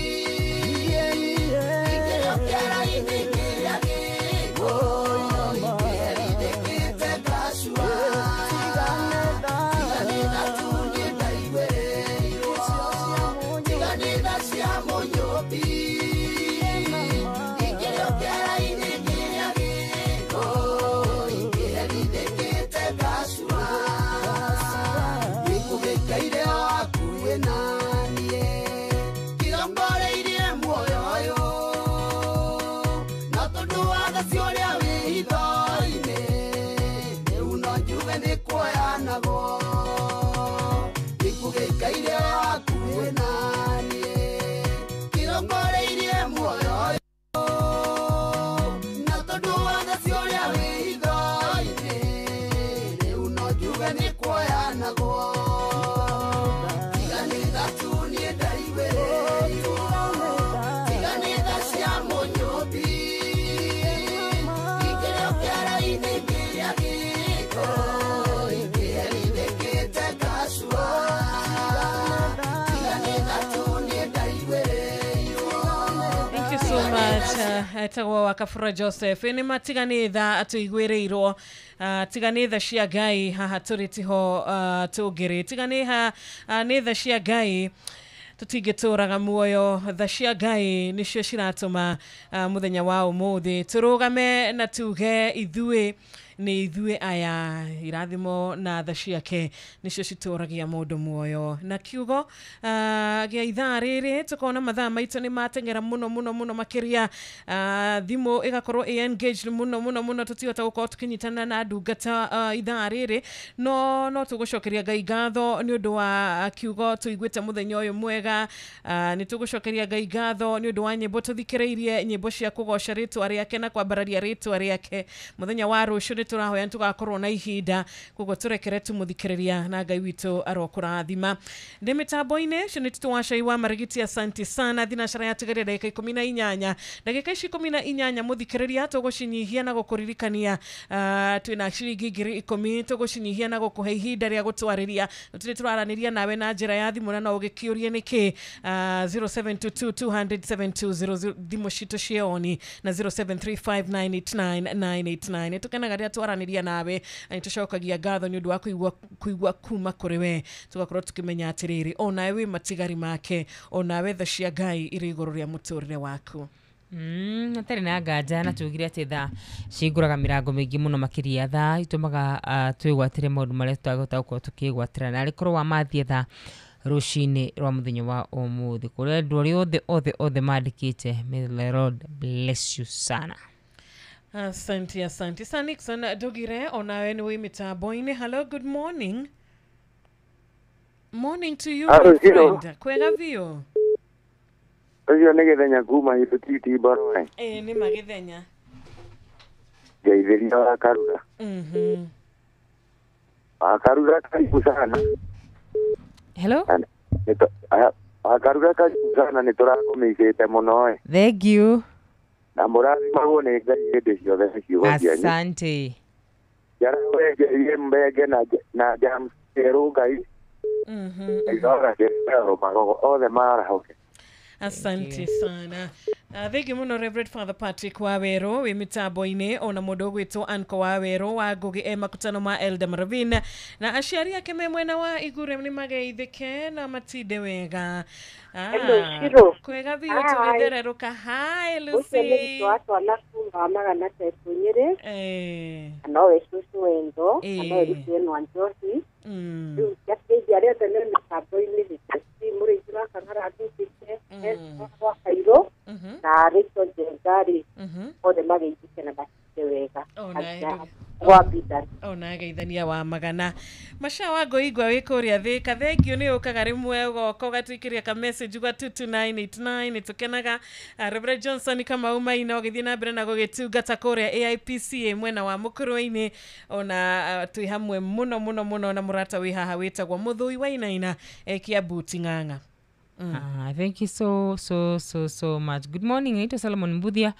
Ingĩrĩo kĩara-inĩ ngĩrĩa gĩko Ingĩherithĩkĩte ngacua Tiganĩtha tu niĩ ndaiguĩrĩirwo Tiganĩtha cia mũnyũmbi Ingĩrĩo kĩara-inĩ ngĩrĩa gĩko Ingĩherithĩkĩte ngacua Gĩkũgĩkaire o hakuhĩ naniĩ Kĩrongoreirie muoyo ũyũ Na tondũ wa tha cia ũrĩa wĩ hitho-inĩ Rĩu no njuge nĩ kuoyanagwo Gĩkũgĩkaire o hakuhĩ naniĩ Kĩrongoreirie muoyo ũyũ Na tondũ wa tha cia ũrĩa wĩ hitho-inĩ Rĩu no njuge nĩ kuoyanagwo Tiganĩtha tu niĩ ndaiguĩrĩirwo Tiganĩtha cia mũnyũmbi Ingĩrĩo kĩara-inĩ ngĩrĩa gĩko Ingĩherithĩkĩte ngacua Tiganĩtha tu niĩ ndaiguĩrĩirwo Thank you so much etagwo wa Kabura Joseph nĩ matiganĩtha tũiguĩrĩirwo tiganĩtha cia Ngai haha tũrĩ tiho tũngĩrĩ tiganĩha nĩ tha cia Ngai tũtingĩtũraga muoyo tha cia Ngai nĩcio ciratũma mũthenya wa ũmũthĩ tũrũgame na tuge ithuĩ nĩ ithuĩ aya irathimo na tha ciake nĩcio citũragia mũndũ muoyo na kiugo gĩa ithaa rĩrĩ tũkona mathaa maitũ nĩ mateng'era mũno mũno mũno makĩria thimũ ĩgakorwo ĩ engaged mũno mũno mũno tũtihota gũkorwo tũkĩnyitana na ndungata ithaa rĩrĩ no no tũgũcokeria Ngai ngatho nĩ ũndũ wa kiugo tũiguĩte mũthenya ũyũ mwega nĩ tũgũcokeria Ngai ngatho nĩ ũndũ wa nyĩmbo tũthikĩrĩirie nyĩmbo cia kũgoca rĩtwa rĩake na kwambararia rĩtwa rĩake mũthenya wa rũciũ nĩ tũrahoya nĩ tũgakorwo na ihinda koguo tũrekere tũmũthikĩrĩria na Ngai witũ arokũrathima ndĩ mĩtambo-inĩ ũcio nĩ Tito wa Cai wa Marigiti asanti sana thinacara yatigaria ndagĩka 18 ndagĩka ici 18 mũthikĩrĩria tũgũcinyihia na gũkũririkania twĩna ciringi 10,000 tũgũcinyihia na gũkũhe ihinda rĩa gũtwarĩria tũtirĩ tũraranĩria nawe na njĩra ya thimũ na no ũgĩkĩũrie nĩkĩ 0722 200 7200 thimũ citũ cioni na 0735989989 tũkenaga rĩrĩa twaranĩria nawe na nĩtũcokagia ngatho nĩ ũndũ wa kũigua kuma kũrĩ we tũgakorwo tũkĩmenya atĩrĩrĩ onawe wĩ matigari make onawe tha cia Ngai irĩ igũrũ rĩa mũtũrĩre waku atarĩ na nganja na tugire atĩ thaa cihingũraga mĩrango mĩingĩ mũno makĩria thaa itũmaga twĩgwatĩre maũndũ marĩa tũtangĩhota gũkorwo tũkĩgwatĩra na arĩ korwo wamathie thaa rũcinĩ rwa mũthenya wa ũmũthĩ kũrĩ andũ arĩa othe othe othe mandĩkĩte may the Lord bless you sana. Asante, asante sana Nixon Dogire onawe nĩ wĩ mĩtambo-inĩ. Hello, good morning. Morning to you, my friend. Kwega vio. Ũcio nĩ Gĩthenya kuma Hĩtũtiti Mboroe. Ĩĩ nĩ ma Gĩthenya. Ngeithĩria wa Karura. Wa Karura karibu sana. Hello? Wa Karura karibu sana, nĩ tũrakũmicĩte mũno ĩ. Thank you. Na mũrathimagwo nĩ Ngai hĩndĩ ciothe nĩ ciugo cianyu. Asante. Njarawe mbenge na James Erũ Ngai. Othe marahoke. Asante sana. Thengi muno Reverend Father Patrick Wawero wi mitambo-inĩ ona mũndũ ũgwĩtwo Anko Wawero wa Ngũgĩ e makutano ma Elder Maravin na aciari ake me mwena wa Igure nĩ mageithĩke na matinde wega. Hello, Shiro. Kwega biũ tũgĩthererũka. Hi Lucy. Ũcio nĩ mũtu wa twana kuma wa magana tetũ Nyĩrĩ. Nowe cũcũ wendo, na nowe Lucy ĩno Njohi. Rĩu njateithia arĩa othe me mĩtambo-inĩ gĩteti mũrĩithi wa Kang'ara Ndutĩte, wa Kairũ, na Rachel Njenga rĩ, othe mageithĩke na matinde wega. Gwa Peter. Ona geithania wa magana. Maca wa Ngoigwa wĩ kũrĩa Thĩka, thengiũ nĩ ũkaga rĩmwe ũgoka ũgatũikĩria ka message gwa 22989 nĩ tũkenaga. Reverend Johnson Kamau Maina ũgĩthiĩ na mbere na gũgĩtungata kũrĩa AIPCA mwena wa Mũkũrwe-inĩ, ona twĩ hamwe mũno mũno mũno na mũrata wĩ haha wĩtagwo Mũthũi Wainaina Kiambu Ting'ang'a. Thank you so so so so much. Good morning, naitwa Solomon Mbuthia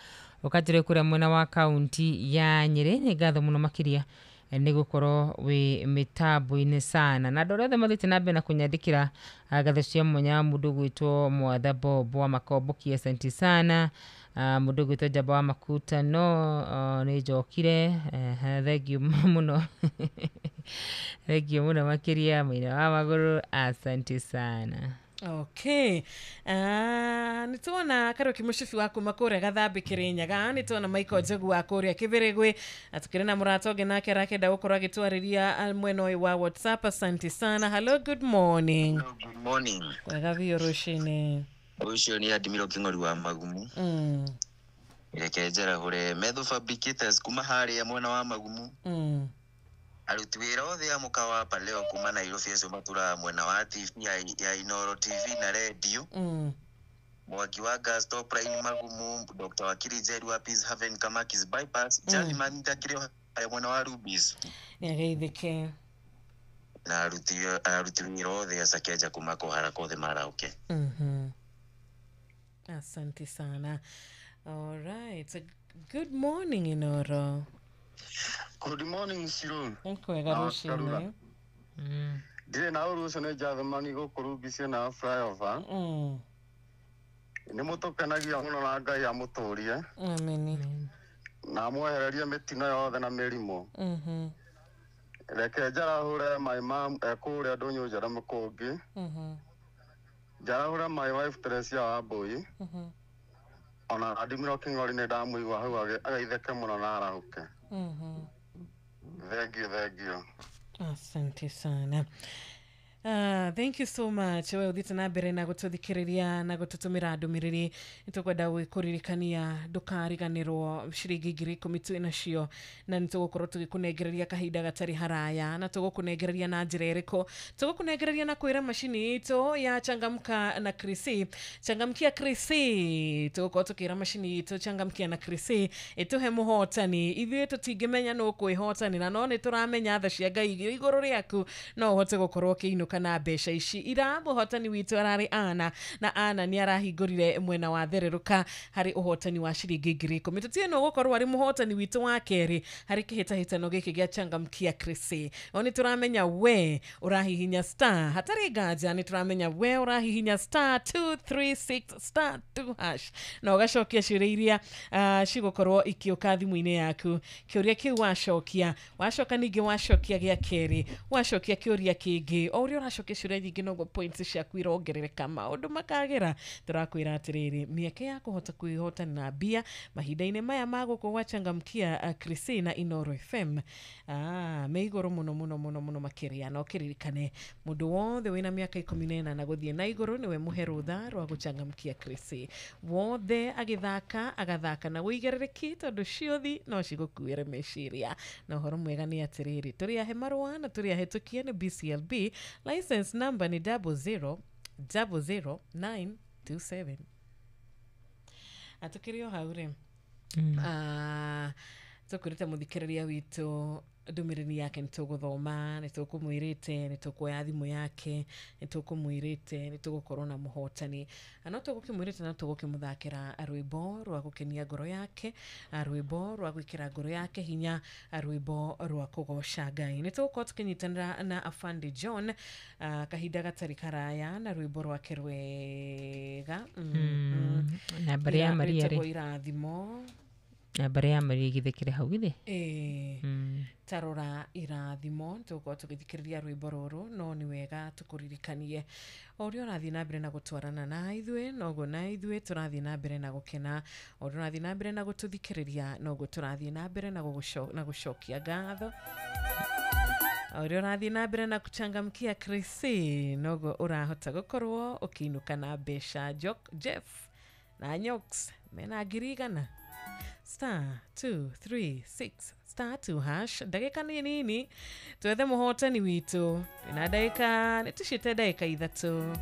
ukatire kuria mwena wa kaunti ya Nyeri. Nĩ ngatho mũno makĩria nĩ gũkorwo wĩ mĩtambo-inĩ sana na andũ arĩa othe mathiĩte na mbere na kũnyandĩkĩra ngatho cia mwanya, mũndũ ũgwĩtwo Mwatha Bob wa Makomboki, asante sana. Mũndũ ũgwĩtwo Njamba wa Makuta no nĩ njokire, thengiũ mũno thengiũ mũno makĩria. Mũina wa Magũrũ, asante sana. Okay. Nĩ tuona Karoki Mũcibi wa kuma kũrĩa Gathambi Kĩrĩnyaga, nĩ tuona Michael Njogu wa kũrĩa Kĩbĩrĩgwĩ, atukĩrĩ na mũrata ũngĩ nake arakenda gũkorwo agĩtwarĩria mwena ũyũ wa WhatsApp. Asante sana. Hello, good morning. Hello, good morning. Kwega biũ rũcinĩ. Ũcio nĩ Adimiro Kĩng'ori wa Magumu. Reke njarahũre Metho Fabricators kuma harĩa mwena wa Magumu. Aruti wĩra othe a mũkawa wa Paleo kuma Nairobi acio matũraga mwena wa TV ya Inoro TV na radio. Mwaki wa Gas Top Line Magumu, Dr. Wakili Njeri wa Peace Haven Kamakis Bypass, Jali Manita kĩrĩ harĩa mwena wa Rubis. Nĩageithĩke. Na aruti wĩra othe a Sakeja kuma Kũhara kothe marauke. Asante sana. All right. Good morning, Inoro. Good morning, Shiro. Kwega rũcinĩ. Ndirĩ na ũru ũcio nĩ Njathimani gũkũ Rubisi na flyover. Nĩ mũtũkenagia mũno na Ngai amũtũrie. Amen. Na amwehererie mĩtino yothe na mĩrimũ. Reke njarahũre my mom kũrĩa Ndũnyũ Njara Mũkũngi. Njarahũre my wife Teresia Wambũi. Ona Adimiro Kĩng'ori nĩ ndamũigua hau ageithĩke mũno na arahũke. Thank you, thank you. Asante sana. Thank you so much. We ũthiĩte na mbere na gũtũthikĩrĩria na gũtũtũmĩra ndũmĩrĩri. Nĩtũkwenda gũkũririkania ndũkariganĩrwo ciringi 10,000 twĩ nacio, na nĩtũgũkorwo tũgĩkũnengereria kahinda gatarĩ haraya. Na tũgũkũnengereria na njĩra ĩrĩkũ? Tũgũkũnengereria na kwĩra macini itũ ya Changamka na Krisi, Changamkia Krisi. Tũgũkorwo tũkĩra macini itũ Changamkia na Krisi ĩtũhe mũhotani. Ithuĩ tũtingĩmenya nũ ũkwĩhotanĩra, no nĩ tũramenya tha cia Ngai igũrũ rĩaku, no ũhote gũkorwo ũkĩinũka na mbeca ici. Ira mũhotani witũ ararĩ Ana, na Ana nĩ arahingũrire mwena wa thererũka harĩ ũhotani wa ciringi 10,000. Tũtiũĩ nũ ũgũkorwo arĩ mũhotani witũ wa kerĩ harĩ kĩhĩtahĩtano gĩkĩ gĩa Changamkia Krisi. O nĩ tũramenya we ũrahihinya star, hatarĩ nganja nĩ tũramenya we ũrahihinya star 236 star 2 hash na ũgacokia ciũria iria cigũkorwo ikĩũka thimũ-inĩ yaku. Kĩũria kĩu wacokia, wacoka ningĩ wacokia gĩa kerĩ, wacokia kĩũria kĩngĩ, o ũrĩa ũracokia ciũria nyingĩ noguo points ciaku irongerereka, maũndũ makagĩra. Tũrakwĩra atĩrĩrĩ, mĩeke ya kũhota kwĩhotanĩra mbia mahinda-inĩ maya ma gũkũ gwa Changamkia Krisi na Inoro FM me igũrũ mũno mũno mũno mũno makĩria. Na ũkĩririkane mũndũ wothe wĩna mĩaka 18 na gũthiĩ na igũrũ nĩwe mũhe rũtha rwa gũchangamkia Krisi. Wothe agĩthaka agathaka na ũigĩrĩrĩki, tondũ ciothi no cigũkuĩre meciria. Na ũhoro mwega nĩ atĩrĩrĩ, tũrĩ ahe marũa na tũrĩ ahĩtũkie nĩ BCLB. License number ni 0000927. Atukiri o hau rĩ, tũkwĩrĩte mũthikĩrĩria witũ ndũmĩrĩri yake nĩ tũgũthoma, nĩ tũkũmwĩrĩte nĩ tũkuoya thimũ yake, nĩ tũkũmwĩrĩte nĩ tũgũkorwo na mũhotani, na no tũgũkĩmwĩrĩte no tũgũkĩmũthakĩra rwĩmbo rwa gũkenia ngoro yake, rwĩmbo rwa gwĩkĩra ngoro yake hinya, rwĩmbo rwa kũgoca Ngai. Nĩ tũgũkorwo tũkĩnyitanĩra na Afande John kahinda gatarĩ karaya na rwĩmbo rwake rwega. Na mbere ya Maria rĩ, irathimo na mbere ya Maria githikire hau githĩ. Tarora irathimo, tũgũkorwo tũgĩthikĩrĩria rwĩmbo rũrũ, no nĩ wega tũkũririkanie o ũrĩa ũrathiĩ na mbere na gũtwarana na ithuĩ, noguo na ithuĩ tũrathiĩ na mbere na gũkena, o ũrĩa ũrathiĩ na mbere na gũtũthikĩrĩria, noguo tũrathiĩ na mbere na gũcokia ngatho, o ũrĩa ũrathiĩ na mbere na kuchangamkia Krisi, noguo ũrahota gũkorwo ũkĩinũka na mbeca. Jeff na Nyox mena 100,000 *236 *2#. Ndagĩka nĩ nini twethe mũhotani witũ, na ndagĩka nĩ tũcite ndagĩka 3.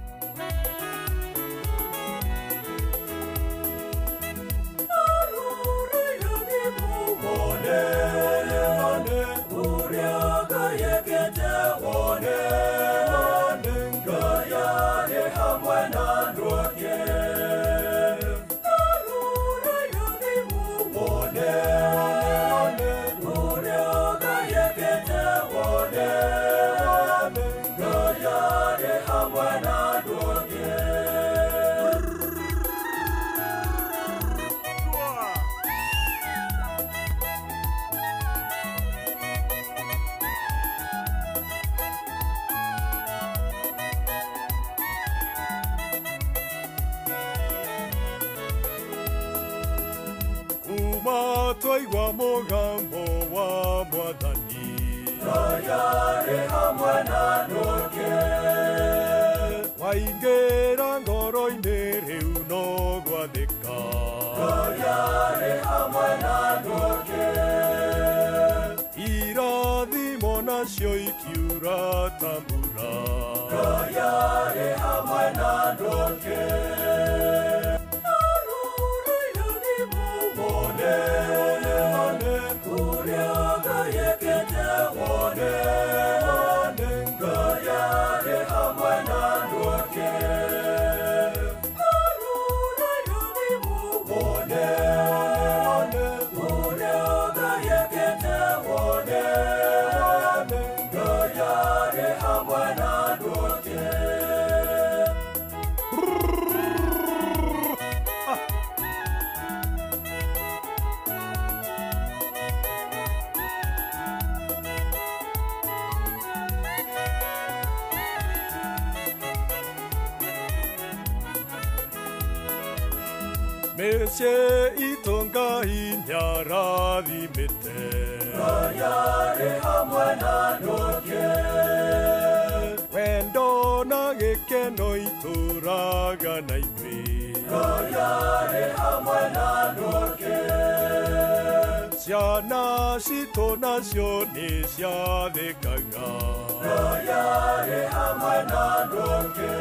Twaigua mũgambo wa Mwathani, Ngai hamwe na andũ ake, waingĩra ngoro-inĩ rĩu no gwathĩka, Ngai hamwe na andũ ake, irathimo nacio ikiura ta mbura, Ngai hamwe na andũ ake. Mĩciĩ itũ Ngai nĩarathimĩte, Ngai hamwe na andũ ake, wendo na gĩkeno itũraga na ithuĩ, Ngai hamwe na andũ ake, ciana citũ nacio nĩ ciathĩkaga, Ngai hamwe na andũ ake.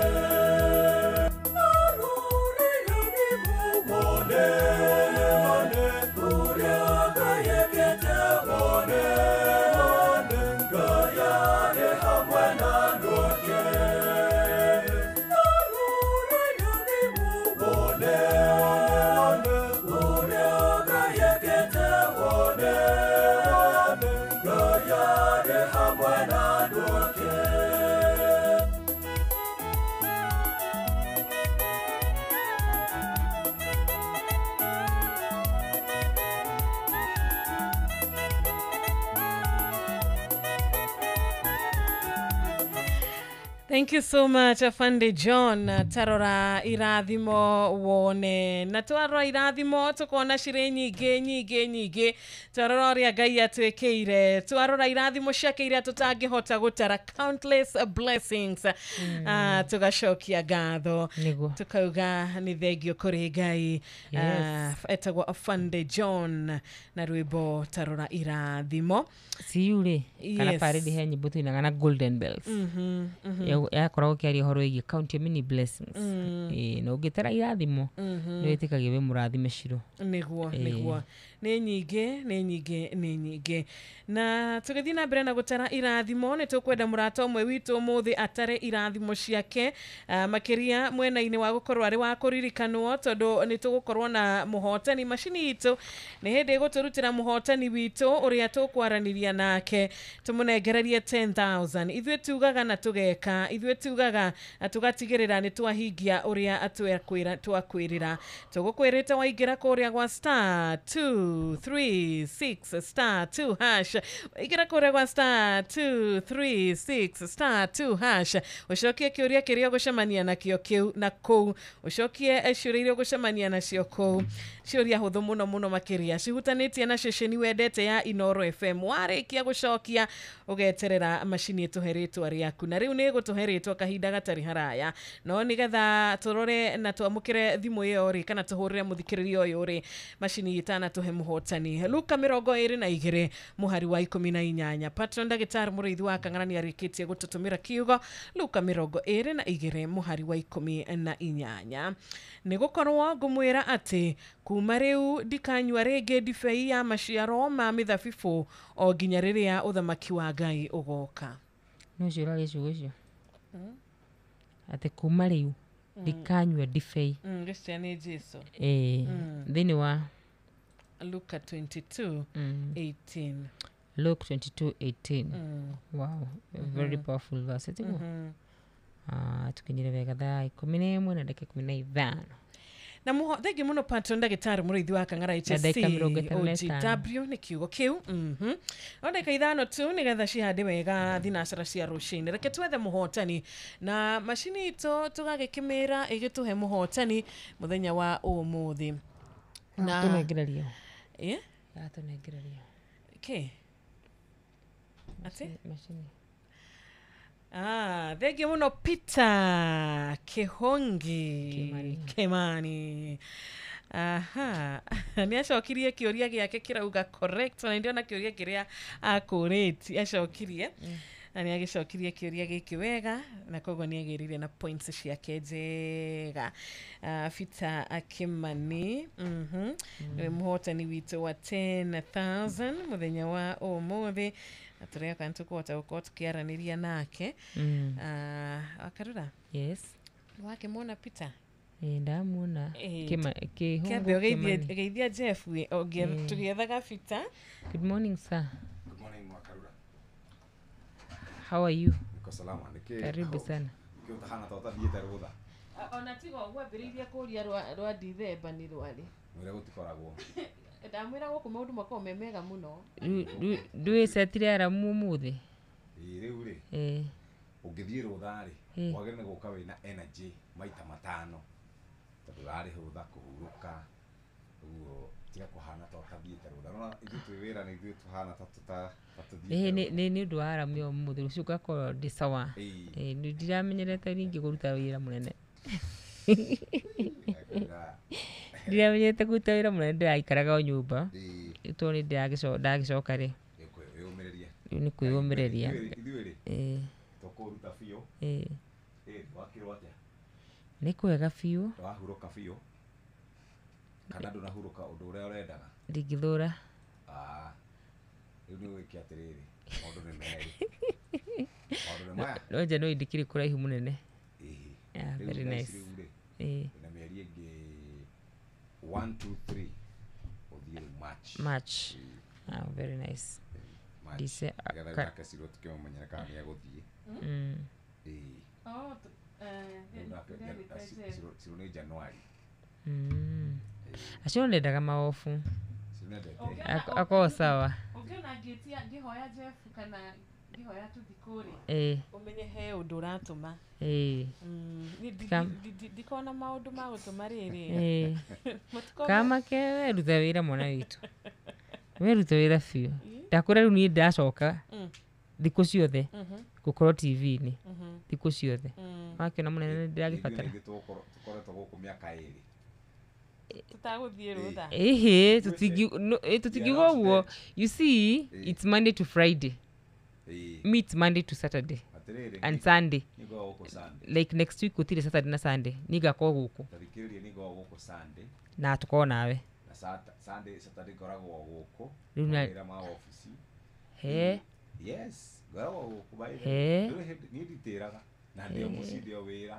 Thank you so much, Afande John. Tarora irathimo wone. Na twarora irathimo tukona cirĩ nyingĩ nyingĩ nyingĩ. Twarora ũrĩa Ngai atwĩkĩire. Twarora irathimo ciake iria tũtangĩhota gũtara, countless blessings. Tugacokia ngatho. Tukauga nĩ thengio kũrĩ Ngai. Yes. Etagwo Afande John na rwĩmbo Tarora irathimo. Siu rĩ, kana Yes. parade he nyĩmbo tũinaga na Golden Bells. Yakoragwo ĩkĩaria ũhoro wĩgiĩ count your many blessings. Ĩĩ, na ũngĩtara irathimo nĩ wĩtĩkagia wĩ mũrathime Ciro. Nĩguo. Nĩguo, nĩ nyingĩ, nĩ nyingĩ, nĩ nyingĩ. Na tũgĩthiĩ na mbere na gũtara irathimo, nĩ tũkwenda mũrata ũmwe witũ ũmũthĩ atare irathimo ciake, makĩria mwena-inĩ wa gũkorwo arĩ wa kũririkanwo, tondũ nĩ tũgũkorwo na mũhotani. Macini itũ nĩ hĩndĩ ĩgũtũrutĩra mũhotani witũ ũrĩa tũkwaranĩria nake tũmũnengererie 10,000. Ithuĩ tugaga na tũgeka, ithuĩ tugaga na tũgatigĩrĩra nĩ twahingia ũrĩa twakwĩrĩra. Tũgũkwĩrĩte waingĩra kũrĩa gwa star 236 star 2 hash, waingĩra kũrĩa gwa star 236 star 2 hash, ũcokie kĩũria kĩrĩa ũgũcemania nakĩo kĩu na kũu, ũcokie ciũria iria ũgũcemania nacio kũu, ciũria hũthũ mũno mũno makĩria cihutanĩtie na ceceni wendete ya Inooro FM. Warĩkia gũcokia ũgeterera macini ĩtũhe rĩtwa rĩaku, na rĩu nĩ ĩgũtũhe rĩtwa kahinda gatarĩ haraya. No nĩgetha tũrore na twamũkĩre thimũ ĩyo rĩ, kana tũhũrĩre mũthikĩrĩria ũyũ rĩ, macini ĩtanatũhe mũhotani. Luka 22 mũhari wa 18. Patron ndagĩtarĩ Mũrĩithi wa Kang'ara nĩ arĩkĩtie gũtũtũmĩra kiugo Luka 22 mũhari wa 18. Nĩ gũkorwo ngũmwĩra atĩ kuma rĩu ndikanyua rĩngĩ ndibei ya maciaro ma mĩthabibũ o nginya rĩrĩa ũthamaki wa Ngai ũgoka. No ũcio ũraria ciugo icio atĩ kuma rĩu ndikanyua ndibei. Gĩcio nĩ Jesu. Ĩĩ, thĩinĩ wa Luka 22:18. Luke 22:18. Wow, a very powerful verse. Tiguo? Tukinyire wega thaa 11 na dakika 15. Na muho thengi muno patron ndagĩtarĩ Mũrĩithi wa Kang'ara Na ndagĩka HSC 55. OGW nĩ kiugo kĩu. No ndagĩka 5 tu nĩgetha cihande wega thinacara cia rũcinĩ. Reke twethe mũhotani na macini itũ tũgagĩkĩmĩra ĩgĩtũhe mũhotani mũthenya wa ũmũthĩ. Na Tũnengererio. Ĩ? Atũnengererio. Kĩ? Atĩ? Macini. Thengi mũno Peter Kihongi Kimani. Aha, nĩ acokirie kĩũria gĩake kĩrauga correct, na ndĩona kĩũria kĩrĩa akũrĩtie acokirie. Na nĩ agĩcokirie kĩũria gĩkĩ wega, na koguo nĩ agĩrire na points ciake njega. Peter Kimani, nĩwe mũhotani witũ wa 10,000 mũthenya wa ũmũthĩ. Na tũreka nĩ tũkũhota gũkorwo tũkĩaranĩria nake. Wakarura? Yes. Wakĩmuona Peter? Ĩĩ, ndamuona. Kĩhongo Kĩambe Kimani. ũgeithia Jeff tũgĩethaga Peter. Good morning, sir. Good morning, Mwakarura. How are you? Niko salama. Niki Karibu sana. Niki utahana ta utathiĩte rũtha. Ona tiga ũguo ambĩrĩirie kũria rwa Dithemba nĩ rwarĩ. Mwĩre gũtikoragwo. Ndamwĩra gũkũ maũndũ makoragwo me mega mũno. Ndwĩcetire aramu ũmũthĩ? Ĩĩ, rĩu rĩ. Ĩĩ. Ũngĩthiĩ rũtha rĩ, Ĩĩ. wagĩrĩire nĩ gũka wĩna energy maita matano. Tondũ ũrarĩ rũtha kũhurũka. Ũguo tiga kũhana ta ũtathiĩte rũtha. Nĩwona ithuĩ twĩ wĩra nĩ ithuĩ tũhana ta tũthiĩte Ĩĩ, rũtha. nĩ ũndũ wa aramu ĩyo ũmũthĩ, rũciũ ngakorwo ndĩ sawa. Ĩĩ. Ĩĩ, nĩ ndiramenyerete ningĩ kũruta wĩra mũnene. Ndiramenyerete kũruta wĩra mũnene, ndĩraikaraga o nyũmba. Ĩĩ. Tondũ nĩ ndagĩcoka rĩ. Wĩyũmĩrĩrie. Rĩu nĩ kwĩyũmĩrĩria. Ithuĩ rĩ, Ĩĩ. tũkũruta biũ. Ĩĩ. Ĩĩ, wakĩrwo atĩa? Nĩ kwega biũ. Wahurũka biũ. Kana ndũnahurũka ũndũ ũrĩa ũrendaga? Ndingĩthũra. Rĩu nĩ ũgwĩke atĩrĩrĩ, maũndũ nĩ merĩ. Maũndũ nĩ maya. No nja no ndikĩrĩ kũraihu mũnene. Ĩĩ. Yeah, Rĩu very thaa nice. ici rĩu rĩ, Ĩĩ. wĩna mĩeri ĩngĩ 1 2 3 ũthiĩ rĩu March. March. Very nice. March. Nĩgetha nake Ciro tũkĩmũmenyere kana nĩ egũthiĩ. Ĩĩ. Rĩu nake Ciro nĩ January. Acio ndendaga maobu. Ciro nĩendete. Akorwo sawa. Ũngĩona ngĩtia ngĩhoya Jeff kana ngĩhoya tũthiĩ kũrĩ. Ĩĩ. Ũmenye he ũndũ ũratũma. Ĩĩ. Ndikona maũndũ ma gũtũma rĩrĩ. Ĩĩ. Kamake we ruta wĩra mwana witũ. We ruta wĩra biũ. Ndakwĩra rĩu niĩ ndacoka thikũ ciothe gũkorwo TV-inĩ thikũ ciothe. Wakĩona mũnene nĩ ndĩragĩbatara. Ithuĩ tũkoretwo gũkũ mĩaka ĩrĩ. Tũtagũthiĩ rũtha. Ĩhĩ, tũtingiuga ũguo. You see, it's Monday to Friday. Ĩĩ. Me, it's Monday to Saturday. Atĩrĩrĩ, And Sunday. Nĩngoragwo gũkũ Sunday. Like next week gũtirĩ Saturday na Sunday. Nĩngakorwo gũkũ. Ta thikĩrĩria, nĩngoragwo gũkũ Sunday. Na tũkorwo nawe. Na Sunday, Saturday ngoragwo gũkũ. Rĩu na- Mawĩra ma obici. He. Yes, ngoragwo gũkũ by the He. way. Ndũrĩ hĩndĩ niĩ nditĩraga. Na ndĩ o He. mũciĩ, ndĩ o wĩra.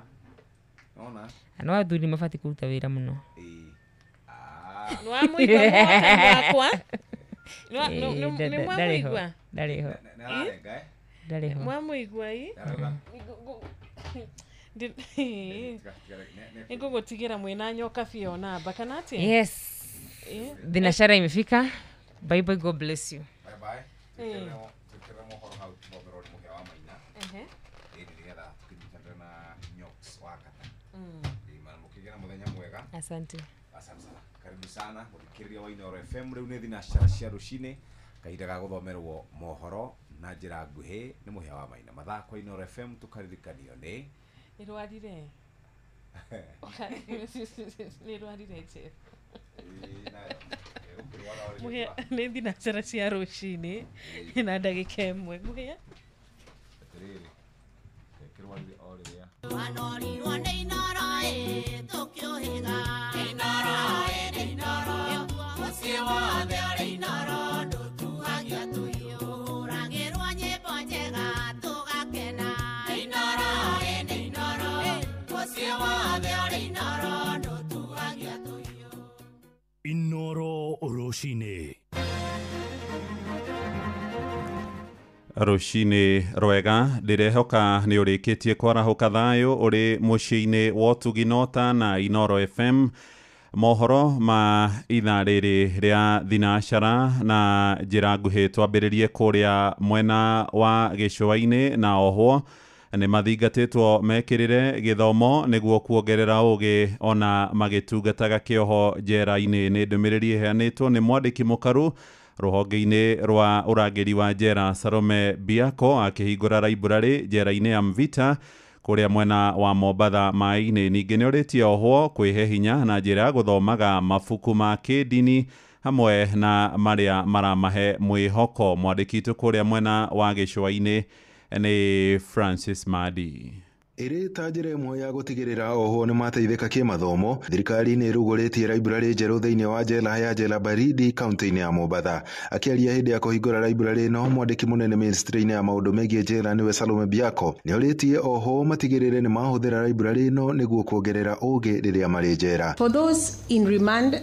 Nona? Na no athuri mabatiĩ kũruta wĩra mũno. Ĩĩ. Nĩwamũigua mũhotani wakwa? Ĩĩ, Nĩ ndarĩ ho. mwamũigua? Ndarĩ ho. Nĩararenga, eh? Ndarĩ ho. Mwamũigua ĩ? Ndarauga. Nĩngũgũtigĩra mwĩna nyoka biũ namba kana atĩa? Yes. Eh? Thinashara imefika. Bye bye, God bless you. Bye bye. Eh. Twĩkĩrĩre mohoro hau tũthomerwo nĩ Mũhĩa wa Maina. Ehe. Ĩndĩ nĩgetha tũkĩnyitanĩre na Nyox wa Kata. Ĩĩ, ma mũkĩgĩe na mũthenya mwega. Asante. Asante sana. Karibu sana mũthikĩrĩria wa Inooro FM. Rĩu nĩ thinashara cia rũcinĩ, kahinda ga gũthomerwo mohoro na njĩra nguhĩ nĩ Mũhĩa wa Maina. Mathaa kwa Inooro FM tũkaririkanio nĩ Ĩrwarire. Nĩrwarire Jeff. Mũhĩa, nĩ thinashara cia rũcinĩ na ndagĩka 1. Mũhĩa. Atĩrĩrĩ, kĩrwarire o rĩrĩa Wanorirwo nĩ Inooro ĩ, tũkĩũhĩga. Inooro ĩ, nĩ Inooro. Mũciĩ wothe ũrĩ Inooro, ndũtuhagia tũhiũ. Ũhũragĩrwo nyĩmbo njega, tũgakena. Inooro ĩ, nĩ Inooro. Mũciĩ wothe ũrĩ Inooro, ndũtuhagia tũhiũ. Inooro rũcinĩ. Rũcinĩ rwega, ndĩrehoka nĩ ũrĩkĩtie kwarahũka thayũ ũrĩ mũciĩ-inĩ wa ũtugi nota na Inooro FM. Mohoro ma ithaa rĩrĩ rĩa thinashara na njĩra nguhĩ twambĩrĩrie kũrĩa mwena wa gĩcũa-inĩ na ohwo nĩ mathingatĩtwo mekĩrĩre gĩthomo nĩguo kuongerera ũgĩ ona magĩtungataga kĩoho njera-inĩ. Nĩ ndũmĩrĩri ĩheanĩtwo nĩ mwandĩki mũkaru rũhonge-inĩ rwa ũrangĩri wa njera Salome Biako akĩhingũra library njera-inĩ ya Mvita kũrĩa mwena wa Mombatha maĩ-inĩ. Ningĩ nĩ orĩtie ohwo kwĩhe hinya na njĩra ya gũthomaga mabuku ma kĩndini hamwe na marĩa maramahe mwĩhoko. Mwandĩki witũ kũrĩa mwena wa gĩcũa-inĩ nĩ Francis Madi. Ĩrĩ ta njĩra ĩmwe ya gũtigĩrĩra ohwo nĩ mateithĩka kĩmathomo, thirikari nĩ ĩrugũrĩtie library njerũ thĩinĩ wa njera ya Jela Baridi kaunti-inĩ ya Mombatha. Akĩaria hĩndĩ ya kũhingũra library ĩno, mwandĩki mũnene ministry-inĩ ya maũndũ megiĩ njera nĩwe Salome Biako nĩ orĩtie ohwo matigĩrĩre nĩ mahũthĩra library ĩno nĩguo kuongerera ũgĩ rĩrĩa marĩ njera. For those in remand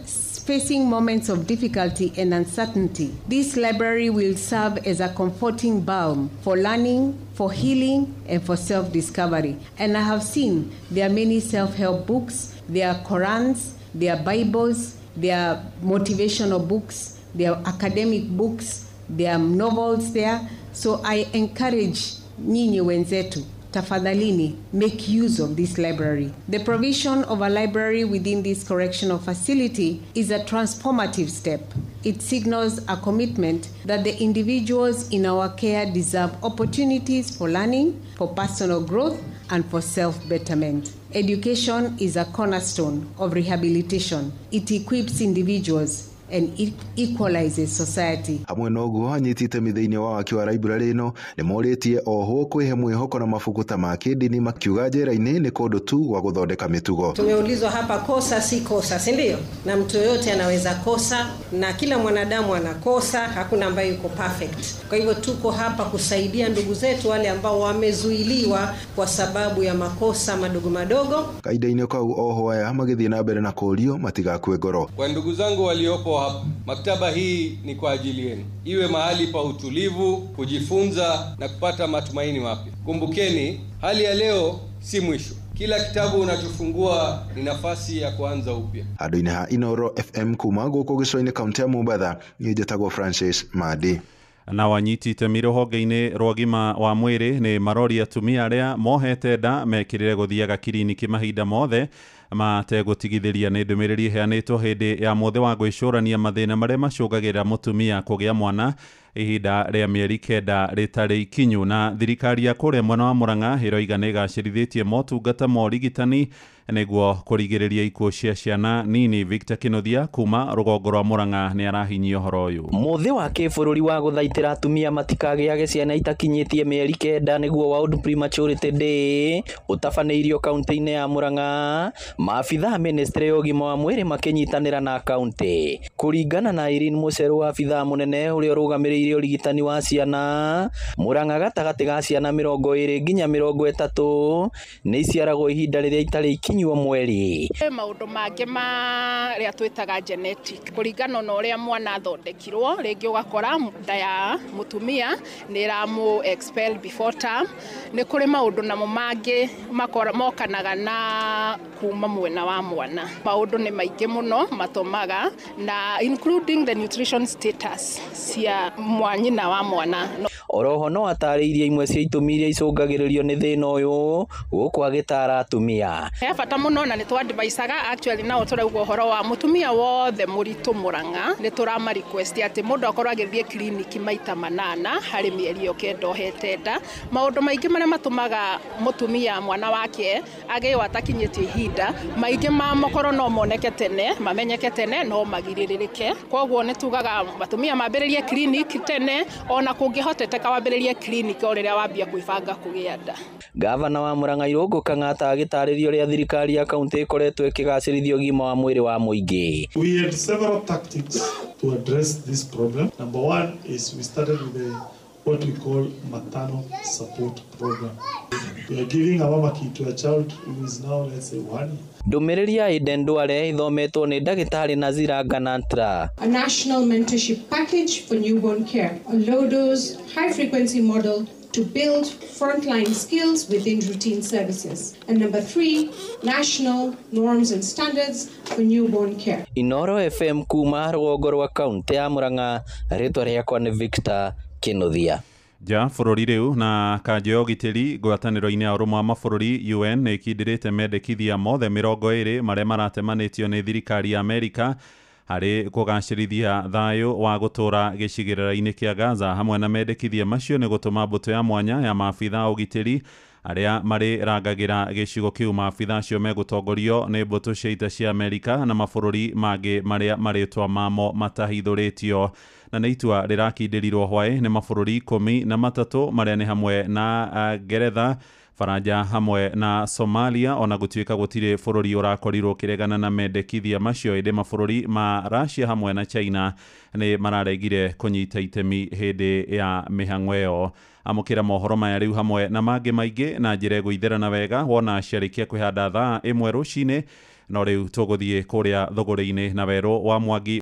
facing moments of difficulty and uncertainty, this library will serve as a comforting balm for learning, for healing, and for self-discovery. And I have seen there are many self-help books, there are Korans, there are Bibles, there are motivational books, there are academic books, there are novels there. So I encourage nyinyi wenzetu, tafadhalini, make use of this library. The provision of a library within this correctional facility is a transformative step. It signals a commitment that the individuals in our care deserve opportunities for learning, for personal growth, and for self-betterment. Education is a cornerstone of rehabilitation. It equips individuals and it equalizes society. Hamwe na ũguo, anyiti itemi thĩinĩ wa waki wa library ĩno nĩ morĩtie ohwo kwĩhe mwĩhoko na mabuku ta ma kĩndini, makiuga njera-inĩ nĩ kũndũ tu gwa gũthondeka mĩtugo. Tumeulizwa hapa, kosa si kosa, si ndio? Na mtu yoyote anaweza kosa, na kila mwanadamu anakosa, hakuna ambaye yuko perfect. Kwa hivyo tuko hapa kusaidia ndugu zetu wale ambao wamezuiliwa kwa sababu ya makosa madogo madogo. Kahinda-inĩ kau ohwo aya magĩthiĩ na mbere na kũũrio matigakue ngoro. Kwa ndugu zangu waliopo hapa, maktaba hii ni kwa ajili yenu. Iwe mahali pa utulivu, kujifunza na kupata matumaini mapya. Kumbukeni, hali ya leo si mwisho. Kila kitabu unachofungua ni nafasi ya kuanza upya. Handũ-inĩ ha Inooro FM kuma gũkũ gĩcũa-inĩ kaunti ya Mombatha, niĩ njĩtagwo Francis Madi. Na wanyiti itemi rũhonge-inĩ rwa ũgima wa mwĩrĩ nĩ marori atumia arĩa mohete nda mekĩrĩre gũthiaga kiriniki mahinda mothe mategũtigithĩria. Nĩ ndũmĩrĩri ĩheanĩtwo hĩndĩ ya mũthĩ wa gwĩcũrania mathĩna marĩa macũngagĩrĩra mũtumia kũgĩa mwana ihinda rĩa mĩeri 9 rĩtarĩ ikinyu. Na thirikari ya kũrĩa mwena wa Murang'a ĩroiga nĩ ĩgacĩrithĩtie motungata ma ũrigitani nĩguo kũrigĩrĩria ikuũ cia ciana nini. Victor Kinuthia kuma rũgongo rwa Murang'a nĩ arahinyia ũhoro ũyũ. Mũthĩ wa kĩbũrũri wa gũthaitĩra atumia matikagĩage ciana itakinyĩtie mĩeri 9 nĩguo World Prematurity Day ũtabanĩirio kaunti-inĩ ya Murang'a. Maabithaa ministry ya ũgima wa mwĩrĩ makĩnyitanĩra na kaunti. Kũringana na Irene Mũcerũ, abithaa mũnene ũrĩa ũrũgamĩrĩire ũrigitani wa ciana Murang'a, gatagatĩ ga ciana 20 nginya 30 nĩ iciaragwo ihinda rĩrĩa itarĩ ikinyu mweri. Maũndũ mangĩ marĩa twĩtaga genetic, kũringana na ũrĩa mwana athondekirwo, rĩngĩ ũgakora nda ya mũtumia nĩ ĩramũ expel before term. Nĩ kũrĩ maũndũ namo mangĩ mokanaga na kuma mwena wa mwana. Maũndũ nĩ maingĩ mũno matũmaga, na including the nutrition status cia mwanyina wa mwana. Oroho no atarĩirie imwe cia itũmi iria icũngagĩrĩrio nĩ thĩna ũyũ gũkũ agĩtara atumia. He bata mũno na nĩ twadvisaga actually, nao tũrauga ũhoro wa mũtumia wothe mũritũ Murang'a, nĩ tũrama request atĩ mũndũ akorwo agĩthiĩ kiriniki maita 8 harĩ mĩeri ĩyo 9 ohete nda. Maũndũ maingĩ marĩa matũmaga mũtumia mwana wake agĩo atakinyĩtie ihinda, maingĩ mamo korwo no moneke tene, mamenyeke tene, no magirĩrĩrĩke. Koguo nĩ tugaga atumia mambĩrĩrie kiriniki tene, ona kũngĩhoteteka wambĩrĩrie kiriniki o rĩrĩa wambia kwĩbanga kũgĩa nda. Gavana wa Murang'a Irũngũ Kang'ata agĩtarĩria ũrĩa thirikari ya kaunti ĩkoretwo ĩkĩgacĩrithia ũgima wa mwĩrĩ wa mũingĩ. We had several tactics to address this problem. Number one is we started with what we call maternal support program. We are giving a mama key to a child who is now, let's say, 1 year. Ndũmĩrĩri ya Eden Ndware ithometwo nĩ ndagĩtarĩ Nazira Ganantra. A national mentorship package for newborn care, a low dose, high frequency model to build frontline skills within routine services. And number 3, national norms and standards for newborn care. Inoro FM kuma rũgongo rwa kaunti ya Murang'a, rĩtwa rĩakwa nĩ Victor Kinuthia. Nja bũrũri rĩu na kanjũ ya ũgitĩri ngwatanĩro-inĩ ya ũrũmwe wa mabũrũri UN nĩ ĩkindĩrĩte mendekithia mothe 20 marĩa maratemanĩtio nĩ thirikari ya Amerika harĩ kũgacĩrithia thayũ wa gũtũũra gĩcigĩrĩra-inĩ kĩa Gaza. Hamwe na mendekithia macio nĩ gũtũma mbũtũ ya mwanya ya maabitha a ũgitĩri arĩa marĩrangagĩra gĩcigo kĩu. Maabitha acio megũtongorio nĩ mbũtũ cia ita cia Amerika na mabũrũri mangĩ marĩa marĩtwa mamo matahithũrĩtio. Na nĩ itua rĩrakindĩrirwo hwaĩ nĩ mabũrũri 13 marĩa nĩ hamwe na Ngeretha, Faranja hamwe na Somalia, ona gũtuĩka gũtirĩ bũrũri ũrakorirwo ũkĩregana na mendekithia macio. Ĩndĩ mabũrũri ma Russia hamwe na China nĩ mararegire kũnyita itemi hĩndĩ ya mĩhang'o ĩyo. Amũkĩra mohoro maya rĩu hamwe na mangĩ maingĩ na njĩra ĩgũitherana wega wona ciarĩkia kwĩhanda thaa 1 rũcinĩ. No rĩu tũgũthiĩ kũrĩa thũgũrĩ-inĩ na werũ wa Mwangi.